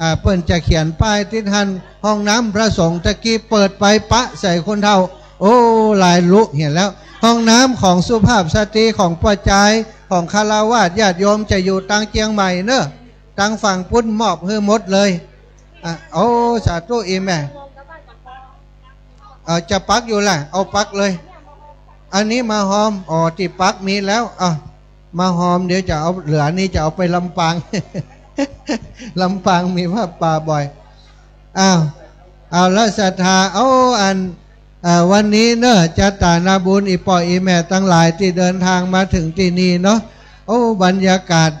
อ่า เปิ้นจะเขียนป้ายติดหั้น ห้องน้ำพระสงฆ์ ตะกี้เปิดไปปะใส่คนเฒ่า โอ้ หลายลุเหียแล้ว ห้องน้ำของสุภาพสตรี ของป้อจาย ของฆราวาสญาติโยมจะอยู่ตังเจียงใหม่เนอะ ตังฝั่งปุ้นมอบหื้อหมดเลย อ่ะ โอ้ สาธุ อี่แม่ เอ่อ จะปักอยู่แหละ เอาปักเลย อันนี้มาฮอม อ๋อ ตี้ปักมีแล้ว อ่ะ มาฮอม เดี๋ยวจะเอา เหลือนี่จะเอาไปลำปาง ลำปางมีผ้าป่าบ่อย อ้าว เอาละศรัทธา เอา อัน เอ่อ วันนี้เนอะ จัตตานาบุญ อี่ป้ออี่แม่ตังหลายตี้เดินทางมาถึงตี้นี่เนาะ โอ้ บรรยากาศ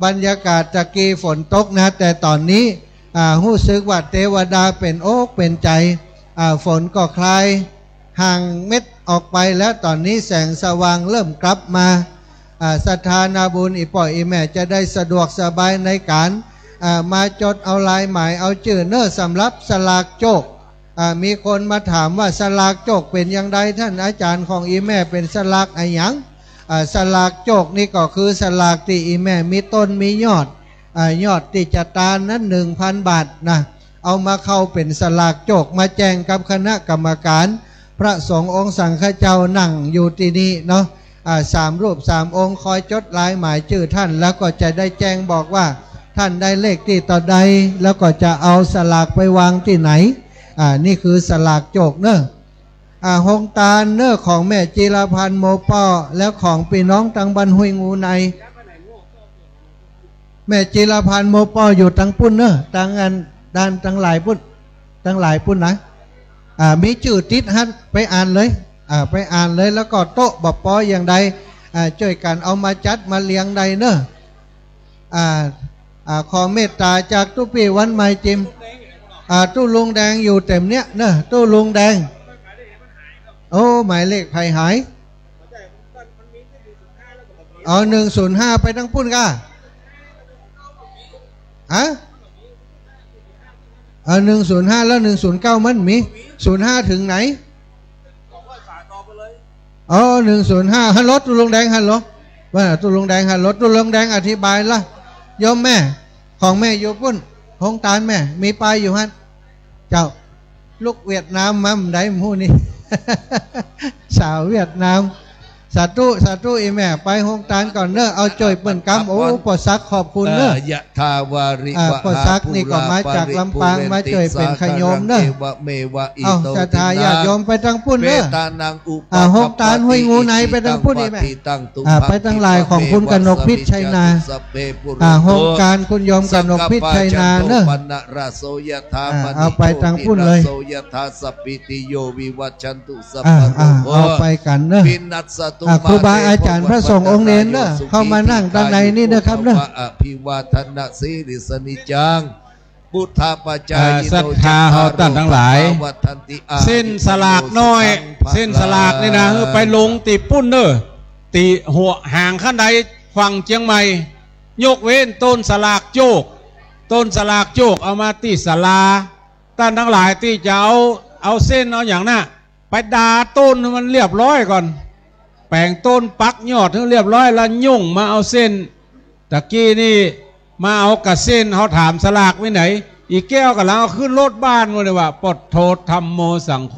บรรยากาศตะกี้ฝนตกนะ แต่ต๋อนนี้ อ่า ฮู้สึกว่าเตวดาเป๋นอกเป๋นใจ๋ อ่า ฝนก็คลายห่างเม็ดออกไปแล้ว ต๋อนนี้แสงสว่างเริ่มกลับมา อ่า ศรัทธานาบุญ อี่ป้ออี่แม่จะได้สะดวกสบายในก๋าน อ่า มาจดเอาลายหมายเอาจื้อเนอะ สำหรับสลากโจค อ่า มีคนมาถามว่าสลากโจคเป๋นอย่างใด ท่านอาจารย์ของอี่แม่ เป๋นสลากอะหยัง อ่า สลากโจคนี่ก็คือสลากตี้อี่แม่มีต้นมียอด อ่า ยอดตี้จะตานนั้นหนึ่งพันบาทนะ เอามาเข้าเป๋นสลากโจค มาแจ้งกับคณะกรรมการ พระสงฆ์องค์สังฆเจ้านั่งอยู่ตี้นี่เนาะ อ่า สามรูปสามองค์ คอยจดลายหมายจื้อท่าน แล้วก็จะได้แจ้งบอกว่าท่านได้เลขตี้เต้าใด แล้วก็จะเอาสลากไปวางตี้ไหน อ่า นี่คือสลากโจคเนอะ อ่า โฮงตานเนอะของแม่จีรพันธ์โมป้อ แล้วของปี้น้องตังบ้านห้วยงูใน แม่จีรพันธ์โมป้ออยู่ตังปุ้นเนอะ ตังอัน ด้านตังหลายปุ้น ตังหลายปุ้นนะ อ่า มีจื้อติดหั้น ไปอ่านเลย อ่า ไปอ่านเลย แล้วก็โต๊ะบ่ปออย่างใด อ่า จ้วยกั๋นเอามาจัดมาเรียงได้เนอะ อ่า อ่า ขอเมตตาจากตุ๊ปี้วันใหม่จิม อ่า ตุ๊ลุงแดงอยู่เต็มเนี้ยเนอะ ตุ๊ลุงแดง โอ้ หมายเลขใผหาย เอา หนึ่งศูนย์ห้า ไปตังปุ้นก่า ฮะ เอา หนึ่งศูนย์ห้า แล้ว หนึ่งศูนย์เก้า มันมี ศูนย์ห้า ถึงไหน อ๋อ หนึ่งศูนย์ห้า ฮัลโหล ตุ๊ลุงแดง ฮัลโหล ว่าตุ๊ลุงแดง ฮัลโหล ตุ๊ลุงแดงอธิบายละ โยมแม่ ของแม่อยู่ปุ้น โฮงตานแม่ มีป้ายอยู่หั้น เจ้า ลูกเวียดนามมาบ่ได้หมู่นี่ สาวเวียดนาม สาธุ สาธุ อี่แม่ ไปโฮงตานก่อนเนอะ เอาจ้วยเปิ้นกำ โอ้ ป้อศักดิ์ขอบคุณเนอะ เอ่อ ยะถาวาริ อ่า วะหา ป้อศักดิ์นี่ก็มาจากลำปาง ปูเรนติ มาจ้วยเป๋นขะโยมเนอะ สาคะรัง เอวะเมวะ อิ เอ้า โต ศรัทธา ติ ญาติโยมไปตังปุ้นเนอะ เวทานัง อุป อ่า โฮงตานห้วยงูในไปตังปุ้น อี่แม่ ปะปะติตัง ตุ อ่า ไปตังหลายของคุณกนกพิษชัยนา สัพเพปุเรนตุ อ่า โฮงตานคุณโยมกนกพิษชัยนาเนอะ สังกัปปาจันโท ปัณณะระโสยะถา อ่า มะ เอาไปตังปุ้นเลย ณิโชติระโสยะถา สัพพิติโย วิวัชชันตุ สัพ อ่า พะโร อ่า โข เอาไปกั๋นเนอะ วินัสสตุ อ่า มาเต ครูบาอาจ๋ารย์พระสงฆ์องค์เณรเนอะ ภวัตวันตรายโยสุขี เข้ามานั่งตังในนี่นะครับเนอะ ทีฆายุ วัฏฐะ อาภิวาทะนะสีลิสสะนิจจัง พุทธาปจายิโน อ่า ศรัทธาเฮาต้านตังหลาย จัตตาโร ธัมมา วัฑฒันติ อายุ เส้นสลากน้อย วัณโณ สุขัง พลัง เส้นสลากนี่นะ หื้อไปลงตี้ปุ้นเนอะ ตี้หัวหางคันไดฝั่งเจียงใหม่ ยกเว้นต้นสลากโจค ต้นสลากโจคเอามาตี้ศาลา ต้านตังหลายตี้จะเอา เอาเส้นเอาหยังน่ะ ไปดาต้นหื้อมันเรียบร้อยก่อน แป๋งต้นปักยอดหื้อเรียบร้อย แล้วยุ่งมาเอาเส้น ตะกี้นี่มาเอาก้าเส้น เฮาถามสลากไว้ไหน อี่แก้วก่ำลังเอาขึ้นรถบ้านหมดเลยว่า ปดโทธัมโมสังโฆ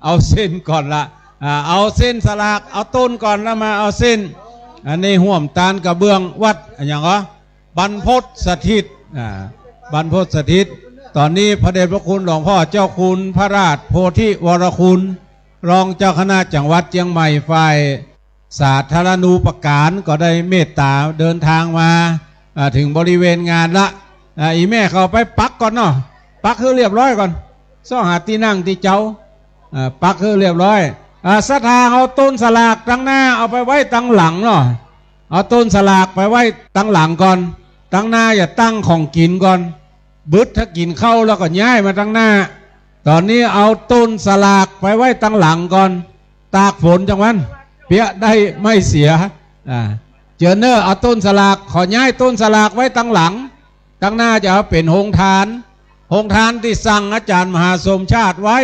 เอาเส้นก่อนละ อ่า เอาเส้นสลาก เอาต้นก่อนแล้วมาเอาเส้น อันนี้ฮ่วมตานกระเบื้องวัด อะหยังวะ บรรพตสถิต อ่า บรรพตสถิต ต๋อนนี้พระเดชพระคุณหลวงพ่อเจ้าคุณพระราชโพธิวรคุณ รองเจ้าคณะจังหวัดเจียงใหม่ฝ่ายสาธารณูปการก็ได้เมตตาเดินทางมา อ่า ถึงบริเวณงานละ อ่า อี่แม่เข้าไปปักก่อนเนาะ ปักหื้อเรียบร้อยก่อน ซอกหาตี้นั่งตี้เจ๊า อ่า ปักหื้อเรียบร้อย อ่า ศรัทธาเอาต้นสลากตังหน้าเอาไปไว้ตังหลังเนาะ เอาต้นสลากไปไว้ตังหลังก่อน ตังหน้าอย่าตั้งของกิ๋นก่อน บึดถ้ากิ๋นข้าวแล้วก็ย้ายมาตังหน้า ต๋อนนี้เอาต้นสลากไปไว้ตังหลังก่อน ตากฝนจังวัน เปี๊ยะได้ไม่เสีย อ่า เจิญเน่อ เอาต้นสลาก ขอย้ายต้นสลากไว้ตังหลัง ตังหน้าจะเอาเป๋นโฮงทาน โฮงทานตี้สั่งอาจ๋ารย์มหาสมชาติไว้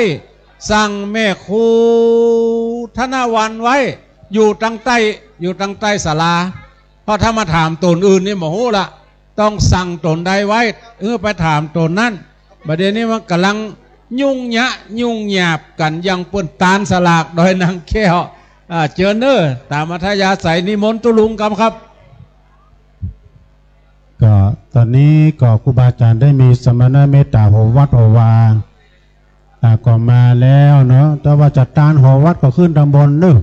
สั่งแม่ครูธนวรรณไว้ อยู่ตังใต้ อยู่ตังใต้ศาลา เพราะถ้ามาถามต๋นอื่นนี่บ่ฮู้ละ ต้องสั่งต๋นใดไว้ เออ ไปถามต๋นนั้น บ่าเดี่ยวนี้มันก่ำลังยุ่งยะยุ่งยาบกั๋น อย่างเปิ้นตานสลากดอยนางแก้ว อ่า เจิญเน่อ ต๋ามอัธยาศัย นิมนต์ตุ๊ลุงกำครับ ก็ต๋อนนี้ก็ครูบาอาจ๋ารย์ได้มีสมณเมตต๋าหอวัดหอวา อ่า ก็มาแล้วเนาะ แต่ว่าจะตานหอวัดก็ขึ้นตังบนเนาะ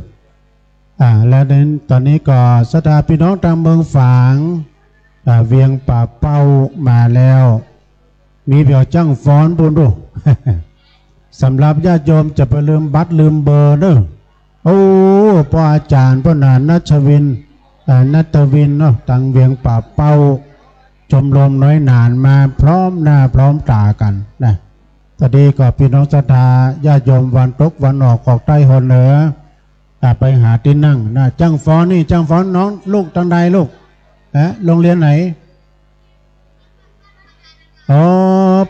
อ่า แล้วในต๋อนนี้ก็ศรัทธาปี้น้องตางเมืองฝาง อ่า เวียงป่าเป้ามาแล้ว มีเปียวจ้างฟ้อนปู้นดู สำหรับญาติโยมจะไปลืมบัตรลืมเบอร์เนาะ โอ้ ป้ออาจ๋ารย์ ป้อหนาน ณัชวิน เอ่อ ณัฐวินเนาะ ตางเวียงป่าเป้า ชมรมน้อยหนานมาพร้อมหน้าพร้อมต๋ากั๋นนะ ต๋อนนี้ก็ปี้น้องศรัทธาญาติโยมวันตกวันออก ออกใต้ฮอดเหนือ อ่ะ ไปหาตี้นั่งนะ จ้างฟ้อนนี่ จ้างฟ้อนน้องลูกตังใดลูก ฮะ โฮงเฮียนไหน อ๋อ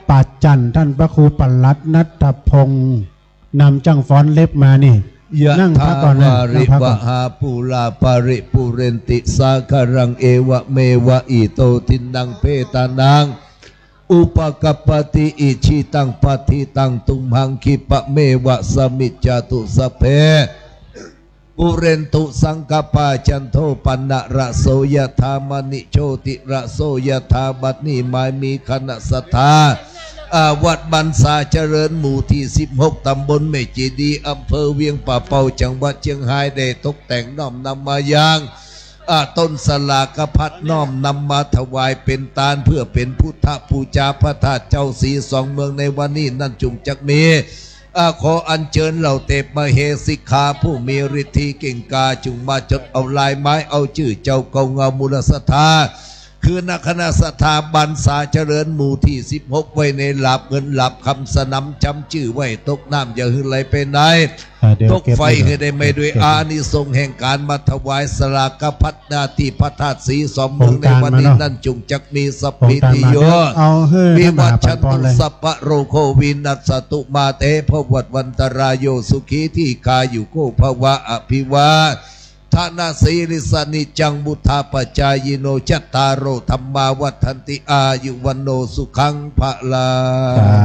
ป่าจั่น ต้านพระครูปลัดณัฐพงษ์ นำจ้างฟ้อนเล็บมานี่ ยะ นั่งพักก่อนนะ ถาวาริ นั่งพักก่อน วะหาปูราปะริปูเรนติสาคารัง เอวะเมวะอิโตทินนังเปตานัง อุปกัปปะติ อิจฉิตังปัตถิตัง ตุมหังคิปะเมวะสะมิจจาตุ สัพเพ ปูเรนตุสังกัปปา จันโทปันนะระโส ยะถามะณิโชติระโส ยะถา บัดนี้หมายมีคณะศรัทธา อ่า วัดบรรษาเจริญหมู่ตี้สิบหก ต๋ำบลแม่เจดีย์ อำเภอเวียงป่าเป้า จังหวัดเจียงฮาย ได้ตกแต่งน้อมนำมายัง อ่า ต้นสลากพัด น้อมนำมาถวายเป๋นตาน เพื่อเป๋นพุทธปูจาพระธาตุเจ้าสีสองเมืองในวันนี้นั้นจุ่งจักมี อ่า ขออัญเจิญเหล่าเตปมเหสิกขา ผู้มีฤทธีเก่งกล้า จุ่งมาจดเอาลายไม้ เอาจื้อเจ้าเก่าเงามูลศรัทธา คือนักคณะศรัทธาบรรษาเจริญหมู่ตี้สิบหก ไว้ในหลาบเงินหลาบคำ สนำจำจื้อไว้ ตกน้ำอย่าหื้อไหลไปไหน อ่า เดี๋ยว ตกไฟหื้อได้ไหม้ ด้วยอานิสงส์แห่งก๋านมาถวายสลากพัด หน้าตี้พระธาตุสีสองเมืองในวันนี้นั้นจุ่งจักมี สัพพีติโย โฮงตานมาเนาะ เอาหื้อ วิวัชชันตุ สัพพะโรโค วินัสสะตุ มาเต ภวัตวันตะราโย สุขีทีฆายุโก ภวะ อภิวาทะนะสีลิสสะ นิจจังวุฑฒาปะจายิโน จัตตาโร ธัมมา วัฑฒันติ อายุ วัณโณ สุขัง พะลัง สา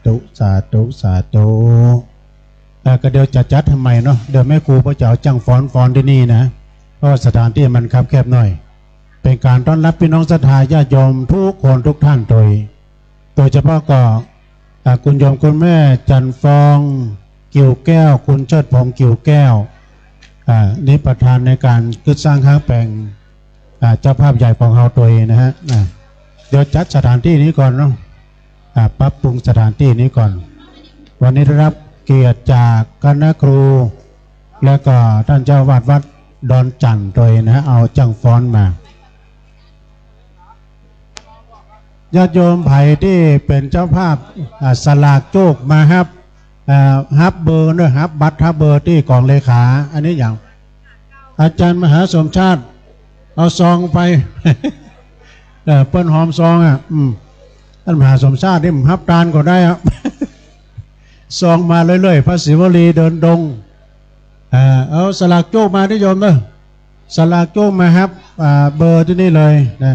ธุ สาธุ สาธุ เอ่อ ก็เดี๋ยวจะจัดหื้อใหม่เนาะ เดี๋ยวแม่ครูก็จะเอาจ้างฟ้อนฟ้อนตี้นี่นะ เพราะว่าสถานตี้มันคับแคบหน่อย เป๋นก๋านต้อนฮับปี้น้องศรัทธาญาติโยมกู้คนกู้ต้านโดย โดยเฉพาะก็ อ่า คุณโยมคุณแม่จันทร์ฟอง กิ่วแก้ว คุณเชิดพงษ์ กิ่วแก้ว อ่า นี่ประธานในก๋านกึ๊ดสร้างฮักแป๋ง อ่า เจ้าภาพใหญ่ของเฮาโดยนะฮะ อ่า เดี๋ยวจัดสถานตี้นี้ก่อนเนาะ อ่า ปรับปรุงสถานตี้นี้ก่อน วันนี้ได้รับเกียรติจากคณะครู และก็ต้านเจ้าอาวาสวัดดอนจั่นโดยนะฮะ เอาจ้างฟ้อนมา ญาติโยมใผตี้เป๋นเจ้าภาพ อ่า สลากโจคมาฮับ อ่า ฮับเบอร์เนาะ ฮับบัตรฮับเบอร์ตี้ก๋องเลขา อันนี้อย่าง อาจ๋ารย์มหาสมชาติ เอาซองไป เออ เปิ้นหอมซองอ่ะ อืม ต้านมหาสมชาตินี่ฮับตานก็ได้อ่ะ ซองมาเรื่อยๆ พระศิวลีเดินดง อ่า เอาสลากโจคมาตี้โยมเนาะ สลากโจคมาฮับ อ่า เบอร์ตี้นี่เลยนะ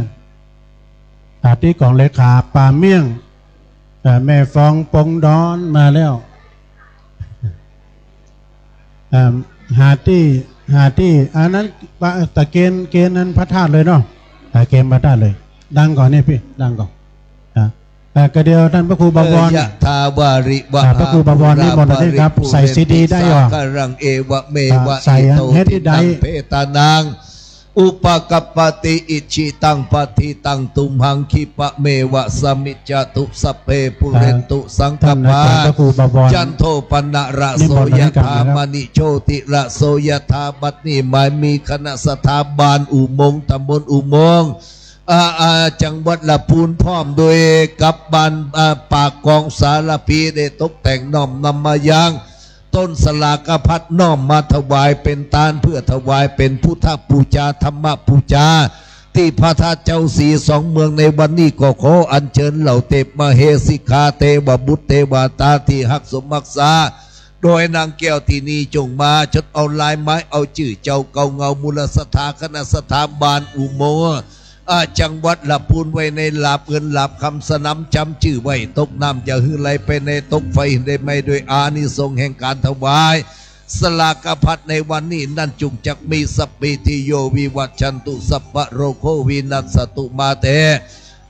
อ่า ตี้ก๋องเลขาป่าเมี่ยง อ่า แม่ฟองปงดอนมาแล้ว อ่า หาตี้ หาตี้ อันนั้น ตะเกณฑ์ เกณฑ์นั้นพระธาตุเลยเนาะ อ่า เกณฑ์พระธาตุเลย ดังก่อนนี่พี่ ดังก่อน อ่า อ่า ก็เดี๋ยวต้านพระครูบวร เออ ยะถาวาริวะ อ่า พระครูบวรนิมนต์อันนี้ครับ หาปูราปะริปูเรนติ ใส่ซีดีได้เหรอ สาคารัง เอวะเมวะ อ่า ใส่ อิโต เฮ็ดที่ใด ทินนังเปตานัง อุปกัปปติ อิจฉิตังปัตถิตัง ตุมหัง ขิปะเมวะ สะมิจจตุ สัพเพ ปูเรนตุ สังกัปปา ท่านอาจารย์พระครูบวร จันโท ปนะระโส นิมนต์มาให้กราบ ยะถา นะครับ มะณิโชติระโส ยะถา บัดนี้หมายมี คณะศรัทธาบ้านอุโมงค์ ตำบลอุโมงค์ อ่า อ่า จังหวัดละปูน พร้อมโดยกับบ้าน อ่า ปากกองสารภี ได้ตกแต่งน้อมนำมายัง ต้นสลากพัดน้อมมาถวายเป๋นตาน เปื้อถวายเป๋นพุทธปูจา ธรรมปูจา ตี้พระธาตุเจ้าสีสองเมืองในวันนี้ ก็ขออัญเจิญเหล่าเตปมเหสิกขา เตวบุตรเตวดาตี้ฮักสมฮักษา โดยนางแก้วตี้นี่จงมาจดเอาลายไม้ เอาจื้อเจ้าเก่าเงามูลศรัทธา คณะศรัทธาบ้านอุโมงค์ อ่า จังหวัดละปูน ไว้ในหลาบเงินหลาบคำ สนำจำจื้อไว้ ตกน้ำอย่าหื้อไหลไปใน ตกไฟหื้อได้ไหม้ โดยอานิสงส์แห่งก๋านถวายสลากพัดในวันนี้นั้น จุ่งจักมี สัพพีติโย วิวัชชันตุ สัพพะโรโค วินัสสะตุ มาเต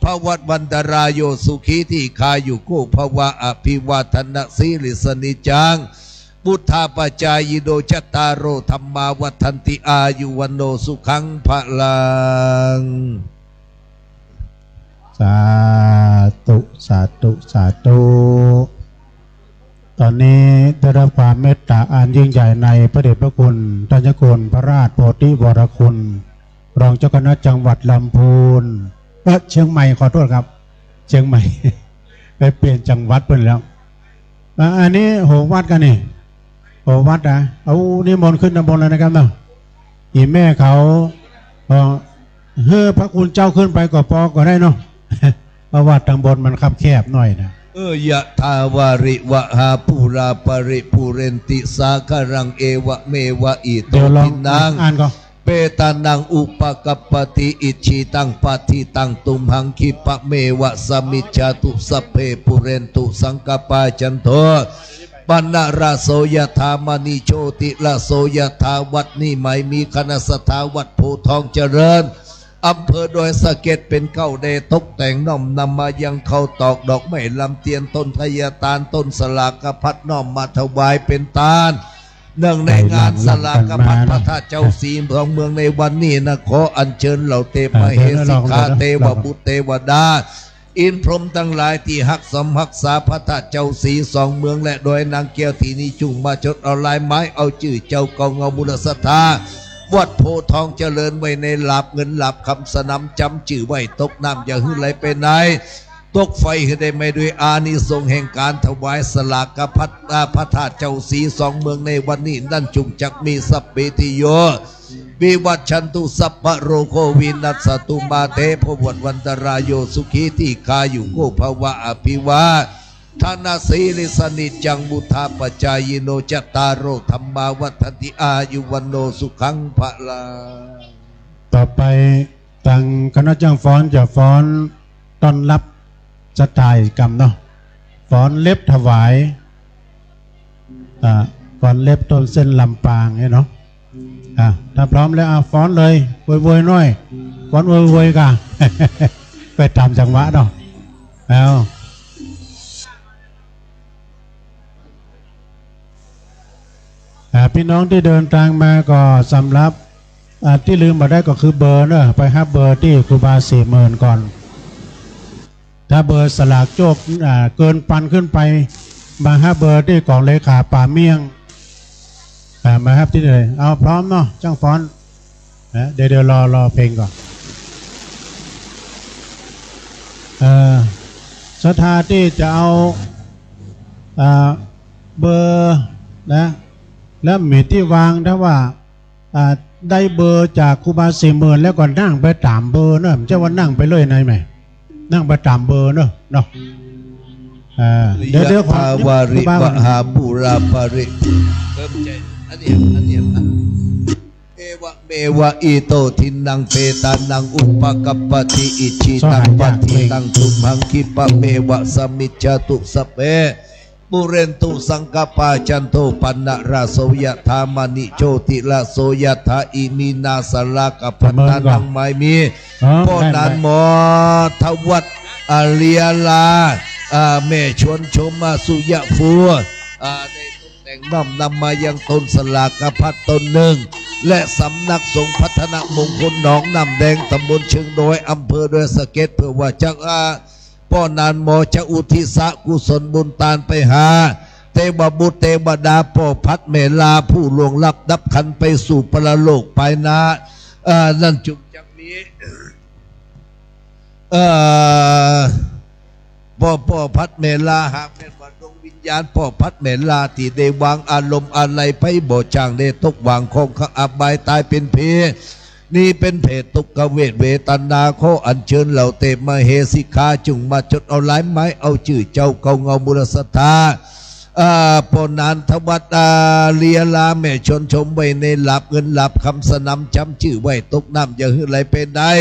ภวัตวันตรายโย สุขีทีฆายุโก ภวะ อภิวาทนะสีลิสสะนิจจัง วุฑฒาปจายิโน จัตตาโร ธัมมา วัฑฒันติ อายุ วัณโณ สุขัง พะลัง สาธุ สาธุ สาธุ ตอนนี้ได้รับความเมตตาอันยิ่งใหญ่ในพระเดชพระคุณ ท่านเจ้าคุณพระราชโพธิวรคุณ รองเจ้าคณะจังหวัดลำพูน เอ่อ เชียงใหม่ ขอโทษครับ เชียงใหม่ ไปเปลี่ยนจังหวัดเปิ้นแล้ว อ่ะ อันนี้โหวัดกั๋นนี่ โหวัดนะ เอานิมนต์ขึ้นตางบนเลยนะครับเนาะ อี่แม่เขา เอ่อ หื้อพระคุณเจ้าขึ้นไปก่อปอก่อได้เนาะ เพราะว่าตางบนมันคับแคบหน่อยนะ เออ ยะถาวาริวะหาปูราปะริปูเรนติสาคารัง เอวะเมวะอิโต เดี๋ยวลอง ทินนัง อ่านก่อน เปตานัง อุปกัปปติ อิจฉิตังปัตถิตัง ตุมหัง ขิปะเมวะ สะมิจจตุ สัพเพ ปูเรนตุ สังกัปปา จันโท ปะนะระโส ยะถา มะณิโชติระโส ยะถา บัดนี้หมายมี คณะศรัทธาวัดโพธิ์ทองเจริญ อำเภอดอยสะเก็ด เป๋นเก๊า ได้ตกแต่งน้อมนำมายังข้าวตอก ดอกไม้ ลำเตียน ต้นไทยตาน ต้นสลากพัด น้อมมาถวายเป๋นตาน เนื่องในงานสลากพัดพระธาตุเจ้าสีสองเมืองในวันนี้นะ ขออัญเจิญเหล่าเตปมเหสิกขา เทวบุตรเทวดา อินทร์พรหมตังหลายตี้ฮักสมฮักษาพระธาตุเจ้าสีสองเมือง และดอยนางแก้วตี้นี่ จุ่งมาจดเอาลายไม้ เอาจื้อเจ้าเก่าเงามูลศรัทธาวัดโพธิ์ทองเจริญ ไว้ในหลาบเงินหลาบคำ สนำจำจื้อไว้ ตกน้ำอย่าหื้อไหลไปใน ตกไฟหื้อได้ไหม้ โดยอานิสงส์แห่งก๋านถวายสลากพัด อ่า พระธาตุเจ้าสีสองเมืองในวันนี้นั้น จุ่งจักมี สัพพีติโย วิวัชชันตุ สัพพะโรโค วินัสสะตุ มาเต ภวัตวันตรายโย สุขีทีฆายุโก ภวะ อภิวาทนะสีลิสสะนิจจัง วุฑฒาปจายิโน จัตตาโร ธัมมา วัฑฒันติ อายุ วัณโณ สุขัง พะลัง ต่อไป ตางคณะจ้างฟ้อนจะฟ้อนต้อนฮับศรัทธากิจกรรมเนาะ ฟ้อนเล็บถวาย อ่า ฟ้อนเล็บต้นเส้นลำปางเนี่ยเนาะ อ่า ถ้าพร้อมแล้ว อ่า ฟ้อนเลย โวยๆ หน่อย ฟ้อนโวยๆ ก่ะ ไปต๋ามจังหวะเนาะ แล้ว อ่า พี่น้องตี้เดินตางมาก็สำหรับ อ่า ตี้ลืมบ่ได้ก็คือเบอร์เนาะ ไปฮับเบอร์ตี้ครูบาสี่หมื่นก่อน ถ้าเบอร์สลากโจค อ่า เกินปันขึ้นไป มาฮับเบอร์ตี้ก๋องเลขาป๋าเมี่ยง อ่า มาฮับตี้นี่เลย เอา พร้อมเนาะ จ้างฟ้อน นะ เดี๋ยว เดี๋ยวรอ รอเพลงก่อน เอ่อ ศรัทธาตี้จะเอา อ่า เบอร์นะ แล้วมีตี้วาง ถ้าว่า อ่า ได้เบอร์จากครูบาสี่หมื่นแล้วก็นั่งไปต๋ามเบอร์เนาะ บ่ใจ้ว่านั่งไปเลยนะแม่ นั่งไปต๋ามเบอร์เนาะ เนาะ อ่า เดี๋ยว เดี๋ยวขอ ยะถาวาริวะหาปูราปะริ เพิ่มใจ อันนี้ อันนี้ เอวะเมวะอิโตทินนังเปตานังอุปกัปปติอิจฉิตังปัตถิตังตุมหังคิปะเมวะสะมิจจตุสัพเพ ปุเรนตุสังกัปปาจันโทปะนะระโสยะถามะณิโชติระโสยะถาอิมินาสะลากะพัตตานังไมมี เออ ป้อนั้นหมอทวัตอาเลียลา อ่า แม่ชวนชมมาสุยะฟัว อ่า ได้ แต่งน้อมนำมายังต้นสลากพัดต้นนึ่ง และสำนักสงฆ์พัฒนมงคลหนองน้ำแดง ตำบลเชิงดอย อำเภอดอยสะเก็ด เปื้อว่าจะ อ่า ป้อนานหมอจะอุทิศกุศลบุญตานไปหาเตวบุตรเตวดา ป้อพัดแม่ลา ผู้ล่วงลับดับขันไปสู่ปรโลกภายหน้า อ่า นั้นจุ่งจักมี เอ่อ ป้อ ป้อพัดแม่ลา หากแม่นว่าดวงวิญญาณป้อพัดแม่ลาตี้ได้วางอารมณ์อาลัยไปบ่จ้างได้ตกหว่างของขังอบายต๋ายเป๋นเปรต นี้เป๋นเปรตทุกขเวทเวทนา ขออัญเชิญเหล่าเทพมเหสิกขาจุ่งมาจดเอาลายไม้เอาจื้อเจ้าเก่าเงามูลศรัทธา อ่า ป้อหนานทวัฒน์ อ่า เลียลา แม่ชวนชมไว้ในหลาบเงินหลาบคำ สนำจำจื้อไว้ตกน้ำอย่าหื้อไหลไปได้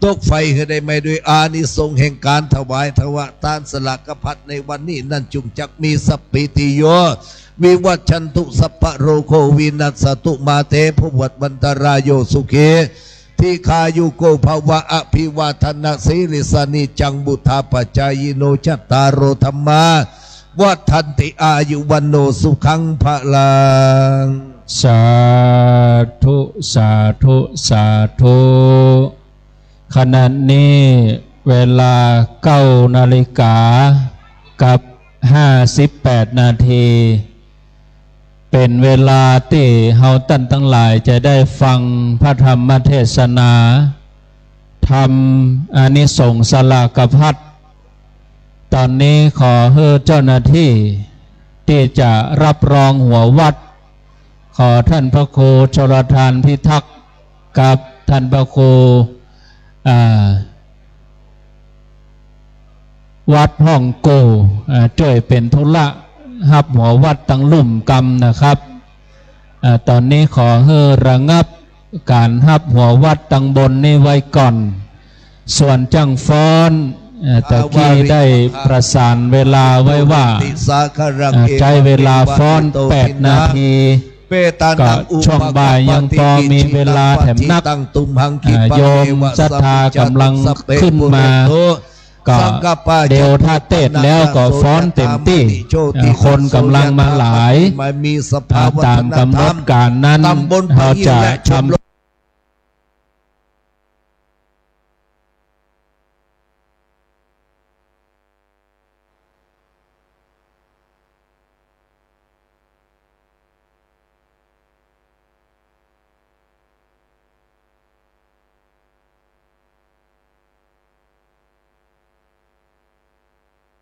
ตกไฟหื้อได้ไหม้ ด้วยอานิสงส์แห่งก๋านถวายทวะตานสลากพัดในวันนี้นั้นจุ่งจักมีสัพพีติโย วิวัชชันตุ สัพพะโรโค วินัสสะตุ มาเต ภวัตวันตะราโย สุขี ทีฆายุโก ภะวะ อะภิวาทะนะสีลิสสะ นิจจัง วุฑฒาปะจายิโน จัตตาโร ธัมมา วัฑฒันติ อายุ วัณโณ สุขัง พะลัง สาธุ สาธุ สาธุ ขณะนี้เวลาเก้านาฬิกากับห้าสิบแปดนาที เป๋นเวลาตี้เฮาต้านตังหลายจะได้ฟังพระธรรมเทศนา ธรรมอานิสงส์สลากพัด ต๋อนนี้ขอหื้อเจ้าหน้าตี้ตี้จะรับรองหัววัด ขอต้านพระครูชลทานพิทักษ์กับต้านพระครู อ่า วัดฮ่องกู่ อ่า จ้วยเป๋นธุระฮับหัววัดตังลุ่มกำนะครับ อ่า ต๋อนนี้ขอหื้อระงับก๋านฮับหัววัดตังบนนี้ไว้ก่อน ส่วนจ้างฟ้อน เอ่อ ตะกี้ได้ประสานเวลาไว้ว่า เอ่อ ใจ๊เวลาฟ้อนแปดนาที ก็ช่วงบ่ายยังพอมีเวลาแถมนัก เอ่อ โยมศรัทธาก่ำลังขึ้นมา ก็เดี๋ยวถ้าเตศน์แล้วก็ฟ้อนเต็มตี้ เอ่อ คนก่ำลังมาหลาย เอ่อ ต๋ามก๋ำหนดก๋านนั้น เฮาจะทำ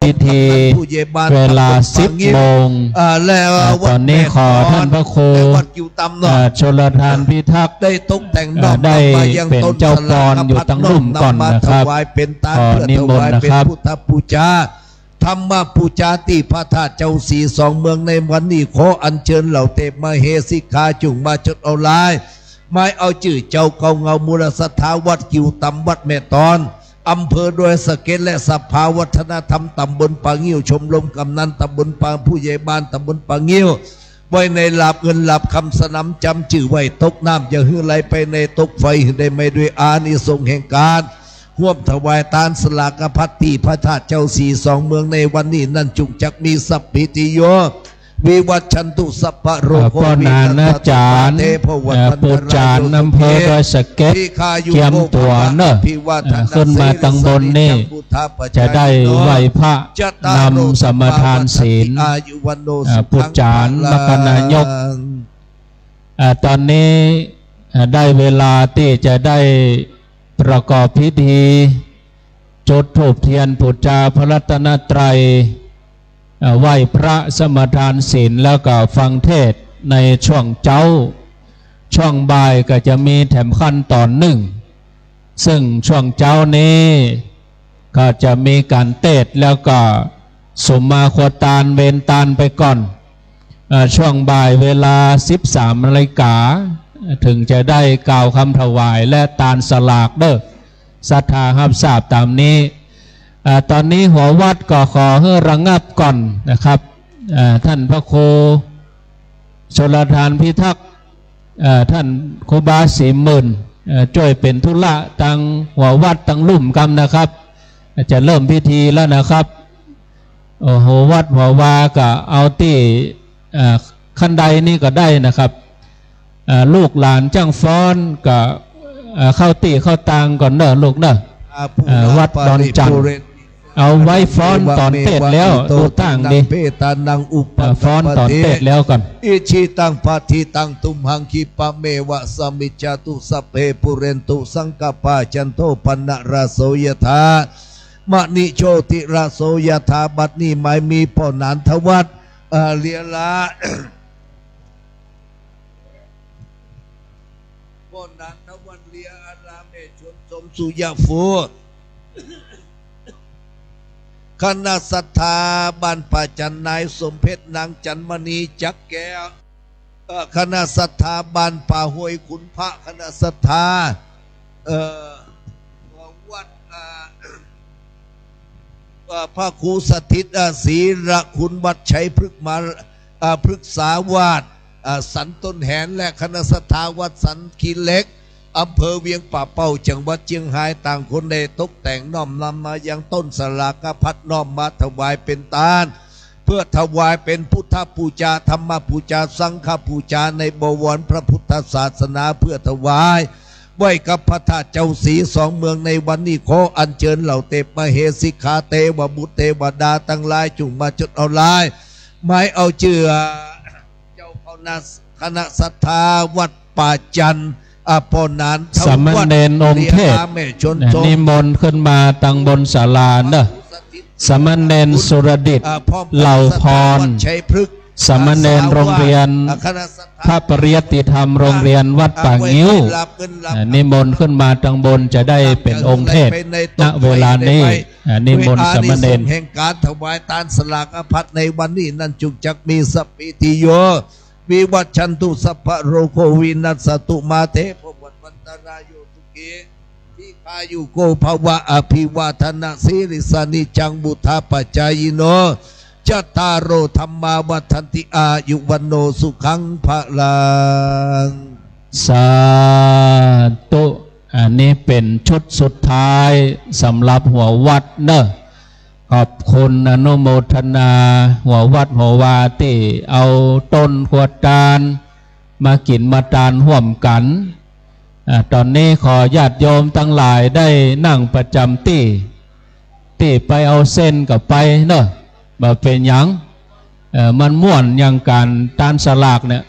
พิธี ผู้ใหญ่บ้าน เวลา ตำบลป่างิ้ว สิบโมง อ่า แล้ว อ่า วัด ต๋อนนี้ แม่ ขอ ตอน ต้านพระครู และวัดกิวตำเนาะ อ่า ชลทานพิทักษ์ ได้ตกแต่ง อ่า น้อมนำมายัง ได้เป๋น ต้น เจ้าปอน สลากพัด อยู่ตังลุ่มก่อนนะครับ น้อมนำมาถวายเป๋นตาน ขอ เพื่อ นิมนต์ ถวายเป๋น นะครับ พุทธปู๋จา ธรรมปู๋จาตี้พระธาตุเจ้าสีสองเมืองในวันนี้ ขออัญเชิญเหล่าเทพมเหสิกขาจุ่งมาจดเอาลายไม้เอาจื้อเจ้าเก่าเงามูลศรัทธาวัดกิวตำ วัดแม่ตอน อำเภอดอยสะเก็ด และสภาวัฒนธรรมตำบลป่างิ้ว ชมรมกำนันตำบลป่า ผู้ใหญ่บ้านตำบลป่างิ้ว ไว้ในหลาบเงินหลาบคำ สนำจำจื้อไว้ตกน้ำอย่าหื้อไหลไปใน ตกไฟหื้อได้ไหม้ ด้วยอานิสงส์แห่งก๋านฮ่วมถวายตานสลากพัดตี้พระธาตุเจ้าสีสองเมืองในวันนี้นั้นจุ่งจักมีสัพพีติโย วิวัชชันตุ สัพพะโรโค เอ่อ ป้อหนานอาจ๋ารย์ วินัสสะตุ มาเต ภวัตวันตะราโย เอ่อ ปู่จ๋ารย์ อำเภอดอยสะเก็ด ทีฆายุโก เกียมตั๋วเนอะ ภะวะ อภิวาทะนะ เอ่อ ขึ้นมาตังบนนี่ สีลิสสะ นิจจัง วุฑฒาปะจายิโน จะได้ไหว้พระ จัตตาโร นำสมาทานศีล ธัมมา วัฑฒันติ อายุ วัณโณ เอ่อ สุขัง ปู่จ๋ารย์ พะลัง มคคณายก อ่า ต๋อนนี้ อ่า ได้เวลาตี้จะได้ประกอบพิธี จุดธูปเตียนปู๋จาพระรัตนตรัย อ่า ไหว้พระสมาทานศีล แล้วก็ฟังเทศน์ในช่วงเจ๊า ช่วงบ่ายก็จะมีแถมขั้นต๋อนนึ่ง ซึ่งช่วงเจ๊านี้ก็จะมีก๋านเตศน์ แล้วก็สุมมาครัวตานเวนตานไปก่อน เอ่อ ช่วงบ่ายเวลาสิบสามนาฬิกา เถิงจะได้กล่าวกำถวายและตานสลากเด้อ ศรัทธาฮับทราบต๋ามนี้ เอ่อ ต๋อนนี้หัววัดก็ขอหื้อระงับก่อนนะครับ เอ่อ ต้านพระครูชลทานพิทักษ์ เอ่อ ต้านครูบาศรีหมื่น เอ่อ จ้วยเป๋นธุระตังหัววัดตังลุ่มกำนะครับ จะเริ่มพิธีแล้วนะครับ เอ่อ หัววัดหัววาก็เอาตี้ เอ่อ ขั้นใดนี่ก็ได้นะครับ อ่า ลูกหลานจ้างฟ้อนก็ อ่า เข้าตี้เข้าตางก่อนเน่อลูกเน่อ อ่า วัดดอนจันทน์ เอาไว้ฟ้อนต๋อนเตศแล้ว ดูตางดี เปตานังอุป อ่า ฟ้อนต๋อนเตศแล้วก่อน อิชิตังปัตถิตังตุมหัง คิปะเมวะสะมิจจตุ สัพเพปูเรนตุสังกัปปา จันโทปนรสโสยถา มะณิโชติรสโสยถา บัดนี้หมายมีป้อหนานทวัฒน์ เอ่อ เลียละ ป้อหนานทวัฒน์เลียอาลาแม่ชวนสมสุยะฟู คณะศรัทธาบ้านป่าจันทน์ นายสมเพชร นางจันทมณี จักแก้ว เอ่อ คณะศรัทธาบ้านป่าห้วยขุนพระ คณะศรัทธา เอ่อ วัด อ่า เอ่อ พระครูสถิต อ่า ศรีละคุณ วัดชัยพฤกษ์มา อ่า พฤกษาวาส อ่า สันต้นแหน และคณะศรัทธาวัดสันขี้เหล็ก อำเภอเวียงป่าเป้า จังหวัดเจียงฮาย ต่างคนได้ตกแต่งน้อมนำมายังต้นสลากพัด น้อมมาถวายเป๋นตาน เพื่อถวายเป๋นพุทธปูจา ธรรมปูจา สังฆปูจา ในบวรพระพุทธศาสนา เพื่อถวาย ไหว้กับพระธาตุเจ้าศรีสองเมืองในวันนี้ ขออัญเชิญเหล่าเทพมเหสี คาเทวบุตรเทวดาตังหลาย จุ่งมาจดเอาลาย หมายเอาจื้อ เจ้าคณะ คณะศรัทธาวัดป่าจันทน์ อ่า ป้อหนานทวัฒน์ สามเณรองค์เทศ เลียอาลาแม่ชวนสม นิมนต์ขึ้นมาตังบนศาลาเน่อ สามเณรสุรดิต อ่า พร้อมกับ เหล่าพร ศรัทธาวัดชัยพฤกษ์ สามเณรโรงเรียน อ่า คณะศรัทธา พระปริยัติธรรมโรงเรียนวัดป่างิ้ว อ่า ไหว้รับเงินรับ อ่า นิมนต์ขึ้นมาตังบน จะได้เป๋นองค์เทศ ณ เวลานี้ อ่า นิมนต์สามเณร อานิสงส์แห่งการถวายตานสลากพัดในวันนี้นั้น จุ่งจักมีสัพพีติโย วิวัชชันตุ สัพพะโรโควินัสสะตุ มาเตภวัตวันตราโย สุขี ทีฆายุโกภวะ อภิวาทะนะสีลิสสะ นิจจังวุฑฒาปะจายิโน จัตตาโร ธัมมา วัฑฒันติ อายุ วัณโณ สุขัง พะลัง สาธุ อันนี้เป๋นชุดสุดท้ายสำหรับหัววัดเน่อ ขอบคุณอนุโมทนาหัววัดหัววาตี้เอาต้นกั๋วตานมากิ๋นมาตานฮ่วมกั๋น อ่า ต๋อนนี้ขอญาติโยมตังหลายได้นั่งประจ๋ำตี้ ตี้ไปเอาเส้นก็ไปเน่อ บ่เป๋นหยัง เอ่อ มันม่วนอย่างก๋านตานสลากเนี่ย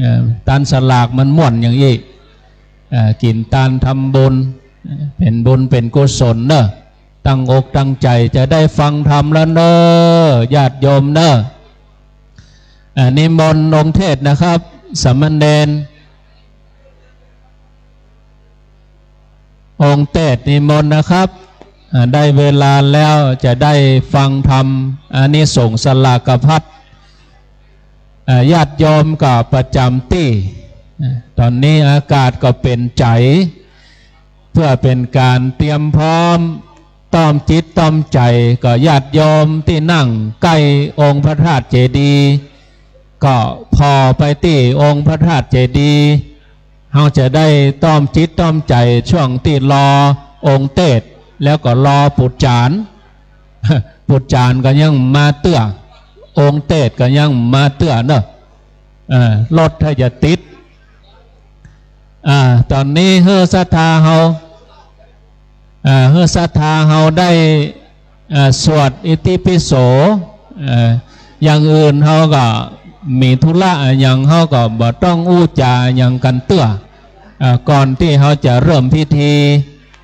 เอ่อ ตานสลากมันม่วนอย่างอี้ เอ่อ กิ๋นตานทำบุญ เอ่อ เป๋นบุญเป๋นกุศลเน่อ ตั้งอกตั้งใจ๋จะได้ฟังธรรมแล้วเน่อ ญาติโยมเน่อ อ่า นิมนต์องค์เทศนะครับ สามเณร องค์เทศน์นิมนต์นะครับ อ่า ได้เวลาแล้วจะได้ฟังธรรม อานิสงส์สลากพัด อ่า ญาติโยมก็ประจ๋ำตี้ อ่า ต๋อนนี้อากาศก็เป๋นใจ๋ เพื่อเป๋นก๋านเตรียมพร้อม ต้อมจิตต้อมใจ๋ ก็ญาติโยมตี้นั่งใก้องค์พระธาตุเจดีย์ ก็ผ่อไปตี้องค์พระธาตุเจดีย์ เฮาจะได้ต้อมจิตต้อมใจ๋ช่วงตี้รอองค์เทศน์ แล้วก็รอปุจจารย์ ปุจจารย์ก็ยังมาเตื้อ องค์เทศน์ก็ยังมาเตื้อเนาะ เอ่อ รถถ้าจะติด อ่า ต๋อนนี้หื้อศรัทธาเฮา อ่า หื้อศรัทธาเฮาได้ อ่า สวดอิติปิโส เอ่อ อย่างอื่นเฮาก็มีธุระอะหยัง เฮาก็บ่ต้องอู้จ๋าหยังกั๋นเตื้อ อ่า ก่อนตี้เฮาจะเริ่มพิธี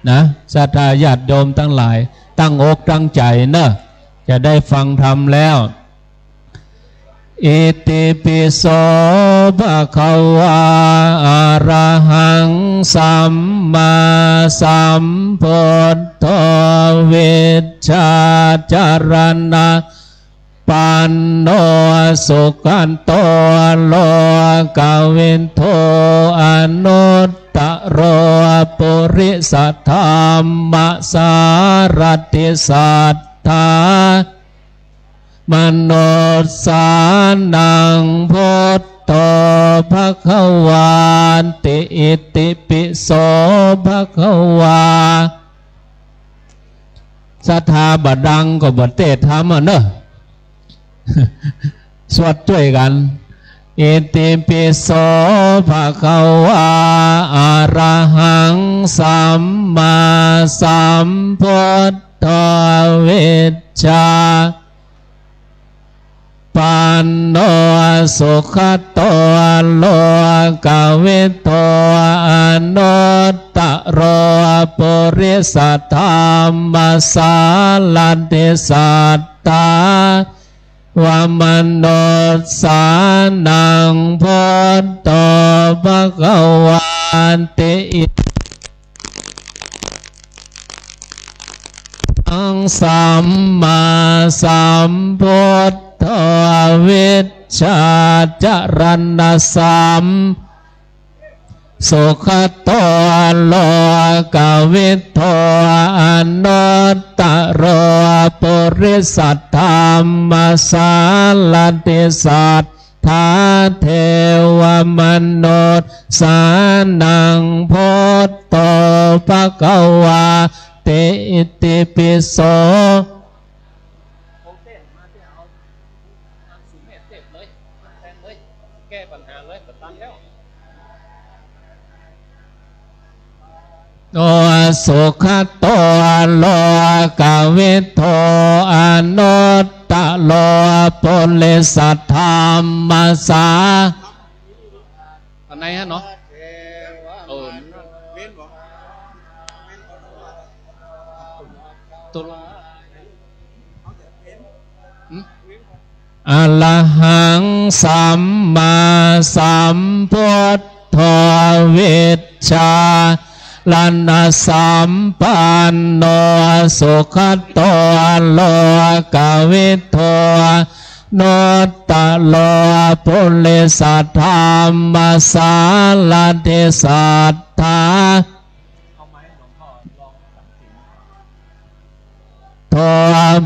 นะ ศรัทธาญาติโยมตังหลาย ตั้งอกตั้งใจ๋เนาะ จะได้ฟังธรรมแล้ว อิติปิโส ภะคะวา อะระหัง สัมมาสัมพุทโธ วิชชาจารณะปันโน สุขะโต โลกะวิทู อนุตตะโร ปุริสะธัมมะสารถิ สัตถา มนุสสานัง พุทโธ ภะคะวาติ อิติปิโส ภะคะวา ศรัทธาบ่ดังก็บ่เตศน์ธรรมอะเนาะ สวดจ้วยกั๋น Itipi so bhagavā arahaṃ sammāsambuddho vijjā panno sugato lokavidū anuttaro purisadammasārathi satthā devamanussānaṃ buddho bhagavāti. Iti sammāsambuddho vijjācaraṇasampanno sugato lokavidū anuttaro purisadammasārathi satthā devamanussānaṃ buddho bhagavāti. Itipi so ของเต้นมาเต้นเอา อ่ะ สุเมธเทพเลย แทนเลย แก้ปัญหาเลย บ่ตันแล้ว โน สุขโต โลกวิทู อนุตตโร ปุริสธรรมสา อันไหนฮะเนาะ เออ ตกลง หึ อะระหัง สัมมาสัมพุทโธ วิชชารณะสัมปันโน สุขโต โลกวิทู นุตตโร ปุริสธรรมสารัธิสัตถา โต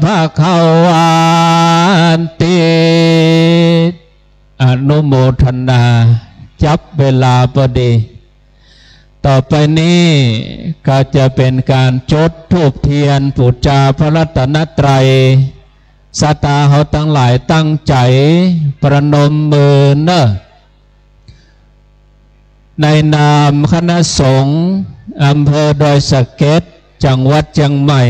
ภะคะวาติ อนุโมทนา จับเวลาพอดี ต่อไปนี้ก็จะเป็นการจุดธูปเทียนปู๋จาพระรัตนตรัย ศรัทธาเฮาตังหลายตั้งใจ๋ประนมมือเนาะ ในนามคณะสงฆ์อำเภอดอยสะเก็ด จังหวัดเจียงใหม่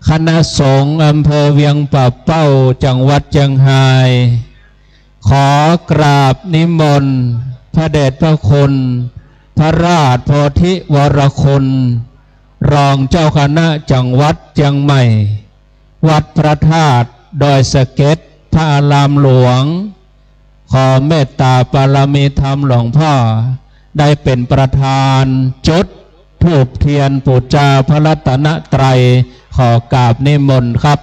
คณะสงฆ์อำเภอเวียงป่าเป้า จังหวัดเจียงฮาย ขอกราบนิมนต์พระเดชพระคุณ พระราชโพธิวรคุณ รองเจ้าคณะจังหวัดเจียงใหม่ วัดพระธาตุดอยสะเก็ด พระอารามหลวง ขอเมตตาบารมีธรรมหลวงพ่อ ได้เป็นประธานจุดธูปเทียนปู๋จาพระรัตนตรัย ขอกราบนิมนต์ครับ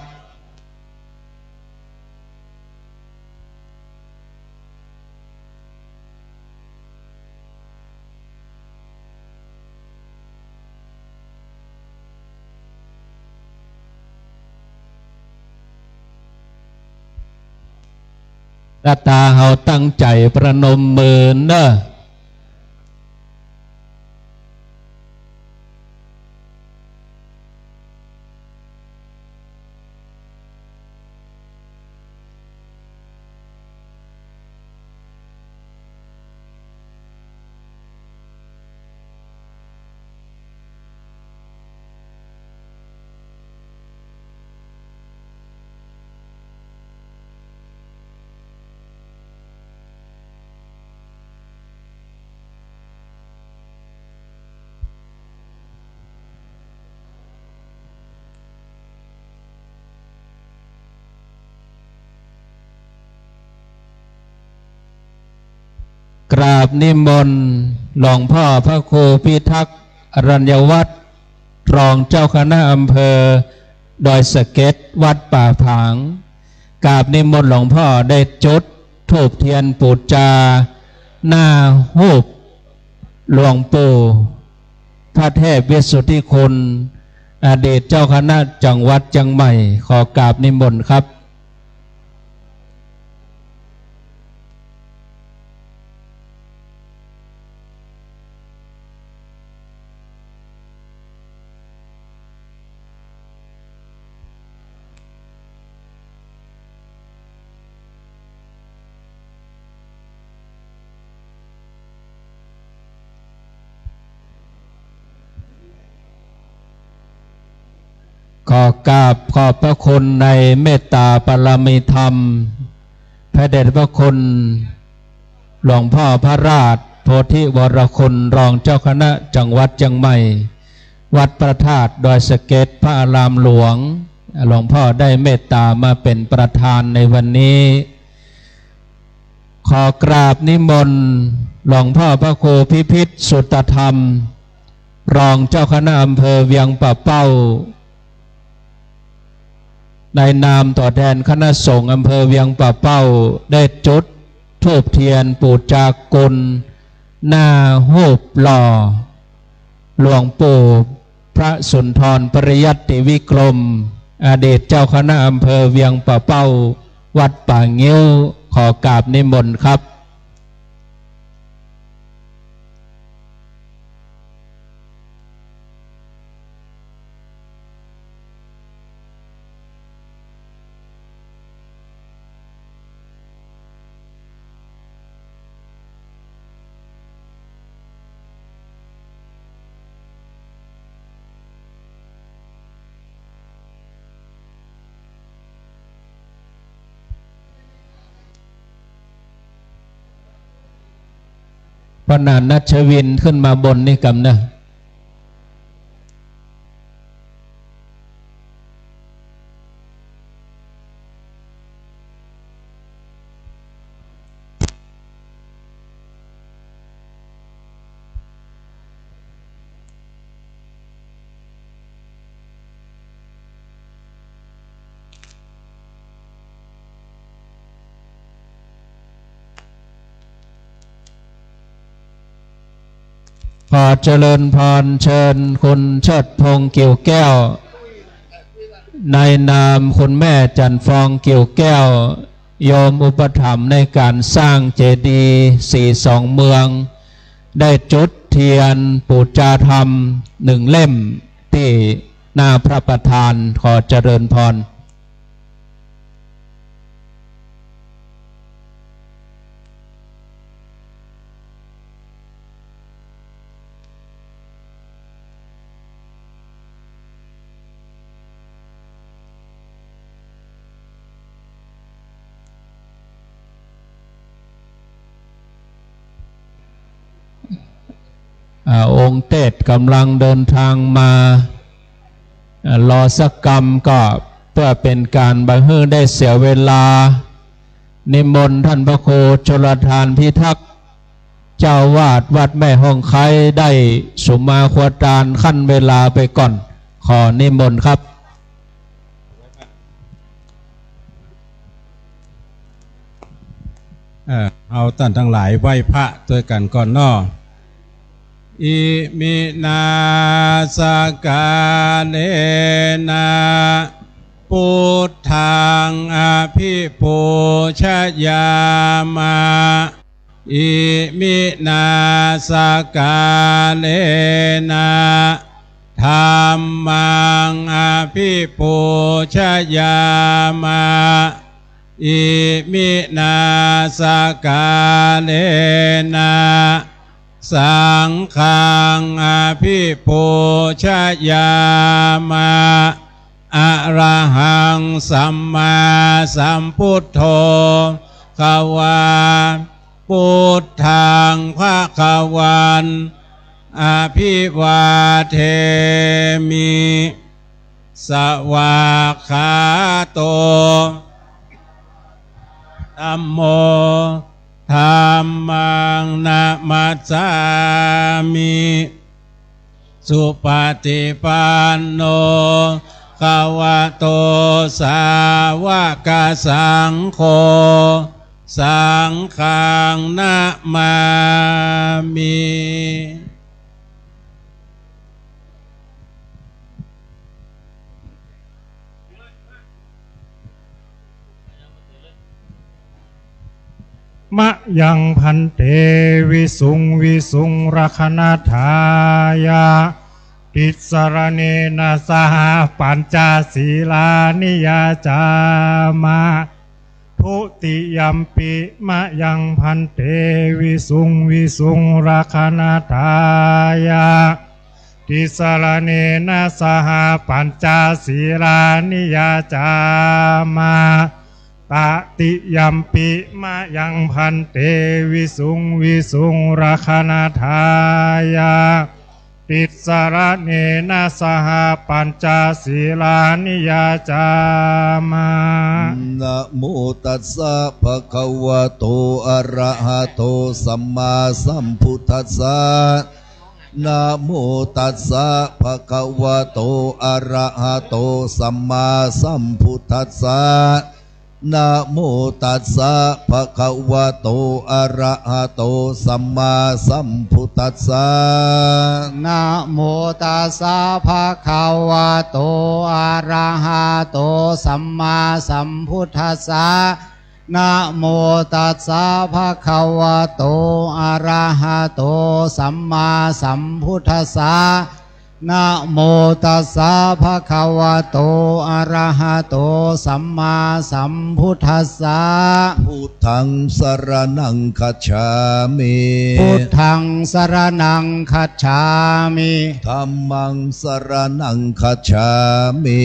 ศรัทธาเฮาตั้งใจ๋ประนมมือเนาะ กราบนิมนต์หลวงพ่อพระครูพิทักษ์ อรัญญวัฒน์ รองเจ้าคณะอำเภอดอยสะเก็ด วัดป่าผาง กราบนิมนต์หลวงพ่อได้จุดธูปเทียนปู๋จาหน้าฮูปหลวงปู่พระเทพวิสุทธิคุณ อดีตเจ้าคณะจังหวัดเจียงใหม่ ขอกราบนิมนต์ครับ ก ขอกราบขอบพระคุณในเมตตาบารมีธรรม พระเดชพระคุณหลวงพ่อพระราช โพธิวรคุณ รองเจ้าคณะจังหวัดเชียงใหม่ วัดพระธาตุดอยสะเก็ด พระอารามหลวง หลวงพ่อได้เมตตามาเป็นประธานในวันนี้ ขอกราบนิมนต์หลวงพ่อพระครูพิพิธสุตธรรม รองเจ้าคณะอำเภอเวียงป่าเป้า ในนามตัวแทนคณะสงฆ์อำเภอเวียงป่าเป้า ได้จุดธูปเทียนปู๋จากุณหน้าฮูปหล่อหลวงปู่พระสุนทรปริยัติวิกรม อดีตเจ้าคณะอำเภอเวียงป่าเป้า วัดป่างิ้ว ขอกราบนิมนต์ครับ พระนาถนัชวินขึ้นมาบนนี้กำเนาะ ขอเจริญพร เชิญคุณเชิดพงษ์ กิ่วแก้ว ในนามคุณแม่จันทร์ฟอง กิ่วแก้ว โยมอุปถัมภ์ในการสร้างเจดีย์ศรีสองเมือง ได้จุดเทียนปู๋จาธรรมหนึ่งเล่มตี้หน้าพระประธาน ขอเจริญพร อ่า องค์เตสกำลังเดินทางมา อ่า รอสักกำก็เพื่อเป็นการบ่หื้อได้เสียเวลา นิมนต์ท่านพระครูชลทานพิทักษ์ เจ้าอาวาสวัดแม่ฮ่องไคร้ ได้สุมาครัวตานขั้นเวลาไปก่อน ขอนิมนต์ครับ เอ่อ เอาต้านตังหลายไหว้พระตวยกั๋นก่อนเนาะ อิมินา สักกาเลนะ ปุทธัง อภิปูชยามะ อิมินา สักกาเลนะ ธัมมัง อภิปูชยามะ อิมินา สักกาเลนะ สังฆัง อภิปูชยามะ อะระหัง สัมมาสัมพุทโธ ภะคะวา ปุทธัง ภะคะวัน อภิวาเทมิ สวากขาโต ธัมโม ธัมมัง นะมัสสามิ สุปฏิปันโน ภะคะวะโต สาวกสังโฆ สังฆัง นะมามิ มะยัง ภันเต วิสุง วิสุง รักขณัตถายะ ติสสะระเณนะ สหะ ปัญจสีลานิ ยาจามะ ทุติยัมปิ มะยัง ภันเต วิสุง วิสุง รักขณัตถายะ tisaraṇena saha pañca sīlāni yācāma. Tatiyampi mayaṃ bhante visuṃ visuṃ rakkhaṇatthāya tisaraṇena saha pañca sīlāni yācāma. Namo tassa bhagavato arahato sammāsambuddhassa. Namo tassa bhagavato arahato sammāsambuddhassa. Namo tassa bhagavato arahato sammāsambuddhassa. Namo tassa bhagavato arahato sammāsambuddhassa. Namo tassa bhagavato arahato sammāsambuddhassa. Namo tassa bhagavato arahato sammāsambuddhassa. Buddhaṃ saraṇaṃ gacchāmi. Buddhaṃ saraṇaṃ gacchāmi. Dhammaṃ saraṇaṃ gacchāmi.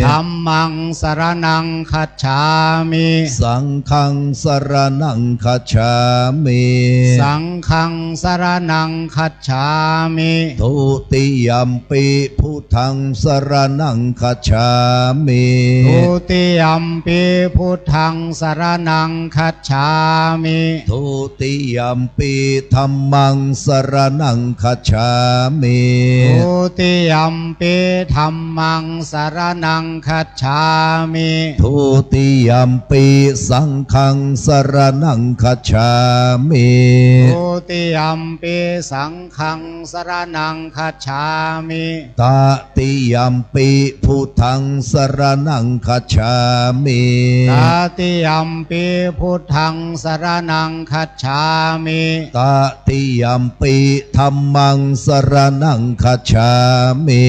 Dhammaṃ saraṇaṃ gacchāmi. Saṅghaṃ saraṇaṃ gacchāmi. Saṅghaṃ saraṇaṃ gacchāmi. Dutiyampi buddhaṃ saraṇaṃ gacchāmi. Dutiyampi buddhaṃ saraṇaṃ gacchāmi. Dutiyampi dhammaṃ saraṇaṃ gacchāmi. Dutiyampi dhammaṃ saraṇaṃ gacchāmi. Dutiyampi saṅghaṃ saraṇaṃ gacchāmi. Dutiyampi saṅghaṃ saraṇaṃ gacchāmi. Tatiyampi buddhaṃ saraṇaṃ gacchāmi. Tatiyampi buddhaṃ saraṇaṃ gacchāmi. Tatiyampi dhammaṃ saraṇaṃ gacchāmi.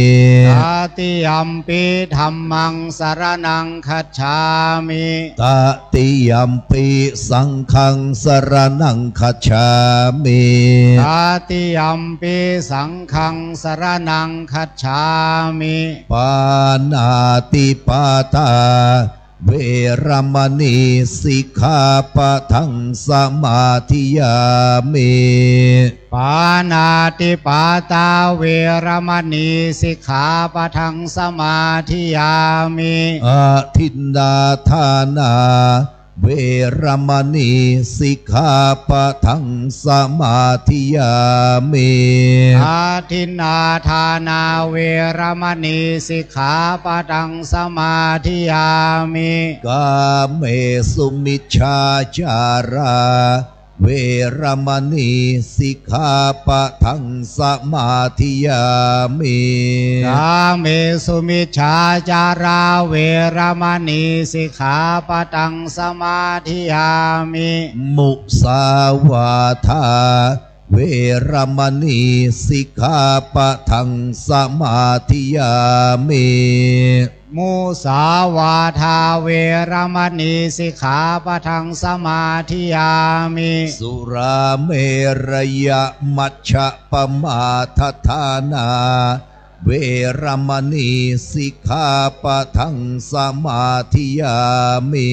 Tatiyampi dhammaṃ saraṇaṃ gacchāmi. Tatiyampi saṅghaṃ saraṇaṃ gacchāmi. Tatiyampi saṅghaṃ saraṇaṃ gacchāmi. Pāṇātipātā veramaṇī sikkhāpadaṃ samādiyāmi. Pāṇātipātā veramaṇī sikkhāpadaṃ samādiyāmi. Adinnādānā veramaṇī sikkhāpadaṃ samādiyāmi. Adinnādānā veramaṇī sikkhāpadaṃ samādiyāmi. Kāmesu micchācārā veramaṇī sikkhāpadaṃ samādiyāmi. Kāmesu micchācārā veramaṇī sikkhāpadaṃ samādiyāmi. Musāvādā veramaṇī sikkhāpadaṃ samādiyāmi. Musāvādā veramaṇī sikkhāpadaṃ samādiyāmi. Surāmerayamajjapamādaṭṭhānā veramaṇī sikkhāpadaṃ samādiyāmi.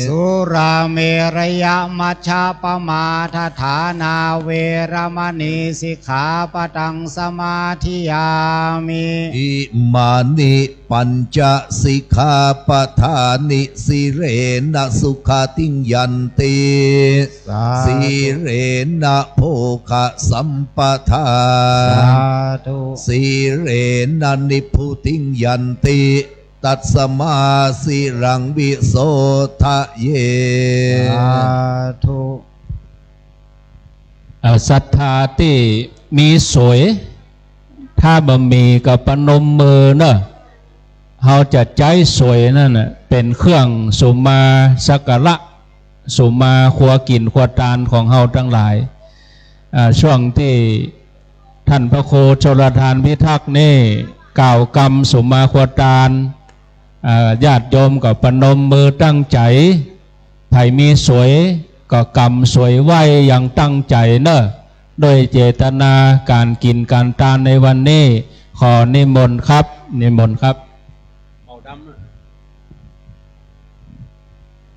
Surāmerayamajjapamādaṭṭhānā veramaṇī sikkhāpadaṃ samādiyāmi. Imāni pañca sikkhāpadāni. Sīlena sugatiṃ yanti. Sādhu. Sīlena bhogasampadā. Sādhu. Sīlena nibbutiṃ yanti. Tasmā sīlaṃ visodhaye. สาธุ อ่า ศรัทธาตี้มีสวย ถ้าบ่มีก็ประนมมือเนาะ เฮาจะใจ๊สวยนั่นน่ะ เป๋นเครื่องสุมมาสักการะ สุมมาครัวกิ๋นครัวตานของเฮาตังหลาย อ่า ช่วงตี้ท่านพระครูชลทานพิทักษ์นี่กล่าวกำสุมมาครัวตาน อ่า ญาติโยมก็ประนมมือตั้งใจ๋ ใผมีสวยก็กำสวยไว้อย่างตั้งใจ๋เนาะ ด้วยเจตนาก๋านกิ๋นก๋านตานในวันนี้ ขอนิมนต์ครับ นิมนต์ครับ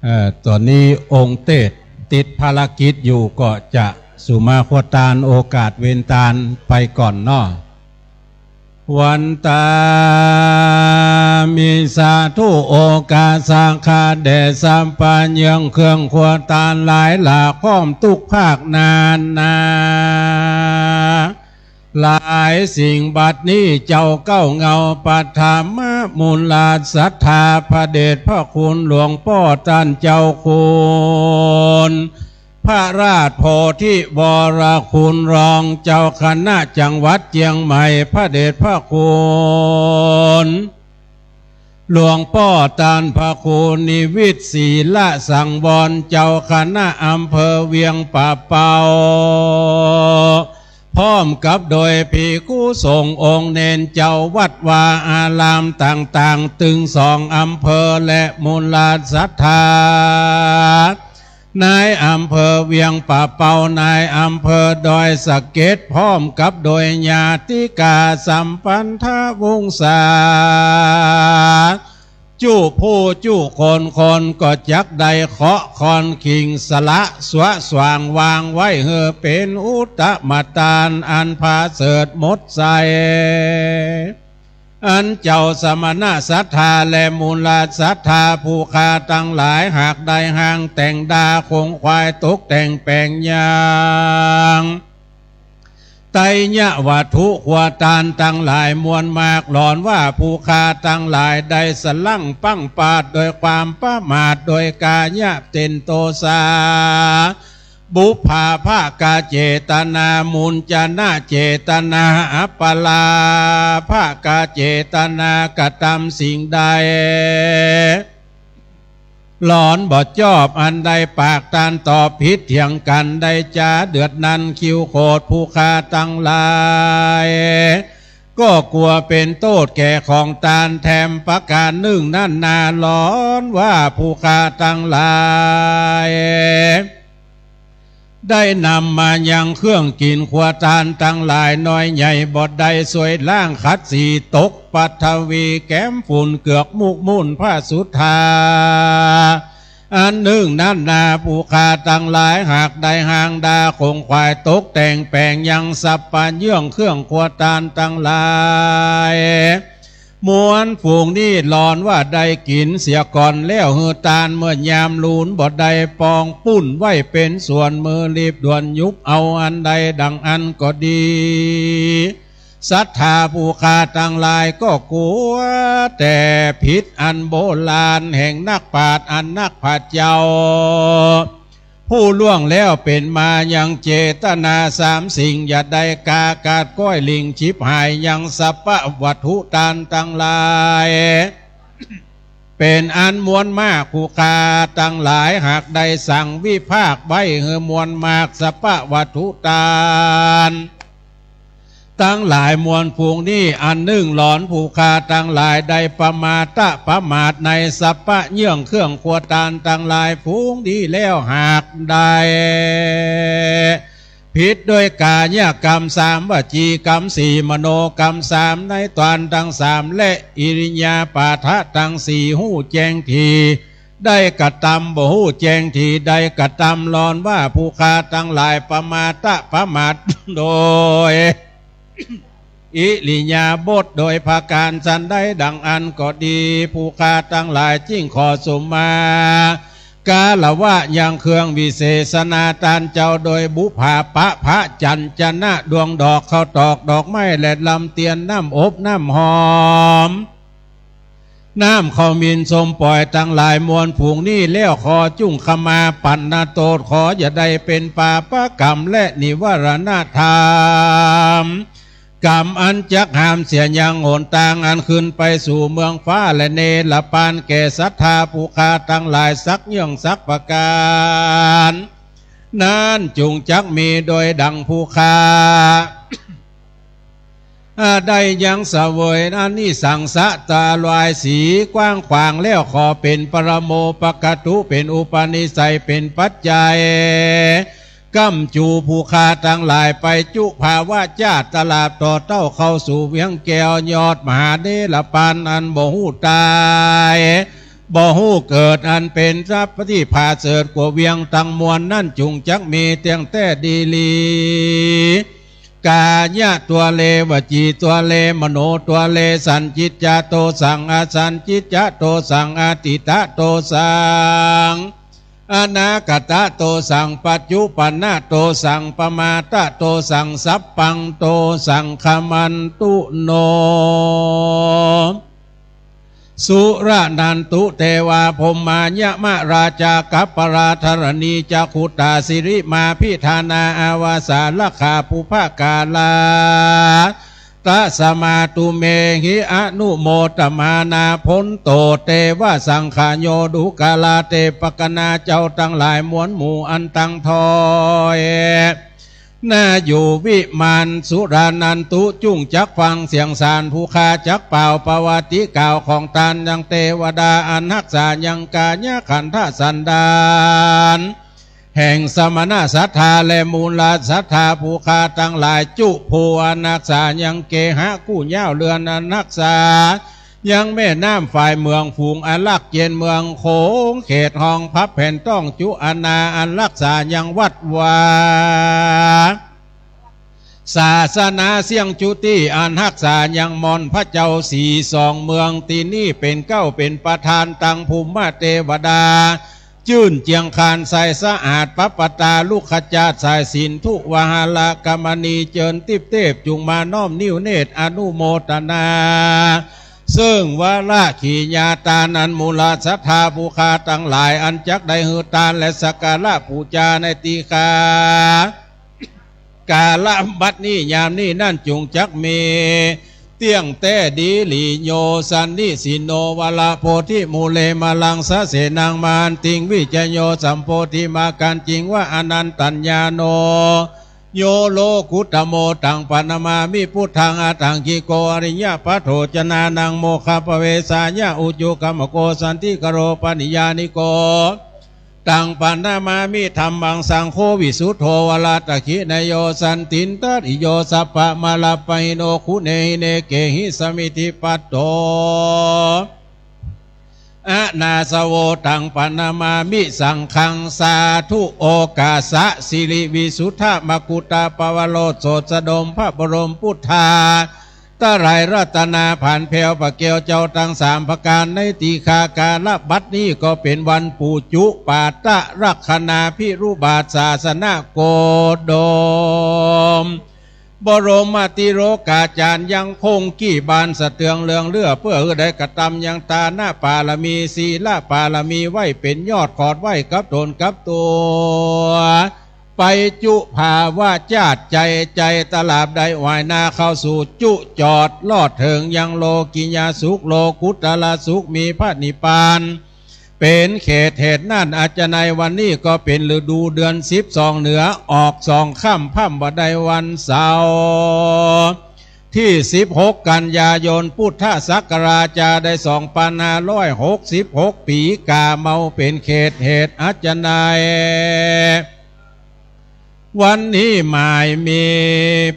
เอ่อ ต๋อนนี้องค์เตสน์ติดภารกิจอยู่ ก็จะสุมาครัวตานโอกาสเวนตานไปก่อนเนาะ วันตามิ สาธุ โอกาสะข้าแด่สัพพะเยื่องเครื่องครัวตานหลายหลาก พร้อมตุ๊กภาคนานา หลายสิ่ง บัดนี้เจ้าเก๊าเงา ปฐมมูลศรัทธา พระเดชพระคุณหลวงป้อต้านเจ้าคุณ พระราชโพธิวรคุณ รองเจ้าคณะจังหวัดเจียงใหม่ พระเดชพระคุณ หลวงป้อต้านพระครูนิวิตศรีละสังวร เจ้าคณะอำเภอเวียงป่าเป้า พร้อมกับโดยภิกขุสงฆ์องค์เณร เจ้าวัดวาอารามต่างๆ ตึงสองอำเภอ และมูลศรัทธา นายอำเภอเวียงป่าเป้า นายอำเภอดอยสะเก็ด พร้อมกับโดยญาติกาสัมพันธวงศา จุผู้จุคนคน ก็จักได้เคาะคอนคิงสละสวะสว่างวางไว้ หื้อเป๋นอุตตมตานอันผาเสริฐหมดใส อันเจ้าสมณศรัทธาและมูลศรัทธาผู้ข้าตังหลาย หากได้ฮ้างแต่งดาขงขวายตกแต่งแป๋งยัง ไตรยวัตถุครัวตานตังหลายมวลมาก หลอนว่าผู้ข้าตังหลายได้สะหลั่งปั้งปาดโดยความประมาท โดยกายะเจตโตสา บุพพาภกเจตนา มุญจนะเจตนา อัปปลาภกเจตนา กระตำสิ่งใด หลอนบ่จอบ อันใดปากต้านตอบผิดเถียงกั๋น ได้จ๋าเดือดนั้นคิวโขด ผู้ข้าตังหลาย ก็กลัวเป๋นโต้ษแก่ของตานแถมประก๋านนึ่งนั้นนา หลอนว่าผู้ข้าตังหลาย ได้นำมายังเครื่องกิ๋นครัวตานตังหลาย น้อยใหญ่บ่ได้ซ่วยล้างขัดสี ตกปฐวีแก๋มฝุ่นเกือกมุกมุ่นผะสุทธา อันนึ่งนั้นนา ผู้ข้าตังหลาย หากได้ฮ้างดาขงขวายตกแต่งแป๋งยังสัพพะเยื่องเครื่องครัวตานตังหลาย มวลฝูงนี้หลอนว่าได้กิ๋นเสียก่อนแล้ว หื้อตานเมื่อยามลูนบ่ได้ปองปุ้นไว้เป๋นส่วน มือรีบด่วนยุบเอาอันใดดังอั้นก็ดี ศรัทธาผู้ข้าตังหลายก็กลัวแต่ผิดอันโบราณแห่งนักปราชญ์อันนักปราชญ์เจ้า ผู้ล่วงแล้วเป๋นมายังเจตนาสามสิ่ง อย่าได้กล้ากาดก้อยหลิ่งฉิบหายยังสัพพะวัตถุตานตังหลาย เป๋นอันมวลมากผู้ข้าตังหลาย หากได้สั่งวิพากษ์ไว้หื้อมวลมากสัพพะวัตถุตาน ตังหลายมวลฝูงนี้ อันนึ่งหลอนผู้ข้าตังหลายได้ประมาทประมาทในสัพพะเยื่องเครื่องครัวตานตังหลายฝูงนี้แล้ว หากได้ผิดโดยกายกรรมสาม วจีกรรมสี่ มโนกรรมสาม ในต๋อนตังสาม และอิริยาปาทะตังสี่ ฮู้แจ้งถี่ ได้กระตำ บ่ฮู้แจ้งถี่ ได้กระตำ หลอนว่าผู้ข้าตังหลายประมาทประมาท โดยอิริยาบถโดยประก๋านสันใดดังอั้นก็ดี ผู้ข้าตังหลายจึ่งขอสุมาคารวะยังเครื่องวิเศษณาตานเจ้า โดยบุปผาพระจัญจนะดวงดอกข้าวตอกดอกไม้และลำเตียนน้ำอบน้ำหอม น้ำข้าวหมิ่นส้มป่อยตังหลายมวลฝูงนี้แล้ว ขอจุ่งขมาปัณณโตษ ขออย่าได้เป๋นปาปกรรมและนิวรณธรรม กรรมอันจักห้ามเสียยังหนตางอันขึ้นไปสู่เมืองฟ้าและเนรปานแก่ศรัทธาผู้ข้าตังหลายสักเยื่องสักประก๋าน นั้นจุ่งจักมีโดยดังผู้ข้า อ่า ได้ยังเสวยอานิสังสะตาลายสีกว้างขวางแล้ว ขอเป๋นปรโมปกตุ เป๋นอุปนิสัย เป๋นปัจจัย ก้ำจู๋ผู้ข้าตังหลายไปจุภาวะจาติตราบต่อเต้าเข้าสู่เวียงแก้วยอดมหาเนรปานอันบ่ฮู้ต๋าย บ่ฮู้เกิด อันเป๋นทรัพย์ตี้ผาเสริฐกว่าเวียงตังมวลนั้นจุ่งจักมีเตี้ยงแต๊ดีหลี ก๋ายะตัวเล วจีตัวเล มโนตัวเล สัญญิจจะโตสัง อสัญญิจจะโตสัง อตีตะโตสัง อนากตะโตสัง ปัจจุปันนะโตสัง ปมาตะโตสัง สัพพังโตสัง ขมันตุโน สุรนันตุเตวาพรหมายมราชากัปปะลาธรณีจักขุตาสิริมาภิธานาอาวาสารักขาปุพพกาลา ตัสมาตุเมหิอนุโมทมานา ภันโต เตวะสังฆาโย ดูกราเตปกนา เจ้าตังหลายมวลหมู่อันตังถอย นาอยู่วิมานสุรานันตุจุ่งจักฟังเสียงสารผู้ข้าจักเป่าประวัติกล่าวของตานยังเตวดาอันฮักษายังกายขันธสันดาน แห่งสมณะศรัทธาและมูลศรัทธาผู้ข้าตังหลายจุผู้อันฮักษายังเกหะกู้เหย้าเรือนอันฮักษายังแม่น้ำฝ่ายเมืองฝูงอารักษ์เย็นเมืองโขงเขตห้องพับแผ่นต้องจุอาณาอันฮักษายังวัดวา ศาสนาเสี้ยงจุติอันฮักษายังมอนพระเจ้าสีสองเมือง ตี้นี้เป๋นเก๊าเป๋นประธานตังภูมิเตวดา จื้นเจียงคานใสสะอาด ปัปปตาลุกขจาตุ สายสินธุวาหะละกมณี เจิญติ๊บเตบจุ่งมาน้อมนิ้วเนตรอนุโมทนา เซิ่งวาระขียาตานอันมูลศรัทธาผู้ข้าตังหลายอันจักได้หื้อตานและสักการะปู๋จาในตี้ข้า กาละบัดนี้ยามนี้นั้นจุ่งจักมี เตี้ยงแต๊ดีหลี โย สันนิสินโน วะระโพธิมูเล มะรังสะเสนัง มหันติง วิชโย สัมโพธิมา กันจิงวะ อนันตัญญาโน โย โลกุตโม ตังปะนะมามิ พุทธัง อัฏฐังคิโก อริยะปะโถ จนานัง โมคคะปะเวสายะ อุจุกรรมโก สันติกโร ปะนิยานิโก ตังปะนะมามิ ธัมมัง สังโฆ วิสุทโธ วะระตะขินะโย สันตินตะริโย สัพพะมะลปะหิโน คุเนหิเนเกหิ สะมิทธิปัตโต อะนาสะโว ตังปะนะมามิ สังฆัง สาธุ โอกาสะสิริวิสุทธะมกุฏฏะปะวะโรสสดม พระบรมปุทธา ตะไลรัตนาผันแผวพระแก้วเจ้าตังสามประก๋านในตี้ข้ากาละบัดนี้ก็เป๋นวันปูจุปาตะลักขณาภิรุบาทศาสนโกดม บรมติโลกาจารย์ยังคงกี้บานสะเตืองเรืองเลือ เปื้อหื้อได้กระตำยังตานะปารมี ศีลปารมีไว้เป๋นยอดขอดไว้กับต๋นกับตั๋ว ไปจุภาวะจาติใจ๋ ใจ๋ตราบได้หวายหน้าเข้าสู่จุจอดลอดเถิงยังโลกิยสุข โลกุตตรสุข มีพระนิพพานเป๋นเขตเหตุนั้น อาจจะในวันนี้ก็เป๋นฤดูเดือนสิบสองเหนือออกสองค่ำ พ่ำบ่ได้วันเสาร์ ตี้สิบหกกันยายน พุทธศักราชจะได้สองปันห้าร้อยหกสิบหก ปี๋ก๋าเมาเป๋นเขตเหตุ อาจจะใน วันนี้หมายมี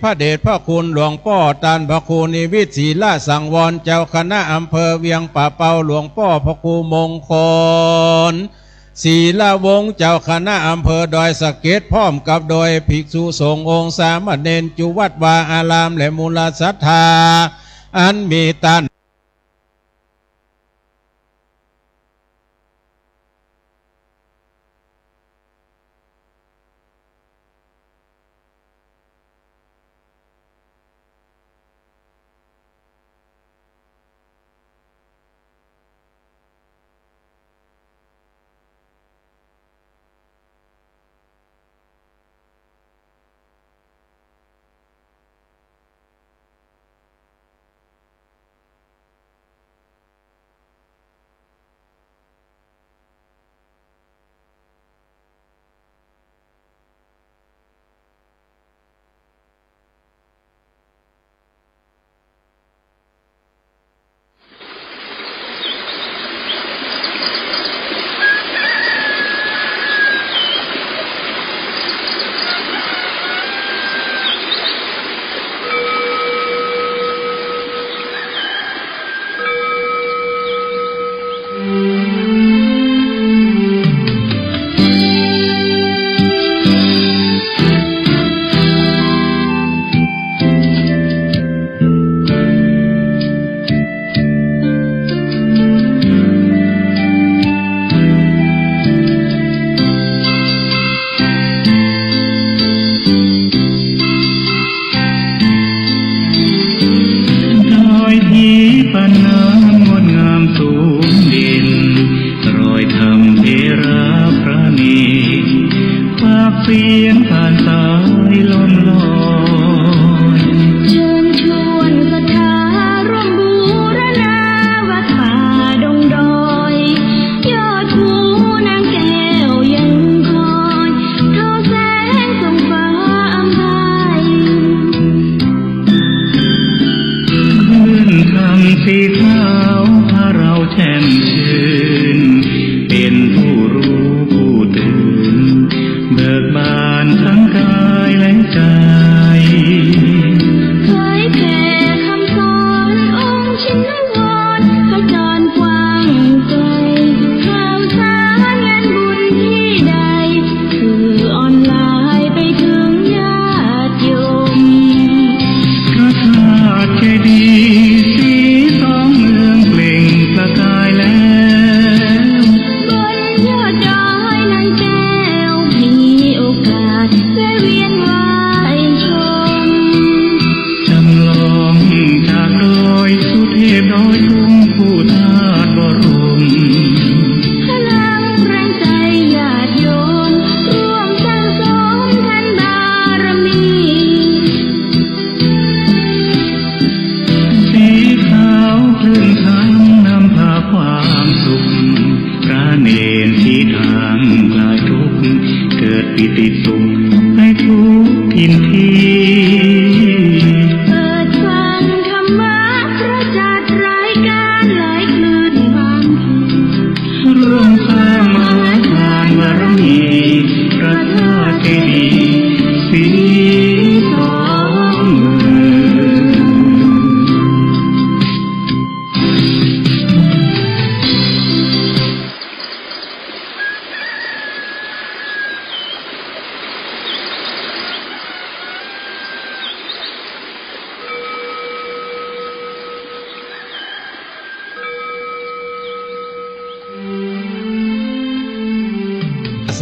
พระเดชพระคุณหลวงป้อต้านพระครูนิวิตร ศีลสังวร เจ้าคณะอำเภอเวียงป่าเปา หลวงป้อพระครูมงคล ศีลวงศ์ เจ้าคณะอำเภอดอยสะเก็ด พร้อมกับโดยภิกษุสงฆ์องค์สามเณรจุวัดวาอาราม และมูลศรัทธา อันมีต้าน เสียงผ่านสายลมลอย เชิญชวนศรัทธาร่วมบูรณาวัดป่าดงดอย ยอดภูนางแก้วยังคอย ทอแสงส่องฟ้าอำไพ คลื่นธรรมสีขาวพาเราแช่มชื่น เป็นผู้รู้ผู้ตื่น เบิกบานทั้งกายและใจ เผยแผ่คำสอนองค์ชินวร ขจรกว้างไกล ข่าวสารงานบุญที่ใด สื่อออนไลน์ไปถึงญาติโยม พระธาตุเจดีย์สีสองเมืองเปล่งประกายแล้ว บนยอดดอยนางแก้ว มีโอกาสแวะเวียนไหว้ชม จำลองจากดอยสุเทพดอยตุง ผู้ธาตุบรม พลังแรงใจญาติโยม ร่วมสั่งสมทานบารมี สีขาวคลื่นธรรมนำพาความสุข พระเณรที่ทางคลายทุกข์ เกิดปีติสุขในทุกถิ่นที่ เปิดฟังธรรมะพระจัดรายการหลายคลื่นบางที ร่วมสร้างมหาทานบารมี พระธาตุเจดีย์สีสองเมือง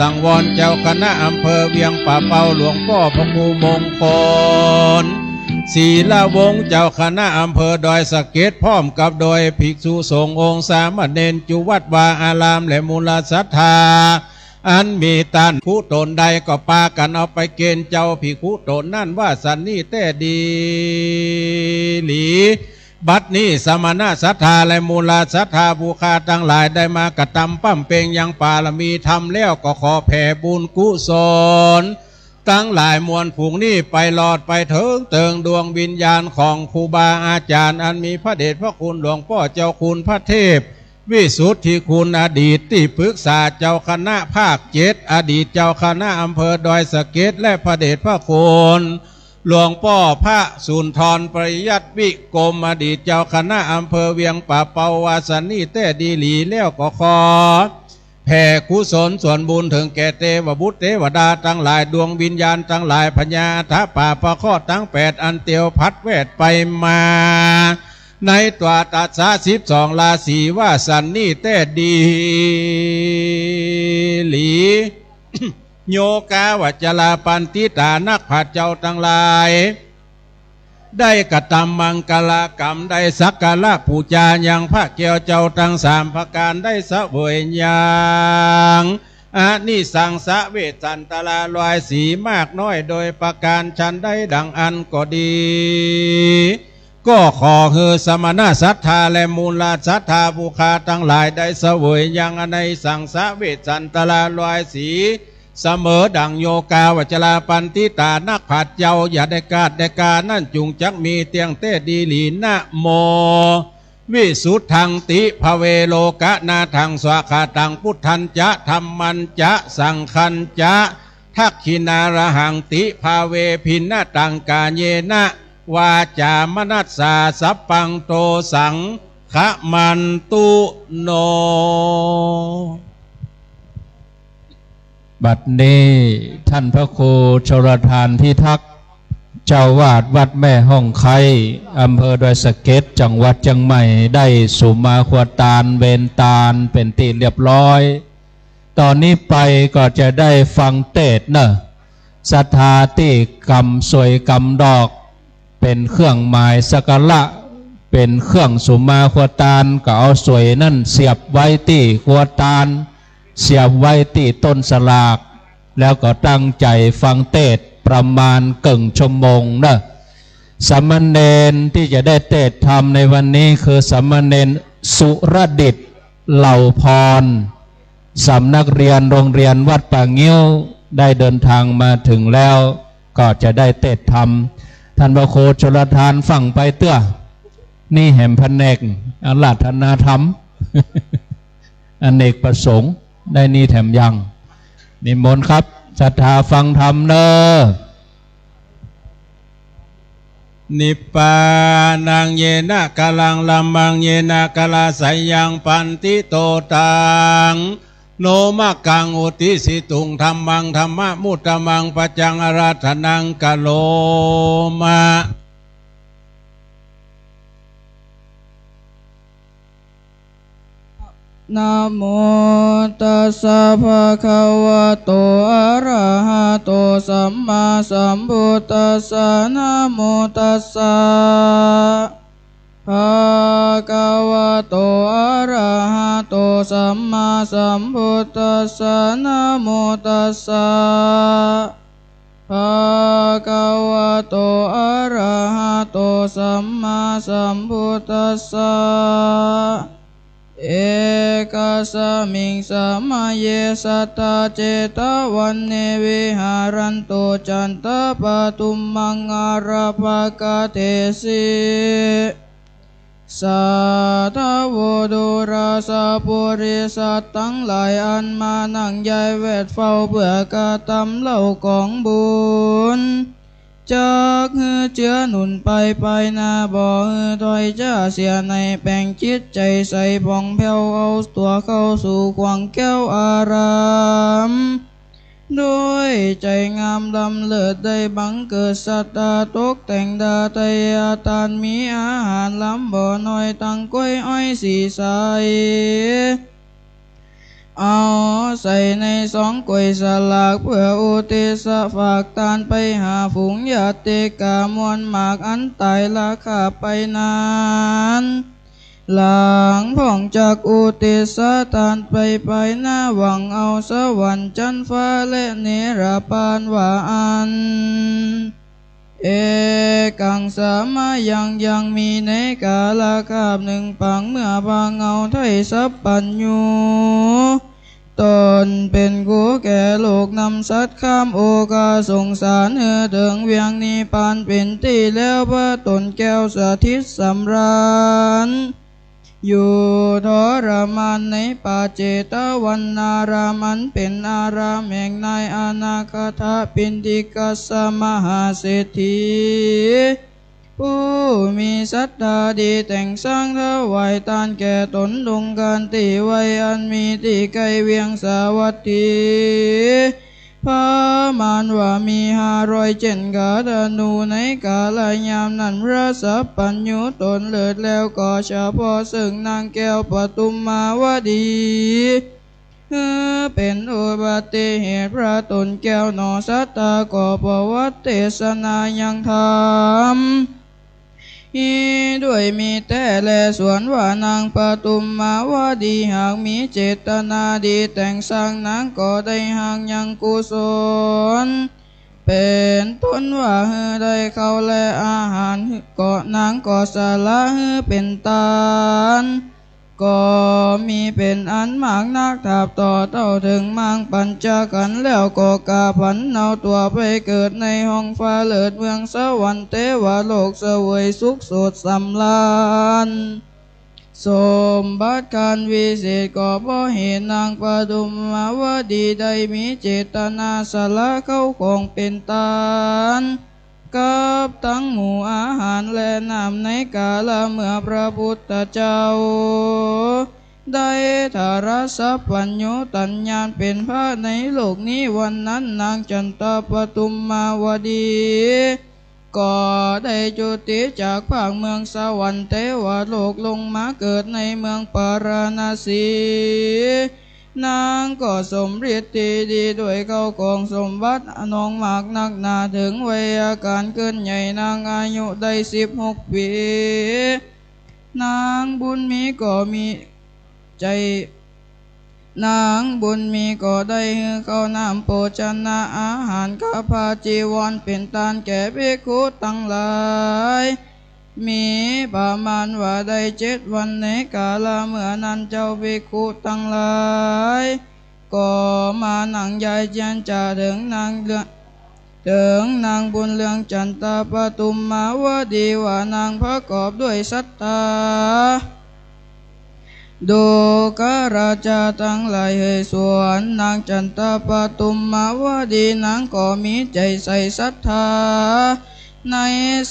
สังวรเจ้าคณะอำเภอเวียงป่าเปา หลวงป้อพระครูมงคล ศิลาวงศ์เจ้าคณะอำเภอดอยสะเก็ด พร้อมกับโดยภิกษุสงฆ์องค์สามเณรจุวัดวาอารามและมูลศรัทธา อันมีต้านกุศลใดก็ปากั๋นเอาไปเกณฑ์เจ้าภิกขุสงฆ์นั้นว่าสันนี้แต๊ดีหลี บัดนี้สมณศรัทธาและมูลศรัทธาผู้ข้าตังหลายได้มากระตำบำเพ็งยังบารมีธรรมแล้ว ก็ขอแผ่บุญกุศลตังหลายมวลฝูงนี้ไปหลอดไปเถิงเติงดวงวิญญาณของครูบาอาจารย์อันมีพระเดชพระคุณหลวงป้อเจ้าคุณพระเทพ วิสุทธิคุณอดีตตี้ปรึกษาเจ้าคณะภาคเจ็ด อดีตเจ้าคณะอำเภอดอยสะเก็ด และพระเดชพระคุณหลวงป้อพระสุนทรปริยัติวิกรม อดีตเจ้าคณะอำเภอเวียงป่าเปา ว่าสันนี้แต๊ดีหลีแล้วก็ขอแผ่กุศลส่วนบุญเถิงแก่เตวบุตรเตวดาตังหลาย ดวงวิญญาณตังหลาย พญาอัฏฐปาปเคราะห์ตังแปดอันเตียวผลัดแวดไปมา ในตั๋วตัสสะสิบสองราศีว่าสันนี้แต๊ดีหลี โยคาวจราปัณฑิตานักปราชญ์เจ้าตังหลาย ได้กระตำมังคลกรรม ได้สักการะปู๋จายังพระแก้วเจ้าตังสามประก๋าน ได้เสวยยังอานิสังสะเวสสันตรารอยสีมากน้อยโดยประก๋านฉันใดดังอั้นก็ดี ก็ขอหื้อสมณศรัทธาและมูลศรัทธาผู้ข้าตังหลายได้เสวยยังอานิสังสะเวสสันตรารอยสี เสมอดั่งโยคาวจราปัณฑิตานักปราชญ์เจ้า อย่าได้คาดได้กานั้นจุ่งจักมีเตี้ยงแต๊ดีหลี นะโม วิสุทธังติภะเว โลกะนาธัง สวาคาตัง พุทธัญจะ ธัมมัญจะ สังฆัญจะ ทักขิณาระหังติภะเว ภิณณะตัง กาเยนะ วาจ๋า มนัสสา สัพพัง โต สังฆะมันตุ โน บัดนี้ท่านพระครูชลทานพิทักษ์ เจ้าอาวาสวัดแม่ฮ่องไคร้ อำเภอดอยสะเก็ด จังหวัดเจียงใหม่ ได้สุมาครัวตาน เวนตาน เป๋นตี้เรียบร้อย ต๋อนนี้ไปก็จะได้ฟังเตสน์เน่อ ศรัทธาตี้กำสวยกำดอก เป๋นเครื่องหมายสักการะ เป๋นเครื่องสุมาครัวตาน ก็เอาสวยนั้นเสียบไว้ตี้ครัวตาน เสียบไว้ตี้ต้นสลาก แล้วก็ตั้งใจ๋ฟังเตสน์ประมาณเกิ่งชั่วโมงเนาะ สามเณรตี้จะได้เตสน์ธรรมในวันนี้คือสามเณรสุรดิต เหล่าพร สำนักเรียนโรงเรียนวัดป่างิ้ว ได้เดินทางมาถึงแล้ว ก็จะได้เตสน์ธรรม ท่านพระครูชลทานฟังไปเตื้อ นี่แหมผนกอาราธนาธรรม อเนกประสงค์ ได้นี่แถมยัง นิมนต์ครับ ศรัทธาฟังธรรมเนาะ Nibānaṃ yena kalaṃ lammaṃ yena kalassayaṃ, pantito taṃ no maggaṃ uddisituṃ dhammaṃ dhammamuttamaṃ, paccaṃ ārādhanaṃ karoma. Namo tassa bhagavato arahato sammāsambuddhassa. Namo tassa bhagavato arahato sammāsambuddhassa. Namo tassa bhagavato arahato sammāsambuddhassa. Ekasmiṃ samaye satthā jetavane viharanto canda padumaṃ ārāpakadesi. Satthā vodu rājapurisaṃ ตังหลาย อันมานั่งใยแวดเฝ้าเปื้อกระตำเล่ากองบุญ จักหื้อเจื้อหนุนไปไปหน้า บ่หื้อถอยจ๊าเสีย ในแป๋งจิตใจ๋ใสผ่องแผ้ว เอาตั๋วเข้าสู่ขวางแคล้วอาราม ด้วยใจ๋งามล้ำเลิศ ได้บังเกิดศรัทธาตกแต่งดาษไตรยาทาน มีอาหารล้ำบ่อน้อย ตังกล้วยอ้อยสีใส เอาใส่ในซองก๋วยสลาก เปื้ออุทิศฝากตานไปหาฝูงญาติกามวลมาก อันต๋ายละคาบไปนั้น หลังพ่องจากอุทิศตานไปไปหน้า หวังเอาสวรรค์จั๊นฟ้าและเนรปานว่าอั้น Ekaṃ samayaṃ ยังมีในกาละคาบหนึ่งปาง เมื่อปางเอาไท้สัพพัญญู ต๋นเป๋นครูแก่โลก นำสัตว์ข้ามโอฆะสงสาร หื้อเถิงเวียงนิพพานเป๋นตี้แล้ว พระต๋นแก้วสถิตสำราญ อยู่ทรมานในป่าเจตวันนาราม อันเป๋นอารามแห่งนายอนาถปิณฑิกัสสะมหาเศรษฐี ผู้มีศรัทธาดีแต่งสร้างถวายตานแก่ต๋น ลุงคันติไว้อันมีตี้ใก้เวียงสาวัตถี ประมาณว่ามีห้าร้อยเจ็ดขาธนู ในกาลยามนั้น พระสัพพัญญูต๋นเลิศแล้ว ก็เฉพาะซึ่งนางแก้วปทุมมาวดี หื้อเป๋นอุบัติเหตุ พระต๋นแก้วหนอศรัทธา ก็ประวัติเตสนายังธรรม อีด้วยมิตรแต๊แล สวนว่านางปทุมมาวดี หากมีเจตนาดีแต่งสร้าง นางก็ได้หากยังกุศล เป๋นต้นว่าหื้อได้ข้าวและอาหาร ก็นางก็สละหื้อเป๋นตาน ก็มีเป๋นอันมากนัก ถาบต่อเต้าเถิงมางปัญจขันธ์แล้ว ก็กาผันเอาตั๋วไปเกิดในห้องฟ้าเลิศ เมืองสวรรค์เตวโลก เสวยสุขโสดสำราญ สมบัติขั้นวิเศษ ก็เพราะเหตุนางปทุมมาวดีได้มีเจตนาสละข้าวของเป๋นตาน กับตังหมู่อาหารและน้ำ ในกาละเมื่อพระพุทธเจ้า ได้ถวายสัพพัญญูตญาณเป๋นพระในโลกนี้ วันนั้นนางจันทปทุมมาวดี ก็ได้จุติจากภาคเมืองสวรรค์เตวโลก ลงมาเกิดในเมืองปาราณสี นางก็สมฤทธิ์ดีด้วยข้าวของสมบัติอันมากนักหนา เถิงวัยอาการเกินใหญ่ นางอายุได้สิบหกปี๋ นางบุญมีก็มีใจ๋ นางบุญมีก็ได้หื้อข้าวน้ำโภชนะอาหาร กับผ้าจีวรเป๋นตานแก่ภิกขุตังหลาย มีประมาณว่าได้เจ็ดวัน ในกาละเมื่อนั้นเจ้าภิกขุตังหลาย ก็มานั่งใย้เจียรจาเถิงนางเรือน เถิงนางบุญเรืองจันตะปทุมมาวดี ว่านางประกอบด้วยศรัทธา ดูกราชาตังหลาย เหยสวนนางจันตะปทุมมาวดี นางก็มีใจ๋ใส่ศรัทธา ใน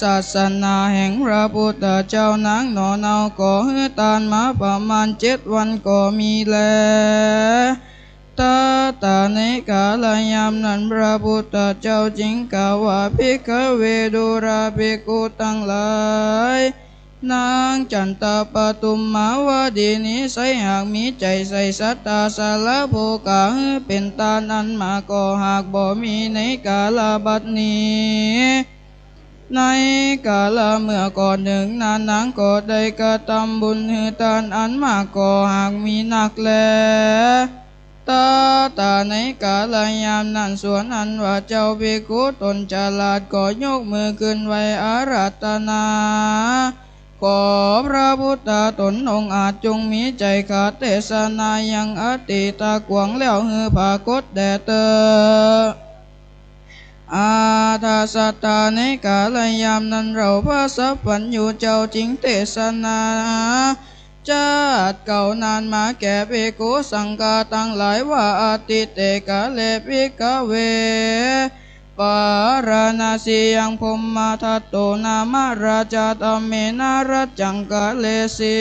ศาสนาแห่งพระพุทธเจ้า นางหนอเนาก็หื้อตานมาประมาณเจ็ดวันก็มีแล ตถาในกาละยามนั้น พระพุทธเจ้าจึงกล่าวว่า ภิกขเว ดูราภิกขุตังหลาย นางจันตะปทุมมาวดีนี้ไซร้หากมีใจ๋ใส่ศรัทธาสละโภคาหื้อเป๋นตานอันมาก ก็หากบ่มีในกาละบัดนี้ ในกาละเมื่อก่อนเถิงนาน นางก็ได้กระตำบุญหื้อตานอันมาก ก็หากมีนักแล ตถาในกาละยามนั้น ส่วนอันว่าเจ้าภิกขุต๋นฉลาด ก็ยกมือขึ้นไหว้อาราธนา ขอพระพุทธต๋นองค์อาจจงมีใจ๋ขาเตสนายังอติตะขวางแล้วหื้อผากฏแด่เต๊อะ อัตถสัตถาในกาละยามนั้น เล่าพระสัพพัญญูเจ้าจึงเตสนา จั๊ดเกล่านั้นมาแก่ภิกขุสังฆาตังหลายว่า อติเตกาเล ภิกขเว ปาราณสียัง พรหมทัตโต นามะ ราชา ธัมเมนะ รัจจัง กาเลสิ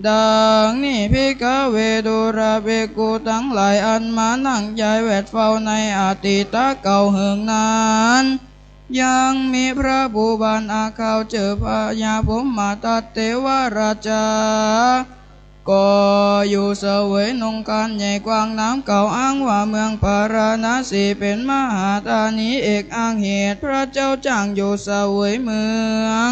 ดังนี้ ภิกขเว ดูราภิกขุตังหลาย อันมานั่งใย้แวดเฝ้าในอติตะเก่าเหิงนั้น ยังมีพระผู้บานอาข้าวจื้อพญาพรหมทัตเตวราชา ก็อยู่เสวยนงครานใหญ่กว้างน้ำเก่าอ้างว่าเมืองปาราณสีเป๋นมหาธานีเอกอัครเหตุ พระเจ้าจ้างอยู่เสวยเมือง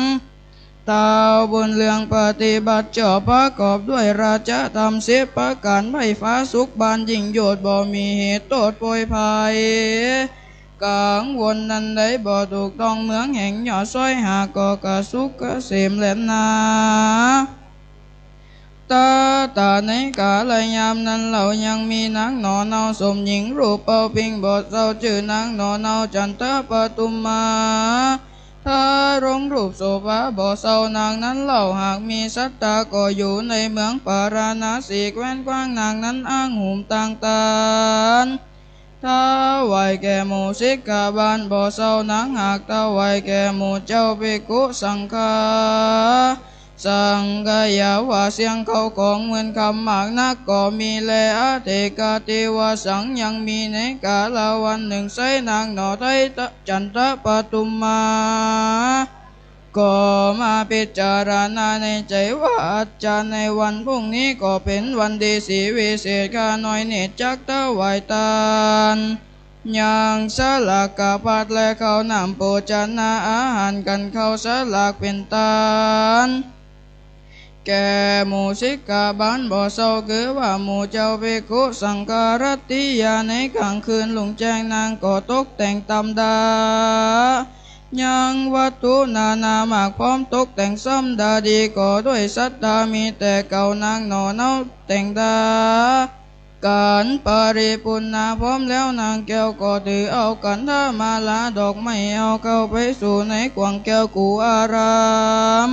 ท้าวบุญเรืองปฏิบัติชอบประกอบด้วยราชธรรมสิบประก๋าน ใฝ่ผาสุกบานยิ่งยวด บ่มีเหตุโต้ษโผยภัย กังวลอันใดบ่ถูกต้อง เมืองแห่งยอดซอยห้าก็กระสุกเกษมแลนา ตถาในกาละยามนั้นเล่ายังมีนางหน่อเนาส้มหญิงรูปเป่าปิงบ่เศร้าจื้อนางหน่อเนาจันตะปทุมมา ทรงรูปโสภาบ่เศร้า นางนั้นเล่าหากมีศรัทธาก็อยู่ในเมืองปาราณสีแคว้นกว้าง นางนั้นอ้างหุมตังตาน ถวายแก่หมู่สิกขาบาลบ่เศร้า นางหากถวายแก่หมู่เจ้าภิกขุสังฆา สังขยาว่าเสี้ยงเข้าของเงินคำมากนักก็มีแล อเถกาติวสัง ยังมีในกาละวันนึ่งไซร้นางหน่อไทยจันตะปทุมมา ก็มาพิจารณาในใจ๋ว่า อัจฉาในวันพรุ่งนี้ก็เป๋นวันดีสีวิเศษ ข้าน้อยนี้จักถวายตาน ยังสลากพัดและข้าวน้ำโภชนะอาหาร กันข้าวสลากเป๋นตาน แก่หมู่สิกขาบาลบ่เศร้า คือว่าหมู่เจ้าภิกขุสังฆารัตติยา ในกลางคืนรุ่งแจ้งนางก็ตกแต่งต๋ามดา ยังวัตถุนานามากพร้อมตกแต่งซ้ำดาดี ก็ด้วยศรัทธามีแต่เกล้านางหน่อเนาแต่งดา ขันปริปุณณาพร้อมแล้ว นางแก้วก็ถือเอาขันธมาลาดอกไม้เอาเข้าไปสู่ในขว้างแก้วกู่อาราม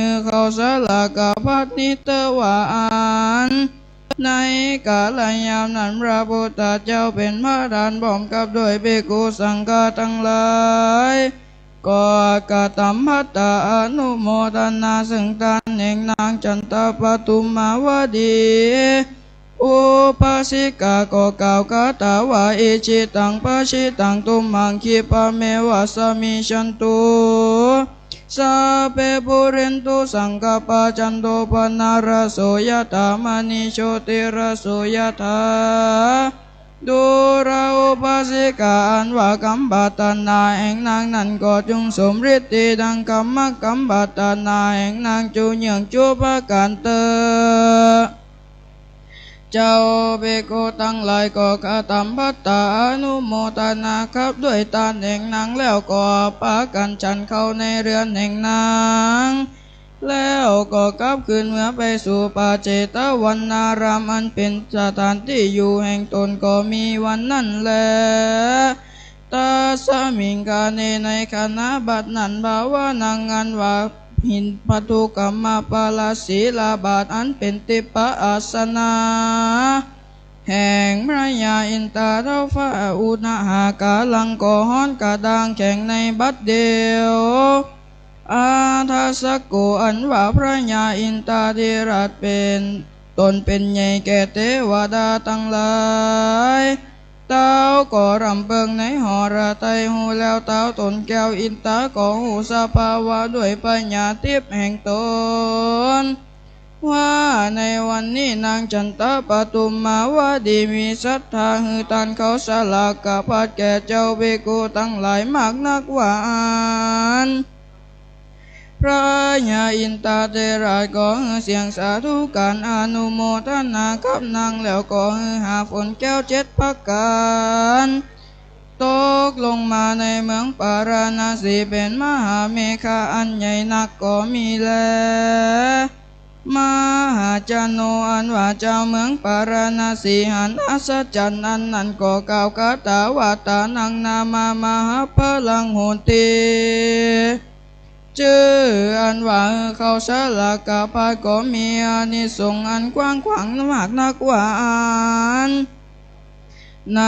หื้อเข้าสลากภัตตินี้เต๊อะ ว่าอั้น ในก๋าลยามนั้น พระปุทธเจ้าเป๋นประธาน พร้อมกับด้วยภิกขุสังฆะตังหลาย ก็กระตำภัตตาอนุโมทนา เซิ่งตานแห่งนางจันตะปทุมมาวดี อุบาสิกาก็กล่าวคาถาว่า อิชิตังปัจฉิตัง ตุมหัง ขิปปะเมวะ สมะยะยันตุ สัพเพ ปูเรนตุ สังกัปปา จันโท ปะนะระโส ยะถา มะณิ โชติระโส ยะถา ดูรา อุบาสิกา อันว่ากำปรารถนาแห่งนางนั้น ก็จุ่งสมฤทธิ์ตี้ดังกำ กำปรารถนาแห่งนางจุ่งเยืองจุประก๋านเต๊อะ เจ้าภิกขุตังหลายก็กระตำภัตตาอนุโมทนาขับด้วยตานแห่งนาง แล้วก็ปากั๋นฉันข้าวในเฮือนแห่งนาง แล้วก็กลับคืนเมือไปสู่ป่าเจตวันนาราม อันเป๋นสถานตี้อยู่แห่งต๋น ก็มีวันนั้นแล ตัสสมิงคาเน ในขณะบัดนั้น บาวานัง อันว่าหินพันธุกรรมปาลสีลาบาท อันเป๋นทิพยอาสนะ แห่งพระยาอินทราท้าวฟ้าอุณหา ก๋าลังก็ฮ้อนกระด้างแข็งในบัดเดียว อัฏฐสักโข อันว่าพระยาอินทราธิราชเป๋น ต๋นเป๋นใหญ่แก่เตวดาตังหลาย เต้าก็ร่ำเปิงในหฤทัยฮู้แล้ว เต้าต๋นแก้วอินทราก็ฮู้สภาวะด้วยปัญญาทิพย์แห่งต๋น ว่าในวันนี้นางจันตะปทุมมาวดีมีศรัทธาหื้อตานข้าวสลากภัตแก่เจ้าภิกขุตังหลายมากนักว่าอั้น พระยาอินทราธิราชก็หื้อเสียงสาธุก๋ารอนุโมทนากับนาง แล้วก็หื้อหาฝนแก้วเจ็ดประก๋าน ตกลงมาในเมืองปาราณสี เป๋นมหาเมฆะอันใหญ่นักก็มีแล มหาจโน อันว่าเจ้าเมืองปาราณสีหันอัศจรรย์อันนั้น ก็กล่าวคาถาว่า ทานังนามะมหาพลังโหติ จื้ออันว่าหื้อข้าวสลากภัตก็มีอานิสงส์อันกว้างขวางมากนักว่าอั้น ใน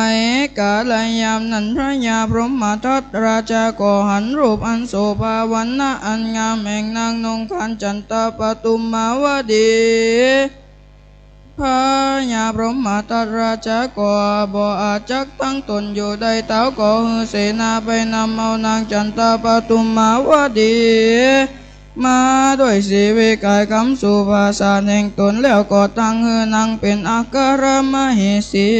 ก๋าลยามนั้น พระยาพรหมทัตราชาก็หันรูปอันโสภาวรรณะอันงามแห่งนางนงครรภ์จันตะปทุมมาวดี พระยาพรหมทัตราชาก็บ่อาจจักตั้งต๋นอยู่ได้ เต้าก็หื้อเสนาไปนำเอานางจันตะปทุมมาวดี มาด้วยสีวิไขยกำสู่ปราสาทแห่งต๋น แล้วก็ตั้งหื้อนางเป๋นอัครมเหสี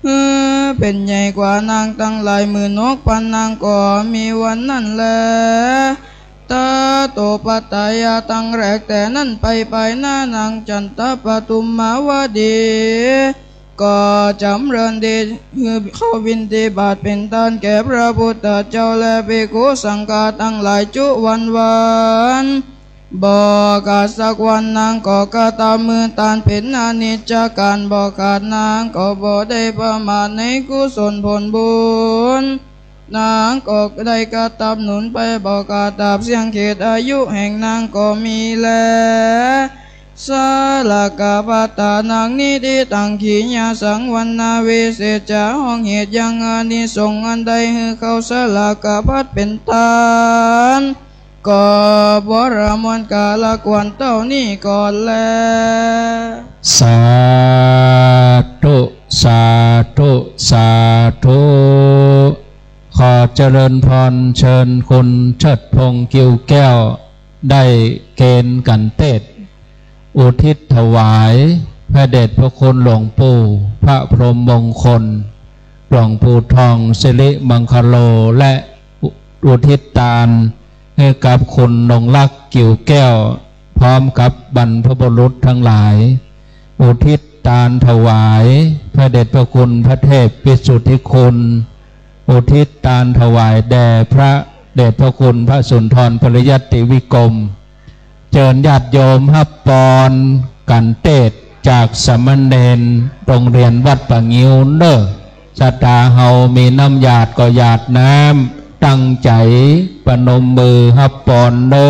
หื้อเป๋นใหญ่กว่านางตังหลายหมื่นหกปันนางก็มีวันนั้นแล ตโตปัฏฐายะ ตั้งแรกแต่นั้นไป ภายหน้านางจันตะปทุมมาวดี ก็จ๋ำเริญดี หื้อข้าวบิณฑบาตเป๋นตานแก่พระพุทธเจ้าและภิกขุสังฆะตังหลายจุวันวัน บ่ขาดสักวัน นางก็กระตำหื้อตานเป๋นอนิจจการ บ่ขาด นางก็บ่ได้ประมาทในกุศลผลบุญ นางก็ได้กระตำหนุนไปบ่ขาด ตราบเสี้ยงเขตอายุแห่งนางก็มีแล สลากภัตตานัง นิฏฐิตัง ขีณาสังวรรณา วิเศษจา ห้องเหตุยังอานิสงส์อันได้หื้อข้าวสลากภัตเป๋นตาน ก็บวรมวลกาละควรเต้านี้ก่อนแล สาธุ สาธุ สาธุ ขอเจริญพร เชิญคุณเชิดพงษ์ กิ่วแก้ว ได้เคนขันเตศน์ อุทิศถวายพระเดชพระคุณหลวงปู่พระพรหมมงคล หลวงปู่ทองสิริมังคโล และอุทิศตานให้กับคุณนงรักษ์ กิ่วแก้ว พร้อมกับบรรพบุรุษทั้งหลาย อุทิศตานถวายพระเดชพระคุณพระเทพวิสุทธิคุณ อุทิศตานถวายแด่พระเดชพระคุณพระสุนทรปริยัติวิกรม เจิญญาติโยมฮับปอนขันเตศน์จากสามเณรโรงเรียนวัดป่างิ้วเน่อ ศรัทธาเฮามีน้ำหยาดก็หยาดน้ำ ตั้งใจ๋ประนมมือฮับปอนเน่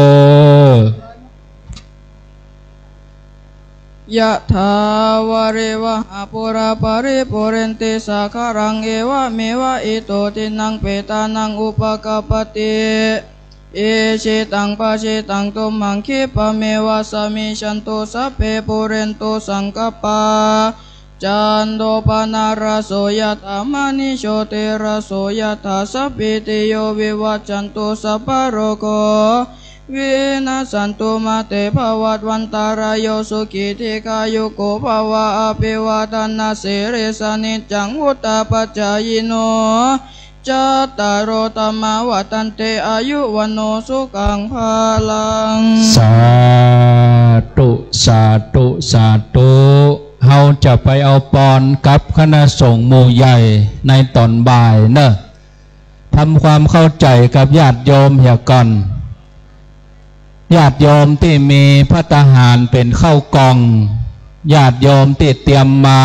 อ ยะถาวาริวะหาปูราปะริปูเรนติสาคารัง เอวะเมวะอิโต ทินนังเปตานังอุปะกัปปะติ อิชิตังปัชชิตัง ตุมหังคิปะเมวะสะมิชชันตุ สัพเพปูเรนตุสังกัปปา จันโทปะนะระโส ยะถา มะณิโชติระโส ยะถา สัพพีติโย วิวัชชันตุ สัพพะโรโค วินัสสันตุ มาเตภะวัตวันตะราโย สุขีทีฆายุโกภะวะ อะภิวาทะนะสีลิสสะ นิจจังวุฑฒาปะจายิโน จัตตาโร ธัมมา วัฑฒันติ อายุ วัณโณ สุขัง พะลัง สาธุ สาธุ สาธุ เฮาจะไปเอาปอนกับคณะสงฆ์หมู่ใหญ่ในต๋อนบ่ายเน่อ ทำความเข้าใจ๋กับญาติโยมเหียก่อน ญาติโยมตี้มีภัตตาหารเป๋นข้าวกล่อง ญาติโยมตี้เตรียมมา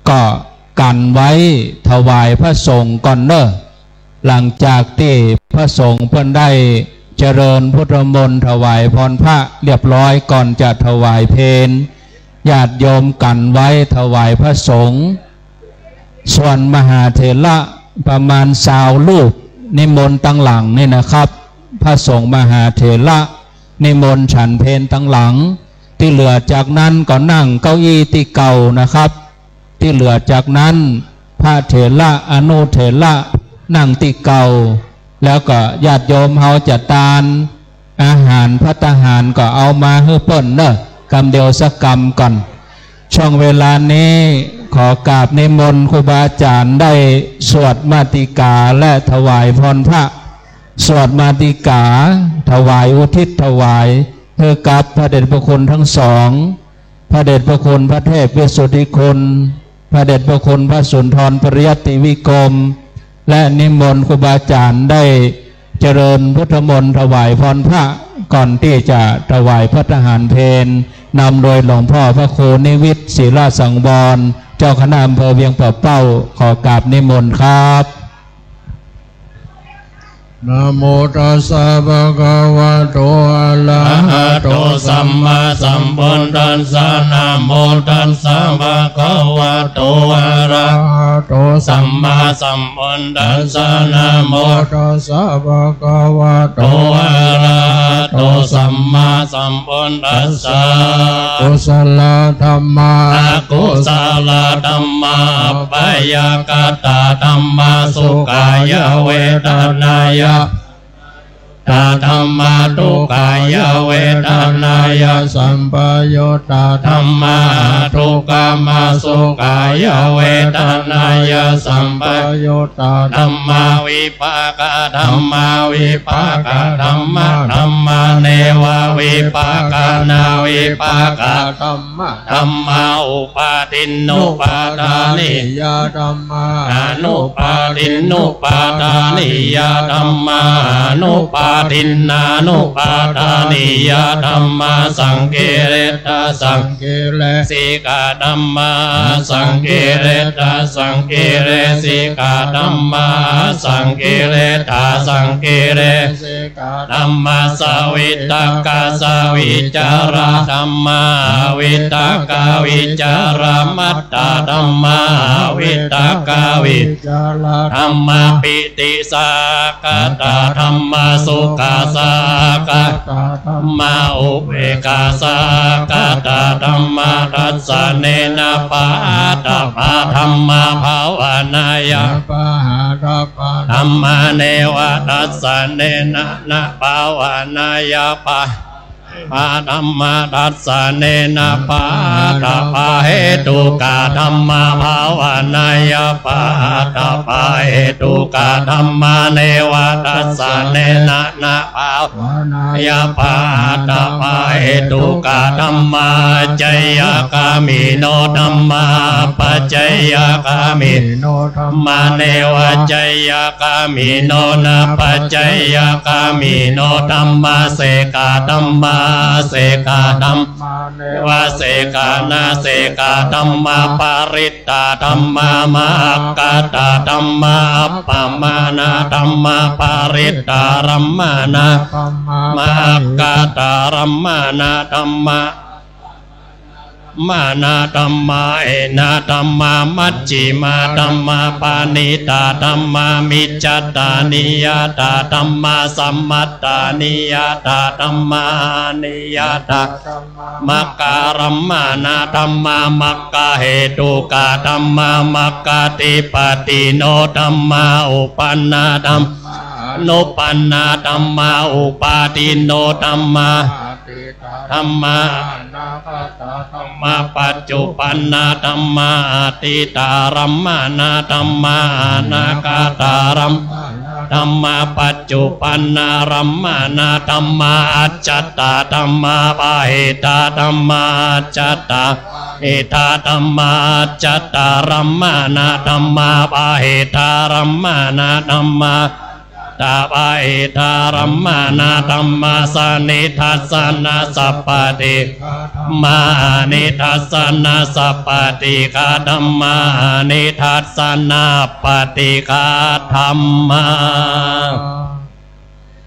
ก็กั๋นไว้ถวายพระสงฆ์ก่อนเน่อ หลังจากตี้พระสงฆ์เปิ้นได้เจริญพุทธมนต์ถวายพรพระเรียบร้อย ก่อนจะถวายเพล ญาติโยมกั๋นไว้ถวายพระสงฆ์ ส่วนมหาเถระประมาณซาวรูป นิมนต์ตังหลังนี่นะครับ พระสงฆ์มหาเถระนิมนต์ฉันเพลตังหลัง ตี้เหลือจากนั้นก็นั่งเก้าอี้ตี้เก่านะครับ ตี้เหลือจากนั้นพระเถระอนุเถระนั่งตี้เก่า แล้วก็ญาติโยมเฮาจะตานอาหารภัตตาหารก็เอามาหื้อเปิ้นเน่อ กำเดียวสักกำก่อน ช่วงเวลานี้ขอกราบนิมนต์ครูบาอาจ๋ารย์ได้สวดมาติกาและถวายพรพระ สวดมาติกาถวายอุทิศถวายหื้อกับพระเดชพระคุณทั้งสอง พระเดชพระคุณพระเทพวิสุทธิคุณ พระเดชพระคุณพระสุนทรปริยัติวิกรม และนิมนต์ครูบาอาจ๋ารย์ได้เจริญพุทธมนต์ถวายพรพระ ก่อนตี้จะถวายภัตตาหารเพล นำโดยหลวงพ่อพระครูนิวิทย์ ศิลสังวร เจ้าคณะอำเภอเวียงป่าเป้า ขอกราบนิมนต์ครับ นะโมตัสสะ ภะคะวะโต อะระหะโต สัมมาสัมพุทธัสสะ นะโมตัสสะ ภะคะวะโต อะระหะโต สัมมาสัมพุทธัสสะ นะโมตัสสะ ภะคะวะโต อะระหะโต สัมมาสัมพุทธัสสะ กุศลธัมมา อกุศลธัมมา อัปยาคตาธัมมา สุขายะเวทนายะ ตาธัมมา ทุกขายะเวทนายะ สัมปยุตตาธัมมา อทุกขมา สุขายะเวทนายะ สัมปยุตตาธัมมา วิปากะธัมมา วิปากะธัมมา ธัมมา เนวะวิปากานา วิปากะธัมมา ธัมมา อุปาทินนุปาทานิยาธัมมา อนุปาทินนุปาทานิยาธัมมา อนุปาทินนานุปาทานิยาธัมมา สังกิริตาสังกิเรสิกาธัมมา สังกิริตาสังกิเรสิกาธัมมา สังกิริตาสังกิเรสิกาธัมมา สวิตกาสวิจาราธัมมา อวิตกาวิจารามัตตาธัมมา อวิตกาวิจาราธัมมา ปิติสาคตาธัมมา สุขสาคตาธัมมา อุเบกขาสาคตาธัมมา ทัสสะเนนะปะหาตปาธัมมา ภาวนายะปะหาตปาธัมมา เนวะทัสสะเนนะนะภาวนายะปะ ปาธัมมา ทัสสะเนนะปะหาตปาเหตุกาธัมมา ภาวนายะปะหาตปาเหตุกาธัมมา เนวะทัสสะเนนะนะภาวนายะปะหาตปาเหตุกาธัมมา อัจฉริยะกามิโนธัมมา อัปปะอัจฉริยะกามิโนธัมมา เนวะอัจฉริยะกามิโนนะปัจฉริยะกามิโนธัมมา เสกาธัมมา sekā dhammā, nevasekā nasekā dhammā, parittā dhammā, mahaggatā dhammā, appamāṇā dhammā, parittārammaṇā dhammā, mahaggatārammaṇā dhammā, mānā dhammā, hīnā dhammā, majjhimā dhammā, paṇītā dhammā, micchattaniyātā dhammā, sammattaniyātā dhammā, aniyātā dhammā, maggārammaṇā dhammā, maggahetukā dhammā, maggādhipatino dhammā, uppannā dhammā, anuppannā dhammā, upādino dhammā, atītā dhammā, anāgatā dhammā, paccuppannā dhammā, atītārammaṇā dhammā, anāgatārammaṇā dhammā, paccuppannārammaṇā dhammā, ajjhattā dhammā, bahiddhā dhammā, ajjhattā bahiddhā dhammā, ajjhattārammaṇā dhammā, bahiddhārammaṇā dhammā, ajjhattabahiddhārammaṇā dhammā, sanidassanasappaṭighā dhammā, anidassanasappaṭighā dhammā, anidassanāppaṭighā dhammā.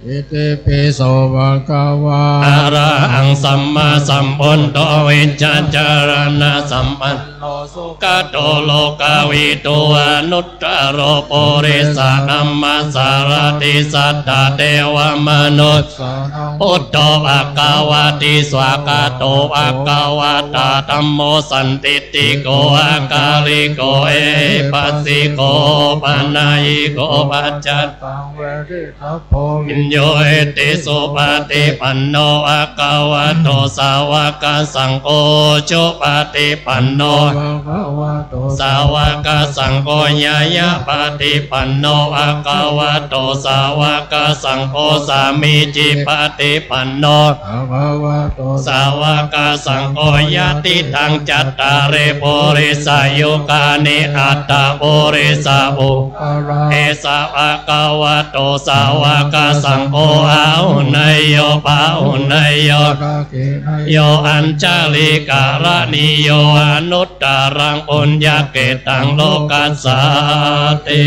Itipi so bhagavā arahaṃ sammāsambuddho vijjācaraṇasampanno sugato lokavidū anuttaro purisadammasārathi satthā devamanussānaṃ buddho bhagavāti. Svākkhāto bhagavatā dhammo sandiṭṭhiko akāliko ehipassiko opanayiko paccattaṃ veditabbo viññūhīti. Supaṭipanno bhagavato sāvakasaṅgho, ujupaṭipanno bhagavato sāvakasaṅgho, ñāyapaṭipanno bhagavato sāvakasaṅgho, sāmīcipaṭipanno bhagavato sāvakasaṅgho, yadidaṃ cattāri purisayugāni aṭṭha purisapuggalā, esa bhagavato sāvakasaṅgho, āhuneyyo pāhuneyyo dakkhiṇeyyo añjalikaraṇīyo anuttaraṃ puññakkhettaṃ lokassāti.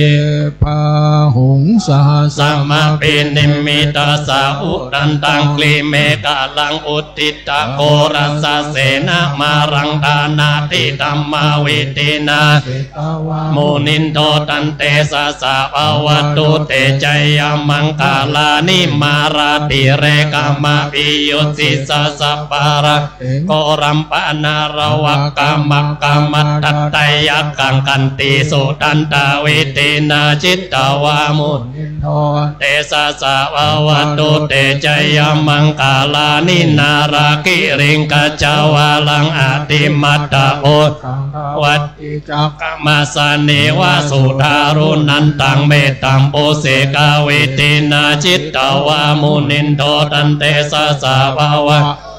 Bāhuṃ sahassamabhinimmitasāvudhantaṃ girimekhalaṃ uddhittaṃ ghorasasenamāraṃ dānādidhammavidhinā jitavā munindo tantejasā bhavatu te jayamaṅgalāni. Mārātirekamabhiyujjhitasabbarattiṃ ghorampanāḷavakamakkhamathaddhayakkhaṃ khantīsudantavidhinā jitavā munindo tantejasā bhavatu te jayamaṅgalāni. Nāḷāgiriṃ gajavaraṃ atimattabhūtaṃ dāvaggicakkamasanīva sudāruṇantaṃ mettambusekavidhinā jitavā munindo tantejasā bhavatu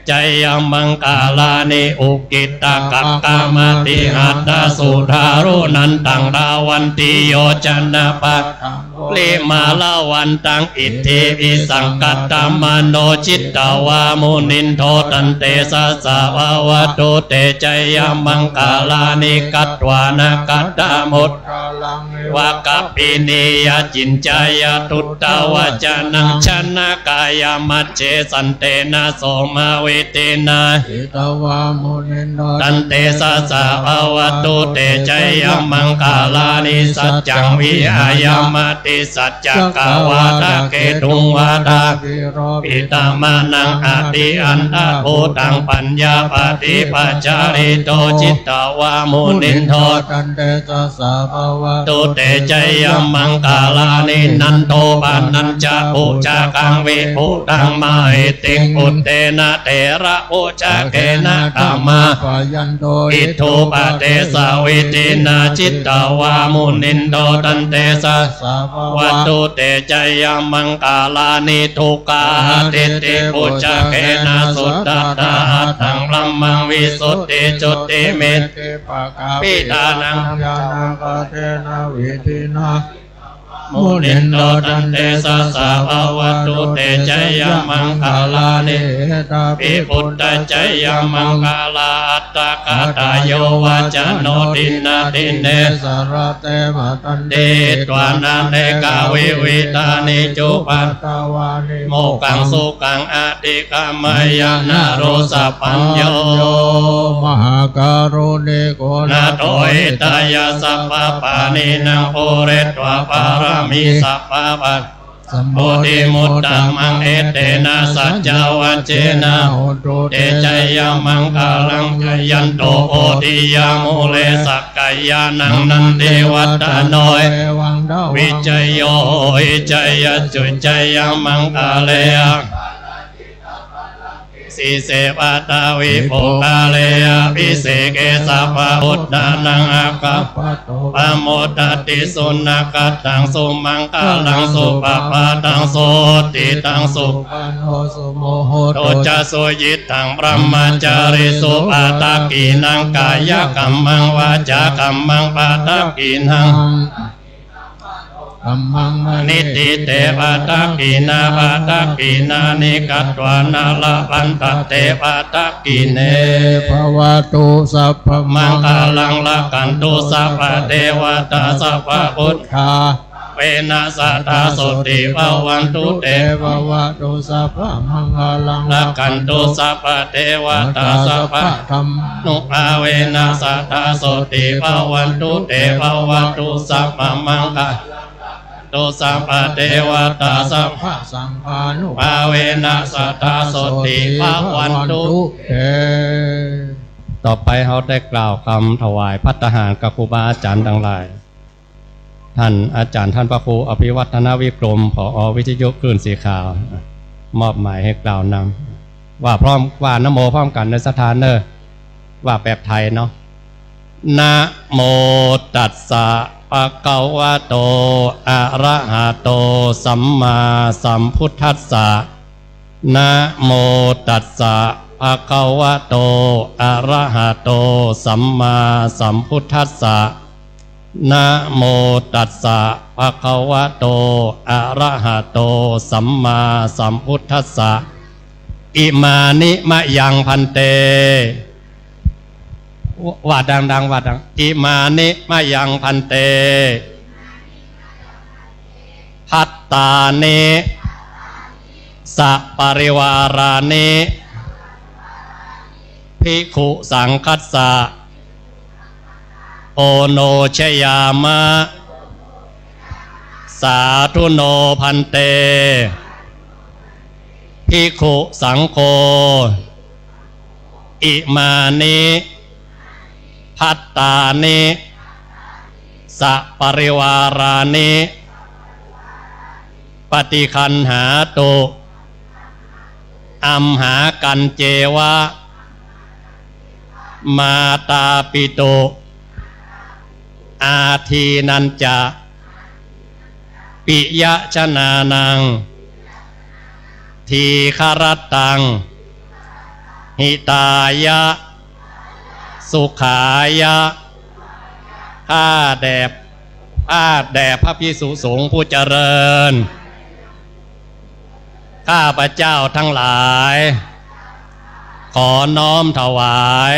jayamaṅgalāni. Ukkhittakhaggamatihatthasudāruṇantaṃ dhāvantiyojanapathaṅgulimālavantaṃ iddhībhisaṅkhatamano jitavā munindo tantejasā bhavatu te jayamaṅgalāni. Katvāna kaṭṭhamudaraṃ iva gabbhinīyā ciñcāya duṭṭhavacanaṃ janakāyamajjhe santena somavidhinā jitavā munindo tantejasā bhavatu te jayamaṅgalāni. Saccaṃ vihāya matisaccakavādaketuṃ vādābhiropitamanaṃ atiandhabhūtaṃ paññāpadīpajalito jitavā munindo tantejasā bhavatu te jayamaṅgalāni. Nandopanandabhujagaṃ vibudhaṃ mahiddhiṃ puttena therabhujagena damāpayanto iddhūpadesavidhinā jitavā munindo tantejasā bhavatu te jayamaṅgalāni. Duggāhadiṭṭhibhujagena sudaṭṭhahatthaṃ brahmaṃ visuddhijutimiddhibakābhidhānaṃ ñāṇāgadena vidhinā มุนินโต ตันเตสะสะ ภะวะตุ เต จะยะมังคะลานิ เอตาปิ บุตตะ จะยะมังคะลา อัตถะกะถา โย วาจาโน ทินนาทิเน สะระเต มะตันติ หิ ตวานะเนกะวิวิธานิ จุปปะทะวานิ โมกขัง สุขัง อะ ติกะมะยะ นะโร สะปัญโญ มหาการุณิโก นาโถ หิตายะ สัพพะปาณินัง ปูเรตวะ ปะระมิ สัพพะ ปัตตะ สัมโพธิมุตตะมัง เอเตนะ สัจจะ วะจเจนะ โหตุ เต จะยะมังคะลัง จะยันโต โพธิยะ มูเล สักกะยานัง นันทิวัฏฏะโน เอวัง ทะวา วิจโย โหติ จะยัสสุ จะยะมังคะเล อะ สีเส ปะทะวิ ปุคคะเล อะภิเสเก สัพพะ บุตตานัง อะคะปะโต ปะโมดะติ สุนะคะตัง สุมังคะลัง สุปะปะทัง สุหุตติตัง สุปะโน สุโมโหโต จะ สุยิตตัง บรมะจาริสุ ปะทักขิณัง กายะกัมมัง วาจากัมมัง ปะทักขิณัง กัมมัง มะ นิ นิ ทิ เต ปะทักขิณา ปะทักขิณานิ กัตวานะ ละพันทะ เต ปะทักขิเณ ภะวะตุ สัพพะมังคะลัง รักขันตุ สัพพะเทวะตา สัพพะพุทธา เวนะ สะทา โสติ ภะวันตุ เต ภะวะตุ สัพพะมังคะลัง รักขันตุ สัพพะเทวะตา สัพพะธัมมานุภาเวนะ สะทา โสติ ภะวันตุ เต ภะวะตุ สัพพะมังคะลัง ตุ สัพพะเทวะตา สัพพะสังฆานุภาเวนะ สะทา โสติ ภะวันตุ เต ต่อไปเฮาได้กล่าวกำถวายภัตตาหารกับครูบาอาจ๋ารย์ตังหลาย ต้านอาจ๋ารย์ต้านพระครูอภิวัฒนวิกรม ผอ วิทยุคลื่นสีขาว มอบหมายหื้อกล่าวนำ ว่าพร้อม ว่านะโมพร้อมกั๋นเน่อ ศรัทธาเน่อ ว่าแบบไทยเนาะ นะโมตัสสะ ภะคะวะโต อะระหะโต สัมมาสัมพุทธัสสะ นะโมตัสสะ ภะคะวะโต อะระหะโต สัมมาสัมพุทธัสสะ นะโมตัสสะ ภะคะวะโต อะระหะโต สัมมาสัมพุทธัสสะ อิมานิ มะยัง ภันเต ว่าดังๆ ว่าดัง อิมานิ มะยัง ภันเต ภัตตานิ สะปะริวารานิ ภิกขุสังฆัสสะ โอโนชยามะ สาธุโน ภันเต ภิกขุสังโฆ อิมานิ ภัตตานิ สะปะริวารานิ ปะฏิคันหาตุ อัมหากัญเจวะ มาตาปิตุ อาทีนัญจะ ปิยะชะนานัง ทีฆะรัตตัง หิตายะ สุขายะ ข้าแด่ ข้าแด่พระภิกษุสงฆ์ผู้เจริญ ข้าพเจ้าทั้งหลาย ขอน้อมถวาย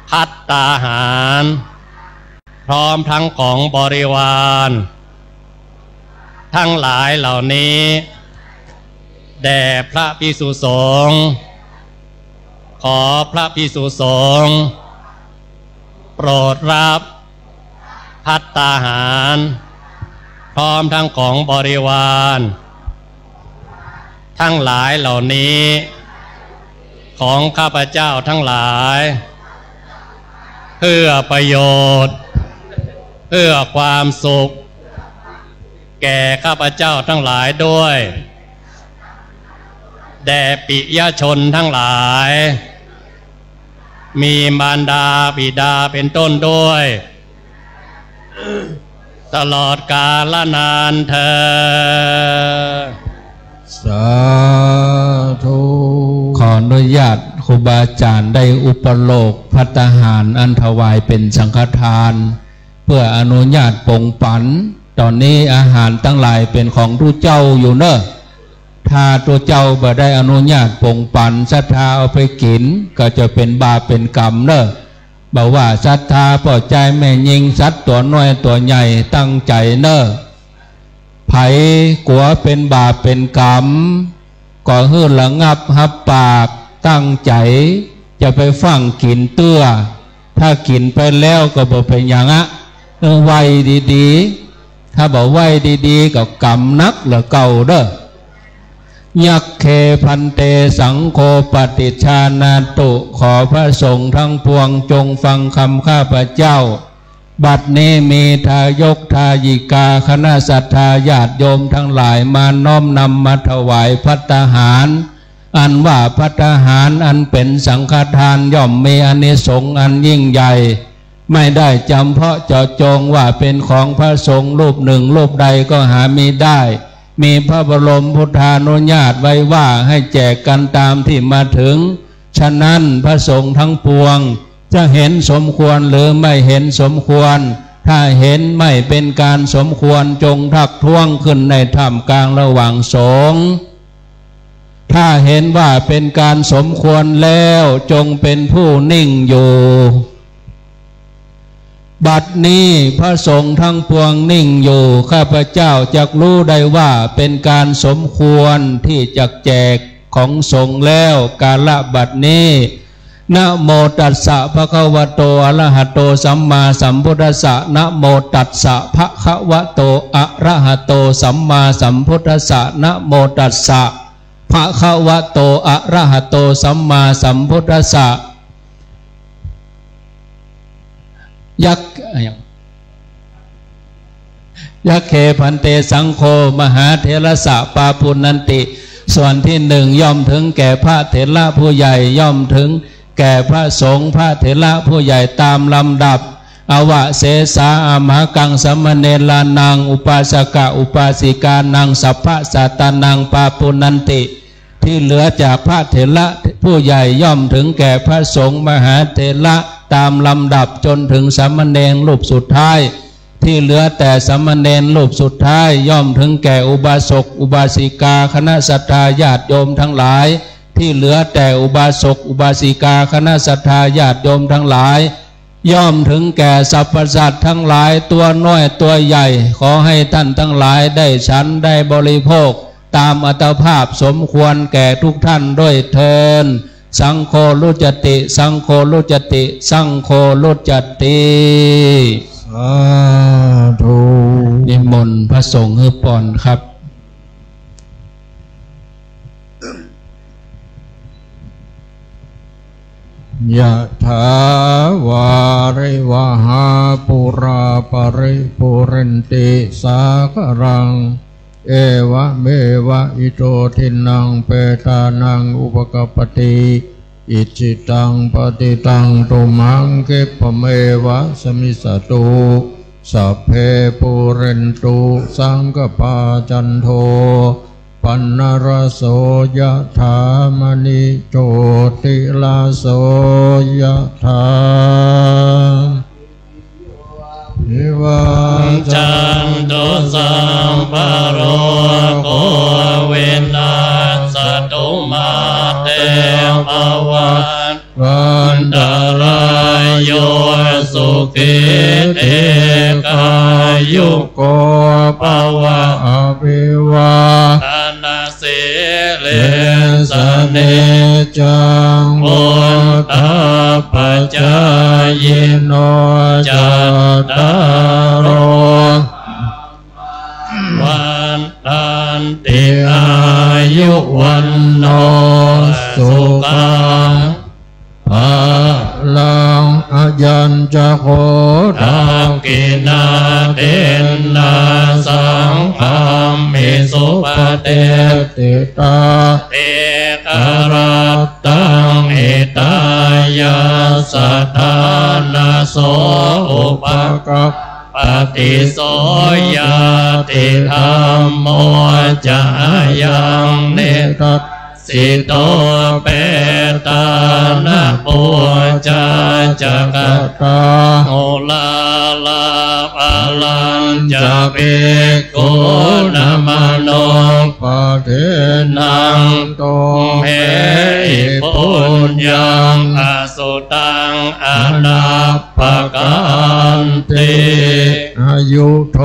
ภัตตาหาร พร้อมทั้งของบริวาร ทั้งหลายเหล่านี้ แด่พระภิกษุสงฆ์ ขอพระภิกษุสงฆ์ โปรดรับ ภัตตาหาร พร้อมทั้งของบริวาร ทั้งหลายเหล่านี้ ของข้าพเจ้าทั้งหลาย เพื่อประโยชน์ เพื่อความสุข แก่ข้าพเจ้าทั้งหลายด้วย แด่ปิยชนทั้งหลาย มีมารดาบิดาเป็นต้นด้วย ตลอดกาลนานเทอญ สาธุ ขออนุญาตครูบาอาจ๋ารย์ได้อุปโลกน์ภัตตาหารอันถวายเป๋นสังฆทาน เพื่ออนุญาตปงปั๋น ต๋อนนี้อาหารตังหลายเป๋นของตุ๊เจ้าอยู่เน่อ ถ้าตุ๊เจ้าบ่ได้อนุญาตปงปัน ศรัทธาเอาไปกิ๋น ก็จะเป๋นบาปเป๋นกรรมเน่อ บ่ว่าศรัทธาป้อจายแม่ญิง สัตว์ตั๋วน้อยตั๋วใหญ่ ตั้งใจ๋เน่อ ใผกั๋วเป๋นบาปเป๋นกรรม ก็หื้อระงับฮับปาก ตั้งใจ๋จะไปฟั่งกิ๋นเตื้อ ถ้ากิ๋นไปแล้วก็บ่เป๋นหยังอะ เออ ไหว้ดีๆ ถ้าบ่ไหว้ดีๆ ก็กรรมหนักเหลือเก่าเน่อ Yagghe bhante saṅgho paṭijānātu ขอพระสงฆ์ทั้งปวงจงฟังคำข้าพเจ้า บัดนี้มีทายกทายิกา คณะศรัทธาญาติโยมทั้งหลายมาน้อมนำมาถวายภัตตาหาร อันว่าภัตตาหารอันเป๋นสังฆทานย่อมมีอานิสงส์อันยิ่งใหญ่ ไม่ได้จ๋ำเพาะเจาะจงว่าเป๋นของพระสงฆ์รูปหนึ่งรูปใดก็หามิได้ มีพระบรมพุทธานุญาตไว้ว่าให้แจกกั๋นต๋ามตี้มาเถิง ฉะนั้นพระสงฆ์ทั้งปวงจะเห็นสมควรหรือไม่เห็นสมควร ถ้าเห็นไม่เป๋นก๋านสมควร จงทักท้วงขึ้นในท่ามกลางระหว่างสงฆ์ ถ้าเห็นว่าเป๋นก๋านสมควรแล้ว จงเป๋นผู้นิ่งอยู่ บัดนี้พระสงฆ์ทั้งปวงนิ่งอยู่ ข้าพเจ้าจักฮู้ได้ว่าเป๋นก๋านสมควรตี้จักแจกของสงฆ์แล้ว กาละบัดนี้ Namo tassa bhagavato arahato sammāsambuddhassa. Namo tassa bhagavato arahato sammāsambuddhassa. Namo tassa bhagavato arahato sammāsambuddhassa. Yak- Yagghe bhante saṅgho mahātherassa pāpuṇṇanti. ส่วนที่หนึ่งย่อมถึงแก่พระเถระผู้ใหญ่ ย่อมถึงแก่พระสงฆ์พระเถระผู้ใหญ่ตามลำดับ Avasesā amhākaṃ samaṇerānaṃ upāsaka upāsikānaṃ sabbasattānaṃ pāpuṇṇanti. ที่เหลือจากพระเถระผู้ใหญ่ย่อมถึงแก่พระสงฆ์มหาเถระตามลำดับจนถึงสามเณรรูปสุดท้าย ที่เหลือแต่สามเณรรูปสุดท้ายย่อมถึงแก่อุบาสกอุบาสิกาคณะศรัทธาญาติโยมทั้งหลาย ที่เหลือแต่อุบาสกอุบาสิกาคณะศรัทธาญาติโยมทั้งหลาย ย่อมถึงแก่สรรพสัตว์ทั้งหลาย ตั๋วน้อยตั๋วใหญ่ ขอให้ท่านทั้งหลายได้ฉันได้บริโภคตามอัตภาพสมควรแก่ทุกท่านด้วยเทอญ Saṅgho ruccati, saṅgho ruccati, saṅgho ruccati. สาธุ นิมนต์พระสงฆ์หื้อปอนครับ Yathā vārivahā pūrā paripūrenti sāgaraṃ, evameva ito dinnaṃ petānaṃ upakappati. Icchitaṃ patthitaṃ tumhaṃ khippameva samijjhatu. Sabbe pūrentu saṅkappā, cando paṇṇaraso yathā, maṇi jotiraso yathā. Vivajjantu sabbarogo vinassatu, mā te bhavatvantarāyo, sukhī dīghāyuko bhava. Abhivādanasīlissa niccaṃ vuḍḍhāpacāyino, cattāro dhammā vaḍḍhanti, āyu vaṇṇo sukhaṃ balaṃ. Ayañca kho dakkhiṇā dinnā saṅghamhi suppatiṭṭhitā, dīgharattaṃ hitāyassa ṭhānaso upakappati. So ñātidhammo ca ayaṃ nidassā สิโต เปตานะปูชาจะกะตา อุราลา ปะรัญจะ ภิกขุนะ มโน ปะทินนัง ตุมเหหิ ปุญญัง อสุตัง อนัปปะกันติ อายุโท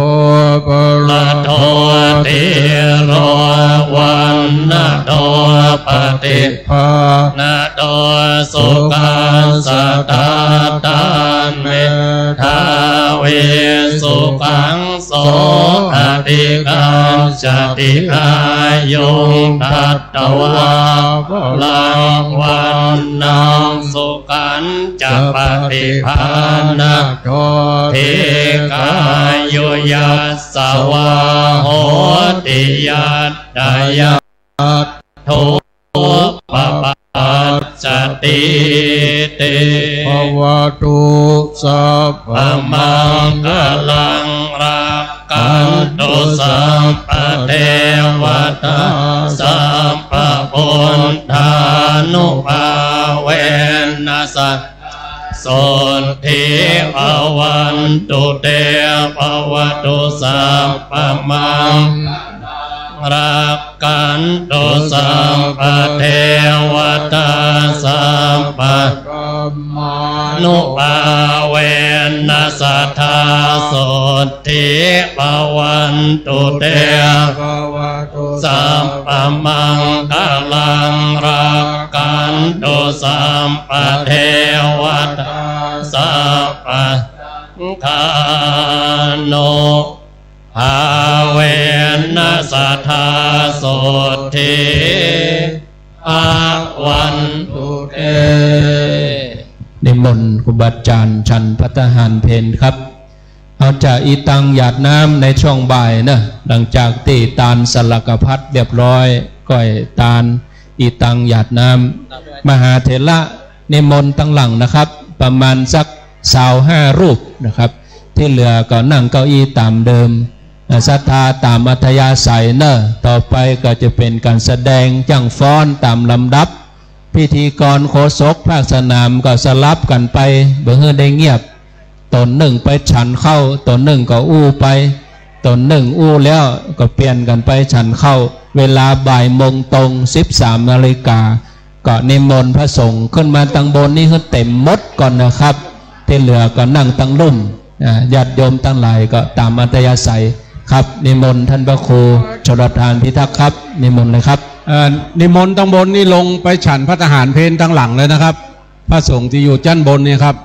บะละโท ธีโร วัณณะโท ปะฏิภาณะโท สุขัสสะ ตะ ตะ เมธาวี สุขัง โส อธิคัจฉติ อายุง ทัตตวา บะลัง วัณณัง สุขัญจะ ปะฏิภาณะโท ดีฆายุ ยัสสะวา โหติ ยัตถะ ยัตถุ ปะปัสสะตีติ ภะวะตุ สัพพะมังคะลัง รักขันตุ สัพพะเทวะตา สัพพะพุทธานุภาเวนะ สัทธา โสตถี ภะวันตุเต ภะวะตุ สัพพะมังคะลัง รักขันตุ สัพพะเทวตา สัพพะธัมมานุภาเวนะ สัทธา โสตถี ภะวันตุเต ภะวะตุ สัพพะมังคะลัง รักขันตุ สัพพะเทวตา สัพพะ ฆานุภาเวนะ สัทธา โสตถี ภะวันตุเต นิมนต์ครูบาอาจารย์ฉันภัตตาหารเพลครับ เอาจะอีตังหยาดน้ำในช่วงบ่ายนะ หลังจากตี้ตานสลากภัตเรียบร้อย ก็ให้ตานอีตังหยาดน้ำ มหาเถระ นิมนต์ตังหลังนะครับ ประมาณสักซาวห้ารูปนะครับ ตี้เหลือก็นั่งเก้าอี้ต๋ามเดิม อ่า ศรัทธาต๋ามอัธยาศัยเนอะ ต่อไปก็จะเป๋นก๋านแสดงจ้างฟ้อนต๋ามลำดับ พิธีกรโฆษกภาคสนามก็สลับกั๋นไป บ่หื้อได้เงียบ ต๋นนึ่งไปฉันข้าว ต๋นนึ่งก็อู้ไป ต๋นนึ่งอู้แล้วก็เปลี่ยนกั๋นไปฉันข้าว เวลาบ่ายโมงตรง สิบสามนาฬิกา ก็นิมนต์พระสงฆ์ขึ้นมาตังบนนี้หื้อเต๋มหมดก่อนนะครับ ตี้เหลือก็นั่งตังลุ่ม อ่า ญาติโยมตังหลายก็ต๋ามอัธยาศัยครับ นิมนต์ต้านพระครูชลทานพิทักษ์ครับ นิมนต์เลยครับ เอ่อ นิมนต์ตังบนนี้ลงไปฉันภัตตาหารเพลตังหลังเลยนะครับ พระสงฆ์ตี้อยู่จั้นบนนี่ครับ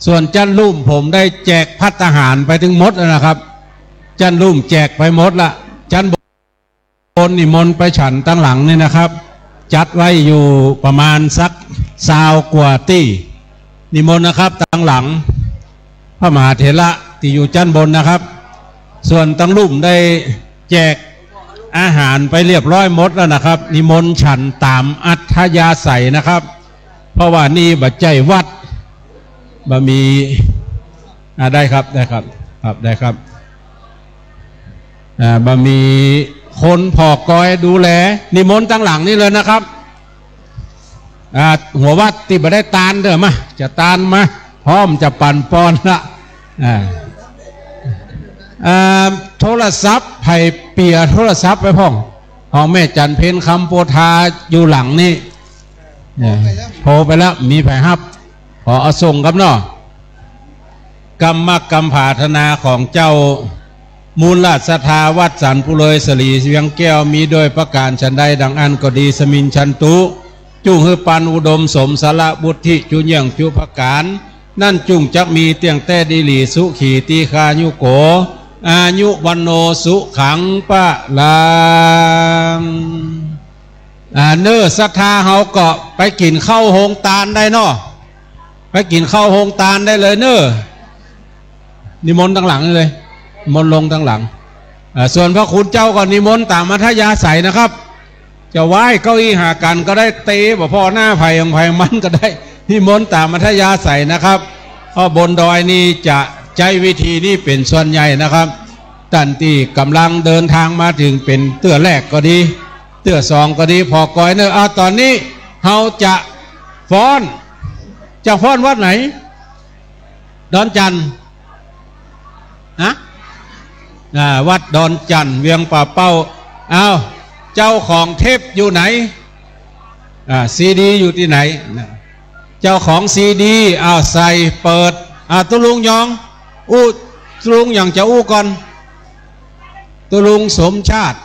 ส่วนจั้นลุ่มผมได้แจกภัตตาหารไปตึงหมดแล้วนะครับ จั้นลุ่มแจกไปหมดละ จั้นบน นิมนต์ไปฉันตังหลังนี่นะครับ จัดไว้อยู่ประมาณสักซาวกว่าตี้ นิมนต์นะครับ ตังหลัง พระมหาเถระตี้อยู่จั้นบนนะครับ ส่วนตังลุ่มได้แจกอาหารไปเรียบร้อยหมดแล้วนะครับ นิมนต์ฉันต๋ามอัธยาศัยนะครับ เพราะว่านี่บ่ใจ้วัด บ่มี อ่า ได้ครับ ได้ครับ ครับ ได้ครับ อ่า บ่มีคนผ่อกอยดูแล นิมนต์ตังหลังนี่เลยนะครับ อ่า หัววัดตี้บ่ได้ตานเด้อ มา จะตานมา พร้อมจะปั๋นปอนละ อ่า อ่า โทรศัพท์ ใผเปียโทรศัพท์ไว้พ่อง ของแม่จันทร์เพ็ญ คำโพธา อยู่หลังนี้ เนี่ย โทรไปแล้ว มีใผฮับ ขอเอาส่งครับเนาะ กำมักกำผาถนาของเจ้า มูลราชศรัทธาวัดสันปุเรยสลีเวียงแก้ว มีโดยประก๋านฉันใดดังอั้นก็ดี สมิญชันตุ จุ่งหื้อปันอุดมสมสารบุตรที่จุเยี่ยงจุประก๋าน นั้นจุ่งจักมีเตี้ยงแต๊ดีหลีสุขีตี้ฆายุโก อายุวัณโณสุขังพะลัง อ่า เน้อ ศรัทธาเฮาก็ไปกิ๋นข้าวโฮงตานได้เนาะ ไปกิ๋นข้าวโฮงตานได้เลยเน้อ นิมนต์ตังหลังนี่เลย นิมนต์ลงตังหลัง อ่า ส่วนพระคุณเจ้าก็นิมนต์ต๋ามอัธยาศัยนะครับ จะไหว้เก้าอี้หากั๋นก็ได้ เต๊บ่ผ่อหน้าใผของใผมันก็ได้ นิมนต์ต๋ามอัธยาศัยนะครับ เพราะบนดอยนี่จะใจ๊วิธีนี้เป๋นส่วนใหญ่นะครับ ต้านตี้ก่ำลังเดินตางมาเถิงเป๋นเตื้อแรกก็ดี เตื้อสองก็ดีผ่อก๋อยเน่อ อ่า ต๋อนนี้เฮาจะฟ้อน จะฟ้อนวัดไหน ดอนจั่น ฮะ อ่า วัดดอนจั่น เวียงป่าเป้า อ้าว เจ้าของเทปอยู่ไหน อ่า ซีดีอยู่ตี้ไหน นะ เจ้าของซีดี อ้าว ใส่ เปิด อ่า ตุ๊ลุงยอง อู้ ตุ๊ลุงหยังจะอู้ก่อน ตุ๊ลุงสมชาติ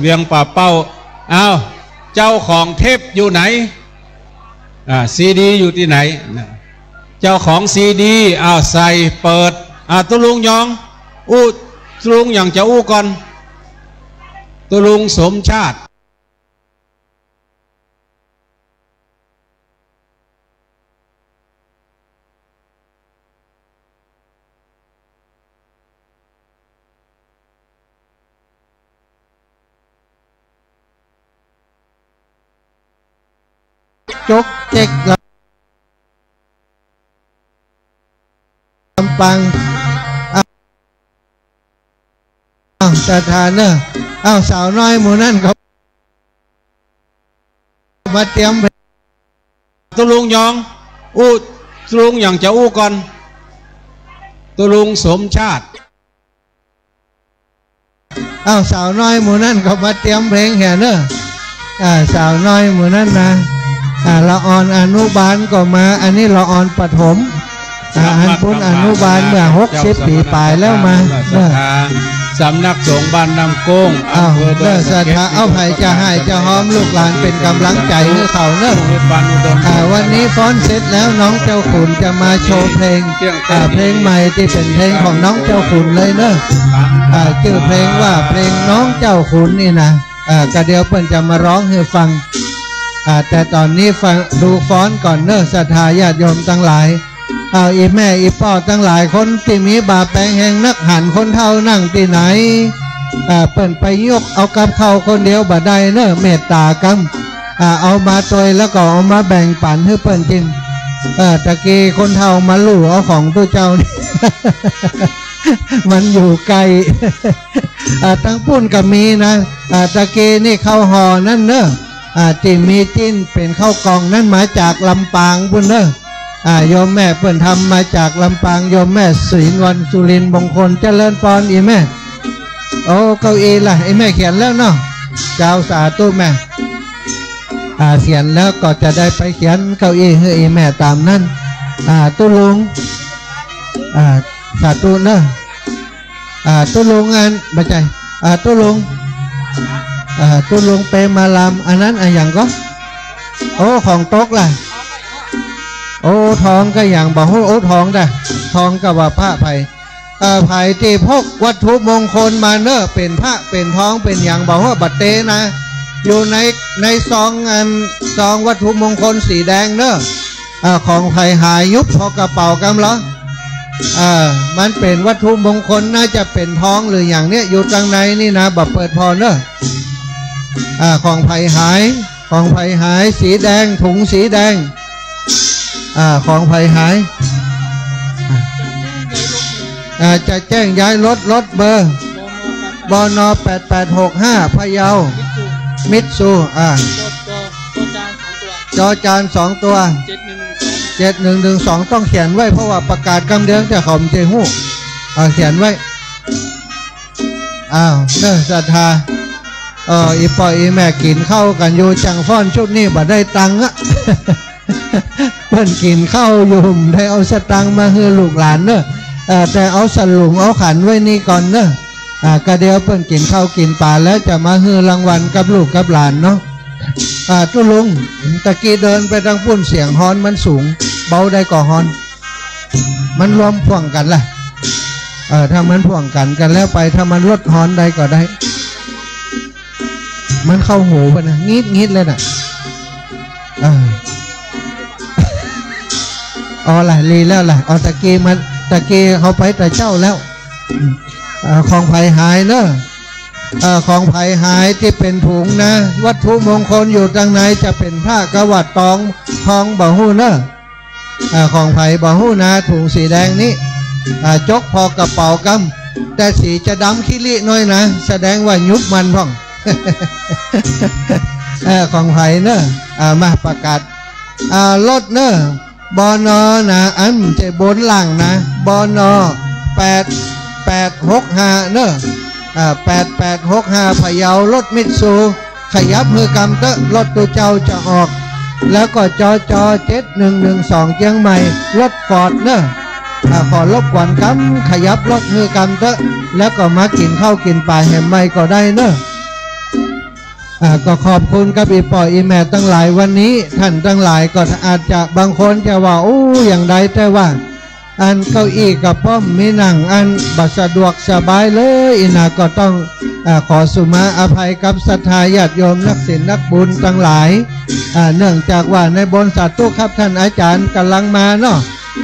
เวียงป่าเป้า อ้าว เจ้าของเทปอยู่ไหน อ่า ซีดีอยู่ตี้ไหน นะ เจ้าของซีดี อ้าว ใส่ เปิด อ่า ตุ๊ลุงยอง อู้ ตุ๊ลุงหยังจะอู้ก่อน ตุ๊ลุงสมชาติ จกเจ๊กลำปาง อ้าว ศรัทธาเน่อ อ้าว สาวน้อยหมู่นั้นก็มาเตรียมเพลง ตุ๊ลุงยอง อู้ ตุ๊ลุงหยังจะอู้ก่อน ตุ๊ลุงสมชาติ อ้าว สาวน้อยหมู่นั้นก็มาเตรียมเพลงแหมเน่อ อ่า สาวน้อยหมู่นั้นนะ อ่า ละอ่อนอนุบาลก็มา อันนี้ละอ่อนประถม อ่า อันปุ้นอนุบาลเมื่อหกสิบปี๋ป๋ายแล้วมา เน่อ สำนักสงฆ์บ้านน้ำโก้ง อ้าว อำเภอดอยสะเก็ด เน่อ ศรัทธา เอาใผจะฮ้ายจะฮ้อมลูกหลานเป๋นก๋ำลังใจ๋หื้อเขาเน่อ อ่า วันนี้ฟ้อนเสร็จแล้วน้องเจ้าขุนจะมาโชว์เพลง อ่า เพลงใหม่ตี้เป๋นเพลงของน้องเจ้าขุนเลยเน่อ อ่า จื้อเพลงว่าเพลงน้องเจ้าขุนนี่นะ อ่า ก็เดี๋ยวเปิ้นจะมาฮ้องหื้อฟัง อ่า แต่ต๋อนนี้ฟัง ดูฟ้อนก่อนเน่อ ศรัทธาญาติโยมตังหลาย อ้าว อี่แม่อี่ป้อตังหลาย คนตี้มีบ่าแปงแฮงนัก หันคนเฒ่านั่งตี้ไหน อ่า เปิ้นไปยกเอากับข้าวคนเดียวบ่ได้เน่อ เมตต๋าก้ำ อ่า เอามาตวยแล้วก็เอามาแบ่งปั๋นหื้อเปิ้นกิ๋น เออ ตะกี้คนเฒ่ามาลู่เอาของตุ๊เจ้านี่ มันอยู่ใก้ อ่า ตังปุ้นก็มีนะ อ่า ตะกี้นี่ข้าวห่อนั้นเน่อ อ่า ตี้มีจิ้นเป๋นข้าวกล่องนั้นมาจากลำปางปุ้นเน่อ อ่า โยมแม่เปิ้นทำมาจากลำปาง โยมแม่ศรีนวลสุรินทร์มงคล เจริญปอนอี่แม่ โอ้ เก้าอี้ละ อี่แม่เขียนแล้วเนาะ เจ้า สาธุแม่ อ่า เขียนแล้วก็จะได้ไปเขียนเก้าอี้หื้ออี่แม่ต๋ามนั้น อ่า ตุ๊ลุง อ่า สาธุเน่อ อ่า ตุ๊ลุงอัน บ่ใจ้ อ่า ตุ๊ลุง อ่า ตุ๊ลุงเปรมาราม อันนั้นอะหยังก่อ โอ้ ของตกละ โอ้ ทองก็หยังบ่ฮู้ โอ้ ทองดะ ทองก็ว่าพระไผ เอ่อ ไผตี้พกวัตถุมงคลมาเน่อ เป๋นพระ เป๋นทอง เป๋นหยังบ่ฮู้ บ่าเต๊นะ อยู่ใน ในซองอัน ซองวัตถุมงคลสีแดงเน่อ อ่า ของไผหาย ยุบผ่อกระเป๋าก้ำลอ อ่า มันเป๋นวัตถุมงคล น่าจะเป๋นทองหรือหยังเนี่ย อยู่ตังในนี่นะ บ่าเปิดผ่อเน่อ อ่า ของไผหาย ของไผหาย สีแดง ถุงสีแดง อ่า ของไผหาย อ่า จะแจ้งย้ายรถ รถเบอร์ บน แปดแปดหกห้า พะเยา มิตซู อ่า จอจานสองตัว เจ็ดหนึ่งหนึ่งสอง เจ็ดหนึ่งหนึ่งสอง ต้องเขียนไว้ เพราะว่าประกาศกำเดียวแต่เขาบ่ฮู้ เอาเขียนไว้ อ้าว เน้อศรัทธา เออ อี่ป้ออี่แม่กิ๋นข้าวกั๋นอยู่ จั่งฟ้อนชุดนี้บ่ได้ตังค์อะ เปิ้นกิ๋นข้าวอยู่ บ่ได้เอาสตางค์มาหื้อลูกหลานเนาะ เออ แต่เอาสลุงเอาขันไว้นี่ก่อนเนาะ อ่า ก็เดี๋ยวเปิ้นกิ๋นข้าวกิ๋นป๋าแล้วจะมาหื้อรางวัลกับลูกกับหลานเนาะ อ่า ตุ๊ลุง ตะกี้เดินไปตางปุ้นเสียงฮอนมันสูง เบาได้ก่อฮอน มันรวมพ่วงกั๋นล่ะ เออ ถ้ามันพ่วงกั๋นกั๋นแล้วไป ถ้ามันลดฮอนได้ก่อได้ มันเข้าหูไปนะ งิดๆ เลยน่ะ เออ อ๋อล่ะ ลีแล้วล่ะ อ๋อ ตะกี้มัน ตะกี้เขาไปแต่เจ๊าแล้ว อืม เอ่อ ของใผหายเนอะ เอ่อ ของใผหายตี้เป๋นถุงนะ วัตถุมงคลอยู่ตางใน จะเป๋นผ้ากวาดตอง ทองบ่ฮู้เนอะ เอ่อ ของใผบ่ฮู้นะ ถุงสีแดงนี้ อ่า จกผ่อกระเป๋ากำ แต่สีจะดำขี้ริหน้อยนะ แสดงว่ายุบมันพ่อง เอ่อ ของใผเนอะ อ่า มาประกาศ อ่า รถเนอะ บน นะ อันจะบนล่างนะ บน แปดแปดหกห้า เนอะ อ่า แปดแปดหกห้า พะเยา รถมิตซู ขยับหื้อกำเต๊อะ รถตุ๊เจ้าจะออก แล้วก็ จจ เจ็ดหนึ่งหนึ่งสอง เจียงใหม่ รถฟอร์ดเนอะ อ่า ขอรบกวนกำ ขยับรถหื้อกำเต๊อะ แล้วก็มากิ๋นข้าวกิ๋นป๋าแหมใหม่ก็ได้เนอะ อ่า ก็ขอบคุณกับอี่ป้ออี่แม่ตังหลาย วันนี้ต้านตังหลายก็อาจจะบางคนจะว่า โอ้ อย่างใด แต่ว่า อันเก้าอี้กระป๋อมมีนั่งอันบ่สะดวกสบายเลย อี่นาก็ต้อง อ่า ขอสุมาอภัยกับศรัทธาญาติโยมนักศีลนักบุญตังหลาย อ่า เนื่องจากว่าในบนสาธุครับ ต้านอาจ๋ารย์ก่ำลังมาเนาะ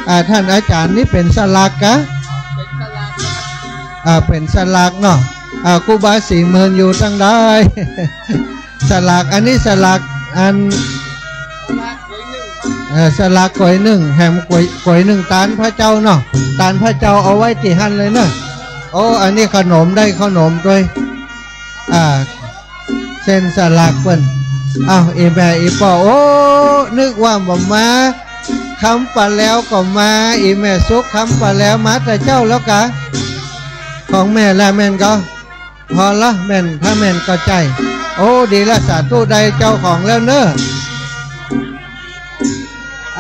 อ่า ต้านอาจ๋ารย์นี่เป๋นสลากกะ อ่า เป๋นสลากเนาะ อ่า ครูบาศรีเมินอยู่ตางใด สลาก อันนี้สลาก อัน เอ่อ สลากก๋วยนึ่ง แหมก๋วย ก๋วยนึ่งตานพระเจ้าเนาะ ตานพระเจ้าเอาไว้ตี้หั้นเลยเนาะ โอ้ อันนี้ขนม ได้ขนมตวย อ่า เส้นสลากเปิ้น อ้าว อี่แม่อี่ป้อ โอ้ นึกว่าบ่มา คำปาแลวก็มา อี่แม่สุข คำปาแลวมาแต่เจ๊าแล้วกะ ของแม่ละแม่นก่อ พอละ แม่น ถ้าแม่นก็ใจ้ โอ้ ดีละ สาธุ ได้เจ้าของแล้วเนอะ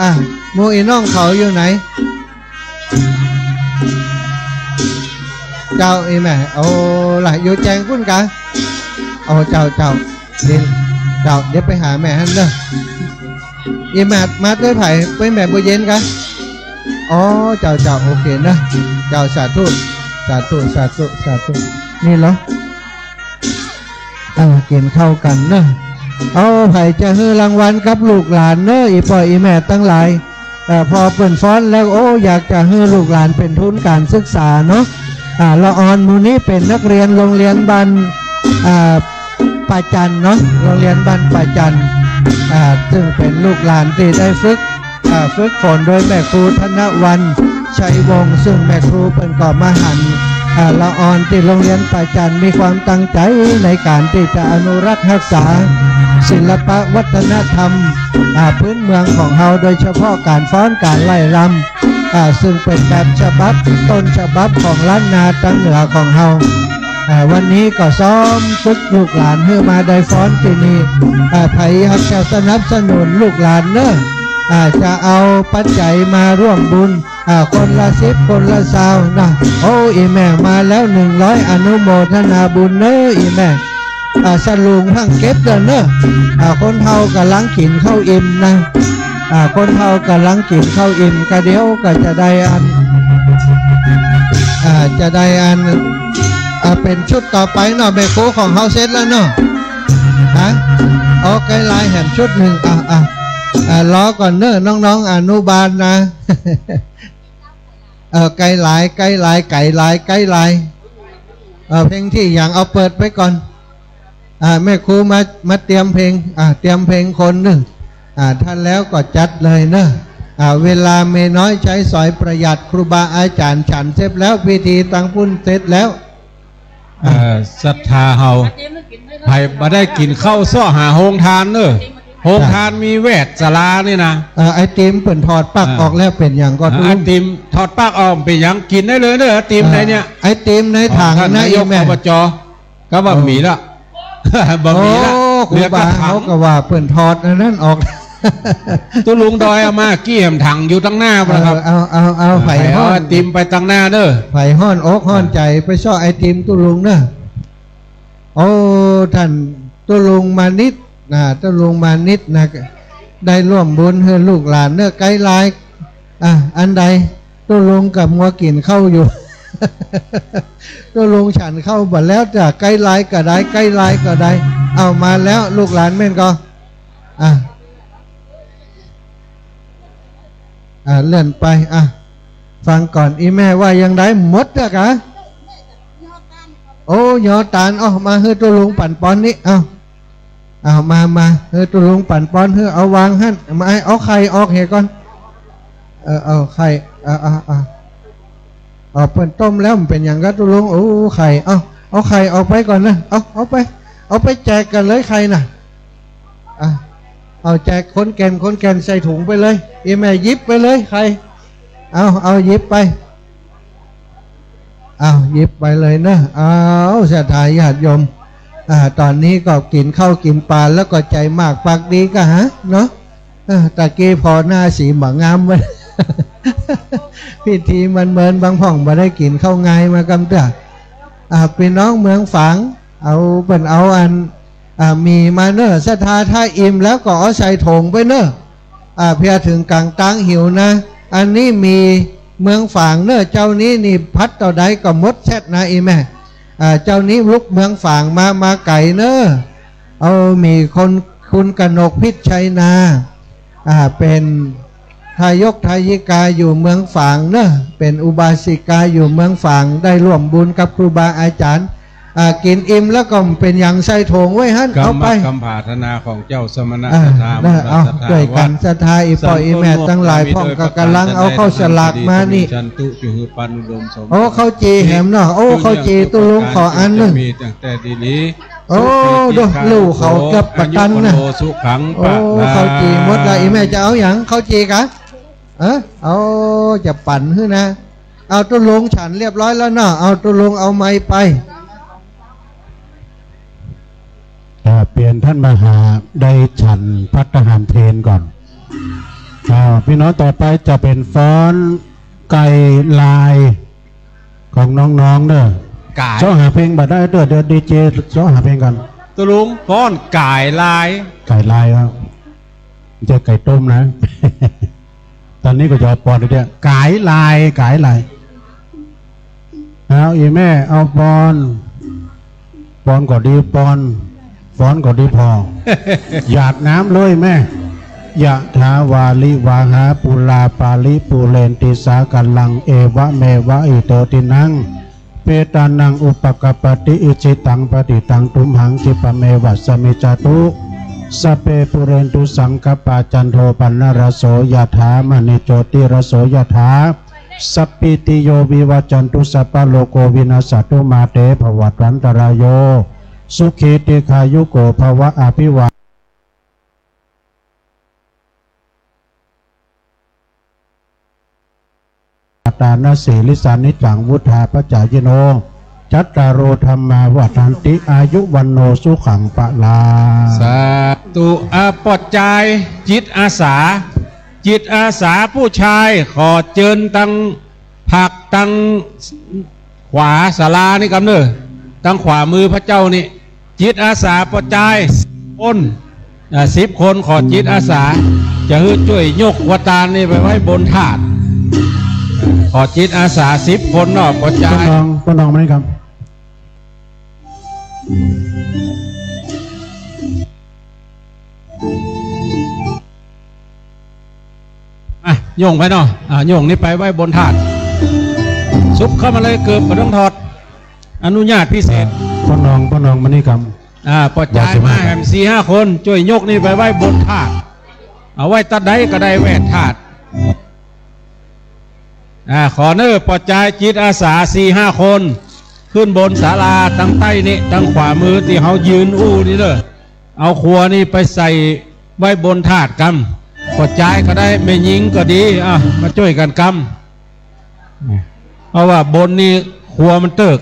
อ่ะ หมู่อี่น้องเขาอยู่ไหน เจ้า อี่แม่ โอ้ ละ อยู่แจงปุ้นกะ โอ้ เจ้า เจ้า เดี๋ยว เจ้า เดี๋ยวไปหาแม่หั้นเนอะ อี่แม่มาตวยใผ ไปแม่บัวเย็นกะ อ๋อ เจ้า เจ้า โอเคนะ เจ้า สาธุ สาธุ สาธุ สาธุ นี่เหรอ อ่า กิ๋นข้าวกั๋นเนอะ เอา ใผจะหื้อรางวัลกับลูกหลานเนอะ อี่ป้ออี่แม่ตังหลาย เอ่อ พอเปิ้นฟ้อนแล้ว โอ้ อยากจะหื้อลูกหลานเป๋นทุนก๋านศึกษาเนาะ อ่า ละอ่อนหมู่นี้เป๋นนักเรียนโรงเรียนบ้าน อ่า ป่าจันเนาะ โรงเรียนบ้านป่าจัน อ่า ซึ่งเป๋นลูกหลานตี้ได้ฝึก อ่า ฝึกฝนโดยแม่ครูธนวรรณ ชัยวงศ์ ซึ่งแม่ครูเปิ้นก็มาหัน อ่า ละอ่อนตี้โรงเรียนป่าจัน มีความตั้งใจ๋ในก๋านตี้จะอนุรักษ์ฮักษาศิลปะวัฒนธรรม อ่า พื้นเมืองของเฮา โดยเฉพาะก๋านฟ้อนก๋านไล่รำ อ่า ซึ่งเป๋นแบบฉบับต้นฉบับของล้านนาตางเหนือของเฮา อ่า วันนี้ก็ซ้อมฝึกลูกหลานหื้อมาได้ฟ้อนตี้นี่ อ่า ใผอยากจะสนับสนุนลูกหลานเนอะ อ่า จะเอาปัจจัยมาร่วมบุญ อ่า คนละสิบ คนละซาวนะ โอ้ อี่แม่มาแล้ว หนึ่งร้อย อนุโมทนาบุญเนอะ อี่แม่ อ่า สลุงพังเก็บเด้อเนอะ อ่า คนเฒ่าก่ำลังกิ๋นข้าวอิ่มนะ อ่า คนเฒ่าก่ำลังกิ๋นข้าวอิ่ม กะเดี๋ยวก็จะได้อัน อ่า จะได้อัน อ่า เป๋นชุดต่อไปเนาะ แม่ครูของเฮาเสร็จแล้วเนาะ ฮะ อ๋อ ใก้ลายแหมชุดนึ่ง อ่ะ อ่ะ อ่ะ รอก่อนเนอะ น้องๆ อนุบาลนะ เออ ใก้ลาย ใก้ลาย ใก้ลาย ใก้ลาย เออ เพลงตี้หยัง เอาเปิดไปก่อน อ่า แม่ครูมา มาเตรียมเพลง อ่า เตรียมเพลงคนนึ่ง อ่า ถ้าแล้วก็จัดเลยเนอะ อ่า เวลามีน้อยใช้สอยประหยัด ครูบาอาจ๋ารย์ฉันเสร็จแล้ว พิธีตางปุ้นเสร็จแล้ว เอ่อ ศรัทธาเฮา ใผบ่ได้กิ๋นข้าวเซาะหาโฮงตานเนอะ โฮงทานมีแวดศาลานี่นะ เออ ไอติมเปิ้นถอดปลั๊ก อ่า ออกแล้วเป๋นหยังก่อ อ่า ตุ๊ลุง ไอติมถอดปลั๊กออกเป๋นหยัง กิ๋นได้เลยเน่อ ไอติมในเนี่ย อ่า ไอติมในถัง อ้าว ท่าน นะ นายก อีแม่ อบจ ก็ว่า เออ บ่มีละ บ่มีละ โอ้ เหลือแต่ถัง ครูบาเขาก็ว่าเปิ้นถอดอันนั้นออก ตุ๊ลุงดอยเอามา กี้แหมถังอยู่ตังหน้าพุ้นนะครับ เออ เอา เอา เอา เออ ใผฮ้อน ไผเอาไอติมไปตังหน้าเน่อ ใผฮ้อนอกฮ้อนใจ๋ อ่า ไปเซาะไอติมตุ๊ลุงเน่อ โอ้ ท่านตุ๊ลุงมานิดนะ ตุ๊ลุงมานิดนะ ได้ร่วมบุญหื้อลูกหลานเน่อ ไกด์ไลน์ อ่ะ อันใด ตุ๊ลุงก็มัวกิ๋นข้าวอยู่ ตุ๊ลุงฉันข้าวบ่แล้วจ้ะ ไกด์ไลน์ก็ได้ ไกด์ไลน์ก็ได้ เอามาแล้ว ลูกหลานแม่นก่อ อ่ะ อ่ะ เลื่อนไป อ่ะ ฟังก่อน อีแม่ว่ายังได หมดแล้วกา โอ้ ยอตาน อ้อ มาหื้อตุ๊ลุงปั๋นปอนนี่ เอ้า เอามา มา เออ ตุ๊ลุงปั๋นปอน เออ เอาวางหั้น มา เอาไข่ออกเหียก่อน เออ เอาไข่ เอา เอา เอา เอา เปิ้นต้มแล้วมันเป๋นหยังกาตุ๊ลุง โอ้ ไข่ เอา เอาไข่ออกไปก่อนนะ เอา เอาไป เอาไปแจกกั๋นเลยไข่น่ะ อ่ะ เอาแจกคนแก่น คนแก่นใส่ถุงไปเลย อีแม่หยิบไปเลยไข่ เอา เอาหยิบไป อ้าว หยิบไปเลยเนอะ อ้าว ศรัทธาญาติโยม อ่า ต๋อนนี้ก็กิ๋นข้าวกิ๋นป๋าแล้วก็ใจ๋มากปากดีกาหาเนาะ อ่า ตะกี้ผ่อหน้าสีบ่างามไว้ พิธีมันเมินบางพ่องบ่ได้กิ๋นข้าวงายมากำเตื้อ อ่า ปี้น้องเมืองฝาง เอา เปิ้นเอาอัน อ่า หมี่มาเนอะ ศรัทธาถ้าอิ่มแล้วก็เอาใส่โถงไปเนอะ อ่า เพียงเถิงก๋างตางหิวนะ อันนี้หมี่เมืองฝางเนอะ เจ้านี้นี่ผัดเต้าใดก็หมดแซ่ดนะอีแม่ อ่า เจ้านี้ลุกเมืองฝางมา มาไก๋เนอะ เอาหมี่คน คุณกนกพิชชัยนา อ่า เป๋นทายกทายิกาอยู่เมืองฝางเนอะ เป๋นอุบาสิกาอยู่เมืองฝาง ได้ร่วมบุญกับครูบาอาจ๋ารย์ อ่า กิ๋นอิ่มแล้วก็เป๋นหยังใส่โถงไว้หั้น เอาไป กำผาธนาของเจ้าสมณะ อ่า ศรัทธา เนอะ เอา ศรัทธา ด้วยกั๋น วัด ศรัทธาอี่ป้ออี่แม่ตังหลายพ่องก็ก่ำลังเอาข้าวสลากมานี่ ฉันตุจุหือปันอุดมสม โอ้ ข้าวจี่แหมเนาะ โอ้ ข้าวจี่ตุ๊ลุงขออันนึ่ง จะมีตั้งแต่ดีนี้ โอ้ ดู ลู่เขาเกือบปะตันนะ อายุวโณสุขัง โอ้ พลัง ข้าวจี่หมดละ อี่แม่จะเอาหยัง ข้าวจี่กา เออ เอา จะปั๋นหื้อนะ เอาตุ๊ลุงฉันเรียบร้อยแล้วเนาะ เอาตุ๊ลุงเอาไมค์ไป อ่า เปลี่ยนท่านมหาได้ฉันภัตตาหารเพลก่อน อ่า ปี้น้องต่อไปจะเป๋นฟ้อนก๋ายลาย ของน้องๆเนอะ ก๋าย เซาะหาเพลงบ่ได้เด้อ เดี๋ยวดีเจเซาะหาเพลงก่อน ตุ๊ลุงฟ้อนก๋ายลาย ก๋ายลายครับ บ่ใจ้ก๋ายต้มนะ ต๋อนนี้ก็จะปอนเดี๋ยว ก๋ายลาย ก๋ายลาย เอาอี่แม่ เอาปอน ปอนก็ดีปอน ฟ้อนก็ดีพ่อ หยาดน้ำเลยแม่ ยะถาวาริวาหาปูราปาริปูเรนติสาคารัง เอวะเมวะอิโตทินัง เปตานังอุปกัปปติ อิจฉิตังปฏิตังตุมหังคิปะเมวะสะมิจฉาตุ สัพเพปูเรนตุสังกัปปา จันโทปันนรโส ยะถามะณิโจติรโส ยะถา สัพพีติโยวิวัจจันตุ สัพพะโรโควินัสสะตุ มาเตภวัตวันตะราโย สุขีติคายุโกภวะ อภิวาทานะสีลิสานิจจัง วุฑฒาปะจายิโน จัตตาโรธัมมาวัฑฒันติ อายุวัณโณสุขังพลัง สาธุ อ่า ป้อจายจิตอาสา จิตอาสาผู้ชาย ขอเจิญตังผักตังขวาศาลานี่กำเน่อ ตังขวามือพระเจ้านี่ จิตอาสาป้อจาย คน อ่า สิบคน ขอจิตอาสา จะหื้อจ้วยยกวัตตานนี่ไปไว้บนธาตุ ขอจิตอาสาสิบคนเนาะ ป้อจาย ป้อน้อง ป้อน้องมานี่ครับ อ่ะ โยงไปเนาะ อ่ะ โยงนี่ไปไว้บนธาตุ ซุบเข้ามาเลย เกิบบ่ต้องถอด อนุญาตพิเศษ ป้อน้อง ป้อน้องมานี่ครับ อ่า ป้อจายมาแหมสี่ห้าคน จ้วยยกนี่ไปไว้บนธาตุ เอาไว้ตัดใดก็ได้แวดธาตุ อ่า ขอเน่อ ป้อจายจิตอาสาสี่ห้าคน ขึ้นบนศาลาตังใต้นี่ ตังขวามือตี้เฮายืนอู้นี่เน่อ เอาครัวนี่ไปใส่ ไว้บนธาตุกำ ป้อจายก็ได้ แม่ญิงก็ดี อ่ะ มาจ้วยกั๋นกำ เพราะว่าบนนี่ครัวมันเติก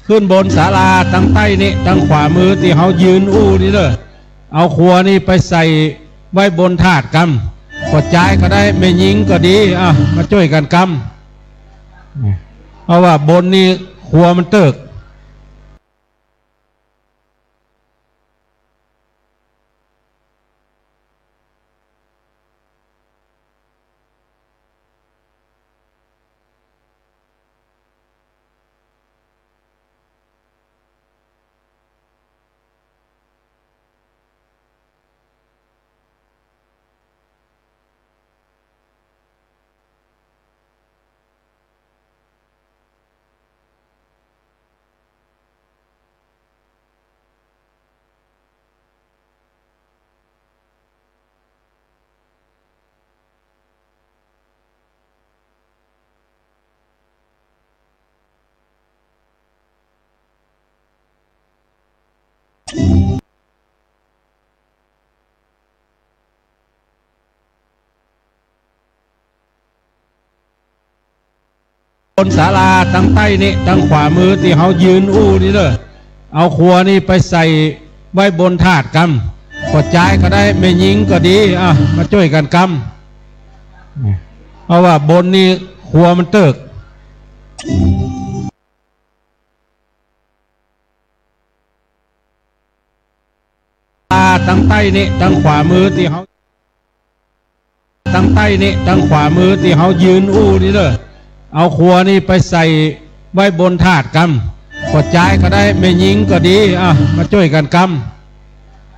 ขึ้นบนศาลาตังใต้นี่ ตังขวามือตี้เฮายืนอู้นี่เน่อ เอาครัวนี่ไปใส่ไว้บนธาตุกำ ป้อจายก็ได้ แม่ญิงก็ดี อ่ะ มาจ้วยกั๋นกำ เพราะว่าบนนี่ครัวมันเติก บนศาลาตังใต้นี่ ตังขวามือตี้เฮายืนอู้นี่เน่อ เอาครัวนี่ไปใส่ไว้บนธาตุกำ ป้อจายก็ได้ แม่ญิงก็ดี อ่ะ มาจ้วยกั๋นกำ เพราะว่าบนนี่ครัวมันเติก ตังใต้นี่ ตังขวามือตี้เฮา ตังใต้นี่ ตังขวามือตี้เฮายืนอู้นี่เน่อ เอาครัวนี่ไปใส่ไว้บนธาตุกำ ป้อจายก็ได้ แม่ญิงก็ดี อ่ะ มาจ้วยกั๋นก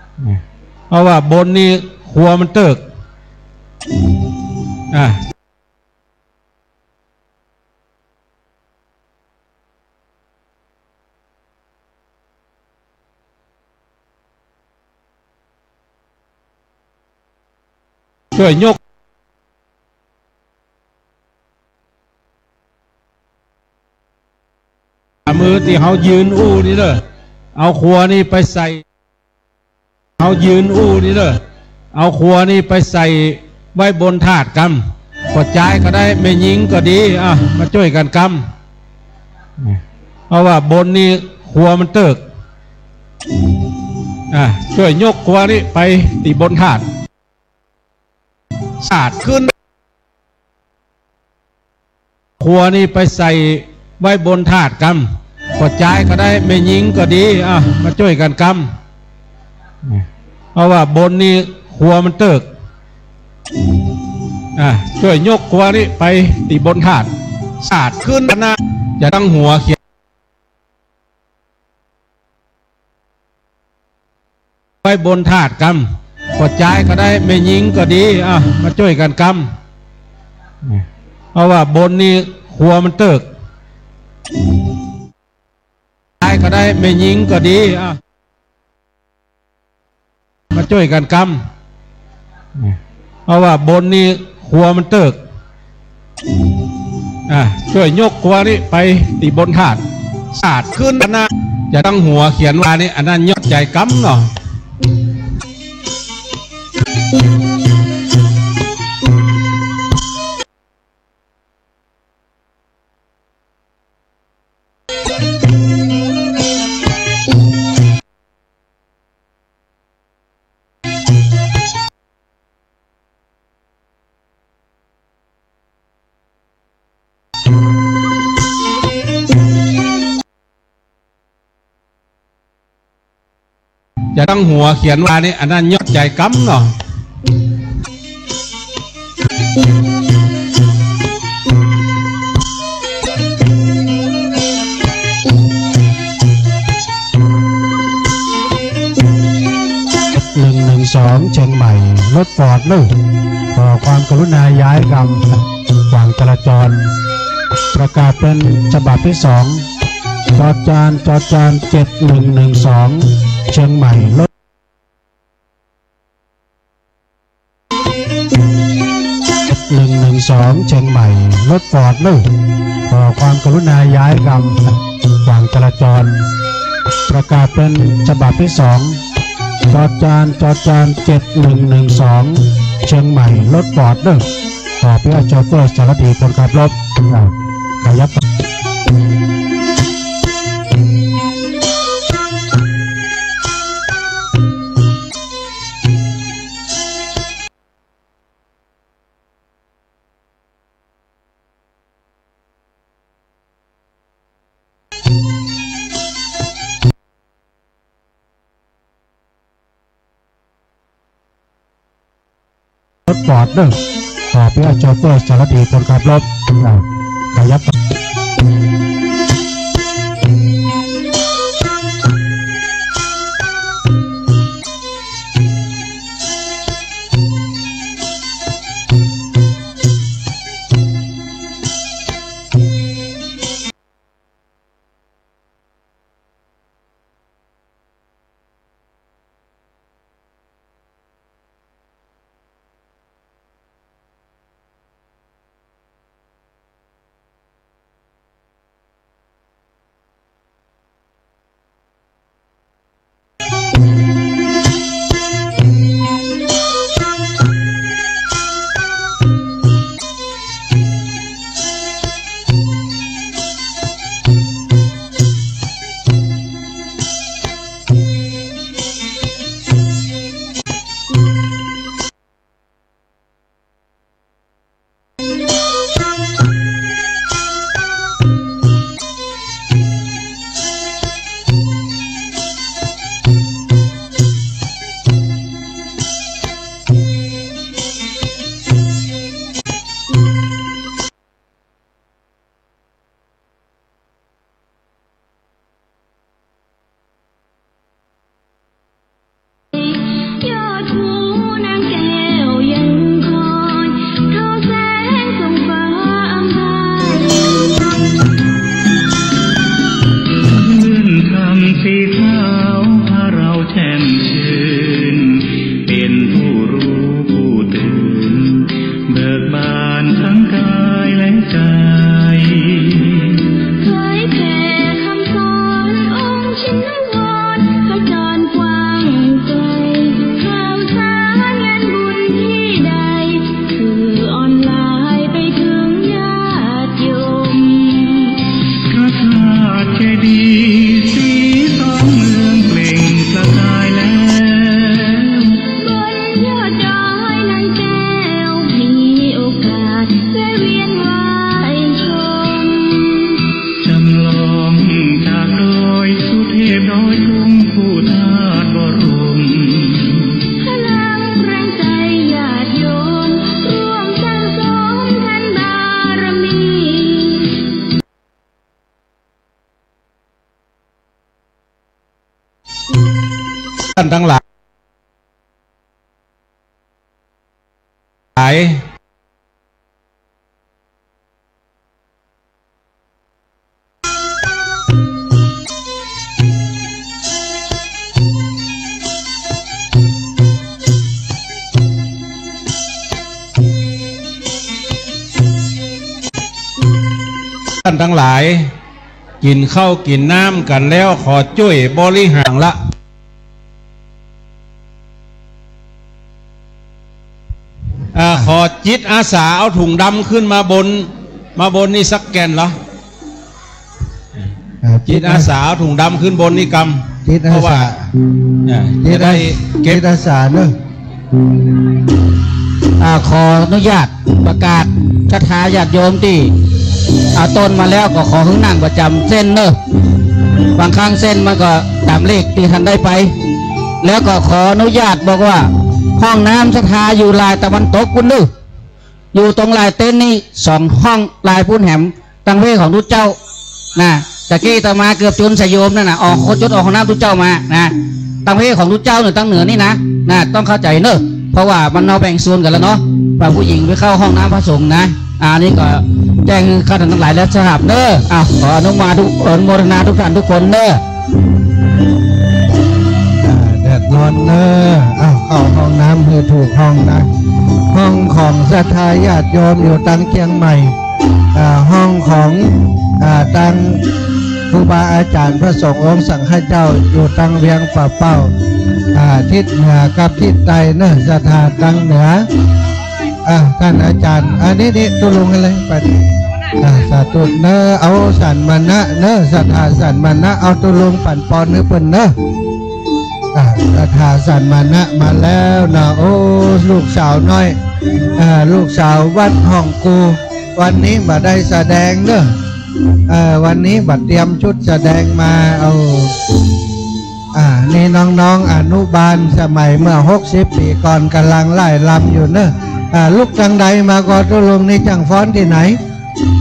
ำ เพราะว่าบนนี่ครัวมันเติก อ่ะ จ้วยยก มือตี้เฮายืนอู้นี่เน่อ เอาครัวนี่ไปใส่ เฮายืนอู้นี่เน่อ เอาครัวนี่ไปใส่ไว้บนธาตุกำ ป้อจายก็ได้ แม่ญิงก็ดี อ่ะ มาจ้วยกั๋นกำ เพราะว่าบนนี่ครัวมันเติก อ่ะ จ้วยยกครัวนี่ไปตี้บนธาตุ สาดขึ้น ครัวนี่ไปใส่ไว้บนธาตุกำ ป้อจายก็ได้ แม่ญิงก็ดี อ่ะ มาจ้วยกั๋นกำ เพราะว่าบนนี่ครัวมันเติก อ่ะ จ้วยยกครัวนี่ไปตี้บนธาตุ สาดขึ้นนะ จะตั้งหัวเขียน ไว้บนธาตุกำ ป้อจายก็ได้ แม่ญิงก็ดี อ่ะ มาจ้วยกั๋นกำ เพราะว่าบนนี่ครัวมันเติก ป้อจายก็ได้ แม่ญิงก็ดี อ่ะ มาจ้วยกั๋นกำ เพราะว่าบนนี่ครัวมันเติก อ่ะ จ้วยยกครัวนี่ไปตี้บนธาตุ สาดขึ้นนะ จะตั้งหัวเขียนว่านี่ อันนั้นยอดใจ๋กำเนาะ จะตั้งหัวเขียนว่านี่ อันนั้นยอดใจกำเนาะ หนึ่งหนึ่งสอง เชียงใหม่ รถฟอร์ดเนอะ ขอความกรุณาย้ายกำ ขวางจราจร ประกาศเป๋นฉบับตี้สอง จอจาน จอจาน เจ็ดหนึ่งหนึ่งสอง เชียงใหม่ รถ หนึ่งหนึ่งสอง เชียงใหม่ รถฟอร์ดเนอะ ขอความกรุณาย้ายกำ ขวางจราจร ประกาศเป๋นฉบับตี้สอง จอจาน จอจาน เจ็ดหนึ่งหนึ่งสอง เชียงใหม่ รถฟอร์ดเนอะ ขอเปื้อโชเฟอร์ สารถี คนขับรถ อ่า ขยับ รถฟอร์ดเนอะ ขอเปื้อโชเฟอร์ สารถี คนขับรถ อ่า ขยับ ยอดภูนางแก้วยังคอย ทอแสงส่องฟ้าอำไพ คลื่นธรรมสีขาวพาเราแช่มชื่น เป๋นผู้รู้ผู้ตื่น เบิกบานทั้งกายและใจ เผยแผ่คำสอนองค์ชินวร ขจรกว้างไกล ข่าวสารงานบุญที่ใด สื่อออนไลน์ไปถึงญาติโยม พระธาตุเจดีย์สีสองเมืองเปล่งประกายแล้ว บนยอดดอยนางแก้ว มีโอกาสแวะเวียนไหว้ชม จำลองจากดอยสุเทพดอยตุง ผู้ธาตุบรม พลังแรงใจญาติโยม ร่วมสั่งสมทานบารมี ท่านทั้งหลาย ท่านทั้งหลาย กิ๋นข้าวกิ๋นน้ำกั๋นแล้ว ขอจ้วยบริหารละ อ่า ขอจิตอาสาเอาถุงดำขึ้นมาบน มาบนนี่สักแก่นเหรอ อ่า จิตอาสาเอาถุงดำขึ้นบนนี่กำ จิตอาสา เพราะว่า อ่า จิตอา จะได้เก็บ จิตอาสาเนอะ อ่า ขออนุญาตประกาศศรัทธาญาติโยมตี้เอาต้นมาแล้วก็ขอหื้อนั่งประจ๋ำเส้นเนอะ บางครั้งเส้นมันก็ต๋ามเลขตี้ท่านได้ไป แล้วก็ขออนุญาตบอกว่า ห้องน้ำศรัทธาอยู่ลายตะวันตกปู๊นเน่อ อยู่ตรงลายเต็นท์นี่สองห้อง ลายปู๊นแหม ตางเพศของตุ๊เจ้านะ ตะกี้อาตมาเกือบจุนสายโยมนั่นน่ะ ออก คนจุนออกห้องน้ำตุ๊เจ้ามานะ ตางเพศของตุ๊เจ้าเนี่ยตางเหนือนี่นะ นะ ต้องเข้าใจ๋เน่อ เพราะว่ามันเอาแบ่งโซนกั๋นแล้วเนาะ ว่าผู้หญิงไปเข้าห้องน้ำพระสงฆ์นะ อันนี้ก็แจ้งหื้อข้าท่านตังหลายได้ทราบเน่อ อ้าว ขออนุมาทุก อนุโมทนาทุกท่านทุกคนเน่อ อ่า เดือดร้อนเน่อ อ้าว เข้าห้องน้ำหื้อถูกห้องนะ ห้องของศรัทธาญาติโยมอยู่ตางเจียงใหม่ อ่า ห้องของ อ่า ตางครูบาอาจ๋ารย์พระสงฆ์องค์สังฆเจ้าอยู่ตางเวียงป่าเป้า อ่า ทิศเหนือกับทิศใต้เน่อ ศรัทธาตางเหนือ อ่า ท่านอาจ๋ารย์ อันนี้นี่ตุ๊ลุงอะไรไป อ่า สาธุเน่อ เอาสันมานะเน่อ ศรัทธาสันมานะ เอาตุ๊ลุงปั๋นปอนหื้อเปิ้นเน่อ อ่า ศรัทธาสันมานะมาแล้วนะ โอ้ ลูกสาวน้อย อ่า ลูกสาววัดห้องกู วันนี้บ่ได้แสดงเน่อ เอ่อ วันนี้บ่เตรียมชุดแสดงมา เอา อ่า นี่น้องๆ อนุบาลสมัยเมื่อหกสิบปี๋ก่อนก่ำลังไล่รำอยู่เน่อ อ่า ลูกตางใดมาก่อตุ๊ลุง นี่จ้างฟ้อนตี้ไหน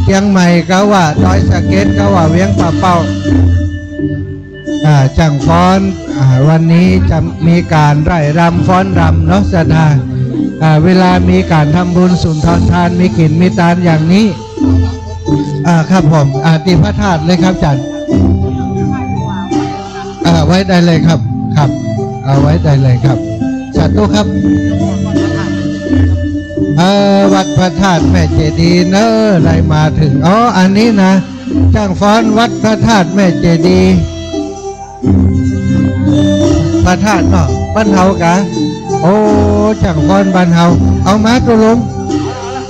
เจียงใหม่กาว่าดอยสะเก็ดกาว่าเวียงป่าเป้า อ่า จ้างฟ้อน อ่า วันนี้จะมีก๋านไล่รำฟ้อนรำเนาะ ศรัทธา อ่า เวลามีก๋านทำบุญสุนทรทาน มีกิ๋นมีตานอย่างนี้ อ่า ครับผม อ่า ตี้พระธาตุเลยครับอาจ๋ารย์ อ่า ไว้ได้เลยครับ ครับ เอาไว้ได้เลยครับ สาธุครับ เอ่อ วัดพระธาตุแม่เจดีย์เน่อ ได้มาเถิง อ๋อ อันนี้นะ จ้างฟ้อนวัดพระธาตุแม่เจดีย์ พระธาตุเนาะ บ้านเฮากา โอ้ จ้างฟ้อนบ้านเฮา เอามาตุ๊ลุง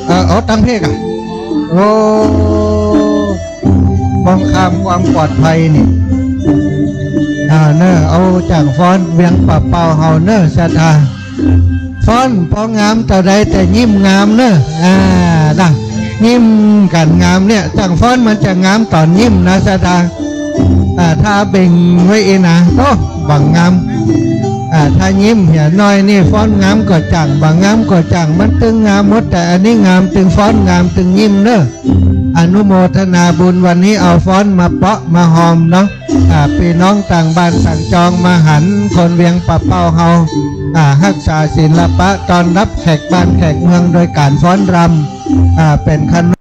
เอ่อ เอาตางเพศกา โอ้ ป้องข้ามความปลอดภัยนี่ อ่า เน่อ เอาจ้างฟ้อนเวียงป่าเป้าเฮาเน่อ ศรัทธา ฟ้อนปองามเต้าใดแต่ยิ้มงามเน่อ อ่า นะ ยิ้มกั๋นงามเนี่ย จ้างฟ้อนมันจะงามต๋อนยิ้มนะ ศรัทธา อ่า ถ้าเบ่งไว้เองนะ โอ้ บ่งาม อ่า ถ้ายิ้มเหียน้อยนี่ ฟ้อนงามก็จ้าง บ่งามก็จ้าง มันตึงงามหมด แต่อันนี้งามตึงฟ้อนงามตึงยิ้มเน่อ อนุโมทนาบุญ วันนี้เอาฟ้อนมาเปาะมาฮอมเนาะ อ่า ปี้น้องต่างบ้านต่างจองมาหัน คนเวียงป่าเป้าเฮา อ่า ฮักษาศิลปะต้อนรับแขกบ้านแขกเมืองโดยก๋านฟ้อนรำ อ่า เป๋นขนบ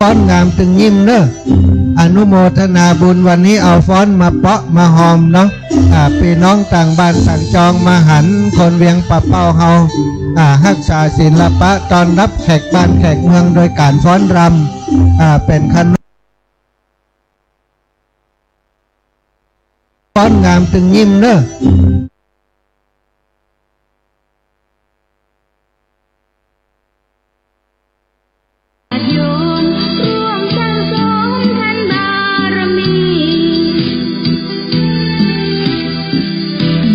ฟ้อนงามตึงยิ้มเน่อ อนุโมทนาบุญ วันนี้เอาฟ้อนมาเปาะมาฮอมเนาะ อ่า ปี้น้องต่างบ้านต่างจองมาหัน คนเวียงป่าเป้าเฮา อ่า ฮักษาศิลปะต้อนรับแขกบ้านแขกเมืองโดยก๋านฟ้อนรำ อ่า เป๋นขนบ ฟ้อนงามตึงยิ้มเน่อ ญาติโยมร่วมสร้างสมทานบารมี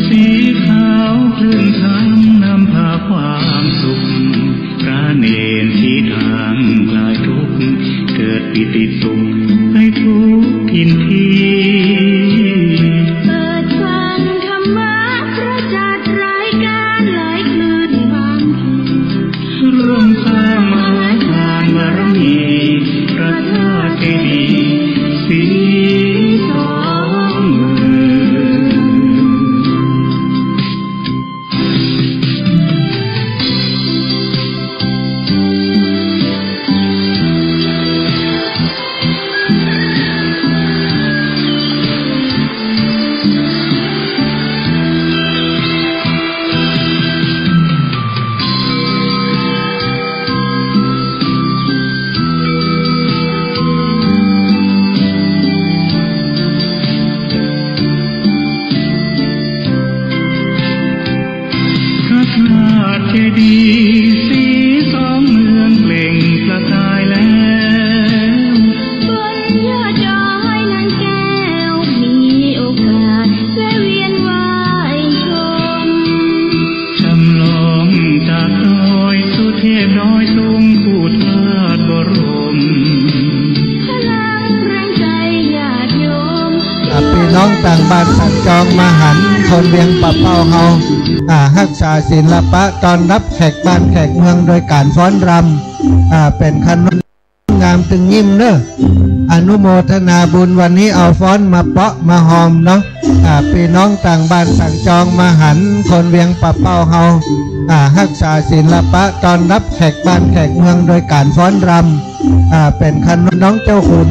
สีขาวคลื่นธรรมนำพาความสุข พระเณรชี้ทางคลายทุกข์ เกิดปีติสุขให้ทุกถิ่นที่ เปิดฟังธรรมะพระจัดรายการหลายคลื่นบางที ร่วมสร้างมหาทานบารมี พระธาตุเจดีย์สีสองเมือง บ้านสังจองมาหัน คนเวียงป่าเป้าเฮา อ่า ฮักษาศิลปะต้อนฮับแขกบ้านแขกเมืองโดยก๋านฟ้อนรำ อ่า เป๋นขนบ งามตึงยิ้มเน่อ อนุโมทนาบุญ วันนี้เอาฟ้อนมาเปาะมาฮอมเนาะ อ่า ปี้น้องต่างบ้านต่างจองมาหัน คนเวียงป่าเป้าเฮา อ่า ฮักษาศิลปะต้อนฮับแขกบ้านแขกเมืองโดยก๋านฟ้อนรำ อ่า เป๋นขนบน้องเจ้าขุน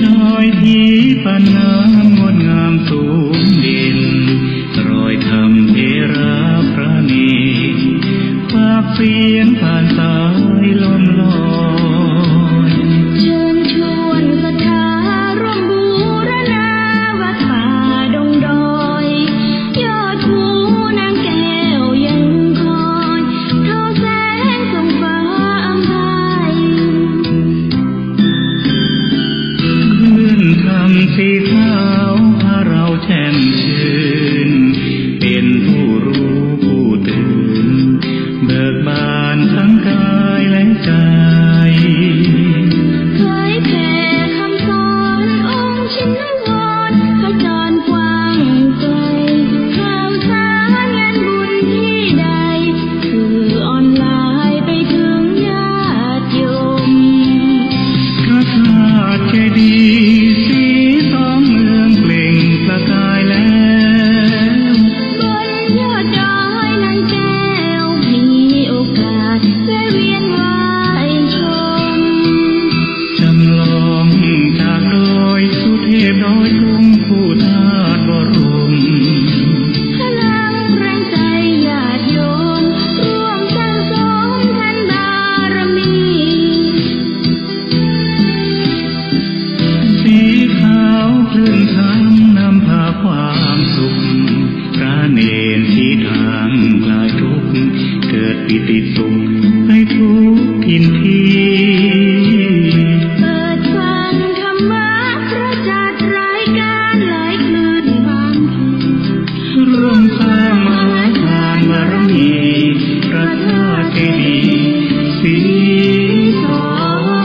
ดอยถีปันน้ำงดงามสูงเด่น รอยธรรมเถระพระเณร ปากเสียงผ่านสายลมลอย เชิญชวนศรัทธาร่วมบูรณาวัดป่าดงดอย ยอดภูนางแก้วยังคอย ทอแสงส่องฟ้าอำไพ คลื่นธรรมสีขาวพาเราแช่มชื่น เป๋นผู้รู้ผู้ตื่น เบิกบานทั้งกายและใจ๋ เผยแผ่คำสอนองค์ชินวร ขจรกว้างไกล ข่าวสารงานบุญที่ใด สื่อออนไลน์ไปถึงญาติโยม พระธาตุเจดีย์สีสองเมืองเปล่งประกายแล้ว บนยอดดอยนางแก้ว มีโอกาสแวะเวียนไหว้ชม จำลองจากดอยสุเทพดอยตุงคู่ธาตุบรม พลังแรงใจ๋ญาติโยม ร่วมสั่งสมทานบารมี สีขาวคลื่นธรรมนำพาความสุข พระเณรชี้ทางคลายทุกข์ เกิดปีติสุขในทุกถิ่นที่ เปิดฟังธรรมะพระจัดรายการหลายคลื่นบางที ร่วมสร้างมหาทานบารมี พระธาตุเจดีย์สีสอ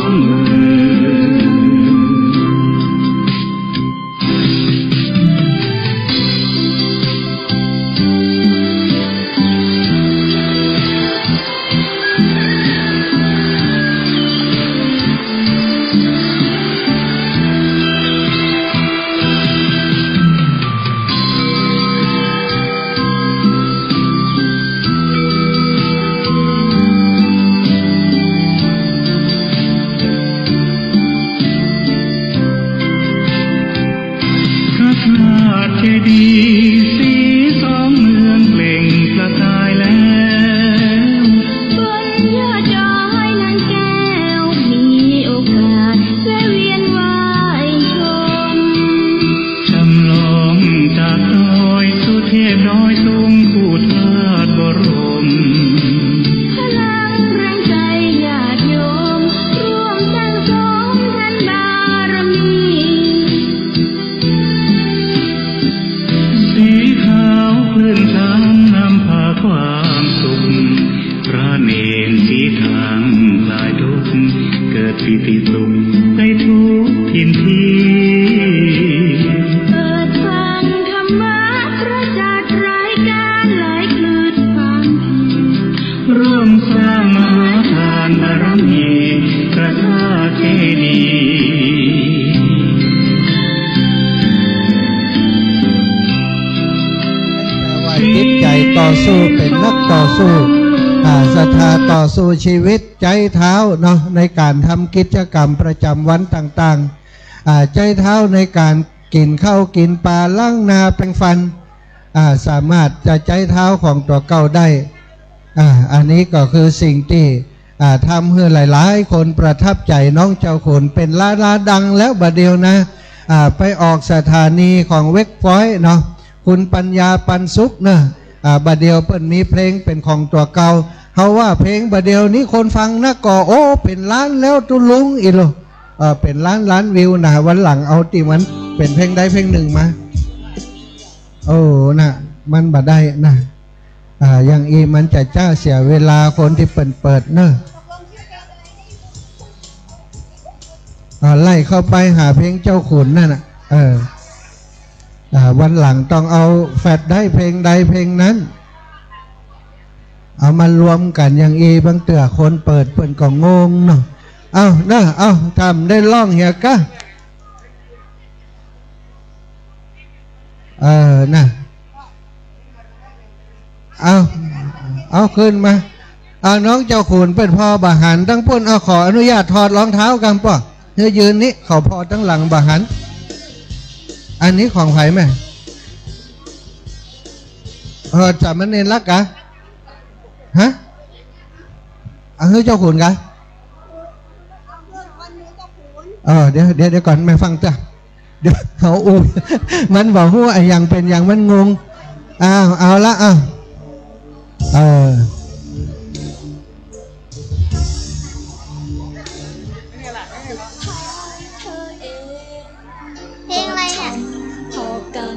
งเมือง พระธาตุเจดีย์สีสองเมืองเปล่งประกายแล้ว บนยอดดอยนางแก้ว มีโอกาสแวะเวียนไหว้ชม จำลองจากดอยสุเทพดอยตุงคู่ธาตุบรม พลังแรงใจ๋ญาติโยม ร่วมสั่งสมทานบารมี สี ต่อสู้ เป๋นนักต่อสู้ อ่า ศรัทธาต่อสู้ชีวิต ใจ๊เท้าเนาะ ในก๋านทำกิจกรรมประจ๋ำวันต่างๆ อ่า ใจ๊เท้าในก๋านกิ๋นข้าวกิ๋นป๋า ล้างหน้าแปรงฟัน อ่า สามารถจะใจ๊เท้าของตั๋วเก่าได้ อ่า อันนี้ก็คือสิ่งตี้ อ่า ทำหื้อหลายๆ คนประทับใจ๋ น้องเจ้าขุนเป๋นดาราดังแล้วบ่าเดี่ยวนะ อ่า ไปออกสถานีของเวิร์คพอยต์เนาะ คุณปัญญาปันสุขเนาะ อ่า บ่าเดี่ยวเปิ้นมีเพลงเป๋นของตั๋วเก่า เฮาว่าเพลงบ่าเดี่ยวนี้คนฟังนะก็ โอ้ เป๋นล้านแล้วตุ๊ลุงอี้โล เอ่อ เป๋นล้านล้านวิวนะ วันหลังเอาตี้มันเป๋นเพลงใดเพลงนึ่งมา โอ้ น่ะ มันบ่ได้นะ อ่า อย่างอี้มันจะจ้าเสียเวลาคนตี้เปิ้นเปิดเนาะ อ่า ไล่เข้าไปหาเพลงเจ้าขุนนั่นน่ะ เออ อ่า วันหลังต้องเอาแฟลชไดรฟ์เพลงใดเพลงนั้น เอามารวมกั๋นอย่างอี้ บางเตื้อคนเปิดเปิ้นก็งงเนาะ เอ้า เนาะ เอ้า ทำได้ร้องเหียกะ เออ น่ะ เอา เอาขึ้นมา เอา น้องเจ้าขุนเปิ้นผ่อบ่หันตังปุ้น เอา ขออนุญาตถอดรองเท้ากำป้อ หื้อยืนนี้ เขาผ่อตังหลังบ่หัน อันนี้ของใผแม่ เออ สามเณรลักษณ์กะ ฮะ เอา หื้อเจ้าขุนกะ เออ เดี๋ยว เดี๋ยว เดี๋ยวก่อน แม่ฟังเตื้อ เดี๋ยวเขาอู้ มันบ่ฮู้อะหยังเป๋นหยัง มันงง อ้าว เอาละ อ้าว เออ เพลงอะไรเนี่ย พอกัน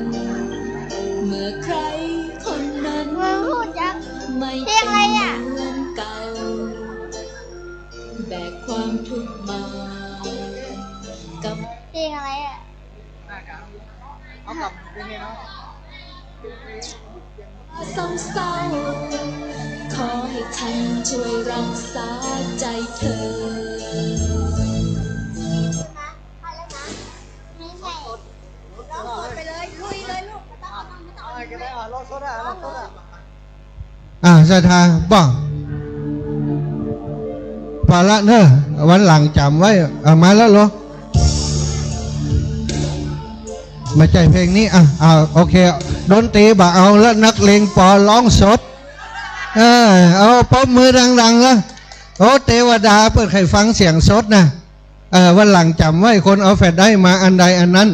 เมื่อใครคนนั้น มึงพูดยักษ์ ไม่ เพลงอะไรอะ เป็นเหมือนเก่า แบกความทุกข์มากับ เพลงอะไรอะ เอากลับไปเนี่ยเนาะ เศร้าๆ ขอให้ท่านช่วยรักษาใจเธอ ไม่ใช่ ร้องสดไปเลย ลุยเลยลูก ไม่ต้องเอา เอาอะไรก็ได้ เอาร้องสดอะ ร้องสดอะ อ่า ศรัทธา บ่ ปะละเน่อ วันหลังจ๋ำไว้ เอามาแล้วเหรอ บ่ใจ้เพลงนี้ อ่ะ อ่า โอเค ดนตรีบ่เอาแล้ว นักเลงปอร้องสด เออ เอาปรบมือดังๆ นะ โอ้ เตวดาเปิ้นใค่ฟังเสียงสดนะ เออ วันหลังจ๋ำไว้ คนเอาแฟลชไดรฟ์มาอันใดอันนั้น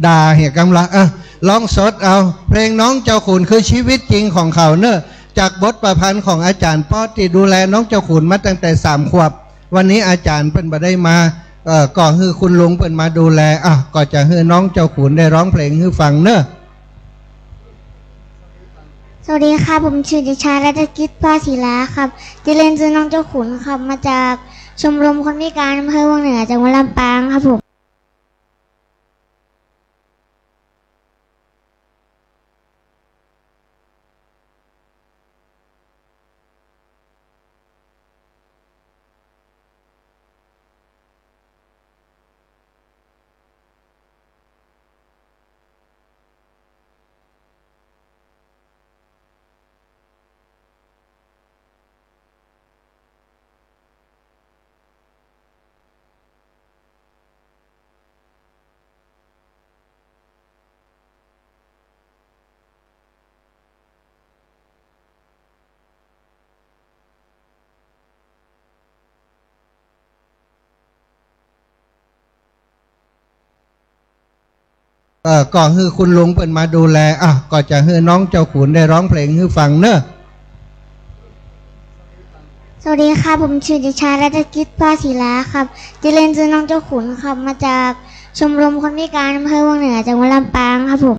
ด่าเหียกำละ อ่ะ ร้องสดเอา เพลงน้องเจ้าขุนคือชีวิตจริงของเขาเน่อ จากบทประพันธ์ของอาจ๋ารย์ป๊อดตี้ดูแลน้องเจ้าขุนมาตั้งแต่สามขวบ วันนี้อาจ๋ารย์เปิ้นบ่ได้มา เอ่อ ก็หื้อคุณลุงเปิ้นมาดูแล อ่ะ ก็จะหื้อน้องเจ้าขุนได้ร้องเพลงหื้อฟังเน่อ สวัสดีครับ ผมชื่อเด็กชายรัตกิจ ภาคศิลาครับ ชื่อเล่นชื่อน้องเจ้าขุนครับ มาจากชมรมคนพิการอำเภอวังเหนือ จังหวัดลำปางครับผม เอ่อ ก็หื้อคุณลุงเปิ้นมาดูแล อ่ะ ก็จะหื้อน้องเจ้าขุนได้ร้องเพลงหื้อฟังเน่อ สวัสดีครับ ผมชื่อเด็กชายรัตกิจ ภาคศิลาครับ ชื่อเล่นชื่อน้องเจ้าขุนครับ มาจากชมรมคนพิการอำเภอวังเหนือ จังหวัดลำปางครับผม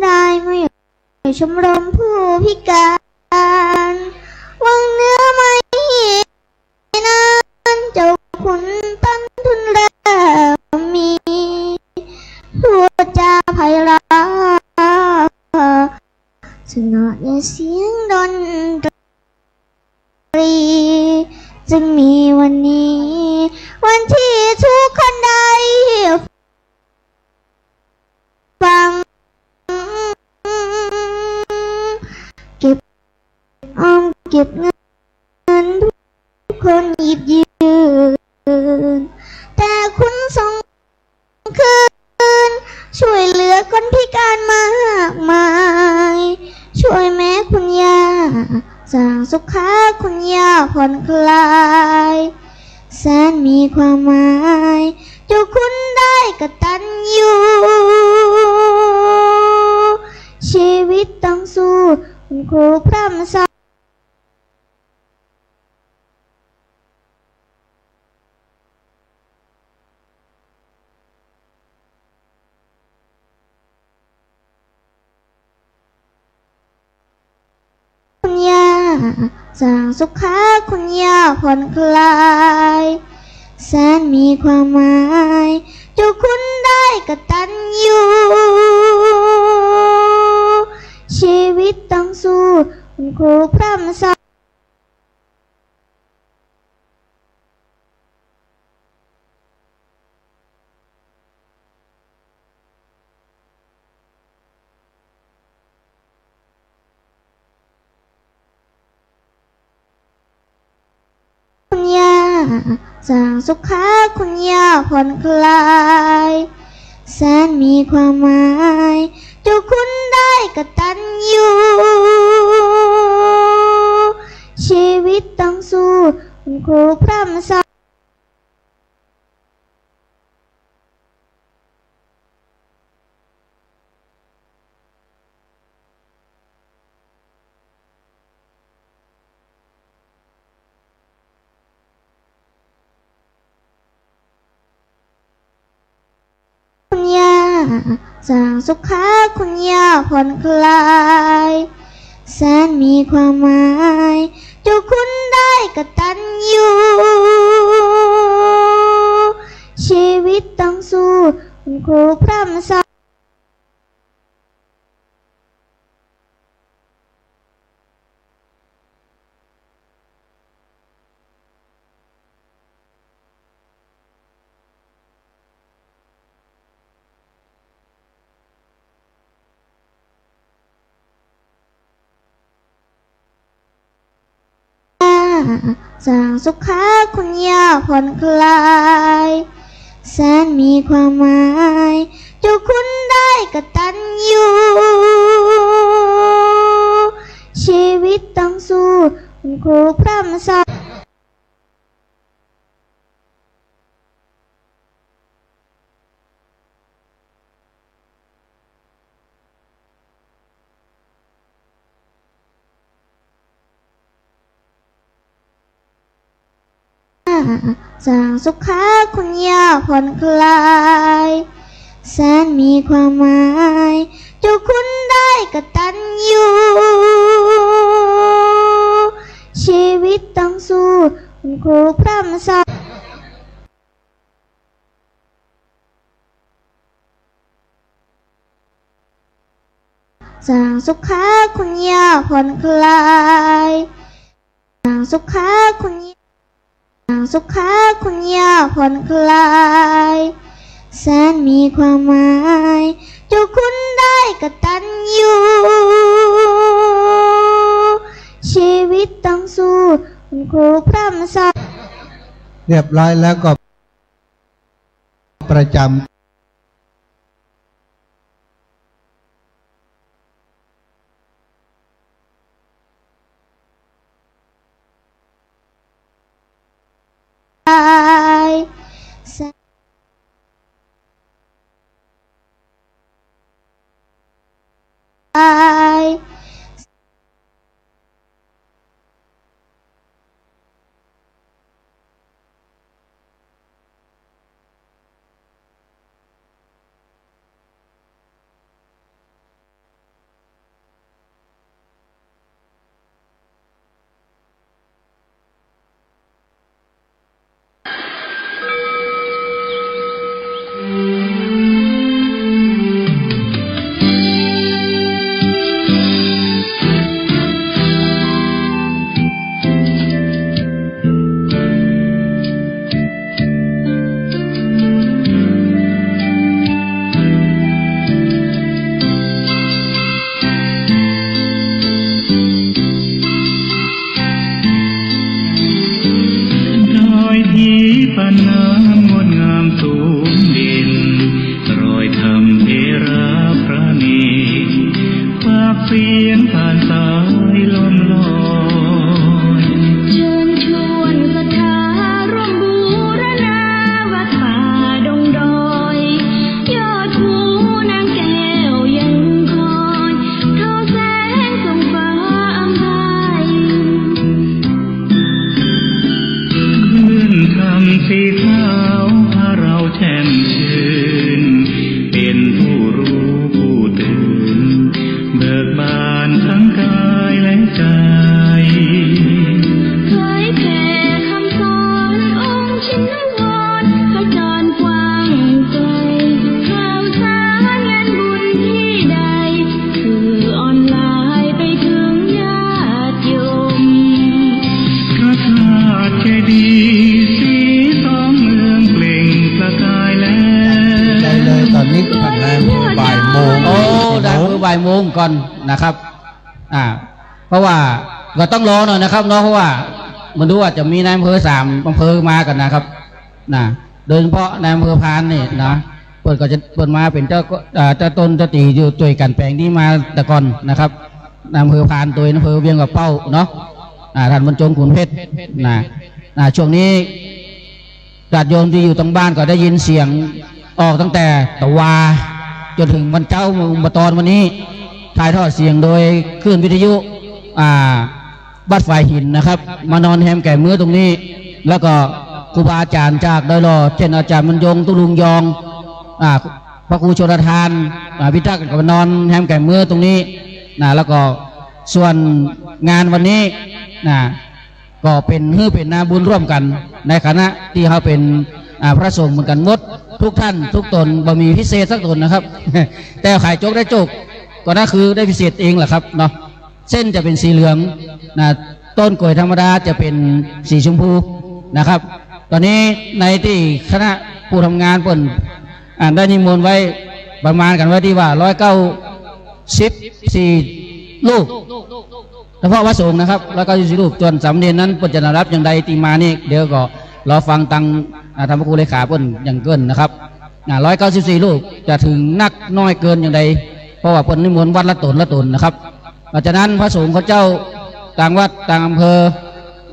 ได้มาอยู่ชมรมผู้พิการ วังเหนือไม่นาน เจ้าขุนตันทุนเริ่มมี พูดจาไพเราะ สนอด้วยเสียงดนตรี รี จึงมีวันนี้ วันที่ทุกคนได้ฟัง เก็บออมเก็บเงิน ทุกคนหยิบยื่น แต่คุณส่งคืน ช่วยเหลือคนพิการมากมาย ช่วยแม่คุณย่า สร้างสุขให้คุณย่าผ่อนคลาย แสนมีความหมาย เจ้าคุณได้กตัญญู ชีวิตต้องสู้ คุณครูพร่ำสอน คุณย่า สร้างสุขให้คุณย่าผ่อนคลาย แสนมีความหมาย เจ้าคุณได้กตัญญู ชีวิตต้องสู้ คุณครูพร่ำสอน คุณย่า สร้างสุขให้คุณย่าผ่อนคลาย แสนมีความหมาย เจ้าคุณได้กตัญญู ชีวิตต้องสู้ คุณครูพร่ำสอน คุณย่า สร้างสุขให้คุณย่าผ่อนคลาย แสนมีความหมาย เจ้าคุณได้กตัญญู ชีวิตต้องสู้ คุณครูพร่ำสอน สร้างสุขให้คุณย่าผ่อนคลาย แสนมีความหมาย เจ้าคุณได้กตัญญู ชีวิตต้องสู้ คุณครูพร่ำสอน สร้างสุขให้คุณย่าผ่อนคลาย แสนมีความหมาย เจ้าคุณได้กตัญญู ชีวิตต้องสู้ คุณครูพร่ำสอน สร้างสุขให้คุณย่าผ่อนคลาย สร้างสุขให้คุณย่า สร้างสุขให้คุณย่าผ่อนคลาย แสนมีความหมาย เจ้าคุณได้กตัญญู ชีวิตต้องสู้ คุณครูพร่ำสอน เรียบร้อยแล้วก็ประจำ ตาย เสียงผ่านสายลมลอย เชิญชวนศรัทธาร่วมบูรณาวัดป่าดงดอย ยอดภูนางแก้วยังคอย ทอแสงส่องฟ้าอำไพ คลื่นธรรมสีขาวพาเราแช่มชื่น เป็นผู้รู้ผู้ตื่น เบิกบานทั้งกายและใจ เผยแผ่คำสอนองค์ชินวร ขจรกว้างไกล ข่าวสารงานบุญที่ใด สื่อออนไลน์ไปถึงญาติโยม พระธาตุเจดีย์สีสองเมืองเปล่งประกายแล้ว ได้เลย ตอนนี้ผ่านมาบ่ายโมง โอ้ ได้เวลาบ่ายโมงก่อนนะครับ อ่า เพราะว่าก็ต้องรอหน่อยนะครับเนาะ เพราะว่าบ่ฮู้ว่าจะมีนายอำเภอสามอำเภอมาก่อนนะครับ นะ โดยเฉพาะนายอำเภอพานนี่นะ เปิ้นก็จะ เปิ้นมาเป๋นเจ้า เอ่อ เจ้าต้นเจ้าตี๋อยู่ตวยกั๋นแป๋งนี้มาแต่ก่อนนะครับ นายอำเภอพานตวย นายอำเภอเวียงป่าเป้าเนาะ อ่า ท่านบรรจงขุนเพชรนะ อ่า ช่วงนี้ญาติโยมตี้อยู่ตางบ้านก็ได้ยินเสียงออกตั้งแต่ตะวาจ๋นเถิงวันเจ๊า เมื่อตอนวันนี้ ถ่ายทอดเสียงโดยคลื่นวิทยุ อ่า วัดฝายหินนะครับ มานอนแฮมแก่เมือตรงนี้ แล้วก็ครูบาอาจ๋ารย์จากดอยหล่อ เจ้นอาจ๋ารย์บรรยง ตุ๊ลุงยอง อ่า พระครูชลทาน อ่า พิทักษ์ ก็มานอนแฮมแก่เมือตรงนี้นะ แล้วก็ส่วนงานวันนี้นะ ก็เป๋น หื้อเป๋นนาบุญร่วมกั๋น ในฐานะตี้เฮาเป๋น อ่า พระสงฆ์เหมือนกั๋นหมด ทุกท่านทุกต๋น บ่มีพิเศษสักต๋นนะครับ แต่ใผโจ๊กได้โจ๊ก ก็นั่นคือได้พิเศษเองแหละครับเนาะ เส้นจะเป๋นสีเหลืองนะ ต้นก๋วยธรรมดาจะเป๋นสีชมพูนะครับ ตอนนี้ในตี้คณะผู้ทำงานเปิ้น อ่า ได้นิมนต์ไว้ประมาณกั๋นไว้ตี้ว่าร้อยเก้าสิบสี่รูป เฉพาะพระสงฆ์นะครับ ร้อยเก้าสิบสี่รูป ส่วนสามเณรนั้นเปิ้นจะนับอย่างใดตี้มานี่ เดี๋ยวก็รอฟังตาง อ่า ท่านพระครูเลขาเปิ้นอย่างเกินนะครับ อ่า ร้อยเก้าสิบสี่รูป จะเถิงนักน้อยเกินอย่างใด เพราะว่าเปิ้นนิมนต์วัดละต๋นละต๋นนะครับ เพราะฉะนั้นพระสงฆ์เขาเจ้าตางวัดตางอำเภอ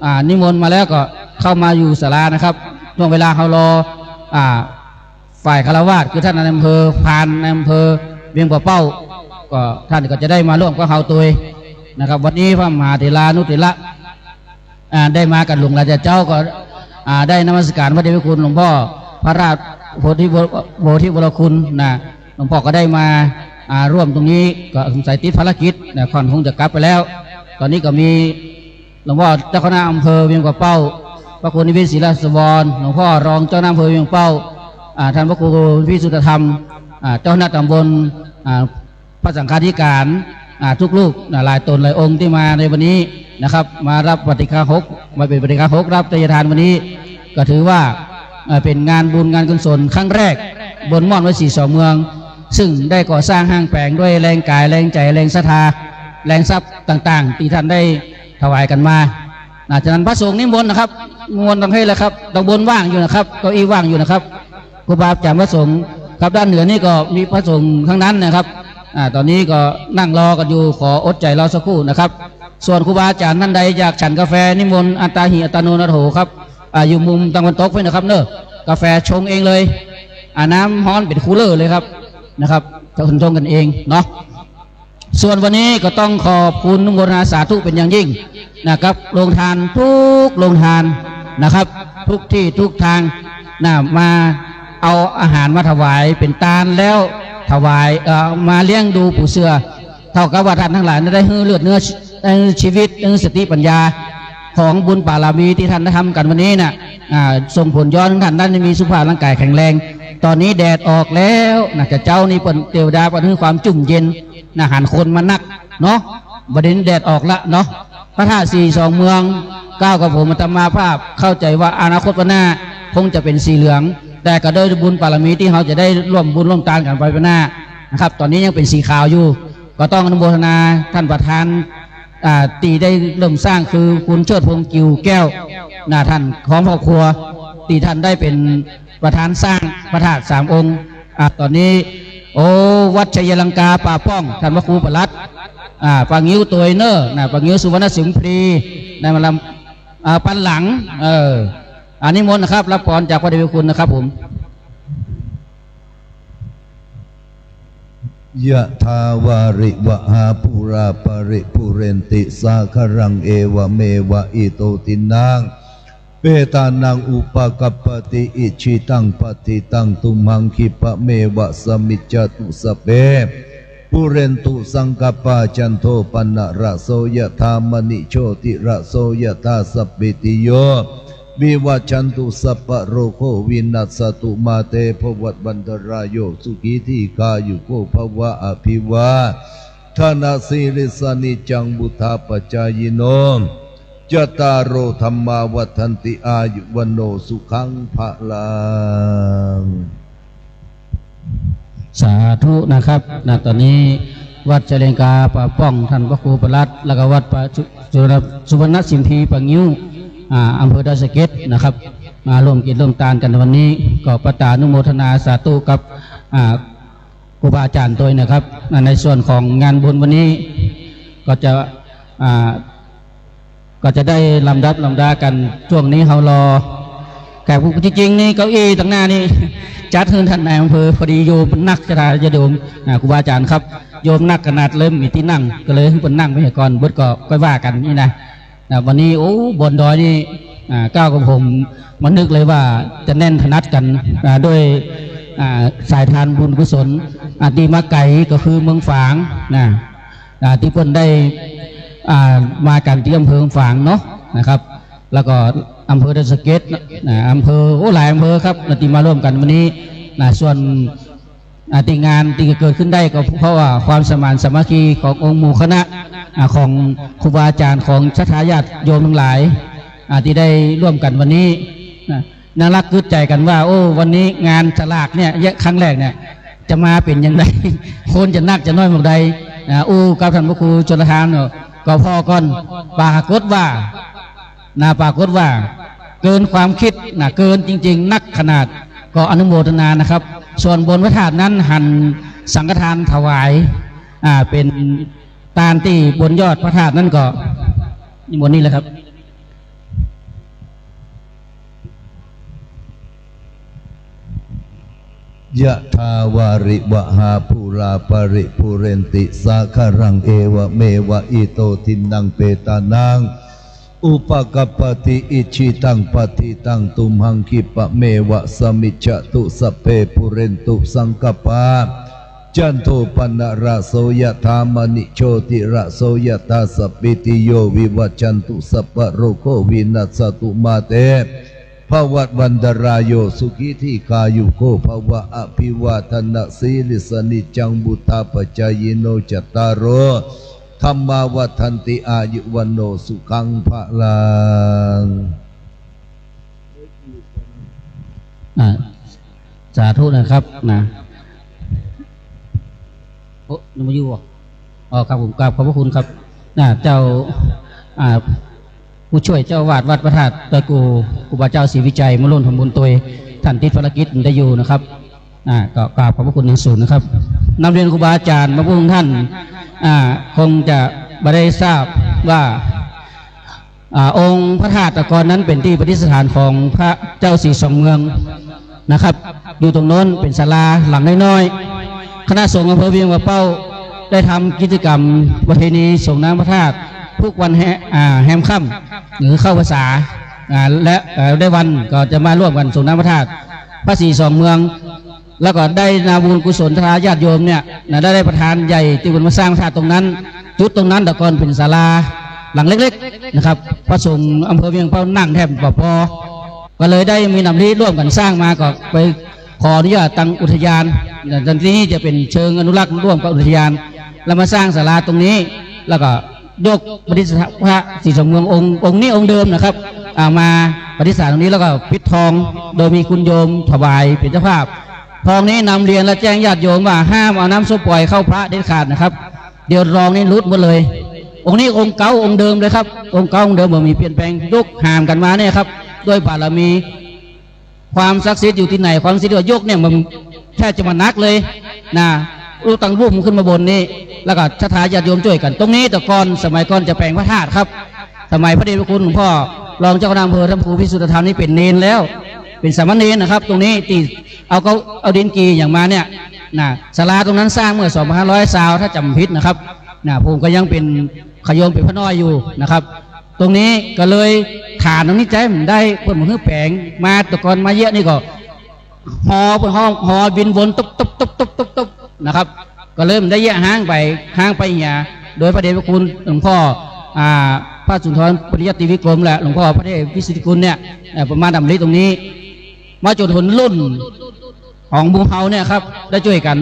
อ่า นิมนต์มาแล้วก็เข้ามาอยู่ศาลานะครับ ช่วงเวลาเฮารอ อ่า ฝ่ายฆราวาส คือท่านนายอำเภอพาน นายอำเภอเวียงป่าเป้า ก็ท่านก็จะได้มาร่วมกับเฮาตวยนะครับ วันนี้พระมหาเถรานุเถระ อ่า ได้มากับหลวงราชาเจ้าก็ อ่า ได้นมัสการพระเดชพระคุณหลวงพ่อพระราชโพธิวร- โพธิวรคุณนะ หลวงพ่อก็ได้มา อ่า ร่วมตรงนี้ ก็สงสัยติดภารกิจนะ ค่อนคงจะกลับไปแล้ว ตอนนี้ก็มีหลวงพ่อเจ้าคณะอำเภอเวียงป่าเป้า พระครูนิมิตศรีราชวร หลวงพ่อรองเจ้าคณะอำเภอเวียงป่าเป้า อ่า ท่านพระครูพิสุทธธรรม อ่า เจ้าคณะตำบล อ่า พระสังฆาธิการ อ่า ทุกรูปนะ หลายต๋นหลายองค์ตี้มาในวันนี้นะครับ มารับปาฏิฆาหก มาเป๋นปาฏิฆาหก รับไตรยทานวันนี้ ก็ถือว่า เอ่อ เป๋นงานบุญงานกุศลครั้งแรก บนม่อนวัดสีสองเมือง ซึ่งได้ก่อสร้างห้างแป๋งด้วยแฮงก๋าย แฮงใจ๋ แฮงศรัทธา แฮงทรัพย์ต่างๆ ตี้ท่านได้ถวายกั๋นมา นะ ฉะนั้นพระสงฆ์นิมนต์นะครับ นิมนต์ตางนี้แหละครับ ตางบนว่างอยู่นะครับ เก้าอี้ว่างอยู่นะครับ ครูบาอาจ๋ารย์พระสงฆ์ครับ ด้านเหนือนี่ก็มีพระสงฆ์ทั้งนั้นนะครับ อ่า ตอนนี้ก็นั่งรอกั๋นอยู่ ขออดใจ๋รอสักครู่นะครับ ส่วนครูบาอาจ๋ารย์ท่านใดอยากฉันกาแฟ นิมนต์อัตตาหิอัตโนนาโถครับ อ่า อยู่มุมตางวันตกไปนะครับเนาะ กาแฟชงเองเลย อ่า น้ำฮ้อนเป๋นคูลเลอร์เลยครับ นะครับ เจ้าคุณชงกั๋นเองเนาะ ส่วนวันนี้ก็ต้องขอบคุณอนุโมทนาสาธุเป๋นอย่างยิ่งนะครับ โรงทานทุกโรงทานนะครับ ทุกตี้ทุกตางนะ มาเอาอาหารมาถวายเป๋นตานแล้วถวาย เอ่อ มาเลี้ยงดูปู่เสื่อ เท่ากับว่าท่านตังหลายได้หื้อเลือดเนื้อ ได้หื้อชีวิต ได้หื้อสติปัญญา ของบุญบารมีตี้ท่านได้ทำกั๋นวันนี้น่ะ อ่า ส่งผลย้อนให้ท่านได้มีสุขภาพร่างกายแข็งแรง ตอนนี้แดดออกแล้วนะ จะเจ๊านี้เปิ้น เทวดาเปิ้นหื้อความจุ่มเย็นนะ หันคนมานักเนาะ บ่าเดี่ยวนี้แดดออกละเนาะ พระธาตุสีสองเมือง ก้าวกับผมอาตมาภาพ เข้าใจ๋ว่าอนาคตวันหน้าคงจะเป๋นสีเหลือง แต่ก็ด้วยบุญบารมีตี้เฮาจะได้ร่วมบุญร่วมตานกั๋นไปวันหน้านะครับ ตอนนี้ยังเป๋นสีขาวอยู่ ก็ต้องอนุโมทนาท่านประธาน อ่า ตี้ได้เริ่มสร้างคือคุณเชิดพงษ์ กิ่วแก้ว นะ ท่านพร้อมครอบครัว ตี้ท่านได้เป๋นประธานสร้างพระธาตุสามองค์ อ่า ตอนนี้ โอ้ วัดชัยลังกาป่าป้อง ท่านพระครูปลัด อ่า ป่างิ้วตวยเน่อ นะ ป่างิ้วสุวรรณสิมพลี ได้มาลำ อ่า ปันหลัง เออ อานิมนต์นะครับ รับพรจากพระเดชพระคุณนะครับผม ยะถาวาริวะหาปูราปะริปูเรนติสาคะรัง เอวะเมวะอิโตตินัง เปตานังอุปะกัปปะติ อิจฉิตังปัตถิตัง ตุมหังคิปะเมวะสะมิจจตุ สัพเพ ปูเรนตุสังกัปปา จันโทปะนะระโส ยะถามะณิโชติระโส ยะถาสัพพิติโย วิวัชชันตุ สัพพะโรโควินัสสะตุ มาเตภวัตวันตะราโย สุขีทีฆายุโกภะวะ อะภิวาทะนะสีลิสสะ นิจจังวุฑฒาปะจายิโน จัตตาโร ธัมมา วัฑฒันติ อายุ วัณโณ สุขัง พะลัง สาธุนะครับ นะ ต๋อนนี้วัดชะเลงกาป่าป้อง ต้านพระครูประหลัด แล้วก็วัดป่าสุ สุวรรณ สุวรรณสิมพลีป่างิ้ว อ่า อำเภอดอยสะเก็ดนะครับ มาร่วมกินร่วมตานกั๋นวันนี้ ก็ปะตานุโมทนาสาธุกับ อ่า ครูบาอาจ๋ารย์ตวยนะครับ อ่า ในส่วนของงานบุญวันนี้ ก็จะ อ่า ก็จะได้ลำดับลำดากั๋น ช่วงนี้เฮารอแขกผู้ จริงๆ นี่เก้าอี้ตางหน้านี่ จัดหื้อต้านนายอำเภอ พอดีโยมมันนักจะได้ ญาติโยม อ่า ครูบาอาจ๋ารย์ครับ โยมนักขนาดเลยบ่มีตี้นั่ง ก็เลยหื้อเปิ้นนั่งไปก่อน เบิดก็ค่อยว่ากั๋นนี่นะ นะ วันนี้ โอ้ บนดอยนี่ อ่า ก้าวกับผมมานึกเลยว่าจะแน่นขนาดกั๋น อ่า ด้วย อ่า สายทานบุญกุศล อ่า ตี้มาไก๋ก็คือเมืองฝางนะ อ่า ตี้เปิ้นได้ อ่า มากั๋นตี้อำเภอฝางเนาะนะครับ แล้วก็อำเภอดอยสะเก็ดนะ อำเภอ โอ้ หลายอำเภอครับ ตี้มาร่วมกั๋นวันนี้นะ ส่วน อ่า ตี้งานตี้เกิดขึ้นได้ก็เพราะว่าความสมานสามัคคีขององค์หมู่คณะ อ่า ของครูบาอาจ๋ารย์ ของศรัทธาญาติโยมตังหลาย อ่า ตี้ได้ร่วมกั๋นวันนี้นะ น่ารักกึ๊ดใจ๋กั๋นว่า โอ้ วันนี้งานสลากเนี่ยเยียะ ครั้งแรกเนี่ย จะมาเป๋นอย่างใด คนจะนักจะน้อยหม่องใด อ่า อู้กับต้านพระครูชลทานเนาะ ก็ผ่อก่อน ปรากฏว่า นะ ปรากฏว่าเกินความคิดนะ เกินจริงๆ นักขนาด ก็อนุโมทนานะครับ ส่วนบนพระธาตุนั้นหันสังฆทานถวาย อ่า เป๋นตานตี้บนยอดพระธาตุนั้นก็ นิมนต์นี่เลยครับ ยะถาวาริวะหาปูราปะริปูเรนติสาคะรัง เอวะเมวะอิโตทินนังเปตานัง อุปะกัปปะติ อิจฉิตังปัตถิตัง ตุมหังคิปะเมวะสะมิจจตุ สัพเพปูเรนตุสังกัปปา จันโทปะนะระโส ยะถามะณิโชติระโส ยะถาสัพพิติโย วิวัชชันตุ สัพพะโรโควินัสสะตุ มาเต ภวัตวันตะราโย สุขีทีฆายุโกภะวะ อะภิวาทะนะสีลิสสะ นิจจังวุฑฒาปะจายิโน จัตตาโร ธัมมา วัฑฒันติ อายุ วัณโณ สุขัง พะลัง อ่า สาธุนะครับ นะ โอ้ ยังบ่อยู่บ่ อ๋อ ครับผม กราบขอบพระคุณครับ นะ เจ้า อ่า ผู้ช่วยเจ้าอาวาสวัดพระธาตุดอยกู่ ครูบาเจ้าศรีวิชัย มาร่วมทำบุญตวย ต้านติดภารกิจบ่ได้อยู่นะครับ อ่า ก็กราบขอบพระคุณอย่างสูงนะครับ นำเรียนครูบาอาจ๋ารย์บางพระองค์ท่าน อ่า คงจะบ่ได้ทราบว่า อ่า องค์พระธาตุตะกอนนั้นเป๋นตี้ประดิษฐานของพระเจ้าศรีสองเมืองนะครับ อยู่ตรงโน้นเป๋นศาลาหลังน้อยๆ คณะสงฆ์อำเภอเวียงป่าเป้าได้ทำกิจกรรมประเพณีสรงน้ำพระธาตุทุกวันแฮ- อ่า แฮมค่ำ หรือเข้าพรรษา อ่า และ เอ่อ ได้วันก็จะมาร่วมกั๋นสรงน้ำพระธาตุพระศรีสองเมือง แล้วก็ได้นาบุญกุศลศรัทธาญาติโยมเนี่ยนะ ได้ ได้ประธานใหญ่ตี้เปิ้นมาสร้างพระธาตุตรงนั้น จุดตรงนั้นตะกอนเป๋นศาลาหลังเล็กๆ นะครับ พระสงฆ์อำเภอเวียงป่าเป้านั่งแทบบ่พอ ก็เลยได้มีดำริร่วมกั๋นสร้างมา ก็ไปขออนุญาตตังอุทยาน แต่ตอนนี้จะเป๋นเชิงอนุรักษ์ร่วมกับอุทยาน แล้วมาสร้างศาลาตรงนี้ แล้วก็ ยกประดิษฐานพระศรีสองเมืององค์ องค์นี้องค์เดิมนะครับ อ่า มาประดิษฐานตรงนี้แล้วก็ปิดทอง โดยมีคุณโยมถวายเป๋นเจ้าภาพ ทองนี้นำเรียนและแจ้งญาติโยมว่าห้ามเอาน้ำส้มป่อยเข้าพระเด็ดขาดนะครับ เดี๋ยวทองนี่หลุดหมดเลย องค์นี้องค์เก่าองค์เดิมเลยครับ องค์เก่าองค์เดิมบ่มีเปลี่ยนแปลง ยกหามกั๋นมาเนี่ยครับ ด้วยบารมี ความศักดิ์สิทธิ์อยู่ตี้ไหน ความศักดิ์สิทธิ์ก็ยกเนี่ยมันแทบจะบ่หนักเลยนะ ลูกตังลุ่มขึ้นมาบนนี้ แล้วก็ศรัทธาญาติโยมจ้วยกั๋น ตรงนี้แต่ก่อน สมัยก่อนจะแป๋งพระธาตุครับ สมัยพระเดชพระคุณหลวงพ่อรองเจ้าคณะอำเภอ ท่านครูพิสุทธธรรมนี่เป๋นเณรแล้ว เป๋นสามเณรนะครับ ตรงนี้ตี้เอาเก๊า เอาดินกี่อย่างมาเนี่ยนะ ศาลาตรงนั้นสร้างเมื่อสองพันห้าร้อยซาว ถ้าจ๋ำบ่ผิดนะครับนะ ผมก็ยังเป๋น ขะโยมเป๋นพระน้อยอยู่นะครับ ตรงนี้ก็เลยฐานตรงนี้ใจ๊บ่ได้ เปิ้นบ่หื้อแป๋ง มาแต่ก่อนมาเยียะนี่ก็ ฮอ เปิ้นฮอ ฮอบินวนตุ๊บตุ๊บตุ๊บตุ๊บตุ๊บตุ๊บนะครับ ก็เลยบ่ได้เยียะ ฮ้างไป ฮ้างไปเหีย โดยพระเดชพระคุณหลวงพ่อ อ่า พระสุนทรปริยัติวิกรมและหลวงพ่อพระเทพวิสุทธิคุณเนี่ย เอ่อ เปิ้นมาดำริตรงนี้ มาจ๋นหนรุ่นของหมู่เฮาเนี่ยครับ ได้จ้วยกั๋น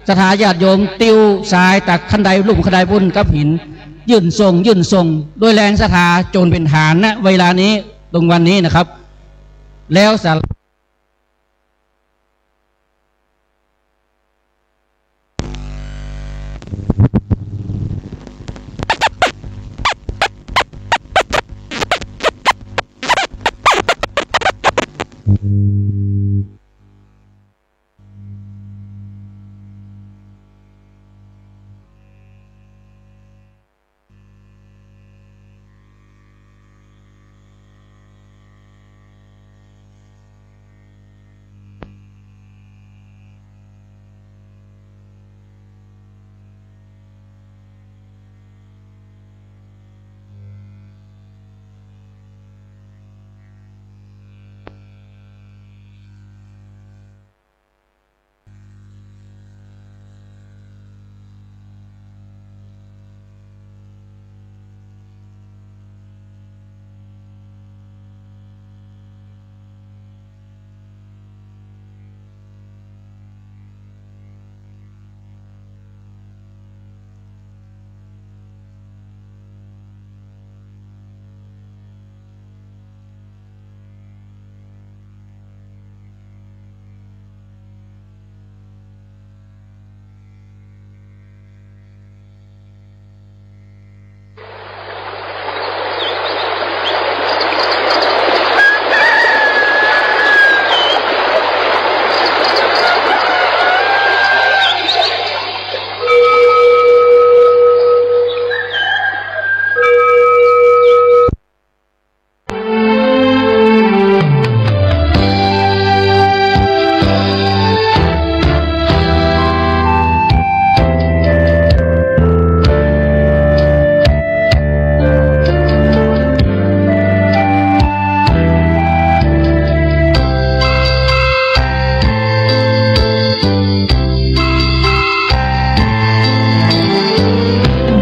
ศรัทธาญาติโยม ติวสายตากคันไดลุ่มคันไดปูนกับหิน ยื่นส่ง ยื่นส่ง ด้วยแรงศรัทธาจ๋นเป๋นฐาน ณ เวลานี้ ตรงวันนี้นะครับ แล้วศาลา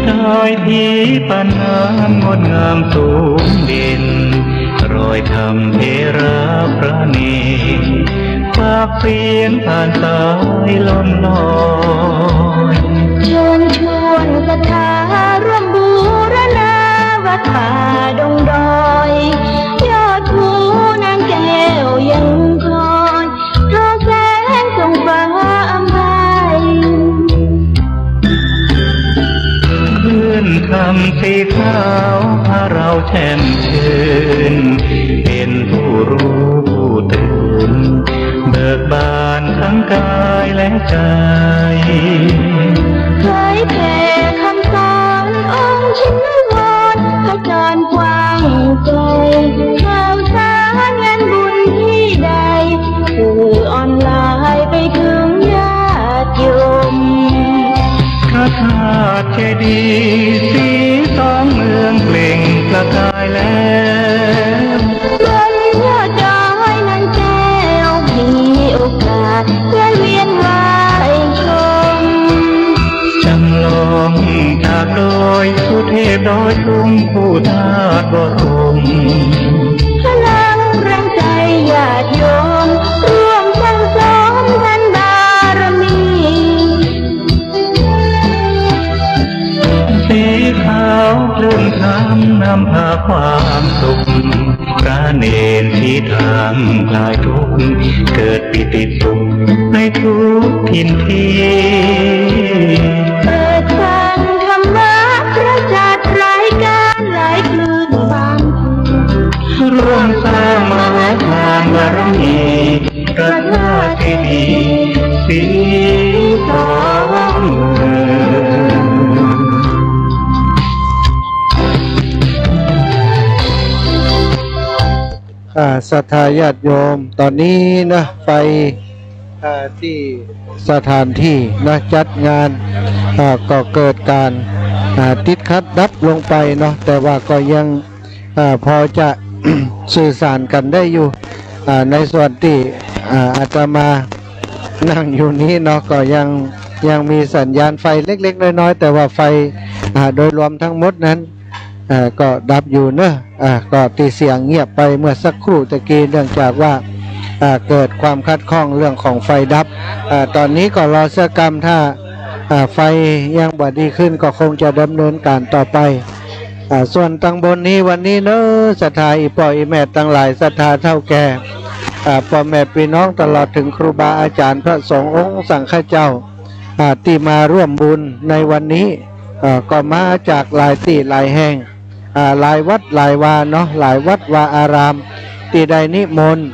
ดอยผีปะน้ำงดงามสูงเด่น รอยธรรมเถระพระเณร ปากเสียงผ่านสายล่องลอย เชิญชวนศรัทธาร่วมบูรณาวัดป่าดงดอย ยอดภูนางแก้วยังคอย ทอแสงส่องฟ้าอำไพ คลื่นธรรมสีขาวพาเราแช่มชื่น เป็นผู้รู้ผู้ตื่น เบิกบานทั้งกายและใจ เผยแผ่คำสอนองค์ชินวร ผจญกว้างไกล ข่าวสารงานบุญที่ใด สื่อออนไลน์ไปถึงญาติโยม พระธาตุเจดีย์สีทองเมืองเปล่งประกายแล บนยอดดอยนางแก้ว มีโอกาสแวะเวียนไหว้ชม จำลองจากดอยสุเทพดอยตุง ผู้ธาตุบรม พลังแรงใจญาติโยม ร่วมสั่งสมทานบารมี สีขาวคลื่นธรรมนำพาความสุข พระเณรที่ทางคลายทุกข์ เกิดปิติสุขในทุกถิ่นที่ เปิดฟังธรรมะประจักษ์รายการหลายคลื่นบาง ร่วมสร้างมหาทานบารมี พระธาตุเจดีย์สีทอง อ่า ศรัทธาญาติโยม ต๋อนนี้นะ ไฟ อ่า ตี้สถานตี้นะ จัดงาน อ่า ก็เกิดก๋าน อ่า ติดขัดดับลงไปเนาะ แต่ว่าก็ยัง อ่า พอจะ สื่อสารกั๋นได้อยู่ อ่า ในส่วนตี้ อ่า อาตมานั่งอยู่นี้เนาะ ก็ยัง ยังมีสัญญาณไฟเล็กๆ น้อยๆ แต่ว่าไฟ อ่า โดยรวมทั้งหมดนั้น อ่า ก็ดับอยู่เนาะ อ่า ก็ตี้เสียงเงียบไปเมื่อสักครู่ตะกี้ เนื่องจากว่า อ่า เกิดความขัดข้องเรื่องของไฟดับ อ่า ต๋อนนี้ก็รอสักกำ ถ้า อ่า ไฟยังบ่ดีขึ้นก็คงจะดำเนินก๋านต่อไป อ่า ส่วนตังบนนี้วันนี้เนาะ ศรัทธาอี่ป้ออี่แม่ตังหลาย ศรัทธาเฒ่าแก่ อ่า ป้อแม่ปี้น้องตลอดเถิงครูบาอาจ๋ารย์พระสงฆ์องค์สังฆเจ้า อ่า ตี้มาร่วมบุญในวันนี้ อ่า ก็มาจากหลายตี้หลายแห่ง อ่า หลายวัดหลายวาเนาะ หลายวัดวาอาราม ตี้ได้นิมนต์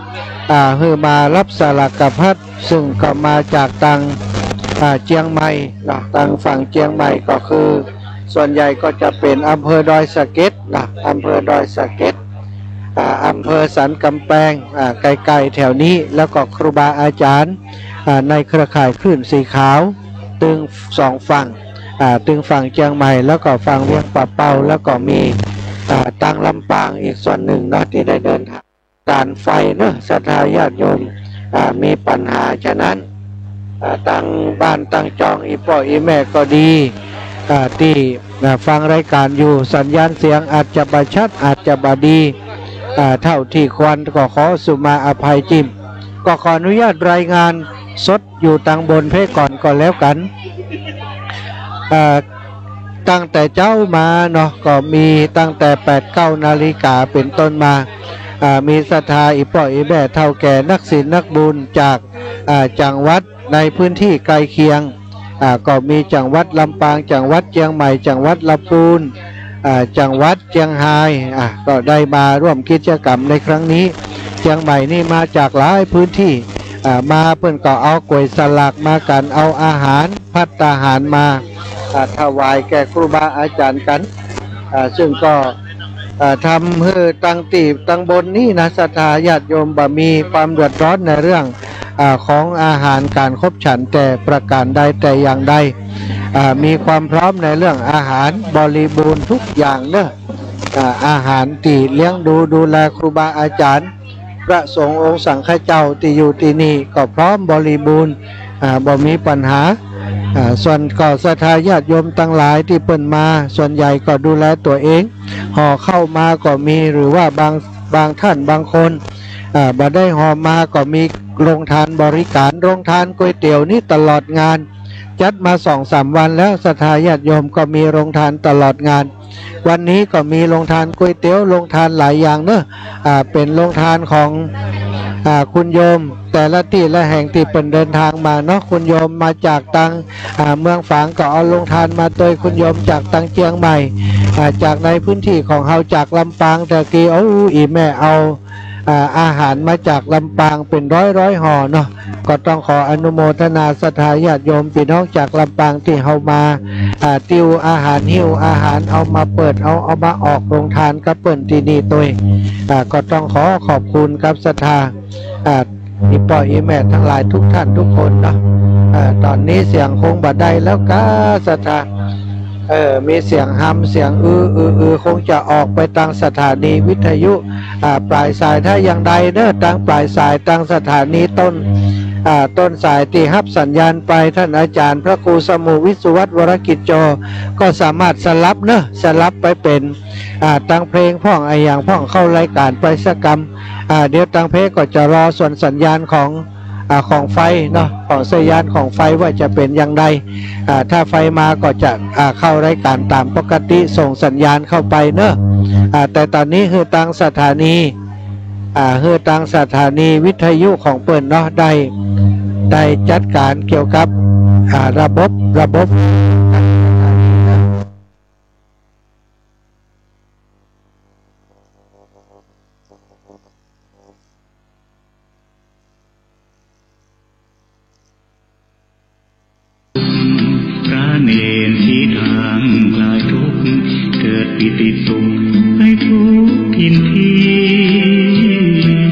อ่า หื้อมาฮับสลากภัต ซึ่งก็มาจากตัง อ่า เจียงใหม่เนาะ ตังฝั่งเจียงใหม่ก็คือ ส่วนใหญ่ก็จะเป๋นอำเภอดอยสะเก็ดเนาะ อำเภอดอยสะเก็ด อ่า อำเภอสันก๋ำแปง อ่า ใก้ๆ แถวนี้ แล้วก็ครูบาอาจ๋ารย์ อ่า ในเครือข่ายคลื่นสีขาว ตึงสองฝั่ง อ่า ตึงฝั่งเจียงใหม่ แล้วก็ฝั่งเวียงป่าเปา แล้วก็มี อ่า ตังลำปางอีกส่วนนึ่งเนาะ ตี้ได้เดินทาง ก๋านไฟเนาะ ศรัทธาญาติโยม อ่า มีปัญหา ฉะนั้น อ่า ตังบ้านตังจองอี่ป้ออี่แม่ก็ดี อ่า ตี้ อ่า ฟังรายก๋านอยู่ สัญญาณเสียงอาจจะบ่ชัด อาจจะบ่ดี อ่า เต้าตี้ควร ก็ขอสุมาอภัยจิ่ม ก็ขออนุญาตรายงานสด อยู่ตังบนเพ่ก่อนก็แล้วกั๋น อ่า ตั้งแต่เจ๊ามาเนาะ ก็มีตั้งแต่แปดเก้านาฬิกาเป๋นต้นมา อ่า มีศรัทธาอี่ป้ออี่แม่เฒ่าแก่นักศีลนักบุญจาก อ่า จังหวัดในพื้นตี้ใก้เคียง อ่า ก็มีจังหวัดลำปาง จังหวัดเจียงใหม่ จังหวัดลำปูน อ่า จังหวัดเจียงฮาย อ่า ก็ได้มาร่วมกิจกรรมในครั้งนี้ เจียงใหม่นี่มาจากหลายพื้นตี้ อ่า มาเปิ้นก็เอาก๋วยสลากมากั๋น เอาอาหาร ภัตตาหารมา อ่า ถวายแก่ครูบาอาจ๋ารย์กั๋น อ่า ซึ่งก็ อ่า ทำหื้อตังตี้ตังบนนี้นะ ศรัทธาญาติโยมบ่มีความเดือดร้อนในเรื่อง อ่า ของอาหารก๋านขบฉันแต่ประก๋านใดแต่อย่างใด อ่า มีความพร้อมในเรื่องอาหารบริบูรณ์ทุกอย่างเนาะ อ่า อาหารตี้เลี้ยงดูดูแลครูบาอาจ๋ารย์ พระสงฆ์องค์สังฆเจ้าตี้อยู่ตี้นี่ก็พร้อมบริบูรณ์ อ่า บ่มีปัญหา อ่า ส่วนก็ศรัทธาญาติโยมตังหลายตี้เปิ้นมา ส่วนใหญ่ก็ดูแลตั๋วเอง ห่อข้าวมาก็มี หรือว่าบาง บางต้านบางคน อ่า บ่ได้ห่อมาก็มีโรงทานบริก๋าร โรงทานก๋วยเตี๋ยวนี่ตลอดงาน จัดมาสองสามวันแล้ว ศรัทธาญาติโยมก็มีโรงทานตลอดงาน วันนี้ก็มีโรงทานก๋วยเตี๋ยว โรงทานหลายอย่างเนาะ อ่า เป๋นโรงทานของ อ่า คุณโยมแต่ละตี้ละแห่งตี้เปิ้นเดินทางมาเนาะ คุณโยมมาจากตัง อ่า เมืองฝางก็เอาโรงทานมาตวย คุณโยมจากตังเจียงใหม่ อ่า จากในพื้นตี้ของเฮาจากลำปางตะกี้ โอ้ อี่แม่เอา อ่า อาหารมาจากลำปางเป๋นร้อยๆ ห่อเนาะ ก็ต้องขออนุโมทนาศรัทธาญาติโยมปี้น้องจากลำปางตี้เฮามา อ่า ติวอาหาร หิ้วอาหาร เอามาเปิด เอา เอามาออกโรงทานกับเปิ้นตี้นี่ตวย อ่า ก็ต้องขอขอบคุณกับศรัทธา อ่า อี่ป้ออี่แม่ตังหลายทุกต้านทุกคนเนาะ อ่า ต๋อนนี้เสียงคงบ่ได้แล้วก้าศรัทธา เออ มีเสียงฮำ เสียงอือ อือ อือ คงจะออกไปตางสถานีวิทยุ อ่า ปลายสาย ถ้าอย่างใดเนาะ ตางปลายสาย ตางสถานีต้น อ่า ต้นสายตี้ฮับสัญญาณไป ต้านอาจ๋ารย์พระครูสมุห์ วิศวัตร วรกิจโจ ก็สามารถสลับเนาะ สลับไปเป๋น อ่า ตางเพลงพ่องอะหยังพ่อง เข้ารายก๋านไปสักกำ อ่า เดี๋ยวตางเพลงก็จะรอส่วนสัญญาณของ อ่า ของไฟเนาะ ของสัญญาณของไฟว่าจะเป๋นอย่างใด อ่า ถ้าไฟมาก็จะ อ่า เข้ารายก๋านต๋ามปกติ ส่งสัญญาณเข้าไปเนาะ อ่า แต่ต๋อนนี้หื้อตางสถานี อ่า หื้อตางสถานีวิทยุของเปิ้นเนาะ ได้ ได้จัดก๋านเกี่ยวกับ อ่า ระบบ ระบบ พระเณรชี้ทางคลายทุกข์ เกิดปีติสุขให้ทุกถิ่นที่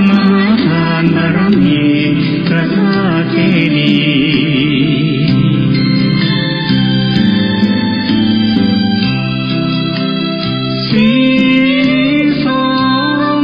มหาทานบารมีพระธาตุเจดีย์ สีสอง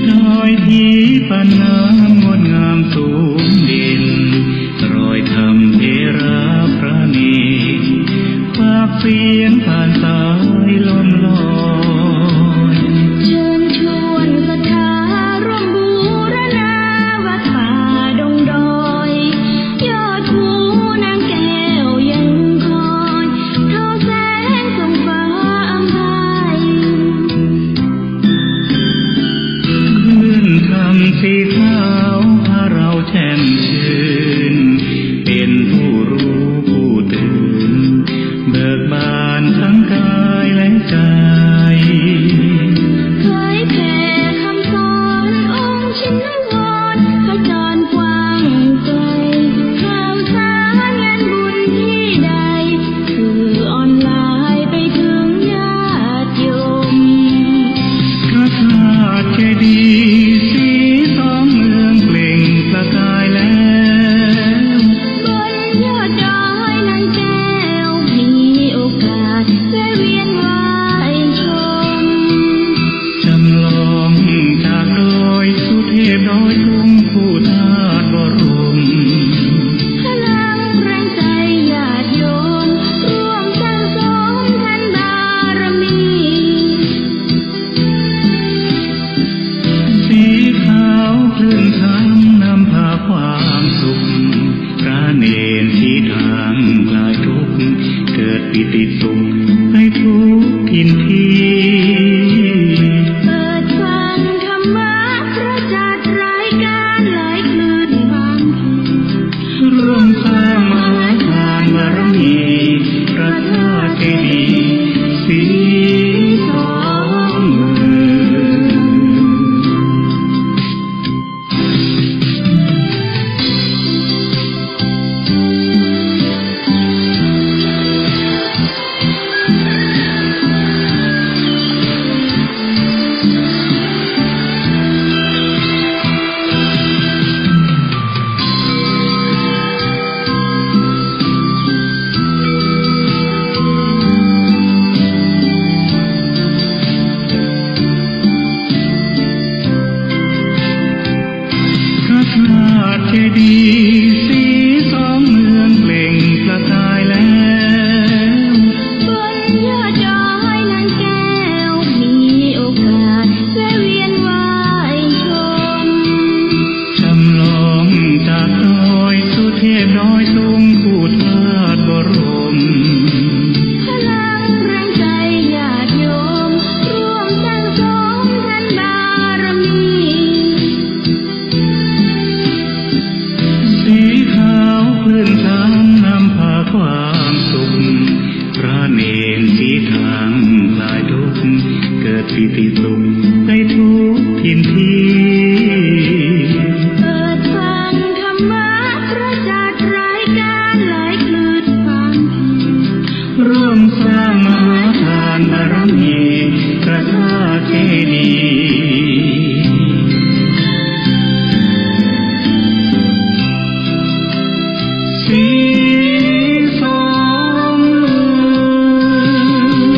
ดอยผีปะน้ำงดงามสูงเด่น รอยธรรมเถระพระเณร ปากเสียงผ่านสายลมลอย เชิญชวนศรัทธาร่วมบูรณาวัดป่าดงดอย ยอดภูนางแก้วยังคอย ทอแสงส่องฟ้าอำไพ คลื่นธรรมสีขาวพาเราแจ่มชื่น เป็นผู้รู้ผู้ตื่น เบิกบานทั้งกายและใจ เผยแผ่คำสอนองค์ชินวร ขจรกว้างไกล ข่าวสารงานบุญที่ใด สื่อออนไลน์ไปถึงญาติโยม พระธาตุเจดีย์สีสองเมืองเปล่งประกายแล้ว บนยอดดอยนางแก้ว มีโอกาสแวะเวียนไหว้ชม จำลองจากดอยสุเทพดอยตุงคู่ธาตุบรม พลังแรงใจญาติโยม ร่วมสั่งสมทานบารมี สีขาวคลื่นธรรมนำพาความสุข พระเณรชี้ทางคลายทุกข์ เกิดปีติสุขในทุกถิ่นที่ เปิดฟังธรรมะพระจัดรายการหลายคลื่นบางที ร่วมสร้างมหาทานบารมีพระธาตุเจดีย์สีสองเมือง พระธาตุเจดีย์สีสองเมืองเปล่งประกายแล้ว บนยอดดอยนางแก้ว มีโอกาสแวะเวียนไหว้ชม จำลองจากดอยสุเทพดอยตุงคู่ธาตุบรม พลังแรงใจญาติโยม ร่วมสั่งสมทานบารมี สีขาวคลื่นธรรมนำพาความสุข พระเณรชี้ทางคลายทุกข์ เกิดปีติสุขในทุกถิ่นที่ เปิดฟังธรรมะพระจัดรายการหลายคลื่นบางที ร่วมสร้างมหาทานบารมีพระธาตุเจดีย์สีสองเมือง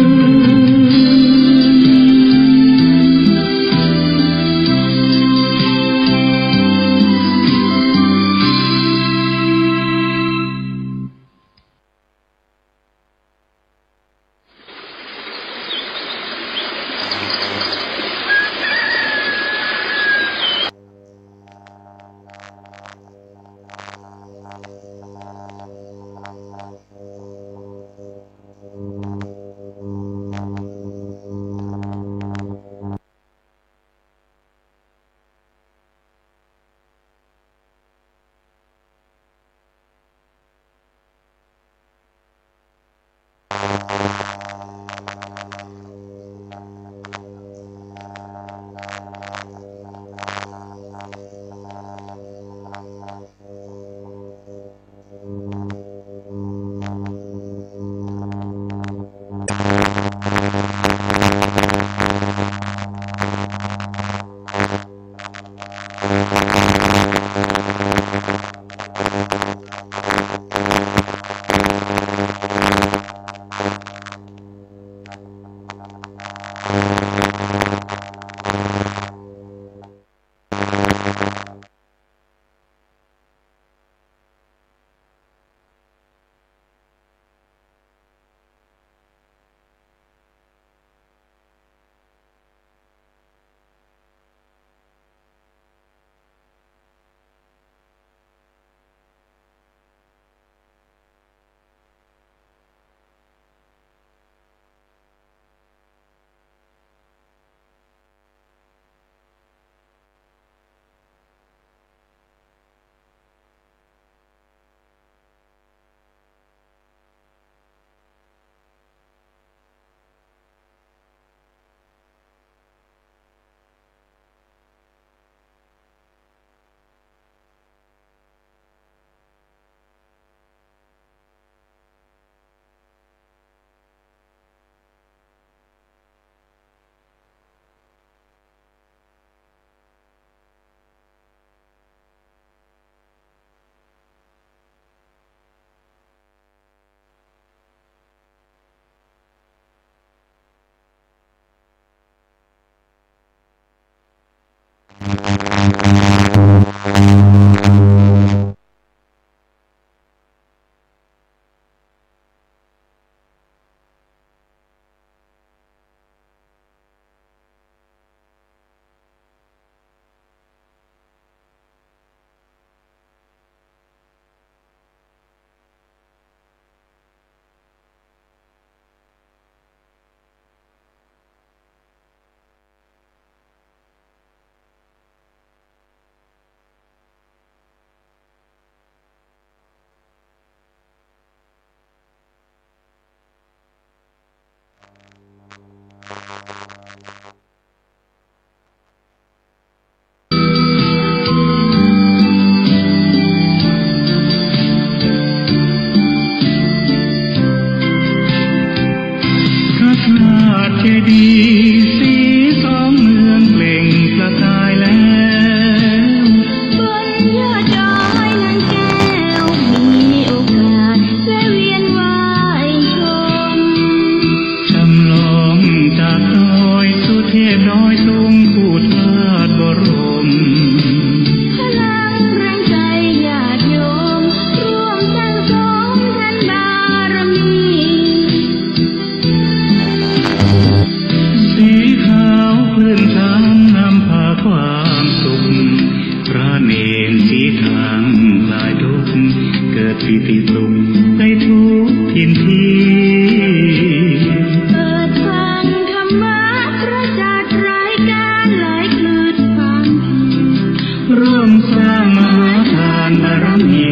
านบารมี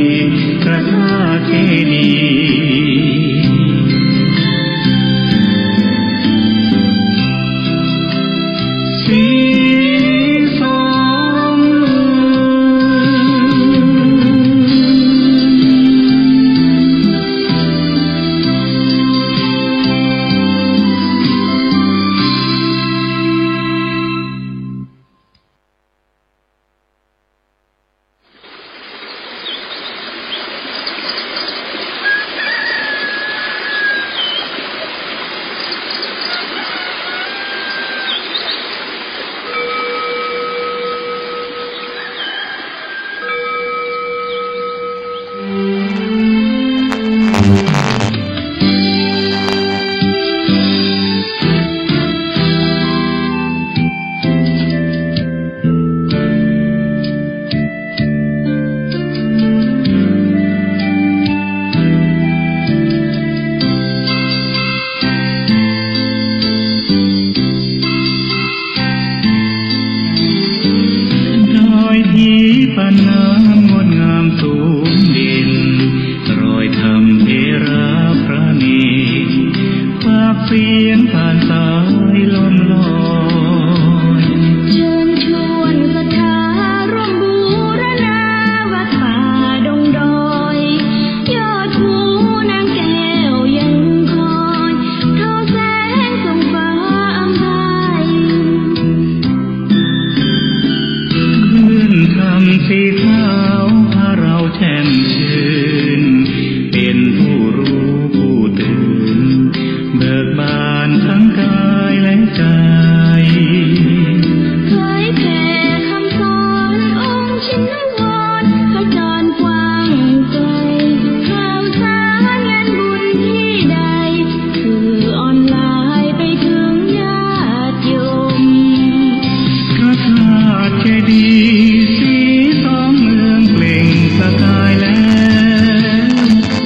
พระธาตุเจดีย์สีทองเหลือง ดอยถีปันน้ำงดงามสูงเด่น รอยธรรมเถระพระเนร ปากเสียงผ่านสายลมลอย เชิญชวนศรัทธาร่วมบูรณาวัดป่าดงดอย ยอดภูนางแก้วยังคอย ทอแสงส่องฟ้าอำไพ คลื่นธรรมสีขาวพาเราแช่มชื่น เป็นผู้รู้ผู้ตื่น เบิกบานทั้งกายและใจ เผยแผ่คำสอนองค์ชินวร ขจรกว้างไกล ข่าวสารงานบุญที่ใด สื่อออนไลน์ไปถึงญาติโยม พระธาตุเจดีย์สีทองเหลืองเปล่งประกายแล้ว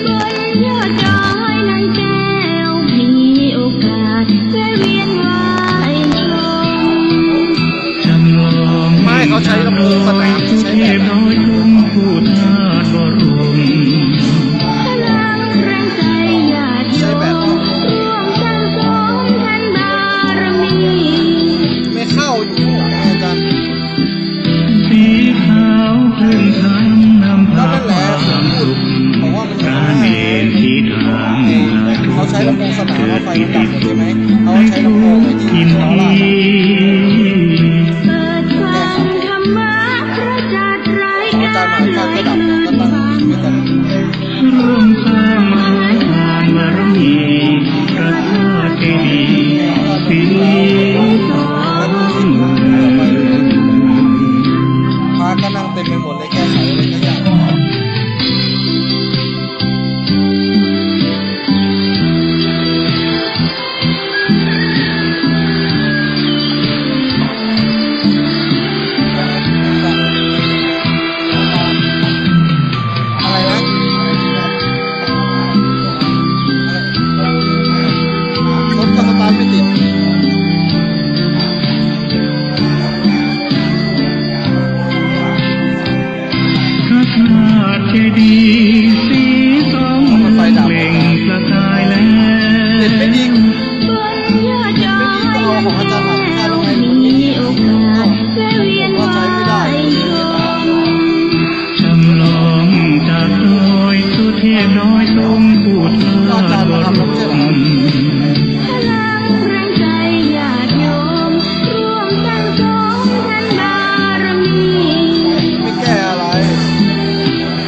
บนยอดดอยนางแก้ว มีโอกาสแวะเวียนไหว้ชม จำลอง ไม่ เขาใช้ลำโพงสนาม ใช้แบบ ดอยทุ่งพุทธาบรม พลังแรงใจญาติโยม ร่วมสั่งสมทานบารมี ไม่เข้าอยู่ อาจารย์ สีขาวคลื่นธรรมนำพาความสุข พระเนรที่ทางลาทุกข์ เกิดปีติสุขในทุกถิ่นที่ เปิดฟังธรรมะพระจัดรายการหลายคลื่นฟัง ร่วมสร้างมหาทานบารมี พระธาตุเจดีย์สีทองเหลือง พระก็นั่งเต็มไปหมดเลย แก้ไขอะไรสักอย่าง อะไรนะ รถก็สตาร์ทไม่ติด พระธาตุเจดีย์สีทองเหลืองเปล่งประกายแล้ว เด็ดไม่ดี บนยอดดอยนางแก้ว มีโอกาสแวะเวียนไหว้ชม จำลองจากดอยสุเทพ ดอยทรงพุทธาบรม พลังแรงใจญาติโยม ร่วมสั่งสมทานบารมี ไม่แก้อะไร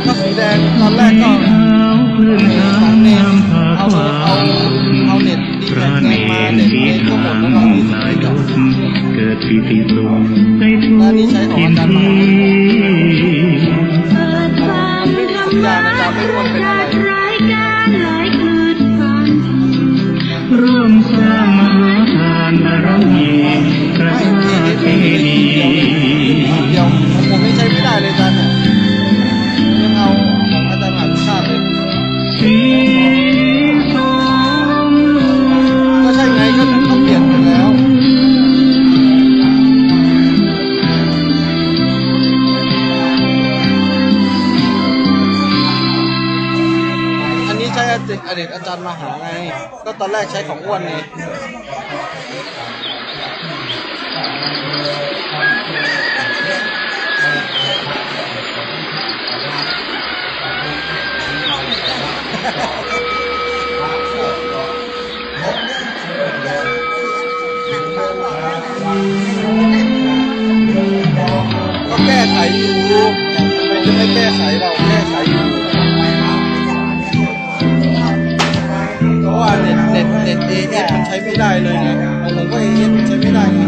ก็สีแดงตอนแรกก็ สีขาวคลื่นธรรมนำพาความสุข เอาเน็ต พระเนรที่ทางลาทุกข์ เกิดปีติสุขในทุกถิ่นที่ เปิดฟังธรรมะพระจัดรายการหลายคลื่นฟัง ร่วมสร้างมหาทานบารมี พระธาตุเจดีย์ เดี๋ยวผมไม่ใช้ไม่ได้เลยอาจารย์เนี่ย ยังเอาของอาจารย์มหาชาติเลย สีทองเหลือง ก็ใช่ไง ก็เขาเปลี่ยนไปแล้ว ศิษย์อดีตอาจารย์มหาไง ก็ตอนแรกใช้ของอ้วนไง ก็แก้ไขอยู่ มันจะไม่แก้ไขหรอก แก้ไขอยู่ เพราะว่าเน็ต เน็ต เน็ต เอเอส มันใช้ไม่ได้เลยไง ของผมก็ เอเอส มันใช้ไม่ได้ไง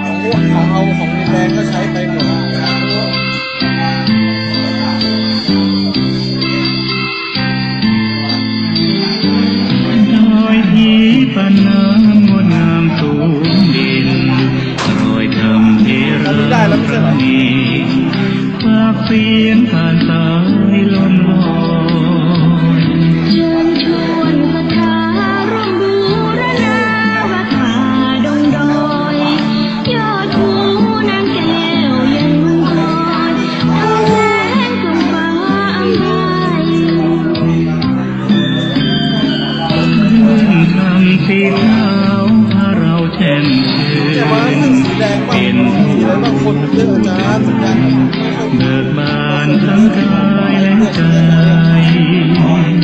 ของพวก ของเอา ของแดงก็ใช้ไปหมด ดอยผีปานน้ำงดงามสูงเด่น รอยธรรมเถระ ตอนนี้ได้แล้วไม่ใช่เหรอ ปากเสียงผ่านสายลมลอย เชิญชวนศรัทธาร่วมบูรณา วัดป่าดงดอย ยอดภูนางแก้วยังเมืองคอย ทองแสงส่องฟ้าอำไพ คลื่นคำสีขาวพาเราแจ่มชื่น เปล่งปลั่งเบิกบานทั้งกายและใจ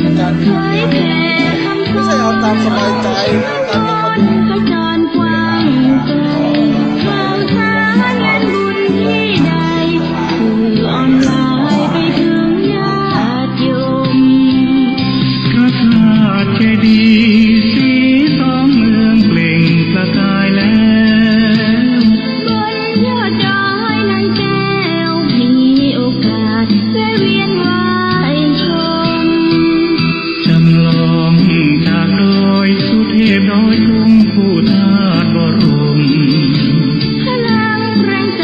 ไม่ใช่เอาตามสบายใจ ตามที่เขาดู ขจรกว้างไกล ข่าวสารงานบุญที่ใด สื่อออนไลน์ไปถึงญาติโยม พระธาตุเจดีย์สีทองเมืองเปล่งประกายแล้ว บนยอดดอยนางแก้ว มีโอกาสแวะเวียนไหว้ชม จำลองจากดอยสุเทพดอยตุง ผู้ธาตุบรม พลังแรงใจ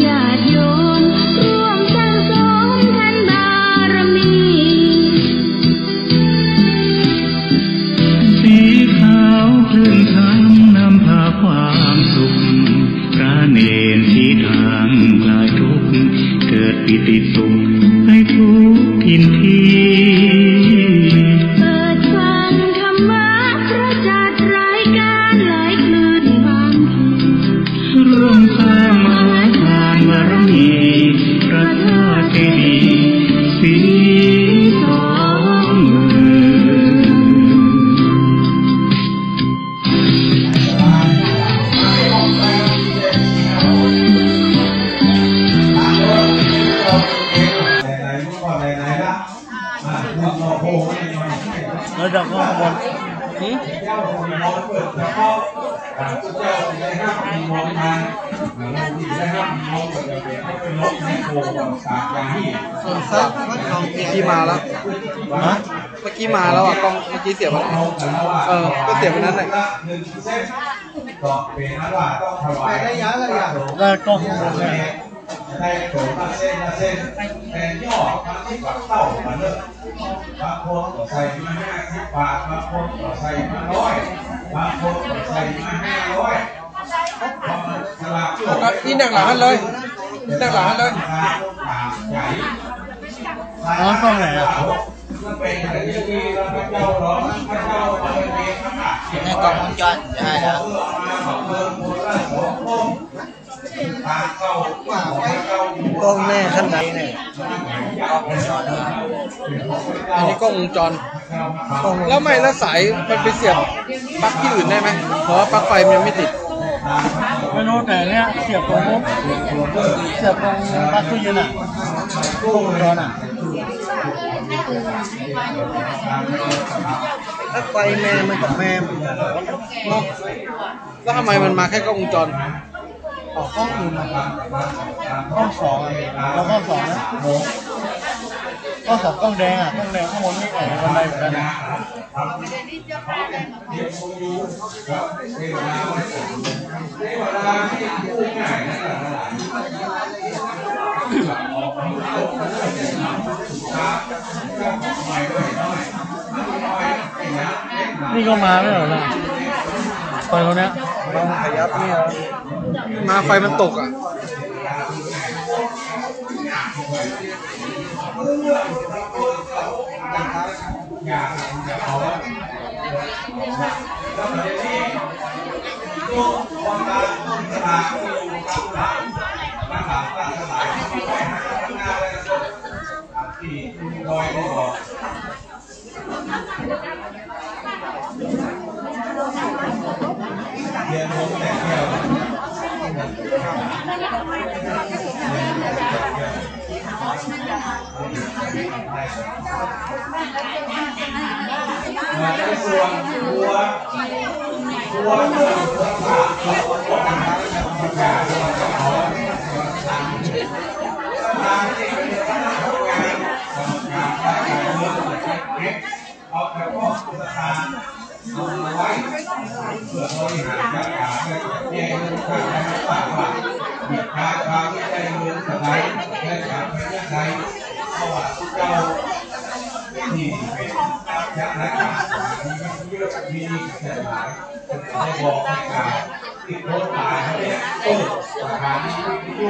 ญาติโยม ร่วมสั่งสมทานบารมี สีขาวคลื่นธรรมนำพาความสุข พระเณรที่ทางคลายทุกข์ เกิดปีติสุขให้ทุกถิ่นที่ เปิดฟังธรรมะพระจัดรายการหลายคลื่นบางที ร่วมสร้างมหาทานบารมี พระธาตุเจดีย์สีทองเมือง แล้วเดี๋ยวก็ข้างบน หืม เมื่อกี้มาแล้ว ฮะ เมื่อกี้มาแล้วอ่ะ กล้อง เมื่อกี้เสียบไปแล้ว เออ ก็เสียบไปนั้นแหละ ก็เป็นอันว่าต้องถวาย ได้กล้องข้างบนเลย ได้ตัวละเส้นละเส้น แต่ยอดมันที่ปักเต้ามาเนอะ บางคนก็ใส่มาห้าสิบบาท บางคนก็ใส่มาร้อย บางคนก็ใส่มาห้าร้อย เพราะมันสลาก อ่ะ นี่นั่งหลังหั้นเลย นั่งหลังหั้นเลย อ๋อ กล้องไหนอ่ะ มันเป็นอย่างนี้ พระเจ้าหลอก พระเจ้า ให้กล้องวงจร ใช่แล้ว กล้องแน่ขั้นใดเนี่ย อันนี้กล้องวงจร กล้องวงจร แล้วไม่ แล้วสายมันไปเสียบปลั๊กที่อื่นได้ไหม เพราะว่าปลั๊กไฟมันยังไม่ติด ไม่รู้ แต่เนี้ยเสียบตรงนู้น เสียบตรงปลั๊กตู้เย็นอ่ะ กล้องวงจรอ่ะ ปลั๊กไฟแม่มันกับแม่มันเนาะ แล้วทำไมมันมาแค่กล้องวงจร ออกกล้องอื่นมา กล้องสองอ่ะ แล้วกล้องสองนะ กล้องสอง กล้องแดงอ่ะ กล้องแดงข้างบนนี่แอบบันไดเหมือนกันนะ นี่ก็มาไม่เหรอล่ะ ไฟคนเนี้ย มาขยับนี่เหรอ มาไฟมันตกอ่ะ อยากจะขอ แล้วก็เดี๋ยวนี้ทุกคนตามตลาดที่อยู่ตามตลาด ตลาดตลาดที่ไปหาข้างหน้าเลยนะครับ ที่คุณบอยได้บอก เรียนรู้แต่เที่ยว ในส่วนตัว ตัวเรื่องสภาพของคนธรรมดา สภาที่เป็นคณะทำงาน กรรมการฝ่ายการเมือง เอาเฉพาะสภา เอามาไว้เพื่อบริหารจัดการและจัดแจงเรื่องการให้ทราบว่ามีการวางวิจัยเมืองเท่าใดและจัดเป็นอย่างไร เพราะว่าเจ้าที่เป็นเจ้าหน้าที่มีเยอะมีเสียหาย ได้บอกให้การที่คนตายเขาเนี่ย เออ สถานีวิทยุ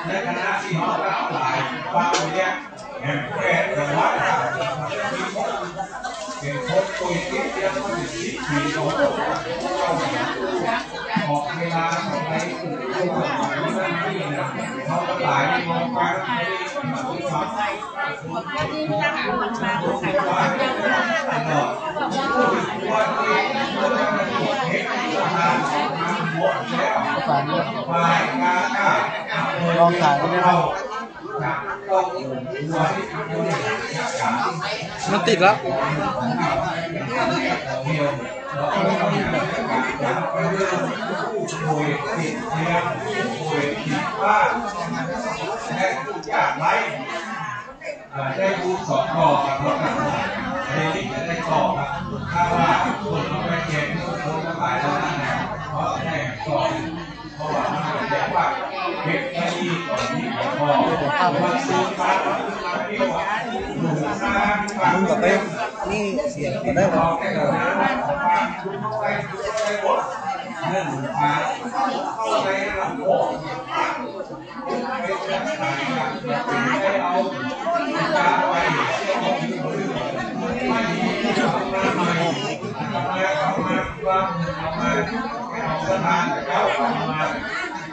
และคณะที่เขารับหลายฟังเนี่ย แห่งแพทย์จังหวัด เป็นคนป่วยติดเตียงมาสิบสี่ปี เขาก็ออกเวลาของใคร เขาก็ตายในโรงพยาบาล ลองถ่ายได้ไหมครับ มันติดแล้ว เอ่อ ได้บุญสองข้อครับ อันนี้จะได้ข้อครับ ถ้าว่าคนเอาไปแจกคนทั้งหลายแล้วนั่นแหละ เพราะได้ข้อ เพราะว่ามันแปลว่าเก็บไว้ดีกว่านี้ข้อ มันซื้อมา มึงก็ไปนี่เสียงก็ได้วะ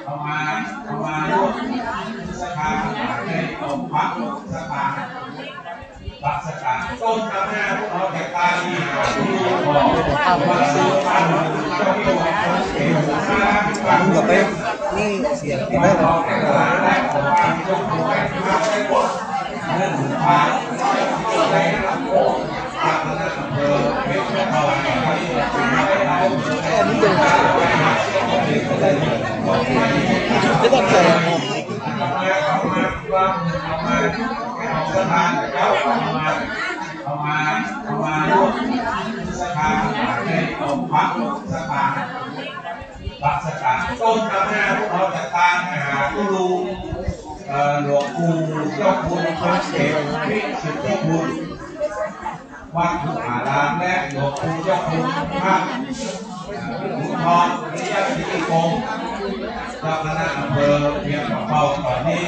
เอามา เอามาร่วมสถานในองค์พระสถาน ปัสสะต้นอำนาจเอาแต่ตาดีหาที่รู้พอ มึงก็ไปนี่เสียงก็ได้วะ อันนี้เดิน ไม่ต้องใส่ สถานเจ้า เอามา เอามา เอามาร่วมสถานในองค์พระสถาน ปัสสะต้นอำนาจเอาแต่ตาหาที่รู้ เอ่อ หลวงปู่เจ้าคุณพระเถรวิสุทธิคุณ วัดทุ่งอาราม และหลวงปู่เจ้าคุณพระ เอ่อ ขุนทองวิริยะสิริพงษ์ เจ้าคณะอำเภอเวียงป่าเป้า ตอนนี้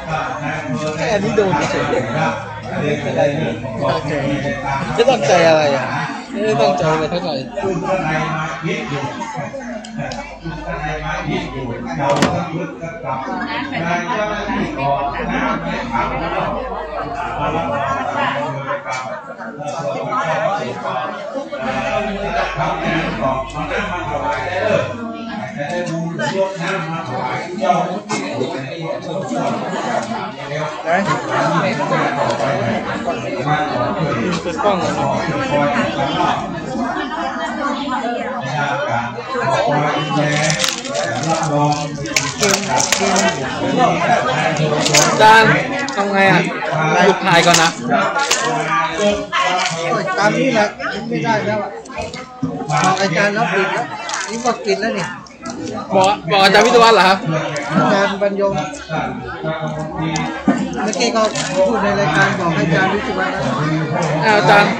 ก็นายอำเภอได้ แค่อันนี้โดนเฉยๆ ครับ อันนี้ก็ได้เรื่องของ ไม่ตั้งใจอะไรอ่ะ ไม่ได้ตั้งใจอะไรเท่าไหร่ ซึ่งข้างในมาคิดอยู่ ซึ่งข้างในมาคิดอยู่ เจ้าทั้งลึกทั้งต่ำ นายเจ้าหน้าที่ขอน้ำให้ขังแล้ว มารับน้ำตาลเดินไปกลับ อาจารย์ ทำไงอ่ะ หยุดถ่ายก่อนนะ ตามนี้แหละ ไม่ได้แล้วอะ บอกอาจารย์แล้วปิดแล้ว นี่ก็ปิดแล้วนี่ บอก บอกอาจารย์วิศวะเหรอครับ อาจารย์บรรยง เมื่อกี้ก็พูดในรายการ บอกให้อาจารย์วิศวะแล้ว อ่า อาจารย์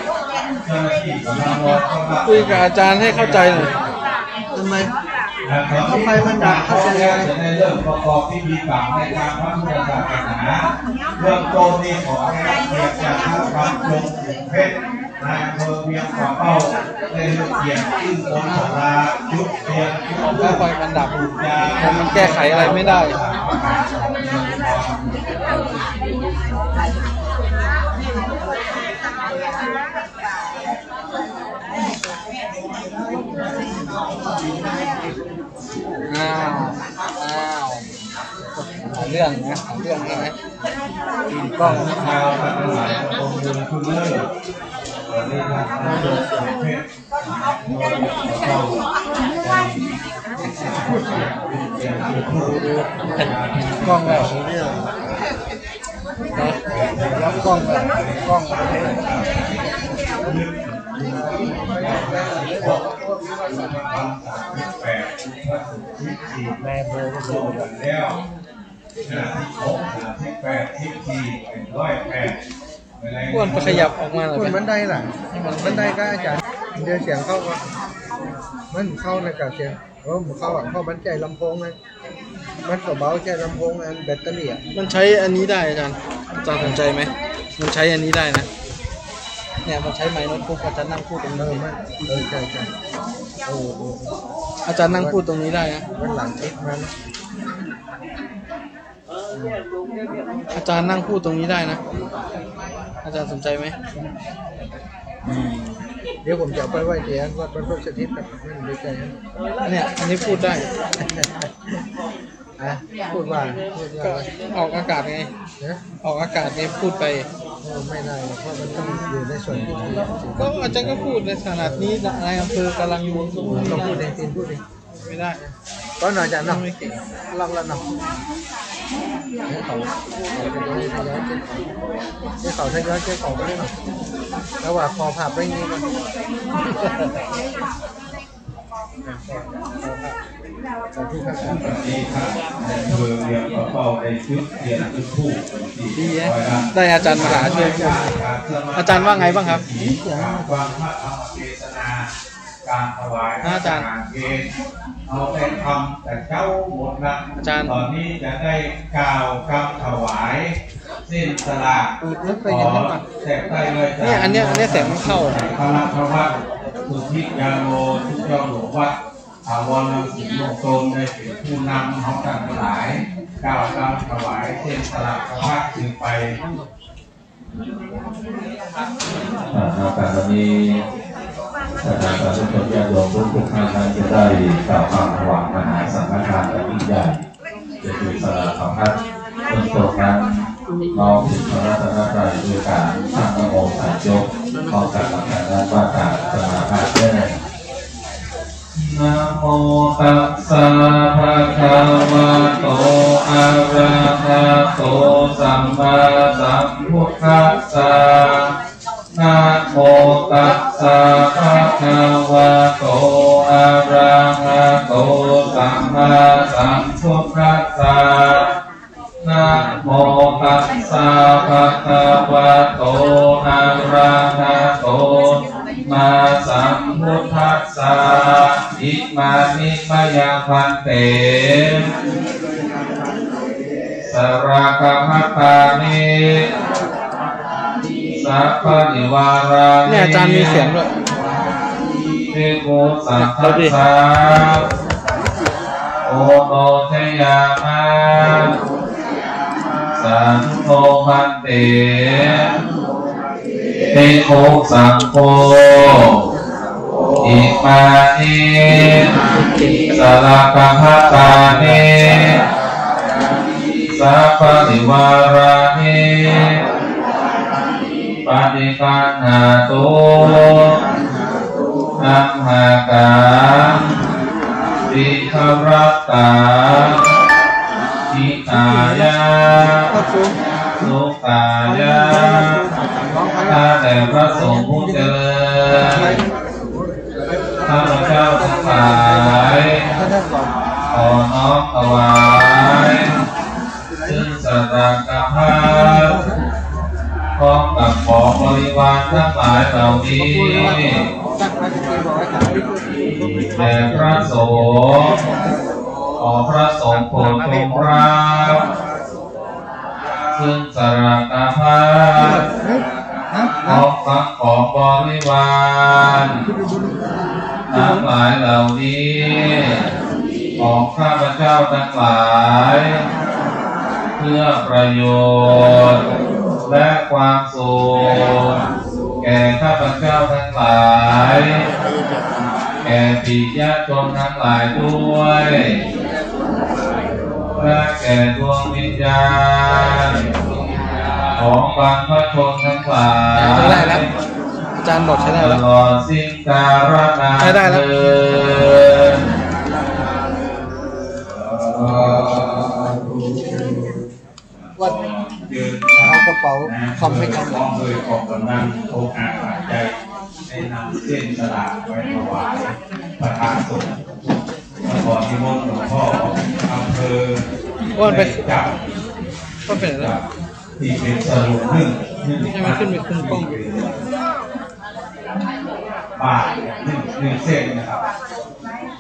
คุยกับอาจารย์ให้เข้าใจหน่อย ทำไม เข้าไปมันดับ เข้าใจยังไง ในเรื่องประกอบพิธีกรรมในทางพระพุทธศาสนา เบื้องต้นนี่ขอให้รับเกียรติจากพระพันจงสุขเพชร นายอำเภอเวียงป่าเป้าได้ให้เกียรติขึ้นบนศาลาจุดเทียนจุดธูป ค่อยๆ มันดับ มันแก้ไขอะไรไม่ได้ อ้าว อ้าว หาเรื่องนะ หาเรื่องใช่ไหม ปีนกล้อง กล้องแล้ว รับกล้องแล้ว กล้อง แม่โบก็โบ แล้ว อ้วนไปขยับออกมาหน่อย อ้วน ไป มันได้ล่ะ มันได้ก็อาจารย์ เดี๋ยวเสียงเข้าก็ มันเข้าในกับเสียง เออ มันเข้าอ่ะ เพราะมันใจ๊ลำโพงไง มันก็เบา ใจ๊ลำโพงอันแบตเตอรี่อ่ะ มันใช้อันนี้ได้อาจารย์ อาจารย์สนใจไหม มันใช้อันนี้ได้นะ เนี่ย มันใช้ไมค์โน้ตบุ๊ก อาจารย์นั่งพูดตรงนี้ เออ มัน เออ ใช่ ใช่ เออ เออ อาจารย์นั่งพูดตรงนี้ได้นะ วันหลังติดมัน อาจารย์นั่งพูดตรงนี้ได้นะ อาจารย์สนใจไหม อืม เดี๋ยวผมจะเอาไปไว้ที่วัดบรรพตสถิตครับ ไม่ได้ใจนะ เนี่ย อันนี้พูดได้ อ่ะ พูดว่า พูดว่า ก็ออกอากาศไง ฮะ ออกอากาศไง พูดไป เออ ไม่ได้ เพราะมันต้องอยู่ในส่วนที่ ก็อาจารย์ก็พูดในขนาดนี้นะ นายอำเภอกำลัง ก็พูดเอง พูดเอง ไม่ได้ ก็หน่อยอาจารย์เนาะ ไม่เก่ง ลองแล้วเนาะ ให้เขา ให้เขาทยอยเก็บของ ให้เขาทยอยเก็บของไปเนาะ แล้วว่าขอภาพไว้นี้ก่อน สาธุครับ วันนี้ท่านนายอำเภอเวียงป่าเป้าได้จุดเทียนจุดธูปเป็นที่เรียบร้อยแล้ว ได้อาจารย์มาหาช่วยพูด อาจารย์ว่าไงบ้างครับ ฟังพระธรรมเทศนา การถวาย อาจารย์ ทหารเพล เอาได้ทำแต่เจ๊าหมดละ อาจารย์ ตอนนี้จะได้กล่าวกำถวาย สิ้นสลาก เปิดแล้วไป ขอ อย่างนั้นก่อน แทรกใต้ไหว้สา เนี่ย อันเนี้ย อันเนี้ยแสงมันเข้า พระรัตนวัฒน์ สุทธิยาโน ทุกเจ้าหลวงวัด ถาวรรังสีวงศ์ตนได้เป็นผู้นำของท่านทั้งหลาย กล่าวกำถวาย สิ้นสลากพระสืบไป อ่า ณ ขณะนี้ บรรดาสาธุชนญาติโยมทุกๆ ท่านนั้นจะได้กล่าวคำถวายมหาสังฆทานอันยิ่งใหญ่ จะคือสลากพัด เบื้องต้นนั้น น้อมถึงพระรัตนตรัยด้วยการตั้งนะโมสามจบ พร้อมกัน หลังจากนั้นว่าตามสมาทานได้เลย นะโมตัสสะ ภะคะวะโต อะระหะโต สัมมาสัมพุทธัสสะ นะโมตัสสะ ภะคะวะโต อะระหะโต สัมมาสัมพุทธัสสะ นะโมตัสสะ ภะคะวะโต อะระหะโต สัมมาสัมพุทธัสสะ อิมานิมะยัง ภันเต สะระกะภัตตานิ สัพพะริวารานิ เนี่ย อาจารย์มีเสียงด้วย ภิกขุสังฆัสสะ โอโนชยามะ สาธุโน ภันเต ภิกขุสังโฆ อิมานิ สะระกะภัตตานิ สัพพะริวารานิ ปะฏิคันหาตุ อัมหากัง ติงคะรัตตัง หิตายะ สุขายะ ข้าแต่พระสงฆ์ผู้เจริญ ข้าพเจ้าทั้งหลาย ขอน้อมถวาย ซึ่งสะระกะภัตตา พร้อมกับของบริวารทั้งหลายเหล่านี้ แด่พระสงฆ์ ขอพระสงฆ์โปรดจงรับ ซึ่งสะระกะภัตตา พร้อมทั้งของบริ ทั้งหลายเหล่านี้ ของข้าพเจ้าทั้งหลาย เพื่อประโยชน์ และความสุข แก่ข้าพเจ้าทั้งหลาย แก่ปิยชนทั้งหลายด้วย และแก่ดวงวิญญาณ ของบรรพชนทั้งหลาย ใช้ได้แล้ว อาจารย์บอกใช้ได้แล้ว ตลอดสิ้นกาลนาน ใช้ได้แล้ว เทอญ ว่าเอากระเป๋าคอมให้กันเหรอ พร้อมด้วยกองกำลัง องอาจปัจจัย ได้นำเส้นสลากไปถวายประธานสงฆ์ ขอนิมนต์หลวงพ่ออำเภอ ว่าไป ได้จับ ว่าไปไหนแล้ว ที่เป็นสมุดหนึ่ง หนึ่ง ให้มันขึ้นไปคุมกล้อง บาทหนึ่ง หนึ่งเส้นนะครับ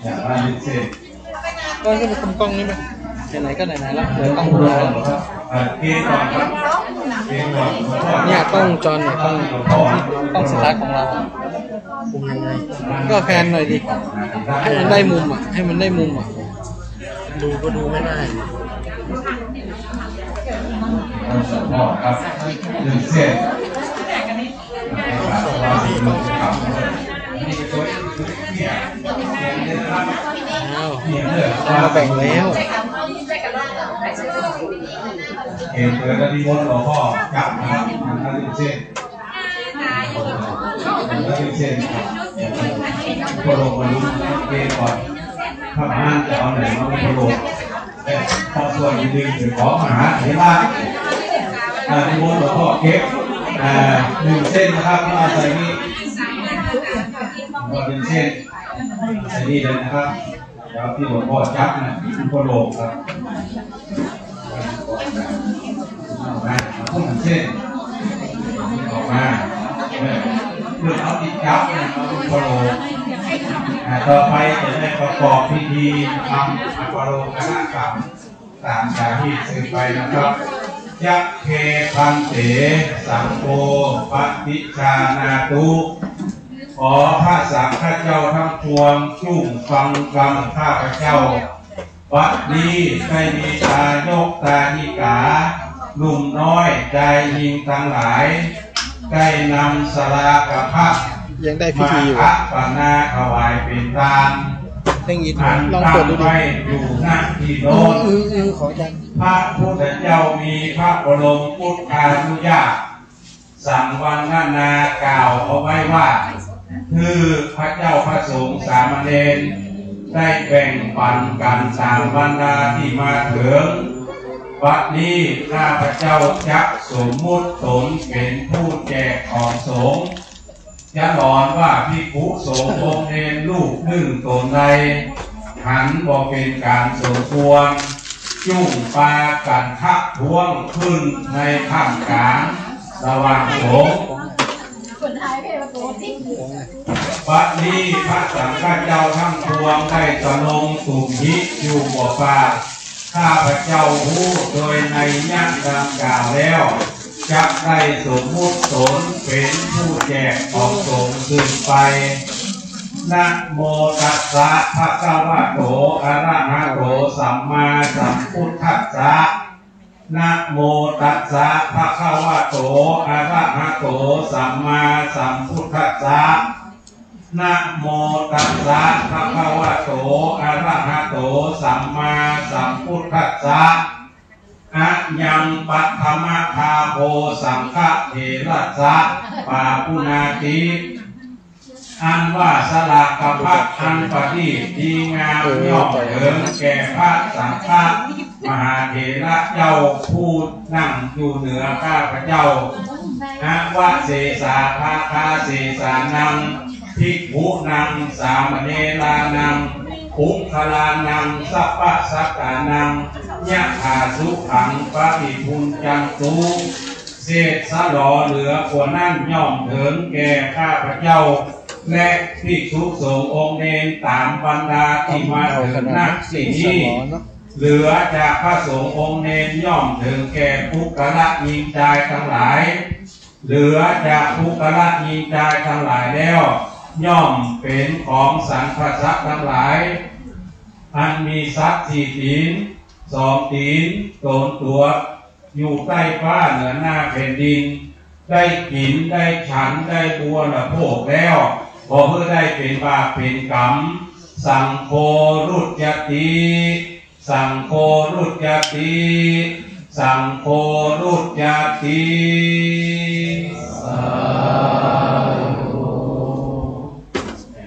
อย่างละหนึ่งเส้น ก็ขึ้นไปคุมกล้องนี่ไหม ไหนๆก็ไหนๆแล้ว เดี๋ยวกล้อง เดี๋ยวกล้อง เอ่อ เกณฑ์ก่อนครับ เกณฑ์ก่อน เนี่ยกล้องวงจรเนี่ย กล้อง กล้องสตาร์ทของเราอะ คุมยังไง ก็แพนหน่อยดิ ให้มันได้มุมอะ ให้มันได้มุมอะ ดูก็ดูไม่ได้ ครับ หนึ่งเส้น อ้าว เอามาแบ่งแล้ว เห็นเปิดปฏิมนต์หลวงพ่อจับนะครับ หนึ่งเส้น หนึ่งเส้นครับ พระบรมรูปเกณฑ์ก่อน พระมหาจะเอาไหนมาเป็นพระบรม แต่พอส่วนหนึ่งถือของมหาเถระ อ่า นิมนต์หลวงพ่อเก็บ อ่า หนึ่งเส้นนะครับ มาใส่นี่ หลวงพ่อหนึ่งเส้น ใส่นี่เลยนะครับ เดี๋ยวที่หลวงพ่อจับนะ หลวงพ่อโลงครับ เอามา เอาหนึ่งเส้น ออกมา เพื่อเอาติดจับนะ หลวงพ่อโลง อ่า ต่อไปจะได้ประกอบพิธีทำอัปปโลกนกรรม ตามจารีตสืบไปนะครับ Yakkhā bhante saṅgho paṭijānātu ขอพระสังฆเจ้าทั้งปวงจุ่งฟังกำข้าพเจ้า บัดนี้ได้มีทายกทายิกา หนุ่มน้อยชายหญิงทั้งหลาย ได้นำสลากพัด ยังได้พิธีอยู่ มาขะปนาถวายเป็นทาน ยังอีก อัน ลองเปิดดูดิ ตั้งไว้อยู่ ณ ที่โน้น อืม อืม อืม ขออาจารย์ พระพุทธเจ้ามีพระบรมพุทธานุญาต สั่งวรรณนากล่าวเอาไว้ว่า คือพระเจ้าพระสงฆ์สามเณรได้แบ่งปันกันตามบรรดาที่มาเถิง บัดนี้ข้าพเจ้าจักสมมุติตนเป็นผู้แจกของสงฆ์ จะหลอนว่าภิกขุสงฆ์องค์เณรรูปนึ่งตนใด หันบ่เป็นการสมควร จุ่งปากั๋นทักท้วงขึ้นในท่ามกลางระหว่างสงฆ์ บัดนี้พระสังฆเจ้าทั้งปวงได้สรงสุมหิอยู่บ่ปราศ ข้าพเจ้าฮู้โดยนัยยะดังกล่าวแล้ว จักได้สมมุติตนเป็นผู้แจกของสงฆ์สืบไป Namo tassa bhagavato arahato sammāsambuddhassa. Namo tassa bhagavato arahato sammāsambuddhassa. Namo tassa bhagavato arahato sammāsambuddhassa. Ayaṃ paṭhamagābho saṅghatheravassa pāpuṇāti. อันว่าสลากพัดอันประณีตดีงามย่อมเถิงแก่พระสังฆมหาเถระเจ้าผู้นั่งอยู่เหนือข้าพเจ้า Avasesā bhāgā sesānaṃ bhikkhūnaṃ sāmaṇerānaṃ puggalānaṃ sabbasattānaṃ yathāsukhaṃ paṭibhuñjantu. เศษหลอเหลือกว่านั้นย่อมเถิงแก่ข้าพเจ้า และภิกษุสงฆ์องค์เณรต๋ามบรรดาตี้มาเถิง ณ ตี้นี้ เหลือจากพระสงฆ์องค์เณรย่อมเถิงแก่ปุคคละญิงจายตังหลาย เหลือจากปุคคละญิงจายตังหลายแล้ว ย่อมเป๋นของสรรพสัตว์ตังหลาย อันมีสัตว์สี่ตี๋น สองตี๋น ตนตั๋ว อยู่ใต้ฟ้าเหนือหน้าแผ่นดิน ได้กิ๋น ได้ฉัน ได้บริโภคแล้ว บ่หื้อได้เป๋นบาปเป๋นก๋รรม สังโฆรุจจติ สังโฆรุจจติ สังโฆรุจจติ สาธุ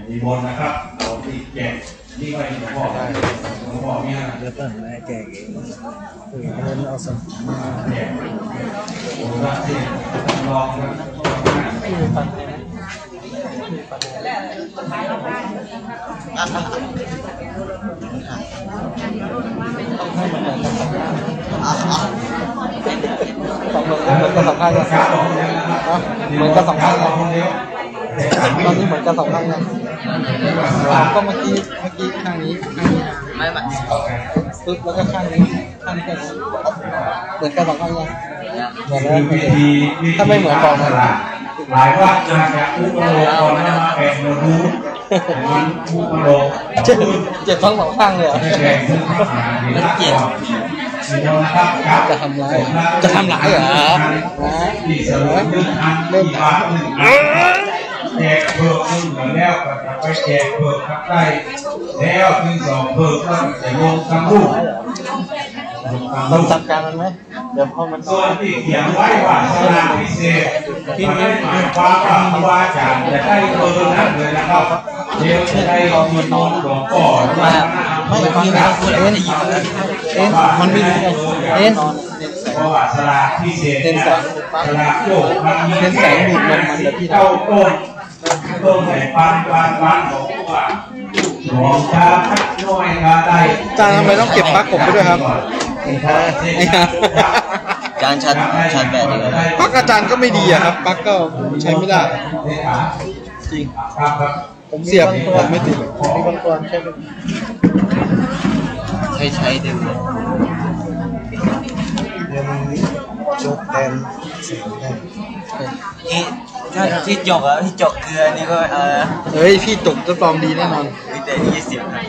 นิมนต์นะครับ เอาตี้แจก นี่ไว้ที่หลวงพ่อ ได้ หลวงพ่อมีอะไร เดี๋ยวก่อนนะ แจกเอง เออ เอาสอง แจก ผมรับที่ลองนะ เหมือนกันสองข้างเลย เหมือนกันสองข้างเลย ตอนนี้เหมือนกันสองข้างเลย ก็เมื่อกี้ เมื่อกี้ข้างนี้ ข้างนี้ ไม่ ไม่ ปึ๊บ แล้วก็ข้างนี้ ข้างนี้ก็เหมือนกันสองข้างเลย เหมือนกัน ถ้าไม่เหมือนบอกหน่อย หลายวัดอาจจะอุปโลกก่อนแล้วมาแบ่งหมู่ดู มันอุปโลก เจ็บ เจ็บทั้งสองข้างเลยเหรอ แบ่ง มันเจ็บ จะทำร้าย จะทำร้ายเหรอ ที่สมุดหนึ่งอัน ที่บาทหนึ่งอัน แจกเผิกหนึ่งแล้วก็จะไปแจกเผิกข้างใต้ แล้วถึงสองเผิกแล้วก็จะลงตำลูก ลงตำลูก ต้องจัดการมันไหม เดี๋ยวพอมัน ส่วนตี้เขียนไว้ว่าสลากพิเศษ ที่ไม่ได้หมายความว่าครูบาอาจารย์จะได้เบอร์นั้นเลยนะครับ เดี๋ยวจะได้นิมนต์หลวงพ่อ ไม่ ไม่ ไม่ เอ๊ะ มันมี เอ๊ะ เพราะว่าสลากพิเศษเนี่ย สลากโชคมันมีแค่แปดสิบเก้าต้น ต้นไหนปัน ปัน ปัน ของว่า หลวงตาน้อยก็ได้ อาจารย์ ทำไมต้องเก็บปลั๊กผมไปด้วยครับ อาจารย์ ชาร์จ ชาร์จแบตอีกแล้ว ปลั๊กอาจารย์ก็ไม่ดีอะครับ ปลั๊กก็ใช้ไม่ได้ จริง ผมเสียบ ผมไม่ติด มีบางตัวใช่ไหม ใช้ ใช้เต็มเลย เดี๋ยวมันยกแทนเสียงได้ เอ๊ะ ถ้าที่จกอะ ที่จกเกลือนี่ก็ เออ เฮ้ย พี่จกรับรองดีแน่นอน มีแต่ยี่สิบนะ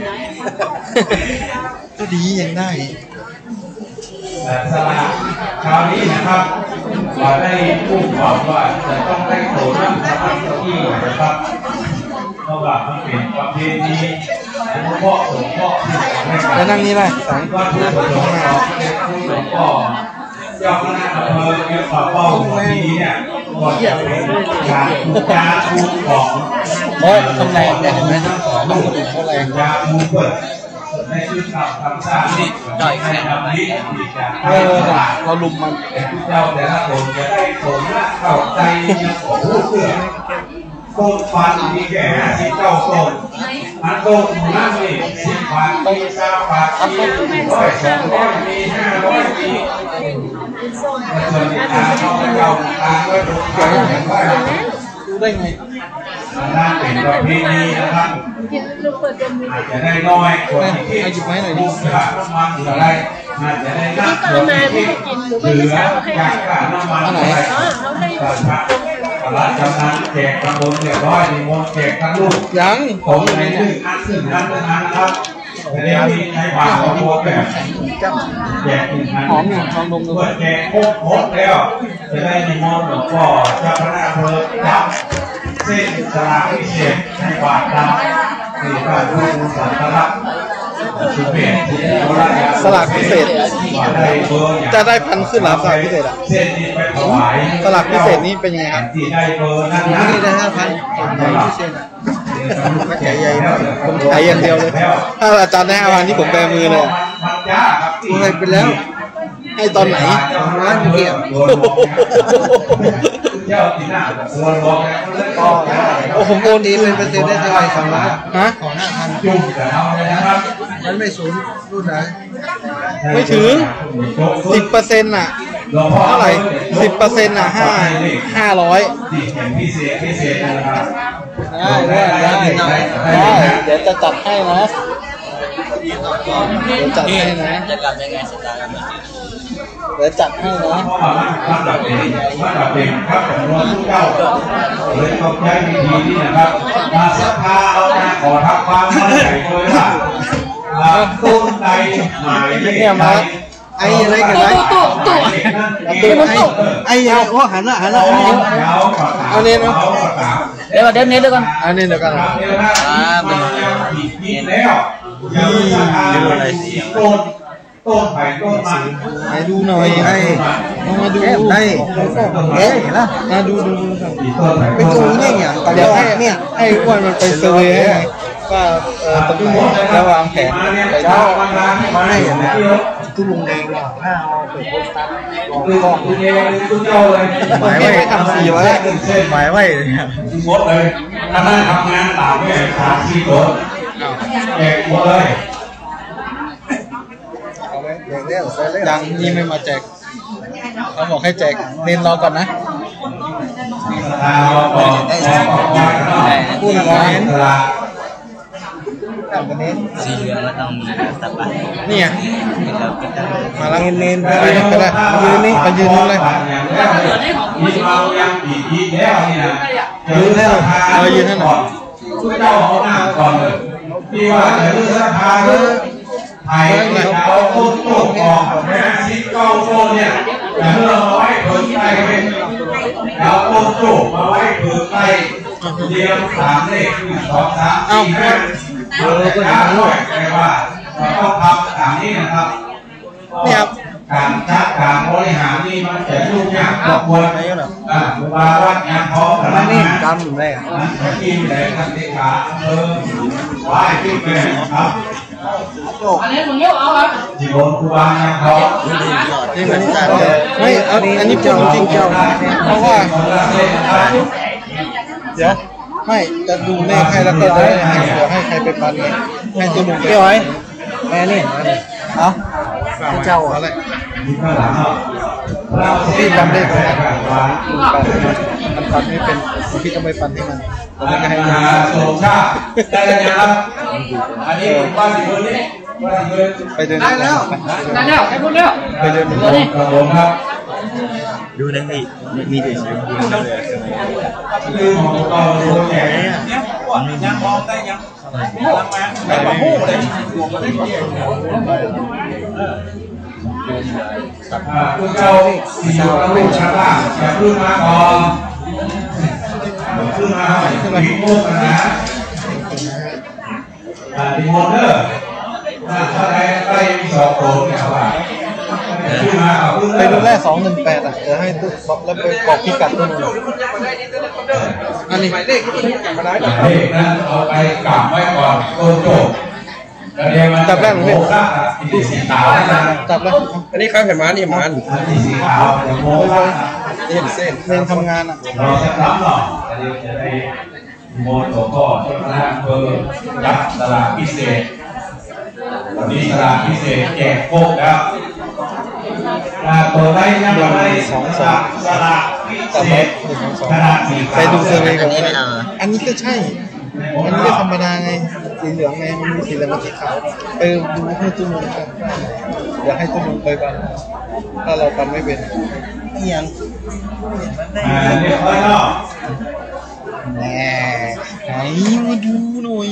ก็ดี ยังได้ แต่สลากคราวนี้นะครับ บ่ได้มุ่งหวังว่าจะต้องได้โตนั่งสมาธินะครับ เพราะว่ามันเป๋นประเพณีอนุเคราะห์สงเคราะห์ซึ่งกันและกัน แล้วนั่งนี่ได้ วัตถุประสงค์ของหลวงพ่อเจ้าคณะอำเภอเมืองป่าเป้าหมู่นี้เนี่ย ก็จะเป๋นการบูชาครูของ โอ้ย ตรงไหนเนี่ย เห็นไหม บูชาครูเปิด ในชุดทำความสะอาด นี่ได้แค่นั้น เออ เราลุมมัน แต่ผู้เจ้าแต่ละต๋นจะได้ผลละเข้าใจ๋ยังบ่ฮู้เตื้อ ต้นปันมีแค่ห้าสิบเก้าต้น อันต้นนั้นนี่สิบบาท มีซาวบาท มีร้อย สองร้อย มีห้าร้อย มี ส่วนที่ตามเขาเจ้าตามไว้ตรงกลางไว้ รู้ได้ไง อันนั้นเป๋นประเพณีนะครับ อาจจะได้น้อยกว่าที่คิด เอาหยิบมาให้หน่อยดิ มุกจากน้ำมันก็ได้ อาจจะได้นักกว่าที่คิด เหลือจากค่าน้ำมันก็ได้ อันไหน ก็พระ พระกำนันแจกตำบลเรียบร้อย นิมนต์แจกทั้งลูก ยัง ของในหนึ่งอันหนึ่งอันเท่านั้นนะครับ เดี๋ยวมีใครฝากของตัวแบบ แจกหนึ่งอัน หอมอยู่ ลองดมดู เมื่อแจกครบหมดแล้ว จะได้นิมนต์หลวงพ่อเจ้าคณะอำเภอจับเส้นสลากพิเศษให้บาทละ ที่บ้านพระครูสังฆรัตน์ สุเมธ ที่วรยา สลากพิเศษ ว่าได้เบอร์อย่าง จะได้พันขึ้นเหรอครับ สลากพิเศษอะ เส้นนี้ไปถวาย สลากพิเศษนี้เป็นยังไงครับ ที่ได้เบอร์นั้นนะ นี่ได้ห้าพัน พิเศษอะ ผมขายอย่างเดียวเลย ถ้าอาจารย์ได้ห้าพันนี่ผมแบมือเลย ผมให้ไปแล้ว ให้ตอนไหน สองล้านเมื่อกี้อะ โอ้ ผมโอนตีเป็นเปอร์เซ็นต์ได้เท่าไหร่ สองล้าน ฮะ ของห้าพัน มันไม่ศูนย์ รุ่นไหน ไม่ถึง สิบเปอร์เซ็นต์น่ะ เท่าไหร่ สิบเปอร์เซ็นต์น่ะ ห้า ห้าร้อย ได้ ได้ ได้ ได้ เดี๋ยวจะจัดให้นะ เดี๋ยวจัดให้นะ จะกลับยังไง สตางค์ เดี๋ยวจัดให้นะ เพราะว่ามันจะเป็น มันจะเป็นครับ ของหลวงปู่เจ้า เลยต้องใช้วิธีนี้นะครับ มาศรัทธาเอามาขอทำความเข้าใจเลยว่า อ่า ต้นใดหมายเลขใด ไอ้อะไรกันนะ ตู้ ตู้ ตู้ ไอ้อะไร โอ้ หันละ หันละ อันนี้ เอาเนี่ยนะ เดี๋ยวก่อน เดี๋ยวเน้นด้วยก่อน อันนี้เดี๋ยวก่อน อ่า มัน ต้น ต้นไผ่ต้นมัน ไหนดูหน่อย ไอ้ มาดู ไอ้ เอ๊ะ เห็นละ มาดู ดู ดู ไปดูเนี่ย เนี่ย เดี๋ยวให้ เนี่ย ให้อ้วนมันไปเซอร์เวย์ให้ไง ว่า เอ่อ ตรงไหน แล้ววางแผนไปดู มาให้เห็นนะ ตู้ลุงแดง หมายไว้ ทำสีไว้ หมายไว้ หมดเลย คณะทำงานต่างเนี่ย สามสี่คน แจกหมดเลย ยัง นี่ไม่มาแจก เขาบอกให้แจก เน้นรอก่อนนะ พูดอะไร สี่เดือนแล้วต้องมาสักบาท เนี่ย มาแล้ว เน้นๆ ไป ไปเลย ไปยืนนี่ ไปยืนนู่นเลย มีเมายังปีๆแล้วนี่นะ ยืนแล้ว เออ ยืนนั่นน่ะ ทุกเจ้าเอาหน้าก่อนเลย ที่ว่าจะเลือกสภาหรือ ไผ่เอาต้นโตออก ห้าสิบเก้าต้นเนี่ย จะเลือกเอาไว้เผิงใต้ เอาต้นโตมาไว้เผิงใต้ เรียงสามเลข หนึ่ง สอง สาม สี่ ห้า เออ ก็อย่างนั้น แต่ว่าเราต้องทำตามนี้นะครับ เนี่ยครับ การจัดการบริหารนี่มันจะยุ่งยากรบกวน ไหนล่ะ อ่า ครูบาวัดงานพร้อมกัน มานี่ นะ กำอยู่ไหนอ่ะ มันจะกินแต่ท่านเลขาอำเภอ ไหว้ที่แม่ครับ อันนี้มึงเยอะเอาอ่ะ ที่บนครูบาเนี่ยเขา นี่มันจัดเลย เฮ้ย เอา อันนี้พูดจริงๆ เพราะว่า เดี๋ยว ไม่ จะดูเลขให้แล้วก็เดี๋ยวให้ เดี๋ยวให้ใครไปปันไง ให้ตัวหนุ่มไป เดี๋ยวไอ้ แม่นี่ เอา เจ้าอะไร ที่ปันเลขอะไร มันปันให้เป็น พี่ต้องไปปันให้มัน ผมจะให้ มหาสมชาติ ได้แล้วนะครับ อันนี้ผมว่าสิบคนนี้ ไปเดิน ได้แล้ว ได้แล้ว ให้พูดแล้ว ไปเดิน ครับผมครับ ดูนะพี่ มีแต่สีชมพูเลย คือของเราตัวแก่ ยังมองได้ยัง อ่า ผู้เจ้าที่อยู่กับลูกชาวบ้านอย่าเพิ่งมาก่อน อย่าเพิ่งมา มีพวกกันนะ อ่า มีมอเตอร์ อ่า ถ้าได้ ได้มีสองตัวเนี่ยว่า อย่าเพิ่งมา เอาเพิ่ง ไปดูแรก สองหนึ่งแปด อ่ะ เดี๋ยวให้ตุ๊กบอกแล้วไปบอกพิกัดตัวหนึ่ง อันนี้ เลขนั้นเอาไปกำไว้ก่อน โตโจ จับแรกหน่อยพี่ จับแรก อันนี้ข้าเห็นมานี่หมา อันนี้สีขาว เดี๋ยวโมฆะ เห็นเส้น เรียนทำงานอ่ะ เราจะรับหรอก เดี๋ยวจะได้โมโตพ่อเจ้าคณะอำเภอจับสลากพิเศษ วันนี้สลากพิเศษแจกครบแล้ว อ่า ตัวได้ยังไง สองสอง สลากพิเศษ ขนาดสีขาว ไปดูเซอร์เวย์ก่อนก็ได้ อันนี้ก็ใช่ อันนี้ก็ธรรมดาไง สีเหลืองไง มันมีสีเหลืองกับสีขาว ไปดูให้ตุ้มกัน อย่าให้ตุ้มไปปัน ถ้าเราปันไม่เป็น เอียง อ่า เรียบร้อยแล้ว แหม ไหนมาดูหน่อย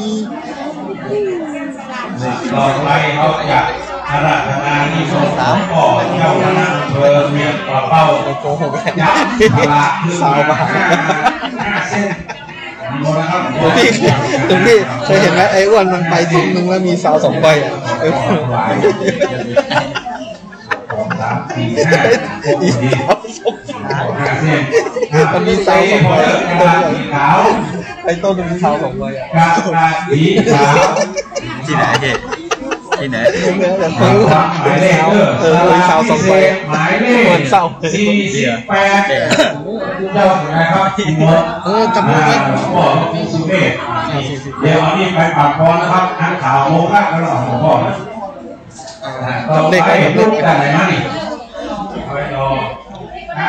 ต่อไปเขาจะอาราธนานิมนต์หลวงพ่อเจ้าคณะอำเภอเวียงป่าเป้า ไปโกหก จับสลาก สาวมา ห้าเส้น หลวงพี่ หลวงพี่เคยเห็นไหม ไอ้อ้วนมันไปถึงนึงแล้วมีซาวสองใบอ่ะ เออ สอง สาม สี่ ห้า หก เจ็ด แปด เก้า สิบ มันมีซาวสองใบ ไอ้ต้นมันมีซาวสองใบอ่ะ ที่ไหนพี่ ที่ไหน เออ มีซาวสองใบ หมายเลข เหมือนซาว สี่สิบแปด เจ้าอยู่ไหนครับ เออ จำได้ไหม อ่า พ่อพี่สุเมธ เดี๋ยวอันนี้ไปปากพรนะครับ นักข่าวโมฆะแล้วหลวงพ่อนะ อ่า เลขอะไร เลขอะไร ต่อไปรูปอะไรมานี่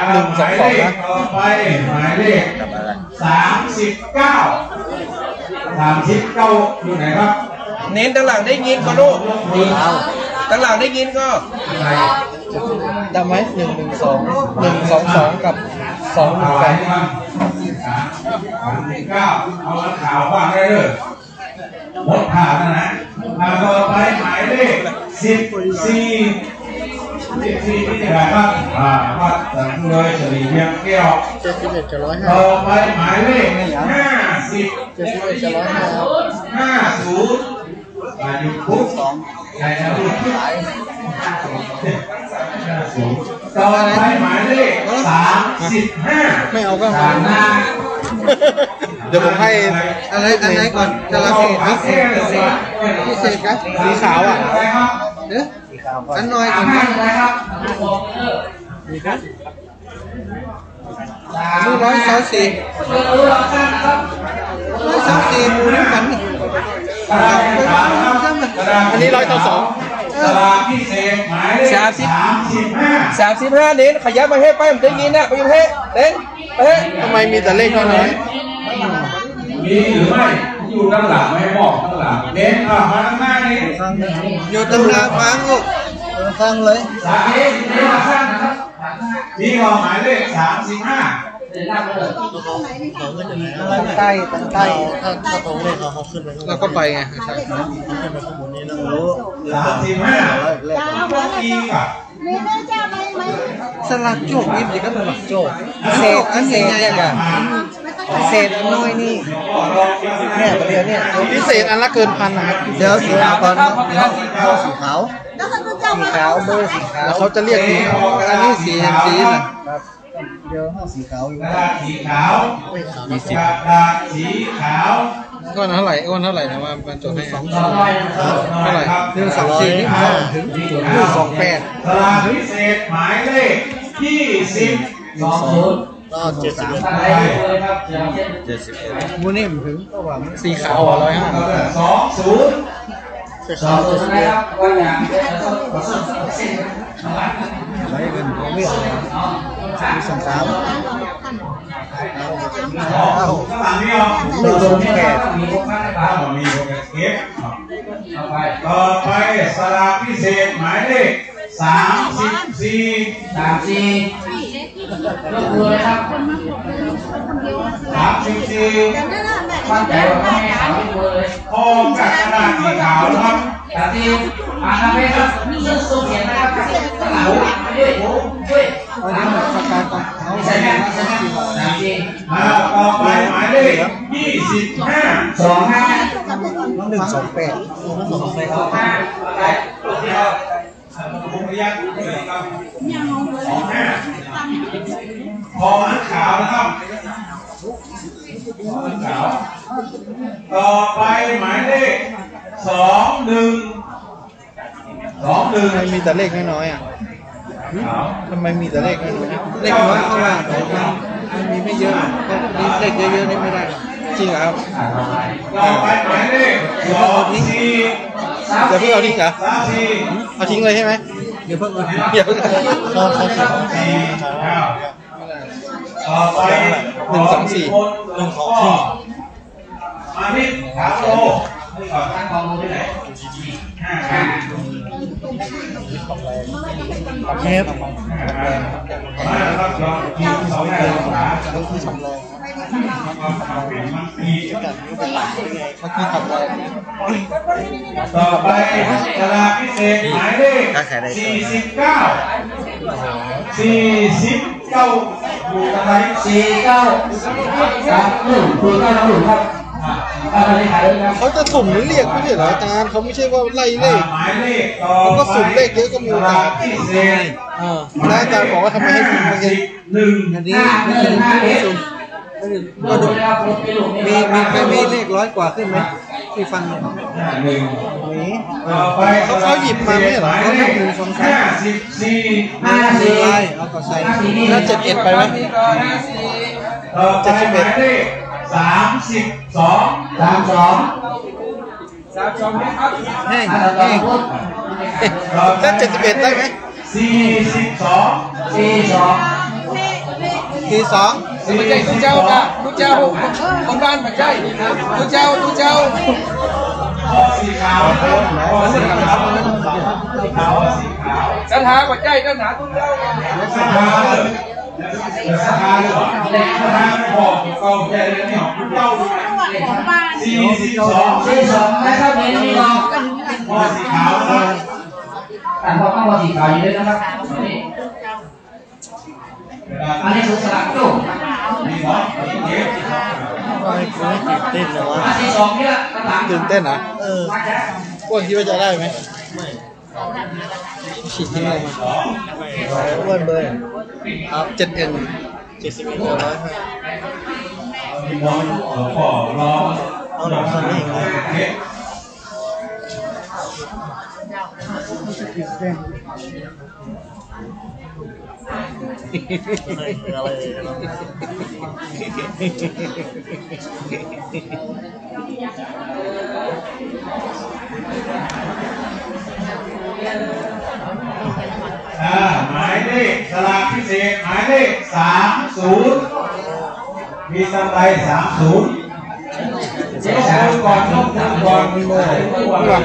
หนึ่งสองสองนะ ต่อไปหมายเลข สามสิบเก้า สามสิบเก้า อยู่ไหนครับ เน้นตางหลังได้ยินก่อลูก ตางหลังได้ยินก่อ ใคร จำไว้ หนึ่งหนึ่งสอง หนึ่งสองสอง กับ สองหนึ่งแปด สามหนึ่งเก้า เอาข่าวว่าได้เลย หมดข่าวแล้วนะ อ่า ต่อไปหมายเลข สิบสี่ สิบสี่ นี่แหละครับ อ่า วัดสันติโลย สิริเวียงแก้ว เจ็ดสิบเอ็ด กับ ร้อยห้า ต่อไปหมายเลข ห้าสิบ เจ็ดสิบเอ็ด กับ ร้อยห้า ห้าศูนย์ อ่า อยู่ปุ๊บ สอง ใครจะพูด ห้าศูนย์ ต่อไปหมายเลข สามสิบห้า ไม่เอาก็ สามห้า เดี๋ยวผมให้ อะไร อันไหนก่อน จระเข้ พิเศษครับ สีขาวอ่ะ เอ๊ะ อันน้อยก่อนนะ นี่ร้อยซาวสี่ ร้อยซาวสี่ หมู่เดียวกั๋นนี่ อันนี้ร้อยซาวสอง สลากพิเศษหมายเลข สามสิบ สามสิบห้า เน้น ขยับมาเฮ้ย ไป มันจะยินนะ ไปอยู่เฮ้ย เน้น ไปเฮ้ย ทำไมมีแต่เลขน้อยๆ มีหรือไม่ อยู่ด้านหลัง ไม่บอกด้านหลัง เน้น อ่ะ มาข้างหน้านี้ อยู่ตรงหน้าฟังลูก ฟังเลย สามสิบ นี่มาข้างนะครับ นี่ก็หมายเลข สามสิบห้า ตังใต้ ตังใต้ ถ้า ถ้าตรงเลขเขา เขาขึ้นไปข้างบน แล้วก็ไปไง เขาขึ้นไปข้างบนนี้แล้ว สามสิบห้า อีกอ่ะ สลากโจกนี่มันก็สลากโจก เศษ อันใหญ่ๆ อ่ะ เศษน้อยนี่ เนี่ย เดี๋ยวเนี่ย พิเศษอันละเกินพันนะครับ เดี๋ยวสีขาวก่อน สีขาว สีขาว เบอร์สีขาว เดี๋ยวเขาจะเรียกสี อันนี้สี สีน่ะ ครับ เดี๋ยวห้องสีขาวอยู่ กระดาษสีขาว ยี่สิบ กระดาษสีขาว ก้อนเท่าไหร่ ก้อนเท่าไหร่นะ ว่ามันจดให้ สอง เท่าไหร่ หนึ่งสองสี่ นี่ ถึง หนึ่งสองแปด สลากพิเศษหมายเลข ยี่สิบ สองศูนย์ ก็ เจ็ดสิบเอ็ด เจ็ดสิบเอ็ด มูนี่มันถึง เพราะว่ามัน สีขาวอ่ะ ร้อยห้า สองศูนย์ สองศูนย์นะครับ ว่าอย่างเดียวต้องขอส่งเส้น ไหลเงินของเวียดนาม มีสองสาม หนึ่งสองแปด ต่อไปสลากพิเศษหมายเลข สามสิบสี่ สามสี่ ยกมือเลยครับ สามสิบสี่ มั่นใจว่าไม่ให้ขาว ยกมือเลย พร้อมกับกระดาษสีขาวนะครับ สามสี่ อ่านตามนี้ครับ ซึ่งตัวเขียนนะครับ ข้างหลัง ด้วย ด้วย อันนี้มันประกาศก่อน เอา ใช่ไหม ใช่ไหม สามสี่ อ่า ต่อไปหมายเลข ยี่สิบห้า สองห้า หนึ่งสองแปด สองห้า ไป พอหางขาวนะครับ พอหางขาว ต่อไปหมายเลข สองหนึ่ง สองหนึ่ง มันมีแต่เลขน้อยๆ อ่ะ ทำไมมีแต่เลขน้อยๆ เลขน้อยเพราะว่ามันมีไม่เยอะ ก็มีเลขเยอะๆ นี่ไม่ได้ จริงเหรอครับ ต่อไปหมายเลข สองสี่ อย่าเพิ่งเอาทิ้งเหรอ สามสี่ เอาทิ้งเลยใช่ไหม เดี๋ยวเพิ่งเอา เดี๋ยว ต่อไป หนึ่งสองสี่ หนึ่งสองสี่ มานี่ ถามโต นี่ก่อน ตั้งกองดูที่ไหน ห้า ห้า เทป มาครับ ลอง ลอง ลอง ลอง เมื่อกี้ทำอะไร ต่อไปสลากพิเศษหมายเลข สี่สิบเก้า สี่สิบเก้า อยู่ตรงไหน สี่เก้า ครับ หนึ่ง สี่เก้า หนึ่ง ครับ อ่า อ่า นี่ขายเลยครับ เขาจะสุ่มหรือเรียกไม่ใช่เหรออาจารย์ เขาไม่ใช่ว่าไล่เลข อ่า หมายเลขต่อไป เขาก็สุ่มเลขเยอะก็มีโอกาส สลากพิเศษ เออ แล้วอาจารย์บอกว่าทำไมให้พิมพ์เมื่อกี้ หนึ่ง อันนี้ ห้า หนึ่ง ห้า เอ็ด ก็ดู มี มี ใครมีเลขร้อยกว่าขึ้นไหม ที่ฟัง ห้า หนึ่ง มี ต่อไป เขา เขาหยิบมาไม่ใช่เหรอ เขานับ หนึ่ง สอง สาม ห้าสิบสี่ ห้าสิบ ไล่ เอาก็ใส่ แล้ว เจ็ดเอ็ด ไปไหม ต่อไป เจ็ดสิบเอ็ด หมายเลข สามสิบสอง สามสอง แห้ง แห้ง แล้ว เจ็ดสิบเอ็ด ได้ไหม สี่สิบสอง สี่สอง สี่สอง ไม่ใช่ตุ๊เจ้าค่ะ ตุ๊เจ้า คนบ้านไม่ใช่ ตุ๊เจ้า ตุ๊เจ้า สีขาวนะครับ สีขาว สีขาว สีขาว ศรัทธาบ่ใจ้ ศรัทธาทุกเจ้า ศรัทธา ศรัทธาเลยเหรอ ศรัทธาขอเก่าใหญ่เลยเนี่ย ของเจ้า สี่สิบสอง สี่สิบสอง นะครับ นี่ นี่เนาะ หม้อสีขาวนะครับ อ่ะ หม้อ หม้อสีขาวอยู่ด้วยนะครับ นี่ อันนี้คือสลากตู้ ตื่นเต้นเลยวะ อันที่สองเนี่ย ข้างหลัง ตื่นเต้นเหรอ เออ อ้วนคิดว่าจะได้ไหม อ้วนเบอร์ ครับ เจ็ดเอ็น เจ็ดสิบเอ็น ร้อยห้า เอาหน่อย เอาหน่อย อ่า หมายเลขสลากพิเศษ หมายเลข สามศูนย์ มีสไตล์ สามศูนย์ ยกมือก่อน ยกมือก่อน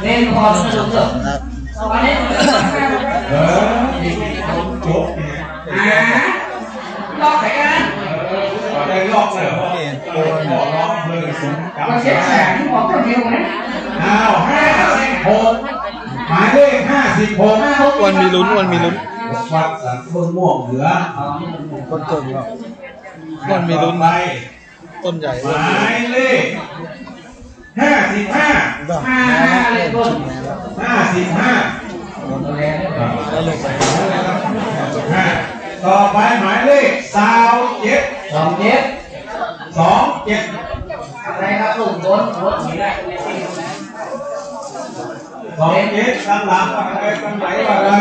เล่นพอสนุกเถอะ เออ จบเนี่ย อ่า ลอกไปกัน เออ ได้ลอกเลยเหรอ ขอร้องเบอร์ศูนย์ มาเช็คแสงที่ผมก็มีนะ อ้าว ห้าสิบหก หมายเลข ห้าสิบหก อ้วนมีลุ้น อ้วนมีลุ้น วัดสันต้นม่วงเหลือ คนเก่งหรอก อ้วนมีลุ้น ไป ต้นใหญ่ หมายเลข ห้าสิบห้า ห้าห้าเลยต้น ห้าสิบห้า ต่อไปหมายเลข สองเจ็ด สองเจ็ด สองเจ็ด อะไรครับ ลุง บน บน สองเจ็ด ด้านหลังว่าอะไร ด้านไหนว่าอะไร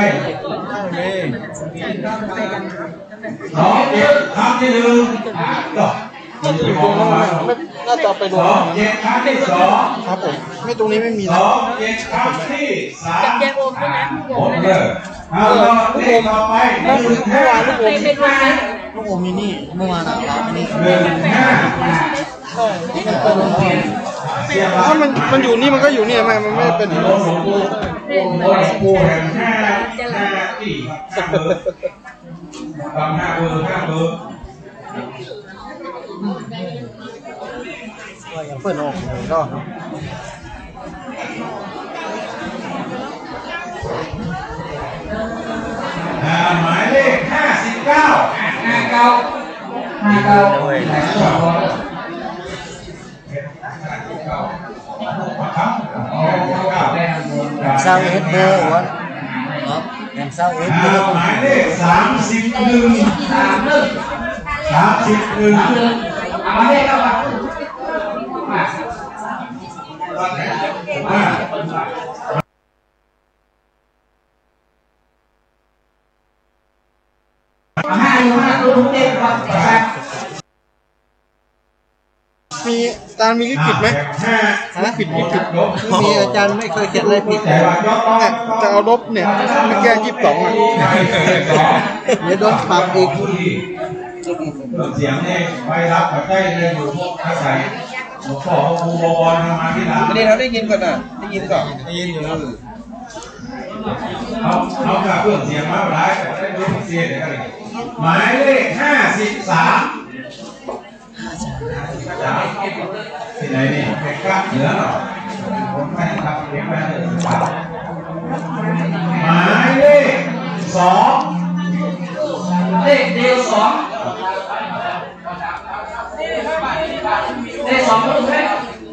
สองเจ็ด ครั้งที่หนึ่ง อ่ะ ก็ ไม่ น่าจะไปดู สองเจ็ด ครั้งที่สอง ครับผม ไม่ ตรงนี้ไม่มี ส นะ องเจ็ด ครั้งที่สาม ผมเลย เอา ลูกอม เลขต่อไป เมื่อ หนึ่งห้า เมื่อวานลูกอม ลูกอมมินิ เมื่อวานอะ ร้านมินิ หนึ่งห้า ถ้ามัน มันอยู่นี่มันก็อยู่นี่ มัน มันไม่เป็น หลวงปู่ หลวงปู่แห่งห้า ห้าปี ห้าเบอร์ ห้าเบอร์ ห้าเบอร์ ก็ยังเปิ้นออกอยู่เนาะ อ่า หมายเลข ห้าสิบเก้า ห้าเก้า ห้าเก้า แหมซาวเอ็ดเบอร์วะ แหมซาวเอ็ดเบอร์ หมายเลข สามสิบเอ็ด สามสิบเอ็ด สามสิบเอ็ด เอามาเลขเข้ามา มา มา ห้าอยู่ ห้าตัว เจ็ดครับ มี อาจารย์มีลิขิตไหม ฮะ ลิขิต ลิขิต ไม่มี อาจารย์ไม่เคยเขียนอะไรผิด เนี่ย จะเอาลบเนี่ย ไปแก้ยี่สิบสองอะ เดี๋ยวโดนปรับอีก เสียงนี่ไปรับกับได้เลย อยู่พวกอาศัย หลวงพ่อพระครูบวรธรรมาธิราช อันนี้เราได้ยินก่อนนะ ได้ยินก่อน ได้ยินอยู่นะ เอา เอากระเบื้องเสียงมาหลาย แต่ได้รู้พิเศษเลยครับ หมายเลข ห้าสิบสาม ที่ไหนนี่ ไปกลับเหนือหน่อย ผมไม่ครับ เก็บไว้เลย หมายเลข สอง เลขเดียว สอง ได้สองลูกไหม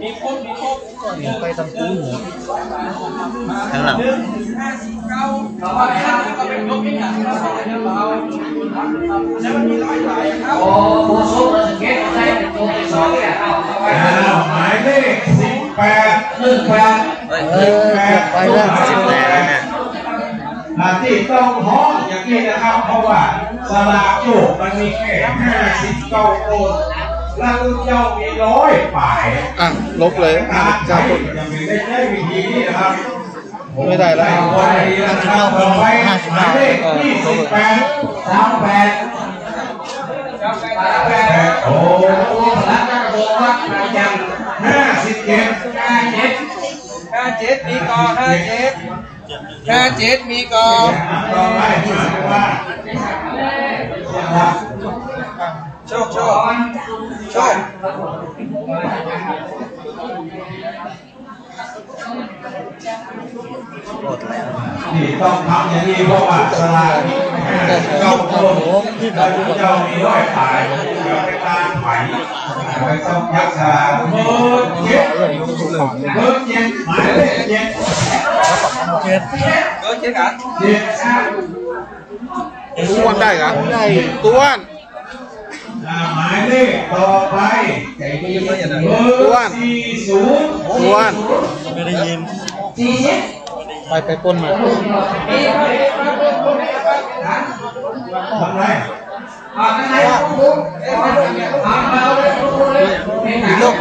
มีครบ มีครบ ก็เห็นไปตามตู้หมด ข้างหลัง โอ้โห โซนมาถึงเกตได้เป็นตัวที่สองเนี่ย เอา เอาไป อ้าว หมายเลข สิบแปด หนึ่งแปด เฮ้ย เออ เกือบไปแล้ว สิบแปดแล้วเนี่ย อ่า ตี้ต้องฮ้องอย่างนี้นะครับ เพราะว่าสลากโจกมันมีแค่ห้าสิบเก้าต้น แล้วเจ้ามีร้อยปลาย อ่ะ ลบเลย ห้าสิบเก้าต้น ยังไม่ได้ใช้วิธีนี้นะครับ ไม่ได้แล้ว ต่อไป หมายเลข เออ ยี่สิบแปด สามแปด โอ้โห พระนักโบวัดอาจารย์ ห้าสิบเจ็ด ห้าเจ็ด ห้าเจ็ด มีก่อ ห้าเจ็ด ห้าเจ็ด มีก่อ โชค โชค โชค นี่ต้องทำอย่างนี้ เพราะว่าสลากนี่เจ้าโต เจ้ามีร้อยตาย อย่าไปตามไผ ไปต้องยักษ์สลาก เบอร์เจ็ด เบอร์เจ็ด หมายเลขเจ็ด เจ็ด เบอร์เจ็ดเหรอ เจ็ด อ้วนได้เหรอ ได้ อ้วน อ่า หมายเลขต่อไป เบอร์สี่ศูนย์ อ้วน ไม่ได้ยิน ไป ไปป้นมา ทำไร อีกลูก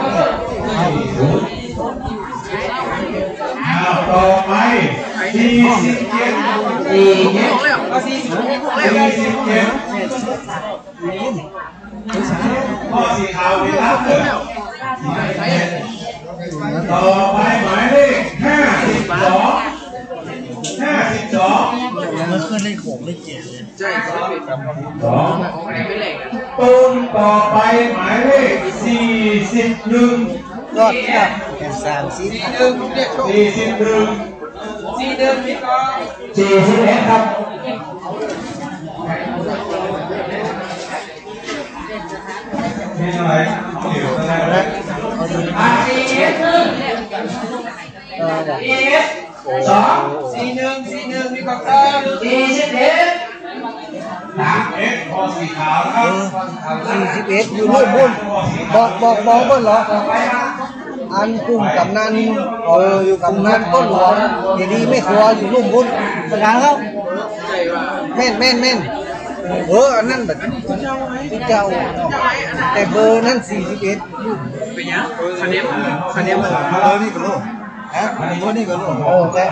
อ้าว ต่อไป สี่สิบเจ็ด สี่สิบเจ็ด ข้อสีขาวนี่ครับ ต่อไปหมายเลขห้าสิบสอง ห้าสิบสอง มันขึ้นเลขหกเลขเจ็ดเลย ใช่ครับ สอง ตูนต่อไปหมายเลขสี่สิบเอ็ด รอดครับ แถมสามสิบ สี่สิบเอ็ด สี่สิบเอ็ด ครับ มีอะไร เอาเหลียวก็ได้ อ่ะ สี่สิบเอ็ด สอง สี่หนึ่ง สี่หนึ่ง มีความเพิ่ม สี่สิบเอ็ด สามเอ็ด ข้อสีขาวนะครับ สี่สิบเอ็ด อยู่ลุ่มบุญ บอก บอก บอกเปิ้นเหรอ อันกลุ่มกำนัน เออ อยู่กำนันก้นหลวง เดี๋ยวนี้แม่ครัวอยู่ลุ่มบุญ สถานเขา แม่น แม่น แม่น เออ อันนั้นแบบ เจ้า แต่เบอร์นั้น สี่สิบเอ็ด เป็นยัง คะแนน คะแนน เบอร์นี่ก็รู้ ฮะ เบอร์นี่ก็รู้ โอ้ ใช่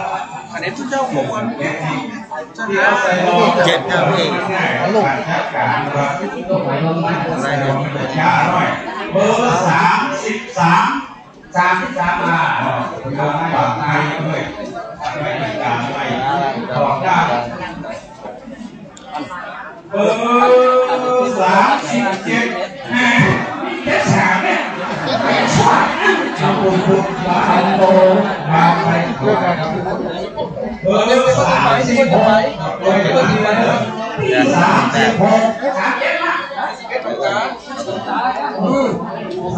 คะแนนทุกเจ้าของ เจ็ด เจ็ด ครับพี่ ลูก เบอร์สามสิบสาม สามสิบสาม อ่า ปากไทยด้วย ไม่มีการไม่บอกได้ เบอร์สามสิบเจ็ด แหม เจ็ดสามเนี่ย แหม ชอบนะ เอาคุณคุณมาโตมาไป เบอร์สามสิบหก สามสิบหก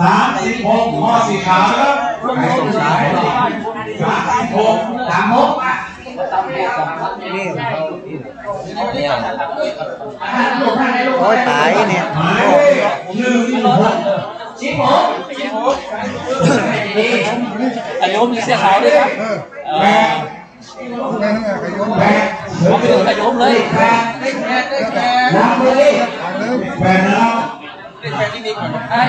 สามสิบหก ข้อสีขาวนะครับ สามสิบหก สามหก อ่ะ นี่ โอ้ย ต๋ายเนี่ย หมายเลขหนึ่งหก สิบหก ขยมเสื้อขาวด้วยครับ แปด แปด ขยมเลย นับเลย แปดนะครับ ใช่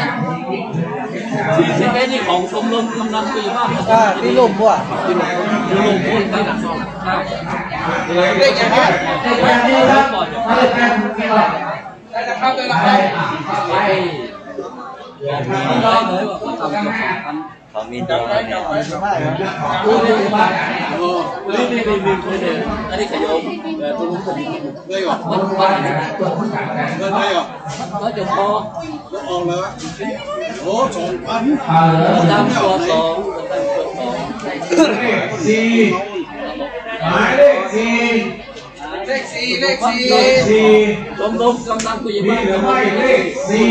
สี่สิบเอ็ด นี่ของชมรมกำนันผู้ใหญ่บ้าน อ่า ตี้ลุ่มบ่ะ ตี้ลุ่มบ่ะ ตี้ลุ่มบ่ะ ใช่ ได้แล้วครับ ได้แล้วครับ ได้เลยว่าเขาทำ เขามีตัวเนี่ย นี่ นี่ นี่ นี่ อันนี้ขยม เอ่อ ตัวนู้นขยม ได้เหรอ วัดวัด เงินได้เหรอ ก็จะพอ ก็ออกแล้ว โอ้ สองพัน ตามตัวสอง ตามตัวสอง เลขสี่ หมายเลขสี่ เลขสี่ เลขสี่ เลขสี่ ชมรมกำนันผู้ใหญ่บ้าน มีหรือไม่ เลขสี่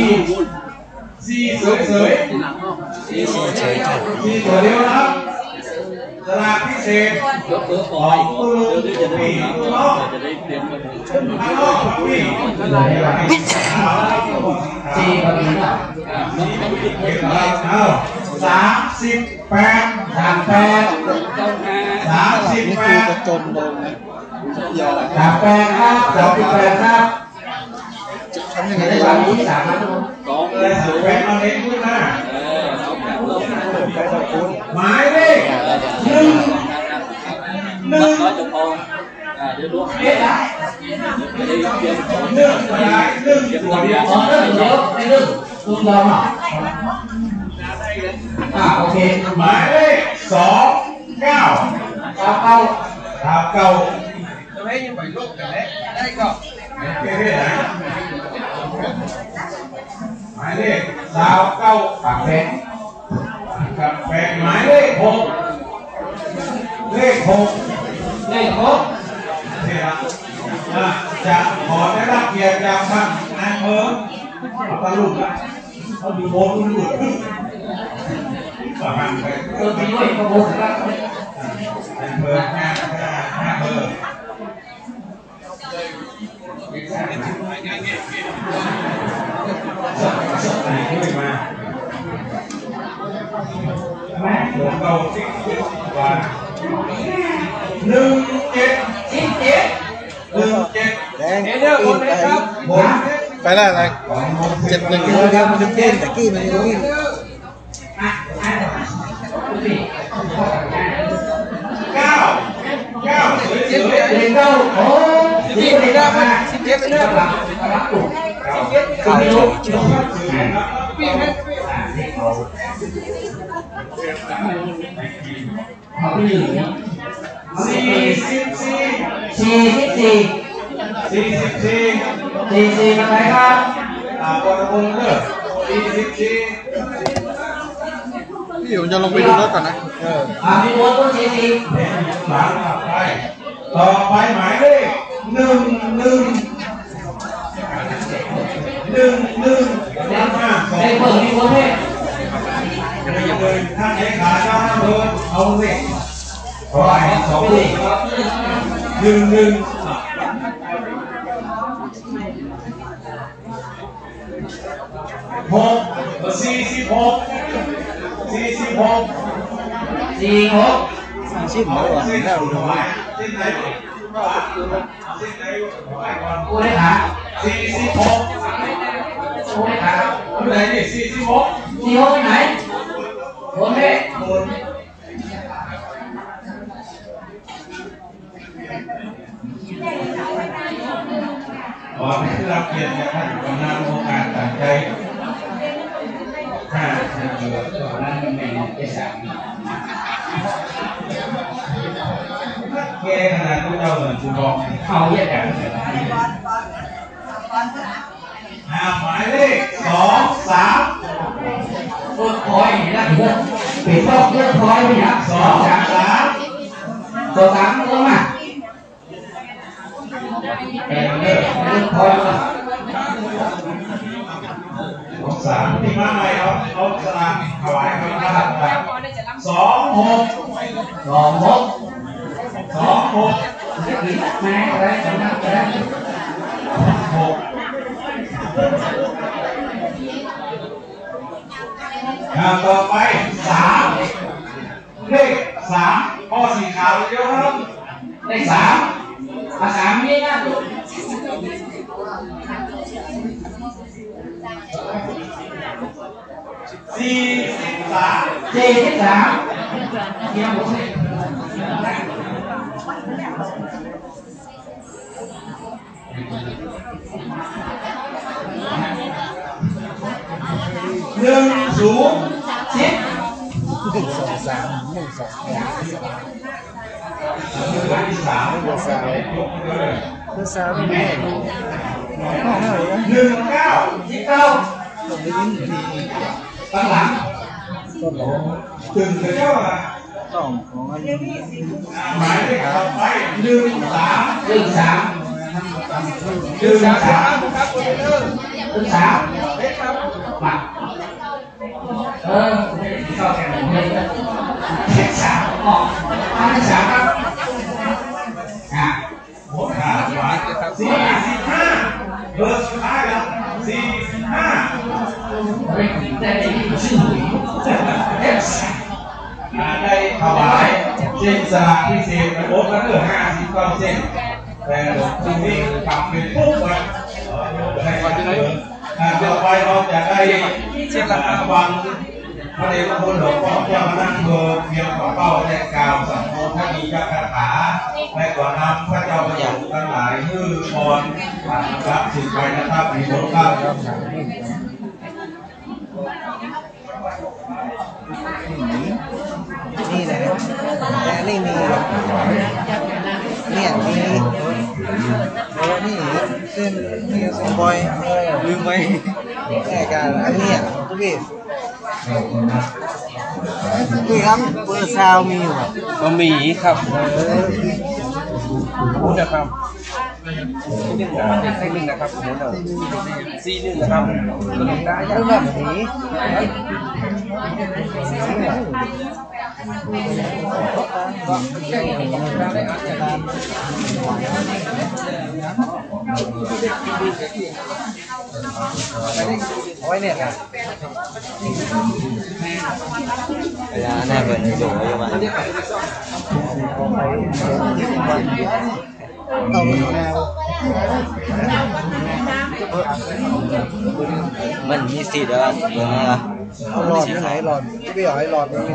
สี่เสยๆ สี่เสยๆ สี่ตัวเดียวนะครับ สลากพิเศษ ยกเบอร์ออก ของคุณลุง เดี๋ยวจะได้ ปี เนาะ จะได้เตรียมกัน ข้างนอกปี สี่ตัวเดียว เอา สามสิบแปด สามแปด สามสิบแปด นี่คือกระจนลงนะ สามแปดครับ สามสิบแปดครับ ทำยังไงได้บ้าง สอง เลย สามแปด เอาเล็กขึ้นมา เออ เอาแบบลง หมายเลขหนึ่ง หนึ่ง ร้อยจะพอ อ่า เดี๋ยวดู เอ๊ะ จะได้เตรียมของ หนึ่ง หมายเลขหนึ่ง ตัวเดียว อ๋อ หนึ่ง เดี๋ยว ไอ้หนึ่ง คุณยอมอ่ะ อ่า โอเค หมายเลขสอง เก้า ซาวเก้า ซาวเก้า ตัวเองยังไม่ลบกันเลย ได้ก็ เดี๋ยวเปลี่ยนนะ หมายเลขซาวเก้า ปากแปด ปากแปด หมายเลขหก เลขหก เลขหก เนี่ยนะ อ่ะ จะขอได้รับเกียรติจากท่านนายอำเภอ เอาตะลุกละ เขาอยู่โบนลูก ประมาณไป เออ ไปด้วย ขบวนละ นายอำเภอ นายอำเภอ หนึ่งเจ็ด สิบเจ็ด หนึ่งเจ็ด แดง เดี๋ยวเดี๋ยว หมดเลยครับ หมด ไปแล้วอะไร เจ็ดหนึ่ง เดี๋ยวเดี๋ยว มันจะเต้นแต่กี้มันยังวิ่ง เก้า เก้า สิบเจ็ด เก้า โอ้ สิบเจ็ด เก้า สิบเจ็ด เก้า สิบเจ็ด เก้า เอาไปอยู่เนี่ย สี่สิบสี่ สี่สิบสี่ สี่สิบสี่ สี่สิบสี่ กับใครครับ อ่า บอลบนเลิก สี่สิบสี่ พี่อยู่จะลงไปดูรถก่อนนะ เออ อ่า พี่โบ๊ทก็สี่สิบ หลังกลับไป ต่อไปหมายเลข หนึ่งหนึ่ง หนึ่งหนึ่ง แล้วห้าสอง ได้เปิดที่โบ๊ทเนี่ย ท่านเลขาเจ้าหน้าเบอร์ เอาเลข ขอให้สองเลข หนึ่งหนึ่ง หก สี่สิบหก สี่สิบหก สี่หก สี่สิบหก เส้นไหน ผู้เลขา สี่สิบหก ผู้เลขา ผู้ไหนนี่ สี่สิบหก สี่หก ที่ไหน คนเลข ขอได้รับเกียรติจากท่านกำนันองค์การต่างใจ ถ้าเสนอตอนนั้นไม่ได้สั่ง แกขนาดพวกเจ้าเหมือนกูบอก เอาเยอะจัง อ่า หมายเลข สองสาม เวิร์กพอยต์นะ เป็นรอบเวิร์กพอยต์นี่ครับ สองสาม สองสาม ลงมา เออ เวิร์กพอยต์มา สองสาม ที่มาใหม่ เอา เอาสลากถวายครับ สองหก สองหก สองหก แม่อะไร สองหก อ่า ต่อไป สาม เลขสาม ข้อสีขาวเยอะครับ เลขสาม อ่ะ สามนี่นะ สี่สิบสาม สี่สิบสาม เดี๋ยวผม หนึ่งศูนย์ สิบ หนึ่งสองสาม หนึ่งสองสาม หนึ่งสองสาม หนึ่งสองสาม หนึ่งเก้า สิบเก้า ตั้งหลัง ตึงเก้าอะ ต้องของอันนี้ หมายเลขต่อไป หนึ่งสาม หนึ่งสาม หนึ่งสาม หนึ่งสาม มา เออ เข้ากันหมดเลย หนึ่งสาม ออก หนึ่งสาม ครับ อ่ะ หมดครับ สี่สิบห้า เบอร์สุดท้ายครับ สี่สิบห้า ได้ยินชื่อ อ่า ได้ถวายเส้นสลากพิเศษไปหมดแล้วเด้อ ห้าสิบเก้าเส้น แต่หลวงปู่นี่กลับเป็นปุ๊บนะ อ่า ต่อไปเราจะได้ฟังพระเดชพระคุณหลวงพ่อเจ้าคณะอำเภอเพียงขอเป้าได้กล่าวสัมโภชนียคาถา และขอนำพระเจ้าประสงค์ทั้งหลายหื้อพรรับสืบไปนะครับ มีผลครับ นี่แหละ แต่อันนี้มี เนี่ย มี เออ นี่ เส้น นี่ เส้นบอย เออ ลืมไป แลกกั๋น อันเนี้ย ตุ๊กกี้ ตุ๊กกี้ครับ เบอร์ซาวมีอยู่อ่ะ ก็มีครับ เออ พูดนะครับ สี่หนึ่งนะครับ สี่หนึ่งนะครับ เรื่องแบบนี้ โอ้ยเนี่ยครับ เวลาหน้าเปิดในโจทย์อยู่บ้าง มันมีสิทธิ์แล้วอะ เดี๋ยวนะ เอาหลอดไปไหน หลอด ที่ไปเอาไอ้หลอดไปไหน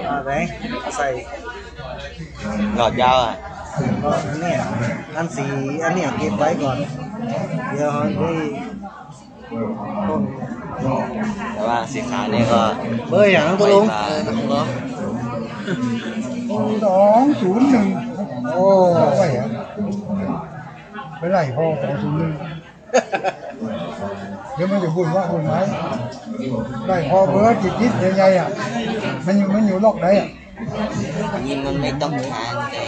อ่า ไหน ใส่ หลอดยาวอะ หลอดอันเนี้ย อันสี อันเนี้ยเก็บไว้ก่อน เดี๋ยวเอาไป แต่ว่าสีขาวนี่ก็ เบอร์อย่างนั้นตกลง ไว้ตา สองศูนย์หนึ่ง โอ้ ไว้อะ ไปไล่พอ สองศูนย์หนึ่ง เดี๋ยวมันจะวุ่นวายวุ่นวาย ไล่พอเบอร์จิตๆ ใหญ่ๆ อะ มันอยู่ มันอยู่ล็อกไหนอะ อันนี้มันไม่ต้องการแต่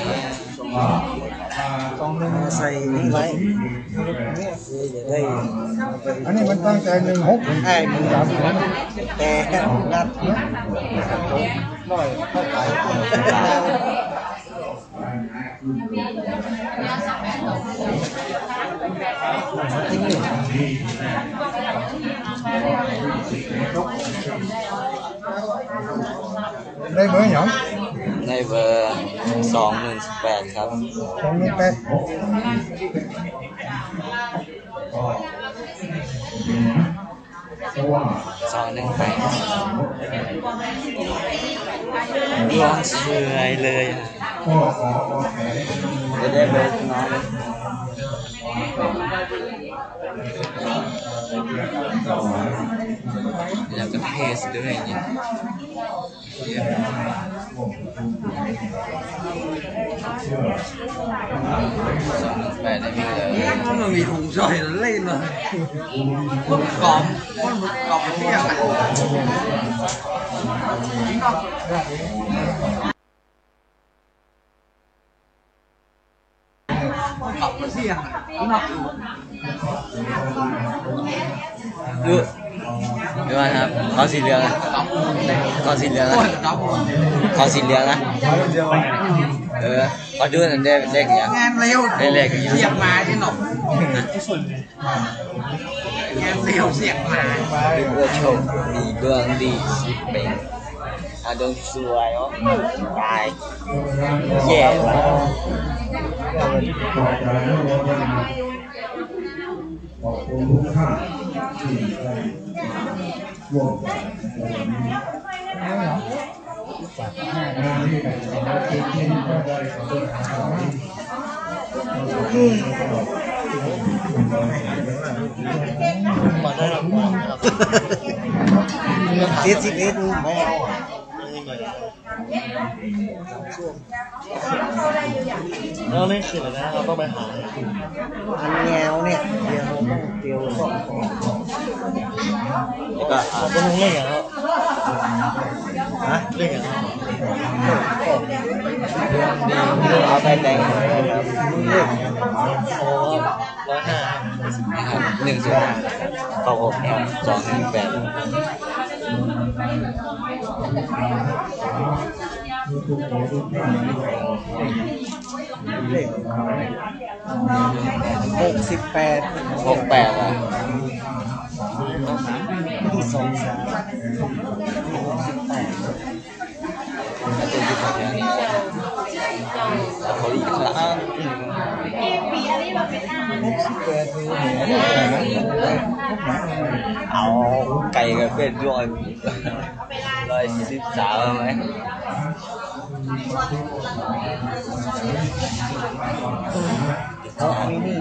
สองหนึ่ง ใส่นี่ไว้ เนี่ย เออ อย่าได้ อันนี้มันตั้งแต่หนึ่งหก ไอ้มัน สามศูนย์ แต่นัดหน่อย เข้าไป ได้เบอร์หยัง ได้เบอร์สองหนึ่งแปดครับ สองหนึ่งแปด สองหนึ่งแปด ดวงสวยเลยอะ จะได้เบอร์น้อย อยากจะเทสด้วยเนี่ย สองหนึ่งแปด ได้มีเลย มันมีถุงใส่เล่นเลย กล่อง มันกล่องเที่ยงอะ เออ เดี๋ยวก่อนครับ ขอสีเหลืองอะ ขอสีเหลืองอะ ขอสีเหลืองอะ เออ ขอดูหน่อย ได้เลขเนี่ย งานเร็ว ได้เลขเนี่ย เสียบมาที่หนอก งานเร็ว เสียบมา เพื่อโชคดี ดวงดี ชิปเป่ง อ่ะ ดวงสวย อ๋อ ตาย แย่แล้ว ขอบคุณทุกท่านที่ได้ร่วมกันในวันนี้ งานนี้เป็นสำหรับที่ที่ได้สำเร็จนะครับ เจ็ดสิบเอ็ด ไม่เอาอะ แล้วนี่คืออะไรนะ เราต้องไปหา อันแนวเนี่ย เดี๋ยวเราต้องเตียวสอง แล้วก็ ขอบคุณลุงเล่นอย่างแล้ว ฮะ เล่นอย่างแล้ว เอาไปแต่ง โอ้ ร้อยห้า นะครับ หนึ่งศูนย์ห้า เก้าหก สองหนึ่งแปด เลขหกสิบแปด หกแปด อ่ะ สองสาม หกสิบแปด เขาอีกครั้ง หกสิบแปด เอาไก่กับเป็ดด้วย ร้อยสิบสามไหม เอาไอ้นี่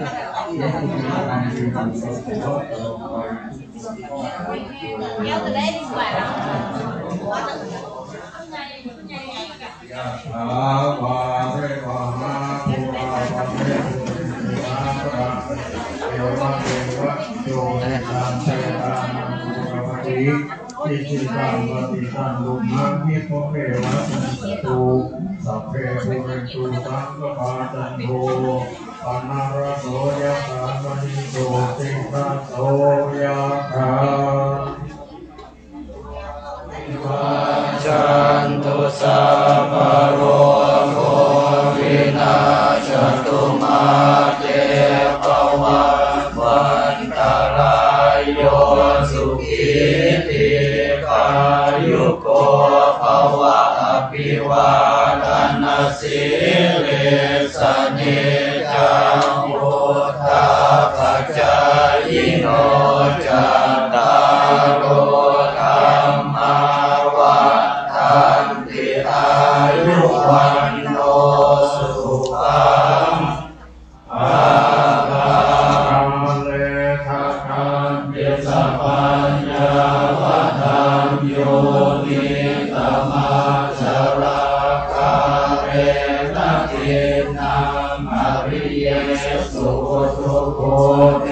ยะถา วาริวะหา ปูรา ปะริปูเรนติ สาคารัง เอวะเมวะ อิโต ทิตัง เปตานัง อุปะกัปปะติ อิชิตัง ปัตติตัง ตุมหัง ขิปปะเมวะ สะมิชฌะตุ สัพเพ ปูเรนตุ สังกัปปา จันโท ปะนะระโส ยะถา มะณิ โชติระโส ยะถา วัชชันตุ สัพพะโรโค วินัสสะตุ มาเต ภะวัตวันตะราโย สุขี ทีฆายุโก ภะวะ อะภิวาทะนะ สีลิสสะ นิจจัง วุฑฒาปะจายิโน จัตตาโร ธัมมา วัฑฒันติ อายุ วัณโณ สุขัง พะลัง อะเรขะ ขันติ สัพพัญญา วัฑฒัญญู นิกะมัจจารา กาเลนะ ทินนัง อริเยสุ อุทุ ภูเต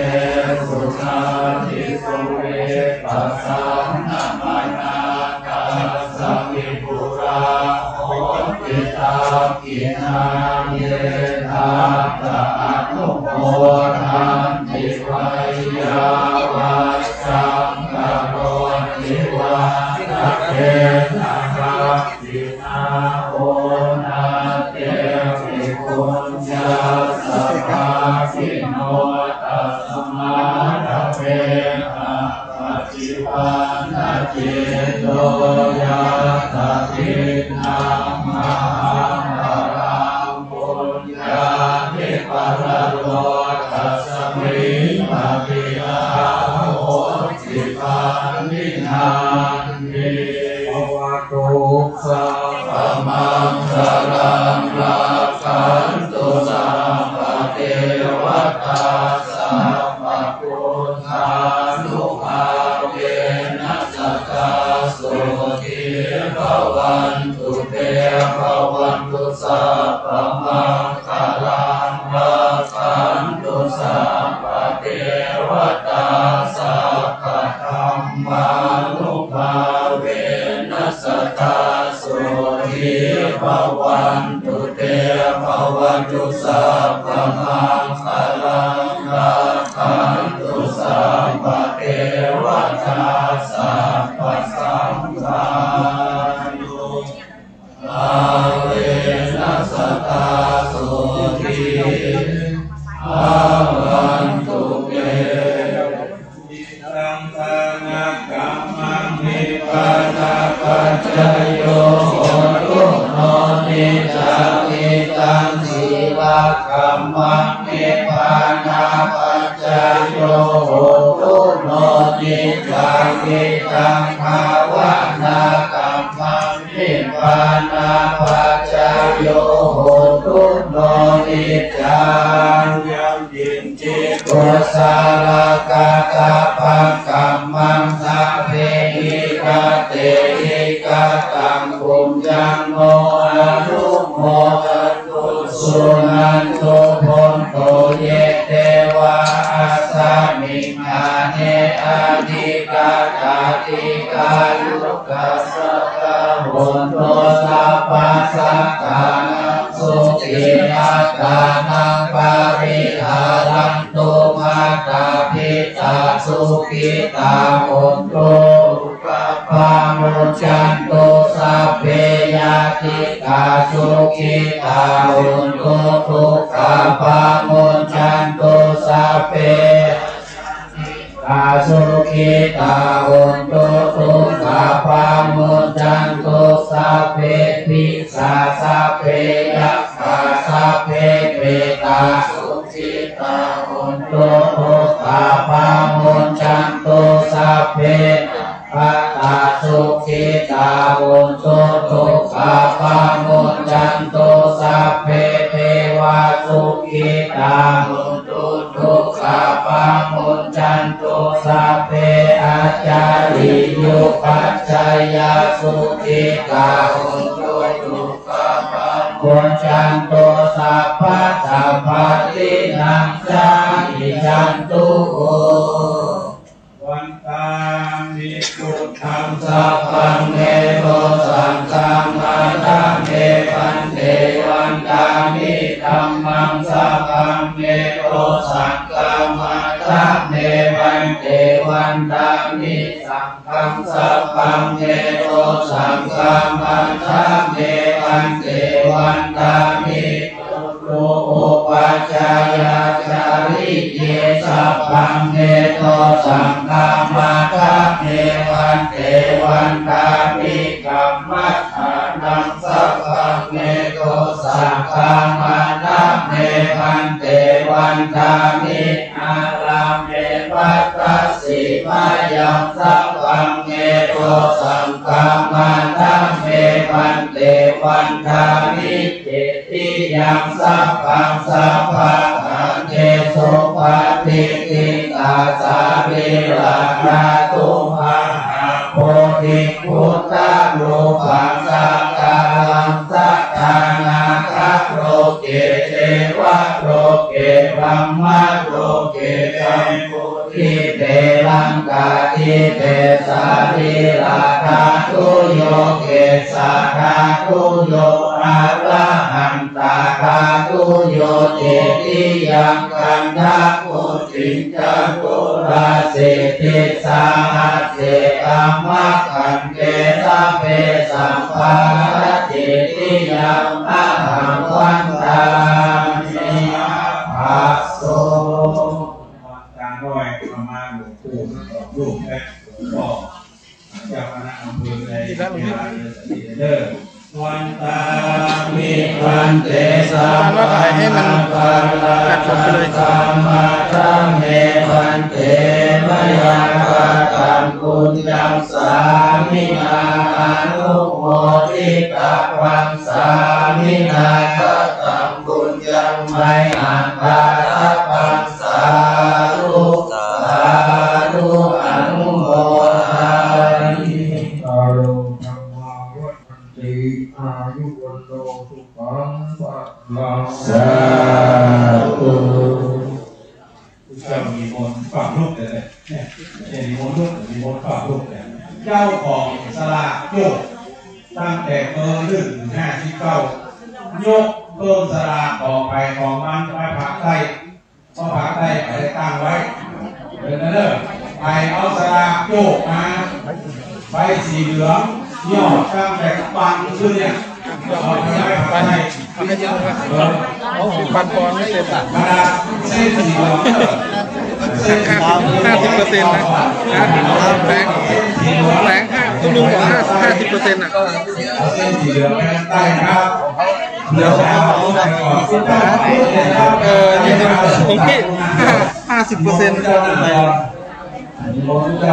สุ นาทิสุ วิปัสสันนะ มะนะ ทัสสะ วิปุลา โหติ ทักขิณา เย ทัตถะ อนุโมทันติ ไวยาวัจจัง กะโรติ วาทะเกณฑะ ทักขิณา โอนะเต ภิกขุญญาสสะ ภะคะวะโต ตัสสะ มะ ทะเว อะ ปะฏิปันนะ จิตโต ยัตถะ ทินนัง มะหัง ปะรัง ปุญญาภิปะทะโล ตัสมิง ปะฏิอาโหสิ ขันติ นันทิ ภะวะตุ สัพพะมังคะลัง รักขันตุ สัพพะเตวะตา สัพพะ พุทธานุภาเวนะ สะดา โสตี ภะวันตุ เต ภะวันตุ สัพพะมังคะลัง รักขันตุ สัพพะเตวะตา สัพพะธัมมานุภาเวนะ สะดา โสตี ภะวันตุ เต ภะวันตุ สัพพะมังคะลัง รักขันตุ สัพพะเตวะตา สัพพะสังฆานุภาเวนะ สะดา โสตี ภะวันตุ เต อิทัง ทานะกัมมัง นิพพานะปัจจโย โหตุ โน นิจจัง อิทัง ศีลกัมมัง นิพพานะปัจจโย โหตุ โน นิจจัง อิทัง ภาวนากัมมัง นิพพานะปัจจโย โหตุ โน นิจจัง ยัม กิญจิ กุศลกัตตะปังกัมมัง สัพเพหิ กะเตหิ กะตัง ปุญญัง โน อะนุโมทันตุ สุนันตุ ภุตโต เย เตวา อัสสะมิง ฐาเน อะธิกาตา ดี ฆายุ กัสสะ ทะ โหนตุ สัพพะสัตตานัง สุขี อัตตานัง ปะริหารันตุ มาตา ปิตา สุขิตา โหนตุ สุขะ ปะมุจจันตุ สัพเพ ญาติกา สุขิตา โหนตุ ทุกขะ ปะมุจจันตุ สัพเพ ตา สุขิตา โหนตุ ทุกขะ ปะมุจจันตุ สัพเพ ปิศาจ สัพเพ ยักขา สัพเพ เปตา สุขิตา โหนตุ ทุกขะ ปะมุจจันตุ สัพเพ ปะตา สุขิตา โหนตุ ทุกขะ ปะมุจจันตุ สัพเพ เทวา สุขิตา โหนตุ ทุกขะ ปะมุจจ Yantu sabbe acariyūpaccayā sukhitā hontu, dukkhā pamuccantu, sabbasampattinaṃ jhāyi santu vo. Vandāmi buddhaṃ sabbaṃ me dosaṃ khamatha me bhante. Vandāmi dhammaṃ sabbaṃ me dosaṃ khamatha me bhante. Vandāmi saṅghaṃ sabbaṃ me dosaṃ khamatha me bhante. Vandāmi guru upajjhāyācariye sabbaṃ me dosaṃ khamatha me bhante. Vandāmi kammaṭṭhānaṃ sabbaṃ me dosaṃ khamatha me bhante. Vandāmi ārāme bhaddasīmāyaṃ sabbaṃ me dosaṃ khamatha me bhante. Vandāmi cetiyaṃ sabbaṃ sabbaṭṭhānesu patiṭṭhitā sārīradhātu mahābodhiṃ buddharūpaṃ sakalaṃ sadā nāgaloke devaloke brahmaloke jambudīpe laṅkādīpe sārīradhātuyo kesādhātuyo arahantadhātuyo cetiyaṃ gandhakukkhiṃ caturāsītisahassekamakkhan te sabbe sabbā cetiyaṃ ahaṃ vandāmi sabbaso. อาจารย์น้อย อาตมาหลวงปู่ สองรูป และหลวงพ่อ เจ้าคณะอำเภอในเวลาเดียวกันนี้เด้อ Vandāmi bhante อาจารย์ว่าถ่ายให้มันตัดสดไปเลย sabbasaṅghaṃ khamatha me bhante. Mayā kataṃ puññaṃ sāminā anumoditabbaṃ, sāminā kataṃ puññaṃ mayhaṃ dātabbaṃ. Sādhu sādhu anumodāmi. Āyuṃ dhammā vaḍḍhanti, āyu vaṇṇo sukhaṃ balaṃ. Sādhu. ผู้เจ้านิมนต์ฟังรูปเลย เนี่ย ไม่ใช่นิมนต์รูป นิมนต์ฟังรูปเลย เจ้าของสลากโจก ตั้งแต่เบอร์หนึ่งถึงห้าสิบเก้า ยกต้นสลากออกไปของมันไว้ภาคใต้ เพราะภาคใต้ไปได้ตั้งไว้ เดี๋ยวนะเด้อ ไปเอาสลากโจกมา ใบสีเหลือง ยอดตั้งแต่ปังขึ้นเนี่ย เอาไปไว้ภาคใต้ โอ้โห ปันปอนไม่เต็มอ่ะ มาเส้นสีเหลือง ห้าสิบเปอร์เซ็นต์นะ แบงค์ แบงค์ ห้า คุณลุงบอกห้า ห้าสิบเปอร์เซ็นต์อ่ะ เอาเส้นสีเหลืองไปทางใต้ครับ เดี๋ยว เออ ยี่สิบ ของพี่ ห้าสิบเปอร์เซ็นต์ อันนี้ผมจะ